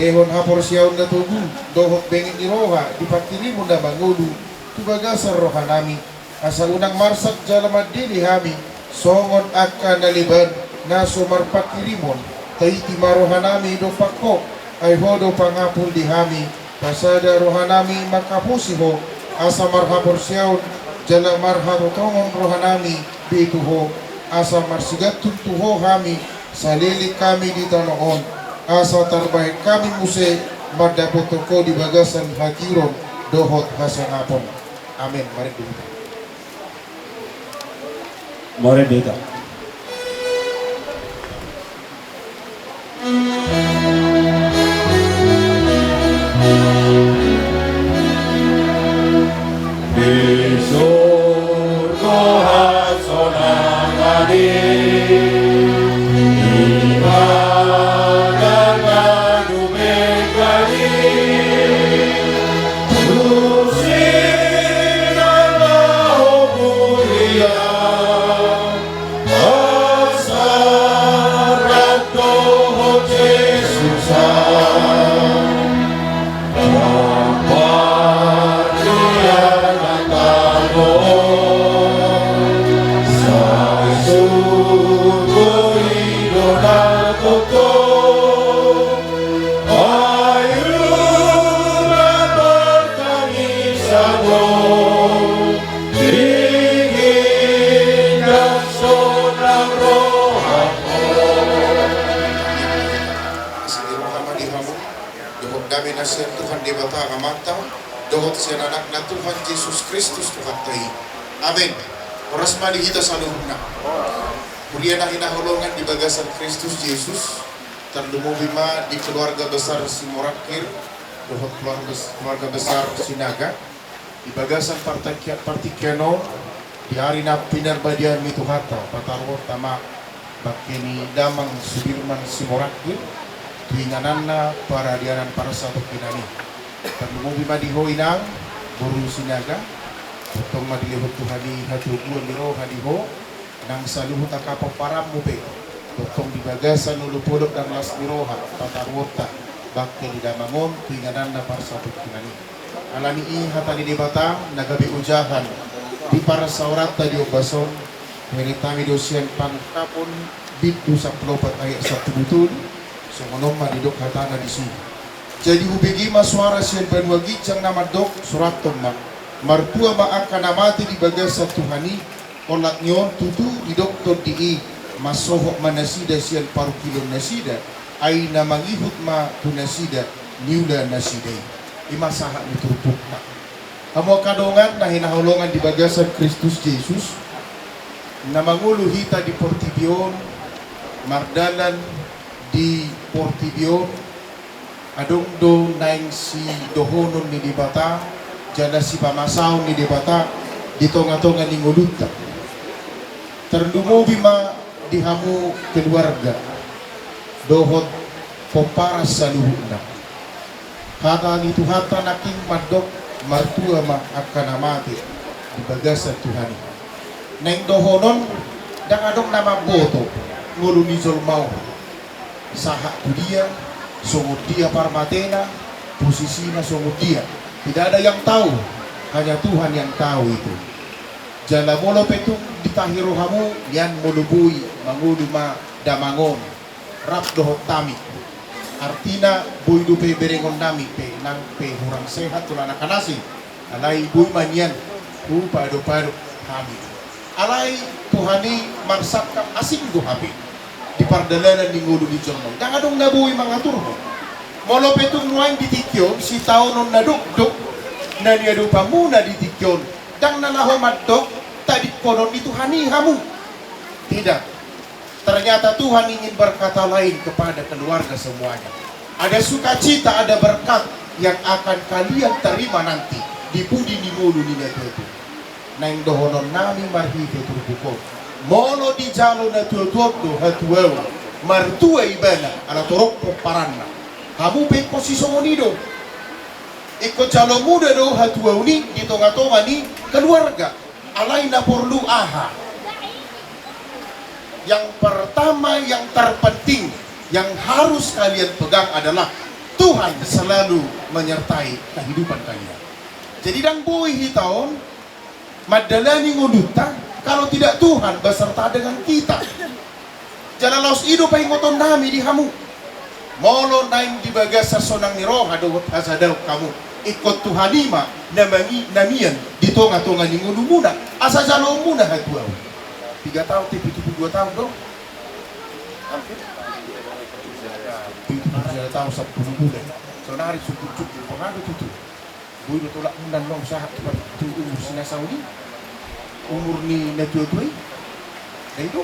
Lehon haporseaon na togu dohot benget ni roha di panghirimon na mangolu tu bagasan rohanami, asa unang marsak jala mandele hami songon angka na leban na so marpanghirimon. Tahiti ma rohanami dompak Ho, ai Ho do pangapul di hami. Pasada rohanami manghaposi Ho, asa marhaporseaon jala marhatotongon rohanami be tu Ho, asa marsigantun tu Ho hami saleleng hami di tano on, asa tarbahen hami muse mandapothon Ho di bagasan hatiuron dohot hasangapon. Amen. Marende hita. Marende hita. Di surgo hasonangan i, di bagas na dumenggan i, tusi na laho mulia, asa rap dohot Jesus an. Papardian na tano, sai surgo i do na tongtong. Ai unang martangisan ho, tingki ndang sonang roham. Asi ni roha ma di hamu, dohot dame na sian Tuhan Debata Amanta, dohot sian Anakna Tuhan Jesus Kristus Tuhanta i. Amen. Horas ma di hita saluhutna. Huria na hinaholongan di bagasan Kristus Jesus, tarlumobi ma di keluarga besar Simorangkir dohot keluarga bes-, keluarga besar Sinaga, di bagasan partingkia-, partingkian on, di ari na pinarbadiaan ni Tuhanta, pataruhonta ma bangke ni damang Sudirman Simorangkir, Tu ingananna paradianan parsatongkinan i. Tarlumobi ma di ho inang, boru Sinaga. Tongtong ma dilehon Tuhan i hatoguan ni roha di ho. Nang saluhut angka pomparanmu pe, tongtong di bagasan olopolop nang las ni roha pataruonta bangke ni damang on tu ingananna parsatongkinan i. Alani i hata ni Debata na gabe ojahan di parsaoranta di ombas on, huenetami do sian Pangungkapon bindu sampulu opat ayat sampulu tolu. Songon on ma didok hatana disi. Jadi hubege ma soara sian banua ginjang na mandok, surathon ma: Martua ma angka na mate di bagasan Tuhan i. Olat ni on tutu didok Tondi i: Mansohot ma nasida sian parungkilon nasida, ai na mangihut ma tu nasida niula nasida i. I ma sahat ni turpukta. Hamu angka dongan na hinaholongan di bagasan Kristus Jesus, na mangolu hita di portibi on, mardalan di portibi on, adong do naeng sidohonon ni Debata jala sipamasaon ni Debata di tongatonga ni ngolunta. Tarlumobi ma di hamu keluarga dohot pomparan saluhutna. Hata ni Tuhanta nangkin mandok: Martua ma angka na mate di bagasan Tuhan i. Naeng dohonon, ndang adong na mamboto ngolu ni jolma on, sahat tu dia, songon dia parmatena, posisina songon dia. Tidak ada yang tahu, hanya Tuhan yang tahu itu. Jala molo pe tung ditahi rohamu, nian molo boi mangolu ma damang on rap dohot hami. Artina, boi dope berengonnami pe nang pe hurang sehat, tulang na kanasi. Alai boi ma nian hupadopadop hami. Alai Tuhan i marsangkap asing do hape di pardalanan ni ngolu ni jolma on. Ndang adong na boi mangaturhon. Molo pe tung nuaeng di tingki on sitaonon na dokdok na niadopanmuna di tingki on, ndang na laho mandok tadingkonon ni Tuhan i hamu. Tidak. Ternyata Tuhan ingin berkata lain kepada keluarga semuanya. Ada sukacita, ada berkat yang akan kalian terima nanti di pudi ni ngolu ni natuatua. Naeng dohononnami marhite turpuk on: Molo dijalo natuatua on do hatuaon, martua ibana ala torop pomparanna. Hamu pe ingkon sisongon i do. Ingkon jalomuna do hatuaon i di tongatonga ni keluarga. Alai na porlu aha? Yang pertama, yang terpenting, yang harus kalian pegang adalah Tuhan selalu menyertai kehidupan kalian. Jadi ndang boi hita on mandalani ngolunta kalau tidak Tuhan beserta dengan kita. Jala laos i do paingoton nami di hamu. Molo naeng di bagasan sonang ni roha dohot hasadaon hamu, ingkon Tuhan i ma na mangi na mian di tongatonga ni ngolumuna, asa jaloonmuna hatuaon. Piga taon te? Pitu pulu dua taon do? Pitu pulu sada taon sampulu bulan. Sonari sungkun-sungkun pangado tutu. Boi do tolapmuna naung sahat tu, tu umur si na saon i, umur ni natuatua i. Ndang i do.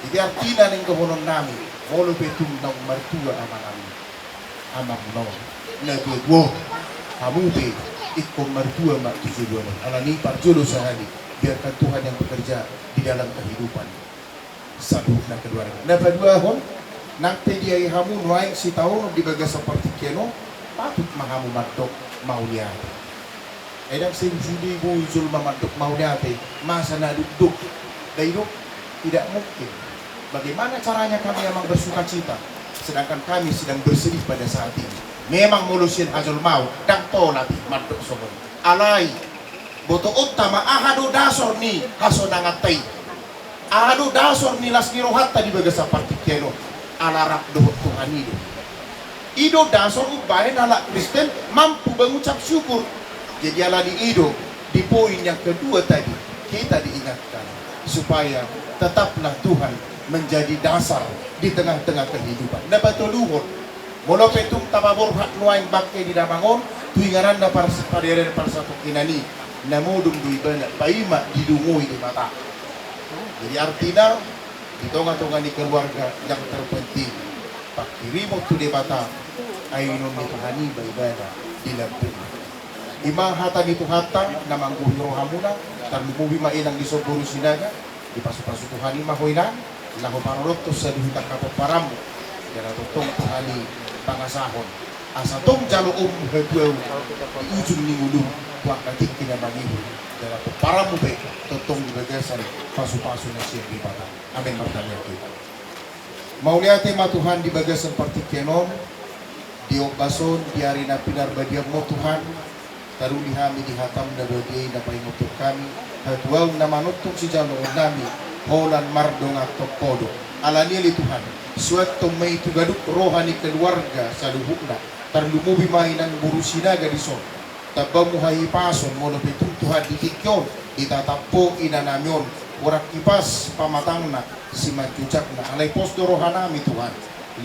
Jadi artina naeng dohonon nami, molo pe tung naung martua amanami, amangmuna on, natuatua on, hamu pe ingkon martua ma tu joloan on. Alani i parjolo sahali, biarkan Tuhan yang bekerja di dalam kehidupan saluhutna keluarga. Na paduahon, nang pe diai hamu nuaeng sitaonon di bagasan partingkian on, patut ma hamu mandok mauliate. Ai ndang seng sude boi jolma mandok mauliate masa na dokdok. Ndang i do, tidak mungkin. Bagaimana caranya kami amang bersukacita sedangkan kami sedang bersedih pada saat ini? Memang molo sian hajolmaon ndang tolap i mandok songon i. Alai botoonta ma aha do dasor ni hasonanganta i. Aha do dasor ni las ni rohanta di bagasan partingkian on? Ala rap dohot Tuhan i do. I do dasor umbahen halak Kristen mampu mengucap syukur. Jadi alani i do di poin yang kedua tadi kita diingatkan supaya tetaplah Tuhan menjadi dasar di tengah-tengah kehidupan. Na patoluhon, molo pe tung tapaborhat nuaeng bangke ni damang on tu ingananna pars-, paradianan parsatongkinan i, na modom do ibana paima didungoi Debata. Jadi artina, di tongatonga ni keluarga yang terpenting panghirimon tu Debata, ai inon ni Tuhan i ma ibana di lambungna. I ma hata ni Tuhanta na manggohi rohamuna. Tarlumobi ma inang dison boru Sinaga, dipasupasu Tuhan i ma ho inang laho parodothon saluhut angka pomparanmu. Jala tongtong Tuhan i pangasahon, asa tong jaloonmu hatuaon di ujung ni ngolum tu angka tingki na mangihut, jala pomparanmu pe tongtong di bagasan pasupasu na sian Debata. Amen. Martangiang hita. Mauliate ma Tuhan di bagasan partingkian on, di ombas on, di ari na pinarbadianmu Tuhan, taruli hami di hatam na badia i na paingothon hami hatuaon na manongtong sijaloonnami holan mardongan tongkodo. Alani i ale Tuhan, suanhon ma i tu ganup roha ni keluarga saluhutna, tarlumobi ma inang boru Sinaga dison. Tambaonmu hahipason molo pe tung Tuhan di tingki on ditatap Ho inanami on, hurang hipas pamatangna, simanjujangna, alai pos do rohanami Tuhan.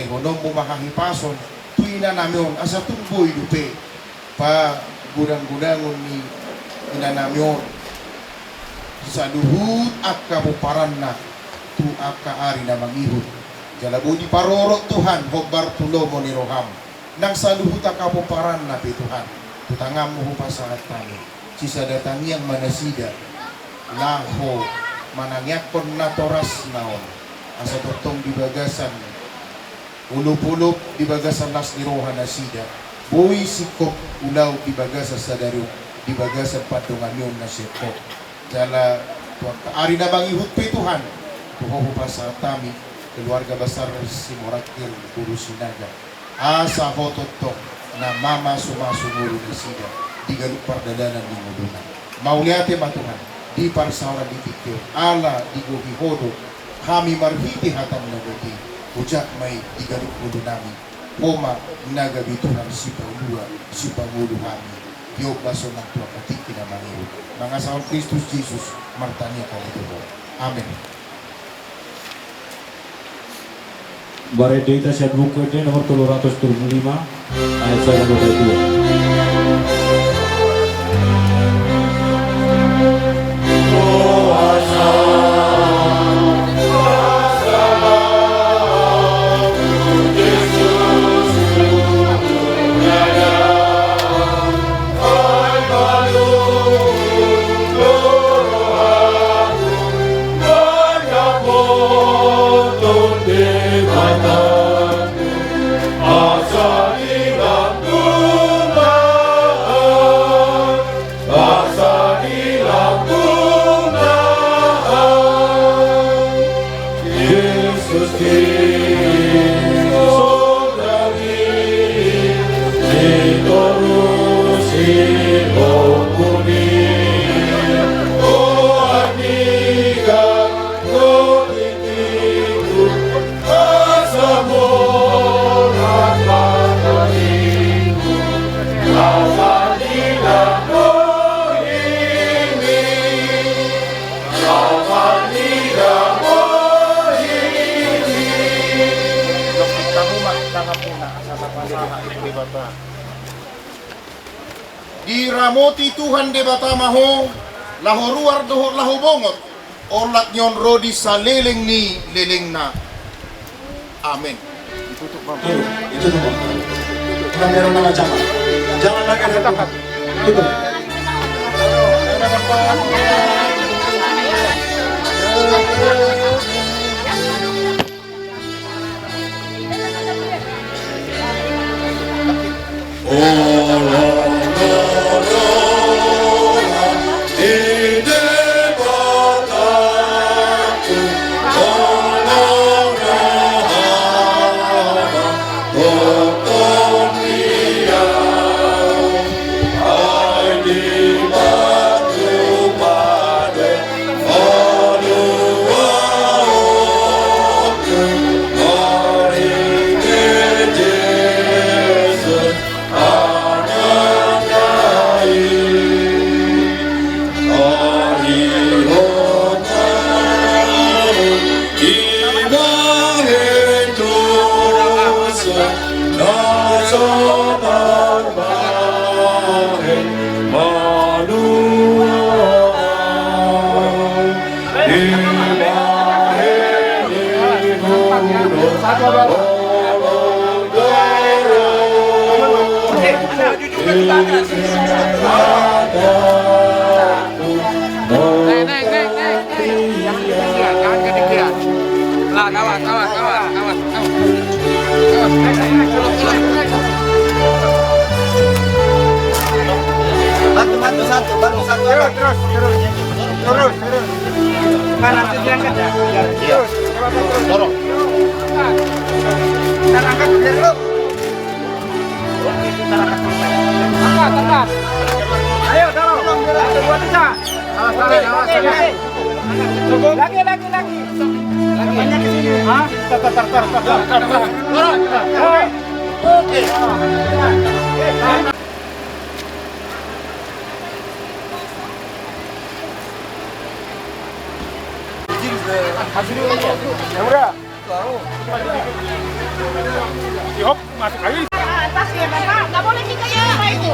Lehononmu ma hahipason tu inanami on asa tung boi dope pagodanggodangon ni inanami on saluhut angka pomparanna tu angka ari na mangihut. Jala boi diparorot Tuhan hombar tu lomo ni roham nang saluhut angka pomparanna pe Tuhan. Tu tanganmu hupasahat hami. Sisada tangiang ma nasida laho manangiangkon natorasna on, asa tongtong di bagasan olopolop, di bagasan las ni roha nasida boi singkop ulaon di bagasan sadari on, di bagasan pandonganion na singkop. Jala tu angka ari na mangihut pe Tuhan, tu Ho hupasahat hami keluarga besar Simorangkir boru Sinaga, asa Ho tongtong na mamasumasu ngolu nasida di ganup pardalanan ni ngoluna. Mauliate ma Tuhan di parsaoran di tingki on, ala digohi Ho do hami marhite hatam na badia i. Hujak ma i di ganup ngolunami. Ho ma na gabe Tuhan sipalua sipangolu hami di ombas on nang tu angka tingki na mangihut. Mangasahon Kristus Jesus martangiang hami tu Ho. Amen. Marende hita sian Buku Ende nomor tolu ratus tolu pulu lima, ayat sada dohot dua. Diramoti Tuhan Debata ma ho, laho ruar dohot laho bongot, olat ni on ro di saleleng ni lelengna. Amen. Ditutup, Bang. Tutup, ditutup, Bang. Kamera mana, jangan. Jangan lagi, tutup. Tutup. Awas, awas, awas, awas, awas. Bantu, bantu satu, bantu satu. Terus, terus, terus. Terus, terus. Kanan, terus, angkat, ya. Iya. Terus, coba, terus. Dorong. Ntar angkat, biar lu. Angkat, angkat. Ayo, dorong. Satu, dua, tiga. Awas, awas, awas. Cukup. Lagi, lagi, lagi. Lagi. Banyak di sini. Hah? Tar, tar, tar, tar. Dorong. Oke. Yang udah. Ihop, masuk aja. Atas ya, Bapak. Nggak boleh tinggal di rumah itu.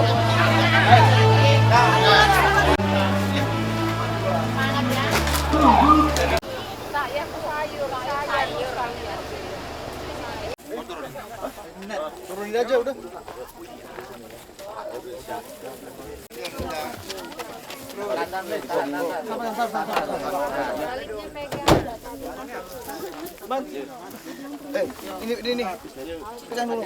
Turunin aja udah. Eh, ini, ini, ini. Pegang dulu.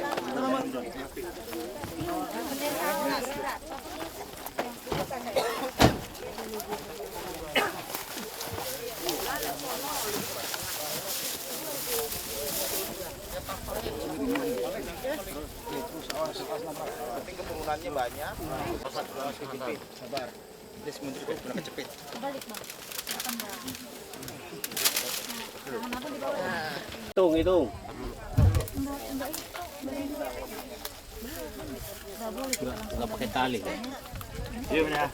Tapi kemurunannya banyak. Sabar. Dia semuanya kena kecepit. Hitung, hitung. Nggak, nggak pakai tali, kan? Yuk, ya.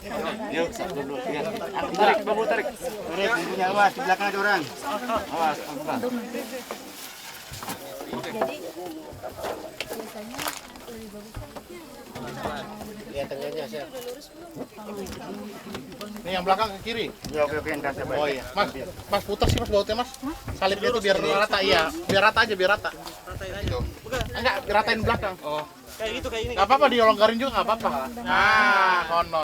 Yuk, satu, dua, tiga. Tarik, Babu, tarik. Tarik, punggungnya, awas, di belakang ada orang. Awas, pelan. Jadi, biasanya lebih bagus kan? Lihat tengahnya, siap. Ini yang belakang ke kiri. Ya, oke, oke, entar saya. Oh iya, Mas, Mas putar sih, Mas, bautnya, Mas. Salibnya itu biar rata, iya, biar rata aja, biar rata. Gitu. Enggak, ratain belakang. Oh. Kayak gitu, kayak ini. Nggak apa-apa, dilonggarin juga nggak apa-apa. Nah, kono.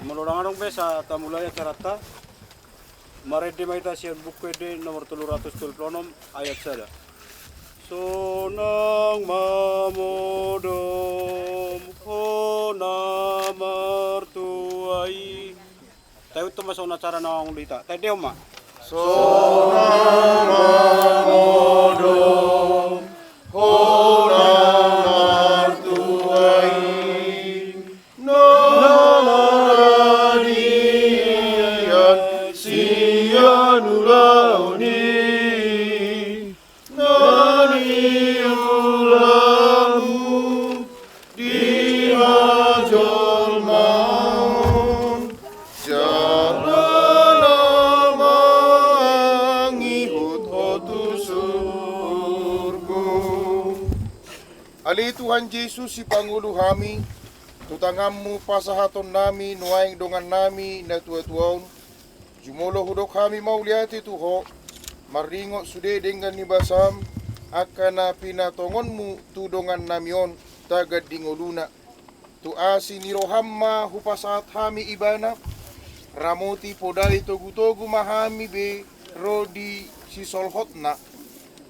Molo ndang adong be, sa tamulai acaranta. Marende ma hita sian Buku Ende nomor tolu ratus tolu pulu onom, ayat sada. Sonang ma modom, hona martua i. Taihut ma songon acara naung di hita. Taendehon ma. Sonang ma modom, hona martua i. Na rade sian ulaon i, na niula hamu di hajolmaon, jala na mangihut ho tu surgo. Ale Tuhan Jesus, sipangolu hami, tu tanganmu pasahatonnami nuaeng dongannami na tuatua on. Jumolo hudok hami mauliate tu ho, maringot sude denggan ni basam, angka na pinatongonmu tu dongannami on tagan di ngoluna. Tu asi ni roham ma hupasahat hami ibana, ramoti podai togutogu ma hami be ro di sisolhotna.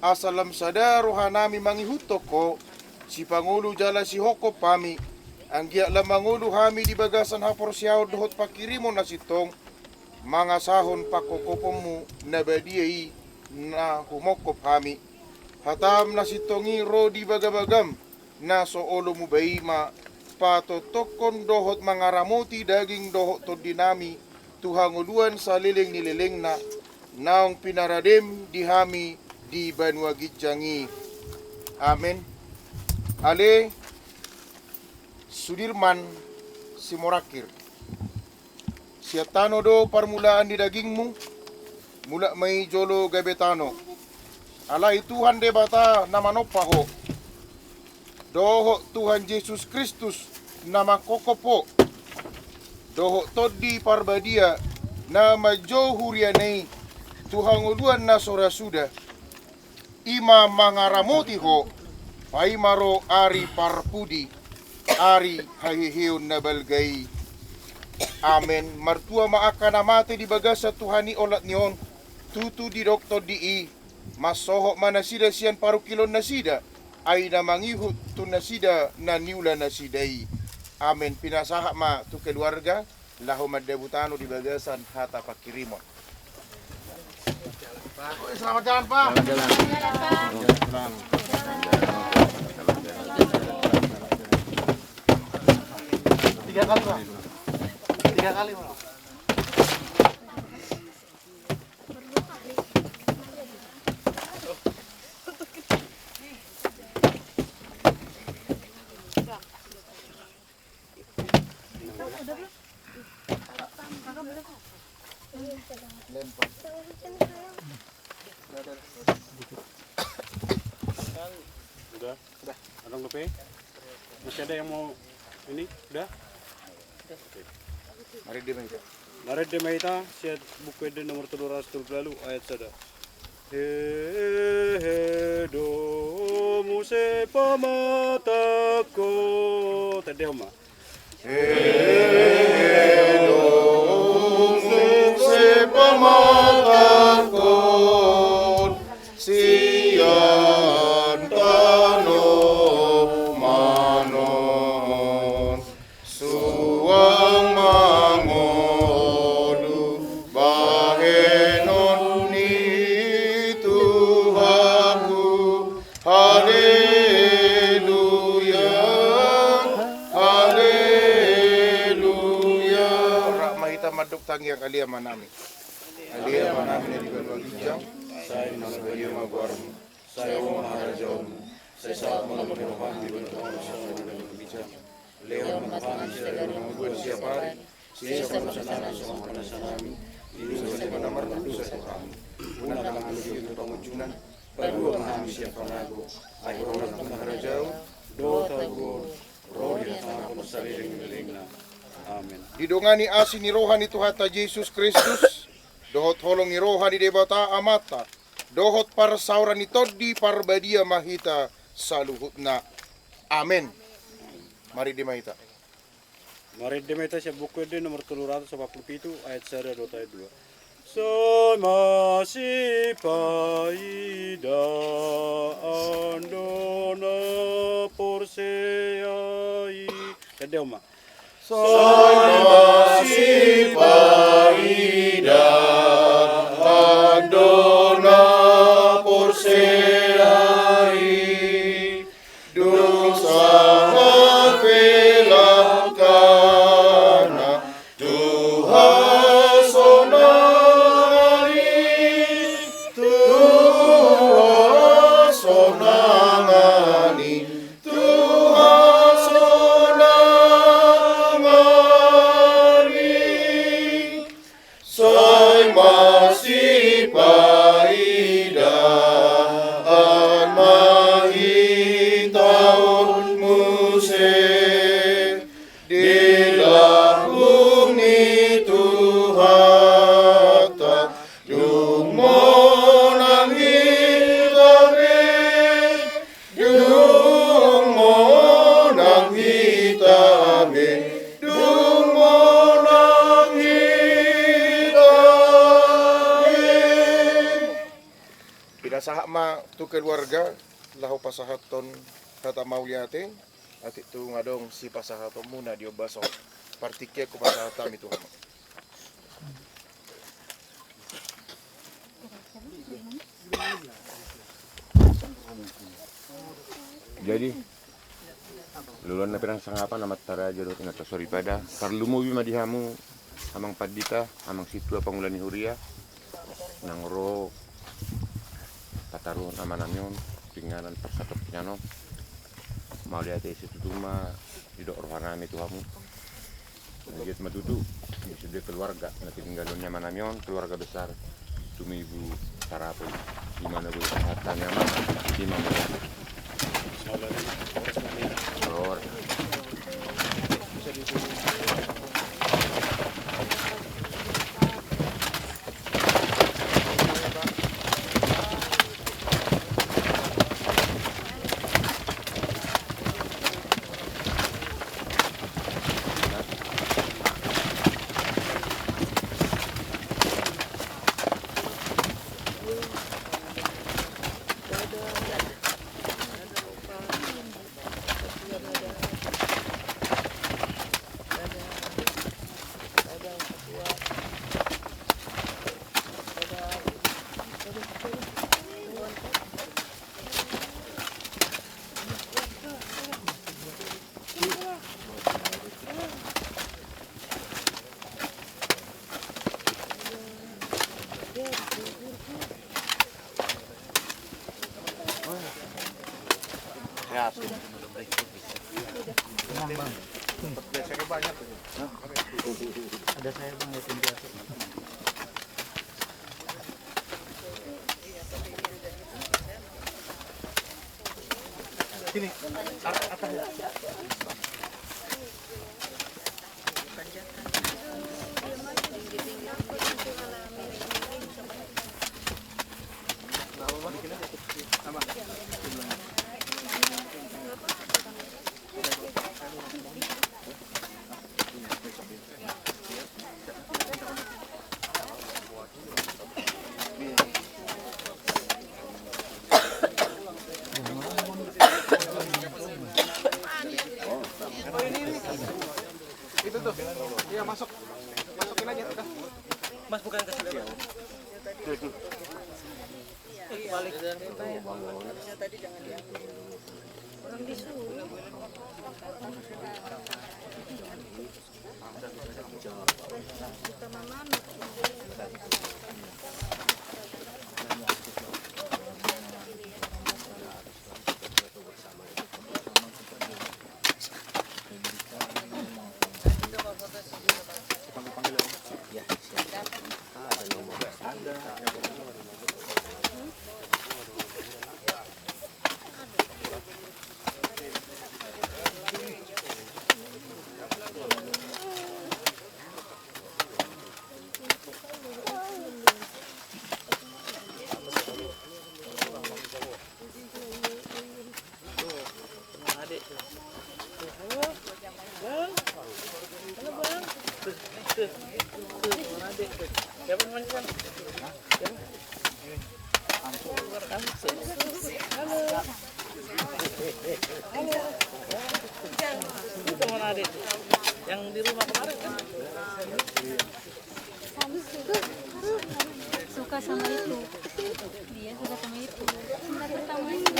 Asa lam sada rohanami mangihuthon ho, sipangolu jala sihophop hami, anggiat lam mangolu hami di bagasan haporseaon dohot pangkirimon na sintong, mangasahon pangkophoponmu na badia i na humophop hami. Hatam na sintong i ro di bagabagam, na so olo muba i ma, patongtongkon dohot mangaramoti daging dohot tondinami, tu hangoluan saleleng ni lelengna, naung pinaradem di hami di banua ginjang i. Amen. Ale Sudirman Simorangkir. Sian tano do parmulaan ni dagingmu, mulak ma i jolo gabe tano. Alai Tuhan Debata na manompa ho, dohot Tuhan Jesus Kristus na manghophop ho, dohot Tondi Parbadia na manjou huriana i tu hangoluan na so ra suda, i ma mangaramoti ho, paima ro ari parpudi, ari haheheon na balga i. Amen. Martua ma angka na mate di bagasan Tuhan i olat ni on, tutu didok tondi i, mansohot ma nasida sian parungkilon nasida, ai na mangihut tu nasida na niula nasida i. Amen. Pinasahat ma tu keluarga, laho mandabu tano di bagasan hata pangkirimon. Selamat jalan, Pak. Selamat jalan. Tiga kali, Pak. Tiga kali, Pak. Udah? Udah. Adong dope? Masih ada yang mau ini? Udah? Oke. Marende ma hita. Marende ma hita, sian Buku Ende nomor tolu ratus tolu pulu ualu, ayat sada. Hehe, do muse pamatangko. Tandehon ma. Hehe, do muse pamatangko sian tano manon. Suang mangolu bahenon ni Tuhanku. Haleluya, haleluya. Rap ma hita mandok tangiang Ale Amanami. Ale Amanami na di banua ginjang, sai ma badia ma goarmu, sai ro ma harajaonmu, sai saut ma lomo ni roham di banua tonga on songon na di banua ginjang. Lehon ma tu hami sadari on hangoluan siapari, sesa ma dosanami songon panesanami di dosa ni angka na mardosa tu hami. Unang ma hami togihon tu pangunjunan, palua ma hami sian pangago, ai Ho do Tuhan na harajaon, dohot hagogoon, ro di hasangapon saleleng ni lelengna. Amen. Didongani asi ni roha ni Tuhanta Jesus Kristus, dohot holong ni roha ni Debata Amanta, dohot parsaoran ni Tondi Parbadia ma hita saluhutna. Amen. Marende ma hita. Marende ma hita sian Buku Ende nomor tolu ratus opat pulu pitu, ayat sada dohot ayat dua. Sai masipaidaan do na porsea i. Tandehon ma. Sai masipaidaan do na porsea i, dung sahat pe langkana tu hasonangan i, tu hasonangan i. Tu hasonangan i, sai masipaidaan ma hita on muse di lambung ni Tuhanta. Dung monang hita be, dung monang hita be, dung monang hita be. Pinasahat ma tu keluarga, laho pasahathon hata mauliate. Atik tung adong sipasahatonmuna di ombas on, partingkian hupasahat hami tu hamu. Jadi, loloan na pinarsangapan, amanta raja dohot inanta soripada, tarlumobi ma di hamu, amang pandita, amang sintua pangula ni huria, nang ro pataruhon amanami on tu inganan parsatongkinan on. Mauliate situtu ma didok rohanami tu hamu. Anggiat ma tutu di sude keluarga na tininggalhon ni amanami on, keluarga besar Tumibu Sarapul, di mana boi pasahat hami, amang, di mana. Tenang, Bang. Ada saya, Bang, ya, tim biasa. Sini, atas ya. Itu tuh. Iya, masuk. Masukin aja udah. Mas, bukan ke sini. Balik. Itu mana adik? Yang di rumah kemarin kan? Suka sama itu. Dia suka sama itu. Cinta pertamanya.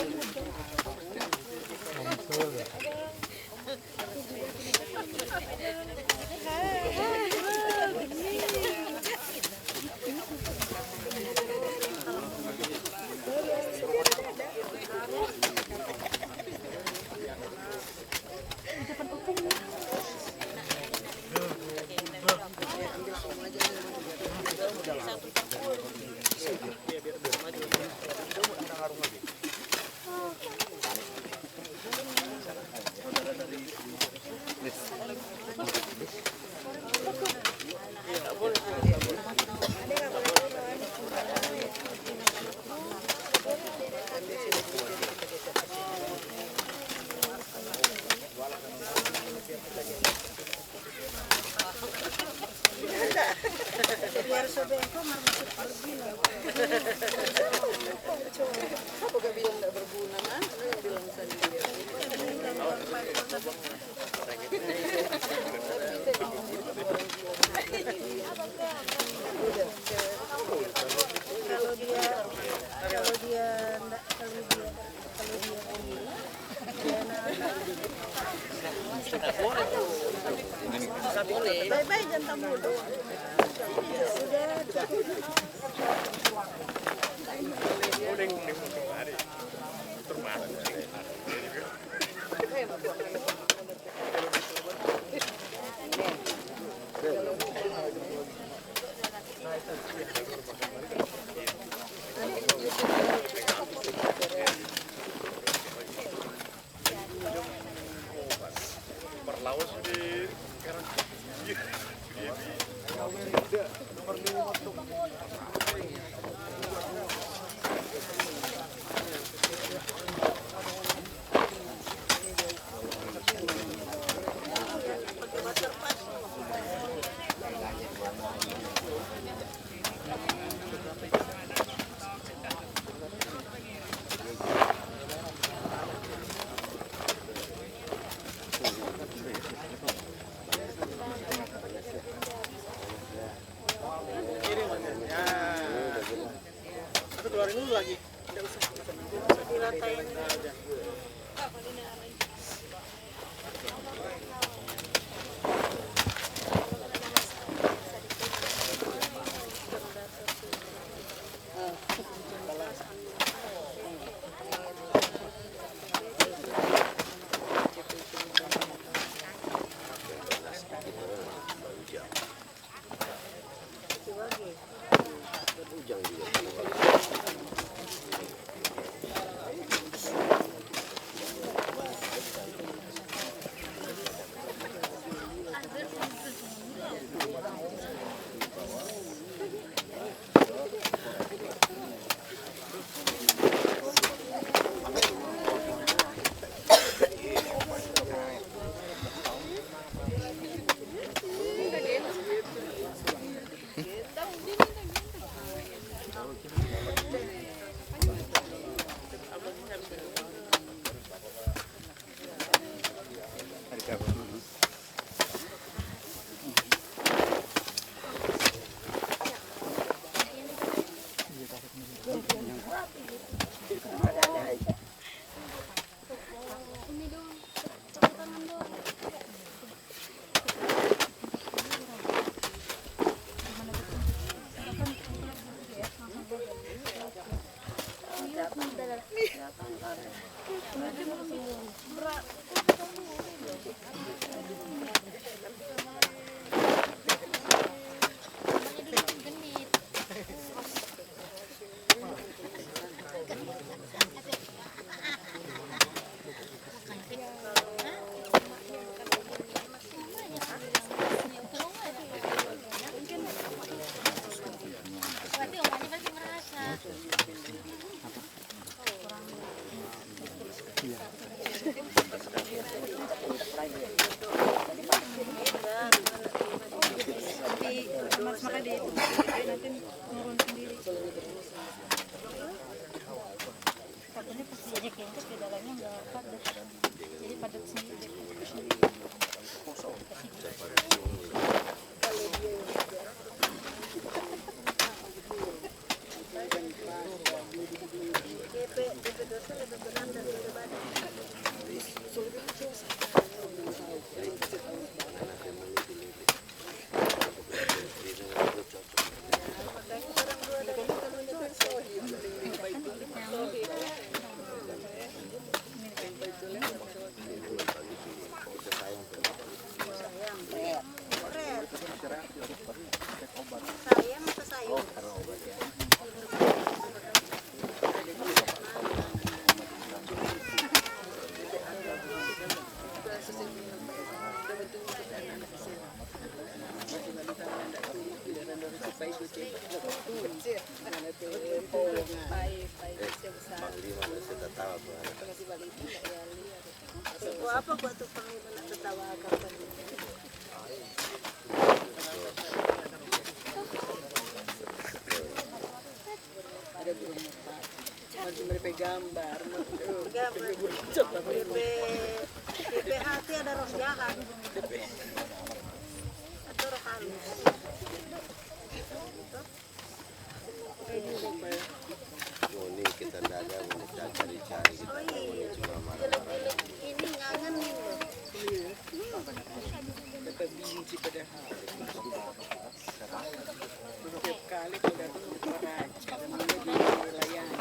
Kalau dia, kalau dia ndak, kalau dia, kalau dia Aku keluarin dulu lagi. Nggak usah. Diratain. Maka dia itu, dia nanti nurun sendiri. Takutnya pas diajak ke atas, di dalamnya nggak padat. Jadi padat sendiri. Panglima masih tertawa tuh. Buat apa buat tuh panglima nak tertawa apa tadi? Ada burung merpati. Harus mereka gambar. Gambar. Coba. Di P H T ada roh jahat. Atau roh halus. Ini kita dagang, kita cari-cari, kita. Oh, iya. Cuma marah-marah. Jelek-jelek ini ngangen nih, loh. Dapat biji padahal. Setiap kali kau datang ke Toraja, dia melayani.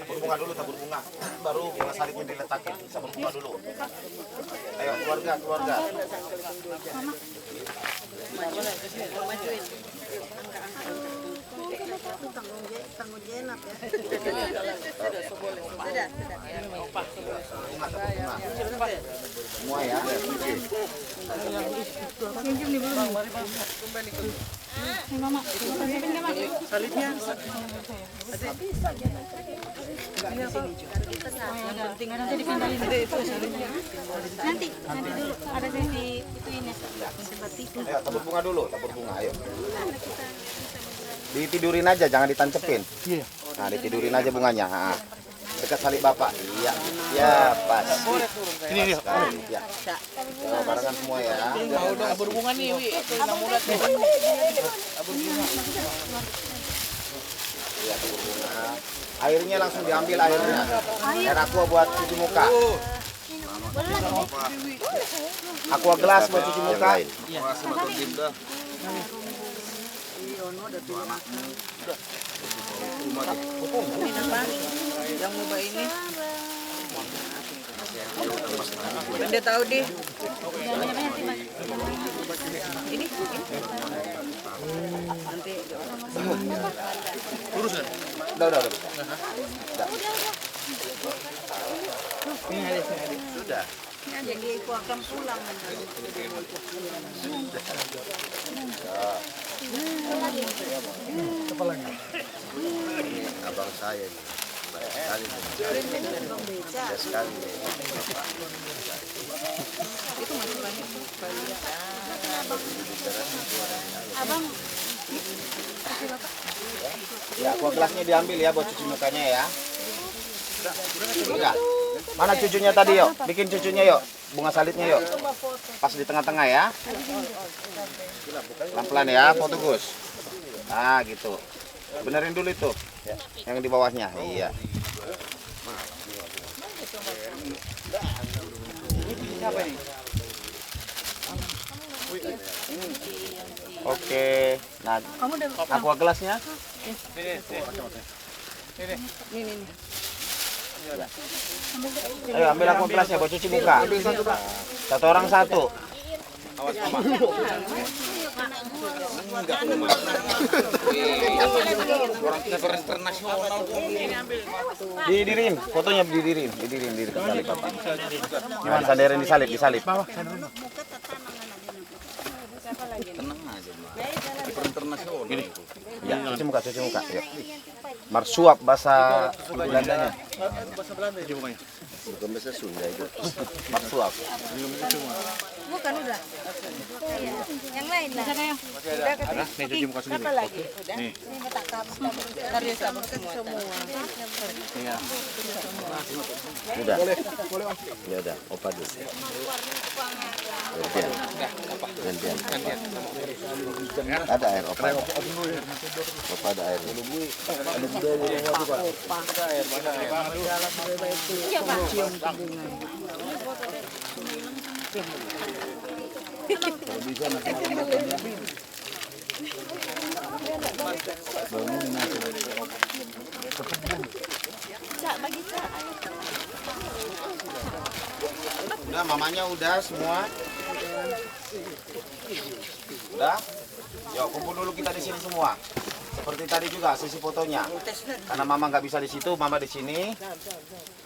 Tabur bunga dulu, tabur bunga. Baru bunga salib ini diletakin. Tabur bunga dulu. Ayo, keluarga, keluarga. Tanggung je-, tanggung jenab, ya. Sudah, sudah. Bunga, tabur bunga. Semua, ya. Minjem nih, belum. Ini, Mama. Salibnya. Nanti, nanti dulu ada sesi itu ini. Ayo, tabur bunga dulu, tabur bunga, ayo. Ditidurin aja, jangan ditancepin. Iya. Nah, ditidurin aja bunganya, ha. Dekat salib Bapak. Iya. Ya, pas. Ini, ini. Pas sekali. Ya. Coba barengan semua, ya. Nah, udah berbunga nih, Wi. Itu yang muda tuh. Iya, berbunga. Airnya langsung diambil airnya. Air aqua buat cuci muka. Aqua gelas buat cuci muka. Iya. Ini apa? Yang mau ini? Anda tahu, di? Ini, ini. Udah, udah, udah. Udah. Ini ada, sini ada. Sudah. Jadi aku akan pulang. Ini abang saya ini. Sekali ini. Ya, sekali ini. Itu masih banyak tuh. Abang, kasih Bapak. Ya, aqua gelasnya diambil ya buat cuci mukanya ya. Udah. Mana cucunya tadi, yuk? Bikin cucunya, yuk. Bunga salitnya, yuk. Pas di tengah-tengah ya. Pelan-pelan ya, foto Gus. Nah, gitu. Benerin dulu itu. Yang di bawahnya. Iya. Oke. Nah, aqua gelasnya. Ini, ini. Ayo, ambil aqua gelasnya buat cuci muka. Satu orang satu. Orang internasional. Didirin, fotonya didirin, didirin, didirin. Disalip, Bapak. Nah, disandarin, disalip, disalip. Tenang aja, Bang. Internasional itu. Ya, cuci muka, cuci muka. Ya. Marsuap bahasa Belandanya. Bukan bahasa Sunda itu. Marsuap. Bukan, udah. Iya. Yang lain lah. Udah, kata. Nih, cuci muka sendiri. Apa lagi? Udah. Nih. Ini letak kamu. Harus sama semua. Iya. Udah. Ya udah. Opa dulu. Gantian. Gantian. Ada air, Opa ada. Opa ada air. Kalau bisa nanti makan ya. Udah, mamanya udah semua? Udah? Yuk, kumpul dulu kita di sini semua. Seperti tadi juga sesi fotonya. Karena mama nggak bisa di situ, mama di sini.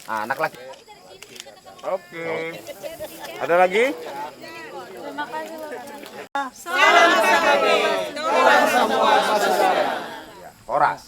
Ah, anak laki. Oke. Ada lagi? Horas.